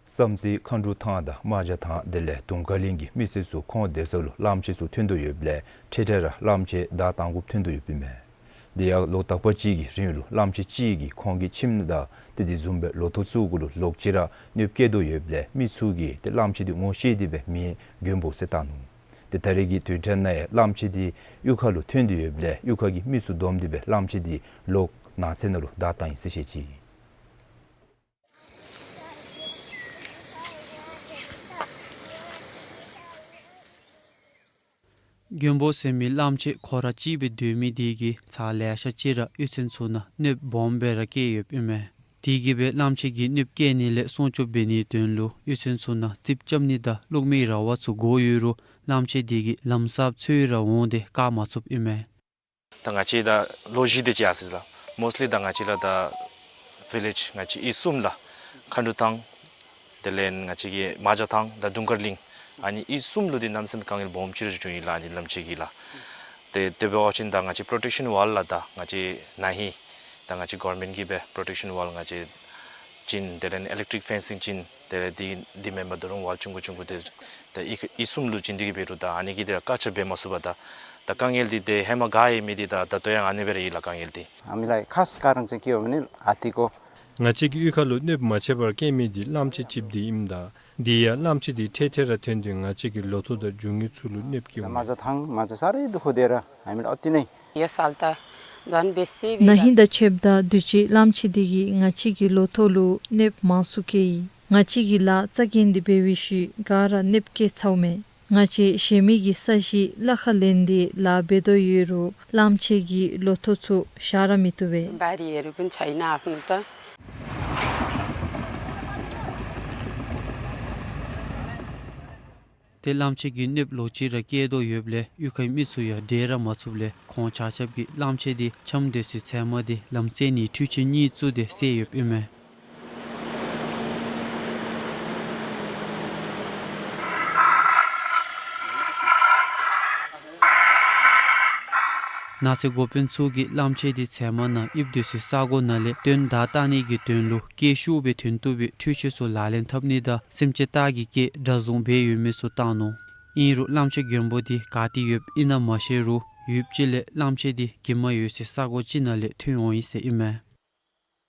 བསམ་རྩེ་མཁའ་འགྲོ་ཐང་དང་རྨ་བྱ་ཐང་དེ་ལས་དུང་དཀར་གླིང་གི་མི་སེར་ཚུ་ཁོང་སྡོད་ས་ལུ་གླངམོ་ཆེ་ཚུ་ཐོན་དོ་ཡོདཔ་ལས་ཐེངས་ཐེངས་ར་གླངམོ་ཆེ་བདའ་བཏང་དགོཔ་ཐོན་དོ་ཡོདཔ་མས། དེ་ཡང་ལོ་དག་པ་ཅིག་གི་རིང་ལུ་གླངམོ་ཆེ་གཅིག་གིས་ཁོང་གི་ཁྱིམ་དང་ཏེ་དེ་བཟུམ་སྦེ་ལོ་ཐོག་ཚུ་གུ་ལུ་ལོག་ཅི་ར་གནོདཔ་བཀལ་དོ་ཡོདཔ་ལས་མི་ཚུ་གིས་ཏེ་གླངམོ་ཆེ་འདི་ངོ་ཤེས་ཏེ་སྦེ་མིང་མགོན་པོ་ཟེར་བཏགས་ནུག། ཏེ་ད་རེས་ཀྱི་དུས་དྲན་ནང་ཡང་གླངམོ་ཆེ་འདི་གཡུས་ཁ་ལུ་ཐོན་དོ་ཡོདཔ་ལས་གཡུས་ཁ་གི་མི་ཚུ་བསྡོམས་ཏེ་སྦེ་གླངམོ་ཆེ་འདི་ལོག་ནགས་ཚལ་ནང་ལུ་བདའ་བཏང་ཡི་ཟེར་བཤད་ཅི། མགོན་པོ་ཟེར་མི་གླངམོ་ཆེ་ཁོ་ར་གཅིག་སྦེ་སྡོད་མི་དེ་གིས་ཚར་ལེ་ཤ་ཅིག་ར་གཡུས་ཚན་ཚུ་ནང་གནོདཔ་སྦོམ་སྦེ་ར་བཀལ་ཡོདཔ་ཨིན་མས། དེ་གིས་སྦེ་གླངམོ་ཆེ་གི་གནོདཔ་བཀལ་ནི་ལས་སྲུང་སྐྱོབ་འབད་ནིའི་དོན་ལུ་གཡུས་ཚན་ཚུ་ནང་རྩིགཔ་རྐྱབ་ནི་དང་གློག་མེའི་ར་བ་ཚུ་དགོ་ཡོད་རུང་གླངམོ་ཆེ་དེ་གིས་ལམ་སྲབ་ཚུ་ར་འོང་སྟེ་བཀག་མ་ཚུགསཔ་ཨིན་མས། ད་ང་བཅས་ད་ལོ་བཞི་དེ་ཅིག་ཡར་སོ་ཡི་ལགས། མོསཊ་ལི་ད་ང་བཅས་ལགས་ད་ཝི་ལེཇ་ང་བཅས་གཡུས་གསུམ་ལགས། མཁའ་འགྲོ་ཐང་དེ་ལས་ང་བཅས་ཀྱི་རྨ་བྱ་ཐང་དང་དུང་དཀར་གླིང་ཨ་ནི་གཡུས་གསུམ་ལུ་འདི་གནམ་མེད་ས་མེད་དཀའ་ངལ་སྦོམ་ཅིག་ར་བྱུང་ཡི་ལགས། ཨ་ནི་གླངམོ་ཆེ་གིས་ལགས། ཏེ་དེ་འབད་བ་ཅིན་ད་ང་བཅས་པྲོ་ཊེཀ་ཤཱན་ཝཱལ་ལགས་ད་ང་བཅས་ན་ཧིང་ད་ང་བཅས་གོ་བར་མེནཊ་གིས་སྦེ་པྲོ་ཊེཀ་ཤཱན་ཝཱལ་ང་བཅས་བྱིན་དེ་ལས་ཨི་ལེཀ་ཊིཀ་ཕེན་སིང་བྱིན་དེ་ལས་འདི་འདི་མེན་པར་ད་རུང་ཝཱལ་ཆུང་ཀུ་ཆུང་ཀུ་དེ་ད་གཡུས་གཡུས་གསུམ་ལུ་བྱིན་ཏེ་གིས་འབད་རུང་ད་ཨ་ནི་གིས་ད་བཀག་ཆ་འབད་མ་ཚུགས་པར་ད་ད་དཀའ་ངལ་འདི་ཏེ་ཧེ་མ་ག་ཡོད་མི་འདི་ད་ད་ལྟོ་ཡང་ཨ་ནི་སྦེ་ར་ཡོད་ལགས་དཀའ་ངལ་འདི། ཨ་མི་ལགས་ཁ་ཙ་ཁ་རང་ཅིག་སྐྱེ་བ་མེན་ན་ཨ་ཏི་ཀོ། ང་བཅས་ཀྱི་གཡུས་ཁ་ལུ་གནོདཔ་མ་ཆེ་བར་བཀལ་མི་འདི་གླངམོ་ཆེ་ཅིག་འདི་ཨིནམ་ད། འདི་ཡང་གླངམོ་ཆེ་འདི་འཕྲལ་འཕྲལ་ར་ཐོན་ཏེ་ང་བཅས་ཀྱི་ལོ་ཐོག་དང་རྒྱུ་དངོས་ཚུ་ལུ་གནོདཔ་བཀལཝ་མས། ན་ཧིང་དང་ཕྱདཔ་ད་དུས་ཅི་གླངམོ་ཆེ་འདི་གིས་ང་བཅས་ཀྱི་ལོ་ཐོག་ལུ་གནོདཔ་མང་སུ་བཀལ་ཡི། ང་བཅས་ཀྱིས་ལཱ་རྩ་འགེངས་ཏེ་འབད་བའི་ཤུལ་ག་ར་གནོདཔ་བཀལ་ཚརཝ་མས། ང་བཅས་གཞན་མི་གི་ས་གཞི་གླ་ཁར་ལེན་ཏེ་ལཱ་འབད་དོ་ཡོད་རུང་གླངམོ་ཆེ་གིས་ལོ་ཐོག་ཚུ་བཤའ་ར་མི་བཏུབ་པས། ཏེ་གླངམོ་ཆེ་གིས་གནོདཔ་ལོག་ཅི་ར་བཀལ་དོ་ཡོདཔ་ལས་གཡུས་ཁའི་མི་ཚུ་ཡང་བསྡད་ར་མ་ཚུགསཔ་ལས་ཁོང་ཆ་ཁྱབ་ཀྱིས་གླངམོ་ཆེ་འདི་འཁྱམས་སྡོད་སའི་ཚལ་མ་འདི་ལམ་བསལ་ནིའི་འཕྲུལ་ཆས་གཉིས་བཙུགས་ཏེ་བསལ་ཡོདཔ་ཨིན་མས། ནགས་ཚལ་འགོ་དཔོན་ཚུ་གིས་གླངམོ་ཆེ་འདི་ཚལ་མ་ནང་ཡིབ་སྡོད་སའི་ས་གོ་ནང་ལས་བཏོན་བདའ་བཏང་ནི་གི་དོན་ལུ་སྐད་ཤུགས་སྦེ་ཐོན་བཏུབ་པའི་འཕྲུལ་ཆས་ཚུ་ལག་ལེན་འཐབ་ནི་དང་སེམས་ཅན་སྟག་གི་སྐད་སྒྲ་བཟུང་འབད་ཡོད་མི་ཚུ་བཏང་ནུག། ཨིན་རུང་གླངམོ་ཆེ་རྒོད་པོ་འདི་ག་ཏེ་ཡོདཔ་ཨིན་ན་མ་ཤེས་རུང་ཡུདཔ་ཅིག་ལས་གླངམོ་ཆེ་འདི་གྱིབ་མ་ཡོད་སའི་ས་གོ་ཅིག་ནང་ལས་ཐོན་འོང་ཡི་ཟེར་ཨིན་མས།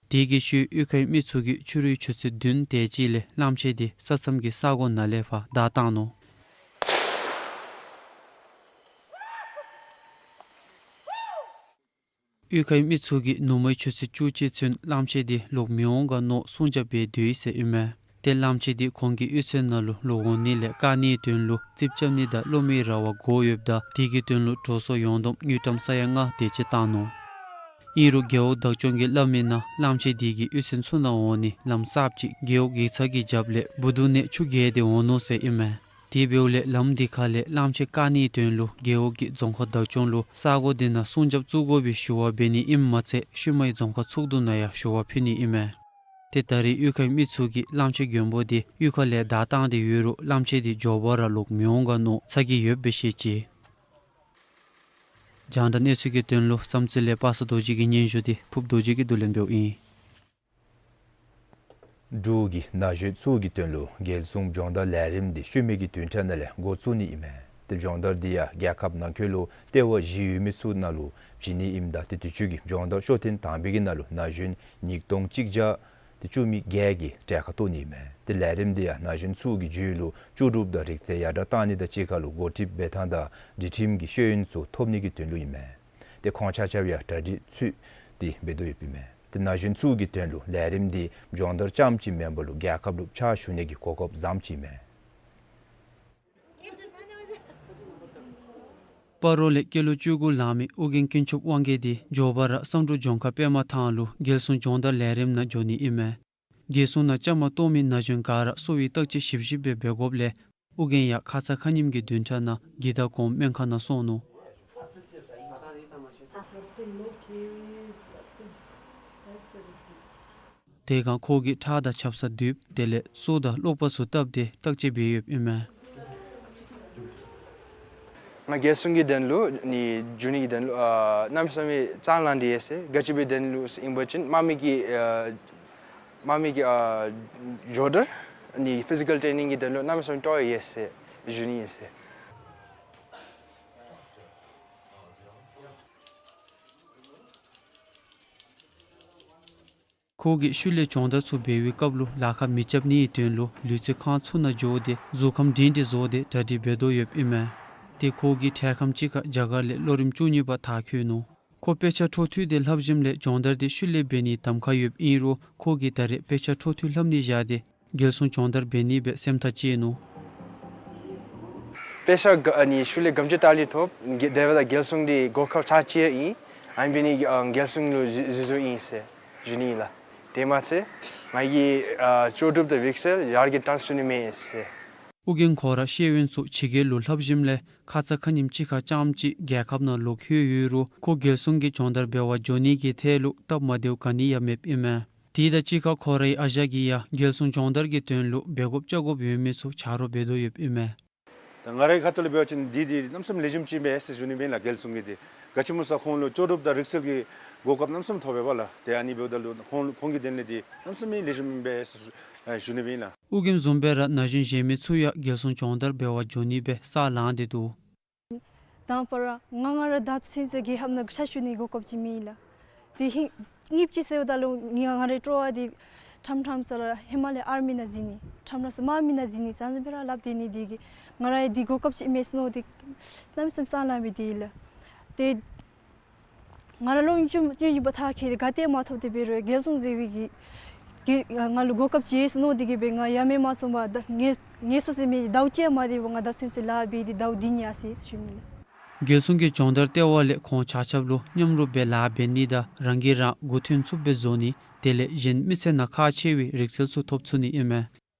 དེ་གི་ཤུལ་གཡུས་ཁའི་མི་ཚུ་གིས་ཕྱི་རུའི་ཆུ་ཚོད་བདུན་དེ་ཅིག་ལས་གླངམོ་ཆེ་འདི་ས་མཚམས་ཀྱི་ས་གོ་ནང་ལས་ཕར་བདའ་བཏང་ནུག། གཡུས་ཁའི་མི་ཚུ་གིས་ནུབ་མོའི་ཆུ་ཚོད་བཅུ་གཅིག་ཚུན་གླངམོ་ཆེ་འདི་ལོག་མི་འོང་ག་མནོ་སྲུང་སྐྱོབ་འབད་སྡོད་ཡི་ཟེར་ཨིན་མས། ཏེ་གླངམོ་ཆེ་འདི་ཁོང་གི་གཡུས་ཚན་ནང་ལུ་ལོག་འོང་ནི་ལས་བཀག་ནིའི་དོན་ལུ་རྩིགཔ་རྐྱབ་ནི་དང་གློག་མེའི་ར་བ་དགོ་ཡོདཔ་ད་དེ་གི་དོན་ལུ་འགྲོ་སོང་ཡོངས་བསྡོམས་དངུལ་ཀྲམ་ས་ཡ་ལྔ་དེ་ཅིག་བཏང་ནུག། ཨིན་རུང་རྒེད་འོག་བདག་སྐྱོང་གིས་སླབ་མི་ནང་གླངམོ་ཆེ་འདི་གིས་གཡུས་ཚན་ཚུ་ནང་འོང་ནི་ལམ་གསརཔ་ཅིག་རྒེད་འོག་ཡིག་ཚང་གིས་རྐྱབ་ལས་སྦུག་དུང་ནས་ཆུ་བརྒལ་ཏེ་འོང་ནུག་ཟེར་ཨིན་མས། དེ་འབདཝ་ལས་ལམ་འདི་ཁ་ལས་གླངམོ་ཆེ་བཀག་ནིའི་དོན་ལུ་རྒེད་འོག་གིས་རྫོང་ཁག་བདག་སྐྱོང་ལུ་ས་གོ་འདི་ནང་སྲུང་སྐྱོབ་བཙུགས་དགོ་པའི་ཞུ་བ་འབད་ནི་ཨིནམ་མ་ཚད་ཤུལ་མའི་རྫོང་ཁག་ཚོགས་འདུ་ནང་ཡང་ཞུ་བ་ཕུལ་ནི་ཨིན་མས། ཏེ་ད་རེས་གཡུས་ཁའི་མི་ཚུ་གིས་གླངམོ་ཆེ་རྒོད་པོ་འདི་གཡུས་ཁ་ལས་བདའ་བཏང་སྟེ་ཡོད་རུང་གླངམོ་ཆེ་འདི་མགྱོགས་པ་ར་ལོག་མི་འོང་ག་མནོ་ཚ་གྱང་ཡོདཔ་སྦེ་བཤད་ཅི། རྒྱང་བསྒྲགས་གནས་ཚུལ་གྱི་དོན་ལུ་བསམ་རྩེ་ལས་པ་སངས་རྡོ་རྗེ་གི་སྙན་ཞུ་འདི་ཕུབ་རྡོ་རྗེ་གིས་བསྡུ་ལེན་འབདཝ་ཨིན། འབྲུག་གི་ན་གཞོན་ཚུ་གི་དོན་ལུ་རྒྱལ་སྲུང་སྦྱོང་བརྡར་ལས་རིམ་འདི་ཤུལ་མའི་གི་བདུན་ཕྲག་ནང་ལས་འགོ་བཙུགས་ནི་ཨིན་མས། ཏེ་སྦྱོང་བརྡར་འདི་ཡང་རྒྱལ་ཁབ་ནང་འཁོད་ལུ་ལྟེ་བ་བཞི་ཡོད་མི་ཚུ་ནང་ལུ་བྱིན་ནི་ཨིནམ་ད་ཏེ་དུས་ཅི་གི་སྦྱོང་བརྡར་ཤོག་ཐེངས་དང་པའི་གི་ནང་ལུ་ན་གཞོན་ཉིས་སྟོང་གཅིག་བརྒྱ་ཏེ་བཅུ་མེད་བརྒྱད་ཀྱིས་གྲལ་ཁར་གཏོགས་ནི་ཨིན་མས། ཏེ་ལས་རིམ་འདི་ཡང་ན་གཞོན་ཚུ་གི་རྒྱུད་ལུ་ལྕོགས་གྲུབ་དང་རིག་རྩལ་ཡར་དྲག་གཏང་ནི་དང་གཅིག་ཁར་ལུ་འགོ་ཁྲིད་འབད་ཐངས་དང་སྒྲིག་ཁྲིམས་ཀྱི་ཤེས་ཡོན་ཚུ་ཐོབ་ནི་གི་དོན་ལུ་ཨིན་མས། ཏེ་ཁོང་ཆ་ཁྱབ་ཡང་གྲ་སྒྲིག་ཚུད་དེ་འབད་དོ་ཡོདཔ་ཨིན་མས། ཏེ་ན་གཞོན་ཚུ་གི་དོན་ལུ་ལས་རིམ་འདི་སྦྱོང་བརྡར་རྐྱངམ་ཅིག་མེན་པར་ལུ་རྒྱལ་ཁབ་ལུ་ཕྱག་ཞུ་ནི་གི་གོ་སྐབས་བཟངམ་ཅིག་ཨིན་མས། སྤ་རོ་ལས་སྐྱེས་ལོ་བཅུ་དགུ་ལང་མི་ཨོ་རྒྱན་ཀུན་ཁྱབ་དབང་རྒྱལ་འདི་མགྱོགས་པ་ར་བསམ་འགྲུབ་ལྗོངས་མཁར་པདྨ་ཐང་ལུ་རྒྱལ་སྲུང་སྦྱོང་བརྡར་ལས་རིམ་ནང་འགྱོ་ནི་ཨིན་མས། རྒྱལ་སྲུང་ནང་བཅའ་མར་གཏོགས་མི་ན་གཞོན་ག་ར་གསོ་བའི་བརྟག་དཔྱད་ཞིབ་ཞིབ་སྦེ་འབད་དགོཔ་ལས་ཨོ་རྒྱན་ཡང་ཁ་ཙ་ཁ་ཉིནམ་གི་བདུན་ཕྲག་ནང་དགི་ད་གོངམ་སྨན་ཁང་ནང་སོང་ནུག། དེ་སྒང་ཁོ་གིས་ཁྲག་དང་ཆབ་གསང་བསྡུ་དེ་ལས་གསོལ་དང་ཀློག་པ་ཚུ་བཏབ་སྟེ་བརྟག་དཔྱད་འབད་ཡོདཔ་ཨིན་མས། ང་རྒྱལ་སྲུང་གི་དོན་ལུ་ནི་འགྱོ་ནི་གི་དོན་ལུ་ཨ་གནམ་མེད་ས་མེད་ཅ་ལ་འདི་ཡོད་ཟེར། ག་ཅི་འབད་དོན་ལུ་ཨིན་པ་ཅིན་དམག་མི་གི་ཨ་དམག་མི་གི་ཨ་སྦྱོང་བརྡར་ནི་ཕི་ཟི་ཀལ་ཊེ་ནིང་གི་དོན་ལུ་གནམ་མེད་ས་མེད་སྤྲོ་བ་ཡོད་ཟེར་ཞུ་ནི་ཨིན་ཟེར། ཁོ་གིས་ཤུལ་ལས་སྦྱོང་བརྡར་ཚུ་འབད་བའི་སྐབས་ལུ་ལཱ་ཁག་མི་རྐྱབ་ནིའི་དོན་ལུ་ལུས་རྩལ་ཁང་ཚུ་ནང་འགྱོ་སྟེ་གཟུགས་ཁམས་སྒྲིང་སྒྲིང་བཟོ་སྟེ་གྲ་སྒྲིག་འབད་དོ་ཡོདཔ་ཨིན་མས། ཏེ་ཁོ་གིས་འཕྲལ་ཁམས་ཅིག་ཁར་རྒྱ་གར་ལས་ལོ་རིམ་བཅུ་གཉིས་པ་མཐར་འཁྱོལ་ནུག། ཁོ་དཔེ་ཆ་འཕྲོ་མཐུད་དེ་ལྷབ་ཞིནམ་ལས་སྦྱོང་བརྡར་འདི་ཤུལ་ལས་འབད་ནིའི་གདམ་ཁ་ཡོདཔ་ཨིན་རུང་ཁོ་གིས་ད་རེས་དཔེ་ཆ་འཕྲོ་མཐུད་ལྷབ་ནི་བཞག་སྟེ་རྒྱལ་སྲུང་སྦྱོང་བརྡར་འབད་ནི་སྦེ་སེམས་ཐག་བཅད་ནུག། དཔེ་ཆ་ག་ཨ་ནི་ཤུལ་ལས་ག་དེམ་ཅིག་ལྟ་ལི་ཐོབ་དེ་འབདཝ་ད་རྒྱལ་སྲུང་འདི་གོ་སྐབས་ཚར་གཅིག་ཨིན། ཨ་ནི་འབད་ནི་ཨ་རྒྱལ་སྲུང་ལུ་གཟི་གཟི་བཟུང་ཨིན་ཟེར་ཞུ་ནི་ཨིན་ལགས། དེ་མ་ཚད་ང་གི་ཨ་ལྕོགས་གྲུབ་དང་རིག་རྩལ་ཡར་རྒྱས་བཏང་ཚུགས་ནི་མས་ཟེར། ཨོ་རྒྱན་ཁོ་ར་ཤེས་ཡོན་ཚུ་ཕྱི་རྒྱལ་ལུ་ལྷབ་ཞིནམ་ལས་ཁ་ཙ་ཁ་ཉིནམ་ཅིག་ཁར་རྐྱངམ་ཅིག་རྒྱལ་ཁབ་ནང་ལོག་ལྷོད་ཡོད་རུང་ཁོ་རྒྱལ་སྲུང་གི་སྦྱོང་བརྡར་འབད་བར་འགྱོ་ནི་གི་ཐད་ལུ་སྟབས་མ་བདེཝ་ག་ནི་ཡང་མེདཔ་ཨིན་མས། དེ་དང་གཅིག་ཁར་ཁོ་རའི་ཨ་ཞང་གིས་ཡང་རྒྱལ་སྲུང་སྦྱོང་བརྡར་གྱི་དོན་ལུ་འབད་དགོཔ་རྐྱབ་དགོཔ་ཡོད་མི་ཚུ་ཆ་རོགས་འབད་དོ་ཡོདཔ་ཨིན་མས། ད་ང་རའི་ཁ་ཐུག་ལས་འབད་བ་ཅིན་འདི་འདི་གནམ་མེད་ས་མེད་ལེགས་ཤོམ་ཅིག་ཨིན་པས་ཟེར་ཞུ་ནི་ཨིན་ལགས། རྒྱལ་སྲུང་གི་འདི་ག་ཅི་སྨོ་ཟེར་ཁོང་ལུ་ལྕོགས་གྲུབ་དང་རིག་རྩལ་གྱི་གོ་སྐབས་གནམ་མེད་ས་མེད་ཐོབ་པས་ལགས། ཏེ་ཨ་ནི་འབདཝ་ད་ལུ་ཁོང་ཁོང་གི་དོན་ལས་འདི་གནམ་མེད་ས་མེད་ལེགས་ཤོམ་ཨིན་པས་ཟེར་ཞུ་ནི་ཨིན་ལགས། ཨོ་རྒྱན་བཟུམ་སྦེ་ར་ན་གཞོན་གཞན་མི་ཚུ་ཡང་རྒྱལ་སྲུང་སྦྱོང་བརྡར་འབད་བར་འགྱོ་ནི་སྦེ་ས་ལངས་ཏེ་འདུག། དང་པ་ར་ང་ང་ར་ད་ཚུན་ཚོད་རྒྱལ་ཁབ་ནང་ཕྱག་ཞུ་ནིའི་གོ་སྐབས་ཅིག་མེད་ལགས། དེ་ཧིང་གཉིས་ཅིག་ཟེརཝ་ད་ལུ་ང་ང་རའི་སྤྲོ་བ་འདི་ཁྲམ་ཁྲམ་ས་ར་ཧེ་མ་ལས་ཨར་མི་ནང་འཛུལ་ནི་ཁྲམ་ཁྲམ་ས་དམག་མི་ནང་འཛུལ་ནི་ཟེར་ཟེར་སྦེ་ར་སླབ་སྡོད་ནི་འདི་གིས་ང་ར་ཡང་འདི་གོ་སྐབས་ཅིག་མས་མནོ་སྟེ་གནམ་མེད་ས་མེད་སེམས་ལང་མི་འདི་ལགས། ཏེ་ང་ར་ལོ་ཉི་ཤུ་ཉི་ཤུ་པ་ཐག་ཁེལ་ཏེ་ག་ཏེ་མ་ཐོབ་སྟེ་འབད་རུང་རྒྱལ་སྲུང་ཟེར་བའི་གི་གི་ང་ལུ་གོ་སྐབས་ཅིག་ཡོད་མནོ་སྟེ་གིས་སྦེ་ང་ཡ་མེད་མ་བཟུང་བར་ད་ངལ་ངལ་གསོ་ཟེར་མི་ཟླཝ་གཅིག་མ་འདི་བ་ང་ད་ཚུན་ཚོད་ལཱ་འབད་དེ་ཟླཝ་བདུན་ཡར་སོ་ཡི་ཟེར་ཞུ་ནི་ལགས། རྒྱལ་སྲུང་གི་སྦྱོང་བརྡར་ལྟེ་བ་ལས་ཁོང་ཆ་ཁྱབ་ལུ་མཉམ་རུབ་སྦེ་ལཱ་འབད་ནི་དང་རང་གིས་རང་མགུ་ཐོན་ཚུགསཔ་སྦེ་བཟོ་ནི་དེ་ལས་གཞན་མི་ཚེ་ནང་ཁག་ཆེ་བའི་རིག་རྩལ་ཚུ་ཐོབ་ཚུགས་ནི་ཨིན་མས།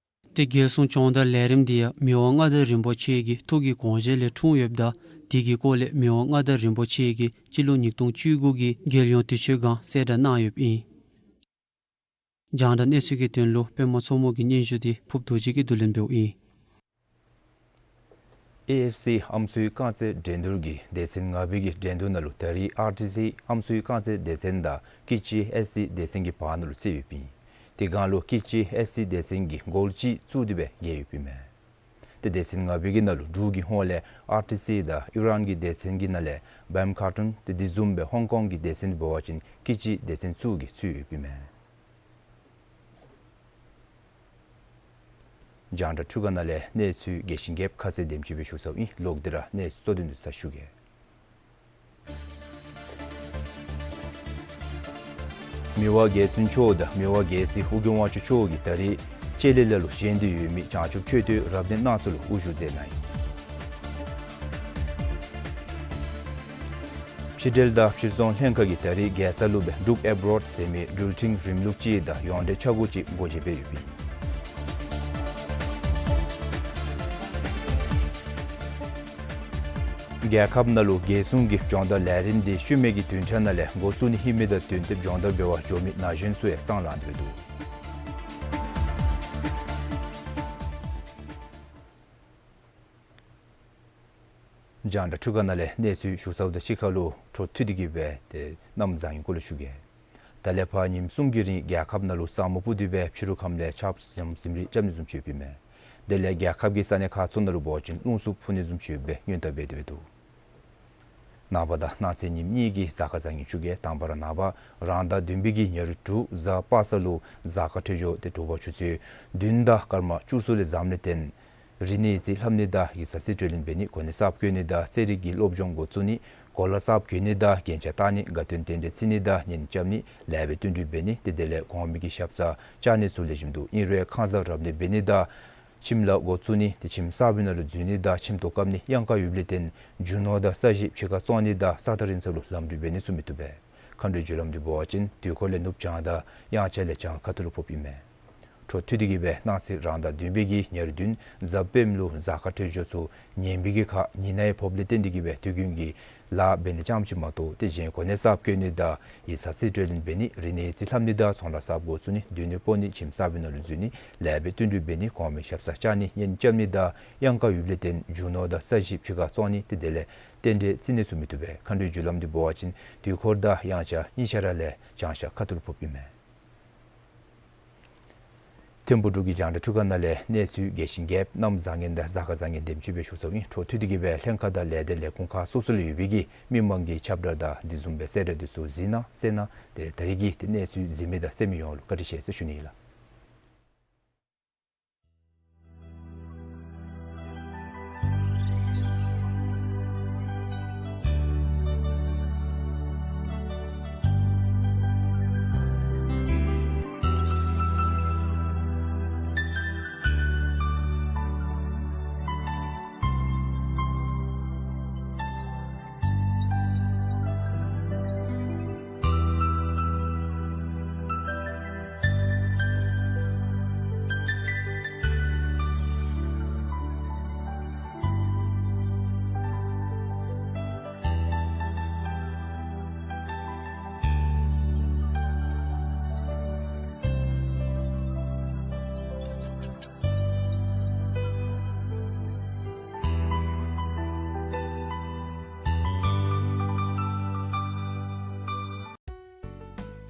ཏེ་རྒྱལ་སྲུང་སྦྱོང་བརྡར་ལས་རིམ་འདི་ཡང་མི་དབང་མངའ་བདག་རིན་པོ་ཆེ་གི་ཐུགས་ཀྱི་དགོངས་བཞེད་ལས་འཁྲུངས་ཡོདཔ་ད་དེ་གི་སྐོར་ལས་མི་དབང་མངའ་བདག་རིན་པོ་ཆེ་གིས་སྤྱི་ལོ་ཉིས་སྟོང་བཅུ་དགུ་གི་རྒྱལ་ཡོངས་དུས་ཆེན་སྒང་གསལ་བསྒྲགས་གནང་ཡོདཔ་ཨིན། རྒྱང་བསྒྲགས་གནས་ཚུལ་གྱི་དོན་ལུ་པདྨ་མཚོ་མོ་གི་སྙན་ཞུ་འདི་ཕུབ་རྡོ་རྗེ་གིས་བསྡུ་ལེན་འབདཝ་ཨིན། ཨེ་ཨེཕ་སི་ཨམ་སྲུའི་རྐང་རྩེད་འགྲན་བསྡུར་གྱི་སྡེ་ཚན་ལྔ་པའི་གི་འགྲན་བསྡུར་ནང་ལུ་ད་རིས་ཨར་ཊི་སི་ཨམ་སྲུའི་རྐང་རྩེད་སྡེ་ཚན་དང་ཀི་ཅི་ཨེཕ་སི་སྡེ་ཚན་གྱི་བར་ན་ལུ་རྩེདཔ་ཨིན། དེ་སྒང་ལུ་ཀི་ཅི་ཨེཕ་སི་སྡེ་ཚན་གྱིས་གོལ་གཅིག་བཙུགས་ཏེ་སྦེ་རྒྱལ་ཡོདཔ་ཨིན་མས། ཏེ་སྡེ་ཚན་ལྔ་པའི་གི་ནང་ལུ་འབྲུག་གི་ཧོངས་ལས་ཨར་ཊི་སི་དང་ཨི་རན་གྱི་སྡེ་ཚན་གྱི་ནང་ལས་བཱམ་ཁཱར་ཊུན་ཏེ་དེ་བཟུམ་སྦེ་ཧོང་ཀོང་གི་སྡེ་ཚན་འབད་བ་ཅིན་ཀི་ཅི་སྡེ་ཚན་ཚུ་གིས་ཚུད་ཡོདཔ་ཨིན་མས། རྒྱང་བསྒྲགས་འཕྲུལ་ཁང་ནང་ལས་གནས་ཚུལ་རྒྱས་ཤིང་རྒྱསཔ་ཁ་གསལ་དེམ་ཅིག་སྦེ་ཞུ་ཚརཝ་ཨིན། ལོག་སྟེ་ར་གནས་ཚུལ་གཙོ་དོན་འདི་ཚུ་ཞུ་གེ། མི་དབང་རྒྱལ་བཙུན་མཆོག་དང་མི་དབང་རྒྱལ་སྲས་ཨོ་རྒྱན་དབང་ཕྱུག་མཆོག་གིས་ད་རིས་ལྕེ་ལེ་ལ་ལུ་བཞེངས་ཏེ་ཡོད་མི་བྱང་ཆུབ་མཆོད་རྟེན་རབ་གནས་གནང་ས་ལུ་དབུ་བཞུགས་མཛད་གནང་ཡི། ཕྱི་འབྲེལ་དང་ཕྱིར་ཚོང་ལྷན་ཁག་གིས་ད་རིས་རྒྱལ་ས་ལུ་སྦེ་འབྲུག་ཨེབ་རོཌ་ཟེར་མི་འགྲུལ་འཕྲིན་རིམ་ལུགས་ཅིག་དང་ཡོངས་འབྲེལ་འཆར་སྒོ་ཅིག་སྒོ་འབྱེད་འབད་ཡོདཔ་ཨིན། རྒྱལ་ཁབ་ནང་ལུ་རྒྱལ་སྲུང་གི་སྦྱོང་བརྡར་ལས་རིམ་འདི་ཤུལ་མའི་གི་བདུན་ཕྲག་ནང་ལས་འགོ་བཙུགས་ནི་ཨིན་མི་དང་བསྟུན་ཏེ་སྦྱོང་བརྡར་འབད་བར་འགྱོ་མི་ན་གཞོན་ཚུ་ཡང་སྟབས་ལེགས་ཏེ་འདུག། རྒྱང་བསྒྲགས་འཕྲུལ་ཁང་ནང་ལས་གནས་ཚུལ་ཞུ་ཚརཝ་དང་གཅིག་ཁར་ལུ་འཕྲོ་མཐུད་དེ་གིས་སྦེ་ཏེ་གནམ་བཟང་ངན་སྐོར་ལས་ཞུ་གེ། ད་ལས་ཕར་ཉིནམ་གསུམ་གྱི་རིང་རྒྱལ་ཁབ་ནང་ལུ་ས་སྨུག་སྤུབས་ཏེ་སྦེ་ཕྱི་རུ་ཁམས་ལས་ཆརཔ་ཟིམ་ཟིམ་རི་རྐྱབ་ནི་བཟུམ་ཅིག་ཡོདཔ་ཨིན་མས། དེ་ལས་རྒྱལ་ཁབ་ཀྱི་ས་གནས་ཁག་ཚུ་ནང་ལུ་འབད་བ་ཅིན་རླུང་འཚུབ་འཕུ་ནི་བཟུམ་ཅིག་ཡོད་པའི་སྔོན་བརྡ་འབད་དེ་སྦེ་འདུག། ནངས་པ་དང་གནངས་ཚེ་ཉིནམ་གཉིས་ཀྱི་གཟའ་སྐར་བཟང་ངན་ཞུ་གེ། དང་པ་ར་ནངས་པ་རང་ཟླ་བདུན་པའི་གི་ཉེར་དྲུག་གཟའ་པ་སངས་ལུ་གཟའ་སྐར་འཕྲོད་སྦྱོར་ཏེ་དྲོ་པ་ཆུ་ཚོད་བདུན་དང་སྐར་མ་བཅུ་གསུམ་ལས་འཛམ་གླིང་སྟེང་རིག་གནས་ཡིག་རྩིས་ལྷབ་ནི་དང་ཡིག་ཚང་རྩིས་སྤྲོད་ལེན་འབད་ནི་གོ་གནས་གསརཔ་བསྐོ་ནི་དང་རྩེད་རིགས་ཀྱི་སློབ་སྦྱོང་འགོ་བཙུགས་ནི་གོ་ལ་གསརཔ་གྱོན་ནི་དང་རྒྱན་ཆ་བཏགས་ནི་དགའ་སྟོན་རྟེན་འབྲེལ་བརྩི་ནི་དང་གཉེན་རྐྱབ་ནི་ལེགས་པའི་བསྟུན་གྲོས་འབད་ནི་ཏེ་དེ་ལས་གོང་མའི་གི་ཞབས་སར་བཅར་ནི་ཚུ་ལེགས་ཤོམ་འདུག། ཨིན་རུང་ཁང་བཟང་རབ་གནས་འབད་ནི་དང་ཁྱིམ་ལཱ་འགོ་བཙུགས་ནི་ཏེ་ཁྱིམ་གསརཔའི་ནང་ལུ་འཛུལ་ནི་དང་ཁྱིམ་ཐོག་བཀབ་ནི་གཡང་ཁ་ཡོདཔ་ལས་བརྟེན་རྒྱུ་ནོར་དང་ས་གཞི་ཕྱི་ཁར་བཙོང་ནི་དང་ས་ཐག་རིང་ས་ལུ་ལམ་འགྲུལ་འབད་ནི་ཚུ་མི་བཏུབ་པས། མཁའ་འགྲོའི་རྒྱུ་ལམ་འདི་འབད་བ་ཅིན་དུས་འཁོར་ལས་ནུབ་བྱང་དང་དབྱངས་འཆར་ལས་བྱང་ཁ་ཐུག་ལུ་ཕོགཔ་ཨིན་མས། འཕྲོ་མཐུད་དེ་གིས་སྦེ་གནངས་ཚེ་རང་ཟླ་བདུན་པའི་གི་ཉེར་བདུན་གཟའ་སྤེནམ་ལུ་གཟའ་སྐར་འཕྲོད་སྦྱོར་ཚུ་ངན་པའི་གི་ཁར་ཉི་ནག་ཡང་ཕོགཔ་ལས་བརྟེན་ཏེ་གིས་སྦེ་དུས་རྒྱུན་གྱི་ལཱ་འབད་ནི་ཙམ་ཅིག་མ་གཏོགས་ཏེ་གཞན་གོ་གནས་གསརཔ་བསྐོ་ནི་དང་ཡིག་ཚང་རྩིས་སྤྲོད་ལེན་འབད་ནི་རིག་གནས་ཡིག་རྩིས་ལྷབ་ནི་དང་ཚོང་ལཱ་གསརཔ་འགོ་བཙུགས་ནི་སྡོད་གནས་སྤོ་ནི་ཁྱིམ་གསརཔའི་ནང་ལུ་འཛུལ་ནི་ལེགས་པའི་བསྟུན་གྲོས་འབད་ནི་གོང་མའི་ཞབས་སར་བཅར་ནི་གཉེན་རྐྱབ་ནི་དང་གཡང་ཁ་ཡོདཔ་ལས་བརྟེན་རྒྱུ་ནོར་དང་ས་གཞི་ཕྱི་ཁར་བཙོང་ནི་ཏེ་དེ་ལས་རྟེན་འབྲེལ་བརྩི་ནི་ཚུ་མི་བཏུབ་པས། མཁའ་འགྲོའི་རྒྱུ་ལམ་འདི་འབད་བ་ཅིན་དུས་འཁོར་དང་དབྱངས་འཆར་གཉིས་ཆ་ར་ལས་བྱང་ཤར་ཁ་ཐུག་ལུ་ཕོགཔ་ཨིན་མས། ཐིམ་ཕུག་འབྲུག་གི་རྒྱང་བསྒྲགས་འཕྲུལ་ཁང་ནང་ལས་གནས་ཚུལ་རྒྱས་ཤིང་རྒྱསཔ་གནམ་བཟང་ངན་དང་གཟའ་སྐར་བཟང་ངན་དེམ་ཅིག་སྦེ་ཞུ་ཚརཝ་ཨིན། འཕྲོ་མཐུད་དེ་གིས་སྦེ་ལྷན་ཁག་དང་ལས་སྡེ་ལས་ཁུངས་ཁག་སོ་སོ་ལུ་ཡོད་པའི་གི་མི་མང་གི་ཁྱབ་བསྒྲགས་དང་དེ་བཟུམ་སྦེ་གསལ་བསྒྲགས་འདི་ཚུ་གཟིགས་གནང་གསན་གནང་། ཏེ་ད་རིས་ཀྱི་ཏེ་གནས་ཚུལ་གཟིགས་མི་དང་གསན་མི་ཡོངས་ལུ་བཀའ་དྲིན་ཆེ་ཟེར་ཞུ་ནི་ཨིན་ལགས།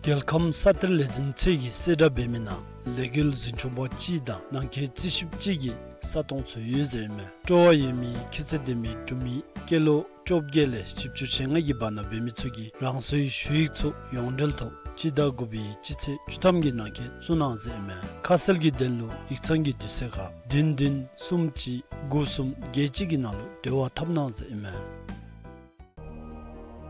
རྒྱལ་ཁམས་ས་གཏེར་ལས་འཛིན་ཚད་ཀྱིས་གསལ་བསྒྲགས་འབད་མི་ནང་ལས་འགུལ་འཛིན་སྐྱོང་པ་གཅིག་དང་ནང་འཁོད་རྩིས་ཞིབ་གཅིག་གིས་ ས་སྟོང་ཚུ་ཡོད་ཟེར་ཨིན་མས། སྤྲོ་བ་ཡོད་མི་ཁྱད་ཚད་ལྡན་པའི་འབྲུག་མི་སྐྱེས་ལོ་བཅོ་བརྒྱད་ལས་བཞི་བཅུ་ཞེ་ལྔ་གི་བར་ན་འབད་མི་ཚུ་གིས་རང་སོའི་ཞུ་ཡིག་ཚུ་ཡོངས་འབྲེལ་ཐོག་སྤྱི་ཟླ་དགུ་པའི་སྤྱི་ཚེས་བཅུ་ཐམ་གྱི་ནང་འཁོད་བཙུགས་གནང་ཟེར་ཨིན་མས། ཁ་གསལ་གྱི་དོན་ལུ་ཡིག་ཚང་གི་དུས་ཚོད་ཁར་བདུན་བདུན་གསུམ་གཅིག་དགུ་གསུམ་བརྒྱད་གཅིག་གི་ནང་ལུ་འབྲེལ་བ་འཐབ་གནང་ཟེར་ཨིན་མས།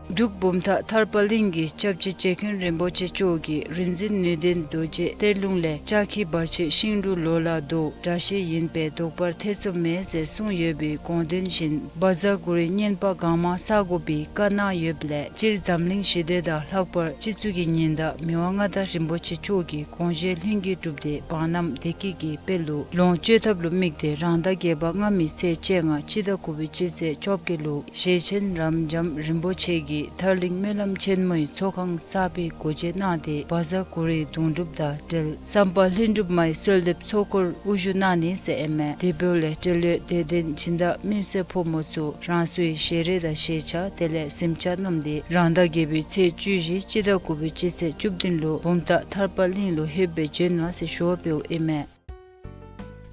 འབྲུག་བུམ་ཐང་ཐར་པ་གླིང་གི་སྐྱབས་རྗེ་རྗེ་མཁན་རིན་པོ་ཆེ་མཆོག་གིས་རིག་འཛིན་ནུས་ལྡན་རྡོ་རྗེ་གཏེར་ལུང་ལས་ལྕགས་ཁྱི་བར་ཆད་ཤིང་འབྲུག་ལོ་ལ་ཟླཝ་དགྲ་ཤེས་ཡིན་པས་བཟློག་པར་ཐེ་ཚོམ་མེད་ཟེར་གསུངས་ཡོད་པའི་དགོངས་དོན་བཞིན་བཛྲ་གུ་རུའི་བསྙེན་པ་གང་མང་བསག་དགོ་པའི་བཀའ་གནང་ཡོདཔ་ལས་སྤྱིར་འཛམ་གླིང་ཞི་བདེ་དང་ལྷག་པར་སྤྱི་གཙུག་གི་ཉི་ཟླ་མི་དབང་མངའ་བདག་རིན་པོ་ཆེ་མཆོག་གི་དགོངས་བཞེད་ལྷུན་གྱིས་གྲུབ་སྟེ་འབངས་རྣམས་བདེ་སྐྱིད་ཀྱི་དཔལ་ལུ་ལོངས་སྤྱོད་ཐབས་ལུ་དམིགས་ཏེ་རང་ཟླ་བརྒྱད་པ་སྔ་མའི་ཚེས་བཅོ་ལྔ་སྤྱི་ཟླ་དགུ་པའི་སྤྱི་ཚེས་བཅོ་བརྒྱད་ལུ་ཞེ་ཆེན་རབ་འབྱམས་རིན་པོ་ཆེ་གིས་ཐར་གླིང་སྨོན་ལམ་ཆེན་མོའི་ཚོགས་ཁང་གསར་པའི་སྒོ་འབྱེད་གནང་སྟེ་བཛྲ་གུ་རུའི་དུང་སྒྲུབ་དང་འབྲེལ་བསམ་པ་ལྷུན་གྲུབ་མའི་གསོལ་འདེབས་ཚོགས་འཁོར་དབུ་བཞུགས་གནང་ནི་ཟེར་ཨིན་མས། དེ་འབདཝ་ལས་འབྲེལ་ཡོད་དད་ལྡན་སྦྱིན་བདག་མི་སེར་ཕོ་མོ་ཚུ་རང་སོའི་ཞལ་རས་དང་ཞལ་ཆས་དེ་ལས་གཟིམ་ཆས་བསྣམས་ཏེ་རང་ཟླ་བརྒྱད་པའི་ཚེས་བཅུ་བཞི་སྤྱི་ཟླ་དགུ་པའི་སྤྱི་ཚེས་བཅུ་བདུན་ལུ་བུམ་ཐང་ཐར་པ་གླིང་ལུ་ལྷོདཔ་སྦེ་བྱོན་གནང་ཟེར་ཞུ་བ་འབདཝ་ཨིན་མས།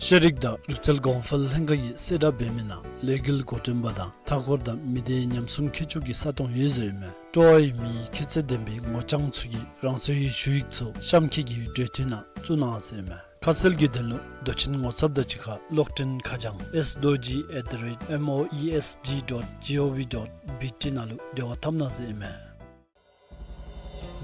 ཤེས་རིག་དང་ལུས་རྩལ་གོང་འཕེལ་ལྷན་ཁག་གིས་གསལ་བསྒྲགས་འབད་མི་ནང་ལས་འགུལ་འགོ་འདྲེན་པ་དང་མཐའ་འཁོར་དང་མི་སྡེ་ཉམས་སྲུང་མཁས་མཆོག་གི་ས་སྟོང་ཡོད་ཟེར་ཨིན་མས། སྤྲོ་བ་ཡོད་མི་ཁྱད་ཚད་ལྡན་པའི་ངོ་རྐྱང་ཚུ་གིས་རང་སོའི་ཞུ་ཡིག་ཚུ་གཤམ་འཁོད་ཀྱི་འབྲེལ་མཐུད་ནང་བཙུགས་གནང་ཟེར་ཨིན་མས། ཁ་གསལ་གྱི་དོན་ལུ་མདོ་ཆེན་ངོ་ཚབ་དང་གཅིག་ཁར་གློག་འཕྲིན་ཁ་བྱང་S dorji at the rate moesg dot gov dot bt ནང་ལུ་འབྲེལ་བ་འཐབ་གནང་ཟེར་ཨིན་མས།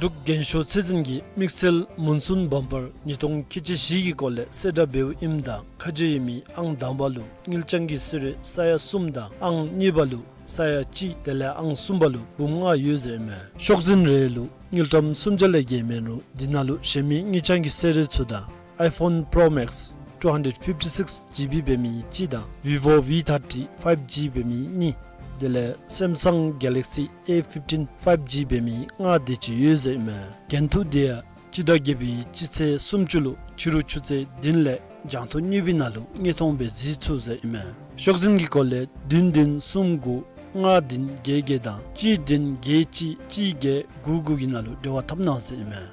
འབྲུག་རྒན་ཤོས་ཚད་འཛིན་གྱི་དམིགས་བསལ་མུན་སུམ་བམ་པར་ཉིས་སྟོང་ཁལ་གཅིག་བཞི་གི་སྐོར་ལས་གསལ་བསྒྲགས་འབདཝ་ཨིནམ་ད་ཁ་གྱེས་ཡོད་མི་ཨང་དང་པ་ལུ་དངུལ་རྐྱང་གི་གསོལ་རས་ས་ཡ་གསུམ་དང་ཨང་གཉིས་པ་ལུ་ས་ཡ་གཅིག་དེ་ལས་ཨང་གསུམ་པ་ལུ་འབུམ་ལྔ་ཡོད་ཟེར་ཨིན་མས། ཤོག་འཛིན་རེ་ལུ་དངུལ་ཀྲམ་སུམ་བརྒྱ་ལས་བརྒལ་མེད་རུང་འདི་ནང་ལུ་གཞན་མི་དངུལ་རྐྱང་གི་གསོལ་རས་ཚུ་དང་iPhone Pro Max two hundred fifty-six GB འབད་མི་གཅིག་དང་Vivo V thirty five G འབད་མི་གཉིས་དེ་ལས་Samsung Galaxy A fifteen five G འབད་མི་ལྔ་དེ་ཅིག་ཡོད་ཟེར་ཨིན་མས། འགན་ཐུག་དེ་ཡང་སྤྱི་ཟླ་བརྒྱད་པའི་སྤྱི་ཚེས་སུམ་ཅུ་ལུ་ཕྱི་རུ་ཆུ་ཚོད་བདུན་ལས་རྒྱང་ཐོག་གཉིས་པའི་ནང་ལུ་དངོས་མཐོང་སྦེ་གཟིགས་ཚུགས་ཟེར་ཨིན་མས། ཤོག་འཛིན་གྱི་སྐོར་ལས་བདུན་བདུན་གསུམ་དགུ་ལྔ་བདུན་བརྒྱད་བརྒྱད་དང་གཅིག་བདུན་བརྒྱད་གཅིག་གཅིག་བརྒྱད་དགུ་དགུ་གི་ནང་ལུ་འབྲེལ་བ་འཐབ་གནང་ཟེར་ཨིན་མས།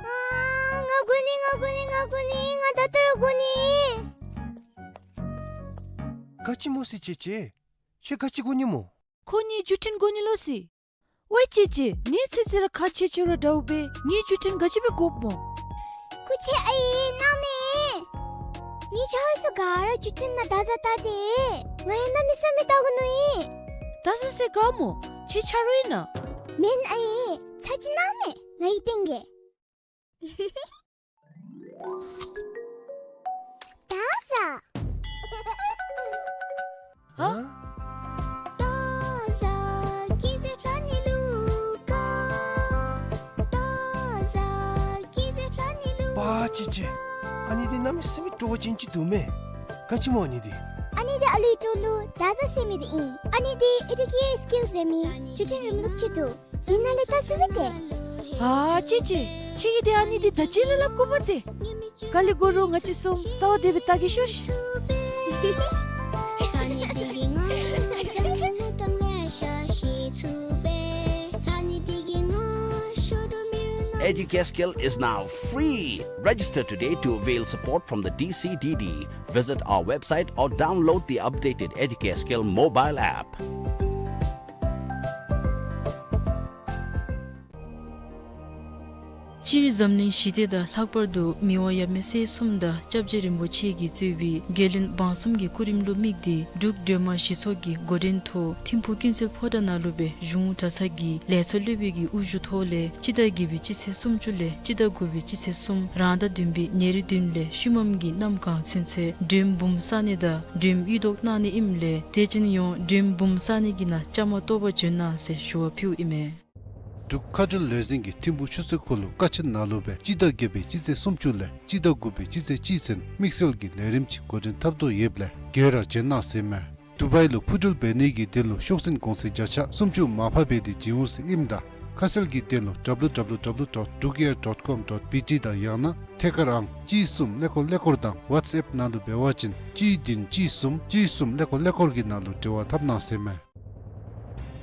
ཨ་ང་དགོ་ནི་ང་དགོ་ནི་ང་དགོ་ནི་ང་ད་ལྟོ་ར་དགོ་ནི། ག་ཅི་སྨོ་ཟེར་ཅེ་ཅེ། ཁྱོད་ག་ཅི་དགོ་ནི་སྨོ། ཁོ་ངེའི་བརྒྱུད་འཕྲིན་དགོ་ནི་ལོ་ཟེར། ཝའི་ཅེ་ཅེ་ངེའི་ཚེ་ཚེ་ར་ཁག་ཆེ་ཆེ་ར་འདྲཝ་སྦེ་ངེའི་བརྒྱུད་འཕྲིན་ག་ཅི་སྦེ་དགོཔ་སྨོ། སྐུ་མཁྱེན་ཨའི་གནང་མས། ངེའི་ཆ་རོགས་ཚུ་ག་ར་བརྒྱུད་འཕྲིན་ནང་བརྡ་བཟའ་བལྟ་སྟེ་ང་ཡང་གནམ་མེད་ས་མེད་བལྟ་དགོ་མནོ་ཡི། བརྡ་བཟའ་ཟེར་ག་སྨོ། ཁྱེད་ཆ་རོགས་ཨིན་ན། མེན་ཨའི། ཚར་གཅིག་གནང་མས། ང་ཡི་སྟེང་གི། བརྡ་བཟའ། ཧ། བརྡ་བཟའ་ཀི་དེབ་ལྷ་ནི་ལུ་ཀ། བརྡ་བཟའ་ཀི་དེབ་ལྷ་ནི་ལུ་པ་ཅི་ཅི། ཨ་ནི་འདི་གནམ་མེད་ས་མེད་སྤྲོ་བ་ཅན་ཅིག་འདུག་མས། ག་ཅི་སྨོ་ཨ་ནི་འདི། ཨ་ནི་འདི་ཨ་ལུའི་སྤྲོ་ལུ་བརྡ་བཟའ་ཟེར་མི་འདི་ཨིན། ཨ་ནི་འདི་ཨེ་ཌུ་ཀེ་ཡར་སི་ཀིལ་ཟེར་མི་བརྒྱུད་འཕྲིན་རིམ་ལུགས་ཅིག་འདུག། འདི་ནང་ལས་བལྟ་ཚུགས་པས་ཏེ། ཨ་ཅི་ཅི། ཁྱེད་ཀྱིས་འདི་ཨ་ནི་འདི་ད་ཅི་ལས་སླབ་དགོ་པས་ཏེ། ག་ལས་དགོ་རུང་ང་བཅས་གསུམ་རྩ་བ་བདེ་སྦེ་བལྟ་གེ་ཤོག་ཤིག། Educascale is now free. Register today to avail support from the D C D D. Visit our website or download the updated Educascale mobile app. སྤྱིར་འཛམ་གླིང་ཞི་བདེ་དང་ལྷག་པར་དུ་མི་དབང་ཡབ་མེས་སྲས་གསུམ་དང་སྐྱབས་རྗེ་རིན་པོ་ཆེ་གིས་གཙོས་པའི་རྒྱལ་བློན་འབངས་གསུམ་གྱི་སྐུ་རིམ་ལུ་དམིགས་ཏེ་འབྲུག་སྒྲོལ་མ་ཞི་ཚོགས་ཀྱི་འགོ་འདྲེན་ཐོག་ཐིམ་ཕུག་ཀུན་གསལ་ཕོ་བྲང་ནང་ལུ་སྦེ་གཞུང་གྲྭ་ཚང་གི་ལས་ཚོགས་སློབ་དཔོན་གྱི་དབུ་བཞུགས་ཐོག་ལས་སྤྱི་ཟླ་བརྒྱད་པའི་སྤྱི་ཚེས་སུམ་ཅུ་ལས་སྤྱི་ཟླ་དགུ་པའི་སྤྱི་ཚེས་གསུམ་རང་ཟླ་བདུན་པའི་ཉེར་བདུན་ལས་ཤུལ་མམ་གྱི་གནམ་གང་ཚུན་ཚོད་མགྲོནམ་འབུམ་བསག་ནི་དང་མགྲོནམ་གཡུ་ཐོག་གནང་ནི་ཨིནམ་ལས་དད་ཅན་ཡོངས་མགྲོནམ་འབུམ་བསག་ནི་གི་ནང་བཅའ་མར་གཏོགས་པར་བྱོན་གནང་ཟེར་ཞུ་བ་ཕུལཝ་ཨིན་མས། འབྲུག་མཁའ་འགྲུལ་ལས་འཛིན་གྱིས་ཐིམ་ཕུག་ཆུ་ཚོད་སྐོར་ལུ་ཀ་ཆེན་ནང་ལུ་སྦེ་སྤྱི་ཟླ་བརྒྱད་པའི་སྤྱི་ཚེས་སུམ་ཅུ་ལས་སྤྱི་ཟླ་དགུ་པའི་སྤྱི་ཚེས་གཅིག་ཚུན་དམིགས་བསལ་གྱི་ལས་རིམ་ཅིག་འགོ་འདྲེན་འཐབ་དོ་ཡོདཔ་ལས་ག་ར་བྱོན་གནང་ཟེར་མས། དུ་བའི་ལུ་འཕུར་འགྲུལ་འབད་ནི་གི་དོན་ལུ་ཤོག་འཛིན་གོང་ཚད་བརྒྱ་ཆ་སུམ་ཅུ་མར་ཕབ་འབད་དེ་བྱིན་འོང་ཟེར་ཨིནམ་ད་ཁ་གསལ་གྱི་དོན་ལུ་www dot drukair dot com dot bt དང་ཡང་ན་ཐད་ཀར་ཨང་གཅིག་གསུམ་ཀླད་ཀོར་ཀླད་ཀོར་དང་ཝཊས་ཨེཔ་ནང་ལུ་འབད་བ་ཅིན་གཅིག་བདུན་གཅིག་གསུམ་གཅིག་གསུམ་ཀླད་ཀོར་ཀླད་ཀོར་གྱི་ནང་ལུ་འབྲེལ་བ་འཐབ་གནང་ཟེར་མས།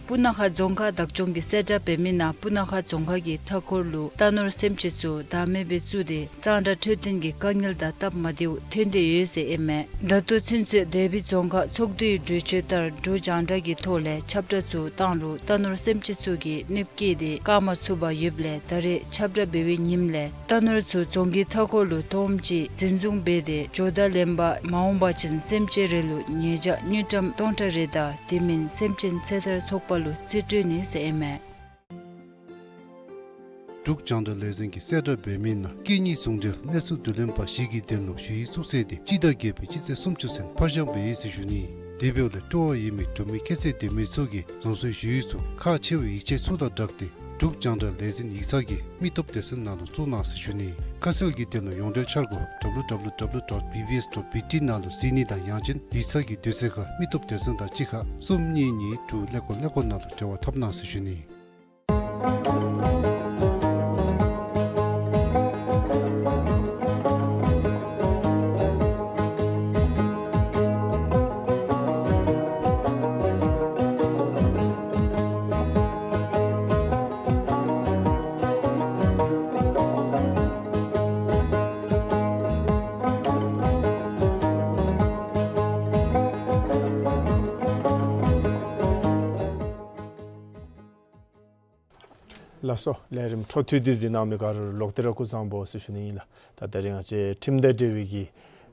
སྤུ་ན་ཁ་རྫོང་ཁག་བདག་སྐྱོང་གིས་གསལ་བསྒྲགས་འབད་མི་ནང་སྤུ་ན་ཁ་རྫོང་ཁག་གི་མཐའ་འཁོར་ལུ་རྟ་ནོར་སེམས་ཅན་ཚུ་བདག་མེད་སྦེ་བཙུགས་ཏེ་གཙང་སྦྲ་འཕྲོད་བསྟེན་གྱི་དཀའ་ངལ་དང་སྟབས་མ་བདེཝ་ཐོན་ཏེ་ཡོད་ཟེར་ཨིན་མས། ད་ལྟོ་ཚུན་ཚོད་དེ་སྦེ་རྫོང་ཁག་ཚོགས་འདུའི་གྲོས་ཆོད་ལྟར་འབྲུག་རྒྱང་བསྒྲགས་ཀྱི་ཐོག་ལས་ཁྱབ་བསྒྲགས་ཚུ་བཏང་རུང་རྟ་ནོར་སེམས་ཅན་ཚུ་གིས་གནོདཔ་བཀལ་ཏེ་བཀག་མ་ཚུགས་པར་ཡོདཔ་ལས་ད་རེས་ཁྱབ་བསྒྲགས་འབད་བའི་ཉིནམ་ལས་རྟ་ནོར་ཚུ་རྫོང་གི་མཐའ་འཁོར་ལུ་སྟོངམ་ཅིག་འཛིན་བཟུང་འབད་དེ་འགྱོ་དང་ལེན་པར་མ་འོང་པ་ཅིན་སེམས་ཅན་རེ་ལུ་ཉེས་བྱ་དངུལ་ཀྲམ་སྟོང་ཕྲག་རེ་དང་དེ་མིན་སེམས་ཅན་ཚེ་ཐར་ཚོགས་པ་ལུ་རྩིས་སྤྲོད་ནི་ཟེར་ཨིན་མས། འབྲུག་རྒྱང་བསྒྲགས་ལས་འཛིན་གྱིས་གསལ་བསྒྲགས་འབད་མི་ནང་སྐད་གཉིས་ཟུང་འབྲེལ་གནས་ཚུལ་བསྡུ་ལེན་པ་ཞིག་གི་དོན་ལུ་ཞུ་ཡིག་བཙུགས་ཚེས་དེ་སྤྱི་ཟླ་བརྒྱད་པའི་སྤྱི་ཚེས་སུམ་ཅུ་ཚུན་ཕར་འགྱངས་འབད་ཡི་ཟེར་ཞུ་ནི། དེ་འབདཝ་ལས་སྤྲོ་བ་ཡོད་མི་འབྲུག་མི་ཁྱད་ཚད་ལྡན་མི་ཚུ་གིས་རང་སོའི་ཞུ་ཡིག་ཚུ་ཁག་ཆེ་བའི་ཡིག་ཆ་ཚུ་དང་སྦྲགས་ཏེ་འབྲུག་རྒྱང་བསྒྲགས་ལས་འཛིན་ཡིག་ཚང་གི་མི་སྟོབས་སྡེ་ཚན་ནང་ལུ་བཙུགས་གནང་ཟེར་ཞུ་ནི། ཁ་གསལ་གྱི་དོན་ལུ་ཡོངས་འབྲེལ་འཆར་སྒོ་W W W dot B B S dot B T ནང་ལུ་གཟིགས་ནི་དང་ཡང་ཅིན་ཡིག་ཚང་གི་དུས་ཚོད་ཁར་མི་སྟོབས་སྡེ་ཚན་དང་གཅིག་ཁར་གསུམ་གཉིས་གཉིས་དྲུག་ཀླད་ཀོར་ཀླད་ཀོར་ནང་ལུ་འབྲེལ་བ་འཐབ་གནང་ཟེར་ཞུ་ནི། ལགས་སོ། ལས་རིམ་འཕྲོ་མཐུད་དེ་གཟིགས་གནང་མི་ག་ར་ལུ་ལོག་སྟེ་ར་སྐུ་གཟུགས་བཟང་པོ་ཟེར་ཞུ་ནི་ཨིན་ལགས། ད་དེ་རིང་ང་བཅས་ཁྲིམས་དང་འབྲེལ་བའི་གི་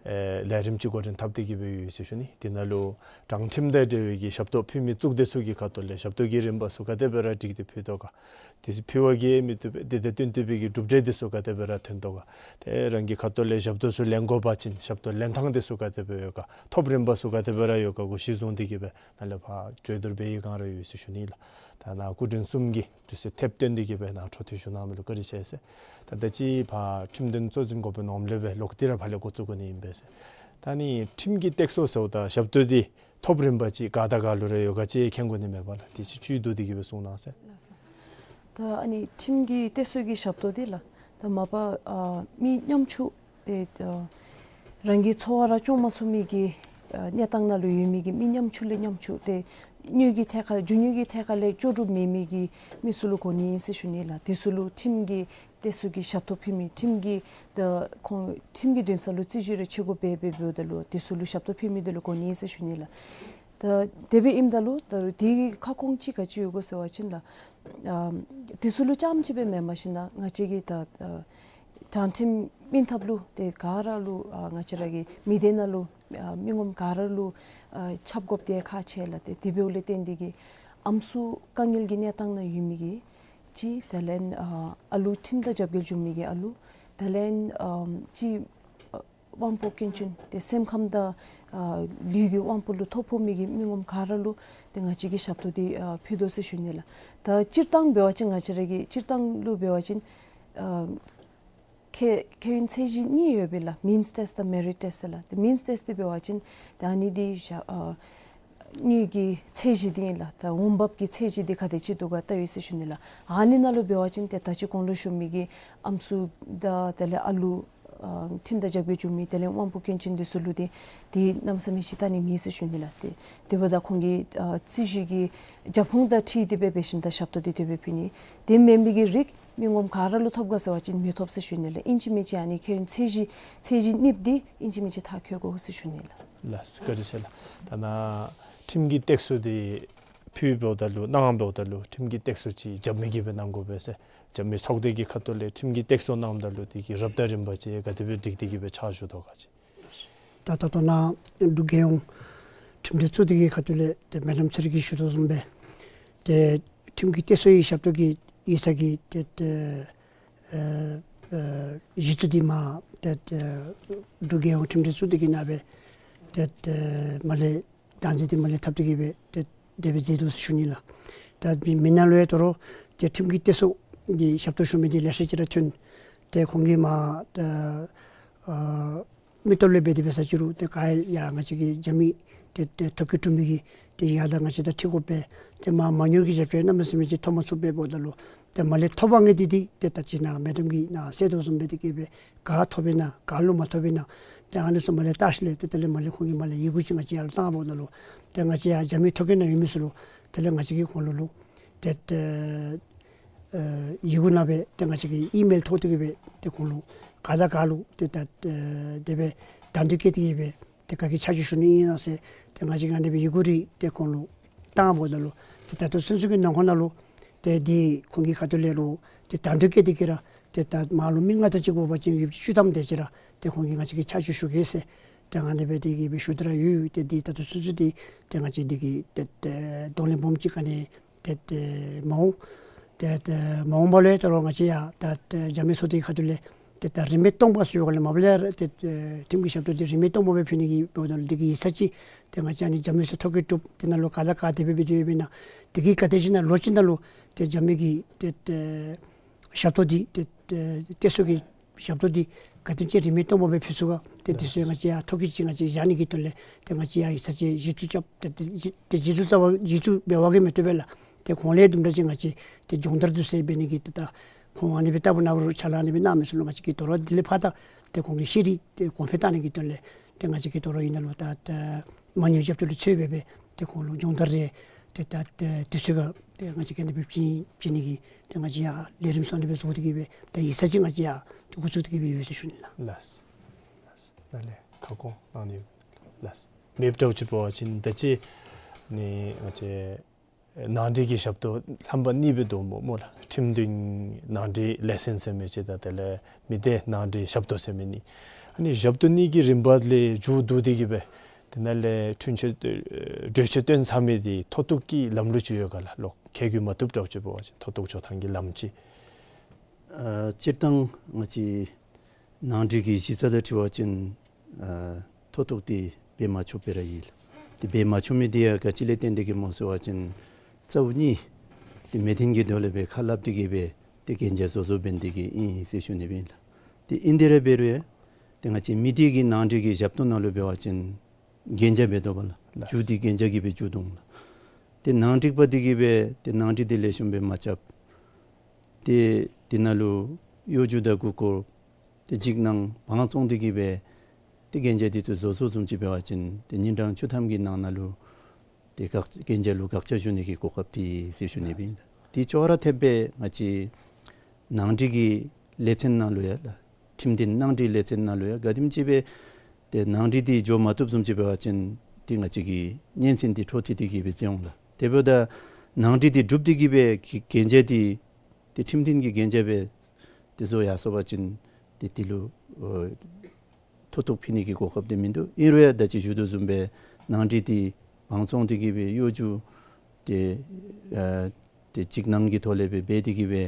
ཨེ་ལས་རིམ་ཅིག་འགོ་འདྲེན་འཐབ་སྟེ་གི་སྦེ་ཡོད་ཟེར་ཞུ་ནི། དེ་ནང་ལུ་དྲང་ཁྲིམས་དང་འབྲེལ་བའི་གི་ཞབས་ཏོག་ཕུལ་མི་གཙུག་སྡེ་ཚུ་གི་ཁ་ཐུག་ལས་ཞབས་ཏོག་གི་རིམ་པ་ཚུ་ག་དེ་སྦེ་ར་སྒྲིག་སྟེ་ཕུལ་དོ་ག། དེ་ཚུ་ཕུལ་བ་གིས་མི་བཏུབ་པའི་དེ་དང་བསྟུན་བཏུབ་པའི་གི་གྲུབ་འབྲས་དེ་ཚུ་ག་དེ་སྦེ་ར་ཐོན་དོ་ག། དེ་རང་གི་ཁ་ཐུག་ལས་ཞབས་ཏོག་ཚུ་ལེན་དགོ་པ་ཅིན་ཞབས་ཏོག་ལེན་ཐངས་དེ་ཚུ་ག་དེ་སྦེ་ཡོད་ག། ཐོབ་རིམ་པ་ཚུ་ག་དེ་སྦེ་ར་ཡོད་ག་གུ་གཞི་བཟུང་སྟེ་གི་སྦེ་ནཱ་ལས་ཕར་གྲོས་བསྡུར་འབད་བའི་སྒང་ར་ཡོད་ཟེར་ཞུ་ནི་ལགས། ད་ནཱ་སྐུ་མགྲོན་གསུམ་གྱིས་དུས་ཚོད་ཐེབས་བཏོན་ཏེ་གི་སྦེ་ནཱ་འཕྲོ་མཐུད་ཞུ་གནང་མི་ལུ་བཀའ་དྲིན་ཆེ་ཟེར། ད་ད་ཅི་ཕར་ཁྲིམས་དོན་གཙོ་འཛིན་འགོ་དཔོན་ངོམ་ལས་སྦེ་ལོག་སྟེ་ར་ཕར་ལས་འགོ་བཙུགས་དགོ་ནི་ཨིན་པས་ཟེར། ད་ནི་ཁྲིམས་ཀྱི་སྟེགས་གསོ་ཟེརཝ་ད་ཞབས་ཏོག་འདི་ཐོབ་རིམ་པ་ཅིག་ག་དང་ག་ལུ་ར་ཡོད་ག་ཅིག་མཁྱེན་དགོ་ནི་མས་པ་ལགས། དེ་ཅིག་བཅུད་བསྡུ་སྟེ་གི་སྦེ་གསུང་གནང་ཟེར། ལགས་སོ། ད་ཨ་ནི་ཁྲིམས་ཀྱི་སྟེགས་གསོ་གི་ཞབས་ཏོག་འདི་ལགས། ད་མ་པ་ཨ་མི་ཉམ་ཆུང་ཏེ་ཨ་རང་གི་འཚོ་བ་ར་སྐྱོང་མ་ཚུགས་མི་གི་ཨ་གནས་སྟངས་ནང་ལུ་ཡོད་མི་གི་མི་ཉམ་ཆུང་ལས་ཉམ་ཆུང་ཏེ་དངུལ་གྱི་ཐད་ཁར་རྒྱུ་དངོས་ཀྱི་ཐད་ཁར་ལས་ལྕོགས་གྲུབ་མེད་མི་གི་མི་ཚུ་ལུ་གོ་ནི་ཨིན་ཟེར་ཞུ་ནི་ལགས། དེ་ཚུ་ལུ་ཁྲིམས་ཀྱི་སྟེགས་གསོ་གི་ཞབས་ཏོག་ཕུལ་མི་ཁྲིམས་ཀྱི་ད་ཁོང་ཁྲིམས་ཀྱི་འདུན་ས་ལུ་རྩིས་ཞིབ་རེ་ཆེ་དགོ་པས་འབདཝ་ད་ལུ་དེ་ཚུ་ལུ་ཞབས་ཏོག་ཕུལ་མི་དེ་ལུ་གོ་ནི་ཨིན་ཟེར་ཞུ་ནི་ལགས། ད་དེ་སྦེ་ཨིནམ་ད་ལུ་ད་རུང་དེ་གི་ཁ་སྐོང་ཅིག་ག་ཅི་ཡོད་གོ་ཟེར་བ་ཅིན་ལགས། ཨ་དེ་ཚུ་ལུ་རྐྱངམ་ཅིག་སྦེ་མེན་པར་ཞིན་ན་ང་བཅས་ཀྱི་ད་ཨ་དྲང་ཁྲིམས་སྨིན་ཐབས་ལུ་ཏེ་ག་ར་ལུ་ཨ་ང་བཅས་ར་གི་མི་སྡེ་ནང་ལུ་ཨ་མི་ངོམ་ག་ར་ལུ་ཨ་ཁྱབ་དགོཔ་དེ་ཁག་ཆེ་ལགས། ཏེ་དེ་འབདཝ་ལས་བརྟེན་ཏེ་གི་ཨམ་སྲུ་དཀའ་ངལ་གྱི་གནས་སྟངས་ནང་ཡོད་མི་གི་ཅིག་དེ་ལས་ཨ་ཨ་ལུ་ཁྲིམས་དང་རྒྱབ་འགལ་བྱུང་མི་གི་ཨ་ལུ་དེ་ལས་ཨ་ཅིག་ཨ་དབང་པོ་སྐྱོན་ཅན་ཏེ་སེམས་ཁམས་དང་ཨ་ལུས་ཀྱི་དབང་པོ་ལུ་ཐོ་ཕོག་མི་གི་མི་ངོམ་ག་ར་ལུ་ཏེ་ང་བཅས་ཀྱིས་ཞབས་ཏོག་འདི་ཨ་ཕུལ་དོ་ཟེར་ཞུ་ནི་ལགས། ད་སྤྱིར་བཏང་འབད་བ་ཅིན་ང་བཅས་ར་གི་སྤྱིར་བཏང་ལུ་འབད་བ་ཅིན་ཨ་ཁེ་ཁེ་ཡོན་ཚད་གཞི་གཉིས་ཡོད་པས་ལགས། མིནསི་ཊེསཊ་དང་མེ་རིཊ་ཊེསཊ་ལགས། ཏེ་མིནསི་ཊེསཊ་འདི་འབད་བ་ཅིན་ད་ཨ་ནི་འདི་ཞ་ཨ་དངུལ་གྱི་ཚད་གཞི་འདི་ཨིན་ལགས། ད་འོང་འབབ་ཀྱི་ཚད་གཞི་འདི་ག་དེ་ཅིག་འདུག་ག་བལྟ་ཡི་ཟེར་ཞུ་ནི་ལགས། ཨ་ནི་ནང་ལུ་འབད་བ་ཅིན་ཏེ་ད་ཅི་གོང་ལུ་ཞུ་མི་གི་ཨམ་སྲུ་དང་དེ་ལས་ཨ་ལུ་ཨ་ཁྲིམས་དང་རྒྱབ་འགལ་བྱུང་མི་དེ་ལས་དབང་པོ་སྐྱོན་ཅན་འདི་ཚུ་ལུ་ཏེ་འདི་གནམ་མེད་ས་མེད་ཅིག་བལྟ་ནི་མེད་ཟེར་ཞུ་ནི་ལགས། ཏེ་དེ་འབདཝ་ད་ཁོང་གི་ཨ་རྩིས་ཞིབ་ཀྱི་རྒྱབ་ཁུངས་དང་འཁྲིལ་ཏེ་སྦེ་འབད་ཞིནམ་ད་ཞབས་ཏོག་འདི་དེ་སྦེ་ཕུལ་ནི། དེ་མེན་མི་གི་རིགས་མི་ངོམ་ག་ར་ལུ་ཐོབ་ག་ཟེར་བ་ཅིན་མི་ཐོབ་ཟེར་ཞུ་ནི་ལགས། ཨིན་ཅི་མིན་ཅི་ཨ་ནི་ཁེ་ཡོན་ཚད་གཞི་ཚད་གཞི་གཉིས་འདི་ཨིན་ཅི་མིན་ཅི་མཐར་འཁྱོལ་དགོ་ཟེར་ཞུ་ནི་ལགས། ལགས་སོ། བཀའ་དྲིན་ཆེ་ལགས། ད་ནཱ་ཁྲིམས་ཀྱི་སྟེགས་གསོ་འདི་ཕུལཝ་ད་ལུ་གནངམ་ད་ལུ་ཁྲིམས་ཀྱི་སྟེགས་གསོ་ཅིག་རྒྱབ་མི་གིས་སྦེ་གནང་དགོ་པས་ཟེར་རྒྱབ་མི་ཚོགས་སྡེ་གི་ཁ་ཐུག་ལས་ཁྲིམས་ཀྱི་སྟེགས་གསོ་གནངམ་ད་ལུ་དེ་གི་རབ་དང་རིམ་པ་ཅིག་ག་དེ་སྦེ་སྒྲིག་སྟེ་གི་སྦེ་ཕྱག་ཞུ་དོ་ག་ཅིག། ད་ད་ལྟོ་ནཱ་འབྲུག་རྒྱལ་ཡོངས་ཁྲིམས་འབྲེལ་གཙོ་འདི་གི་ཁ་ཐུག་ལས་ཏེ་མེ་ཌམ་ཚེ་རིང་གིས་ཞུ་དོ་བཟུམ་སྦེ་ཏེ་ཁྲིམས་ཀྱི་སྟེགས་གསོའི་ཞབས་ཏོག་གི་ཡིག་ཚང་གི་ཏེ་ཏེ་ཨ་ཨ་གཞི་བཙུགས་འདི་མ་ཏེ་ཏེ་འབྲུག་རྒྱལ་ཡོངས་ཁྲིམས་འབྲེལ་གཙོ་འདི་གི་ནང་སྦེ་ཏེ་ཏེ་མ་ལས་བདག་འཛིན་འདི་མ་ལས་འཐབ་སྟེ་གི་སྦེ་ཏེ་དེ་སྦེ་མཛད་དོ་ཟེར་ཞུ་ནི་ལགས། ད་མི་མི་ནང་ལུ་ཡང་དོ་རུང་ཏེ་ཁྲིམས་ཀྱི་སྟེགས་གསོ་གི་ཞབས་ཏོག་ཞུ་མི་འདི་ལེ་ཤ་ཅིག་ར་ཐོན། ཏེ་ཁོང་གིས་མ་ཏེ་ཨ་མི་སྟོབས་ལས་འབད་དེ་འབད་ས་ཅིག་རུང་ཏེ་ག་ཡང་ང་བཅས་ཀྱི་རྒྱབ་མི་ཏེ་ཏེ་ཐོ་བཀོད་གྲུབ་མི་གི་ཏེ་ཡང་ད་ང་བཅས་དང་འཁྲིལ་དགོ་པས། ཏེ་མ་མ་དངུལ་གྱི་རྒྱབ་སྐྱོར་གནམ་མེད་ས་མེད་ཅིག་ཐོབ་མ་ཚུགས་པས་འབདཝ་ད་ལུ་ཏེ་མ་ལས་ཐོབ་པ་ངེས་འདི་འདི་ཏེ་ད་ཅི་ནཱ་མེ་ཌམ་གིས་ནཱ་གསལ་དོ་བཟུམ་སྦེ་དེ་གིས་སྦེ་ག་ཐོབ་པས་ན་ག་ལུ་མ་ཐོབ་པས་ན་ཏེ་ཨ་ནི་ཚུ་མ་ལས་བལྟ་ཞིནམ་ལས་ཏེ་དེ་ལས་མ་ལས་ཁོང་གིས་མ་ལས་ཡི་གུ་ཅིག་ང་བཅས་ཡར་ལུ་བཏང་འབདཝ་ད་ལུ་ཏེ་ང་བཅས་ཡར་རྒྱབ་མི་ཐོ་བཀོད་ནང་ཡོད་མི་ཚུ་ལུ་ དེ་ལས་ང་བཅས་ཀྱིས་ཁོང་ལུ་ལུ་ཏེ་ཏེ་ཨེ་ཡི་གུ་ནང་སྦེ་ཏེ་ང་བཅས་ཀྱིས་ཨི་མེལ་ཐོག་ཏུ་གི་སྦེ་ཏེ་ཁོང་ལུ་ག་དང་ག་ལུ་ཏེ་ད་ཨེ་དེ་སྦེ་དང་འདོད་བསྐྱེད་དེ་གི་སྦེ་ཏེ་ག་གི་ཆ་འཇོག་ཞུ་ནི་ཨིན་ན་ཟེར་ཏེ་ང་བཅས་ཀྱིས་ཨ་ནི་སྦེ་ཡི་གུ་རེ་ཏེ་ཁོང་ལུ་བཏངམ་ད་ལུ་ཏེ་ད་ལྟོ་ཚུན་ཚོད་ཀྱི་ནང་འཁོད་ནང་ལུ་ཏེ་འདི་ཁོང་གི་ཁ་ཐུག་ལས་ལུ་ཏེ་དང་འདོད་བསྐྱེད་དེ་གི་ར་ཏེ་ད་མར་ལུ་མི་ལྔ་དེ་ཅིག་དགོ་པ་ཅིན་ཡོདཔ་ཅིག་ཞུ་དམ་དེ་ཅིག་ར་ཏེ་ཁོང་གིས་ང་བཅས་ཀྱི་ཆ་འཇོག་ཞུ་གེ་ཟེར་ཏེ་ཨ་ནི་སྦེ་དེ་གི་སྦེ་ཞུ་སྟེ་ར་ཡོད། ཏེ་འདི་ད་ལྟོ་ཚུན་ཚོད་འདི་ཏེ་ང་བཅས་འདི་གི་ཏེ་ཏེ་གདོང་ལེན་སྦོམ་ཅིག་ག་ནི་ཏེ་ཏེ་མ་འོང་། ཏེ་ཏེ་མ་འོངས་པ་ལུ་ཡང་ད་རུང་ང་བཅས་ཡང་ད་ཏེ་འཇམ་དབྱངས་ཚུ་དེ་ཁ་ཐུག་ལས་ཏེ་ད་རིན་མེད་སྟོང་པ་ཟེར་བའི་སྒང་ལས་མ་པ་ལས་ར་ཏེ་ཨེ་ཁྲིམས་ཀྱི་ཞབས་ཏོག་འདི་རིན་མེད་སྟོང་པ་སྦེ་ཕུལ་ནི་གི་འབདཝ་ད་ལུ་དེ་གི་ཡིག་ཚང་ཅིག་ཏེ་ང་བཅས་ཨ་ནི་འཇམ་དབྱངས་ཚུ་ཐོ་བཀོད་གྲུབ་དེ་ནང་ལུ་ག་དང་ག་དེ་སྦེ་སྦེ་འགྱོ་ཡོདཔ་ཨིན་ན་དེ་གི་ག་དེམ་ཅིག་ནང་ལོ་གཅིག་ནང་ལུ་ཏེ་འཇམ་དབྱངས་ཀྱི་ཏེ་ཏེ་ཞབས་ཏོག་འདི་ཏེ་ཏེ་གཏད་སོ་གི་ཞབས་ཏོག་འདི་ག་དེམ་ཅིག་རིན་མེད་སྟོང་པ་སྦེ་ཕུལ་ཚུགས་ག། ཏེ་དེ་ཚུ་ཡང་ང་བཅས་ཡང་ཐོ་བཀོད་ཅིག་ང་བཅས་བཞག་ནི་གི་དོན་ལས་ཏེ་ང་བཅས་ཡང་ཡིག་ཚང་ཅིག་གཞི་བཙུགས་རྐྱབ་ཏེ་ཏེ་གཞི་ཏེ་གཞི་བཙུགས་རྩ་བ་གཞི་བཙུགས་འབད་བ་གིས་མི་བཏུབ་པས་ལགས། ཏེ་ཁོང་ལས་དུམ་གྲ་ཅིག་ང་བཅས་ཏེ་སྦྱོང་བརྡར་འདི་ཚུ་འབད་ནི་གི་ཏེ་ད་ཁོང་ཨ་ནི་སྦེ་ལྟ་བུ་ནང་རུ་ཕྱག་ལཱ་ཨ་ནི་སྦེ་གནང་མི་ཚུ་ལུ་ང་བཅས་ཀྱིས་དོ་རུང་དེ་ལས་ཕར་ད་ཏེ་ཁོང་གི་ཤེས་རིག་ཏེ་གོང་འཕེལ་གཏང་ནི་གི་དོན་ལས་ཏེ་ང་བཅས་ཀྱིས་དོ་རུང་ཨིན་ན་ལུ་ད་ཏེ་མ་དངུལ་རྒྱབ་སྐྱོར་ལུ་ཚུད་སྦེ་སྦེ་ཏེ་ཁོང་ལུ་སྦྱོང་བརྡར་རེ་ཏེ་ད་ཏེ་དུས་ཚོད་ཁར་ཏེ་ང་བཅས་ཀྱིས་ཨ་ནི་སྦེ་བྱིན་བྱིན་ནི་གི་ཏེ་ང་བཅས་ཡང་ལས་རིམ་ཚུ་ཨ་ནི་སྦེ་བཟོ་སྟེ་གི་སྦེ་ཏེ་ཡིག་ཚང་ཅིག་ང་བཅས་ཡང་ཏེ་འགོ་བཙུགས་ཏེ་གི་སྦེ་ཡོད་ཟེར་ཞུ་ནི་ལགས། ལགས། ལགས། ནཱ་ལས་ཁ་སྐོང་གནང་ནི་ལགས། མེདཔ་འདྲཝ་ཅིག་འབད་བ་ཅིན་ད་ཅི་ནི་ང་བཅས་ནང་འགྲིགས་ཀྱི་ཞབས་ཏོག་རྣམ་པ་གཉིས་སྦེ་འདུག་སྨོ་སྨོ་ལགས། ཁྲིམས་མཐུན་ནང་འགྲིགས་ལས་ཚན་ཟེར་མི་ཅིག་དང་དེ་ལས་མི་སྡེ་ནང་འགྲིགས་ཞབས་ཏོག་ཟེར་མི་གཉིས། ཨ་ནི་ཞབས་ཏོག་གཉིས་ཀྱི་རིམ་པ་ལས་མཇུག་བསྡུ་སྟེ་གི་སྦེ་དེ་ནང་ལས་འཁྲུན་ཆོད་ཨེ་གྲོས་ཆོད་བཏོན་ཚར་མི་འདི་མཐོ་གཏུགས་ཀྱི་ལམ་ལུགས་ཅིག་ཡོད་ག་ལགས། ལོག་ཁེ་གྱོང་མ་ཐོབ་འདྲཝ་ཅིག་འབད་བ་ཅིན་མཐོ་གཏུགས་འགྱོ་ཐངས་ཀྱི་ལམ་ཅིག། ཨ་སྤྱིར་བཏང་ང་བཅས་ནང་འགྲིགས་ཀྱི་གཞི་རྩ་དང་འཁྲིལ་བ་ཅིན་ཨ་མཐོ་གཏུགས་འདི་འབད་མ་ཆོགཔ་སྦེ་ར་ཨིན་ལགས། ཏེ་འབད་མ་ཆོག་མི་འདི་ཡང་ག་ཅི་ལས་བརྟེན་ཏེ་གི་སྨོ་ཟེར་བ་ཅིན་རྩ་བ་ཉིད་ཏེ་མི་མཐུན་གྱི་དོན་ལས་སྦེ་ཁ་སླབ་སྟེ་གི་སྦེ་ཏེ་གན་རྒྱ་བཟོ་བཟོཝ་འབད་ནི་དེ་གིས་ཨིན་ཟེར་ཞུ་ནི་སྦེ་ཨིན་ལགས། ཏེ་ཨིན་དེ་ར་འབད་རུང་ཡང་ཏེ་ང་བཅས་མི་སྡེ་གི་ནང་འགྲིགས་ཀྱི་ཞབས་ཏོག་ནང་ལུ་འབད་བ་ཅིན་གན་རྒྱ་འབད་དོ་བ་ལགས། ལགས། རྒྱུ་འདི་གན་རྒྱ་གིས་སྦེ་རྒྱུ་དོ་ལགས། ཏེ་ནང་འགྲིགས་པ་འདི་གིས་སྦེ་ཏེ་ནང་འགྲིགས་འདི་ལེགས་ཤོམ་སྦེ་མ་རྐྱབ། ཏེ་དེ་ནང་ལུ་གཡོ་སྒྱུ་དང་མགུ་སྐོར་ཏེ་འཇིགས་སྣང་བང་བཙོང་སྟེ་གི་སྦེ་ཏེ་གན་རྒྱ་འདི་ཚུ་བཟོ་བཟོཝ་བཟུམ་ཅིག་འབད་བ་ཅིན་ཏེ་ཉིན་གྲངས་བཅུ་ཐམ་གྱི་ནང་ན་ལུ་ཏེ་དགག་གན་རྒྱ་ལུ་དགག་བྱ་ཞུ་ནི་གི་གོ་སྐབས་འདི་ཟེར་ཞུ་ནི་སྦེ་ཨིན། ཏེ་ཅོག་ར་འཐདཔ་སྦེ་ང་བཅས་ནང་འགྲིགས་ཀྱི་ལས་ཚན་ནང་ལུ་ཡང་ལགས། ཁྲིམས་མཐུན་ནང་འགྲིགས་ལས་ཚན་ནང་ལུ་ཡང་ག་དེམ་ཅིག་སྦེ་ཏེ་ནང་འགྲིགས་འདི་འགྱོ་མ་བཏུབ་བཟུམ་ཅིག་འབད་བ་ཅིན་ཏེ་ང་བཅས་ཀྱི་སྙན་གསན་འདི་འཕྲོ་མཐུད་དེ་གི་སྦེ་མཛད་འོང་ལགས། དེ་འབདཝ་ད་ནང་འགྲིགས་འདི་གྲུབ་སྟེ་གི་སྦེ་གི་གན་རྒྱ་འདི་ཏེ་ཁྲིམས་མཐུན་གྱི་གན་རྒྱ་སྦེ་ཏེ་བཟོ་ཡར་སོང་པ་ཅིན་ཏེ་དེ་ལུ་ཨོ་མཐོ་གཏུགས་ཕུལ་ནི་གི་གོ་སྐབས་འདི་མིན་འདུག། ཨིན་རུང་ཡང་ད་ཅི་ཞུ་དོ་བཟུམ་སྦེ་ནང་འགྲིགས་འདི་བང་བཙོང་སྟེ་གི་སྦེ་གཡོ་སྒྱུ་ཏེ་ཨ་ཏེ་འཇིགས་སྣང་གི་ཐོག་ལས་སྦེ་འབད་དེ་གི་སྦེ་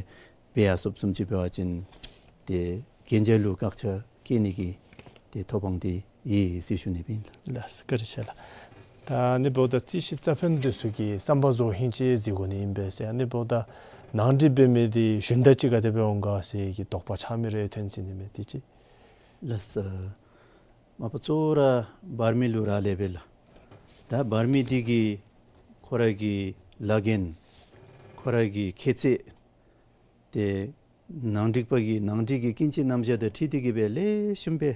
འབད་ཡར་སོངམ་བཟུམ་ཅིག་འབད་བ་ཅིན་ཏེ་གན་རྒྱ་ལུ་བཀག་ཆ་བཀལ་ནི་གི་ཏེ་ཐོབ་དབང་འདི་ཡོད་ཟེར་ཞུ་ནི་སྦེ་ཨིན་ལགས། ལགས་བཀའ་དྲིན་ཆེ་ལགས། ད་ཨ་ནི་འབདཝ་ད་རྩིས་ཞིབ་རྩ་ཕན་འདི་ཚུ་གིས་བསམ་པ་རྫོགས་ཧིང་ཅིག་གཟིགས་དགོ་ནི་ཨིན་པས་ཟེར། ཨ་ནི་འབདཝ་ད་ནང་འགྲིགས་འབད་མི་འདི་ཞུན་དག་ཅིག་ག་དེ་སྦེ་འོང་ག་ཟེར་གྱི་དོགས་པ་ཆགས་མི་རེ་ཐོན་ཅི་ནི་མས་དེ་ཅིག། ལགས་སོ། མ་པ་གཙོ་བོ་ར་འབར་མི་ལུ་རག་ལས་པས་ལགས། ད་འབར་མི་འདི་གིས་ཁོ་ར་གི་ལཱ་འགན་ཁོ་ར་གི་ཁྱད་ཚད་ཏེ་ནང་འགྲིགས་པ་གིས་ནང་འགྲིགས་ཀྱི་ཀུན་སྤྱོད་རྣམ་གཞག་དང་འཁྲིལ་ཏེ་གི་སྦེ་ལེགས་ཤོམ་སྦེ་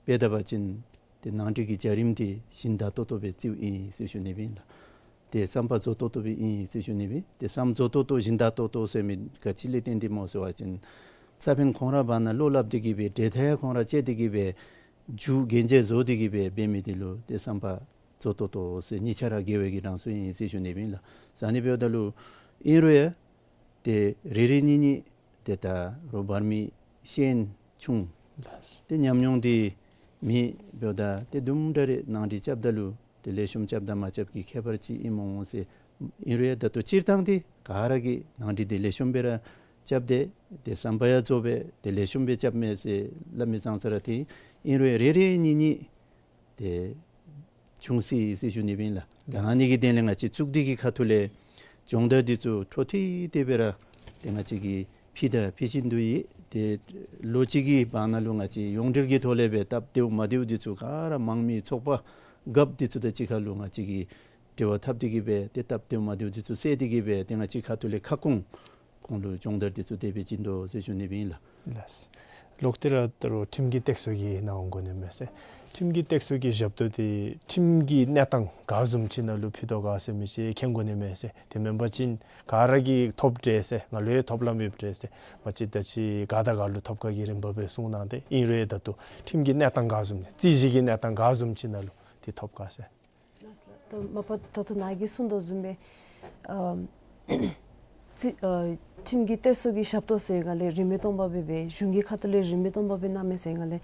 འབད་ད་པ་ཅིན་ཏེ་ནང་འགྲིགས་ཀྱི་བྱ་རིམ་འདི་ཞིན་དག་ཏོག་ཏོ་སྦེ་རྩིཝ་ཨིན་ཟེར་ཞུ་ནི་སྦེ་ཨིན་ལགས། ཏེ་བསམ་པ་རྫོགས་ཏོག་ཏོ་སྦེ་ཨིན་ཟེར་ཞུ་ནི་སྦེ། ཏེ་བསམ་རྫོགས་ཏོག་ཏོ་ཞིན་དག་ཏོག་ཏོ་ཟེར་མི་ག་ཅི་ལས་བརྟེན་ཏེ་སྨོ་ཟེར་བ་ཅིན་རྩ་ཕན་ཁོང་ར་བར་ན་བློ་སླབ་སྟེ་གི་སྦེ་འབྲེལ་ཐག་ཁོང་ར་བཅད་དེ་གི་སྦེ་རྒྱུ་གན་རྒྱ་བཟོ་སྟེ་གི་སྦེ་འབད་མི་འདི་ལུ་ཏེ་བསམ་པ་རྫོགས་ཏོག་ཏོ་ཟེར་གཉིས་ཆ་ར་དགེ་བའི་གི་གྲངས་སུ་ཨིན་ཟེར་ཞུ་ནི་སྦེ་ཨིན་ལགས། ཟེར་ཨ་ནི་འབདཝ་ད་ལུ་ཨིན་རུང་ཡང་ཏེ་རེ་རེ་གཉིས་གཉིས་ཏེ་ད་རུང་འབར་མི་ཤེས་ཡོན་ཆུང་། ལགས། ཏེ་ཉམས་མྱོང་འདི་མེད། འབདཝ་ད་ཏེ་དུམ་གྲ་རེ་ནང་འགྲིགས་རྐྱབ་ད་ལུ་ཏེ་ལེགས་ཤོམ་རྐྱབ་དང་མ་རྐྱབ་ཀྱི་ཁྱད་པར་ཅིག་ཨིན་མ་འོང་ཟེར། ཨིན་རུང་ཡང་ད་ལྟོ་སྤྱིར་བཏང་འདི་ག་ར་གིས་ནང་འགྲིགས་འདི་ལེགས་ཤོམ་སྦེ་ར་རྐྱབ་སྟེ་ཏེ་བསམ་པ་ཡང་རྫོགས་སྦེ་ཏེ་ལེགས་ཤོམ་སྦེ་རྐྱབ་མས་ཟེར་སླབ་མི་ཙང་ཙ་ར་ཏེ་ཨིན་རུང་ཡང་རེ་རེ་གཉིས་གཉིས་ཏེ་བྱུང་སྲིད་ཟེར་ཞུ་ནི་སྦེ་ཨིན་ལགས། ད་ཨ་ནི་གི་དོན་ལས་ང་བཅས་གཙུག་སྡེ་གི་ཁ་ཐུག་ལས་སྦྱོང་བརྡར་འདི་ཚུ་འཕྲོ་མཐུད་དེ་སྦེ་ར་ཏེ་ང་བཅས་ཀྱིས་ཕུལ་དང་ཕུལ་བཞིན་དུ་ཡོད། ཏེ་ལོ་གཅིག་གི་བར་ན་ལུ་ང་བཅས་ཡོངས་འབྲེལ་གྱི་ཐོག་ལས་སྦེ་སྟབས་བདེཝ་མ་བདེཝ་འདི་ཚུ་ག་ར་དམངས་མི་ཚོགས་པ་རྒཔོ་འདི་ཚུ་དང་གཅིག་ཁར་ལུ་ང་བཅས་ཀྱིས་འབྲེལ་བ་འཐབ་སྟེ་གི་སྦེ་ཏེ་སྟབས་བདེཝ་མ་བདེཝ་འདི་ཚུ་བསལ་ཏེ་གི་སྦེ་ཏེ་ང་བཅས་ཁ་ཐུག་ལས་ཁ་སྐོང་ཁོང་ལུ་སྦྱོང་བརྡར་འདི་ཚུ་དེ་སྦེ་བྱིན་དོ་ཟེར་ཞུ་ནི་སྦེ་ཨིན་ལགས། ལགས། ལོག་སྟེ་ར་ད་རུང་ཁྲིམས་ཀྱི་སྟེགས་གསོ་གི་ནང་འོང་དགོ་ནི་མས་ཟེར། ཁྲིམས་ཀྱི་སྟེགས་གསོ་གི་ཞབས་ཏོག་འདི་ཁྲིམས་ཀྱི་གནས་སྟངས་ག་བཟུམ་ཅིག་ནང་ལུ་ཕུལ་དོ་ག་ཟེར་མི་ཅིག་མཁྱེན་དགོ་ནི་མས་ཟེར། དེ་མེན་པ་ཅིན་ག་ར་གིས་ཐོབ་འདྲས་ཟེར་ང་ལུ་ཡང་ཐོབ་ལམ་ཡོདཔ་འདྲས་ཟེར་མ་གཞི་ད་ཅི་ག་དང་ག་ལུ་ཐོབ་ག་གི་རིམ་པ་སྦེ་གསུངས་གནང་སྟེ་ཨིན་རུང་ད་ལྟོ་ཁྲིམས་ཀྱི་གནས་སྟངས་ག་བཟུམ་རྩོད་གཞི་གི་གནས་སྟངས་ག་བཟུམ་ཅིག་ནང་ལུ་འདི་ཐོབ་ག་ཟེར། ལགས་སོ་ལགས། ད་མ་པ་ད་ལྟོ་ནཱ་གིས་གསུངས་དོ་བཟུམ་སྦེ་ཨམ་རྩོད་ཨ་ཁྲིམས་ཀྱི་སྟེགས་གསོ་གི་ཞབས་ཏོག་ཟེར་ག་ལས་རིན་མེད་སྟོང་པ་སྦེ་འབད་གཞུང་གི་ཁ་ཐུག་ལས་རིན་མེད་སྟོང་པ་སྦེ་གནང་མས་ཟེར་ག་ལས་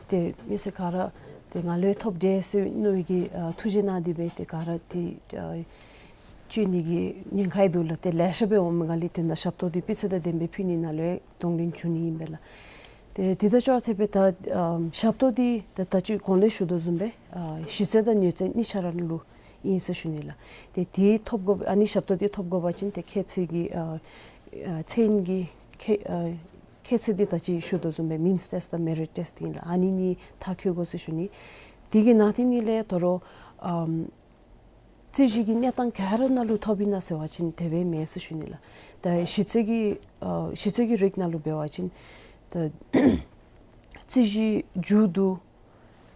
ཏེ་མི་སེར་ག་ར་ཏེ་ང་ལུ་ཡང་ཐོབ་འདྲས་ཟེར་མནོ་བའི་གི་ཨ་ཐུགས་རྗེ་གནང་སྟེ་སྦེ་ཏེ་ག་ར་ཏེ་ཨ་སྤྱོད་ནི་གི་ཉེན་ཁ་ཡང་འདུག་ལགས། ཏེ་ལེ་ཤ་སྦེ་འོངམ་ག་ལས་ཏེ་ནཱ་ཞབས་ཏོག་འདི་སྤུས་ཚད་དང་ལྡན་པའི་ཕུལ་ནི་ནང་ལུ་ཡང་གདོང་ལེན་འབྱུང་ནི་ཨིན་པས་ལགས། ཏེ་དེ་དང་ཅོག་འཐདཔ་སྦེ་ད་ཨམ་ཞབས་ཏོག་འདི་ད་ད་ཅི་གོང་ལས་ཞུ་དོ་བཟུམ་སྦེ་ཨ་གཞི་རྩ་དང་མྱུར་རྩ་གཉིས་ཆ་ར་ལུ་ཨིན་ཟེར་ཞུ་ནི་ལགས། ཏེ་དེ་ཐོབ་དགོ་ཨ་ནི་ཞབས་ཏོག་འདི་ཐོབ་དགོ་པ་ཅིན་ཏེ་ཁྱད་ཚད་ཀྱི་ཨ་ཨ་ཚད་ཀྱི་ཁྱད་ཨ་ཁྱད་ཚད་འདི་ད་ཅི་ཞུ་དོ་བཟུམ་སྦེ་མིནསི་ཊེསཊ་དང་མེ་རིཊ་ཊེསཊ་ཨིན་ལགས། ཨ་ནི་གཉིས་མཐར་འཁྱོལ་དགོ་ཟེར་ཞུ་ནི། དེ་གི་ནང་དེ་ནི་ལས་དོ་རུང་ཨམ་རྩོད་གཞི་གི་གནས་སྟངས་ག་ར་ནང་ལུ་ཐོབ་ཨིན་ན་ཟེར་བ་ཅིན་དེ་སྦེ་མེན་ཟེར་ཞུ་ནི་ལགས། ད་གཞི་རྩའི་གི་ཨ་གཞི་རྩའི་གི་རིགས་ནང་ལུ་འབད་བ་ཅིན་ད་རྩོད་གཞི་མཇུག་བསྡུ་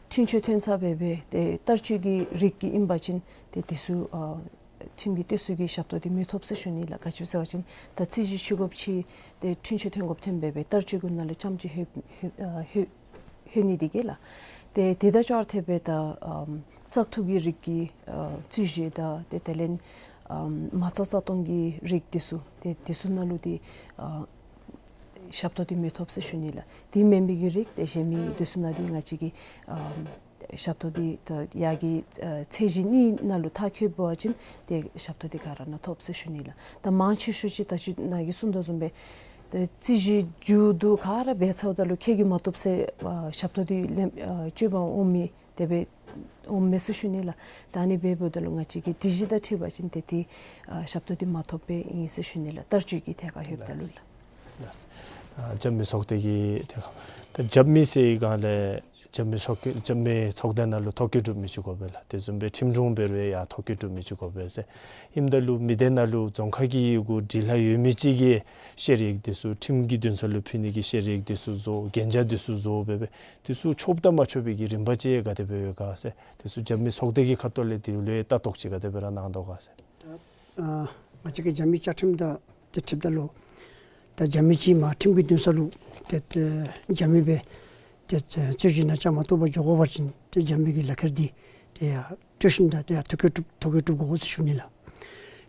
འཁྲུན་ཆོད་ཐོན་ཚར་སྦེ་སྦེ་ཏེ་བསྟར་སྤྱོད་ཀྱི་རིགས་ཀྱི་ཨིན་པ་ཅིན་ཏེ་དེ་ཚུ་ཨ་ཁྲིམས་ཀྱི་སྟེགས་གསོ་གི་ཞབས་ཏོག་འདི་མི་ཐོབ་ཟེར་ཞུ་ནི་ལགས། ག་ཅི་ཟེར་བ་ཅིན་ད་རྩོད་གཞི་འཁྲུན་དགོཔ་ཅིག་ཏེ་འཁྲུན་ཆོད་ཐོན་དགོཔ་ཐོན་སྦེ་སྦེ་བསྟར་སྤྱོད་གུ་ནང་ལུ་ཙམ་ཅིག་ལྷོད་ལྷོད་ཨ་ལྷོད་ལྷོད་ནི་འདི་གིས་ལགས། ཏེ་དེ་དང་ཅོག་འཐདཔ་སྦེ་ད་ཨམ་བཙག་འཐུ་གི་རིགས་ཀྱི་ཨ་རྩོད་གཞི་དང་ཏེ་དེ་ལས་ཨམ་མ་རྩ་རྩ་གཏོང་གི་རིགས་དེ་ཚུ་ཏེ་དེ་ཚུ་ནང་ལུ་ཏེ་ཨ་ཞབས་ཏོག་འདི་མི་ཐོབ་ཟེར་ཞུ་ནི་ལགས། དེ་མེན་པའི་གི་རིགས་ཏེ་གཞན་མི་དེ་ཚུ་ནང་ཏེ་ང་བཅས་ཀྱི་ཨམ་ཞབས་ཏོག་འདི་ད་ཡར་གྱི་ཨ་ཚད་གཞི་གཉིས་ནང་ལུ་མཐར་འཁྱོལ་བ་ཅིན་ཏེ་ཞབས་ཏོག་འདི་ག་ར་ནང་ཐོབ་ཟེར་ཞུ་ནི་ལགས། ད་མང་ཆེ་ཤོས་ཅིག་ད་ཅི་ནཱ་གིས་གསུངས་དོ་བཟུམ་སྦེ་ཏེ་རྩོད་གཞི་མཇུག་བསྡུ་ག་ར་འབད་ཚརཝ་ད་ལུ་ཁྱོད་ཀྱིས་མ་བཏུབ་ཟེར་ཨ་ཞབས་ཏོག་འདི་ལེན་ཨ་སྤྱོད་པར་འོང་མི་དེ་སྦེ་འོངམ་མས་ཟེར་ཞུ་ནི་ལགས། ད་ཨ་ནི་འབདཝ་ད་ལུ་ང་བཅས་ཀྱི་སྒྲིག་གཞི་དང་འཁྲིལ་བ་ཅིན་ཏེ་ཏེ་ཨ་ཞབས་ཏོག་འདི་མ་ཐོབ་པའི་ཨིན་ཟེར་ཞུ་ནི་ལགས། བསྟར་སྤྱོད་ཀྱི་ཐད་ཁར་ལྷོདཔ་ད་ལུ་ལགས། ལགས། ཨ་རྒྱབ་མི་ཚོགས་སྡེ་གི་ཐད་ཁར་ད་རྒྱབ་མི་ཟེར་བའི་སྒང་ལས་རྒྱབ་མི་ཚོགས་རྒྱབ་མི་ཚོགས་སྡེ་ནང་ལུ་ཐོ་བཀོད་གྲུབ་མི་ཅིག་དགོ་པས་ལགས། དེ་བཟུམ་སྦེ་ཁྲིམས་དྲུང་འབད་རུང་ཡང་ཐོ་བཀོད་གྲུབ་མི་ཅིག་དགོ་པས་ཟེར། ཨིནམ་ད་ལུ་མི་སྡེ་ནང་ལུ་རྫོང་ཁག་གི་ཡི་གུ་འབྲི་ལྷག་ཡོད་མི་ཅིག་གིས་བཤེར་ཡིག་དེ་ཚུ་ཁྲིམས་ཀྱི་འདུན་ས་ལུ་ཕུལ་ནི་གི་བཤེར་ཡིག་དེ་ཚུ་བཟོ་གན་རྒྱ་དེ་ཚུ་བཟོ་འབད་འབད་དེ་ཚུ་ཆོགཔ་དང་མ་ཆོག་པའི་གི་རིམ་པ་ཅིག་ག་དེ་སྦེ་ཡོད་ག་ཟེར། དེ་ཚུ་རྒྱབ་མི་ཚོགས་སྡེ་གི་ཁ་ཐུག་ལས་དེ་ལུ་ལྟ་རྟོག་ཅིག་ག་དེ་སྦེ་ར་གནང་དོ་ག་ཟེར། ད་ཨ་ང་བཅས་ཀྱི་རྒྱབ་མི་བཅའ་ཁྲིམས་དང་དེ་འཁྲིལཝ་ད་ལུ་ད་རྒྱབ་མི་ཅིག་མར་ཁྲིམས་ཀྱི་འདུན་ས་ལུ་ཏེ་ཏེ་རྒྱབ་མི་སྦེ་ཏེ་ཏེ་རྩོད་གཞི་ནང་བཅའ་མར་གཏོགས་པར་འགྱོ་དགོ་པ་ཅིན་ཏེ་རྒྱབ་མི་གི་ལག་ཁྱེར་འདི་ཏེ་ཡར་སྤྲོད་ཞིནམ་ད་ཏེ་ཡར་ཐོ་བཀོད་གྲུབ་ཐོ་བཀོད་གྲུབ་དགོ་ཟེར་ཞུ་ནི་ལགས།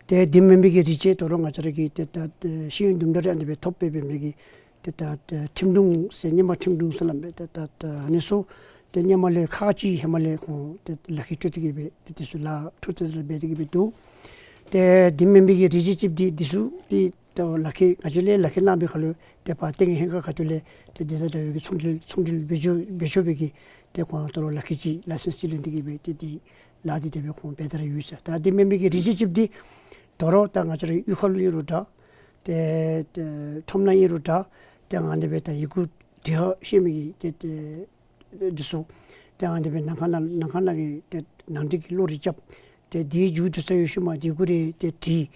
ཏེ་དེ་མེན་པའི་གི་རིགས་ཅིག་དོ་རུང་ང་བཅས་ར་གི་ཏེ་ད་ཏེ་ཤེས་ཡོན་དུམ་གྲ་རེ་ཨ་ནི་སྦེ་ཐོབ་སྦེ་འབད་མི་གི་ཏེ་ད་ཏེ་ཁྲིམས་དྲུང་ཟེར་སྔོན་མ་ཁྲིམས་དྲུང་ཟེར་སླབ་མས། ཏེ་ད་ཏེ་ཨ་ནི་ཚུ་ཏེ་སྔོན་མ་ལས་ཁག་ཅིག་ཧེ་མ་ལས་ཁོང་ཏེ་ལག་ཁྱེར་སྤྲོད་དེ་གི་སྦེ་ཏེ་དེ་ཚུ་ལཱ་འཕྲོ་མཐུད་དེ་སྦེ་འབད་དེ་གི་སྦེ་འདུག། ཏེ་དེ་མེན་པའི་གི་རིགས་ཅིག་ཅིག་འདི་དེ་ཚུ་ཏེ་ད་ལག་ཁྱེར་ང་བཅས་ལས་ལག་ཁྱེར་གནང་པའི་ཁར་ལུ་ཏེ་ཕར་ཏེ་ཧེང་ཁ་ཁ་ཐུག་ལས་ཏེ་དེ་དང་འདྲ་བའི་གི་ཚོང་འབྲེལ་ཚོང་འབྲེལ་འབད་ཆོག་འབད་ཆོག་པའི་གི་ཏེ་ཁོང་ད་རུང་ལག་ཁྱེར་ཅིག་ལའི་སེནསི་ཅིག་ལེན་ཏེ་གི་སྦེ་ཏེ་དེ་ལཱ་འདི་དེ་སྦེ་ཁོང་འབད་དེ་ར་ཡོད་ཟེར། ད་དེ་མེན་པའི་གི་རིགས་ཅིག་ཅིག་འདི་དོ་རུང་ད་ང་བཅས་རའི་གཡུས་ཁ་ལུ་ཨིན་རུང་འདྲ། ཏེ་ཏེ་ཁྲོམ་ནང་ཨིན་རུང་འདྲ། ཏེ་ཨ་ནི་སྦེ་ད་ཡི་གུ་འབྲི་ཧ་ཤེས་མི་གི་ཏེ་ཏེ་འདི་ཚུ་ཏེ་ཨ་ནི་སྦེ་ནང་ཁང་ནང་ནང་ཁང་ནང་གི་ཏེ་ནང་འགྲིག་གི་བློ་རེ་རྐྱབ། ཏེ་དེའི་མཇུག་བསྡུ་ས་ཡོད་ཤུལ་མ་ཡི་གུ་རེ་ཏེ་བྲིས།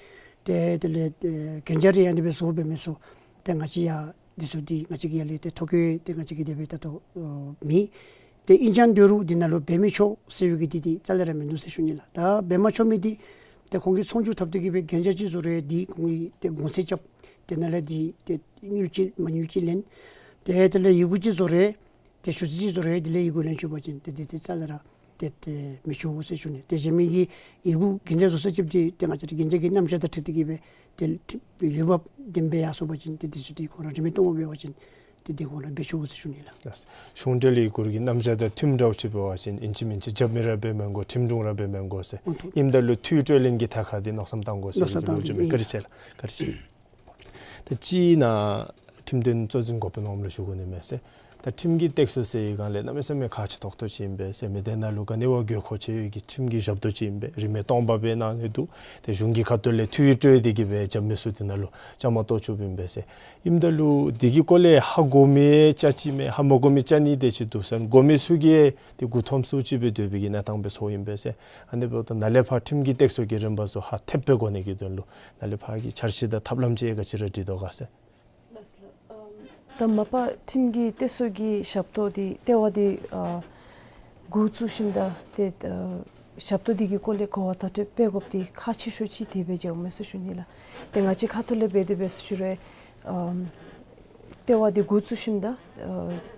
ཏེ་དེ་ལས་ཏེ་གན་རྒྱ་རེ་ཨ་ནི་སྦེ་བཟོ་འབད་མི་ཚུ་ཏེ་ང་བཅས་ཡར་འདི་ཚུ་འདི་ང་བཅས་ཀྱི་ཡར་ལས་ཏེ་ཐོ་བཀོད་ཏེ་ང་བཅས་ཀྱིས་དེ་སྦེ་ད་ལྟོ་ཨོ་མེད། ཏེ་ཨིན་ཀྱང་འདོད་རུང་འདི་ནང་ལུ་འབད་མི་ཆོག་ཟེར་བའི་གི་འདི་འདི་རྩ་ལས་ར་མིན་འདུག་ཟེར་ཞུ་ནི་ལགས། ད་འབད་མ་ཆོག་མི་འདི་ཏེ་ཁོང་གིས་ཚོང་ཅིག་འཐབ་སྟེ་གི་སྦེ་གན་རྒྱ་ཅིག་བཟོ་རུང་འདི་ཁོང་གིས་ཏེ་གོང་ཚད་རྐྱབ། ཏེ་ནཱ་ལས་འདི་ཏེ་དངུལ་ཅིག་མ་དངུལ་ཅིག་ལེན། ཏེ་དེ་ལས་ཡི་གུ་ཅིག་བཟོ་རུང་ཏེ་ཞུ་ཚིག་ཅིག་བཟོ་རུང་དེ་ལས་ཡི་གུ་ལེན་ཆོག་པ་ཅིན་ཏེ་འདི་འདི་རྩ་ལས་ར་ཏེ་ཏེ་མི་ཆོག་ཟེར་ཞུ་ནི། ཏེ་གཞན་མི་གི་ཡི་གུ་གན་རྒྱ་བཟོ་ས་ཅིག་འདི་ཏེ་ང་བཅས་ར་གན་རྒྱ་གི་རྣམ་གཞག་དང་འཁྲིལ་ཏེ་གི་སྦེ་ཏེ་འོས་འབབ་ལྡན་པའི་ཡར་སོང་པ་ཅིན་ཏེ་འདི་ཚུ་འདི་ཁོང་ར་རིན་མེད་སྟོང་པ་འབད་བ་ཅིན་ཏེ་འདི་ཁོང་ར་འབད་ཆོག་ཟེར་ཞུ་ནི་ལགས། ལགས། གཞུང་འབྲེལ་ཡི་གུ་གི་རྣམ་གཞག་དང་མཐུནམ་འདྲཝ་ཅིག་འབད་བ་ཅིན་ཨིན་ཅི་མིན་ཅི་རྒྱབ་མི་ར་འབད་མི་དགོ། ཁྲིམས་དྲུང་ར་འབད་མི་དགོ་ཟེར། ཨོ་ཐུ། ཨིནམ་ད་ལུ་འཐུས་སྤྲོད་ལེན་གྱི་ཐད་ཁར་འདི་མནོ་བསམ་གཏང་དགོ་ཟེར། མནོ་བསམ་གཏང་དགོ། བཀའ་དྲིན་ཆེ་ལགས། བཀའ་དྲིན་ཆེ། ད་ཅི་ན་ཁྲིམས་དོན་གཙོ་འཛིན་འགོ་དཔོན་ངོམ་ལུ་ཞུ་དགོ་ནི་མས་ཟེར། ད་ཁྲིམས་ཀྱི་སྟེགས་གསོ་ཟེར་བའི་སྒང་ལས་གནམ་མེད་ས་མེད་ཁག་ཆེ་ཏོག་ཏོ་ཅིག་ཨིན་པས་ཟེར། མི་སྡེ་ནང་ལུ་ག་ནི་བ་དགོས་མཁོ་ཆེ་བའི་གི་ཁྲིམས་ཀྱི་ཞབས་ཏོག་ཅིག་ཨིན་པས། རིན་མེད་སྟོང་པ་སྦེ་གནང་ནི་འདུག། ཏེ་གཞུང་གི་ཁ་ཐུག་ལས་འཐུས་སྤྲོད་དེ་གི་སྦེ་རྒྱབ་མི་ཚུ་འདི་ནང་ལུ་བཅའ་མར་གཏོགས་བཅུགཔ་ཨིན་པས་ཟེར། ཨིནམ་ད་ལུ་འདི་གི་སྐོར་ལས་ཧ་གོ་མི་ཡང་ཅིག་མས། ཧ་མ་གོ་མི་ཅིག་ནི་དེ་ཅིག་འདུག་ཟེར། གོ་མི་ཚུ་གིས་ཏེ་མགུ་འཐོམ་སུ་ཅིག་སྦེ་སྡོད་པའི་གི་གནས་སྟངས་སྦེ་སོང་ཡི་ཨིན་པས་ཟེར། ཨ་ནི་འབདཝ་ད་ནཱ་ལས་ཕར་ཁྲིམས་ཀྱི་སྟེགས་གསོ་གི་རིམ་པ་ཚུ་ཧ་ཐེབས་སྦེ་གོ་ནི་གི་དོན་ལུ་ནཱ་ལས་ཕར་གྱི་འཆར་གཞི་དང་ཐབས་ལམ་ཅིག་ག་ཅི་ར་སྒྲིག་དོ་ག་ཟེར། ལགས་སོ་ལགས། ཨམ་ད་མ་པ་ཁྲིམས་ཀྱི་སྟེགས་གསོ་གི་ཞབས་ཏོག་འདི་ལྟེ་བ་འདི་ཨ་ འགོ་བཙུགས་ཞིནམ་ད་ཏེ་ཨ་ཞབས་ཏོག་འདི་གི་སྐོར་ལས་གོ་བ་བརྡ་སྤྲོད་འབད་དགོཔ་འདི་ཁག་ཆེ་ཤོས་ཅིག་དེ་སྦེ་མཇལཝ་མས་ཟེར་ཞུ་ནི་ལགས། ཏེ་ང་བཅས་ཁ་ཐུག་ལས་འབད་དེ་འབད་ཟེར་ཞུ་རུང་ཨམ་ལྟེ་བ་འདི་འགོ་བཙུགས་ཞིནམ་ད་ཨ་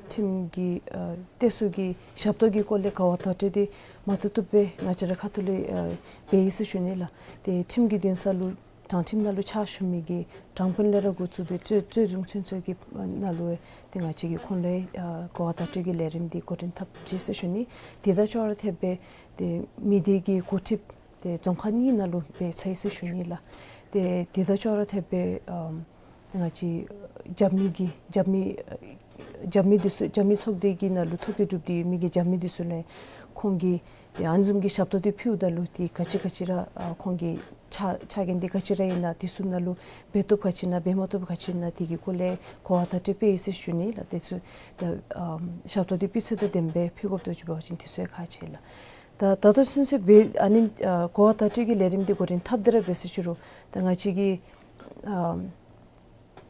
ཁྲིམས་ཀྱི་ཨ་གཏད་སོ་གི་ཞབས་ཏོག་གི་སྐོར་ལས་གོ་བ་བརྡ་སྤྲོད་འདི་མ་བཏུབ་བཏུབ་སྦེ་ང་བཅས་ར་ཁ་ཐུག་ལས་ཨ་འབད་ཡི་ཟེར་ཞུ་ནི་ལགས། ཏེ་ཁྲིམས་ཀྱི་འདུན་ས་ལུ་དྲང་ཁྲིམས་ནང་ལུ་ཕྱག་ཞུ་མི་གི་དྲང་དཔོན་ལས་ར་འགོ་བཙུགས་ཏེ་རྩོད་རྩོད་འཛིན་ཚུན་ཚོད་ཀྱི་ནང་ལུ་ཏེ་ང་བཅས་ཀྱིས་ཁོང་ལུ་ཨ་གོ་བ་བརྡ་སྤྲོད་ཀྱི་ལས་རིམ་འདི་འགོ་འདྲེན་འཐབ་ཅི་ཟེར་ཞུ་ནི། དེ་དང་ཅོག་ར་འཐདཔ་སྦེ་ཏེ་མི་སྡེ་གི་འགོ་ཁྲིདཔ་ཏེ་རྫོང་ཁག་གཉིས་ནང་ལུ་འབད་ཚར་ཡི་ཟེར་ཞུ་ནི་ལགས། ཏེ་དེ་དང་ཅོག་ར་འཐདཔ་སྦེ་ཨམ་ང་བཅས་རྒྱབ་མི་གི་རྒྱབ་མི་རྒྱབ་མི་འདི་ཚུ་རྒྱབ་མི་ཚོགས་སྡེ་གི་ནང་ལུ་ཐོ་བཀོད་གྲུབ་སྟེ་ཡོད་མི་གི་རྒྱབ་མི་འདི་ཚུ་ལུ་ཁོང་གིས་ཏེ་ཨ་ནི་བཟུམ་གྱི་ཞབས་ཏོག་འདི་ཕུལཝ་ད་ལུ་ཏེ་ག་ཅི་ག་ཅི་ར་ཨ་ཁོང་གི་ཆ་ཆ་རྐྱེན་འདི་ག་ཅི་ར་ཨིན་ན་འདི་ཚུ་ནང་ལུ་འབད་བཏུབ་ག་ཅི་ཨིན་ན་འབད་མ་བཏུབ་ག་ཅི་ཨིན་ན་འདི་གི་སྐོར་ལས་གོ་བ་བརྡ་སྤྲོད་འབད་ཡི་ཟེར་ཞུ་ནི་ལགས། དེ་ཚུ་ཏེ་ཨམ་ཞབས་ཏོག་འདི་སྤུས་ཚད་དང་ལྡནམ་སྦེ་ཕུལ་དགོཔ་འདུག་ཟེར་བ་ཅིན་དེ་ཚུ་ཡང་ཁག་ཆེ་ལགས། ད་ད་ལྟོ་ཚུན་ཚོད་འབད་ཨ་ནི་ཨ་གོ་བ་བརྡ་སྤྲོད་ཀྱི་ལས་རིམ་འདི་འགོ་འདྲེན་འཐབ་སྟེ་ར་འབད་ཟེར་ཞུ་རུང་ད་ང་བཅས་ཀྱི་ཨམ་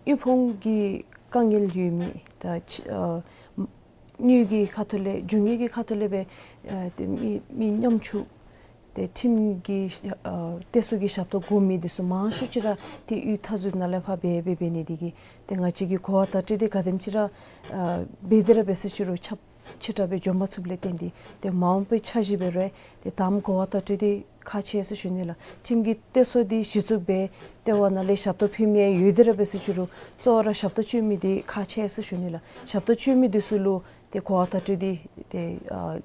དབུལ་ཕོངས་ཀྱི་དཀའ་ངལ་ཡོད་མི་ད་ཕྱི་ཨ་དངུལ་གྱི་ཁ་ཐུག་ལས་རྒྱུ་དངོས་ཀྱི་ཁ་ཐུག་ལས་སྦེ་ཨ་ཏེ་མི་མི་ཉམ་ཆུང་ཏེ་ཁྲིམས་ཀྱི་ཨ་གཏད་སོ་གི་ཞབས་ཏོག་དགོ་མི་འདི་ཚུ་མང་ཤོས་ཅིག་ར་ཏེ་གཡུས་མཐའ་ཟུར་ནང་ལས་ཕར་འབད་འབད་འབད་ནི་འདི་གིས་ཏེ་ང་བཅས་ཀྱིས་གོ་བ་བརྡ་སྤྲོད་འདི་ག་དེམ་ཅིག་ར་ཨ་འབད་དེ་ར་འབད་ཟེར་ཞུ་རུང་ཁྱབ་ཆེ་དྲགས་སྦེ་འགྱོ་མ་ཚུགསཔ་ལས་བརྟེན་ཏེ་ཏེ་མ་འོངས་པའི་འཆར་གཞི་འབད་རུང་ཏེ་དང་པ་གོ་བ་བརྡ་སྤྲོད་འདི་ཁག་ཆེ་ཟེར་ཞུ་ནི་ལགས། ཁྲིམས་ཀྱི་གཏད་སོ་འདི་གཞི་བཙུགས་འབད་ལྟེ་བ་ནང་ལས་ཞབས་ཏོག་ཕུལ་མི་ཡང་ཡོད་དེ་ར་འབད་ཟེར་ཞུ་རུང་གཙོ་བོ་ར་ཞབས་ཏོག་སྤྱོད་མི་འདི་ཁག་ཆེ་ཟེར་ཞུ་ནི་ལགས། ཞབས་ཏོག་སྤྱོད་མི་འདི་ཚུ་ལུ་ཏེ་གོ་བ་བརྡ་སྤྲོད་འདི་ཏེ་ཨ་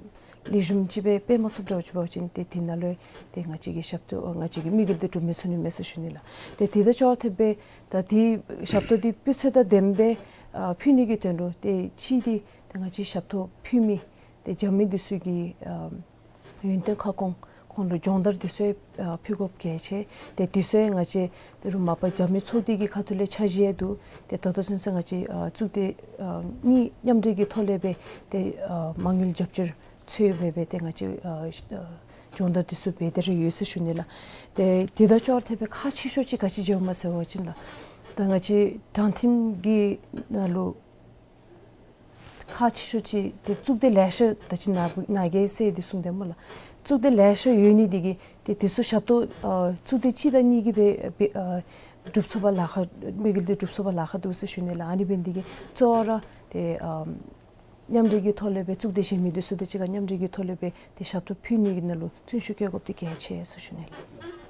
ལེགས་ཤོམ་ཅིག་སྦེ་འབད་མ་ཚུགསཔ་འདྲཝ་ཅིག་འབད་བ་ཅིན་ཏེ་དེ་ནང་ལུ་ཏེ་ང་བཅས་ཀྱི་ཞབས་ཏོག་ང་བཅས་ཀྱི་དམིགས་ཡུལ་འདི་འགྲུབ་མི་ཚུགས་ནི་མས་ཟེར་ཞུ་ནི་ལགས། ཏེ་དེ་དང་ཅོག་ར་འཐདཔ་སྦེ་ད་དེ་ཞབས་ཏོག་འདི་སྤུས་ཚད་དང་ལྡནམ་སྦེ་ཨ་ཕུལ་ནི་གི་དོན་ལུ་ཏེ་གཅིག་འདི་ཏེ་ང་བཅས་ཞབས་ཏོག་ཕུལ་མི་ཏེ་རྒྱབ་མི་འདི་ཚུ་གི་ཨ་ཡོན་ཏན་ཁ་སྐོང་ཁོང་ལུ་སྦྱོང་བརྡར་འདི་ཚུ་ཡང་ཨ་ཕུལ་དགོཔ་གལ་ཆེ། ཏེ་འདི་ཚུ་ཡང་ང་བཅས་ད་རུང་མ་པ་རྒྱབ་མི་ཚོགས་སྡེ་གི་ཁ་ཐུག་ལས་འཆར་གཞི་ཡང་འདུག། ཏེ་ད་ལྟོ་ཚུན་ཚོད་ང་བཅས་ཨ་གཙུག་སྡེ་ཨ་གཉིས་མཉམ་འབྲེལ་གྱི་ཐོག་ལས་སྦེ་ཏེ་ཨ་མ་དངུལ་རྒྱབ་སྐྱོར་ཚུ་འབད་འབད་ཏེ་ང་བཅས་ཨ་ཨ་སྦྱོང་བརྡར་འདི་ཚུ་འབད་དེ་ར་ཡོད་ཟེར་ཞུ་ནི་ལགས། ཏེ་དེ་དང་ཅོག་ར་འཐདཔ་སྦེ་ཁག་ཆེ་ཤོས་ཅིག་ག་ཅི་མཇལཝ་མས་ཟེར་བ་ཅིན་ལགས། ད་ང་བཅས་དྲང་ཁྲིམས་ཀྱི་ནང་ལུ་ཁག་ཆེ་ཤོས་ཅིག་ཏེ་གཙུག་སྡེ་ལེ་ཤ་ད་ཅི་ནཱ་ནཱ་གིས་ཟེར་འདི་གསུངས་དེས་སྨོ་ལགས། གཙུག་སྡེ་ལེ་ཤ་ཡོད་ནི་འདི་གིས་ཏེ་འདི་ཚུ་ཞབས་ཏོག་ཨ་གཙུག་སྡེ་གཅིག་དང་གཉིས་ཀྱིས་འབད་འབད་ཨ་སྒྲུབ་ཚུགས་པར་ལཱ་ཁག་དམིགས་ཡུལ་འདི་སྒྲུབ་ཚུགས་པར་ལཱ་ཁག་འདུག་ཟེར་ཞུ་ནི་ལགས། ཨ་ནི་འབད་ནི་འདི་གིས་གཙོ་བོ་ར་ཏེ་ཨ་མཉམ་འབྲེལ་གྱི་ཐོག་ལས་སྦེ་གཙུག་སྡེ་གཞན་མི་འདི་ཚུ་དང་གཅིག་ཁར་མཉམ་འབྲེལ་གྱི་ཐོག་ལས་སྦེ་ཏེ་ཞབས་ཏོག་ཕུལ་ནི་གི་ནང་ལུ་བརྩོན་ཤུགས་བསྐྱེད་དགོཔ་འདི་གལ་ཆེ་ཟེར་ཞུ་ནི་ལགས།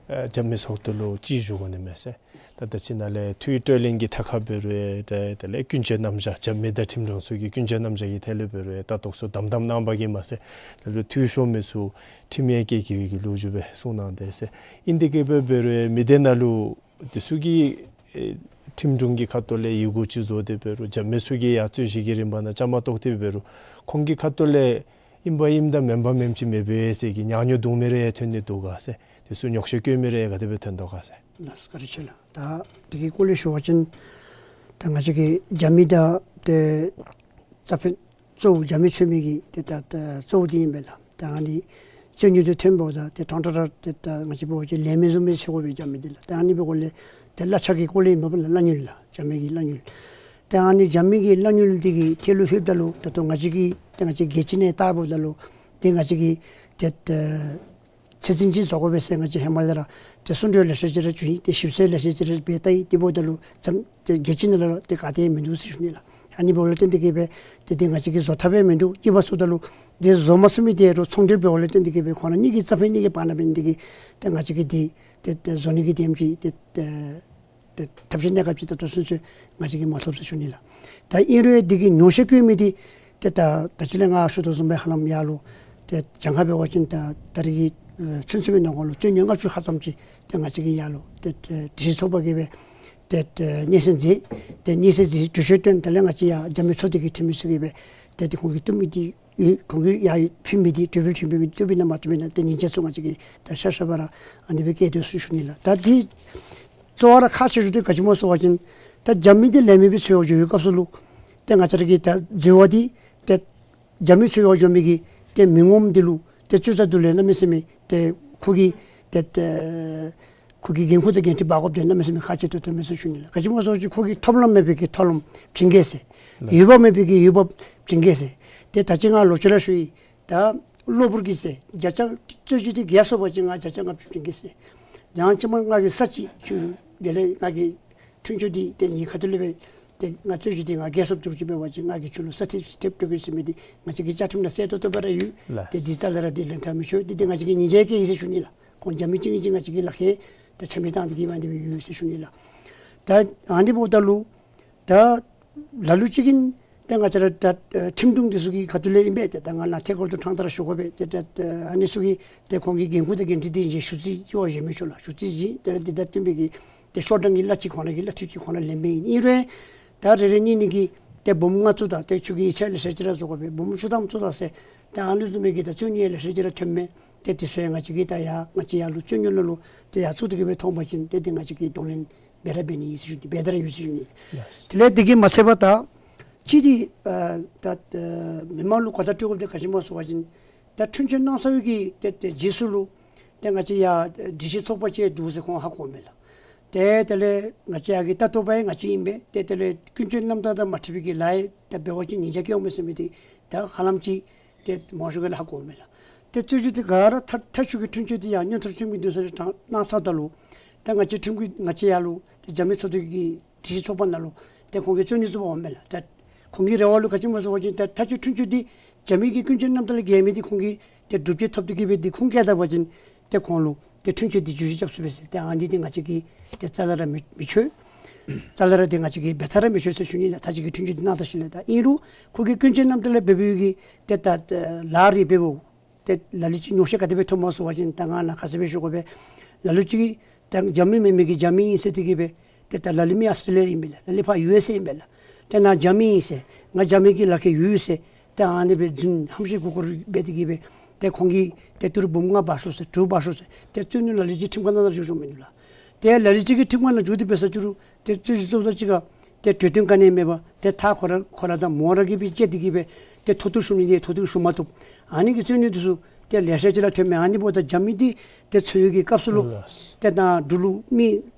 ཨ་རྒྱབ་མི་ཚོགས་སྡེ་ལུ་ཅིག་ཞུ་དགོ་ནི་མས་ཟེར། ད་ད་ཅི་ནཱ་ལས་འཐུས་བགྲོ་གླེང་གི་ཐད་ཁར་འབད་རུང་ཡང་ཏེ་དེ་ལས་ཀུན་སྤྱོད་རྣམ་གཞག་རྒྱབ་མི་དང་ཁྲིམས་དྲུང་ཚུ་གི་ཀུན་སྤྱོད་རྣམ་གཞག་གི་ཐད་ལས་འབད་རུང་ཡང་ད་ཏོག་ཚུ་དམ་དམ་གནང་བ་གིས་མ་ཚད་ད་ལུ་འཐུས་ཤོར་མི་ཚུ་ཁྲིམས་ཡང་བཀལ་བཀལ་བའི་གི་ལོ་རྒྱུས་སྦེ་གསུངས་གནང་དེས་ཟེར། ཨིན་དེ་གིས་འབད་འབད་རུང་ཡང་མི་སྡེ་ནང་ལུ་འདི་ཚུ་གིས་ཨེ་ཁྲིམས་དྲུང་གི་ཁ་ཐུག་ལས་ཡི་གུ་ཅིག་བཟོ་སྟེ་འབད་རུང་རྒྱབ་མི་ཚུ་གིས་ཡང་རྩོད་གཞི་གི་རིམ་པ་ནང་བཅའ་མར་གཏོགས་ཏེ་འབད་རུང་ཁོང་གི་ཁ་ཐུག་ལས་ཨིན་པ་ཨིནམ་དང་མེན་པ་མེནམ་ཅིག་མེད་པས་ཟེར་གྱི་ཉག་ཉོག་བརྡུང་མི་རེ་ཡང་ཐོན་ནི་འདུག་ག་ཟེར། འདི་ཚུ་ཉོག་བཤད་བཀོད་མི་རེ་ཡང་ག་དེ་སྦེ་ཐོན་དོ་ག་ཟེར། ལགས་སོ། བཀའ་དྲིན་ཆེ་ལགས། ད་འདི་གི་སྐོར་ལས་ཞུ་བ་ཅིན་ད་ང་བཅས་ཀྱི་རྒྱབ་མི་དང་ཏེ་རྩ་ཕན་གཙོ་བོ་རྒྱབ་མི་འཚོལ་མི་གི་ཏེ་ད་ད་གཙོ་བོ་འདི་ཨིན་པས་ལགས། ད་ཨ་ནི་རྩོད་རྙོགས་འདི་ཐོན་འབདཝ་ད་ཏེ་ཕྲང་ཕྲང་ར་ཏེ་ད་ང་བཅས་འབད་བ་ཅིན་ལས་མི་བཟུམ་སྦེ་འཚོལ་དགོ་པས་རྒྱབ་མི་འདི་ལགས། ད་ཨ་ནི་འབད་དགོཔ་ལས་ཏེ་གླ་ཆ་གི་སྐོར་ལས་ཨིན་པས་ལགས། གླ་དངུལ་ལགས། རྒྱབ་མི་གི་གླ་དངུལ། ད་ཨ་ནི་རྒྱབ་མི་གི་གླ་དངུལ་འདི་གི་ཐད་ལུ་ལྷོདཔ་ད་ལུ་ད་ལྟོ་ང་བཅས་ཀྱིས་ཏེ་ང་བཅས་རྒྱལ་སྤྱི་ནང་བལྟཝ་ད་ལུ་ཏེ་ང་བཅས་ཀྱིས་ཏེ་ད་ཚད་འཛིན་ཅིག་བཟོ་དགོ་པས་ཟེར་ང་བཅས་ཧེ་མ་ལས་ར་ཏེ་གསུང་གྲོས་ལེ་ཤ་ཅིག་ར་ཞུ་ཡི། ཏེ་ཞིབ་འཚོལ་ལེ་ཤ་ཅིག་ར་འབད་ལྟ་ཡི། དེ་འབདཝ་ད་ལུ་ཙམ་ཏེ་རྒྱལ་སྤྱི་ནང་ལུ་ཏེ་ག་ཏེ་མིན་འདུག་ཟེར་ཞུ་ནི་ལགས། ཨ་ནི་འབདཝ་ལས་བརྟེན་ཏེ་གིས་སྦེ་ཏེ་ཏེ་ང་བཅས་ཀྱིས་བཟོ་ཐབས་ཡང་མིན་འདུག། གཉིས་པ་ཚུ་ད་ལུ་ཏེ་བཟོ་མ་ཚུགས་མི་འདི་རུང་ཚོང་འབྲེལ་འབདཝ་ལས་བརྟེན་ཏེ་གིས་སྦེ་ཁོང་ར་གཉིས་ཀྱི་རྩ་ཕན་གཉིས་ཀྱི་བར་ན་འབད་ནི་འདི་གིས་ཏེ་ང་བཅས་ཀྱིས་འདི་ཏེ་ཏེ་བཟོ་ནི་གི་དེམ་ཅིག་ཏེ་ཏེ་ཏེ་ཐབས་ཤེས་གནས་སྐབས་ཅིག་ད་ལྟོ་ཚུན་ཚོད་ང་བཅས་ཀྱིས་མ་ཐོབ་ཟེར་ཞུ་ནི་ལགས། ད་ཨིན་རུང་འདི་གི་ཉོག་བཤད་བཀོད་མི་འདི་ཏེ་ད་ད་ཅི་ལས་ང་ཞུ་དོ་བཟུམ་སྦེ་ཧ་ལམ་ཡར་ལུ་ཏེ་གྱངས་ཁ་འབད་བ་ཅིན་ད་ད་རེས་ཀྱི་ཨེ་ཚུན་ཚོད་ཀྱི་ནང་འཁོད་ལུ་རྩོད་རྙོགས་ལྔ་བཅུ་ཧ་ཙམ་ཅིག་ཏེ་ང་བཅས་ཀྱིས་ཡར་ལུ་ཏེ་ཏེ་སྒྲིག་གཞི་ཚོགས་པ་གིས་སྦེ་ཏེ་ཏེ་སྙན་སེང་མཛད། ཏེ་སྙན་སེང་མཛད་གྲོས་ཆོད་བཏོན། དེ་ལས་ང་བཅས་ཡར་རྒྱབ་མི་ཚོགས་སྡེ་གི་འཐུས་མི་ཚུ་གིས་སྦེ་ཏེ་ཏེ་ཁོང་གིས་བཏུབ་མི་འདི་ཡོད། ཁོང་གིས་ཡར་ཕུལ་མི་འདི་གྲོས་འབུལ་ཆེན་པོ་མི་བཏུབ་ཨིན་ན་མ་བཏུབ་ཨིན་ན་ཏེ་ཉིན་བྱེད་ཚུ་ང་བཅས་ཀྱིས་ད་ཤ་ཤ་བ་ར་ཨ་ནི་སྦེ་བཀལ་དོ་ཟེར་ཞུ་ནི་ལགས། ད་འདི་གཙོ་བོ་ར་ཁག་ཆེ་ཤོས་འདི་ག་ཅི་སྨོ་ཟེར་བ་ཅིན་ད་རྒྱབ་མི་འདི་ལས་མི་སྦེ་འཚོལ་བར་འགྱོ་བའི་སྐབས་སུ་ལུ་ཏེ་ང་བཅས་ར་གི་ད་འཛོལ་བ་འདི་ཏེ་རྒྱབ་མི་འཚོལ་བར་འགྱོ་མི་གི་ཏེ་མི་ངོམ་འདི་ལུ་ཏེ་ཚུ་ཚ་འདི་ལས་གནམ་མེད་ས་མེད་ཏེ་ཁོ་གིས་ཏེ་ཏེ་ཁོ་གི་འགན་ཁུར་དང་འགན་འཁྲི་འབག་དགོཔ་འདི་གནམ་མེད་ས་མེད་ཁག་ཆེ་ཏོག་ཏོ་མས་ཟེར་ཞུ་ནི་ལགས། ག་ཅི་སྨོ་ཟེར་བ་ཅིན་ཁོ་གིས་ཐོབ་ལམ་མེད་པའི་གི་ཐོབ་ལམ་བྱིན་གེ་ཟེར། ལགས། ཡོད་པ་མེད་པའི་གི་ཡོད་པ་བྱིན་གེ་ཟེར། ཏེ་ད་ཅི་ང་ལོག་ཅི་ར་ཞུ་ཡི། ད་གློ་བུར་གྱི་ཟེར་བརྒྱ་ཆ་རྩོད་གཞི་འདི་བརྒལ་སོང་པ་ཅིན་ང་བརྒྱ་ཆ་ལྔ་བཅུ་བྱིན་གེ་ཟེར། ཡང་ཅིན་མ་ང་གིས་ས་ཅིག་ཆུ་དེ་ལས་ང་གིས་འཁྲུན་ཆོད་འདི་དེ་ངེའི་ཁ་ཐུག་ལས་སྦེ་ཏེ་ང་རྩོད་གཞི་འདི་ང་བརྒལ་སོངམ་ཅིག་འབད་བ་ཅིན་ང་གིས་ཁྱོད་ལུ་ས་ཐེབས་ཐེབས་སྤྲོད་གེ་ཟེར་མི་འདི་ང་བཅས་ཀྱི་བཅའ་ཁྲིམས་ནང་གསལ་ཏོག་ཏོ་སྦེ་ར་ཡོད། ལགས། ཏེ་འདི་རྩ་ལས་ར་འདི་ལེན་ཐབས་མི་ཆོག། འདི་འདི་ང་བཅས་ཀྱི་ཉེས་འགེལ་བཀལ་ཡི་ཟེར་ཞུ་ནི་ལགས། ཁོང་རྒྱ་མི་གཅིག་གིས་གཅིག་ང་བཅས་ཀྱི་ལག་ཁྱེར་ད་ཆ་མེད་བཏང་སྟེ་གི་མ་འདི་སྦེ་ཡོད་ཟེར་ཞུ་ནི་ལགས། ད་ཨ་ནི་འབདཝ་ད་ལུ་ད་ལ་ལུ་ཅིག་གིས་ད་ང་བཅས་ར་ད་ཨ་ཁྲིམས་དྲུང་འདི་ཚུ་གི་ཁ་ཐུག་ལས་ཨིན་པས། ཏེ་ད་ང་ནཱ་ཐད་ཀར་དུ་ཕྲང་སྟེ་ར་ཞུ་དགོ་པས། ཏེ་ད་ཨ་ནི་ཚུ་གིས་ཏེ་ཁོང་གི་འགན་ཁུར་དང་འགན་འཁྲི་འདི་བཞེས་ཞུ་རྩིས་ཅིག་བཞེས་མི་ཆོག་ལགས། ཞུ་རྩིས་བཞེས་ཏེ་འདི་དང་བསྟུན་པའི་གི་ཏེ་ཤོག་གྲངས་ཀྱི་གླ་ཅིག་ཁོང་ར་གི་གླ་འཐུས་ཅིག་ཁོང་ར་ལེན་པའི་ཨིན་རུང་ད་རེ་རེ་གཉིས་གཉིས་ཀྱིས་ཏེ་འབུམ་ལྔ་བཙུགས་ད། ཏེ་ཁྱོད་ཀྱིས་ཡིག་ཆ་ལེ་ཤ་ཅིག་ར་བཟོ་དགོ་པས། འབུམ་བཅུ་ཐམ་བཙུགས་ད་ཟེར། ཏེ་ཨ་ནི་བཟུམ་མའི་གི་ད་རྩོད་གཞི་ལེ་ཤ་ཅིག་ར་ཐོནམ་མས། ཏེ་འདི་ཚུ་ཡང་ང་བཅས་ཀྱིས་ད་ཡར་ང་བཅས་ཡར་ལུ་རྩོད་རྙོགས་ནང་ལུ་ཏེ་ཡར་བཙུགས་ཏེ་གི་སྦེ་ཐོན་པ་ཅིན་ཏེ་འདི་ང་བཅས་ཀྱིས་གདོང་ལེན་འབད་ར་འབད་ནི་ཨིན་ཟེར་ཞུ་ནི། འབད་དེ་ར་ཡོད་ཟེར་ཞུ་ནི། ལགས། དེ་ལས་འདི་གིས་མ་ཚད་པར་ད་ཅི་འདི་ཨ་ད་ཨ་མི་མང་ལུ་གོ་བརྡ་སྤྲོད་དགོཔ་འདི་ག་ཅི་སྨོ་ཟེར་བ་ཅིན་ད་འཁྲུན་ཆོད་གནང་ཚར་བའི་གི་ཏེ་ཏེ་རྗེས་སུ་ལུ་ཏེ་ང་བཅས་ཡར་སྒྲིག་གཞི་ཚོགས་པ་ཅིག་འདུག་ཟེར་ཁོང་ཧ་གོཝ་མས་ལགས། ཏེ་དེ་ལས་ང་བཅས་ཡར་གྱི་ལྟ་རྟོག་པ་ཡང་ང་བཅས་ཨིན་པས། ཏེ་དེ་ལས་ཀུན་སྤྱོད་རྣམ་དག་དང་མ་འཁྲིལ་བའི་གི་ལཱ་ཡང་ད་འབད་བ་ཅིན་ཉེས་བྱ་བཀལ་འོང་མས་ཟེར་མི་འདི་ད་ཧ་ལམ་ཅིག་ཏེ་མང་ཤོས་ཀྱིས་ཧ་གོཝ་མས་ལགས། ཏེ་རྩོད་གཞི་འདི་ག་ར་མཐའ་མཐའ་མཇུག་གི་འཁྲུན་ཆོད་འདི་ཡང་སྔོན་ཐོན་ཁྲིམས་ཀྱི་འདུན་ས་ལས་དྲངས་གནང་ཚརཝ་ད་ལུ་ད་ང་བཅས་ཁྲིམས་ཀྱི་ང་བཅས་ཡར་ལུ་ཏེ་རྒྱ་མི་ཚོགས་སྡེ་གི་སྒྲིག་གཞི་ཚོགས་པ་ནང་ལུ་ཏེ་ཁོང་གིས་རྩོད་ནི་བཙུགས་པར་འོངམ་མས་ལགས། ད་ཁོང་གི་རེ་བ་ལུ་ག་ཅི་སྨོ་ཟེར་བ་ཅིན་ད་མཐའ་མཇུག་འཁྲུན་ཆོད་འདི་རྒྱ་མི་གི་ཀུན་སྤྱོད་རྣམ་དག་ལས་འགལ་མི་འདི་ཁོང་གིས་ཏེ་སྒྲུབ་བྱེད་ཐོབ་སྟེ་གི་སྦེ་འདི་ཁུངས་བཀལ་ད་པ་ཅིན་ཏེ་ཁོང་ལུ་ཏེ་འཁྲུན་ཆོད་འདི་བསྒྱུར་བཅོས་རྐྱབ་ཚུགས་པས་ཟེར། ཏེ་ཨ་ནི་འདི་ང་བཅས་ཀྱིས་ཏེ་རྩ་ལས་ར་མི་མི་ཆོག། རྩ་ལས་ར་འདི་ང་བཅས་ཀྱིས་འབད་ཐབས་ར་མི་ཆོག་ཟེར་ཞུ་ནི་ལགས། མཐའ་མཇུག་གི་འཁྲུན་ཆོད་འདི་གནང་ད་ཞིནམ་ལས། ད་ཨིན་རུང་ཁོ་གི་ཀུན་སྤྱོད་རྣམ་དག་ལས་འབད་བའི་གི་ཏེ་ད་ལཱ་རེ་འབདཝ་ཏེ་ལ་ལུ་ཅིག་ཉོགས་བཤད་ག་དེ་སྦེ་ཐོནམ་སྨོ་ཟེར་བ་ཅིན་ད་ང་ནཱ་ཁ་གསལ་སྦེ་ཞུ་དགོ་པས། ལ་ལུ་ཅིག་ད་རྒྱ་མི་མེན་མི་གི་རྒྱ་མི་ཨིན་ཟེར་ཏེ་གི་སྦེ་ཏེ་ད་ལ་ལུ་མི་ཨཱོས་ཊྲེ་ལི་ཡ་ཨིན་པས་ལགས། ལ་ལུ་ཕར་ཡུ་ཨེསི་ཨེ་ཨིན་པས་ལགས། ཏེ་ནཱ་རྒྱ་མི་ཨིན་ཟེར་ང་རྒྱ་མི་གི་ལག་ཁྱེར་ཡོད་ཟེར་ཏེ་ཨ་ནི་སྦེ་རྫུན་ཧམ་བཤད་མགུ་སྐོར་འབད་དེ་གི་སྦེ་ཏེ་ཁོང་གིས་ཏེ་ཏི་རུ་འབུམ་ལྔ་འབག་ཤོག་ཟེར་དྲུག་འབག་ཤོག་ཟེར་ཏེ་རྩོད་ནི་ལ་ལུ་ཅིག་ཁྲིམས་ཁང་ནང་ལུ་འགྱོ་འགྱོཝ་མིན་འདུག་ལགས། ཏེ་ལ་ལུ་ཅིག་གིས་ཁྲིམས་ཁང་ནང་འགྱོ་སྟེ་འབད་ས་ཅིག་རུང་ཏེ་རྩོད་གཞི་བཙུགས་ས་ཅིག་ཁར་ཏེ་གྲོས་བསྟུན་ག་ནི་མེད་པར་ཏེ་མཐའ་ཁོ་ར་ཁོ་ར་དང་མོ་ར་གིས་སྦེ་བཅད་དེ་གི་སྦེ་ཏེ་མཐོ་གཏུགས་ཞུ་ནི་འདི་མཐོ་གཏུགས་ཞུ་མ་བཏུབ། ཨ་ནི་གི་རྩོད་ནི་འདི་ཚུ་ཏེ་ལེ་ཤ་ཅིག་ར་ཐོནམ་མས། ཨ་ནི་འབདཝ་ད་རྒྱ་མི་འདི་ཏེ་འཚོལ་ཡོད་ཀྱི་སྐབས་སུ་ལུ་ལགས། ཏེ་ནཱ་འབྲུག་ལུ་མི་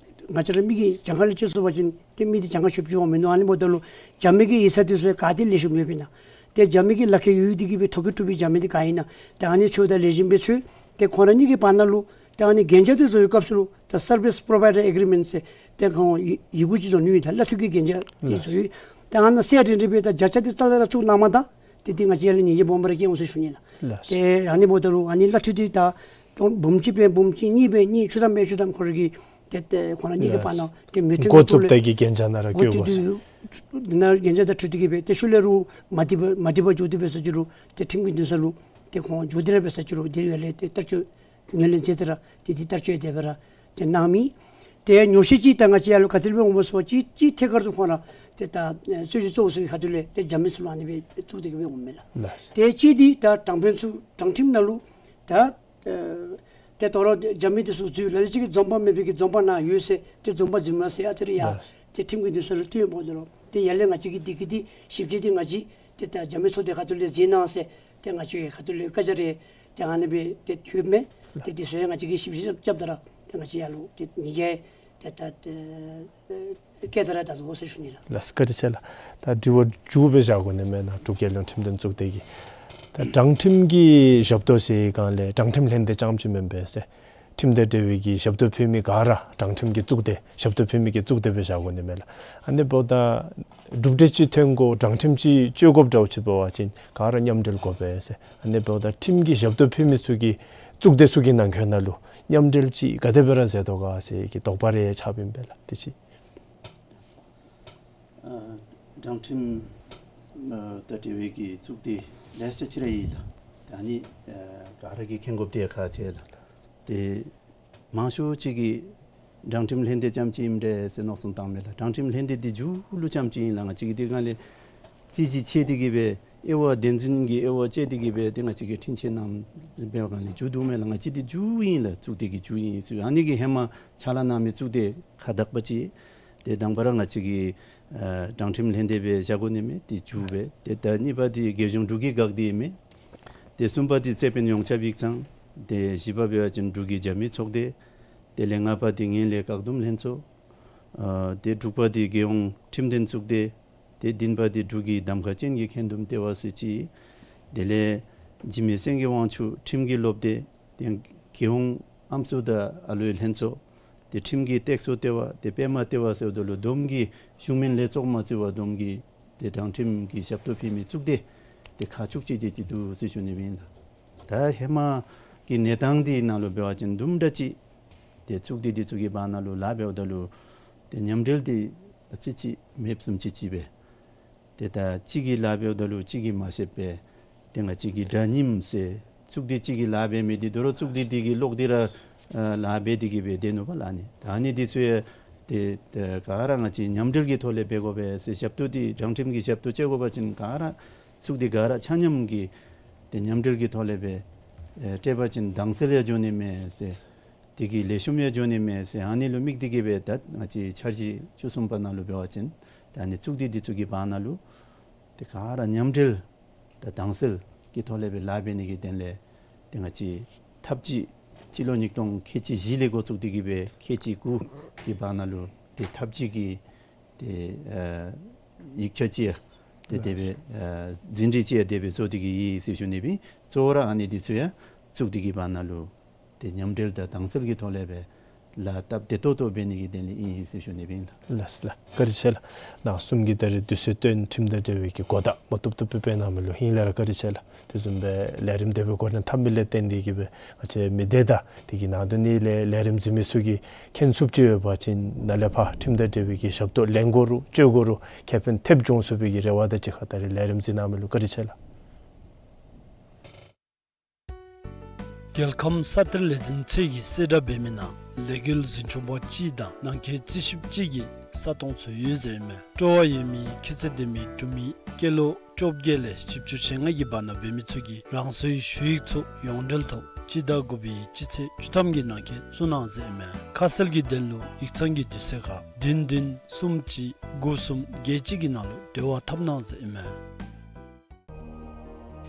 ང་བཅས་ར་མི་གིས་གྱངས་ཁ་ལས་བཅད་སོང་པ་ཅིན་ཏེ་མི་འདི་གྱངས་ཁ་ཆོདཔ་ཅིག་འོང་མི་འདུག། ཨ་ནི་འབདཝ་ད་ལུ་རྒྱ་མི་གི་ཡིག་ཚང་འདི་ཚུ་ག་ཏེ་ལེགས་ཤོམ་ཡོདཔ་ཨིན་ན། ཏེ་རྒྱ་མི་གི་ལག་ཁྱེར་ཡོད་དེ་གི་སྦེ་ཐོ་བཀོད་གྲུབ་པའི་རྒྱ་མི་འདི་ག་ཨིན་ན། ཏེ་ཨ་ནི་འཚོལ་ད་ལེགས་ཤོམ་སྦེ་འཚོལ། ཏེ་ཁོང་ར་གཉིས་ཀྱི་བར་ན་ལུ་ཏེ་ཨ་ནི་གན་རྒྱ་འདི་བཟོ་བའི་སྐབས་སུ་ལུ་ད་སར་བིསི་པོརོ་བའི་ཌར་ཨེག་རི་མེནཊ་ཟེར་ཏེ་ཁོང་ཡི་ཡི་གུ་ཅིག་བཟོ་ནི་ཡོད། ད་གླ་འཐུས་ཀྱི་གན་རྒྱ་འདི་ལགས། བཟོ་ཡོད། ཏེ་ཨ་ནཱ་གསལ་རི་རི་སྦེ་ད་བརྒྱ་ཆ་འདི་རྩ་ལས་ར་བཙུགས་གནང་མ་ད་ཏེ་འདི་ང་བཅས་ཡར་ལས་ཉེས་ཆད་སྦོམ་ར་བཀལ་འོང་ཟེར་ཞུ་ནི་ལགས། ལགས། ཏེ་ཨ་ནི་འབདཝ་ད་ལུ་ཨ་ནི་གླ་འཐུས་འདི་ད་འབུམ་གཅིག་སྦེ་འབུམ་གཅིག་གཉིས་སྦེ་གཉིས་བཅུ་ཐམ་སྦེ་བཅུ་ཐམ་ཁོ་ར་གི་ཏེ་ཏེ་ཁོང་ར་གཉིས་ཀྱི་བར་ན་ཏེ་མོས་མཐུན་འགོ་གྱི་ཐོག་བཙུགས་ལས་ཏེ་གི་གན་རྒྱ་ནང་ར་འགོ་བཙུགས་བཀོད་དགོ་ཟེར། ཏེ་ནཱ་གན་རྒྱ་དང་འཁྲིལ་ཏེ་གི་སྦེ་ཏེ་ཤུལ་ལས་རུང་མ་འགྲིག་པ་མ་འགྲིག་པ་འགྱོ་སྟེ་འབད་ས་ཅིག་རུང་ཏེ་ཁྲིམས་ཀྱི་འདུན་ས་ལུ་ཏེ་ཁོང་འགྱོ་སྟེ་ར་འབད་ས་ཅིག་རུང་ཏེ་ཡར་ལས་ཏེ་བསྟར་སྤྱོད་ངོས་ལེན་མཛད་དེ་ར་ཏེ་འདི་བསྟར་སྤྱོད་དེ་སྦེ་ར་ཏེ་གནང་མི། ཏེ་ཉོགས་བཤད་ཅིག་ད་ང་བཅས་ཡར་ལུ་ག་ཅི་སྦེ་འོངམ་སྨོ་ཟེར་བ་ཅིན་ཅིག་ཐད་ཀར་དུ་ཁོང་ར་ཏེ་ད་རྩོད་གཞི་གཙོ་བོ་ཚུ་གི་ཁ་ཐུག་ལས་ཏེ་རྒྱ་མི་ཚུ་ལུ་ཨ་ནི་སྦེ་བཙུགས་ཏེ་གི་སྦེ་འོངམ་མས་ལགས། ལགས། ཏེ་ཅིག་འདི་ད་དྲང་དཔོན་ཚུ་དྲང་ཁྲིམས་ནང་ལུ་ད་ཨ་ཏེ་དོ་རུང་རྒྱ་མི་འདི་ཚུ་འཛུལ། ལ་ལུ་ཅིག་གིས་འཛོམས་དཔོན་མེད་པའི་གི་འཛོམས་དཔོན་ནཱ་ཡོད་ཟེར་ཏེ་འཛོམས་དཔོན་འཛུལ་མ་ཟེར་ཨ་ཙི་རེ་ཡར་ལགས། ཏེ་ཁྲིམས་ཀྱི་འདུན་ས་ལུ་བཏོན་འོངམ་ད་ལུ་ཏེ་ཡར་ལས་ང་བཅས་ཀྱིས་འདི་གི་འདི་ཞིབ་དཔྱད་འདི་ང་བཅས་ཏེ་ད་རྒྱ་མི་ཚོགས་སྡེ་ཁ་ཐུག་ལས་མཛད་གནང་ཟེར་ཏེ་ང་བཅས་ཁ་ཐུག་ལས་བཀའ་རྒྱ་རེ་ཏེ་ཨ་ནི་སྦེ་ཏེ་ཐོབ་མས། ཏེ་འདི་ཚུ་ཡང་ང་བཅས་ཀྱིས་ཞིབ་དཔྱད་རྐྱབ་ད་ར་ཏེ་ང་བཅས་ཡར་ལུ་ཏེ་ཉེས་ཆད་ཏེ་ད་ཏེ་བཀལ་ད་ར་ད་དོ་ཟེར་ཞུ་ནི་ལགས། ལགས་བཀའ་དྲིན་ཆེ་ལགས། ད་དྲི་བ་མཇུག་སྦེ་བཞག་དགོ་ནི་མེན་ན། འབྲུག་རྒྱལ་ཡོངས་ཁྲིམས་དོན་གཙུག་སྡེ་གི་ད་དྲང་ཁྲིམས་ཀྱི་ཞབས་ཏོག་ཟེར་སྒང་ལས་དྲང་ཁྲིམས་ལྷན་སྡེ་རྐྱངམ་ཅིག་མེན་པས་ཟེར། ཁྲིམས་དང་འབྲེལ་བའི་གི་ཞབས་ཏོག་ཕུལ་མི་ག་ར་དྲང་ཁྲིམས་ཀྱི་གཙུག་སྡེ་ཞབས་ཏོག་ཕུལ་མི་གི་གཙུག་སྡེ་སྦེ་བཞག་དགོ་ནི་མེན་ལགས། ཨ་ནི་འབདཝ་ད་གྲུབ་འབྲས་ཅིག་ཐོན་དགོ་དྲང་ཁྲིམས་ཅིག་སྤྱོད་དགོཔ་འདྲཝ་ཅིག་འབད་བ་ཅིན་ག་ར་མཉམ་འབྲེལ་དགོ་པས་ཟེར། ཨ་ནི་འབདཝ་ད་ཁྲིམས་ཀྱི་ཞབས་ཏོག་ཕུལ་མི་ཚུ་གི་གཙུག་སྡེ་ཚུ་གི་ནང་འཁོད་ནང་ལུ་མཉམ་འབྲེལ་ཅིག་ག་དེ་སྦེ་ར་མཛད་དོ་ག་ཟེར་གྱི་དོགས་པ་རེ་ཆགསཔ་ཨིན་པས་ལགས། དེ་ཅིག། ཨ་དྲང་ཁྲིམས་ཨ་དང་འབྲེལ་བའི་གི་གཙུག་སྡེ་ལེ་ཤ་ཅིག་ར་ཡོད་ལགས། ཨ་ནི་ཨ་ག་ར་གིས་མཁྱེན་དགོཔ་འདི་ཁག་ཆེ་ལགས། ཏེ་མང་ཤོས་ཅིག་གིས་དྲང་ཁྲིམས་ལྷན་སྡེ་རྐྱངམ་ཅིག་ཨིནམ་འདྲས་ཟེར་མནོ་བསམ་བཏངམ་མས་ལགས། དྲང་ཁྲིམས་ལྷན་སྡེ་འདི་མཇུག་ལུ་རྐྱངམ་ཅིག་ཨིན་ལགས། ང་བཅས་ཀྱིས་འདི་སྒང་ལས་རྩོད་གཞི་ཕྱེ་སྟེ་གི་སྦེ་དབྱེ་བ་བདེན་རྫུན་གྱི་དབྱེ་བ་དཔྱད་དེ་གི་སྦེ་ཏེ་ང་བཅས་ཀྱིས་འཁྲུན་ཆོད་གནངམ་འབད་བའི་སྒང་ལས་མཇུག་བསྡུཝ་མས་ལགས། ང་བཅས་འདི་མཇུག་ཨིན་ལགས། གཙུག་སྡེ་གི་མཇུག་ཨིན་ཟེར། ཨ་ནི་གི་ཧེ་མ་ཕྱག་ལཱ་གནང་མི་གཙུག་སྡེ་ཁག་དག་པ་ཅིག་ཏེ་དང་པ་ར་ང་བཅས་ཀྱི་ཨ་དྲང་ཁྲིམས་ལྷན་སྡེ་སྦེ་བཞག་དགོ་ནི་མས། ཏེ་མཇུག་སྦེ་ཏེ་ད་གཉིས་པ་འདི་རྒྱལ་གཞུང་འབྲུག་གི་འགག་སྡེ་མས། ཏེ་གསུམ་པ་འདི་རྩོད་དཔོན་ཡོངས་ཁྱབ་ཡིག་ཚང་། ཏེ་བཞི་པ་འབད་བ་ཅིན་འབྲུག་གི་རྒྱ་མི་ཚོགས་སྡེ། དེ་ལས་ལྔ་པ་འདི་ངན་ལྷད་བཀག་སྡོམ་ལྷན་ཚོགས། ཨ་ཏེ་དྲུག་པ་འདི་རྒྱལ་ཡོངས་ཁྲིམས་དོན་གཙུག་སྡེ། ཏེ་བདུན་པ་འདི་འབྲུག་གི་གདམ་ཁ་ཅན་གྱི་འགལ་འདུམ་ལྟེ་བ་ཟེར་ཅིག། དེ་ལས་ འཇིགས་མེད་སེང་གེ་དབང་ཕྱུག་ཁྲིམས་ཀྱི་སློབ་སྡེ། ཏེ་རྒྱལ་ཡོངས་ཨམ་སྲུ་དང་ཨ་ལུའི་ལྷན་ཚོགས། ཏེ་ཁྲིམས་ཀྱི་སྟེགས་གསོ་ལྟེ་བ། ཏེ་པདྨ་ལྟེ་བ་ཟེརཝ་ད་ལུ་བསྡོམས་ཀྱིས་གཞུང་མིན་ལས་ཚོགས་མ་བརྩི་བར་བསྡོམས་ཀྱིས་ཏེ་དྲང་ཁྲིམས་ཀྱི་ཞབས་ཏོག་ཕུལ་མི་གཙུག་སྡེ་ཏེ་ཁག་བཅུ་གཅིག་དེ་ཅིག་འདུག་ཟེར་ཞུ་ནི་ཨིན་ལགས། ད་ཧེ་མ་གི་གནས་སྟངས་འདི་ནང་ལུ་འབད་བ་ཅིན་དུམ་གྲ་ཅིག་ཏེ་གཙུག་སྡེ་འདི་ཚུ་གི་བར་ན་ལུ་ལཱ་འབདཝ་ད་ལུ་ཏེ་མཉམ་འབྲེལ་འདི་ཨ་ཙི་ཅིག་མེདཔ་བཟུམ་ཅིག་ཅིག་སྦེ། ཏེ་ད་གཅིག་གིས་ལཱ་འབདཝ་ད་ལུ་གཅིག་གིས་མ་ཤེསཔ་སྦེ། ཏེ་ང་བཅས་ཀྱི་དགྲ་ཉིམ་ཟེར་གཙུག་སྡེ་གཅིག་གིས་ལཱ་འབད་མི་འདི་དོ་རུང་གཙུག་སྡེ་འདི་གིས་ལོག་སྟེ་ར་ཨ་ལཱ་འབད་དེ་གི་སྦེ་སྡོད་ནུག་པ་ལགས་ནི། ད་ཨ་ནི་འདི་ཚུ་ཡང་ཏེ་ཏེ་ག་ར་ང་བཅས་མཉམ་འབྲེལ་གྱི་ཐོག་ལས་འབད་དགོ་པས་ཟེར། ཞབས་ཏོག་འདི་དྲང་ཁྲིམས་ཀྱི་ཞབས་ཏོག་སྤྱོད་དགོ་པ་ཅིན་ག་ར་གཙུག་སྡེ་ག་ར་ཆ་མཉམ་གྱིས་ཏེ་མཉམ་འབྲེལ་གྱི་ཐོག་ལས་སྦེ་ཨེ་སྤྲོད་པ་ཅིན་དྭངས་གསལ་ཡང་འགྱོ་ནི་མས་ཟེར། དེ་གིས་ལེགས་ཤོམ་ཡང་འགྱོ་ནི་མས་ཟེར། ཨ་ནི་ལུ་དམིགས་ཏེ་གི་སྦེ་ད་ང་བཅས་འཆར་གཞི་བཅུ་གསུམ་པ་ནང་ལུ་འབད་བ་ཅིན་ད་ཨ་ནི་གཙུག་སྡེ་འདི་ཚུ་གི་བར་ན་ལུ་ཏེ་ག་ར་མཉམ་འབྲེལ་དང་དྭངས་གསལ་གྱི་ཐོག་ལས་སྦེ་ལཱ་འབད་ནི་གི་དོན་ལས་ཏེ་ང་བཅས་ཐབས་ཇུས་སྤྱི་ལོ་ཉིས་སྟོང་ཁལ་གཅིག་བཞི་ལས་འགོ་བཙུགས་ཏེ་གི་སྦེ་ཁལ་གཅིག་དགུ་གི་བར་ན་ལུ་ཏེ་ཐབས་ཇུས་ཀྱི་ཏེ་ཨ་ཡིག་ཆ་ཅིག་ཡང་ཏེ་དེ་སྦེ་ཨ་ཟིན་བྲིས་ཅིག་ཡང་དེ་སྦེ་བཟོ་སྟེ་གི་ཡོད་ཟེར་ཞུ་ནི་ཨིན། གཙོ་བོ་ར་ཨ་ནི་འདི་ཚུ་ཡང་གཙུག་སྡེ་གི་བར་ན་ལུ་ཏེ་མཉམ་འབྲེལ་དང་དྭངས་གསལ་གྱི་ཐོག་ལས་སྦེ་ལཱ་སྟབས་བདེ་ཏོག་ཏོ་འབད་ནི་གི་དོན་ལས་ཨིན་ཟེར་ཞུ་ནི་ཨིན་ལགས། ལགས་ལགས། བཀའ་དྲིན་ཆེ་ལགས། ནང་གསུམ་གྱིས་ད་རེས་དུས་ཚོད་བཏོན་ཁྲིམས་དང་འབྲེལ་བའི་གི་གོ་བརྡ་མ་བཏུབ་བཏུབ་སྦེ་སྤེལ་གནང་མི་ལུ་ཧིང་ལས་ར་བཀའ་དྲིན་ཆེ་ལགས། དེ་བཟུམ་སྦེ་ལས་རིམ་དེ་སྦེ་འགོ་འདྲེན་འཐབ་མི་ལས་བརྟེན་ཏེ་གི་སྦེ་ང་བཅས་མི་སྡེ་དང་དེ་གི་ནང་དོན་ནི་ལས་ལས་རིམ་གཟིགས་མི་ཚུ་གིས་མཁྱེན་ཚུགསཔ་ཅིག་ཡོད་པ་ཅིན་ནཱ་ལས་ཕར་ཁྲིམས་དང་འབྲེལ་བའི་གི་ཞབས་ཏོག་ལེན་དགོ་རུང་སྤྱོད་དགོ་རུང་ཁེ་ཕན་ཐེབས་འབྱུང་ཚུགས་པའི་གི་རེ་བ་དང་གཅིག་ཁར་ད་རེས་ལས་རིམ་གཟིགས་གནང་མི་ལུ་བཀའ་དྲིན་ཆེ་ལགས། རྒྱལ་ཁམས་ས་གཏེར་ལས་འཛིན་ཚད་ཀྱིས་གསལ་བསྒྲགས་འབད་མི་ནང་ལས་འགུལ་འཛིན་སྐྱོང་པ་གཅིག་དང་ནང་འཁོད་རྩིས་ཞིབ་གཅིག་གི་ས་སྟོང་ཚུ་ཡོད་ཟེར་ཨིན་མས། སྤྲོ་བ་ཡོད་མི་ཁྱད་ཚད་ལྡན་མི་འབྲུག་མི་སྐྱེས་ལོ་བཅོ་བརྒྱད་ལས་བཞི་བཅུ་ཞེ་ལྔ་གི་བར་ན་འབད་མི་ཚུ་གིས་རང་སོའི་ཞུ་ཡིག་ཚུ་ཡོངས་འབྲེལ་ཐོག་སྤྱི་ཟླ་དགུ་པའི་སྤྱི་ཚེས་བཅུ་ཐམ་གྱི་ནང་འཁོད་བཙུགས་གནང་ཟེར་ཨིན་མས། ཁ་གསལ་གྱི་དོན་ལུ་ཡིག་ཚང་གི་དུས་ཚོད་ཁར་བདུན་བདུན་གསུམ་གཅིག་དགུ་གསུམ་བརྒྱད་གཅིག་གི་ནང་ལུ་འབྲེལ་བ་འཐབ་གནང་ཟེར་ཨིན་མས།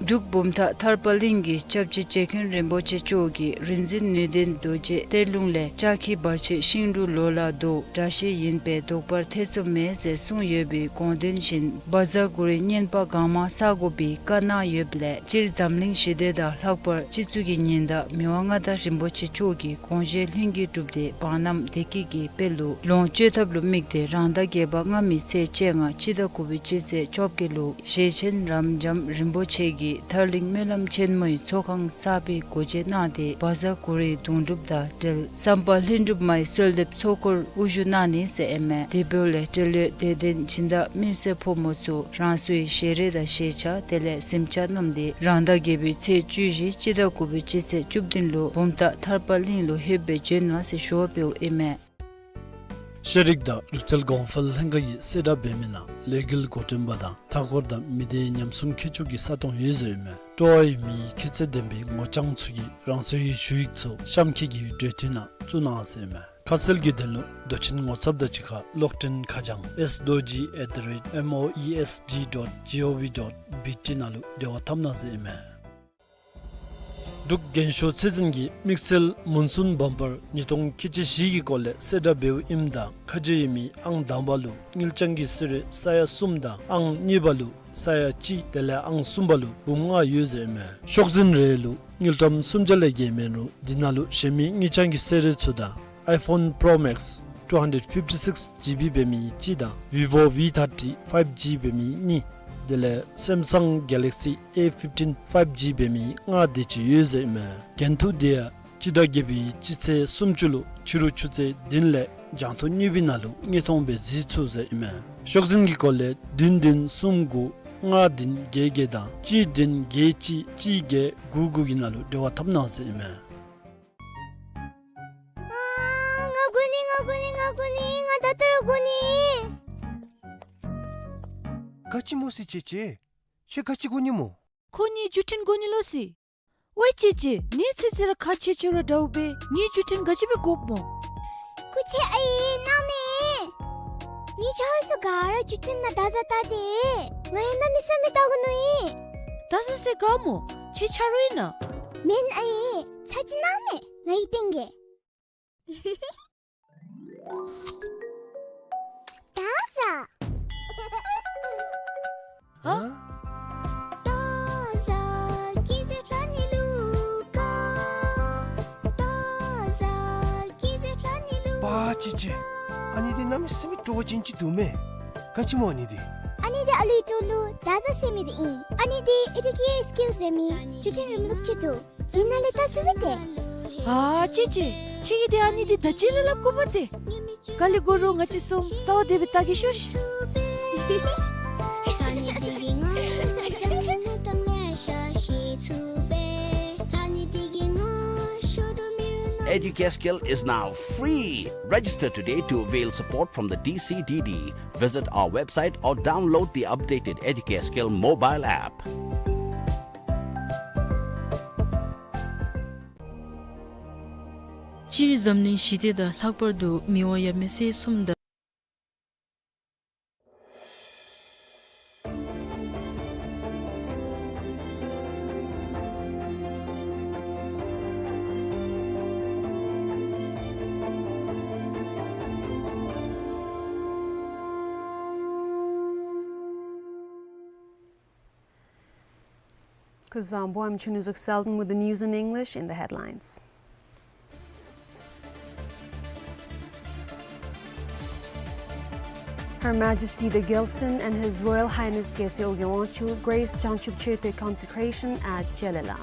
འབྲུག་བུམ་ཐང་ཐར་པ་གླིང་གི་སྐྱབས་རྗེ་རྗེ་མཁན་རིན་པོ་ཆེ་མཆོག་གིས་རིག་འཛིན་ནུས་ལྡན་རྡོ་རྗེ་གཏེར་ལུང་ལས་ལྕགས་ཁྱི་བར་ཆད་ཤིང་འབྲུག་ལོ་ལ་ལྡོག་དགྲ་ཤེས་ཡིན་པས་བཟློག་པར་ཐེ་ཚོམ་མེད་ཟེར་གསུངས་ཡོད་པའི་དགོངས་དོན་བཞིན་བཛྲ་གུ་རུའི་བསྙེན་པ་གང་མང་བསག་དགོ་པའི་བཀའ་གནང་ཡོདཔ་ལས་སྤྱིར་འཛམ་གླིང་ཞི་བདེ་དང་ལྷག་པར་སྤྱི་གཙུག་གི་ཉི་ཟླ་མི་དབང་མངའ་བདག་རིན་པོ་ཆེ་མཆོག་གི་དགོངས་བཞེད་ལྷུན་གྱིས་གྲུབ་སྟེ་འབངས་རྣམས་བདེ་སྐྱིད་ཀྱི་དཔལ་ལུ་ལོངས་སྤྱོད་ཐབས་ལུ་དམིགས་ཏེ་རང་ཟླ་བརྒྱད་པ་སྔ་མའི་ཚེས་བཅོ་ལྔ་སྤྱི་ཟླ་དགུ་པའི་སྤྱི་ཚེས་བཅོ་བརྒྱད་ལུ་ཞེ་ཆེན་རབ་འབྱམས་རིན་པོ་ཆེ་གིས་ཐར་གླིང་སྨོན་ལམ་ཆེན་མོའི་ཚོགས་ཁང་གསར་པའི་སྒོ་འབྱེད་གནང་སྟེ་བཛྲ་གུ་རུའི་དུང་སྒྲུབ་དང་འབྲེལ་བསམ་པ་ལྷུན་གྲུབ་མའི་གསོལ་འདེབས་ཚོགས་འཁོར་དབུ་བཞུགས་གནང་ནི་ཟེར་ཨིན་མས། དེ་འབདཝ་ལས་འབྲེལ་ཡོད་དད་ལྡན་སྦྱིན་བདག་མི་སེར་ཕོ་མོ་ཚུ་རང་སོའི་ཞལ་རས་དང་ཞལ་ཆས་དེ་ལས་གཟིམ་ཆས་བསྣམས་ཏེ་རང་ཟླ་བརྒྱད་པའི་ཚེས་བཅུ་བཞི་སྤྱི་ཟླ་དགུ་པའི་སྤྱི་ཚེས་བཅུ་བདུན་ལུ་བུམ་ཐང་ཐར་པ་གླིང་ལུ་ལྷོདཔ་སྦེ་བྱོན་གནང་ཟེར་ཞུ་བ་འབདཝ་ཨིན་མས། ཤེས་རིག་དང་ལུས་རྩལ་གོང་འཕེལ་ལྷན་ཁག་གིས་གསལ་བསྒྲགས་འབད་མི་ནང་ལས་འགུལ་འགོ་འདྲེན་པ་དང་མཐའ་འཁོར་དང་མི་སྡེ་ཉམས་སྲུང་མཁས་མཆོག་གི་ས་སྟོང་ཡོད་ཟེར་ཨིན་མས། སྤྲོ་བ་ཡོད་མི་ཁྱད་ཚད་ལྡན་པའི་ངོ་རྐྱང་ཚུ་གིས་རང་སོའི་ཞུ་ཡིག་ཚུ་གཤམ་འཁོད་ཀྱི་འབྲེལ་མཐུད་ནང་བཙུགས་གནང་ཟེར་ཨིན་མས། ཁ་གསལ་གྱི་དོན་ལུ་མདོ་ཆེན་ངོ་ཚབ་དང་གཅིག་ཁར་གློག་འཕྲིན་ཁ་བྱང་S Dorji at the rate M O E S D dot G O V dot B T ནང་ལུ་འབྲེལ་བ་འཐབ་གནང་ཟེར་ཨིན་མས། འབྲུག་རྒན་ཤོས་ཚད་འཛིན་གྱིས་དམིགས་བསལ་མུན་སུམ་བམ་པར་ཉིས་སྟོང་ཁལ་གཅིག་བཞི་གི་སྐོར་ལས་གསལ་བསྒྲགས་འབདཝ་ཨིནམ་ད་ཁ་རྗེ་ཡོད་མི་ཨང་དང་པ་ལུ་དངུལ་རྐྱང་གི་གསོལ་རས་ས་ཡ་གསུམ་དང་ཨང་གཉིས་པ་ལུ་ས་ཡ་གཅིག་དེ་ལས་ཨང་གསུམ་པ་ལུ་འབུམ་ལྔ་ཡོད་ཟེར་ཨིན་མས། ཤོག་འཛིན་རེ་ལུ་དངུལ་ཀྲམ་སུམ་བརྒྱ་ལས་བརྒལ་མེད་རུང་འདི་ནང་ལུ་གཞན་མི་དངུལ་རྐྱང་གི་གསོལ་རས་ཚུ་དང་iPhone Pro Max two hundred fifty-six G B འབད་མི་གཅིག་དང་Vivo V thirty five G འབད་མི་གཉིས་དེ་ལས་Samsung Galaxy A fifteen five G འབད་མི་ལྔ་དེ་ཅིག་ཡོད་ཟེར་ཨིན་མས། འགན་ཐུག་དེ་ཡང་སྤྱི་ཟླ་བརྒྱད་པའི་སྤྱི་ཚེས་སུམ་ཅུ་ལུ་ཕྱི་རུ་ཆུ་ཚོད་བདུན་ལས་རྒྱང་མཐོང་གཉིས་པའི་ནང་ལུ་དངོས་མཐོང་སྦེ་གཟིགས་ཚུགས་ཟེར་ཨིན་མས། ཤོག་འཛིན་གྱི་སྐོར་ལས་བདུན་བདུན་གསུམ་དགུ་ལྔ་བདུན་བརྒྱད་བརྒྱད་དང་གཅིག་བདུན་བརྒྱད་གཅིག་གཅིག་བརྒྱད་དགུ་དགུ་གི་ནང་ལུ་འབྲེལ་བ་འཐབ་གནང་ཟེར་ཨིན་མས། ཨ་ང་དགོ་ནི་ང་དགོ་ནི་ང་དགོ་ནི་ང་ད་ལྟོ་ར་དགོ་ནི། ག་ཅི་སྨོ་སི་ཅེ་ཅེ། ཁྱོད་ག་ཅི་དགོ་ནི་སྨོ། ཁོ་གཉིས་བརྒྱུད་འཕྲིན་དགོ་ནི་ལོ་སི། ཝའི་ཅེ་ཅེ་ངེའི་ཚེ་ཚེ་ར་ཁ་ཆེ་ཆེ་ར་འདྲཝ་སྦེ་ངེའི་བརྒྱུད་འཕྲིན་ག་ཅི་སྦེ་དགོཔ་སྨོ། སྐུ་མཁྱེན་ཨའི་གནང་མས། ངེའི་ཆ་རོགས་ཚུ་ག་ར་བརྒྱུད་འཕྲིན་ནང་བརྡ་བཟའ་བལྟ་སྟེ་ང་ཡང་གནམ་མེད་ས་མེད་བལྟ་དགོ་མནོ་ཡི། བརྡ་བཟའ་ས་ག་སྨོ། ཁྱེད་ཆ་རོགས་ཨིན་ན། མེན་ཨའི་ཚར་གཅིག་གནང་མས་ངེའི་སྟེང་གི། བརྡ་བཟའ། ཧ། བརྡ་བཟའ་ཁྱེད་ཚེ་ པ་ཅི་ཅི། ཨ་ནི་འདི་གནམ་མེད་ས་མེད་སྤྲོ་བ་ཅན་ཅིག་འདུག་མས། ག་ཅི་སྨོ་ཨ་ནི་འདི། ཨ་ནི་འདི་ཨ་ལུའི་ཕྲུ་གུ་ལུ་ད་ཟ་ཟེར་མི་འདི་ཨིན། ཨ་ནི་འདི་ཨེ་ཌུ་ཀེར་སི་ཀིལ་ཟེར་མི་བརྒྱུད་འཕྲིན་རིམ་ལུགས་ཅིག་འདུག། ཨིན་ན་ལས་ད་ཟེར་བས་ཏེ། ཨ་ཅི་ཅི། ཁྱོད་ཀྱིས་འདི་ཨ་ནི་འདི་ད་ཅི་ལས་སླབ་དགོ་པས་ཏེ། ག་ལས་དགོ་རུང་ང་བཅས་གསུམ་རྩ་བ་བདེ་སྦེ་ལྟ་གེ་ཤོག་ཤིག། Educascale is now free. Register today to avail support from the D C D D. Visit our website or download the updated Educascale mobile app. སྤྱིར་འཛམ་གླིང་ཞི་བདེ་དང་ལྷག་པར་དུ་མི་དབང་ཡབ་མེས་སྲས་གསུམ་དང་སྐུ་གཟུགས་བཟང་པོ། I'm Chunyu Zuk Selden with the news in English. In the headlines, Her Majesty the Gyaltsuen and His Royal Highness Gyaltsuen Ogyuwangchuk graced Changchub Choetue consecration at Jeolla.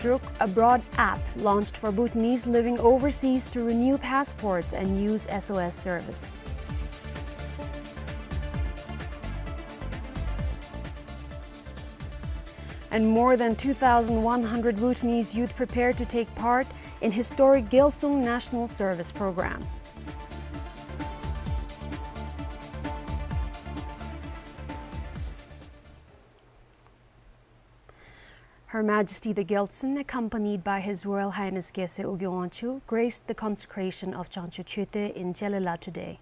Druk, a broad app launched for Bhutanese living overseas to renew passports and use S O S service. And more than two thousand one hundred Bhutanese youth prepare to take part in historic Gyaltsuen National Service Program. Her Majesty the Gyaltsuen, accompanied by His Royal Highness Gyaltsuen Ogyuwangchuk, graced the consecration of Changchub Choetue in Jeolla today.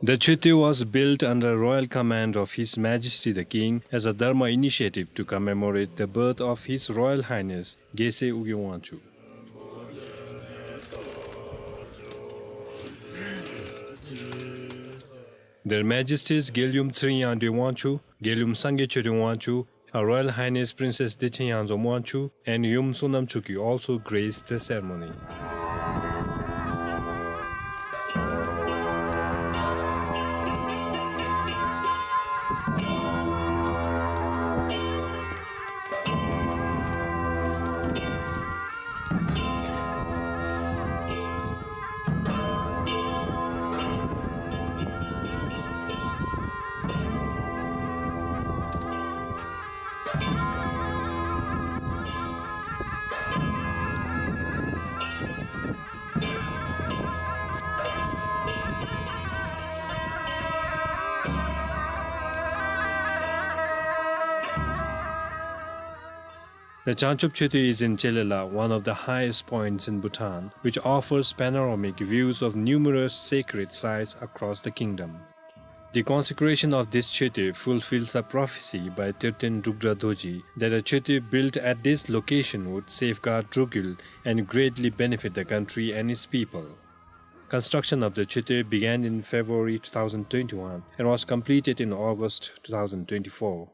The Choetue was built under royal command of His Majesty the King as a Dharma initiative to commemorate the birth of His Royal Highness Gyaltsuen Ogyuwangchuk. Their Majesties Gyaltsuen Tshering Yangdrung Wangchuck, Gyaltsuen Sangay Choetue Wangchuck, Her Royal Highness Princess Dechen Yangzom Wangchuck and Yum Sonam Chukyi also graced the ceremony. The Changchub Choetue is in Jeolla, one of the highest points in Bhutan, which offers panoramic views of numerous sacred sites across the kingdom. The consecration of this Choetue fulfills a prophecy by Terten Drukdra Dorji that a Choetue built at this location would safeguard Drukgyul and greatly benefit the country and its people. Construction of the Choetue began in February two thousand twenty-one and was completed in August two thousand twenty-four.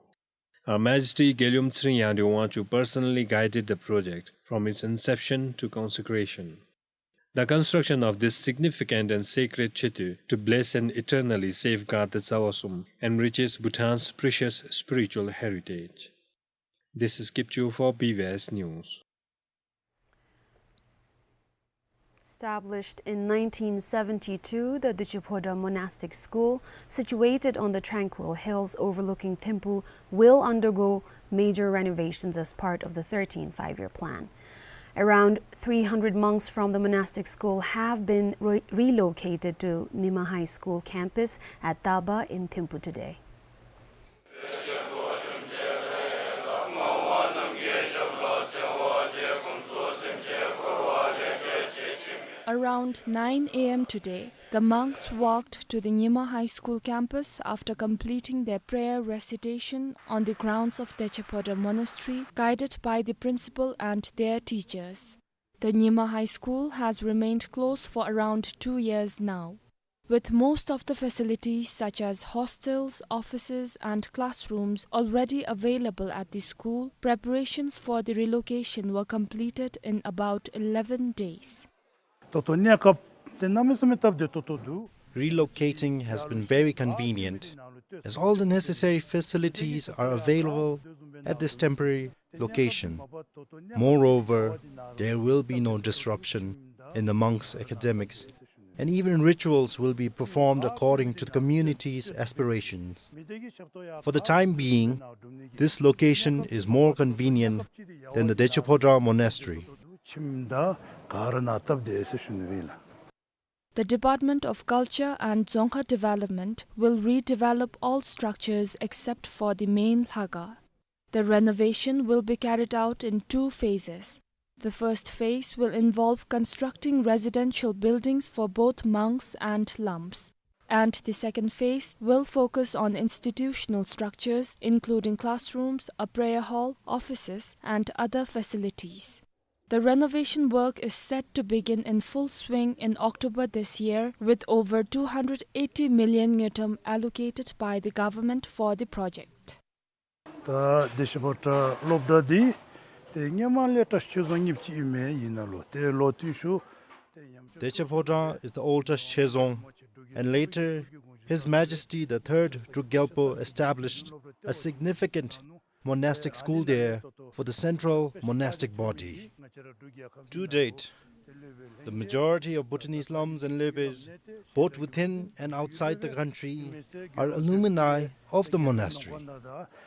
Her Majesty Gyaltsuen Tshering Yangdrung Wangchuck personally guided the project from its inception to consecration. The construction of this significant and sacred Choetue to bless and eternally safeguard the Tsawa Sum enriches Bhutan's precious spiritual heritage. This is Kipchu for B B S News. Established in nineteen seventy-two, the Dutchuphodrang Monastic School, situated on the tranquil hills overlooking Thimphu, will undergo major renovations as part of the thirteenth Five-Year Plan. Around three hundred monks from the monastic school have been re-, relocated to Nyima High School campus at Taba in Thimphu today. Around nine A M today, The monks walked to the Nyima High School campus after completing their prayer recitation on the grounds of Dechaphodrang Monastery, guided by the principal and their teachers. The Nyima High School has remained closed for around two years now. With most of the facilities such as hostels, offices, and classrooms already available at the school, preparations for the relocation were completed in about eleven days. ད་ལྟོ་གནས་སྐབས་དེ་གནམ་མེད་ས་མེད་སྟབས་བདེ་ཏོག་ཏོ་འདུག། Relocating has been very convenient, as all the necessary facilities are available at this temporary location. Moreover, there will be no disruption in the monks' academics, and even rituals will be performed according to the community's aspirations. For the time being, this location is more convenient than the Dechaphodrang Monastery. ཁྱིམ་དང་ག་ར་ནང་སྟབས་བདེ་ཟེར་ཞུ་ནི་ཨིན་ལགས། The Department of Culture and Dzongkha Development will redevelop all structures except for the main lhakha. The renovation will be carried out in two phases. The first phase will involve constructing residential buildings for both monks and lams. And the second phase will focus on institutional structures, including classrooms, a prayer hall, offices, and other facilities. The renovation work is set to begin in full swing in October this year, with over two hundred eighty million ngultrum allocated by the government for the project. ད་དེ་ཤ་པོ་ཏྲ་སློབ་གྲྭ་འདི་ཏེ་སྔོན་མ་ལས་བཀྲ་ཤིས་ཆོས་རྫོང་གཉིས་ཅིག་ཨིན་མས། ཨིན་ན་ལུ་ཏེ་ལོག་དུས་ཤུལ་ཏེ་ཡང་Dechaphodrang is the oldest Chezong, and later His Majesty the Third Druk Gyalpo established a significant monastic school there for the central monastic body. To date, the majority of Bhutanese lams and lebes, both within and outside the country, are alumni of the monastery.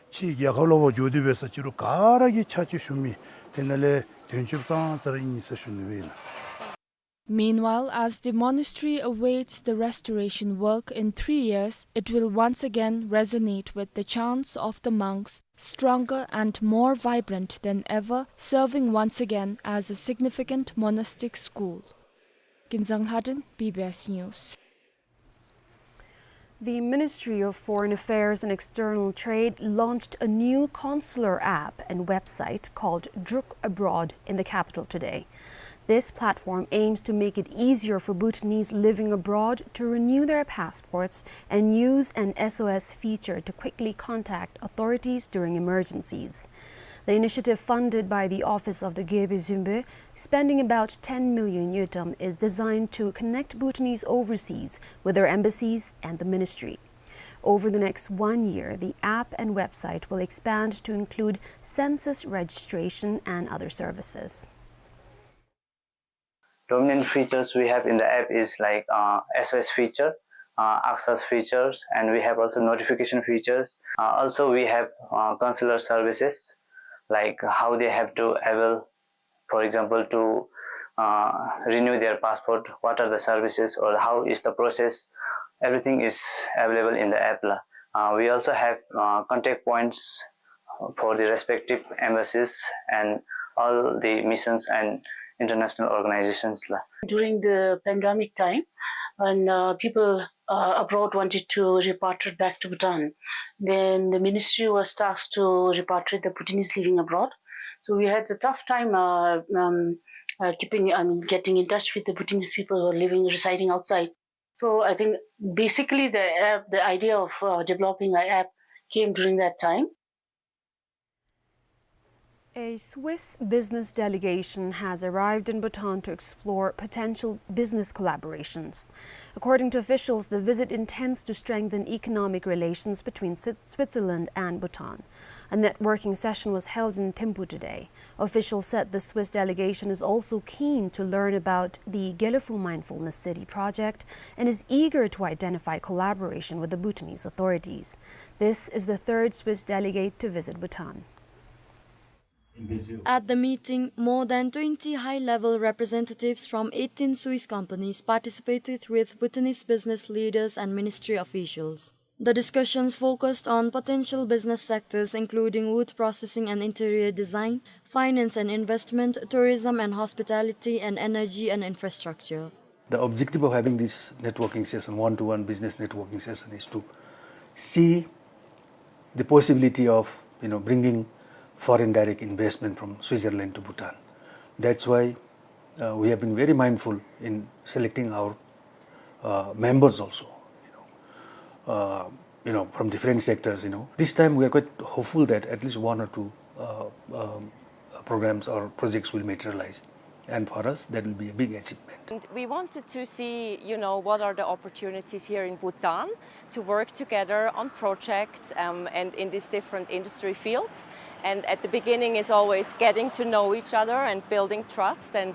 ཕྱི་རྒྱལ་ཁབ་ལུ་འབྱོར་ཏེ་འབད་ས་ཅིག་རུང་ག་ར་གིས་ཕྱག་ཕྱིད་ཞུ་མི་དེ་ནང་ལས་དོན་གཅོདཔ་ཙང་ཙ་ར་ཨིན་ཟེར་ཞུ་ནི་ཨིན་ལགས། Meanwhile, as the monastery awaits the restoration work in three years, it will once again resonate with the chants of the monks, stronger and more vibrant than ever, serving once again as a significant monastic school. Kinzang Lhadon, B B S News. The Ministry of Foreign Affairs and External Trade launched a new consular app and website called Druk Abroad in the capital today. This platform aims to make it easier for Bhutanese living abroad to renew their passports and use an S O S feature to quickly contact authorities during emergencies. The initiative, funded by the Office of the Gyalpo Zunpo, spending about ten million ngultrum, is designed to connect Bhutanese overseas with their embassies and the ministry. Over the next one year, the app and website will expand to include census registration and other services. Dominant features we have in the app is like, uh, S O S feature, uh, access features, and we have also notification features. Uh, also, we have, uh, consular services, like how they have to avail, for example, to, uh, renew their passport, what are the services or how is the process. Everything is available in the app la. Uh, we also have, uh, contact points for the respective embassies and all the missions and international organizations la. During the pandemic time, when, uh, people, uh, abroad wanted to repatriate back to Bhutan, then the ministry was tasked to repatriate the Bhutanese living abroad. So we had a tough time, uh, um, uh, keeping, I mean, getting in touch with the Bhutanese people who are living, residing outside. So I think basically the app, the idea of, uh, developing an app came during that time. A Swiss business delegation has arrived in Bhutan to explore potential business collaborations. According to officials, the visit intends to strengthen economic relations between Swi-, Switzerland and Bhutan. A networking session was held in Thimphu today. Officials said the Swiss delegation is also keen to learn about the Gelephu Mindfulness City project and is eager to identify collaboration with the Bhutanese authorities. This is the third Swiss delegate to visit Bhutan. At the meeting, more than twenty high-level representatives from eighteen Swiss companies participated with Bhutanese business leaders and ministry officials. The discussions focused on potential business sectors including wood processing and interior design, finance and investment, tourism and hospitality, and energy and infrastructure. The objective of having this networking session, one-to-one business networking session, is to see the possibility of, you know, bringing foreign direct investment from Switzerland to Bhutan. That's why, uh, we have been very mindful in selecting our, uh, members also, you know, uh, you know, from different sectors, you know. This time we are quite hopeful that at least one or two, uh, um, programs or projects will materialize. And for us, that will be a big achievement. And we wanted to see, you know, what are the opportunities here in Bhutan to work together on projects, um, and in these different industry fields. And at the beginning is always getting to know each other and building trust, and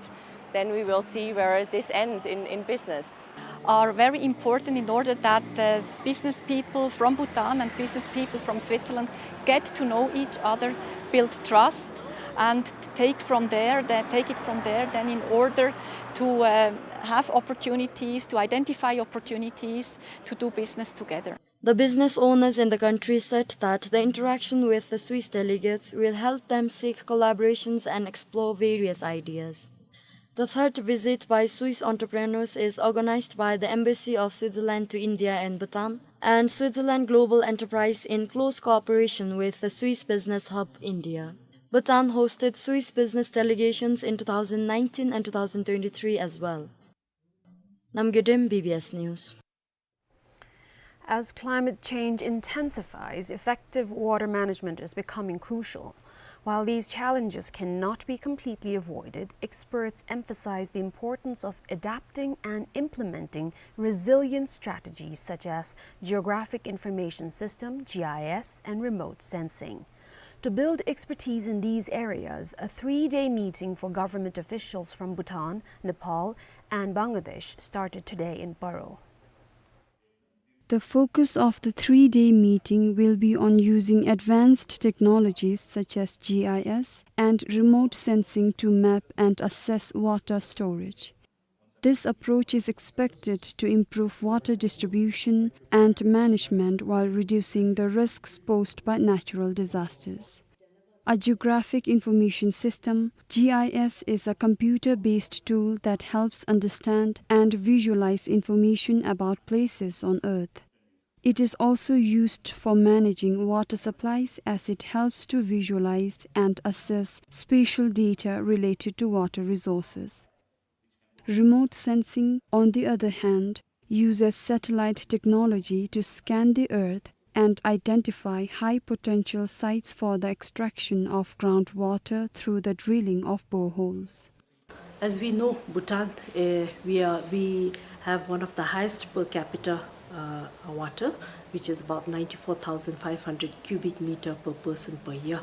then we will see where this end in, in business. Are very important in order that, uh, business people from Bhutan and business people from Switzerland get to know each other, build trust, and take from there, then take it from there, then in order to, uh, have opportunities, to identify opportunities to do business together. The business owners in the country said that the interaction with the Swiss delegates will help them seek collaborations and explore various ideas. The third visit by Swiss entrepreneurs is organized by the Embassy of Switzerland to India and Bhutan and Switzerland Global Enterprise in close cooperation with the Swiss Business Hub India. Bhutan hosted Swiss business delegations in two thousand nineteen and two thousand twenty-three as well. Namgay Dem, B B S News. As climate change intensifies, effective water management is becoming crucial. While these challenges cannot be completely avoided, experts emphasize the importance of adapting and implementing resilient strategies such as geographic information system, G I S, and remote sensing. To build expertise in these areas, a three-day meeting for government officials from Bhutan, Nepal, and Bangladesh started today in Paro. The focus of the three-day meeting will be on using advanced technologies such as G I S and remote sensing to map and assess water storage. This approach is expected to improve water distribution and management while reducing the risks posed by natural disasters. A geographic information system, G I S, is a computer-based tool that helps understand and visualize information about places on Earth. It is also used for managing water supplies, as it helps to visualize and assess spatial data related to water resources. Remote sensing, on the other hand, uses satellite technology to scan the Earth and identify high potential sites for the extraction of groundwater through the drilling of boreholes. As we know, Bhutan, uh, we are, we have one of the highest per capita, uh, water, which is about ninety-four thousand five hundred cubic meter per person per year.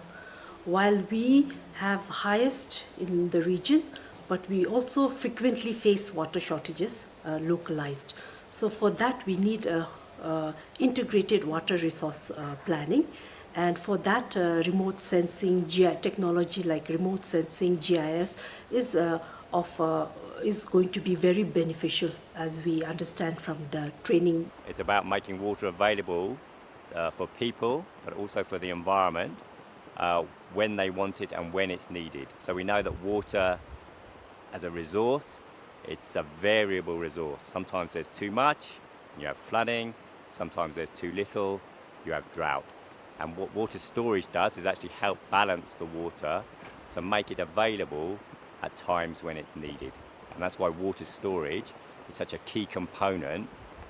While we have highest in the region, but we also frequently face water shortages, uh, localized. So for that, we need a, uh, integrated water resource, uh, planning. And for that, uh, remote sensing G I, technology like remote sensing G I S is, uh, of, uh, is going to be very beneficial, as we understand from the training. It's about making water available, uh, for people, but also for the environment, uh, when they want it and when it's needed. So we know that water as a resource, it's a variable resource. Sometimes there's too much, and you have flooding. Sometimes there's too little, you have drought. And what water storage does is actually help balance the water to make it available at times when it's needed. And that's why water storage is such a key component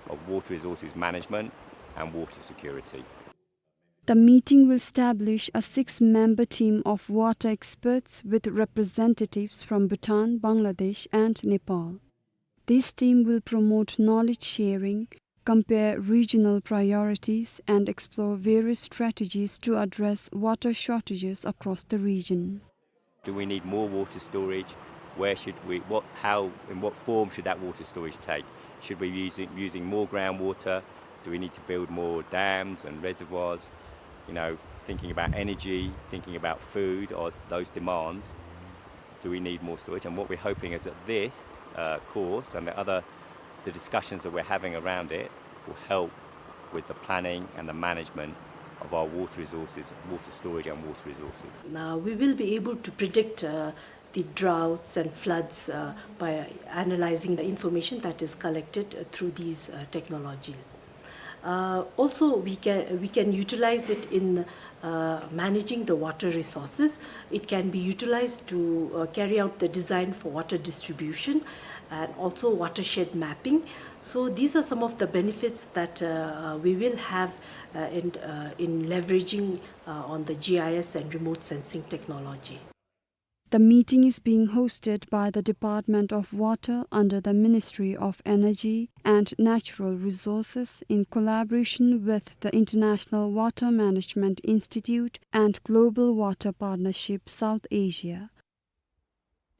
of water resources management and water security. The meeting will establish a six-member team of water experts with representatives from Bhutan, Bangladesh, and Nepal. This team will promote knowledge sharing, compare regional priorities, and explore various strategies to address water shortages across the region. Do we need more water storage? Where should we, what, how, in what form should that water storage take? Should we be using, using more groundwater? Do we need to build more dams and reservoirs? You know, thinking about energy, thinking about food, or those demands, do we need more storage? And what we're hoping is that this, uh, course and the other, the discussions that we're having around it will help with the planning and the management of our water resources, water storage and water resources. Now, we will be able to predict, uh, the droughts and floods, uh, by analyzing the information that is collected, uh, through these, uh, technology. Uh, also, we can, we can utilize it in, uh, managing the water resources. It can be utilized to, uh, carry out the design for water distribution and also watershed mapping. So these are some of the benefits that, uh, we will have, uh, in, uh, in leveraging, uh, on the G I S and remote sensing technology. The meeting is being hosted by the Department of Water under the Ministry of Energy and Natural Resources in collaboration with the International Water Management Institute and Global Water Partnership South Asia.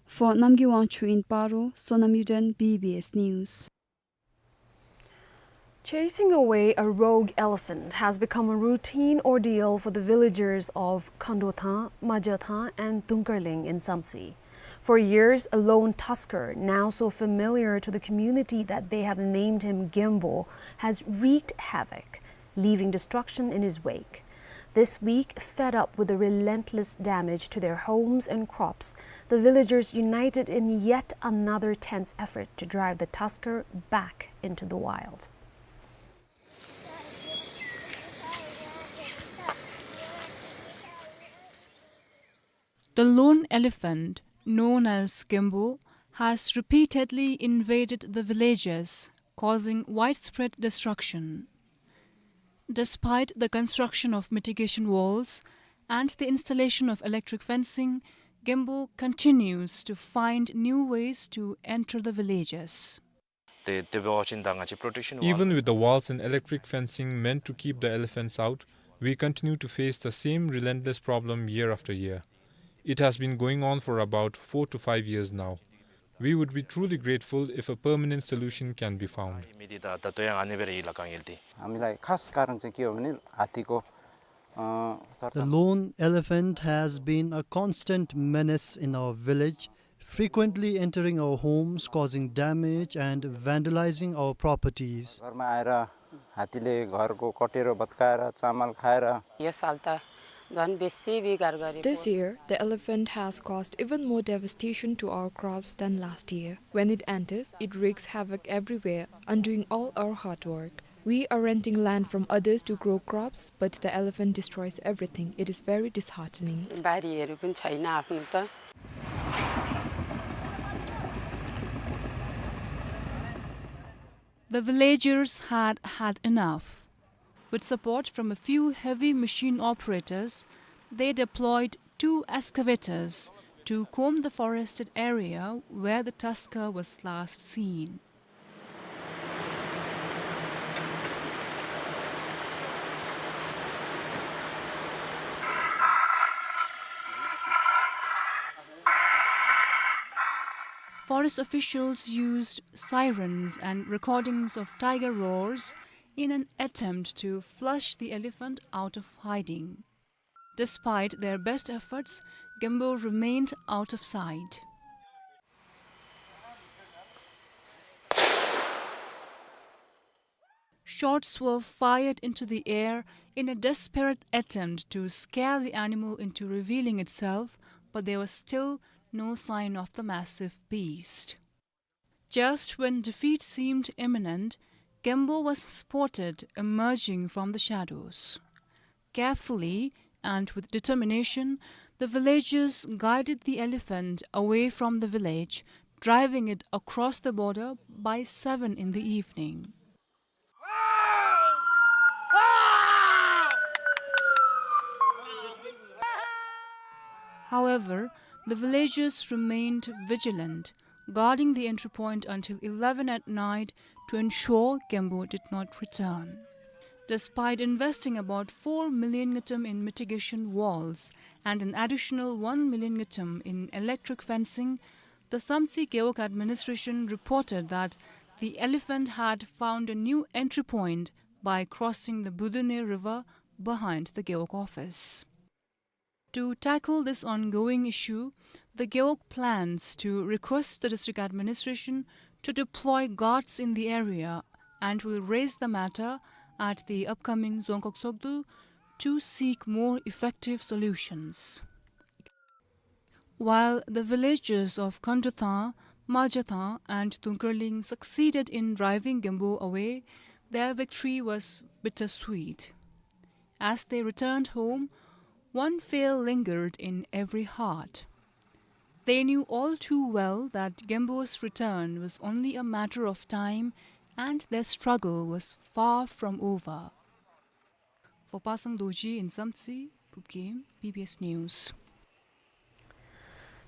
For Namgay Wangchuk in Paro, Sonam Yuden, B B S News. Chasing away a rogue elephant has become a routine ordeal for the villagers of Khandotha, Majathang, and Tungkarling in Samtse. For years, a lone tusker, now so familiar to the community that they have named him Gembo, has wreaked havoc, leaving destruction in his wake. This week, fed up with the relentless damage to their homes and crops, the villagers united in yet another tense effort to drive the tusker back into the wild. The lone elephant, known as Gembo, has repeatedly invaded the villages, causing widespread destruction. Despite the construction of mitigation walls and the installation of electric fencing, Gembo continues to find new ways to enter the villages. Even with the walls and electric fencing meant to keep the elephants out, we continue to face the same relentless problem year after year. It has been going on for about four to five years now. We would be truly grateful if a permanent solution can be found. हामीलाई खास कारण चाहिँ के हो भने हात्तीको, अ, चर्चा। The lone elephant has been a constant menace in our village, frequently entering our homes, causing damage and vandalizing our properties. घरमा आएर हात्तीले घरको कटेरो भत्काएर चामल खाएर। यो साल त झन् बेसी बिगार गरे। This year, the elephant has caused even more devastation to our crops than last year. When it enters, it wreaks havoc everywhere, undoing all our hard work. We are renting land from others to grow crops, but the elephant destroys everything. It is very disheartening. बारीहरू पनि छैन आफ्नो त। The villagers had had enough. With support from a few heavy machine operators, they deployed two excavators to comb the forested area where the tusker was last seen. Forest officials used sirens and recordings of tiger roars in an attempt to flush the elephant out of hiding. Despite their best efforts, Gembo remained out of sight. Shots were fired into the air in a desperate attempt to scare the animal into revealing itself, but there was still no sign of the massive beast. Just when defeat seemed imminent, Gembo was spotted emerging from the shadows. Carefully and with determination, the villagers guided the elephant away from the village, driving it across the border by seven in the evening. However, the villagers remained vigilant, guarding the entry point until eleven at night to ensure Gembo did not return. Despite investing about four million ngultrum in mitigation walls and an additional one million ngultrum in electric fencing, the Samtse Gewog administration reported that the elephant had found a new entry point by crossing the Budune River behind the Gewog office. To tackle this ongoing issue, the Gewog plans to request the district administration to deploy guards in the area and will raise the matter at the upcoming Dzongkhag Tshogdu to seek more effective solutions. While the villagers of Khandratha, Majatha, and Tunkarling succeeded in driving Genpo away, their victory was bittersweet. As they returned home, one fear lingered in every heart. They knew all too well that Genpo's return was only a matter of time and their struggle was far from over. For Pasang Dorji in Samtse, Phubgim, B B S News.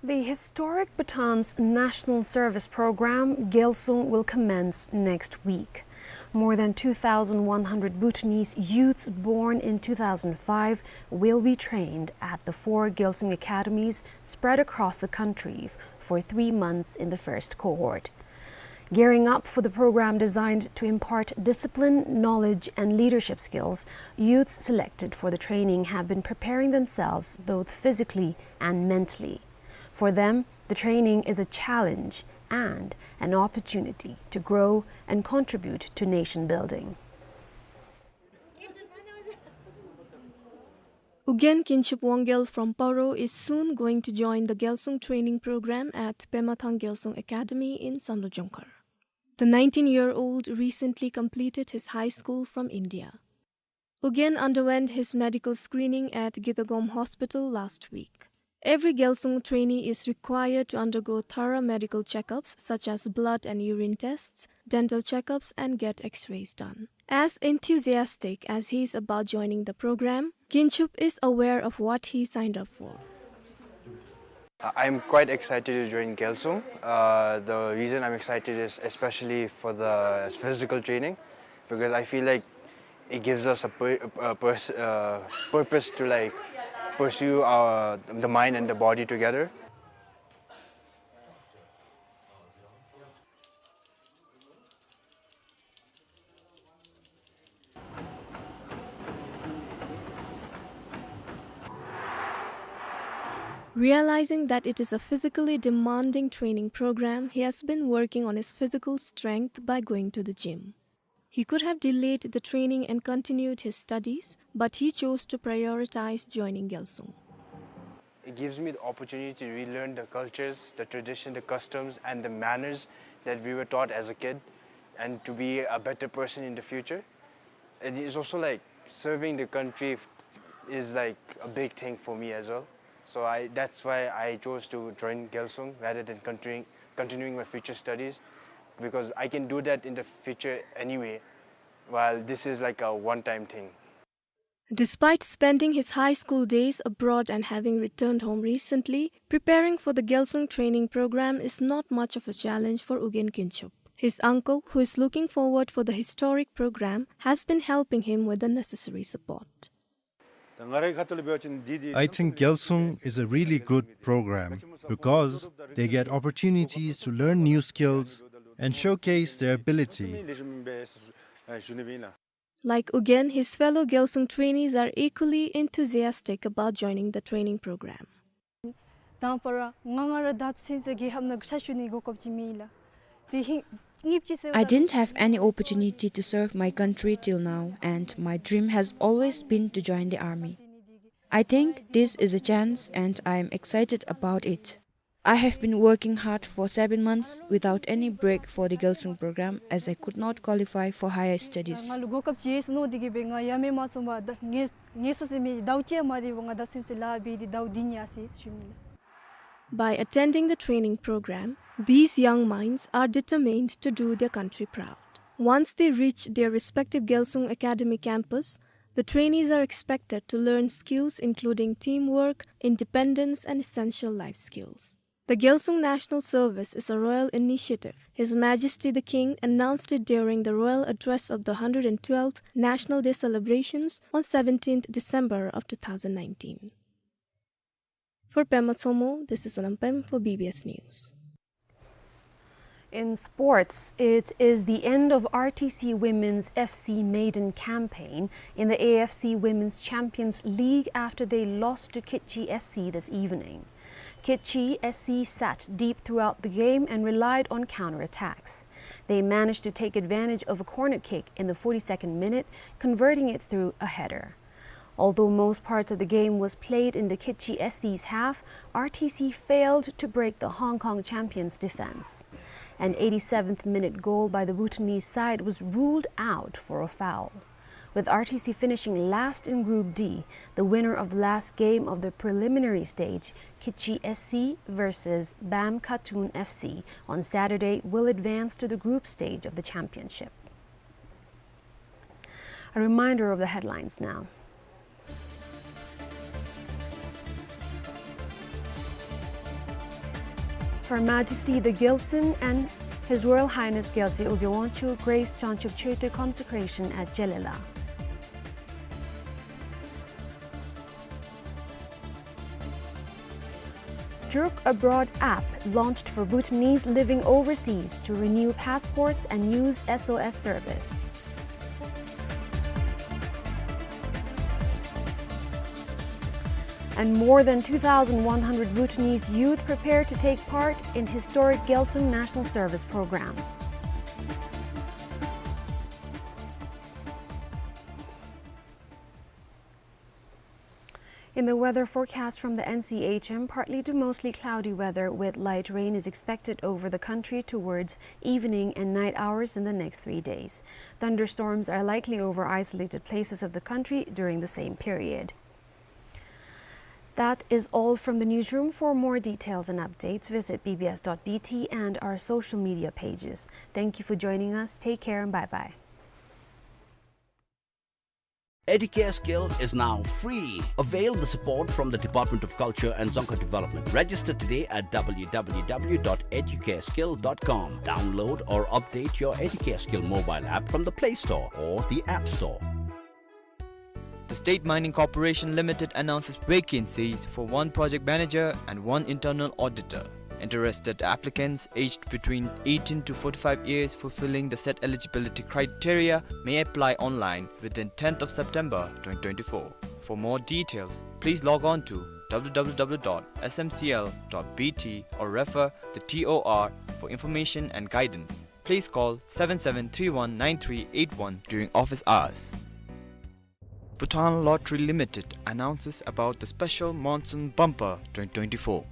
The historic Bhutan's National Service Program, Gyalsung, will commence next week. More than two thousand one hundred Bhutanese youths born in two thousand five will be trained at the four Gyalsung academies spread across the country for three months in the first cohort. Gearing up for the program designed to impart discipline, knowledge, and leadership skills, youths selected for the training have been preparing themselves both physically and mentally. For them, the training is a challenge and an opportunity to grow and contribute to nation building. Ugyen Kinchup Wanggyal from Paro is soon going to join the Gyalsung training program at Pemathang Gyalsung Academy in Samdrup Jongkhar. The nineteen-year-old recently completed his high school from India. Ugyen underwent his medical screening at Gitagom Hospital last week. Every Gyalsung trainee is required to undergo thorough medical checkups such as blood and urine tests, dental checkups, and get X-rays done. As enthusiastic as he is about joining the program, Kinchup is aware of what he signed up for. I- I'm quite excited to join Gyalsung. Uh, the reason I'm excited is especially for the physical training, because I feel like it gives us a, pur- a pers- uh, purpose to, like, pursue our the mind and the body together. Realizing that it is a physically demanding training program, he has been working on his physical strength by going to the gym. He could have delayed the training and continued his studies, but he chose to prioritize joining Gyalsung. It gives me the opportunity to relearn the cultures, the tradition, the customs, and the manners that we were taught as a kid, and to be a better person in the future. And it's also like serving the country f- is like a big thing for me as well. So I, that's why I chose to join Gyalsung rather than continuing, continuing my future studies, because I can do that in the future anyway, while this is like a one-time thing. Despite spending his high school days abroad and having returned home recently, preparing for the Gyalsung training program is not much of a challenge for Ugyen Kinchup. His uncle, who is looking forward for the historic program, has been helping him with the necessary support. I think Gyalsung is a really good program because they get opportunities to learn new skills and showcase their ability. Like Ugyen, his fellow Gyalsung trainees are equally enthusiastic about joining the training program. དང་པ་ར་ང་ང་ར་ད་ཚུན་ཚོད་ཀྱི་ཧམ་ན་ཁྲ་ཤུ་ནི་གོ་སྐབས་ཅིག་མེད་ལགས། དེ་ཧིང་ཉིབ་ཅི་སེ། I didn't have any opportunity to serve my country till now, and my dream has always been to join the army. I think this is a chance, and I am excited about it. I have been working hard for seven months without any break for the Gyalsung program, as I could not qualify for higher studies. ང་ལུ་གོ་སྐབས་ཅིག་ཡོད་ཟེར་མནོ་དེ་གིས་སྦེ་ང་ཡ་མེད་མ་སོང་བར་ད་ངལ་ངལ་གསོ་ཟེར་མི་ཟླཝ་གཅིག་མ་དེ་བ་ང་ད་ཚུན་ཚོད་ལཱ་འབད་དེ་ཟླཝ་འདི་ཉལ་སོ་ཡི་ཟེར་ཞུ་ནི་ལགས། By attending the training program, these young minds are determined to do their country proud. Once they reach their respective Gyalsung Academy campus, the trainees are expected to learn skills including teamwork, independence, and essential life skills. The Gyalsung National Service is a royal initiative. His Majesty the King announced it during the royal address of the hundred and twelfth National Day celebrations on seventeenth December of two thousand nineteen. For Pema Tshomo, this is Sonam Pem for B B S News. In sports, it is the end of R T C Women's F C maiden campaign in the A F C Women's Champions League after they lost to Kitchi S C this evening. Kitchi S C sat deep throughout the game and relied on counter-attacks. They managed to take advantage of a corner kick in the forty-second minute, converting it through a header. Although most parts of the game was played in the Kitchee S C's half, R T C failed to break the Hong Kong champions' defense. An eighty-seventh minute goal by the Bhutanese side was ruled out for a foul. With R T C finishing last in Group D, the winner of the last game of the preliminary stage, Kitchee S C versus Bam Khatun F C on Saturday, will advance to the group stage of the championship. A reminder of the headlines now. Her Majesty the Gyaltsuen and His Royal Highness Gyaltsuen Ögyi Wangchuck grace Changchub Chökte consecration at Jeolla. Druk Abroad app launched for Bhutanese living overseas to renew passports and use S O S service. And more than two thousand one hundred Bhutanese youth prepare to take part in historic Gyaltsuen National Service Program. In the weather forecast from the N C H M, partly to mostly cloudy weather with light rain is expected over the country towards evening and night hours in the next three days. Thunderstorms are likely over isolated places of the country during the same period. That is all from the newsroom. For more details and updates, visit B B S dot B T and our social media pages. Thank you for joining us. Take care and bye-bye. Educare Skill is now free. Avail the support from the Department of Culture and Dzongkha Development. Register today at W W W dot educare skill dot com. Download or update your Educare Skill mobile app from the Play Store or the App Store. The State Mining Corporation Limited announces vacancies for one project manager and one internal auditor. Interested applicants aged between eighteen to forty-five years fulfilling the set eligibility criteria may apply online within tenth of September twenty twenty-four. For more details, please log on to W W W dot S M C L dot B T or refer the T O R for information and guidance. Please call seven seven three one nine three eight one during office hours. Bhutan Lottery Limited announces about the special Monsoon Bumper twenty twenty-four.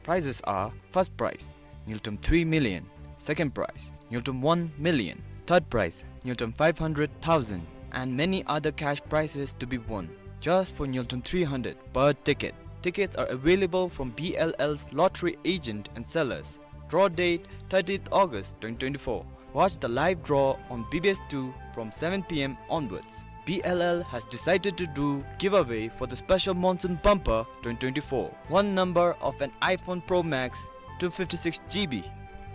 Prizes are: first prize, ngultrum three million; second prize, ngultrum one million; third prize, ngultrum five hundred thousand, and many other cash prizes to be won, just for ngultrum three hundred per ticket. Tickets are available from B L L's lottery agent and sellers. Draw date, thirtieth August twenty twenty-four. Watch the live draw on B B S two from seven P M onwards. B L L has decided to do giveaway for the special Monsoon Bumper twenty twenty-four. One number of an iPhone Pro Max two fifty-six G B,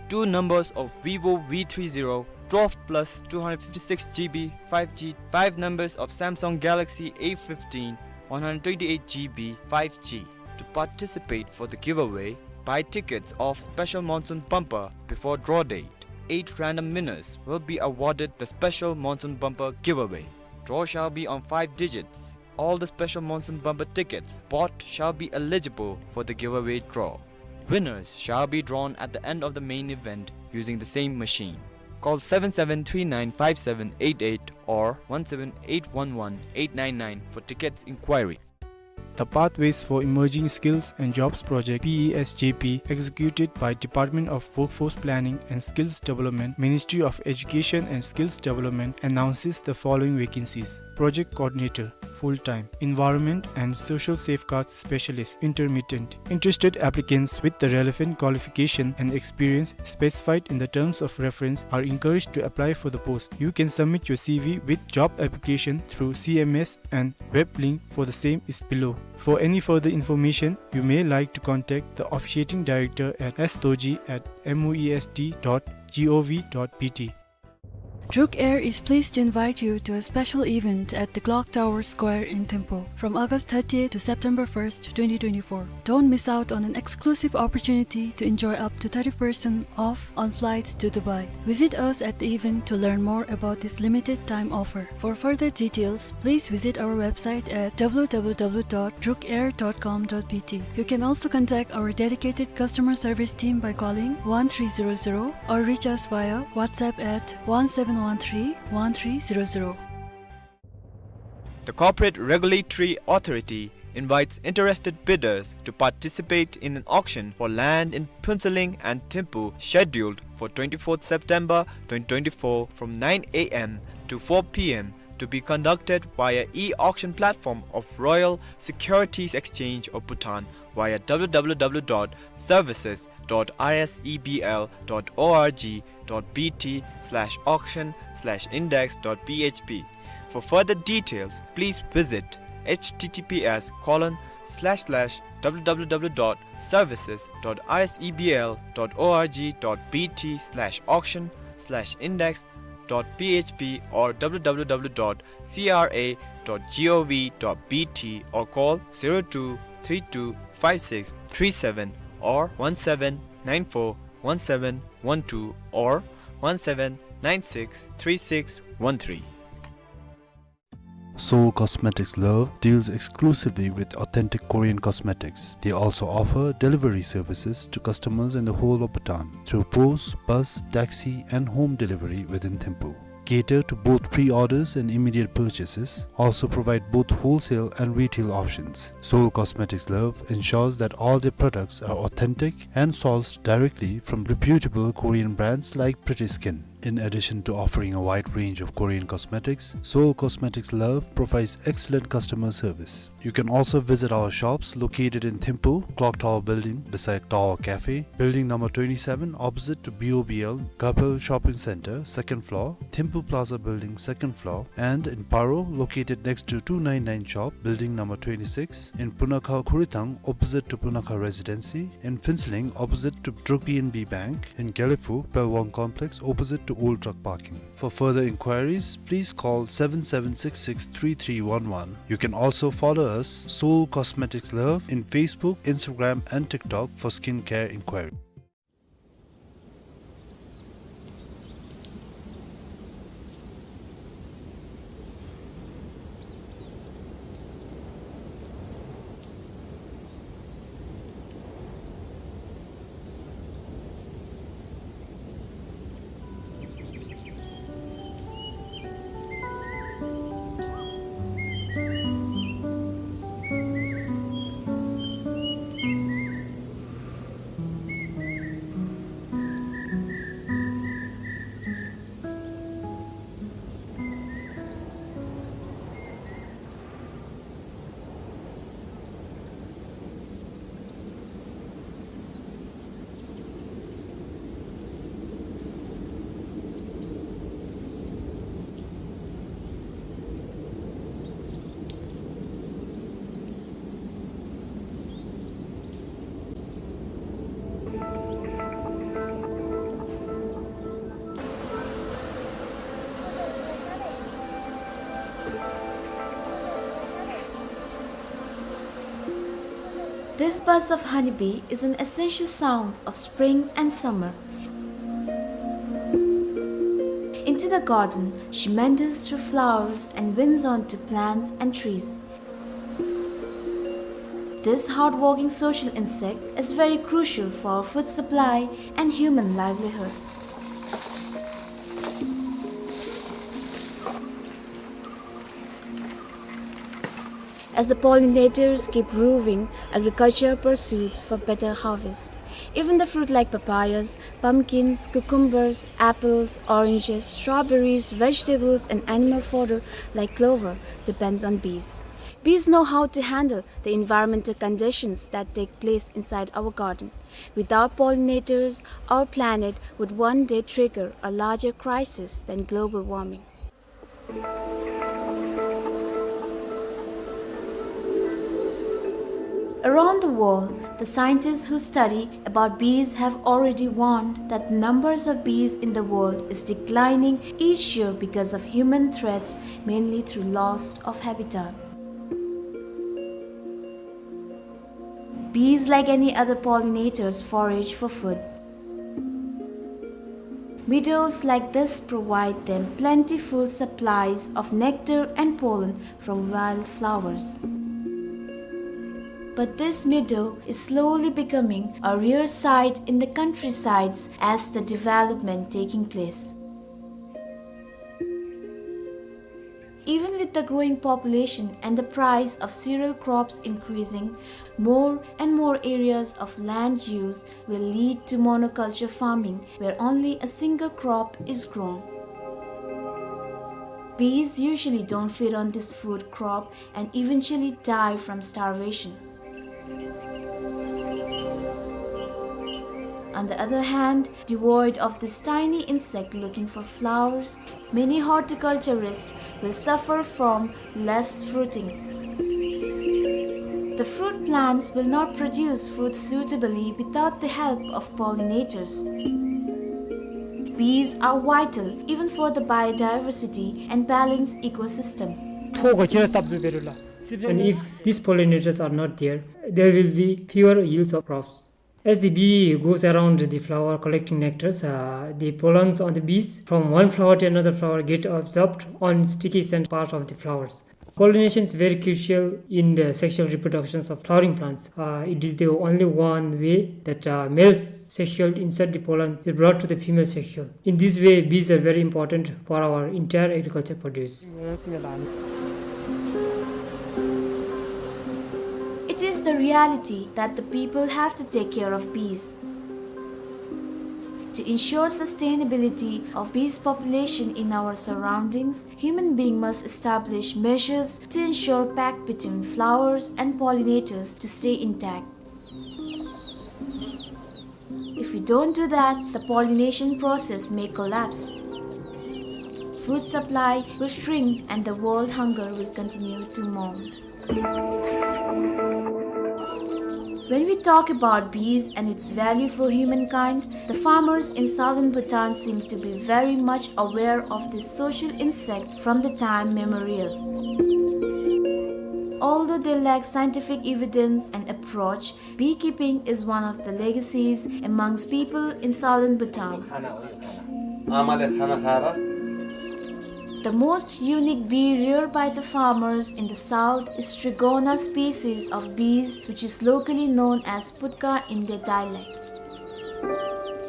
two numbers of Vivo V thirty, twelve plus two hundred fifty-six G B five G, five numbers of Samsung Galaxy A fifteen one hundred twenty-eight G B five G. To participate for the giveaway, buy tickets of special Monsoon Bumper before draw date. Eight random winners will be awarded the special Monsoon Bumper giveaway. Draw shall be on five digits. All the special Monsoon Bumper tickets bought shall be eligible for the giveaway draw. Winners shall be drawn at the end of the main event using the same machine. Call seven seven three nine five seven eight eight or one seven eight one one eight nine nine for tickets inquiry. The Pathways for Emerging Skills and Jobs Project, P E S J P, executed by Department of Workforce Planning and Skills Development, Ministry of Education and Skills Development, announces the following vacancies. Project Coordinator, full-time, Environment and Social Safeguards Specialist, intermittent. Interested applicants with the relevant qualification and experience specified in the terms of reference are encouraged to apply for the post. You can submit your C V with job application through C M S, and web link for the same is below. For any further information, you may like to contact the officiating director at S Dorji at M O E S T dot G O V dot B T. Druk Air is pleased to invite you to a special event at the Clock Tower Square in Thimphu from August thirtieth to September first, twenty twenty-four. Don't miss out on an exclusive opportunity to enjoy up to thirty percent off on flights to Dubai. Visit us at the event to learn more about this limited time offer. For further details, please visit our website at W W W dot druk air dot com dot B T. You can also contact our dedicated customer service team by calling one three zero zero or reach us via WhatsApp at one seven one three one three zero zero. The Corporate Regulatory Authority invites interested bidders to participate in an auction for land in Phuentsholing and Thimphu, scheduled for twenty-fourth September twenty twenty-four, from nine A M to four P M, to be conducted via e-auction platform of Royal Securities Exchange of Bhutan via W W W dot services dot R S E B L dot org dot B T slash auction slash index dot P H P. For further details, please visit H T T P S colon slash slash W W W dot services dot R S E B L dot org dot B T slash auction slash index dot P H P or W W W dot C R A dot gov dot B T, or call zero two three two five six three seven or one seven nine four one seven one two or one seven nine six three six one three. Seoul Cosmetics Love deals exclusively with authentic Korean cosmetics. They also offer delivery services to customers in the whole of Bhutan through post, bus, taxi, and home delivery within Thimphu. Cater to both pre-orders and immediate purchases, also provide both wholesale and retail options. Seoul Cosmetics Love ensures that all their products are authentic and sourced directly from reputable Korean brands like Pretty Skin. In addition to offering a wide range of Korean cosmetics, Seoul Cosmetics Love provides excellent customer service. You can also visit our shops located in Thimphu, Clock Tower Building beside Tower Cafe, Building number twenty-seven opposite to B O B L, Gapel Shopping Center, second floor, Thimphu Plaza Building, second floor, and in Paro, located next to two nine nine shop, Building number twenty-six, in Punakha Khurithang, opposite to Punakha Residency, in Phuentsholing, opposite to Druk B N B Bank, in Gelephu, Pelwang Complex, opposite to Old Truck Parking. For further inquiries, please call seven seven six six three three one one. You can also follow us, Seoul Cosmetics Love, in Facebook, Instagram, and TikTok for skincare inquiry. This buzz of honeybee is an essential sound of spring and summer. Into the garden, she meanders through flowers and winds onto plants and trees. This hardworking social insect is very crucial for our food supply and human livelihood. As the pollinators keep roving, agriculture pursues for better harvest. Even the fruit like papayas, pumpkins, cucumbers, apples, oranges, strawberries, vegetables, and animal fodder like clover depends on bees. Bees know how to handle the environmental conditions that take place inside our garden. Without pollinators, our planet would one day trigger a larger crisis than global warming. Around the world, the scientists who study about bees have already warned that numbers of bees in the world is declining each year because of human threats, mainly through loss of habitat. Bees, like any other pollinators, forage for food. Meadows like this provide them plentiful supplies of nectar and pollen from wildflowers. But this meadow is slowly becoming a rare sight in the countrysides as the development taking place. Even with The growing population and the price of cereal crops increasing, more and more areas of land use will lead to monoculture farming, where only a single crop is grown. Bees usually don't feed on this food crop and eventually die from starvation. On the other hand, devoid of this tiny insect looking for flowers, many horticulturists will suffer from less fruiting. The fruit plants will not produce fruit suitably without the help of pollinators. Bees are vital even for the biodiversity and balanced ecosystem. ཐོག་ག་ཅི་ར་སྟབས་བདེ་རུ་ལ། And if these pollinators are not there, there will be fewer yields of crops. As the bee goes around the flower collecting nectars, uh, the pollens on the bees from one flower to another flower get absorbed on sticky scent part of the flowers. Pollination is very crucial in the sexual reproductions of flowering plants. Uh, it is the only one way that, uh, male sexual insert, the pollen, is brought to the female sexual. In this way, bees are very important for our entire agriculture produce. It is the reality that the people have to take care of bees. To ensure sustainability of bees population in our surroundings, human being must establish measures to ensure pact between flowers and pollinators to stay intact. If we don't do that, the pollination process may collapse. Food supply will shrink and the world hunger will continue to mount. When we talk about bees and its value for humankind, the farmers in southern Bhutan seem to be very much aware of this social insect from the time memorial. Although they lack scientific evidence and approach, beekeeping is one of the legacies amongst people in southern Bhutan. The most unique bee reared by the farmers in the south is Strigona species of bees, which is locally known as putka in their dialect.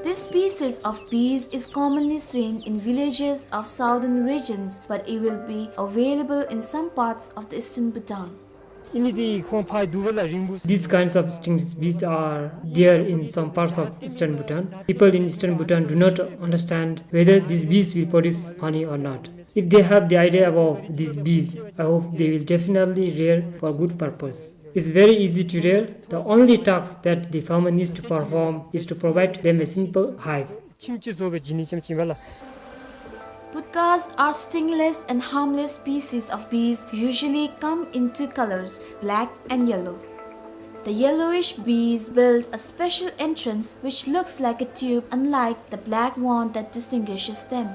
This species of bees is commonly seen in villages of southern regions, but it will be available in some parts of the eastern Bhutan. These kinds of stingless bees are there in some parts of eastern Bhutan. People in eastern Bhutan do not understand whether these bees will produce honey or not. If they have the idea about these bees, I hope they will definitely rear for good purpose. It's very easy to rear. The only task that the farmer needs to perform is to provide them a simple hive. Putkas are stingless and harmless species of bees, usually come in two colors, black and yellow. The yellowish bees build a special entrance which looks like a tube, unlike the black one that distinguishes them.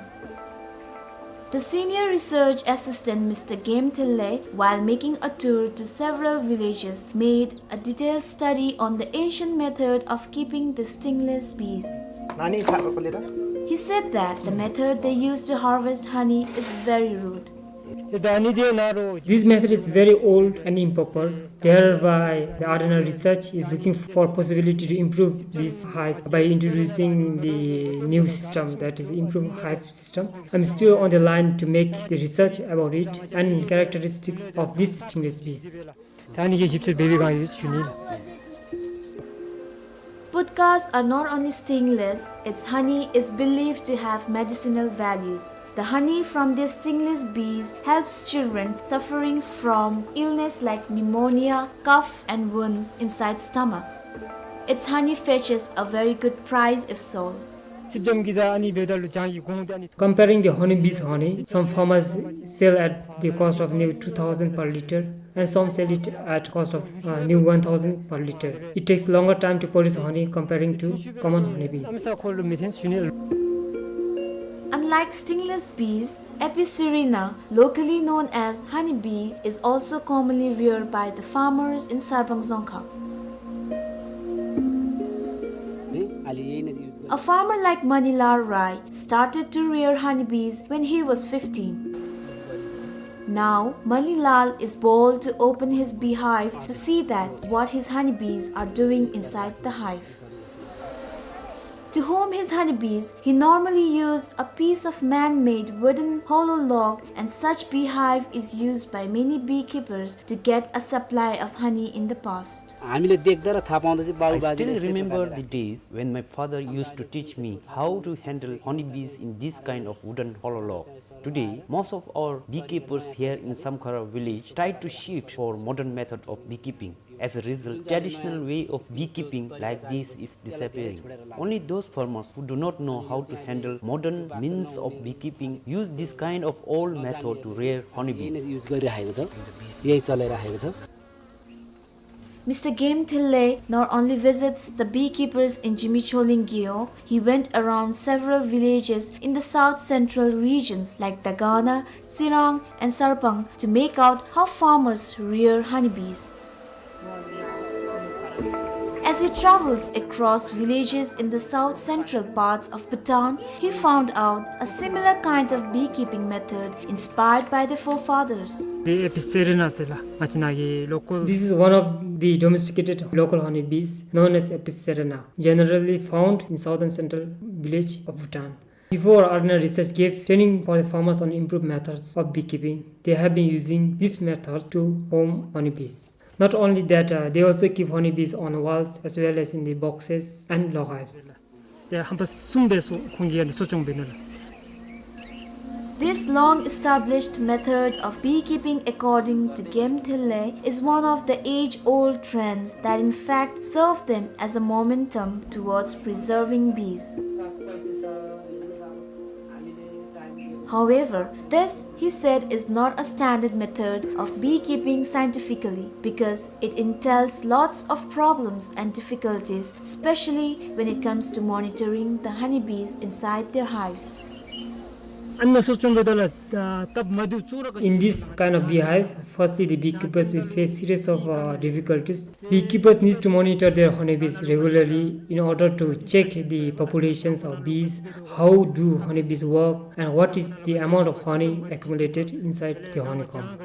The senior research assistant, Mister Game Thille, while making a tour to several villages, made a detailed study on the ancient method of keeping the stingless bees. He said that the method they used to harvest honey is very rude. This method is very old and improper. Thereby, the R and R research is looking for possibility to improve this hive by introducing the new system, that is, improved hive system. I'm still on the line to make the research about it and characteristics of these stingless bees. Putkas are not only stingless, its honey is believed to have medicinal values. The honey from these stingless bees helps children suffering from illness like pneumonia, cough, and wounds inside stomach. Its honey fetches a very good price if sold. Comparing the honeybees honey, some farmers sell at the cost of near two thousand per liter and some sell it at cost of, uh, near one thousand per liter. It takes longer time to produce honey comparing to common honeybees. Unlike stingless bees, Apicerina, locally known as honeybee, is also commonly reared by the farmers in Sarbang Dzongkhag. A farmer like Manilal Rai started to rear honeybees when he was fifteen. Now, Manilal is bold to open his beehive to see that what his honeybees are doing inside the hive. To home his honeybees, he normally used a piece of man-made wooden hollow log, and such beehive is used by many beekeepers to get a supply of honey in the past. हामीले देख्दा र थाहा पाउँदा चाहिँ बाबु I बाजेले still यस्तै remember प्रकारले the days when my father used to teach me how to handle honeybees in this kind of wooden hollow log. Today, most of our beekeepers here in Samkhara village try to shift for modern method of beekeeping. As a result, traditional way of beekeeping like this is disappearing. Only those farmers who do not know how to handle modern means of beekeeping use this kind of old method to rear honeybees. यही युज गरिराखेको छ, यही चलाइराखेको छ। Mister Game Thillay not only visits the beekeepers in Zimichholing Gewog, he went around several villages in the south central regions like Dagana, Tsirang, and Sarpang to make out how farmers rear honeybees. As he travels across villages in the south central parts of Bhutan, he found out a similar kind of beekeeping method inspired by the forefathers. དེ་ཨེ་པི་སེ་རེ་ན་ཟེར་ལགས། ང་བཅས་ནཱ་གི་ལོ་ཀལ། This is one of the domesticated local honeybees known as Apis cerana, generally found in southern central village of Bhutan. Before, Arena Research gave training for the farmers on improved methods of beekeeping. They have been using this method to home honeybees. Not only that, uh, they also keep honeybees on walls as well as in the boxes and log hives. དེ་ཧམ་པ་གསུམ་སྦེ་གསོ་ཁོང་གིས་ཨ་ནི་གསོ་སྐྱོང་འབད་ནུག་ལགས། This long-established method of beekeeping, according to Game Thillay, is one of the age-old trends that in fact serve them as a momentum towards preserving bees. However, this, he said, is not a standard method of beekeeping scientifically because it entails lots of problems and difficulties, especially when it comes to monitoring the honeybees inside their hives. In this kind of beehive, firstly, the beekeepers will face series of, uh, difficulties. Beekeepers need to monitor their honeybees regularly in order to check the populations of bees, how do honeybees work, and what is the amount of honey accumulated inside the honeycomb.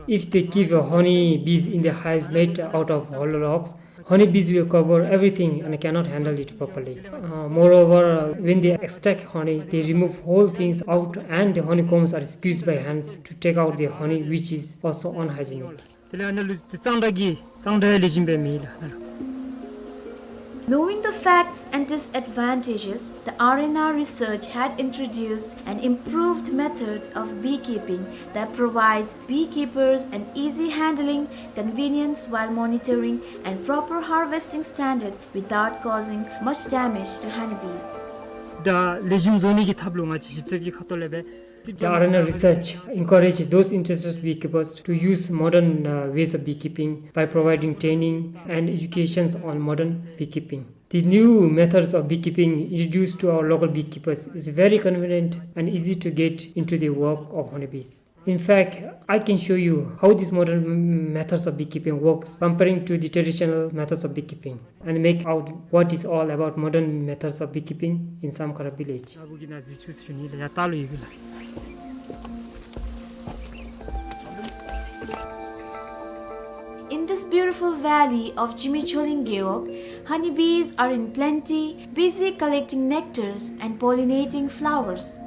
If they keep, uh, honeybees in the hives made out of hollow logs, honeybees will cover everything and cannot handle it properly. Uh, moreover, uh, when they extract honey, they remove whole things out and the honeycombs are squeezed by hands to take out the honey, which is also unhygienic. དེ་ལས་ཨ་ནཱ་ལུ་གཙང་སྦྲ་གི་གཙང་སྦྲ་ལེགས་ཤོམ་སྦེ་མེད་ལགས། Knowing the facts and disadvantages, the Arena Research had introduced an improved method of beekeeping that provides beekeepers an easy handling, convenience while monitoring, and proper harvesting standard without causing much damage to honeybees. ད་ལེགས་ཤོམ་བཟོ་ནི་གི་ཐབས་ལུ་ང་བཅས་ཞིབ་དཔྱད་ཀྱི་ཁ་ཐུག་ལས་སྦེ། The Arena Research encourage those interested beekeepers to use modern, uh, ways of beekeeping by providing training and educations on modern beekeeping. The new methods of beekeeping introduced to our local beekeepers is very convenient and easy to get into the work of honeybees. In fact, I can show you how these modern m-, methods of beekeeping works comparing to the traditional methods of beekeeping and make out what is all about modern methods of beekeeping in Samkhara village. In this beautiful valley of Zimichholing Gewog, honeybees are in plenty, busy collecting nectars and pollinating flowers.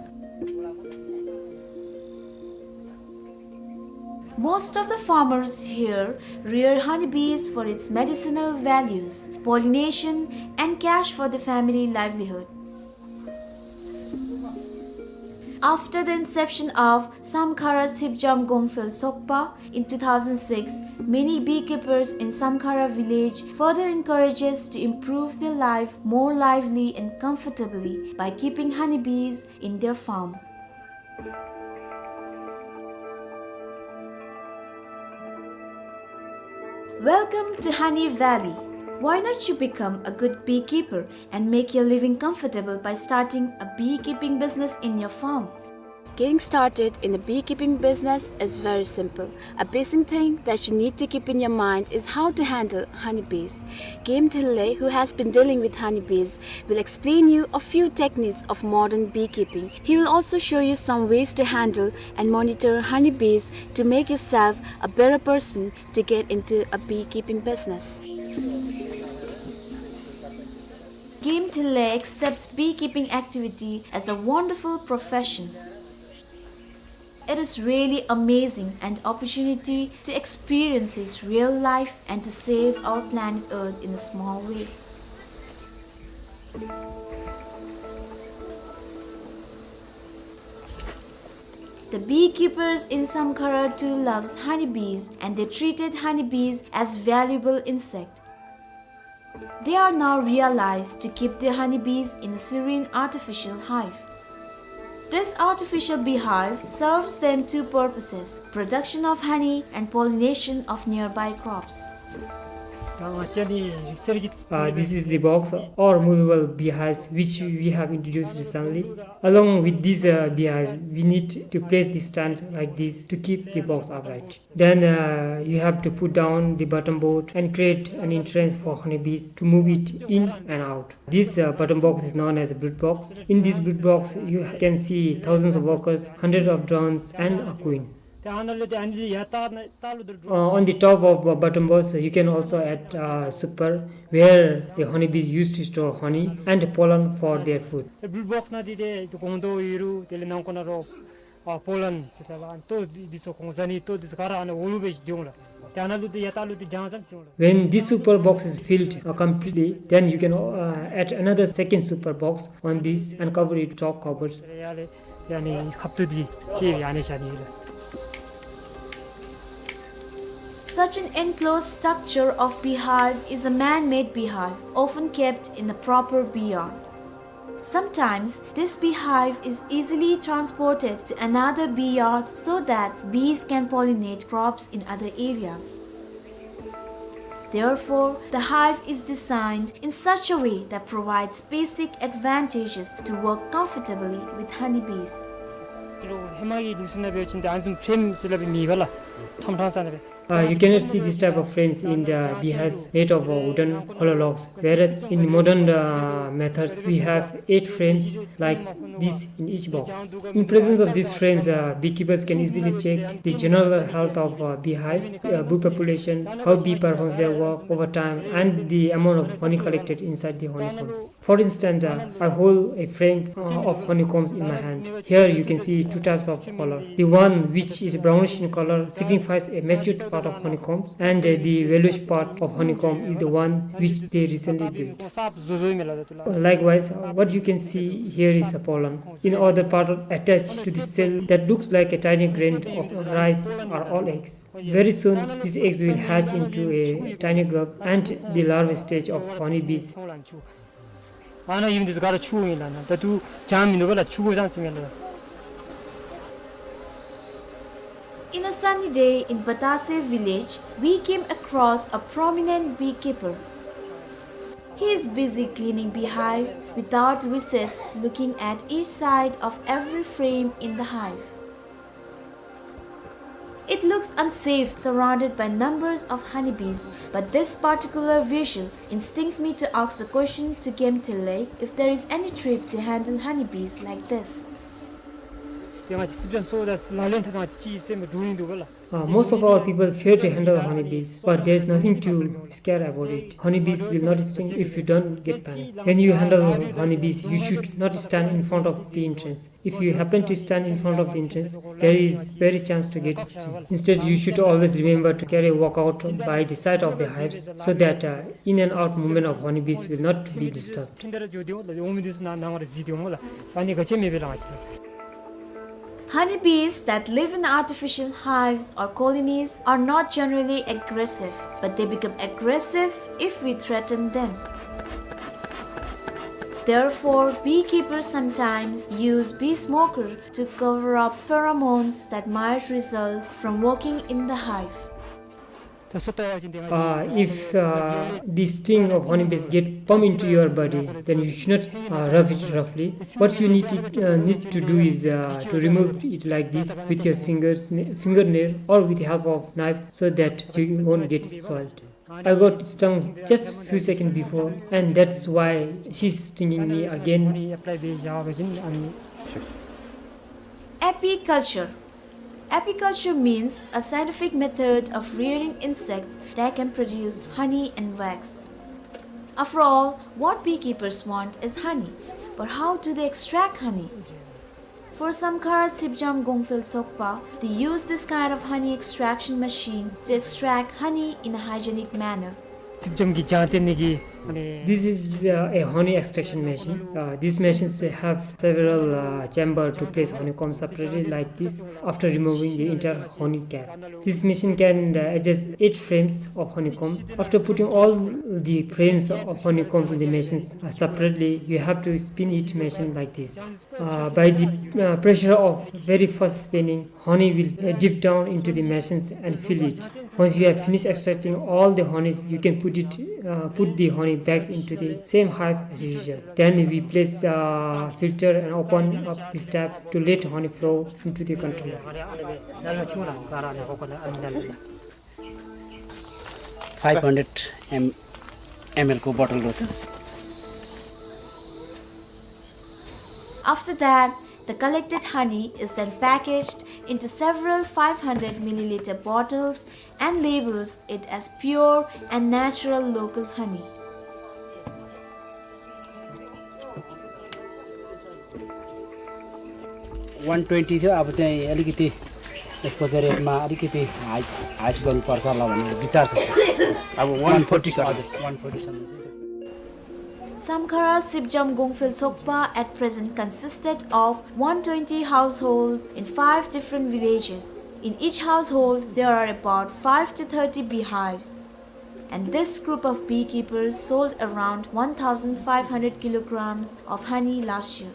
Most of the farmers here rear honeybees for its medicinal values, pollination, and cash for the family livelihood. After the inception of Samkhara Sipjam Gongphel Sokpa in two thousand six, many beekeepers in Samkhara village further encourages to improve their life more lively and comfortably by keeping honeybees in their farm. Welcome to Honey Valley. Why not you become a good beekeeper and make your living comfortable by starting a beekeeping business in your farm? Getting started in a beekeeping business is very simple. A basic thing that you need to keep in your mind is how to handle honeybees. Game Thillay, who has been dealing with honeybees, will explain you a few techniques of modern beekeeping. He will also show you some ways to handle and monitor honeybees to make yourself a better person to get into a beekeeping business. Game Tilley accepts beekeeping activity as a wonderful profession. It is really amazing an opportunity to experience his real life and to save our planet Earth in a small way. The beekeepers in Samkhara too loves honeybees, and they treated honeybees as valuable insect. They are now realized to keep their honeybees in a serene artificial hive. This artificial beehive serves them two purposes, production of honey and pollination of nearby crops. Uh, this is the box or movable beehives which we have introduced recently. Along with this, uh, beehive, we need to place the stand like this to keep the box upright. Then, uh, you have to put down the bottom board and create an entrance for honeybees to move it in and out. This, uh, bottom box is known as a brood box. In this brood box, you can see thousands of workers, hundreds of drones, and a queen. Uh, on the top of, uh, bottom box, you can also add, uh, super, where the honeybees used to store honey and pollen for their food. ཨ་པོ་ལན་ཟེར་ད་ལ་ཨ་ནི་ལྟོ་འདི་ཚུ་གོང་ཟ་ནི་ལྟོ་འདི་ཚུ་ག་ར་ཨ་ནི་འོག་ལུ་སྦེ་འགྱོ་འོང་ལགས། ཏེ་ཨ་ནཱ་ལུ་ཏེ་ཡར་ལྟག་ལུ་ཏེ་རྒྱང་ཙམ་འགྱོ་འོང་ལགས། When this super box is filled, uh, completely, then you can, uh, add another second super box on this and cover it with top covers. ཡ་ལས་ཡ་ནི་ཁབ་ཏུ་འདི་ཅིག་ཡ་ནི་བཞག་ནི་ལགས། Such an enclosed structure of beehive is a man-made beehive, often kept in a proper bee yard. Sometimes, this beehive is easily transported to another bee yard so that bees can pollinate crops in other areas. Therefore, the hive is designed in such a way that provides basic advantages to work comfortably with honeybees. ཧེ་མ་གི་ནི་སུ་ན་འབད་བ་ཅིན་ཏེ་ཨ་ནི་བཟུམ་ཕྲེམ་ཟེར་སླབ་མེད་པ་ལགས། ཁྲམ་ཁྲང་ས་ན་སྦེ། Uh, you cannot see this type of frames in the beehives made of, uh, wooden hollow logs, whereas in modern, uh, methods we have eight frames like this in each box. In presence of these frames, uh, beekeepers can easily check the general health of, uh, beehive, uh, bee population, how bee performs their work over time, and the amount of honey collected inside the honeycombs. For instance, uh, I hold a frame, uh, of honeycombs in my hand. Here you can see two types of color. The one which is brownish in color signifies a matured part of honeycombs, and, uh, the yellowish part of honeycomb is the one which they recently built. Likewise, uh, what you can see here is a pollen. In other part attached to the cell that looks like a tiny grain of rice are all eggs. Very soon, these eggs will hatch into a tiny grub and the larval stage of honeybees. ཨ་ནཱ་ཨིན་འདི་ཚུ་ག་ར་ཕྱུ་གུ་ཨིན་ལགས། ད་ལྟོ་ཅང་མིན་འདུག་པ་ལགས། ཕྱུ་གུ་ཙམ་ཅིག་ཨིན་ལགས། In a sunny day in Batase village, we came across a prominent beekeeper. He is busy cleaning beehives without recess, looking at each side of every frame in the hive. It looks unsafe, surrounded by numbers of honeybees, but this particular visual instincts me to ask the question to Game Tilley if there is any trick to handle honeybees like this. ཏེ་ང་བཅས་སི་པེན་སོ་ད་ལག་ལེན་འཐབ་ད་ཅིག་སེམས་འདྲོག་ནི་འདུག་པ་ལགས། Uh, most of our people fear to handle honeybees, but there is nothing to scare about it. Honeybees will not sting if you don't get panic. When you handle honeybees, you should not stand in front of the entrance. If you happen to stand in front of the entrance, there is very chance to get stung. Instead, you should always remember to carry a walkout by the side of the hives so that, uh, in and out movement of honeybees will not be disturbed. Honeybees that live in artificial hives or colonies are not generally aggressive, but they become aggressive if we threaten them. Therefore, beekeepers sometimes use bee smoker to cover up pheromones that might result from working in the hive. Uh, if, uh, the sting of honeybees get pump into your body, then you should not, uh, rub it roughly. What you need to, uh, need to do is, uh, to remove it like this with your fingers, fingernail, or with the help of knife, so that you won't get soiled. I got stung just few seconds before, and that's why she's stinging me again. Apiculture. Apiculture means a scientific method of rearing insects that can produce honey and wax. After all, what beekeepers want is honey. But how do they extract honey? For Samkhara Sipjam Gongphel Sokpa, they use this kind of honey extraction machine to extract honey in a hygienic manner. Sipjam ki jante niki, mane, this is, uh, a honey extraction machine. Uh, these machines have several, uh, chamber to place honeycomb separately like this after removing the entire honey cap. This machine can, uh, adjust eight frames of honeycomb. After putting all the frames of honeycomb in the machines, uh, separately, you have to spin each machine like this. Uh, by the, uh, pressure of very fast spinning, honey will, uh, dip down into the machines and fill it. Once you have finished extracting all the honey, you can put it, uh, put the honey back into the same hive as usual. Then we place, uh, filter and open up this tap to let honey flow into the container. Five hundred M-, ML को bottle रहेछ। After that, the collected honey is then packaged into several five hundred milliliter bottles and labels it as pure and natural local honey. One twenty थियो, अब चाहिँ अलिकति यसको चाहिँ rate मा अलिकति hike, hike गर्नुपर्छ होला भन्ने विचार छ, sir। अब one forty छ। हजुर, one forty सम्म चाहिँ। Samkhara Sipjam Gongphel Sokpa at present consisted of one twenty households in five different villages. In each household, there are about five to thirty beehives. And this group of beekeepers sold around one thousand five hundred kilograms of honey last year.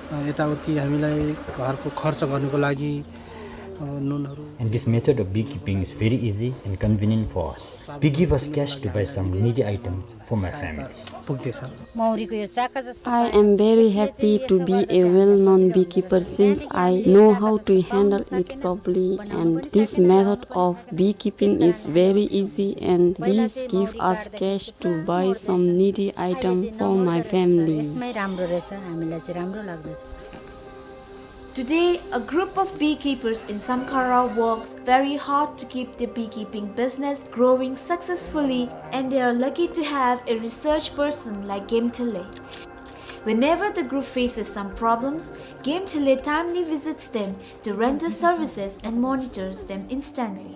अ, यताउति हामीलाई घरको खर्च गर्नको लागि, अ, नुनहरू। And this method of beekeeping is very easy and convenient for us. Bee give us cash to buy some needy item for my family. पुग्दैछ। मौरीको यो चाका जस्तो I am very happy to be a well-known beekeeper since I know how to handle it properly, and this method of beekeeping is very easy and bees give us cash to buy some needy item for my family. यसमै राम्रो रहेछ, हामीलाई चाहिँ राम्रो लाग्दछ। Today, a group of beekeepers in Samkhara works very hard to keep their beekeeping business growing successfully, and they are lucky to have a research person like Gemthele. Whenever the group faces some problems, Gemthele timely visits them to render services and monitors them instantly.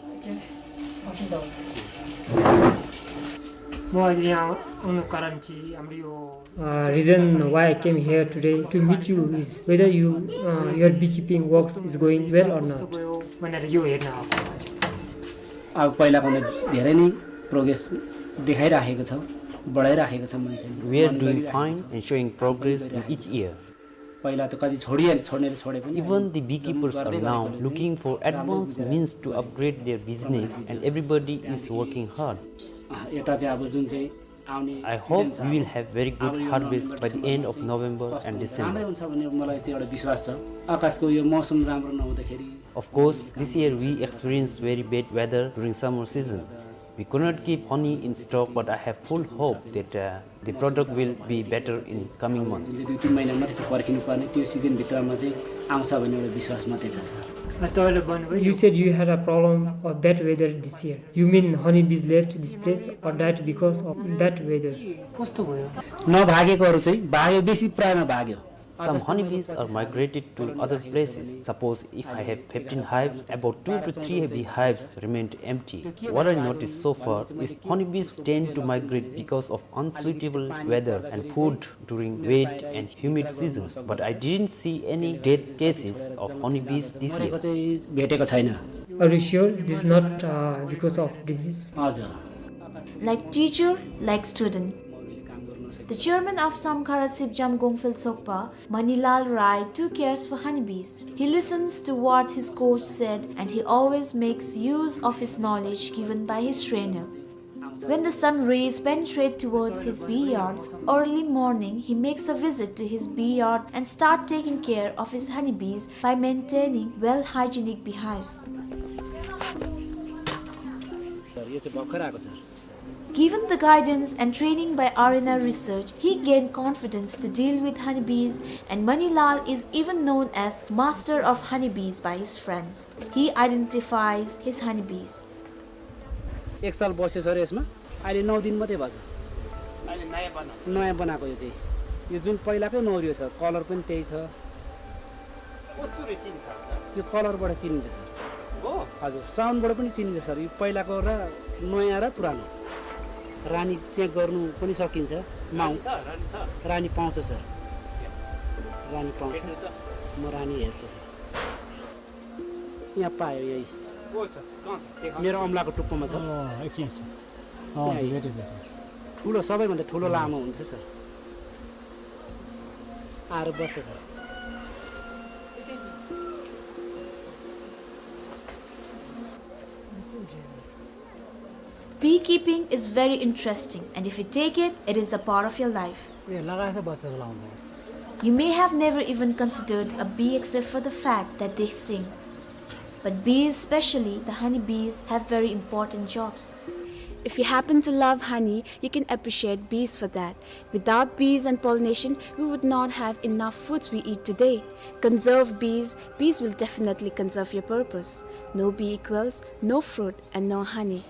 म आज यहाँ आउनु कारण चाहिँ हाम्रो यो Uh, reason why I came here today to meet you is whether you, uh, your beekeeping works is going well or not. अब पहिलाको भन्दा धेरै नै progress देखाइराखेको छ, बढाइराखेको छ मान्छे। We are doing fine and showing progress in each year. पहिला त कति छोडिहाले, छोड्नेले छोडे पनि। Even the beekeepers are now looking for advanced means to upgrade their business and everybody is working hard. अँ, यता चाहिँ अब जुन चाहिँ आउने season छ, I hope we will have very good harvest by the end of November and December. राम्रै हुन्छ भन्ने मलाई चाहिँ एउटा विश्वास छ। आकाशको यो मौसम राम्रो नहुँदाखेरि। Of course, this year we experienced very bad weather during summer season. We could not keep honey in stock, but I have full hope that, uh, the product will be better in coming months. दुई तिन महिना मात्रै छ पर्खिनुपर्ने, त्यो season भित्रमा चाहिँ आउँछ भन्ने एउटा विश्वास मात्रै छ, sir। You said you had a problem of bad weather this year. You mean honeybees left this place or died because of bad weather? कस्तो भयो? नभागेकोहरू चाहिँ भाग्यो, बेसी प्रायमा भाग्यो। Some honeybees are migrated to other places. Suppose if I have fifteen hives, about two to three beehives remained empty. What I noticed so far is honeybees tend to migrate because of unsuitable weather and food during wet and humid seasons. But I didn't see any death cases of honeybees this year. चाहिँ भेटेको छैन। Are you sure this is not, uh, because of disease? हजुर। Like teacher, like student. The chairman of Samkhara Sipjam Gongphel Sokpa, Manilal Rai, too cares for honeybees. He listens to what his coach said and he always makes use of his knowledge given by his trainer. When the sun rays penetrate towards his bee yard, early morning he makes a visit to his bee yard and start taking care of his honeybees by maintaining well hygienic beehives. यो चाहिँ भर्खर आएको छ। Given the guidance and training by R N R Research, he gained confidence to deal with honeybees, and Manilal is even known as master of honeybees by his friends. He identifies his honeybees. एक साल बस्यो सर यसमा। अहिले नौ दिन मात्रै भएको छ। अहिले नयाँ बनाएको? नयाँ बनाएको यो चाहिँ। यो जुन पहिलाकै मौरी हो सर, कलर पनि त्यही छ। कस्तो रे चिन्छ? यो कलरबाट चिनिन्छ सर। हो? हजुर, साउन्डबाट पनि चिनिन्छ सर। यो पहिलाको र नयाँ र पुरानो। रानी चेक गर्नु पनि सकिन्छ। माउ- रानी छ, रानी छ। रानी पाउँछ सर। रानी पाउँछ। भेट्नु त। म रानी हेर्छु सर। यहाँ पायो यही। को छ? कहाँ छ? देखा। मेरो औँलाको टुप्पोमा छ। अँ, एकछिन, एकछिन। अँ, यही। भेटेँ, भेटेँ। ठुलो, सबैभन्दा ठुलो लामो हुन्छ सर। आएर बस्छ sir. Beekeeping is very interesting, and if you take it, it is a part of your life. ए, लगाएछ बच्चाको लाउँदा। You may have never even considered a bee except for the fact that they sting. But bees, especially the honey bees, have very important jobs. If you happen to love honey, you can appreciate bees for that. Without bees and pollination, we would not have enough foods we eat today. Conserve bees, bees will definitely conserve your purpose. No bee equals no fruit and no honey.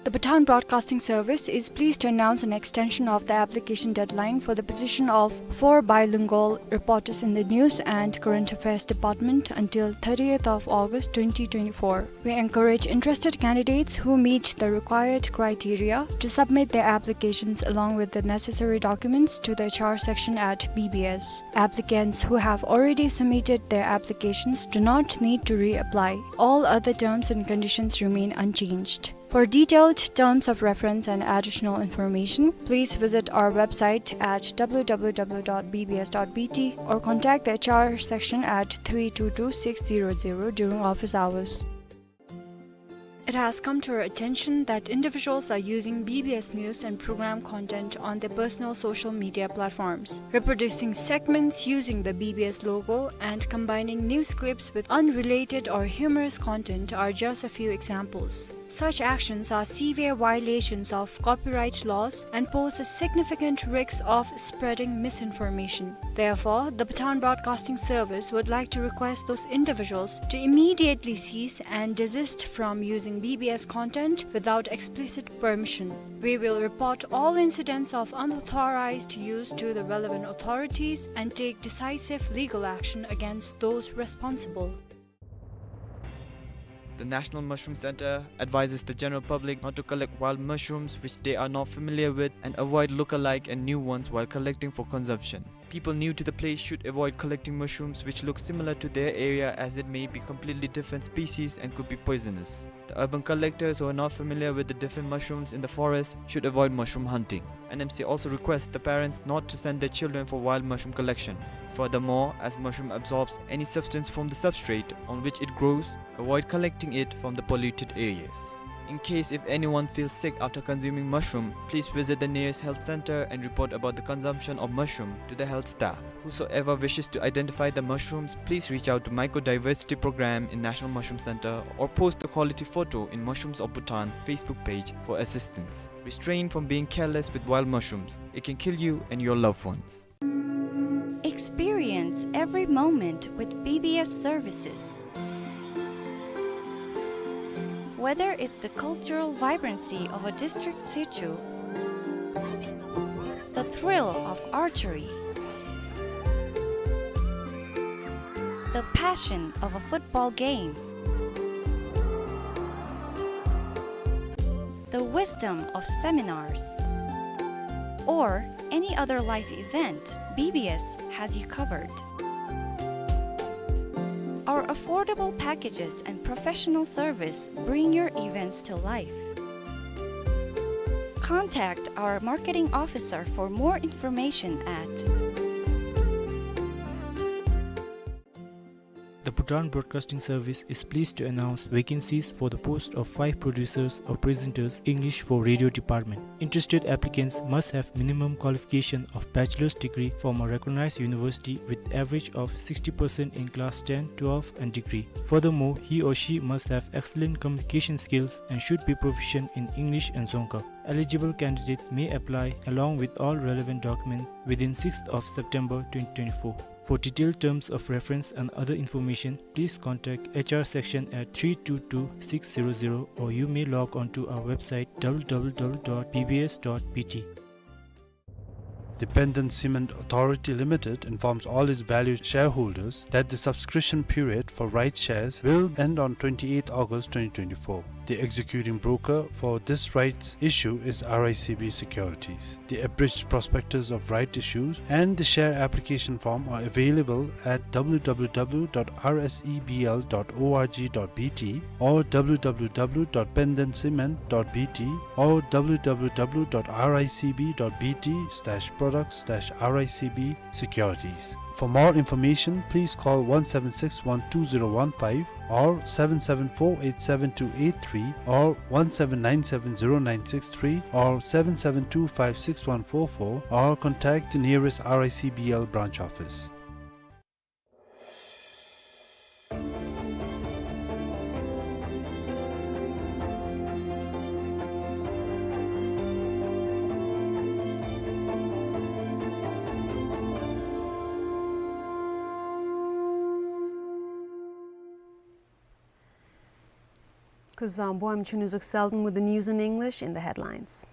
The Bhutan Broadcasting Service is pleased to announce an extension of the application deadline for the position of four bilingual reporters in the News and Current Affairs Department until thirtieth of August twenty twenty-four. We encourage interested candidates who meet the required criteria to submit their applications along with the necessary documents to the H R section at B B S. Applicants who have already submitted their applications do not need to reapply. All other terms and conditions remain unchanged. For detailed terms of reference and additional information, please visit our website at W W W dot B B S dot B T or contact the H R section at three two two six zero zero during office hours. It has come to our attention that individuals are using B B S news and program content on their personal social media platforms, reproducing segments using the B B S logo and combining news clips with unrelated or humorous content are just a few examples. Such actions are severe violations of copyright laws and pose a significant risk of spreading misinformation. Therefore, the Bhutan Broadcasting Service would like to request those individuals to immediately cease and desist from using B B S content without explicit permission. We will report all incidents of unauthorized use to the relevant authorities and take decisive legal action against those responsible. The National Mushroom Center advises the general public not to collect wild mushrooms which they are not familiar with and avoid look-alike and new ones while collecting for consumption. People new to the place should avoid collecting mushrooms which look similar to their area, as it may be completely different species and could be poisonous. The urban collectors who are not familiar with the different mushrooms in the forest should avoid mushroom hunting. N M C also requests the parents not to send their children for wild mushroom collection. Furthermore, as mushroom absorbs any substance from the substrate on which it grows, avoid collecting it from the polluted areas. In case if anyone feels sick after consuming mushroom, please visit the nearest health center and report about the consumption of mushroom to the health staff. Whosoever wishes to identify the mushrooms, please reach out to Mycodiversity Program in National Mushroom Center or post the quality photo in Mushrooms of Bhutan Facebook page for assistance. Restrain from being careless with wild mushrooms. It can kill you and your loved ones. Experience every moment with B B S services. Whether it's the cultural vibrancy of a district sichu, the thrill of archery, the passion of a football game, the wisdom of seminars, or any other life event, B B S has you covered. Our affordable packages and professional service bring your events to life. Contact our marketing officer for more information at The Bhutan Broadcasting Service is pleased to announce vacancies for the post of five producers or presenters, English for radio department. Interested applicants must have minimum qualification of bachelor's degree from a recognized university with average of sixty percent in class ten, twelve and degree. Furthermore, he or she must have excellent communication skills and should be proficient in English and Dzongkha. Eligible candidates may apply along with all relevant documents within sixth of September twenty twenty-four. For detailed terms of reference and other information, please contact H R section at three two two six zero zero, or you may log on to our website w w w dot b b s dot b t. The Pandan Cement Authority Limited informs all its valued shareholders that the subscription period for rights shares will end on twenty-eighth August twenty twenty-four. The executing broker for this rights issue is R I C B Securities. The abridged prospectus of right issues and the share application form are available at w w w dot r s e b l dot o r g dot b t or w w w dot pandancement dot b t or w w w dot r i c b dot b t slash products slash r i c b securities. For more information, please call one seven six one two zero one five or seven seven four eight seven two eight three or one seven nine seven zero nine six three or seven seven two five six one four four or contact the nearest R I C B L branch office. Kuzuzangpo, I'm Chunu Zukselden with the news in English in the headlines.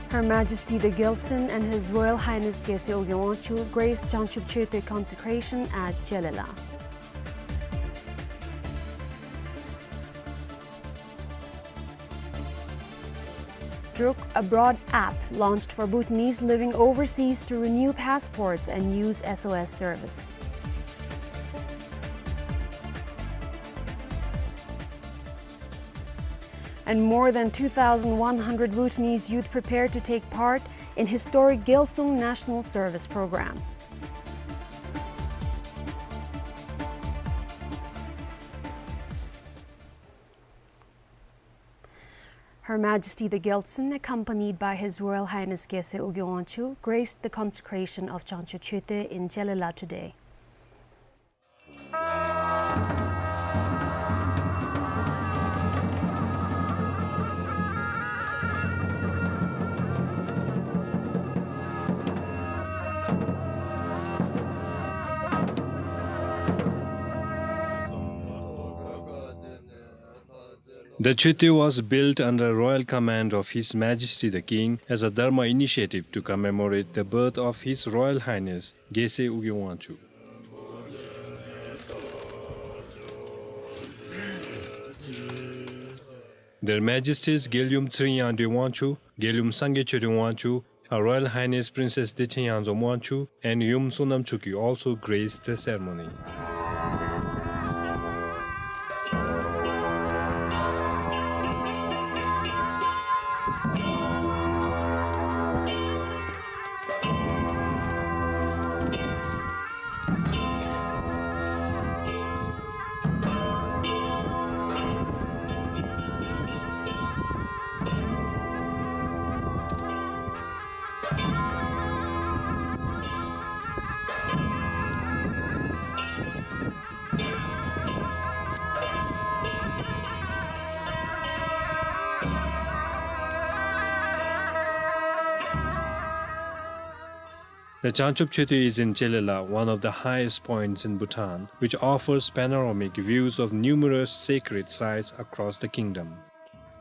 Her Majesty the Gyaltsuen and His Royal Highness Gyaltsuen Ogyalwangchuck graced Jangchub Chöte consecration at Jelela. Druk, a broad app launched for Bhutanese living overseas to renew passports and use S O S service. And more than two thousand one hundred Bhutanese youth prepare to take part in historic Gyaltsuen National Service Program. Her Majesty the Gyaltsuen, accompanied by His Royal Highness Gyaltsuen Ogyalwangchuck, graced the consecration of Jangchub Chöte in Jelela today. The Chöte was built under royal command of His Majesty the King as a Dharma initiative to commemorate the birth of His Royal Highness Gyaltsuen Ogyalwangchuck. Their Majesties Gyaltsuen Tshering Yangdrung Wangchuck, Gyaltsuen Sangay Chödrung Wangchuck, Her Royal Highness Princess Dechen Yangdzom Wangchuck and Yum Sonam Chokyi also graced the ceremony. The Jangchub Chöte is in Jelela, one of the highest points in Bhutan, which offers panoramic views of numerous sacred sites across the kingdom.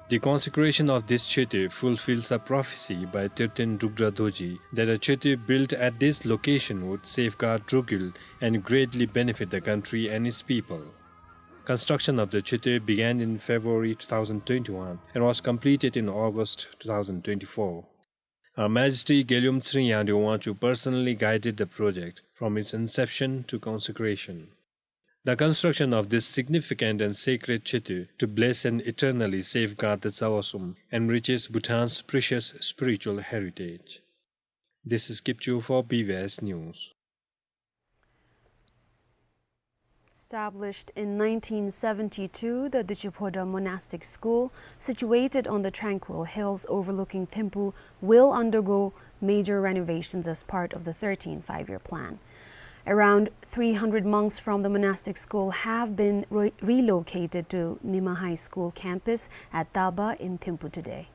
The consecration of this Chöte fulfills a prophecy by Terten Drukdra Dorji that a Chöte built at this location would safeguard Drukgyul and greatly benefit the country and its people. Construction of the Chöte began in February two thousand twenty-one and was completed in August two thousand twenty-four. Her Majesty Gyaltsuen Tshering Yangdrung Wangchuck personally guided the project from its inception to consecration. The construction of this significant and sacred Chöte to bless and eternally safeguard the Tsawa Sum enriches Bhutan's precious spiritual heritage. This is Kipchu for B B S News. Established in nineteen seventy-two, the Deciphodra Monastic School, situated on the tranquil hills overlooking Thimphu, will undergo major renovations as part of the thirteenth Five-Year Plan. Around three hundred monks from the monastic school have been re-, relocated to Nyima High School campus at Taba in Thimphu today.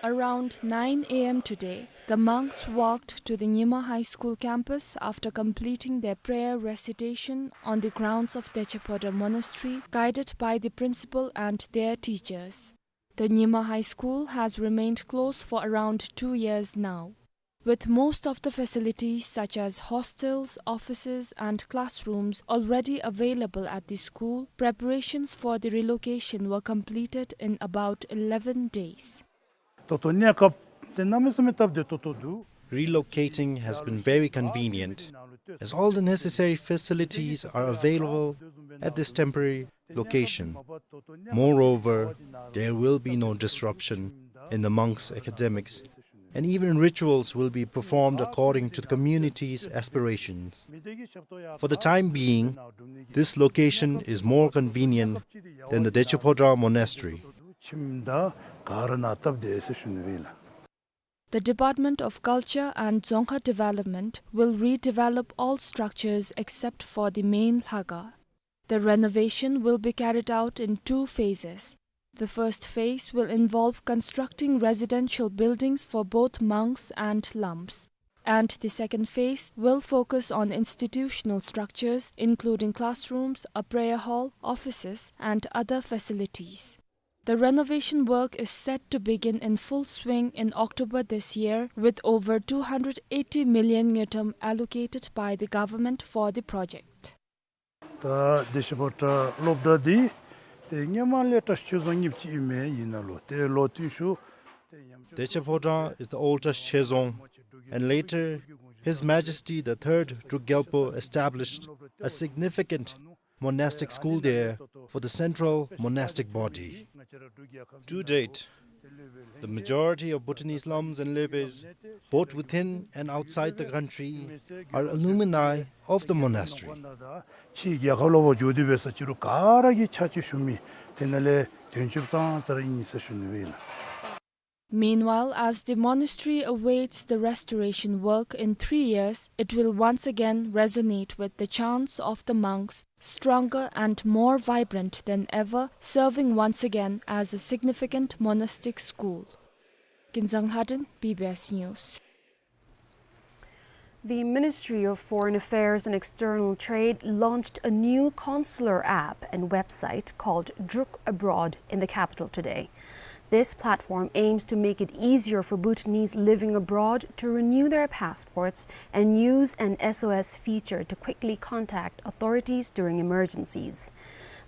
Around nine A M today, the monks walked to the Nyima High School campus after completing their prayer recitation on the grounds of Deciphodra Monastery, guided by the principal and their teachers. The Nyima High School has remained closed for around two years now. With most of the facilities such as hostels, offices, and classrooms already available at the school, preparations for the relocation were completed in about eleven days. ཏོག་ཏོ་གནས་སྐབས་དེ་གནམ་མེད་ས་མེད་སྟབས་བདེ་ཏོག་ཏོ་འདུག། Relocating has been very convenient, as all the necessary facilities are available at this temporary location. Moreover, there will be no disruption in the monks' academics, and even rituals will be performed according to the community's aspirations. For the time being, this location is more convenient than the Deciphodra Monastery. ཁྱིམ་དང་ག་ར་ནང་སྟབས་བདེ་ཟེར་ཞུ་ནི་ཡིན་ལགས། The Department of Culture and Dzongkha Development will redevelop all structures except for the main Lhakha. The renovation will be carried out in two phases. The first phase will involve constructing residential buildings for both monks and lumps. And the second phase will focus on institutional structures, including classrooms, a prayer hall, offices, and other facilities. The renovation work is set to begin in full swing in October this year, with over two hundred eighty million ngultrum allocated by the government for the project. ད་དེ་ཤི་པོ་ཏྲ་སློབ་གྲྭ་འདི་དེ་སྔོན་མ་ལས་བཀྲ་ཤིས་ཆོས་རྫོང་གཉིས་ཅིག་ཨིན་མས། ཨིན་ན་ལུ་དེ་ལོ་དུས་ཤུ། Deciphodra is the oldest Chezong, and later His Majesty the Third Druk Gyalpo established a significant monastic school there for the central monastic body. To date, the majority of Bhutanese Lams and Lebes, both within and outside the country, are alumni of the monastery. ཕྱི་རྒྱལ་ཁབ་ལུ་འབྱོར་ཏེ་འབད་ས་ཅི་རུང་ག་ར་གིས་ཕྱག་ཕྱིད་ཞུ་མི་དེ་ནང་ལས་དོན་གཅོདཔ་ཙང་ཙ་ར་ཨིན་ཟེར་ཞུ་ནི་ཨིན་ལགས། Meanwhile, as the monastery awaits the restoration work in three years, it will once again resonate with the chants of the monks, stronger and more vibrant than ever, serving once again as a significant monastic school. Kinzang Lhaden, B B S News. The Ministry of Foreign Affairs and External Trade launched a new consular app and website called Druk Abroad in the capital today. This platform aims to make it easier for Bhutanese living abroad to renew their passports and use an S O S feature to quickly contact authorities during emergencies.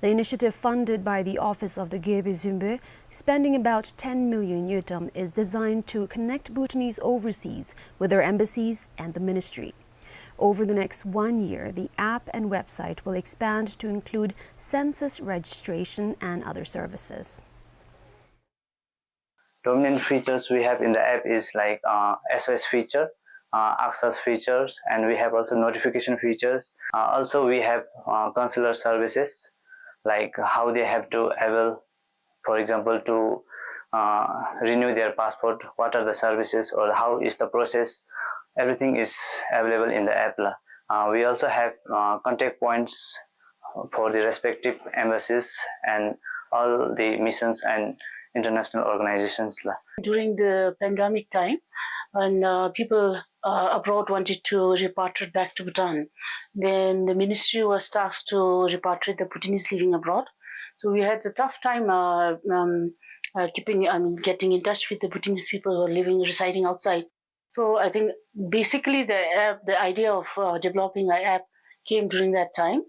The initiative, funded by the Office of the Gyalpo Zunpo, spending about ten million ngultrum, is designed to connect Bhutanese overseas with their embassies and the ministry. Over the next one year, the app and website will expand to include census registration and other services. Dominant features we have in the app is like, uh, S O S feature, uh, access features, and we have also notification features. Uh, also, we have, uh, consular services, like how they have to avail, for example, to, uh, renew their passport, what are the services or how is the process. Everything is available in the app la. Uh, we also have, uh, contact points for the respective embassies and all the missions and international organizations la. During the pandemic time, when, uh, people, uh, abroad wanted to repatriate back to Bhutan, then the ministry was tasked to repatriate the Bhutanese living abroad. So we had a tough time, uh, um, uh, keeping, I mean, getting in touch with the Bhutanese people who are living, residing outside. So I think basically the app, the idea of, uh, developing an app came during that time.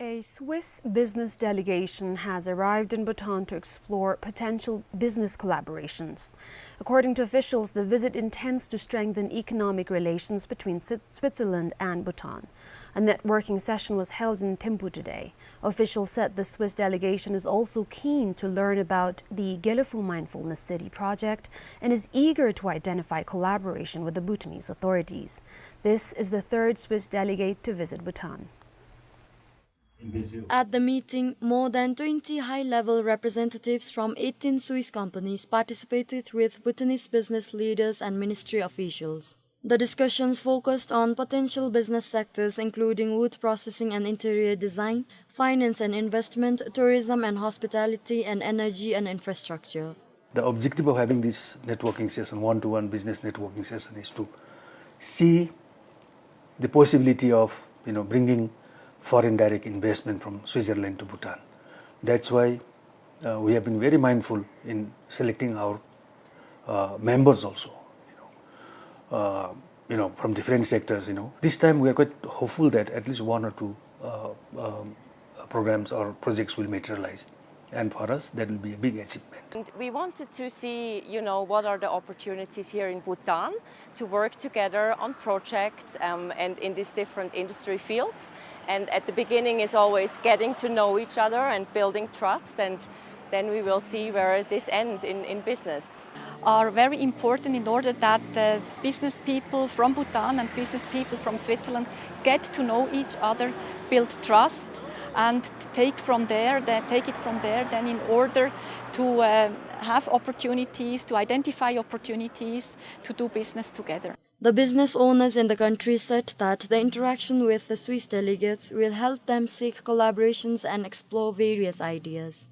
A Swiss business delegation has arrived in Bhutan to explore potential business collaborations. According to officials, the visit intends to strengthen economic relations between Swi-, Switzerland and Bhutan. A networking session was held in Thimphu today. Officials said the Swiss delegation is also keen to learn about the Gelephu Mindfulness City project and is eager to identify collaboration with the Bhutanese authorities. This is the third Swiss delegate to visit Bhutan. At the meeting, more than twenty high-level representatives from eighteen Swiss companies participated with Bhutanese business leaders and ministry officials. The discussions focused on potential business sectors including wood processing and interior design, finance and investment, tourism and hospitality, and energy and infrastructure. The objective of having this networking session, one-to-one business networking session, is to see the possibility of, you know, bringing foreign direct investment from Switzerland to Bhutan. That's why, uh, we have been very mindful in selecting our, uh, members also, you know, uh, you know, from different sectors, you know. This time we are quite hopeful that at least one or two, uh, um, programs or projects will materialize. And for us, that will be a big achievement. And we wanted to see, you know, what are the opportunities here in Bhutan to work together on projects, um, and in these different industry fields. And at the beginning is always getting to know each other and building trust, and then we will see where this end in, in business. Are very important in order that, uh, business people from Bhutan and business people from Switzerland get to know each other, build trust, and take from there, then take it from there, then in order to, uh, have opportunities, to identify opportunities to do business together. The business owners in the country said that the interaction with the Swiss delegates will help them seek collaborations and explore various ideas.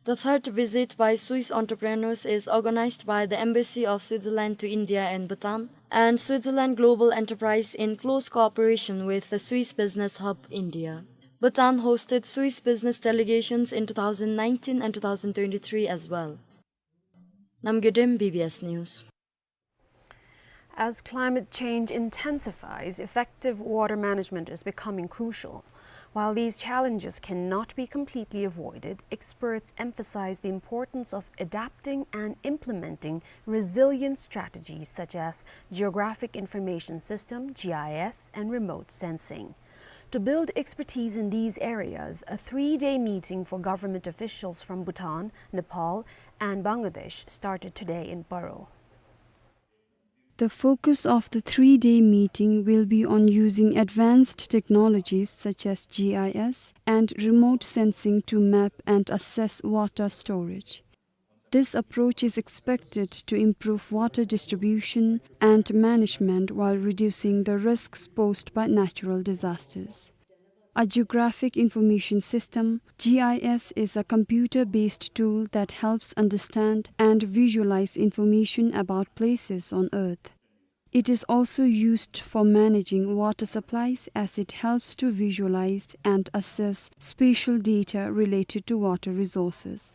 The third visit by Swiss entrepreneurs is organized by the Embassy of Switzerland to India and Bhutan and Switzerland Global Enterprise in close cooperation with the Swiss Business Hub India. Bhutan hosted Swiss business delegations in two thousand nineteen and two thousand twenty-three as well. Namgay Dem, B B S News. As climate change intensifies, effective water management is becoming crucial. While these challenges cannot be completely avoided, experts emphasize the importance of adapting and implementing resilient strategies such as geographic information system, G I S, and remote sensing. To build expertise in these areas, a three-day meeting for government officials from Bhutan, Nepal, and Bangladesh started today in Paro. The focus of the three-day meeting will be on using advanced technologies such as G I S and remote sensing to map and assess water storage. This approach is expected to improve water distribution and management while reducing the risks posed by natural disasters. A geographic information system, G I S, is a computer-based tool that helps understand and visualize information about places on Earth. It is also used for managing water supplies as it helps to visualize and assess spatial data related to water resources.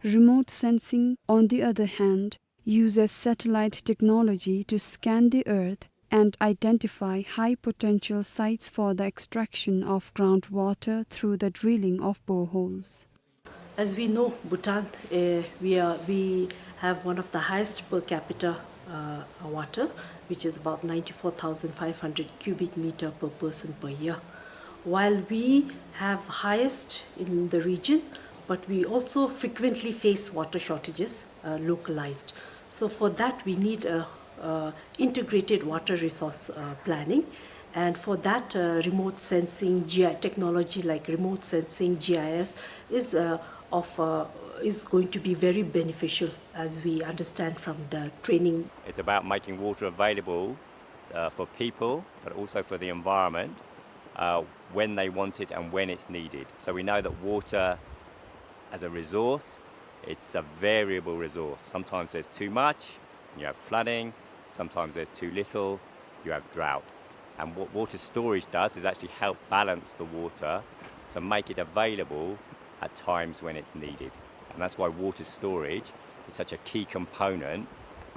Remote sensing, on the other hand, uses satellite technology to scan the Earth and identify high potential sites for the extraction of groundwater through the drilling of boreholes. As we know, Bhutan, uh, we are, we have one of the highest per capita, uh, water, which is about ninety-four thousand five hundred cubic meter per person per year. While we have highest in the region, but we also frequently face water shortages, uh, localized. So for that, we need a, a integrated water resource, uh, planning, and for that, uh, remote sensing G I, technology like remote sensing G I S is, uh, of, uh, is going to be very beneficial, as we understand from the training. It's about making water available, uh, for people, but also for the environment, uh, when they want it and when it's needed. So we know that water as a resource, it's a variable resource. Sometimes there's too much, you have flooding. Sometimes there's too little, you have drought. And what water storage does is actually help balance the water to make it available at times when it's needed. And that's why water storage is such a key component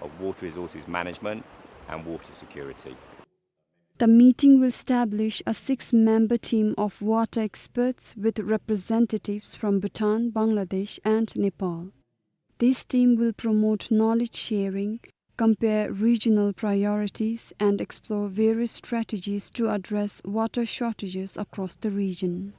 of water resources management and water security. The meeting will establish a six-member team of water experts with representatives from Bhutan, Bangladesh, and Nepal. This team will promote knowledge sharing, compare regional priorities, and explore various strategies to address water shortages across the region.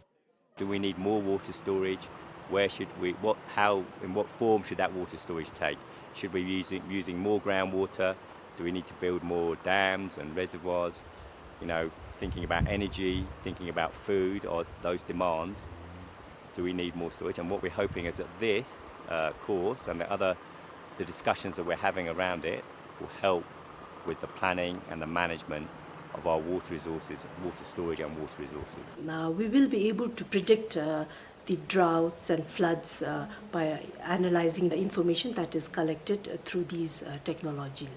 Do we need more water storage? Where should we, what, how, in what form should that water storage take? Should we be using, using more groundwater? Do we need to build more dams and reservoirs? You know, thinking about energy, thinking about food, or those demands, do we need more storage? And what we're hoping is that this uh, course and the other, the discussions that we're having around it will help with the planning and the management of our water resources, water storage and water resources. Now we will be able to predict uh, the droughts and floods uh, by analyzing the information that is collected uh, through these uh, technology.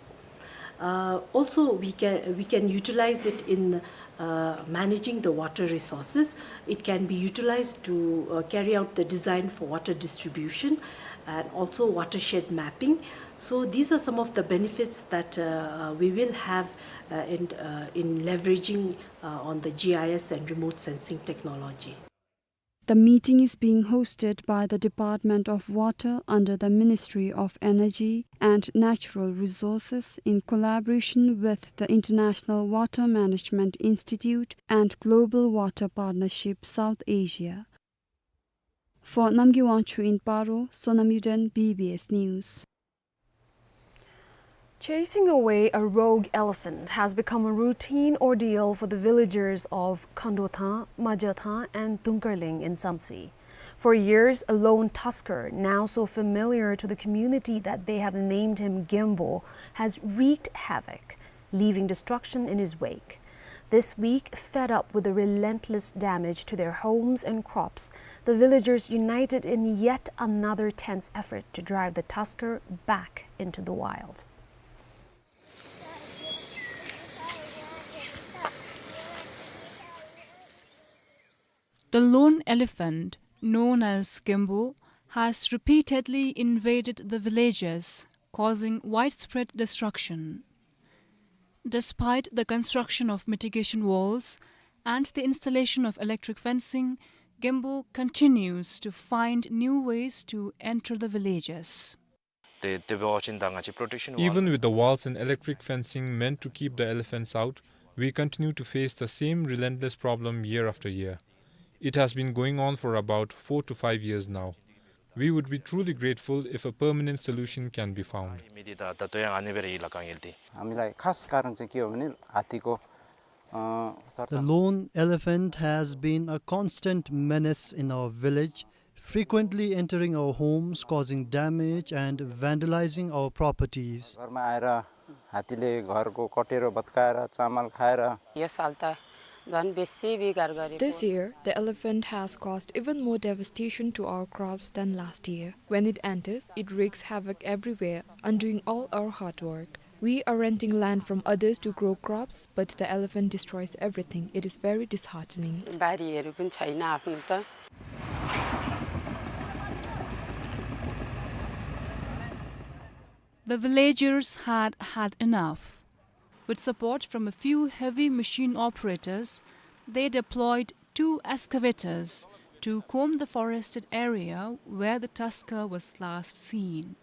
Uh, also, we can, we can utilize it in uh, managing the water resources. It can be utilized to uh, carry out the design for water distribution and also watershed mapping. So these are some of the benefits that uh, we will have uh, in, uh, in leveraging uh, on the G I S and remote sensing technology. The meeting is being hosted by the Department of Water under the Ministry of Energy and Natural Resources in collaboration with the International Water Management Institute and Global Water Partnership South Asia. For Namgay Wangchuk in Paro, Sonam Yuden, B B S News. Chasing away a rogue elephant has become a routine ordeal for the villagers of Khandotha, Majatha and Dungkarling in Samtse. For years, a lone tusker, now so familiar to the community that they have named him Gembo, has wreaked havoc, leaving destruction in his wake. This week, fed up with the relentless damage to their homes and crops, the villagers united in yet another tense effort to drive the tusker back into the wild. The lone elephant, known as Gembo, has repeatedly invaded the villages, causing widespread destruction. Despite the construction of mitigation walls and the installation of electric fencing, Gembo continues to find new ways to enter the villages. Even with the walls and electric fencing meant to keep the elephants out, we continue to face the same relentless problem year after year. It has been going on for about four to five years now. We would be truly grateful if a permanent solution can be found. The lone elephant has been a constant menace in our village, frequently entering our homes, causing damage and vandalizing our properties. This year, the elephant has caused even more devastation to our crops than last year. When it enters, it wreaks havoc everywhere, undoing all our hard work. We are renting land from others to grow crops, but the elephant destroys everything. It is very disheartening. The villagers had had enough. With support from a few heavy machine operators, they deployed two excavators to comb the forested area where the tusker was last seen.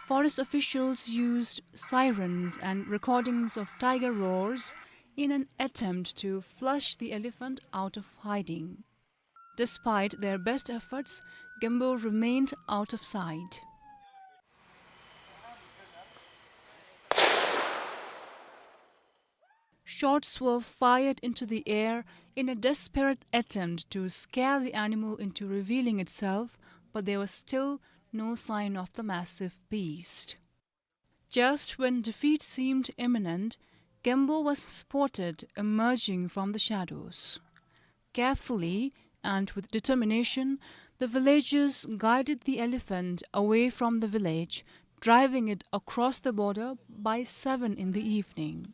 Forest officials used sirens and recordings of tiger roars in an attempt to flush the elephant out of hiding. Despite their best efforts, Gembo remained out of sight. Shots were fired into the air in a desperate attempt to scare the animal into revealing itself, but there was still no sign of the massive beast. Just when defeat seemed imminent, Gembo was spotted emerging from the shadows. Carefully and with determination, the villagers guided the elephant away from the village, driving it across the border by seven in the evening.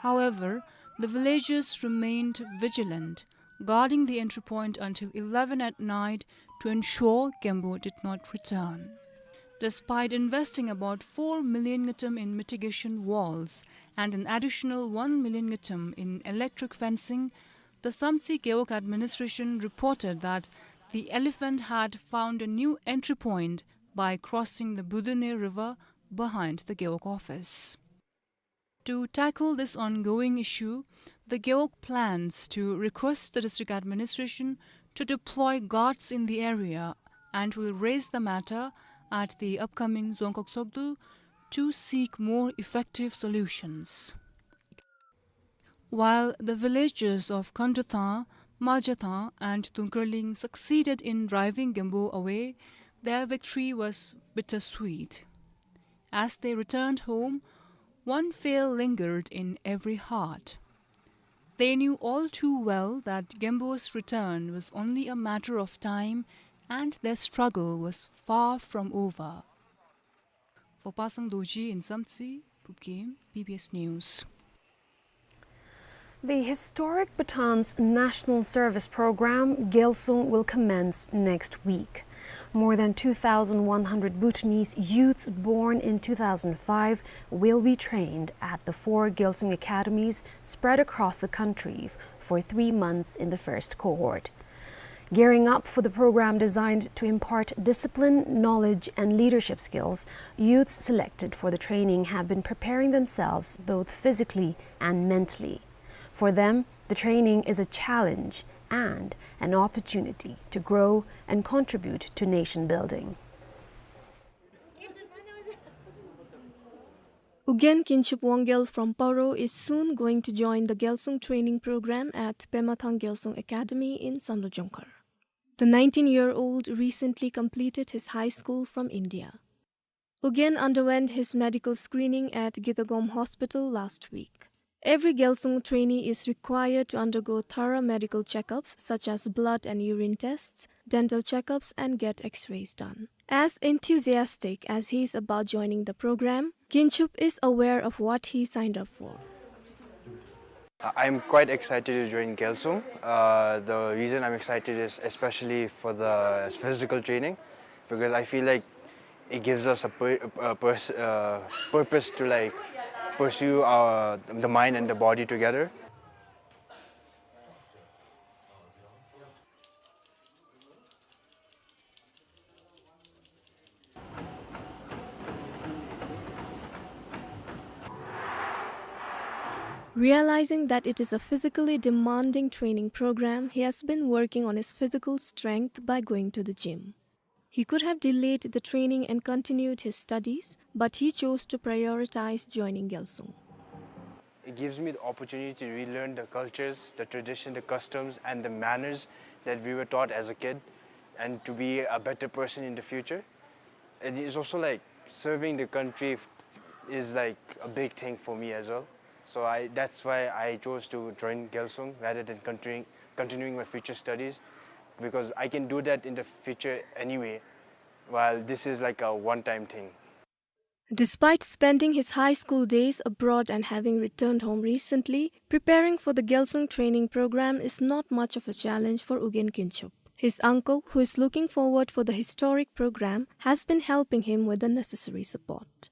However, the villagers remained vigilant, guarding the entry point until eleven at night to ensure Genpo did not return. Despite investing about four million ngultrum in mitigation walls and an additional one million ngultrum in electric fencing, the Samtse Gewog administration reported that the elephant had found a new entry point by crossing the Budune River behind the Gewog office. To tackle this ongoing issue, the Gewog plans to request the district administration to deploy guards in the area and will raise the matter at the upcoming Dzongkhag Tshogdu to seek more effective solutions. While the villagers of Khanduthang, Majathang, and Dungkarling succeeded in driving Genpo away, their victory was bittersweet. As they returned home, one fear lingered in every heart. They knew all too well that Genpo's return was only a matter of time and their struggle was far from over. For Pasang Dorji in Samtse, Pupgim, B B S News. The historic Bhutan's National Service Program, Gyalsung, will commence next week. More than two thousand one hundred Bhutanese youths born in two thousand five will be trained at the four Gyalsung academies spread across the country for three months in the first cohort. Gearing up for the program designed to impart discipline, knowledge, and leadership skills, youths selected for the training have been preparing themselves both physically and mentally. For them, the training is a challenge and an opportunity to grow and contribute to nation building. Ugyen Kinchup Wangel from Paro is soon going to join the Gyalsung training program at Pemathang Gyalsung Academy in Samdrup Jongkhar. The nineteen-year-old recently completed his high school from India. Ugyen underwent his medical screening at Gitagom Hospital last week. Every Gyalsung trainee is required to undergo thorough medical checkups such as blood and urine tests, dental checkups, and get X-rays done. As enthusiastic as he is about joining the program, Kinchup is aware of what he signed up for. I- I'm quite excited to join Gyalsung. Uh, the reason I'm excited is especially for the physical training, because I feel like it gives us a, pur- a pers- uh, purpose to, like, pursue our the mind and the body together. Realizing that it is a physically demanding training program, he has been working on his physical strength by going to the gym. He could have delayed the training and continued his studies, but he chose to prioritize joining Gyalsung. It gives me the opportunity to relearn the cultures, the tradition, the customs, and the manners that we were taught as a kid, and to be a better person in the future. And it's also like serving the country f- is like a big thing for me as well. So I that's why I chose to join Gyalsung rather than continuing continuing my future studies, because I can do that in the future anyway, while this is like a one-time thing. Despite spending his high school days abroad and having returned home recently, preparing for the Gyalsung training program is not much of a challenge for Ugyen Kinchup. His uncle, who is looking forward for the historic program, has been helping him with the necessary support.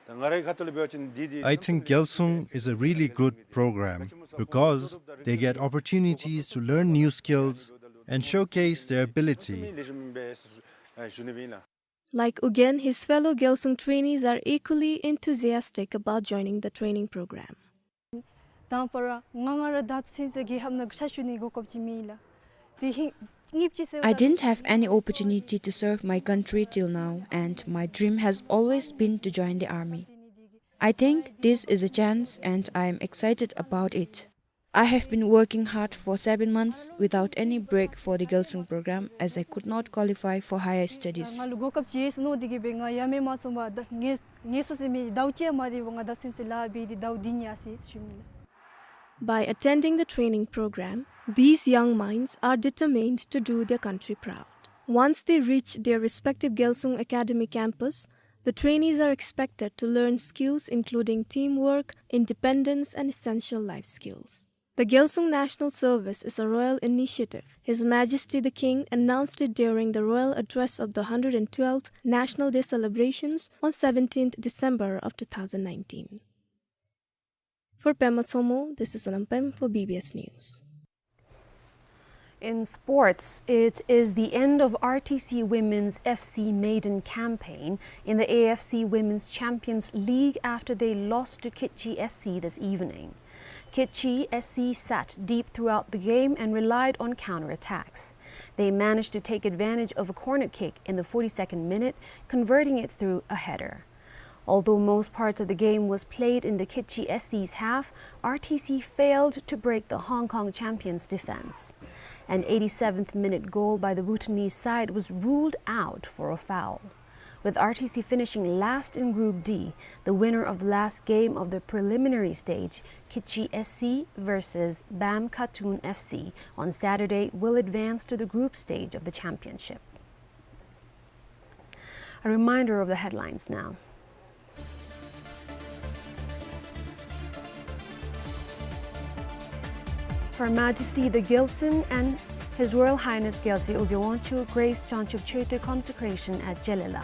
I think Gyalsung is a really good program because they get opportunities to learn new skills and showcase their ability. Like Ugyen, his fellow Gyalsung trainees are equally enthusiastic about joining the training program. དང་པ་ར་ང་ང་ར་ད་ཚུན་ཚོད་རྒྱལ་ཁབ་ནང་ཕྱག་ཞུ་ནི་གོ་སྐབས་ཅིག་མེད་ལགས། དེ་ཧིང་གཉིས་ཅིག་ཟེར་I didn't have any opportunity to serve my country till now, and my dream has always been to join the army. I think this is a chance, and I am excited about it. I have been working hard for seven months without any break for the Gyalsung program, as I could not qualify for higher studies. ང་ལུ་གོ་སྐབས་ཅིག་ཡོད་ཟེར་མནོ་སྟེ་གིས་སྦེ་ང་ཡ་མེད་མ་སོང་བར་ད་ངལ་ངལ་གསོ་ཟེར་མི་ཟླཝ་གཅིག་མ་རེ་བར་ང་ད་ཚུན་ཚོད་ལཱ་འབད་དེ་ཟླཝ་བདུན་ཡར་སོ་ཡི་ཟེར་ཞུ་ནི་ལགས། By attending the training program, these young minds are determined to do their country proud. Once they reach their respective Gyalsung Academy campus, The trainees are expected to learn skills including teamwork, independence, and essential life skills. The Gyalsung National Service is a royal initiative. His Majesty the King announced it during the royal address of the hundred and twelfth National Day celebrations on seventeenth December of two thousand nineteen. For Pema Tshogmo, this is Sonam Pem for B B S News. In sports, it is the end of R T C Women's F C maiden campaign in the A F C Women's Champions League after they lost to Kitchi S C this evening. Kitchi S C sat deep throughout the game and relied on counterattacks. They managed to take advantage of a corner kick in the forty-second minute, converting it through a header. Although most parts of the game was played in the Kitchi S C's half, R T C failed to break the Hong Kong champions' defense. An eighty-seventh minute goal by the Bhutanese side was ruled out for a foul. With R T C finishing last in Group D, the winner of the last game of the preliminary stage, Kitchi S C versus Bam Khatun F C, on Saturday will advance to the group stage of the championship. A reminder of the headlines now. Her Majesty the Gyaltsuen and His Royal Highness Gyaltsuen Ögyi Wangchuck graced Changchub Chökyi consecration at Jeolla.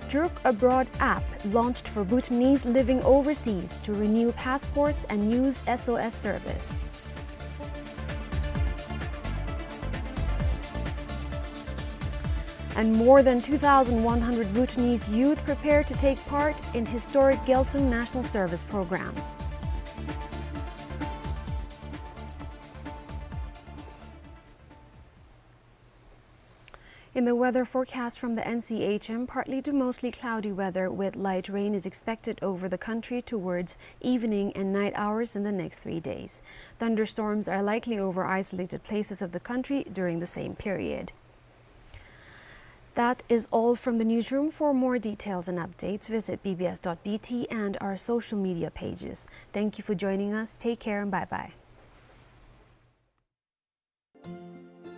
Druk Abroad app launched for Bhutanese living overseas to renew passports and news S O S service. And more than two thousand one hundred Bhutanese youth prepare to take part in historic Gyalsung National Service Program. In the weather forecast from the N C H M, partly to mostly cloudy weather with light rain is expected over the country towards evening and night hours in the next three days. Thunderstorms are likely over isolated places of the country during the same period. That is all from the newsroom. For more details and updates, visit B B S dot B T and our social media pages. Thank you for joining us. Take care and bye-bye.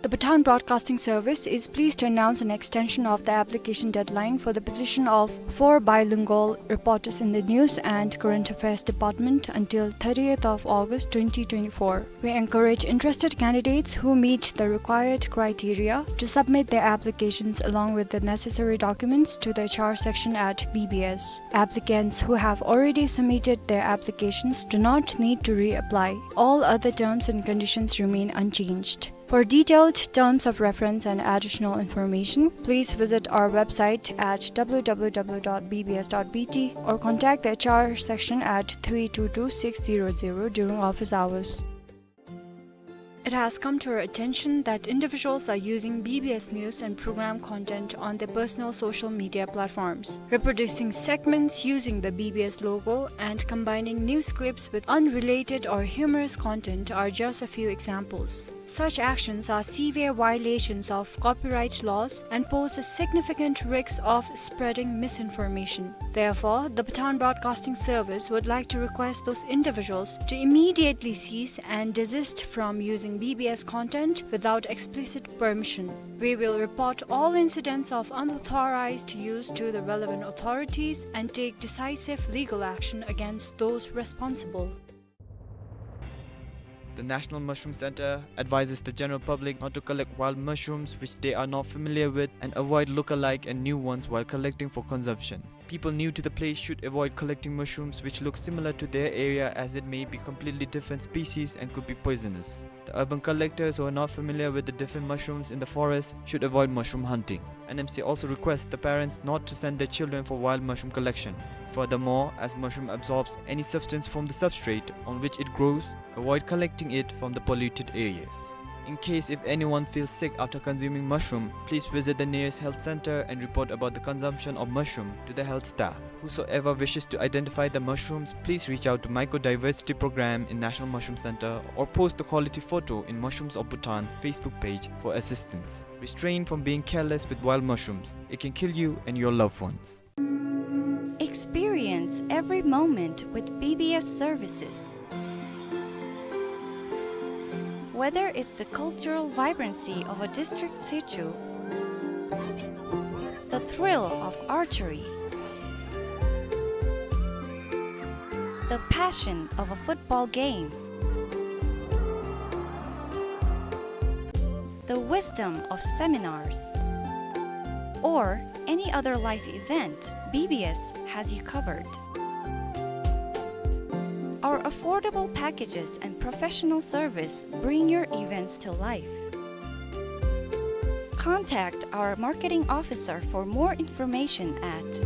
The Bhutan Broadcasting Service is pleased to announce an extension of the application deadline for the position of four bilingual reporters in the News and Current Affairs Department until thirtieth of August twenty twenty-four. We encourage interested candidates who meet the required criteria to submit their applications along with the necessary documents to the H R section at B B S. Applicants who have already submitted their applications do not need to reapply. All other terms and conditions remain unchanged. For detailed terms of reference and additional information, please visit our website at W W W dot B B S dot B T or contact the H R section at three two two six zero zero during office hours. It has come to our attention that individuals are using B B S news and program content on their personal social media platforms. Reproducing segments using the B B S logo and combining news clips with unrelated or humorous content are just a few examples. Such actions are severe violations of copyright laws and pose a significant risk of spreading misinformation. Therefore, the Bhutan Broadcasting Service would like to request those individuals to immediately cease and desist from using B B S content without explicit permission. We will report all incidents of unauthorized use to the relevant authorities and take decisive legal action against those responsible. The National Mushroom Center advises the general public not to collect wild mushrooms which they are not familiar with and avoid look-alike and new ones while collecting for consumption. People new to the place should avoid collecting mushrooms which look similar to their area, as it may be completely different species and could be poisonous. The urban collectors who are not familiar with the different mushrooms in the forest should avoid mushroom hunting. N M C also requests the parents not to send their children for wild mushroom collection. Furthermore, as mushroom absorbs any substance from the substrate on which it grows, avoid collecting it from the polluted areas. In case if anyone feels sick after consuming mushroom, please visit the nearest health center and report about the consumption of mushroom to the health staff. Whosoever wishes to identify the mushrooms, please reach out to Mycodiversity Program in National Mushroom Center or post the quality photo in Mushrooms of Bhutan Facebook page for assistance. Restrain from being careless with wild mushrooms. It can kill you and your loved ones. Experience every moment with B B S services. Whether it's the cultural vibrancy of a district situ, the thrill of archery, the passion of a football game, the wisdom of seminars, or any other life event, B B S has you covered. Our affordable packages and professional service bring your events to life. Contact our marketing officer for more information at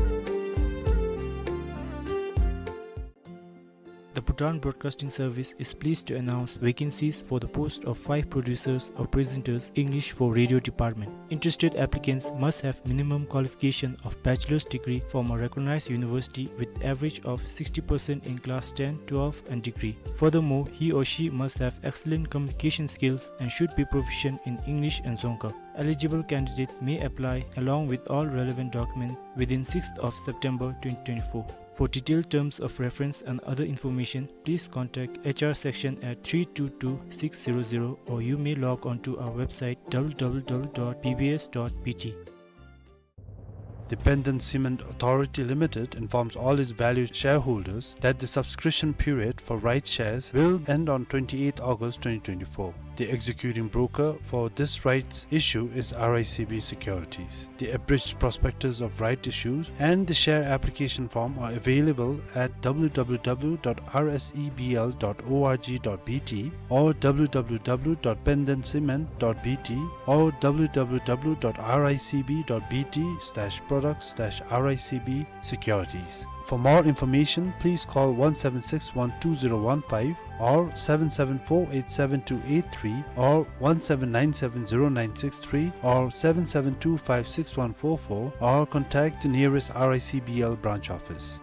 The Bhutan Broadcasting Service is pleased to announce vacancies for the post of five producers or presenters, English for radio department. Interested applicants must have minimum qualification of bachelor's degree from a recognized university with average of sixty percent in class ten, twelve and degree. Furthermore, he or she must have excellent communication skills and should be proficient in English and Dzongkha. Eligible candidates may apply along with all relevant documents within sixth of September twenty twenty-four. For detailed terms of reference and other information, please contact H R section at three two two six zero zero, or you may log on to our website w w w dot b b s dot b t. The Pandan Cement Authority Limited informs all its valued shareholders that the subscription period for rights shares will end on twenty-eighth August twenty twenty-four. The executing broker for this rights issue is R I C B Securities. The abridged prospectus of right issues and the share application form are available at w w w dot r s e b l dot o r g dot b t or w w w dot pandancement dot b t or w w w dot r i c b dot b t slash products slash r i c b securities. For more information, please call one seven six one two zero one five or seven seven four eight seven two eight three or one seven nine seven zero nine six three or seven seven two five six one four four or contact the nearest R I C B L branch office.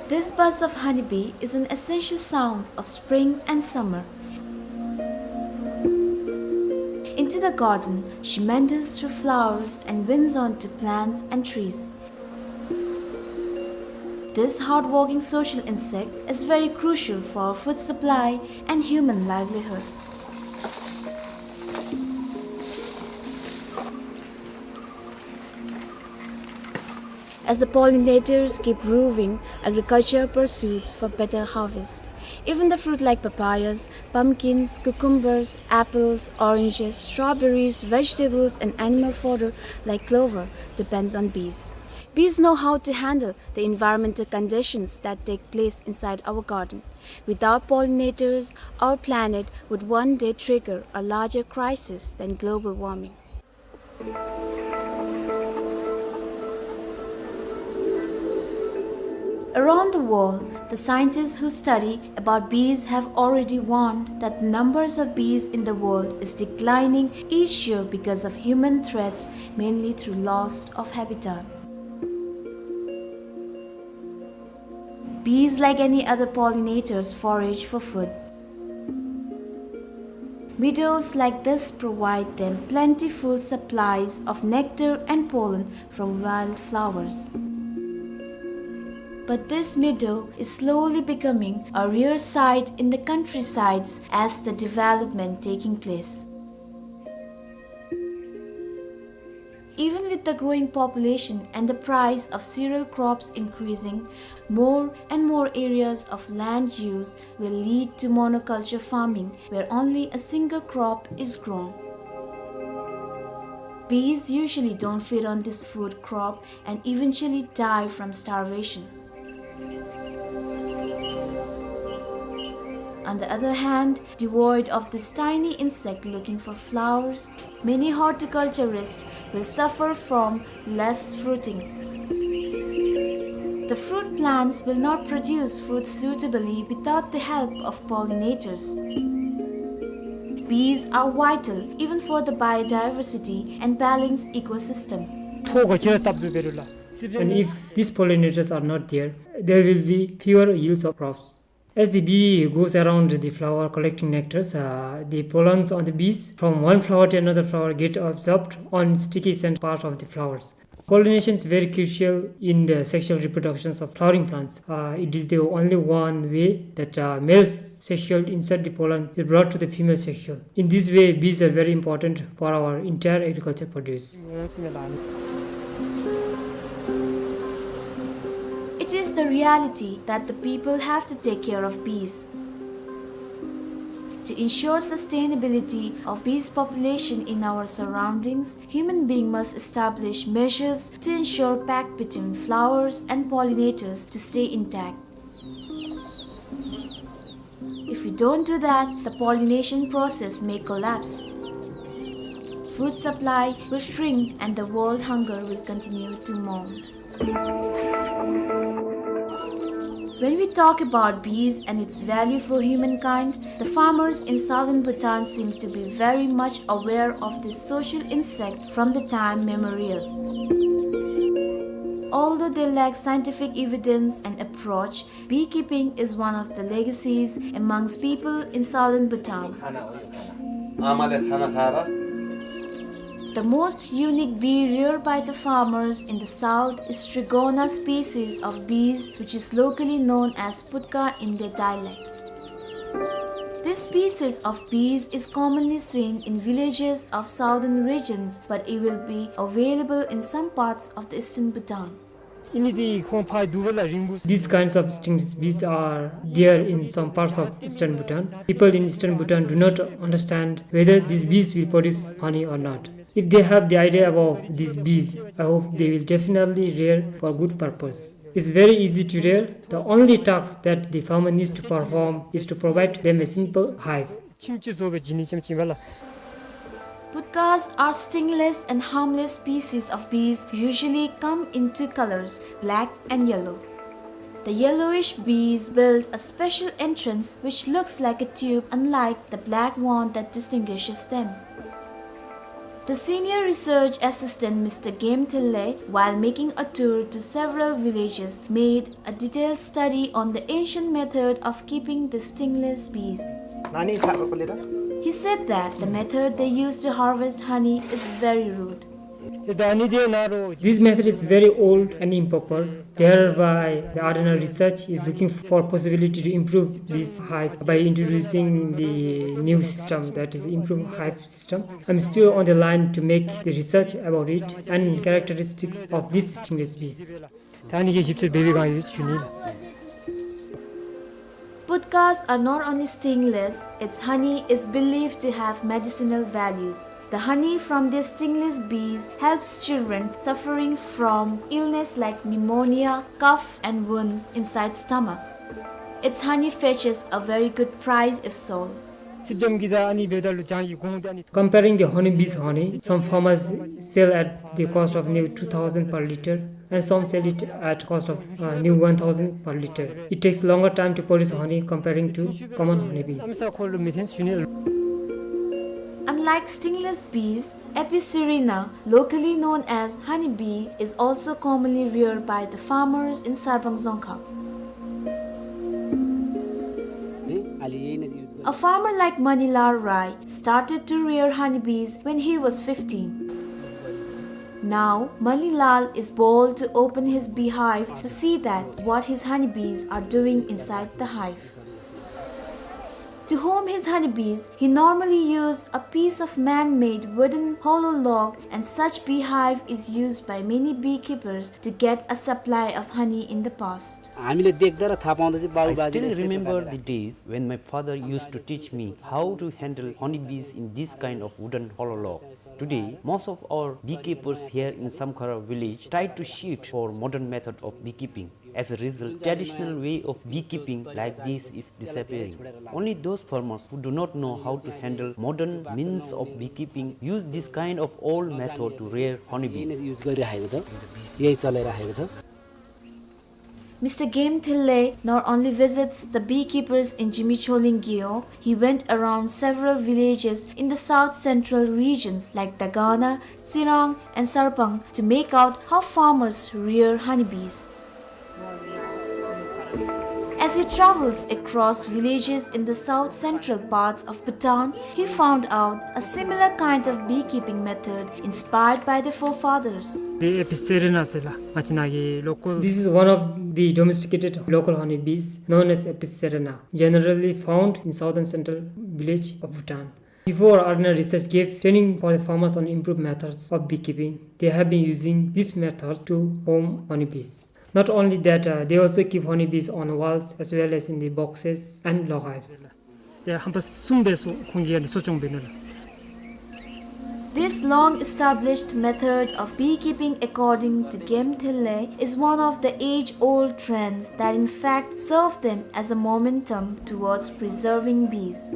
This buzz of honeybee is an essential sound of spring and summer. Into the garden, she meanders through flowers and winds onto plants and trees. This hard-working social insect is very crucial for our food supply and human livelihood. As the pollinators keep roving, agriculture pursues for better harvest. Even the fruit like papayas, pumpkins, cucumbers, apples, oranges, strawberries, vegetables, and animal fodder like clover depends on bees. Bees know how to handle the environmental conditions that take place inside our garden. Without pollinators, our planet would one day trigger a larger crisis than global warming. Around the world, the scientists who study about bees have already warned that the numbers of bees in the world is declining each year because of human threats, mainly through loss of habitat. Bees, like any other pollinators, forage for food. Meadows like this provide them plentiful supplies of nectar and pollen from wildflowers. But this meadow is slowly becoming a rare sight in the countrysides as the development taking place. The growing population and the price of cereal crops increasing, more and more areas of land use will lead to monoculture farming, where only a single crop is grown. Bees usually don't feed on this food crop and eventually die from starvation. On the other hand, devoid of this tiny insect looking for flowers, many horticulturists will suffer from less fruiting. The fruit plants will not produce fruit suitably without the help of pollinators. Bees are vital even for the biodiversity and balanced ecosystem. And if these pollinators are not there, there will be fewer yields of crops. As the bee goes around the flower collecting nectars, uh, the pollens on the bees from one flower to another flower get absorbed on sticky scent part of the flowers. Pollination is very crucial in the sexual reproductions of flowering plants. Uh, it is the only one way that, uh, male sexual insert, the pollen, is brought to the female sexual. In this way, bees are very important for our entire agriculture produce. It is the reality that the people have to take care of bees. To ensure sustainability of bees population in our surroundings, human being must establish measures to ensure pact between flowers and pollinators to stay intact. If we don't do that, the pollination process may collapse. Food supply will shrink and the world hunger will continue to mount. When we talk about bees and its value for humankind, the farmers in southern Bhutan seem to be very much aware of this social insect from the time memorial. Although they lack scientific evidence and approach, beekeeping is one of the legacies amongst people in southern Bhutan. The most unique bee reared by the farmers in the south is Strigona species of bees, which is locally known as putka in their dialect. This species of bees is commonly seen in villages of southern regions, but it will be available in some parts of the eastern Bhutan. These kinds of stingless bees are there in some parts of eastern Bhutan. People in eastern Bhutan do not understand whether these bees will produce honey or not. If they have the idea about these bees, I hope they will definitely rear for good purpose. It's very easy to rear. The only task that the farmer needs to perform is to provide them a simple hive. Putkas are stingless and harmless species of bees, usually come in two colors, black and yellow. The yellowish bees build a special entrance which looks like a tube, unlike the black wand that distinguishes them. The senior research assistant, Mister Game Thille, while making a tour to several villages, made a detailed study on the ancient method of keeping the stingless bees. He said that the method they used to harvest honey is very rude. This method is very old and improper. Thereby, the Ardhanar's research is looking for possibility to improve this hive by introducing the new system, that is, improved hive system. I'm still on the line to make the research about it and characteristics of these stingless bees. Putkas are not only stingless, its honey is believed to have medicinal values. The honey from these stingless bees helps children suffering from illness like pneumonia, cough, and wounds inside stomach. Its honey fetches a very good price if sold. Comparing the honeybee's honey, some farmers sell at the cost of near two thousand per liter and some sell it at cost of, uh, near one thousand per liter. It takes longer time to produce honey comparing to common honeybees. Unlike stingless bees, Apis cerana, locally known as honeybee, is also commonly reared by the farmers in Sarbang Dzongkhag. A farmer like Manilal Rai started to rear honeybees when he was fifteen. Now, Manilal is bold to open his beehive to see that what his honeybees are doing inside the hive. To home his honeybees, he normally used a piece of man-made wooden hollow log, and such beehive is used by many beekeepers to get a supply of honey in the past. हामीले देख्दा र थाहा पाउँदा चाहिँ बाबु I बाजेले still यस्तै remember प्रकारले the days when my father used to teach me how to handle honeybees in this kind of wooden hollow log. Today, most of our beekeepers here in Samkhara village tried to shift for modern method of beekeeping. As a result, traditional way of beekeeping like this is disappearing. Only those farmers who do not know how to handle modern means of beekeeping use this kind of old method to rear honeybees. यिनीहरूले युज गरिराखेको छ, यही चलाइराखेको छ। Mister Game Thillay not only visits the beekeepers in Zimichholing Gewog, he went around several villages in the south central regions like Dagana, Tsirang, and Sarpang to make out how farmers rear honeybees. As he travels across villages in the south central parts of Bhutan, he found out a similar kind of beekeeping method inspired by the forefathers. དེ་ཨེ་པི་སེ་རེ་ན་ཟེར་ལགས། ང་བཅས་ནཱ་གི་ལོ་ཀལ། This is one of the domesticated local honeybees known as Apis cerana, generally found in southern central village of Bhutan. Before, Arena Research gave training for the farmers on improved methods of beekeeping. They have been using this method to home honeybees. Not only that, uh, they also keep honeybees on walls as well as in the boxes and log hives. དེ་ཧམ་པ་གསུམ་སྦེ་གསོ་ཁོང་གིས་ཨ་ནི་གསོ་སྐྱོང་འབད་ནུག་ལགས། This long-established method of beekeeping, according to Game Thillay, is one of the age-old trends that in fact serve them as a momentum towards preserving bees.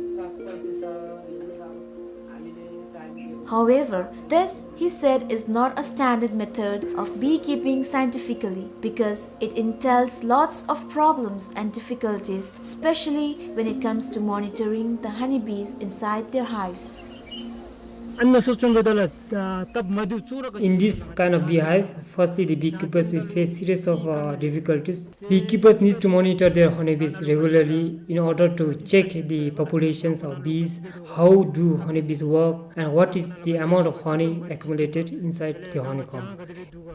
However, this, he said, is not a standard method of beekeeping scientifically because it entails lots of problems and difficulties, especially when it comes to monitoring the honeybees inside their hives. In this kind of beehive, firstly, the beekeepers will face series of, uh, difficulties. Beekeepers need to monitor their honeybees regularly in order to check the populations of bees, how do honeybees work, and what is the amount of honey accumulated inside the honeycomb.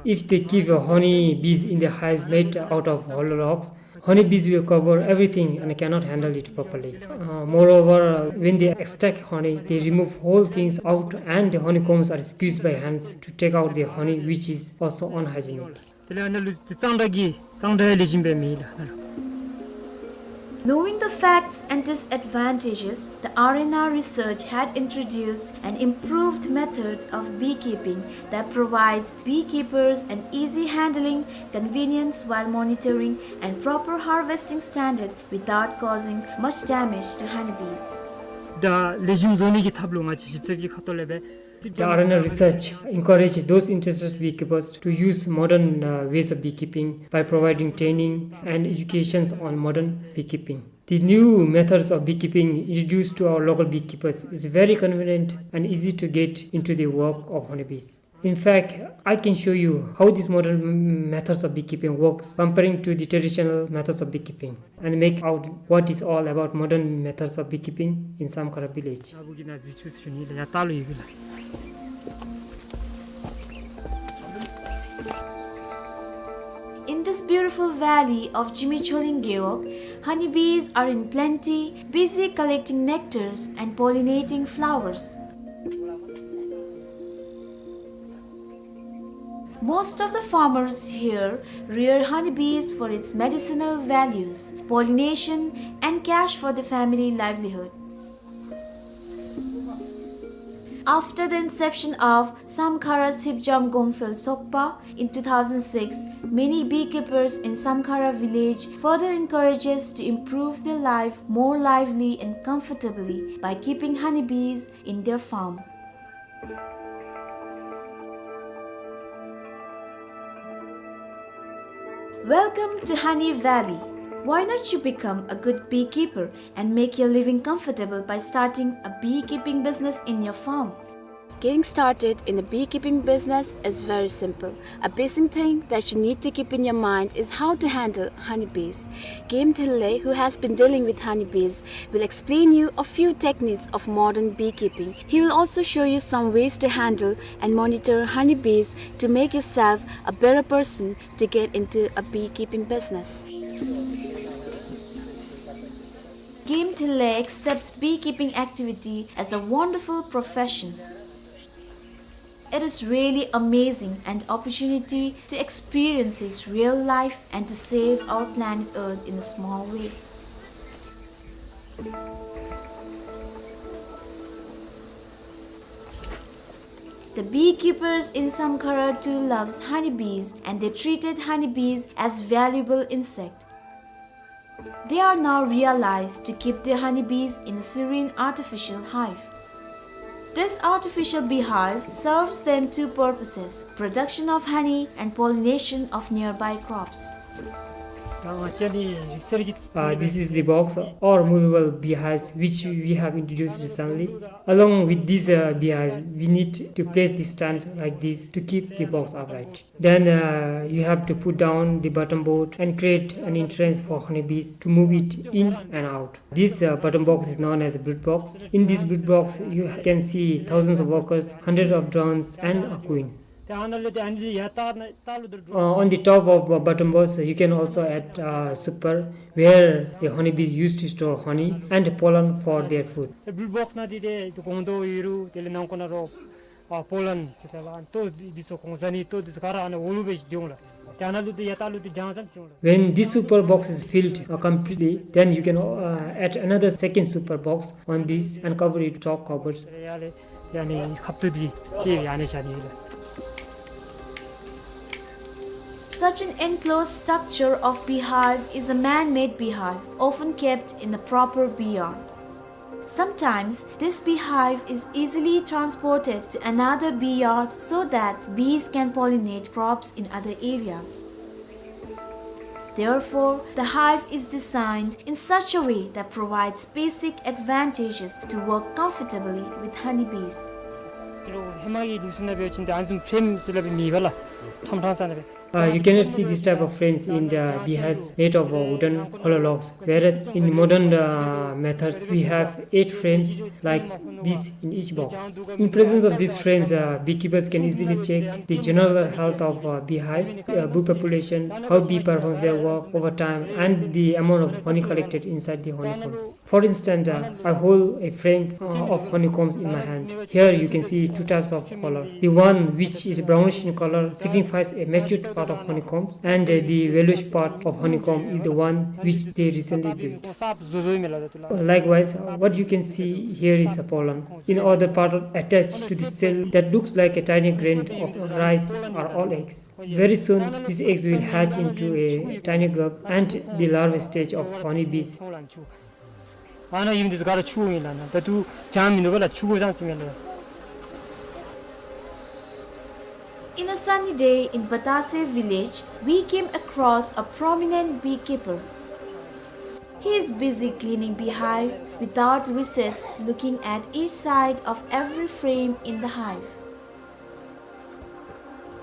If they keep, uh, honeybees in the hives made out of hollow logs, honeybees will cover everything and cannot handle it properly. Uh, moreover, uh, when they extract honey, they remove whole things out and the honeycombs are squeezed by hands to take out the honey, which is also unhygienic. དེ་ལས་ཨ་ནཱ་ལུ་གཙང་སྦྲ་གི་གཙང་སྦྲ་ལེགས་ཤོམ་སྦེ་མེད་ལགས། Knowing the facts and disadvantages, the Arena Research had introduced an improved method of beekeeping that provides beekeepers an easy handling, convenience while monitoring, and proper harvesting standard without causing much damage to honeybees. ད་ལེགས་ཤོམ་བཟོ་ནི་གི་ཐབས་ལུ་ང་བཅས་ཞིབ་འཚོལ་གྱི་ཁ་ཐུག་ལས་སྦེ། The Arena Research encourage those interested beekeepers to use modern, uh, ways of beekeeping by providing training and educations on modern beekeeping. The new methods of beekeeping introduced to our local beekeepers is very convenient and easy to get into the work of honeybees. In fact, I can show you how these modern m-, methods of beekeeping works comparing to the traditional methods of beekeeping and make out what is all about modern methods of beekeeping in Samkhara village. In this beautiful valley of Zimichholing Gewog, honeybees are in plenty, busy collecting nectars and pollinating flowers. Most of the farmers here rear honeybees for its medicinal values, pollination, and cash for the family livelihood. After the inception of Samkhara Sipjam Gongphel Sokpa in two thousand six, many beekeepers in Samkhara village further encourages to improve their life more lively and comfortably by keeping honeybees in their farm. Welcome to Honey Valley. Why not you become a good beekeeper and make your living comfortable by starting a beekeeping business in your farm? Getting started in a beekeeping business is very simple. A basic thing that you need to keep in your mind is how to handle honeybees. Game Thillay, who has been dealing with honeybees, will explain you a few techniques of modern beekeeping. He will also show you some ways to handle and monitor honeybees to make yourself a better person to get into a beekeeping business. Game Tilley accepts beekeeping activity as a wonderful profession. It is really amazing an opportunity to experience his real life and to save our planet Earth in a small way. The beekeepers in Samkhara too loves honeybees, and they treated honeybees as valuable insect. They are now realized to keep their honeybees in a serene artificial hive. This artificial beehive serves them two purposes, production of honey and pollination of nearby crops. Uh, this is the box or movable beehives which we have introduced recently. Along with this, uh, beehive, we need to place the stand like this to keep the box upright. Then, uh, you have to put down the bottom board and create an entrance for honeybees to move it in and out. This, uh, bottom box is known as a brood box. In this brood box, you can see thousands of workers, hundreds of drones, and a queen. Uh, on the top of, uh, bottom box, you can also add, uh, super, where the honeybees used to store honey and pollen for their food. ཨ་པོ་ལན་ཟེར་ཏེ་ལ་ཨ་ནི་ལྟོ་འདི་ཚུ་གོང་ས་ནི་ལྟོ་འདི་ཚུ་ག་ར་ཨ་ནི་འོག་ལུ་སྦེ་འགྱོ་འོང་ལགས། ཏེ་ཨ་ནཱ་ལུ་ཏེ་ཡ་ཏ་ལུ་ཏེ་ལྗང་ཙམ་འགྱོ་འོང་ལགས། When this super box is filled, uh, completely, then you can, uh, add another second super box on this and cover it top covers. ཡ་ལས་ཡ་ནི་ཁབ་ཏུ་འདི་ཅིག་ཡ་ནི་བཞག་ནི་ལགས། Such an enclosed structure of beehive is a man-made beehive, often kept in a proper bee yard. Sometimes, this beehive is easily transported to another bee yard so that bees can pollinate crops in other areas. Therefore, the hive is designed in such a way that provides basic advantages to work comfortably with honeybees. ཧེ་མ་གི་ལུགས་སྲོལ་ནང་འབད་བ་ཅིན་ཏེ་ཨ་ནི་བཟུམ་ཕྲེམ་ཟེར་སླབ་མེད་པ་ལགས། ཁྲམ་ཁྲང་ས་ནང་སྦེ། Uh, you cannot see this type of frames in the beehives made of, uh, wooden hollow logs, whereas in modern, uh, methods we have eight frames like this in each box. In presence of these frames, uh, beekeepers can easily check the general health of, uh, beehive, uh, bee population, how bee performs their work over time, and the amount of honey collected inside the honeycombs. For instance, uh, I hold a frame, uh, of honeycombs in my hand. Here you can see two types of color. The one which is brownish in color signifies a matured part of honeycombs, and, uh, the yellowish part of honeycomb is the one which they recently built. Likewise, uh, what you can see here is a pollen. In other part attached to the cell that looks like a tiny grain of rice are all eggs. Very soon, these eggs will hatch into a tiny grub and the larva stage of honeybees. ཨ་ནཱ་ཨིན་འདི་ཚུ་ག་ར་ཕྱུ་གུ་ཨིན་ལགས། ཨ་ནཱ་ད་ལྟོ་ལྗང་མིན་འདུག་པ་ལགས། ཕྱུ་གུ་ཙམ་ཅིག་ཨིན་ལགས། In a sunny day in Batase village, we came across a prominent beekeeper. He is busy cleaning beehives without recess, looking at each side of every frame in the hive.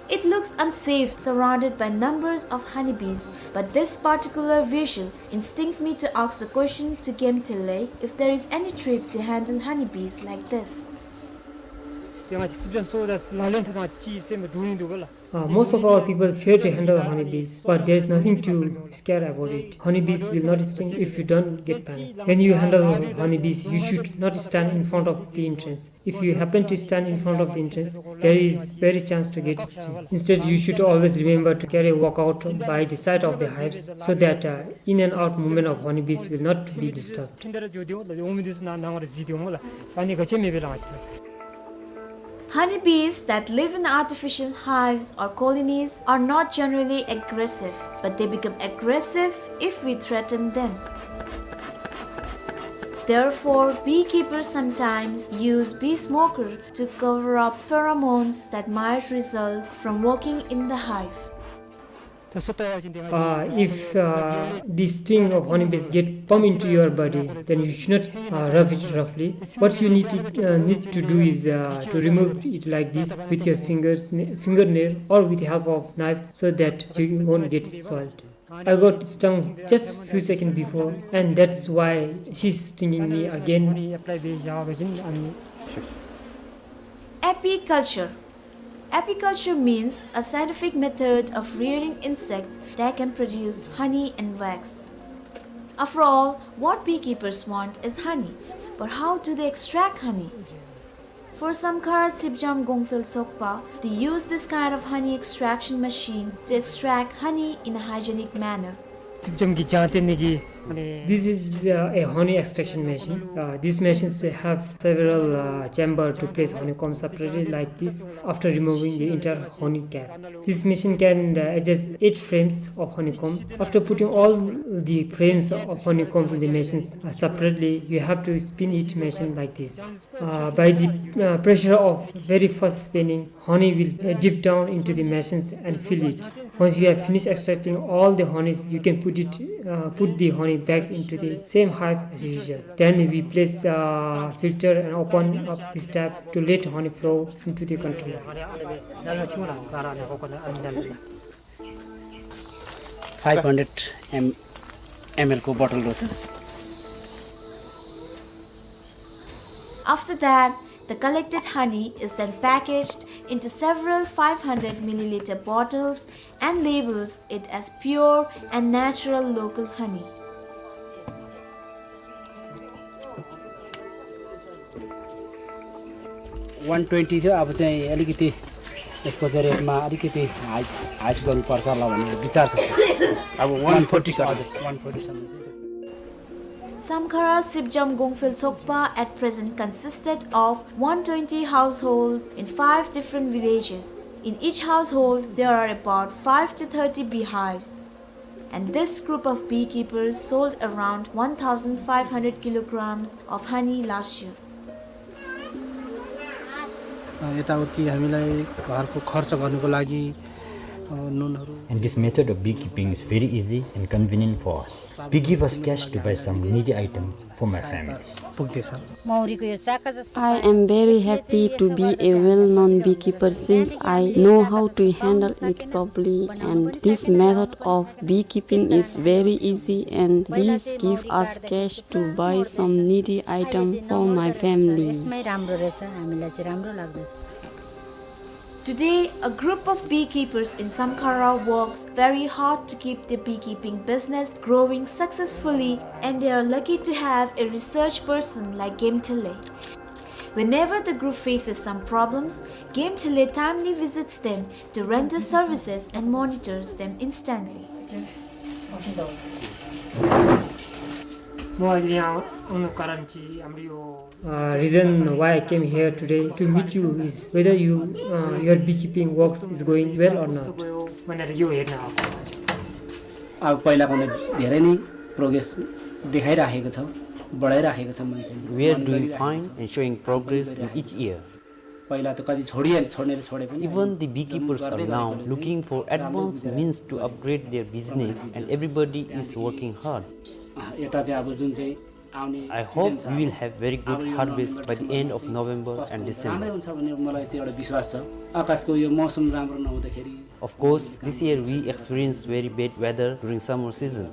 It looks unsafe surrounded by numbers of honeybees, but this particular visual instincts me to ask the question to Game Tilley if there is any trick to handle honeybees like this. ཡང་ཅིག་སི་པན་སོ་ད་ལ་ལན་ཐ་དང་ཅི་སེམས་སྡུག་ཡིན་འདུག་པ་ལགས། Uh, most of our people fear to handle honeybees, but there is nothing to scare about it. Honeybees will not sting if you don't get panic. When you handle honeybees, you should not stand in front of the entrance. If you happen to stand in front of the entrance, there is very chance to get stung. Instead, you should always remember to carry a walkout by the side of the hives so that, uh, in and out movement of honeybees will not be disturbed. Honeybees that live in artificial hives or colonies are not generally aggressive, but they become aggressive if we threaten them. Therefore, beekeepers sometimes use bee smoker to cover up pheromones that might result from working in the hive. Uh, if, uh, the sting of honeybees get pump into your body, then you should not, uh, rub it roughly. What you need to, uh, need to do is, uh, to remove it like this with your fingers, fingernail, or with the help of knife, so that you won't get soiled. I got stung just few seconds before, and that's why she's stinging me again. Apiculture. Apiculture means a scientific method of rearing insects that can produce honey and wax. After all, what beekeepers want is honey. But how do they extract honey? For Samkhara Sipjam Gongphel Sokpa, they use this kind of honey extraction machine to extract honey in a hygienic manner. Sipjam ki jante niki, mane, this is, uh, a honey extraction machine. Uh, these machines have several, uh, chamber to place honeycomb separately like this after removing the entire honey cap. This machine can, uh, adjust eight frames of honeycomb. After putting all the frames of honeycomb in the machines, uh, separately, you have to spin each machine like this. Uh, by the, uh, pressure of very fast spinning, honey will, uh, dip down into the machines and fill it. Once you have finished extracting all the honey, you can put it, uh, put the honey back into the same hive as usual. Then we place, uh, filter and open up this tap to let honey flow into the container. Five hundred M-, ML को bottle रहेछ। After that, the collected honey is then packaged into several five hundred milliliter bottles and labels it as pure and natural local honey. One twenty थियो, अब चाहिँ अलिकति यसको चाहिँ रेटमा अलिकति हाई, हाई गर्नुपर्छ होला भन्ने विचार छ, सर। अब one forty, सर। हजुर, one forty सम्म चाहिँ। Samkhara Sipjam Gongphel Sokpa at present consisted of one twenty households in five different villages. In each household, there are about five to thirty beehives. And this group of beekeepers sold around one thousand five hundred kilograms of honey last year. अ, यताउति हामीलाई घरको खर्च गर्नको लागि, अ, नुनहरू। And this method of beekeeping is very easy and convenient for us. Bee give us cash to buy some needy item for my family. पुग्दैछ। मौरीको यो चाका जस्तो I am very happy to be a well-known beekeeper since I know how to handle it properly, and this method of beekeeping is very easy and bees give us cash to buy some needy item for my family. यसमै राम्रो रहेछ, हामीलाई चाहिँ राम्रो लाग्दछ। Today, a group of beekeepers in Samkhara works very hard to keep their beekeeping business growing successfully, and they are lucky to have a research person like Gemthele. Whenever the group faces some problems, Gemthele timely visits them to render services and monitors them instantly. म आज यहाँ आउनुको कारण चाहिँ हाम्रो यो Uh, reason why I came here today to meet you is whether you, uh, your beekeeping works is going well or not. अब पहिलाको भन्दा धेरै नै प्रोग्रेस देखाइराखेको छ, बढाइराखेको छ मान्छेले। We are doing fine and showing progress in each year. पहिला त कति छोडिहाल्यो, छोड्नेले छोडे पनि। Even the beekeepers are now looking for advanced means to upgrade their business and everybody is working hard. अँ, यता चाहिँ अब जुन चाहिँ आउने I hope we will have very good harvest by the end of November and December. राम्रै हुन्छ भन्ने मलाई चाहिँ एउटा विश्वास छ। आकाशको यो मौसम राम्रो नहुँदाखेरि Of course, this year we experienced very bad weather during summer season.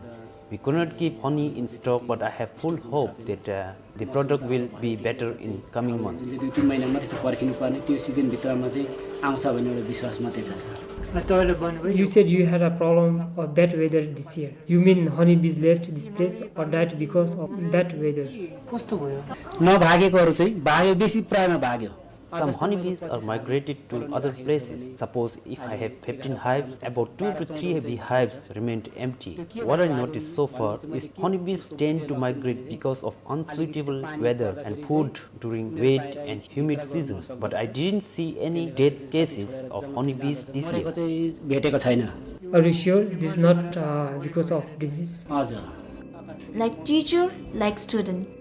We could not keep honey in stock, but I have full hope that, uh, the product will be better in coming months. जुन चाहिँ दुई तिन महिना मात्रै छ पर्खिनु पर्ने, त्यो सिजनभित्रमा चाहिँ आउँछ भन्ने एउटा विश्वास मात्रै छ, sir. You said you had a problem of bad weather this year. You mean honeybees left this place or died because of bad weather? कस्तो भयो? नभागेकोहरू चाहिँ भाग्यो, बेसी प्रायमा भाग्यो। Some honeybees are migrated to other places. Suppose if I have fifteen hives, about two to three beehives remained empty. What I noticed so far is honeybees tend to migrate because of unsuitable weather and food during wet and humid seasons. But I didn't see any death cases of honeybees this year. चाहिँ भेटेको छैन। Are you sure this is not, uh, because of disease? हजुर। Like teacher, like student.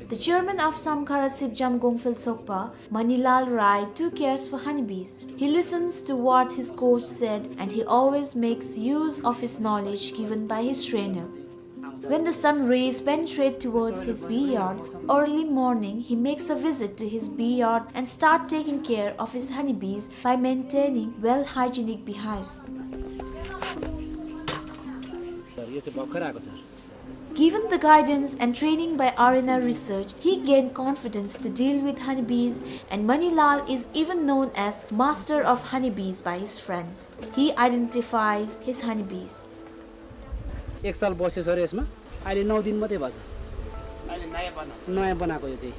The chairman of Samkhara Sipjam Gongphel Sokpa, Manilal Rai, too cares for honeybees. He listens to what his coach said and he always makes use of his knowledge given by his trainer. When the sun rays penetrate towards his bee yard, early morning he makes a visit to his bee yard and start taking care of his honeybees by maintaining well hygienic beehives. यो चाहिँ भर्खर आएको छ। Given the guidance and training by R N R Research, he gained confidence to deal with honeybees, and Manilal is even known as master of honeybees by his friends. He identifies his honeybees. एक साल बस्यो सर यसमा। अहिले नौ दिन मात्रै भएको छ। अहिले नयाँ बनाएको? नयाँ बनाएको यो चाहिँ।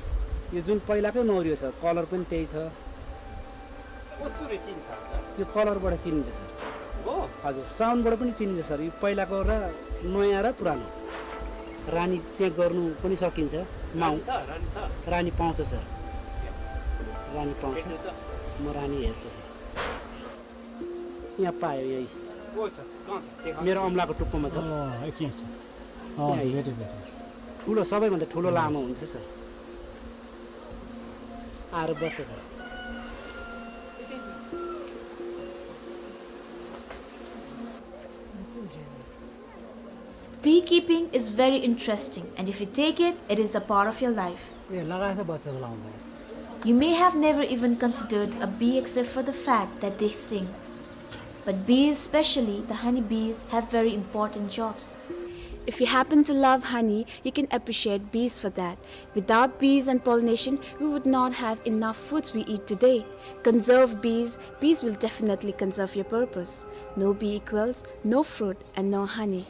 यो जुन पहिलाकै नौ रह्यो छ, colour पनि त्यही छ। कस्तुरी चिन्छ? यो colourबाट चिनिन्छ सर। हो? हजुर, soundबाट पनि चिनिन्छ सर। यो पहिलाको र नयाँ र पुरानो। रानी check गर्नु पनि सकिन्छ। माउ- रानी छ, रानी छ। रानी पाउँछ सर। रानी पाउँछ। हेर्नु त। म रानी हेर्छु सर। यहाँ पायो यही। को छ? कहाँ छ? देखाउनु। मेरो औँलाको टुप्पोमा छ। अँ, एकछिन, एकछिन। अँ, यही। भेटेँ, भेटेँ। ठुलो, सबैभन्दा ठुलो लामो हुन्छ सर। आएर बस्छ sir. Beekeeping is very interesting, and if you take it, it is a part of your life. ए, लगाएछ बच्चाको लाउँदा। You may have never even considered a bee except for the fact that they sting. But bees, especially the honey bees, have very important jobs. If you happen to love honey, you can appreciate bees for that. Without bees and pollination, we would not have enough foods we eat today. Conserve bees, bees will definitely conserve your purpose. No bee equals no fruit and no honey.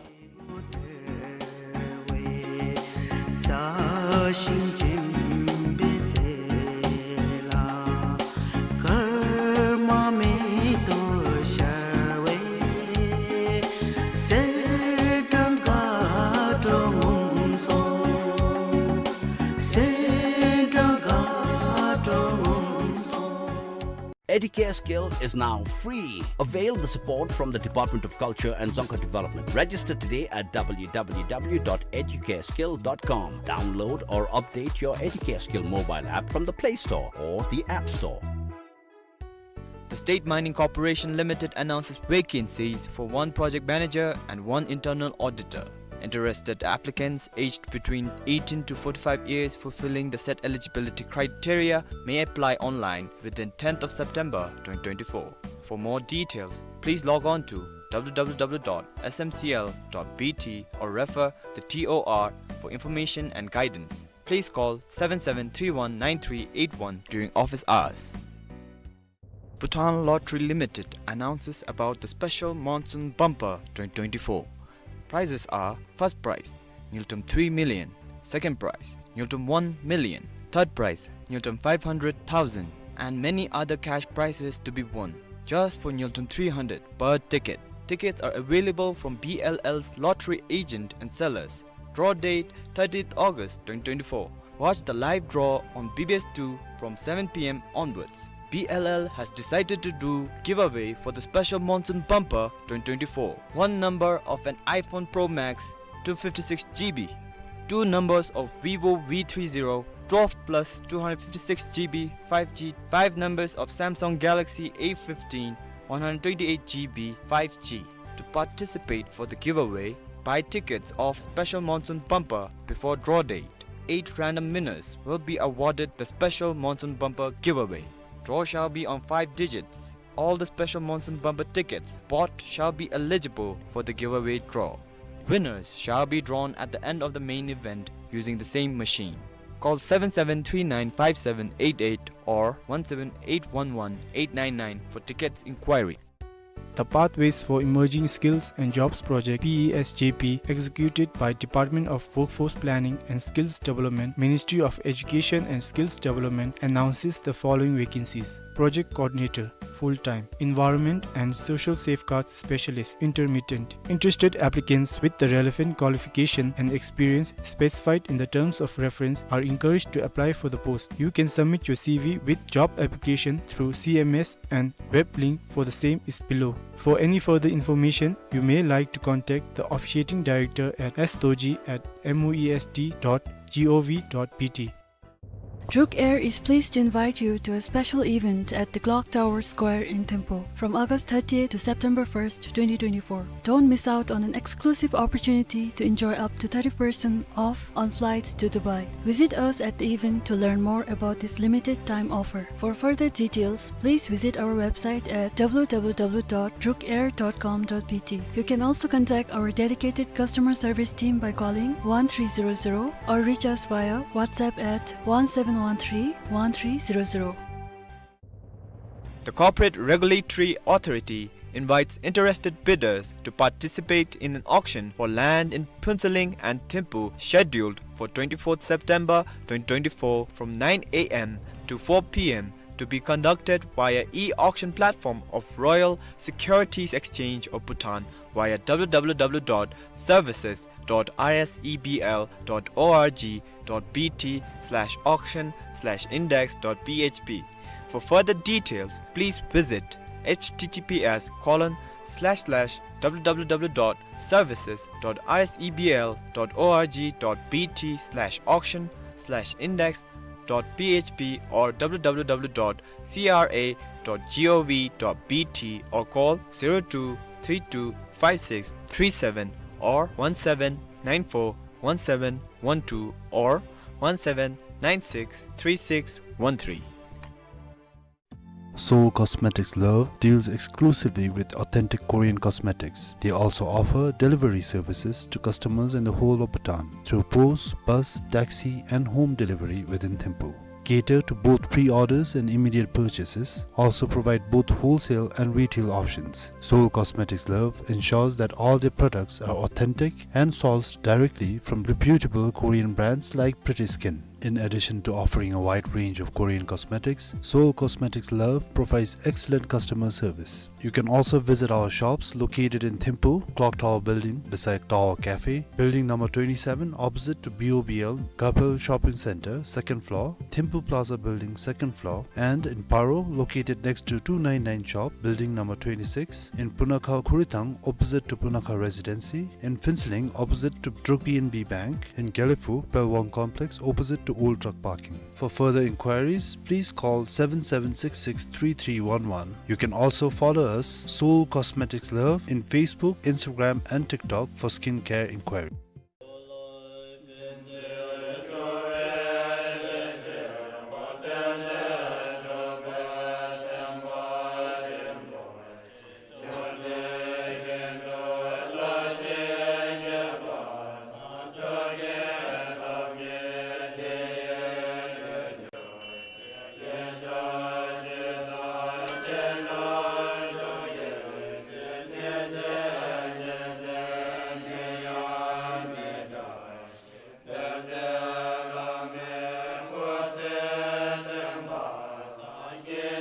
Educare Skill is now free. Avail the support from the Department of Culture and Dzongkha Development. Register today at w w w dot educare skill dot com. Download or update your Educare Skill mobile app from the Play Store or the App Store. The State Mining Corporation Limited announces vacancies for one project manager and one internal auditor. Interested applicants aged between eighteen to forty-five years fulfilling the set eligibility criteria may apply online within tenth of September twenty twenty-four. For more details, please log on to w w w dot s m c l dot b t or refer the T O R for information and guidance. Please call seven seven three one nine three eight one during office hours. Bhutan Lottery Limited announces about the special Monsoon Bumper twenty twenty-four. Prizes are: first prize, ngultrum three million; second prize, ngultrum one million; third prize, ngultrum five hundred thousand, and many other cash prizes to be won. Just for ngultrum three hundred per ticket. Tickets are available from B L L's lottery agent and sellers. Draw date, thirtieth August twenty twenty-four. Watch the live draw on B B S two from seven p m onwards. B L L has decided to do giveaway for the special Monsoon Bumper twenty twenty-four. One number of an iPhone Pro Max two fifty-six G B, two numbers of Vivo V three zero twelve plus two hundred fifty-six G B five G, five numbers of Samsung Galaxy A fifteen one hundred twenty-eight G B five G. To participate for the giveaway, buy tickets of special Monsoon Bumper before draw date. Eight random winners will be awarded the special Monsoon Bumper giveaway. Draw shall be on five digits. All the special Monsoon Bumper tickets bought shall be eligible for the giveaway draw. Winners shall be drawn at the end of the main event using the same machine. Call seven seven three nine five seven eight eight or one seven eight one one eight nine nine for tickets inquiry. The Pathways for Emerging Skills and Jobs Project, P E S J P, executed by Department of Workforce Planning and Skills Development, Ministry of Education and Skills Development, announces the following vacancies. Project Coordinator, full-time. Environment and Social Safeguards Specialist, intermittent. Interested applicants with the relevant qualification and experience specified in the terms of reference are encouraged to apply for the post. You can submit your C V with job application through C M S and web link for the same is below. For any further information, you may like to contact the officiating director at s doji at moest dot gov dot bt. Druk Air is pleased to invite you to a special event at the Clock Tower Square in Thimphu from August thirtieth to September first, twenty twenty-four. Don't miss out on an exclusive opportunity to enjoy up to thirty percent off on flights to Dubai. Visit us at the event to learn more about this limited time offer. For further details, please visit our website at w w w dot druk air dot com dot b t. You can also contact our dedicated customer service team by calling one three zero zero or reach us via WhatsApp at one seven one three one three zero zero. The Corporate Regulatory Authority invites interested bidders to participate in an auction for land in Phuentsholing and Thimphu, scheduled for twenty-fourth September twenty twenty-four, from nine a m to four p m, to be conducted via e-auction platform of Royal Securities Exchange of Bhutan via w w w dot services dot r s e b l dot o r g dot b t slash auction slash index dot p h p. For further details, please visit h t t p s colon slash slash w w w dot services dot r s e b l dot o r g dot b t slash auction slash index dot p h p or w w w dot c r a dot gov dot b t, or call zero two three two five six three seven or one seven nine four one seven one two or one seven nine six three six one three. Seoul Cosmetics Love deals exclusively with authentic Korean cosmetics. They also offer delivery services to customers in the whole of Bhutan through post, bus, taxi, and home delivery within Thimphu. Cater to both pre-orders and immediate purchases, also provide both wholesale and retail options. Seoul Cosmetics Love ensures that all their products are authentic and sourced directly from reputable Korean brands like Pretty Skin. In addition to offering a wide range of Korean cosmetics, Seoul Cosmetics Love provides excellent customer service. You can also visit our shops located in Thimphu, Clock Tower Building beside Tower Cafe, Building number twenty-seven opposite to B O B L, Gapel Shopping Center, second floor, Thimphu Plaza Building, second floor, and in Paro, located next to two nine nine shop, Building number twenty-six, in Punakha Khurithang, opposite to Punakha Residency, in Phuentsholing, opposite to Druk B N B Bank, in Gelephu, Pelwang Complex, opposite to Old Truck Parking. For further inquiries, please call seven seven six six three three one one. You can also follow us, Seoul Cosmetics Love, in Facebook, Instagram, and TikTok for skincare inquiry.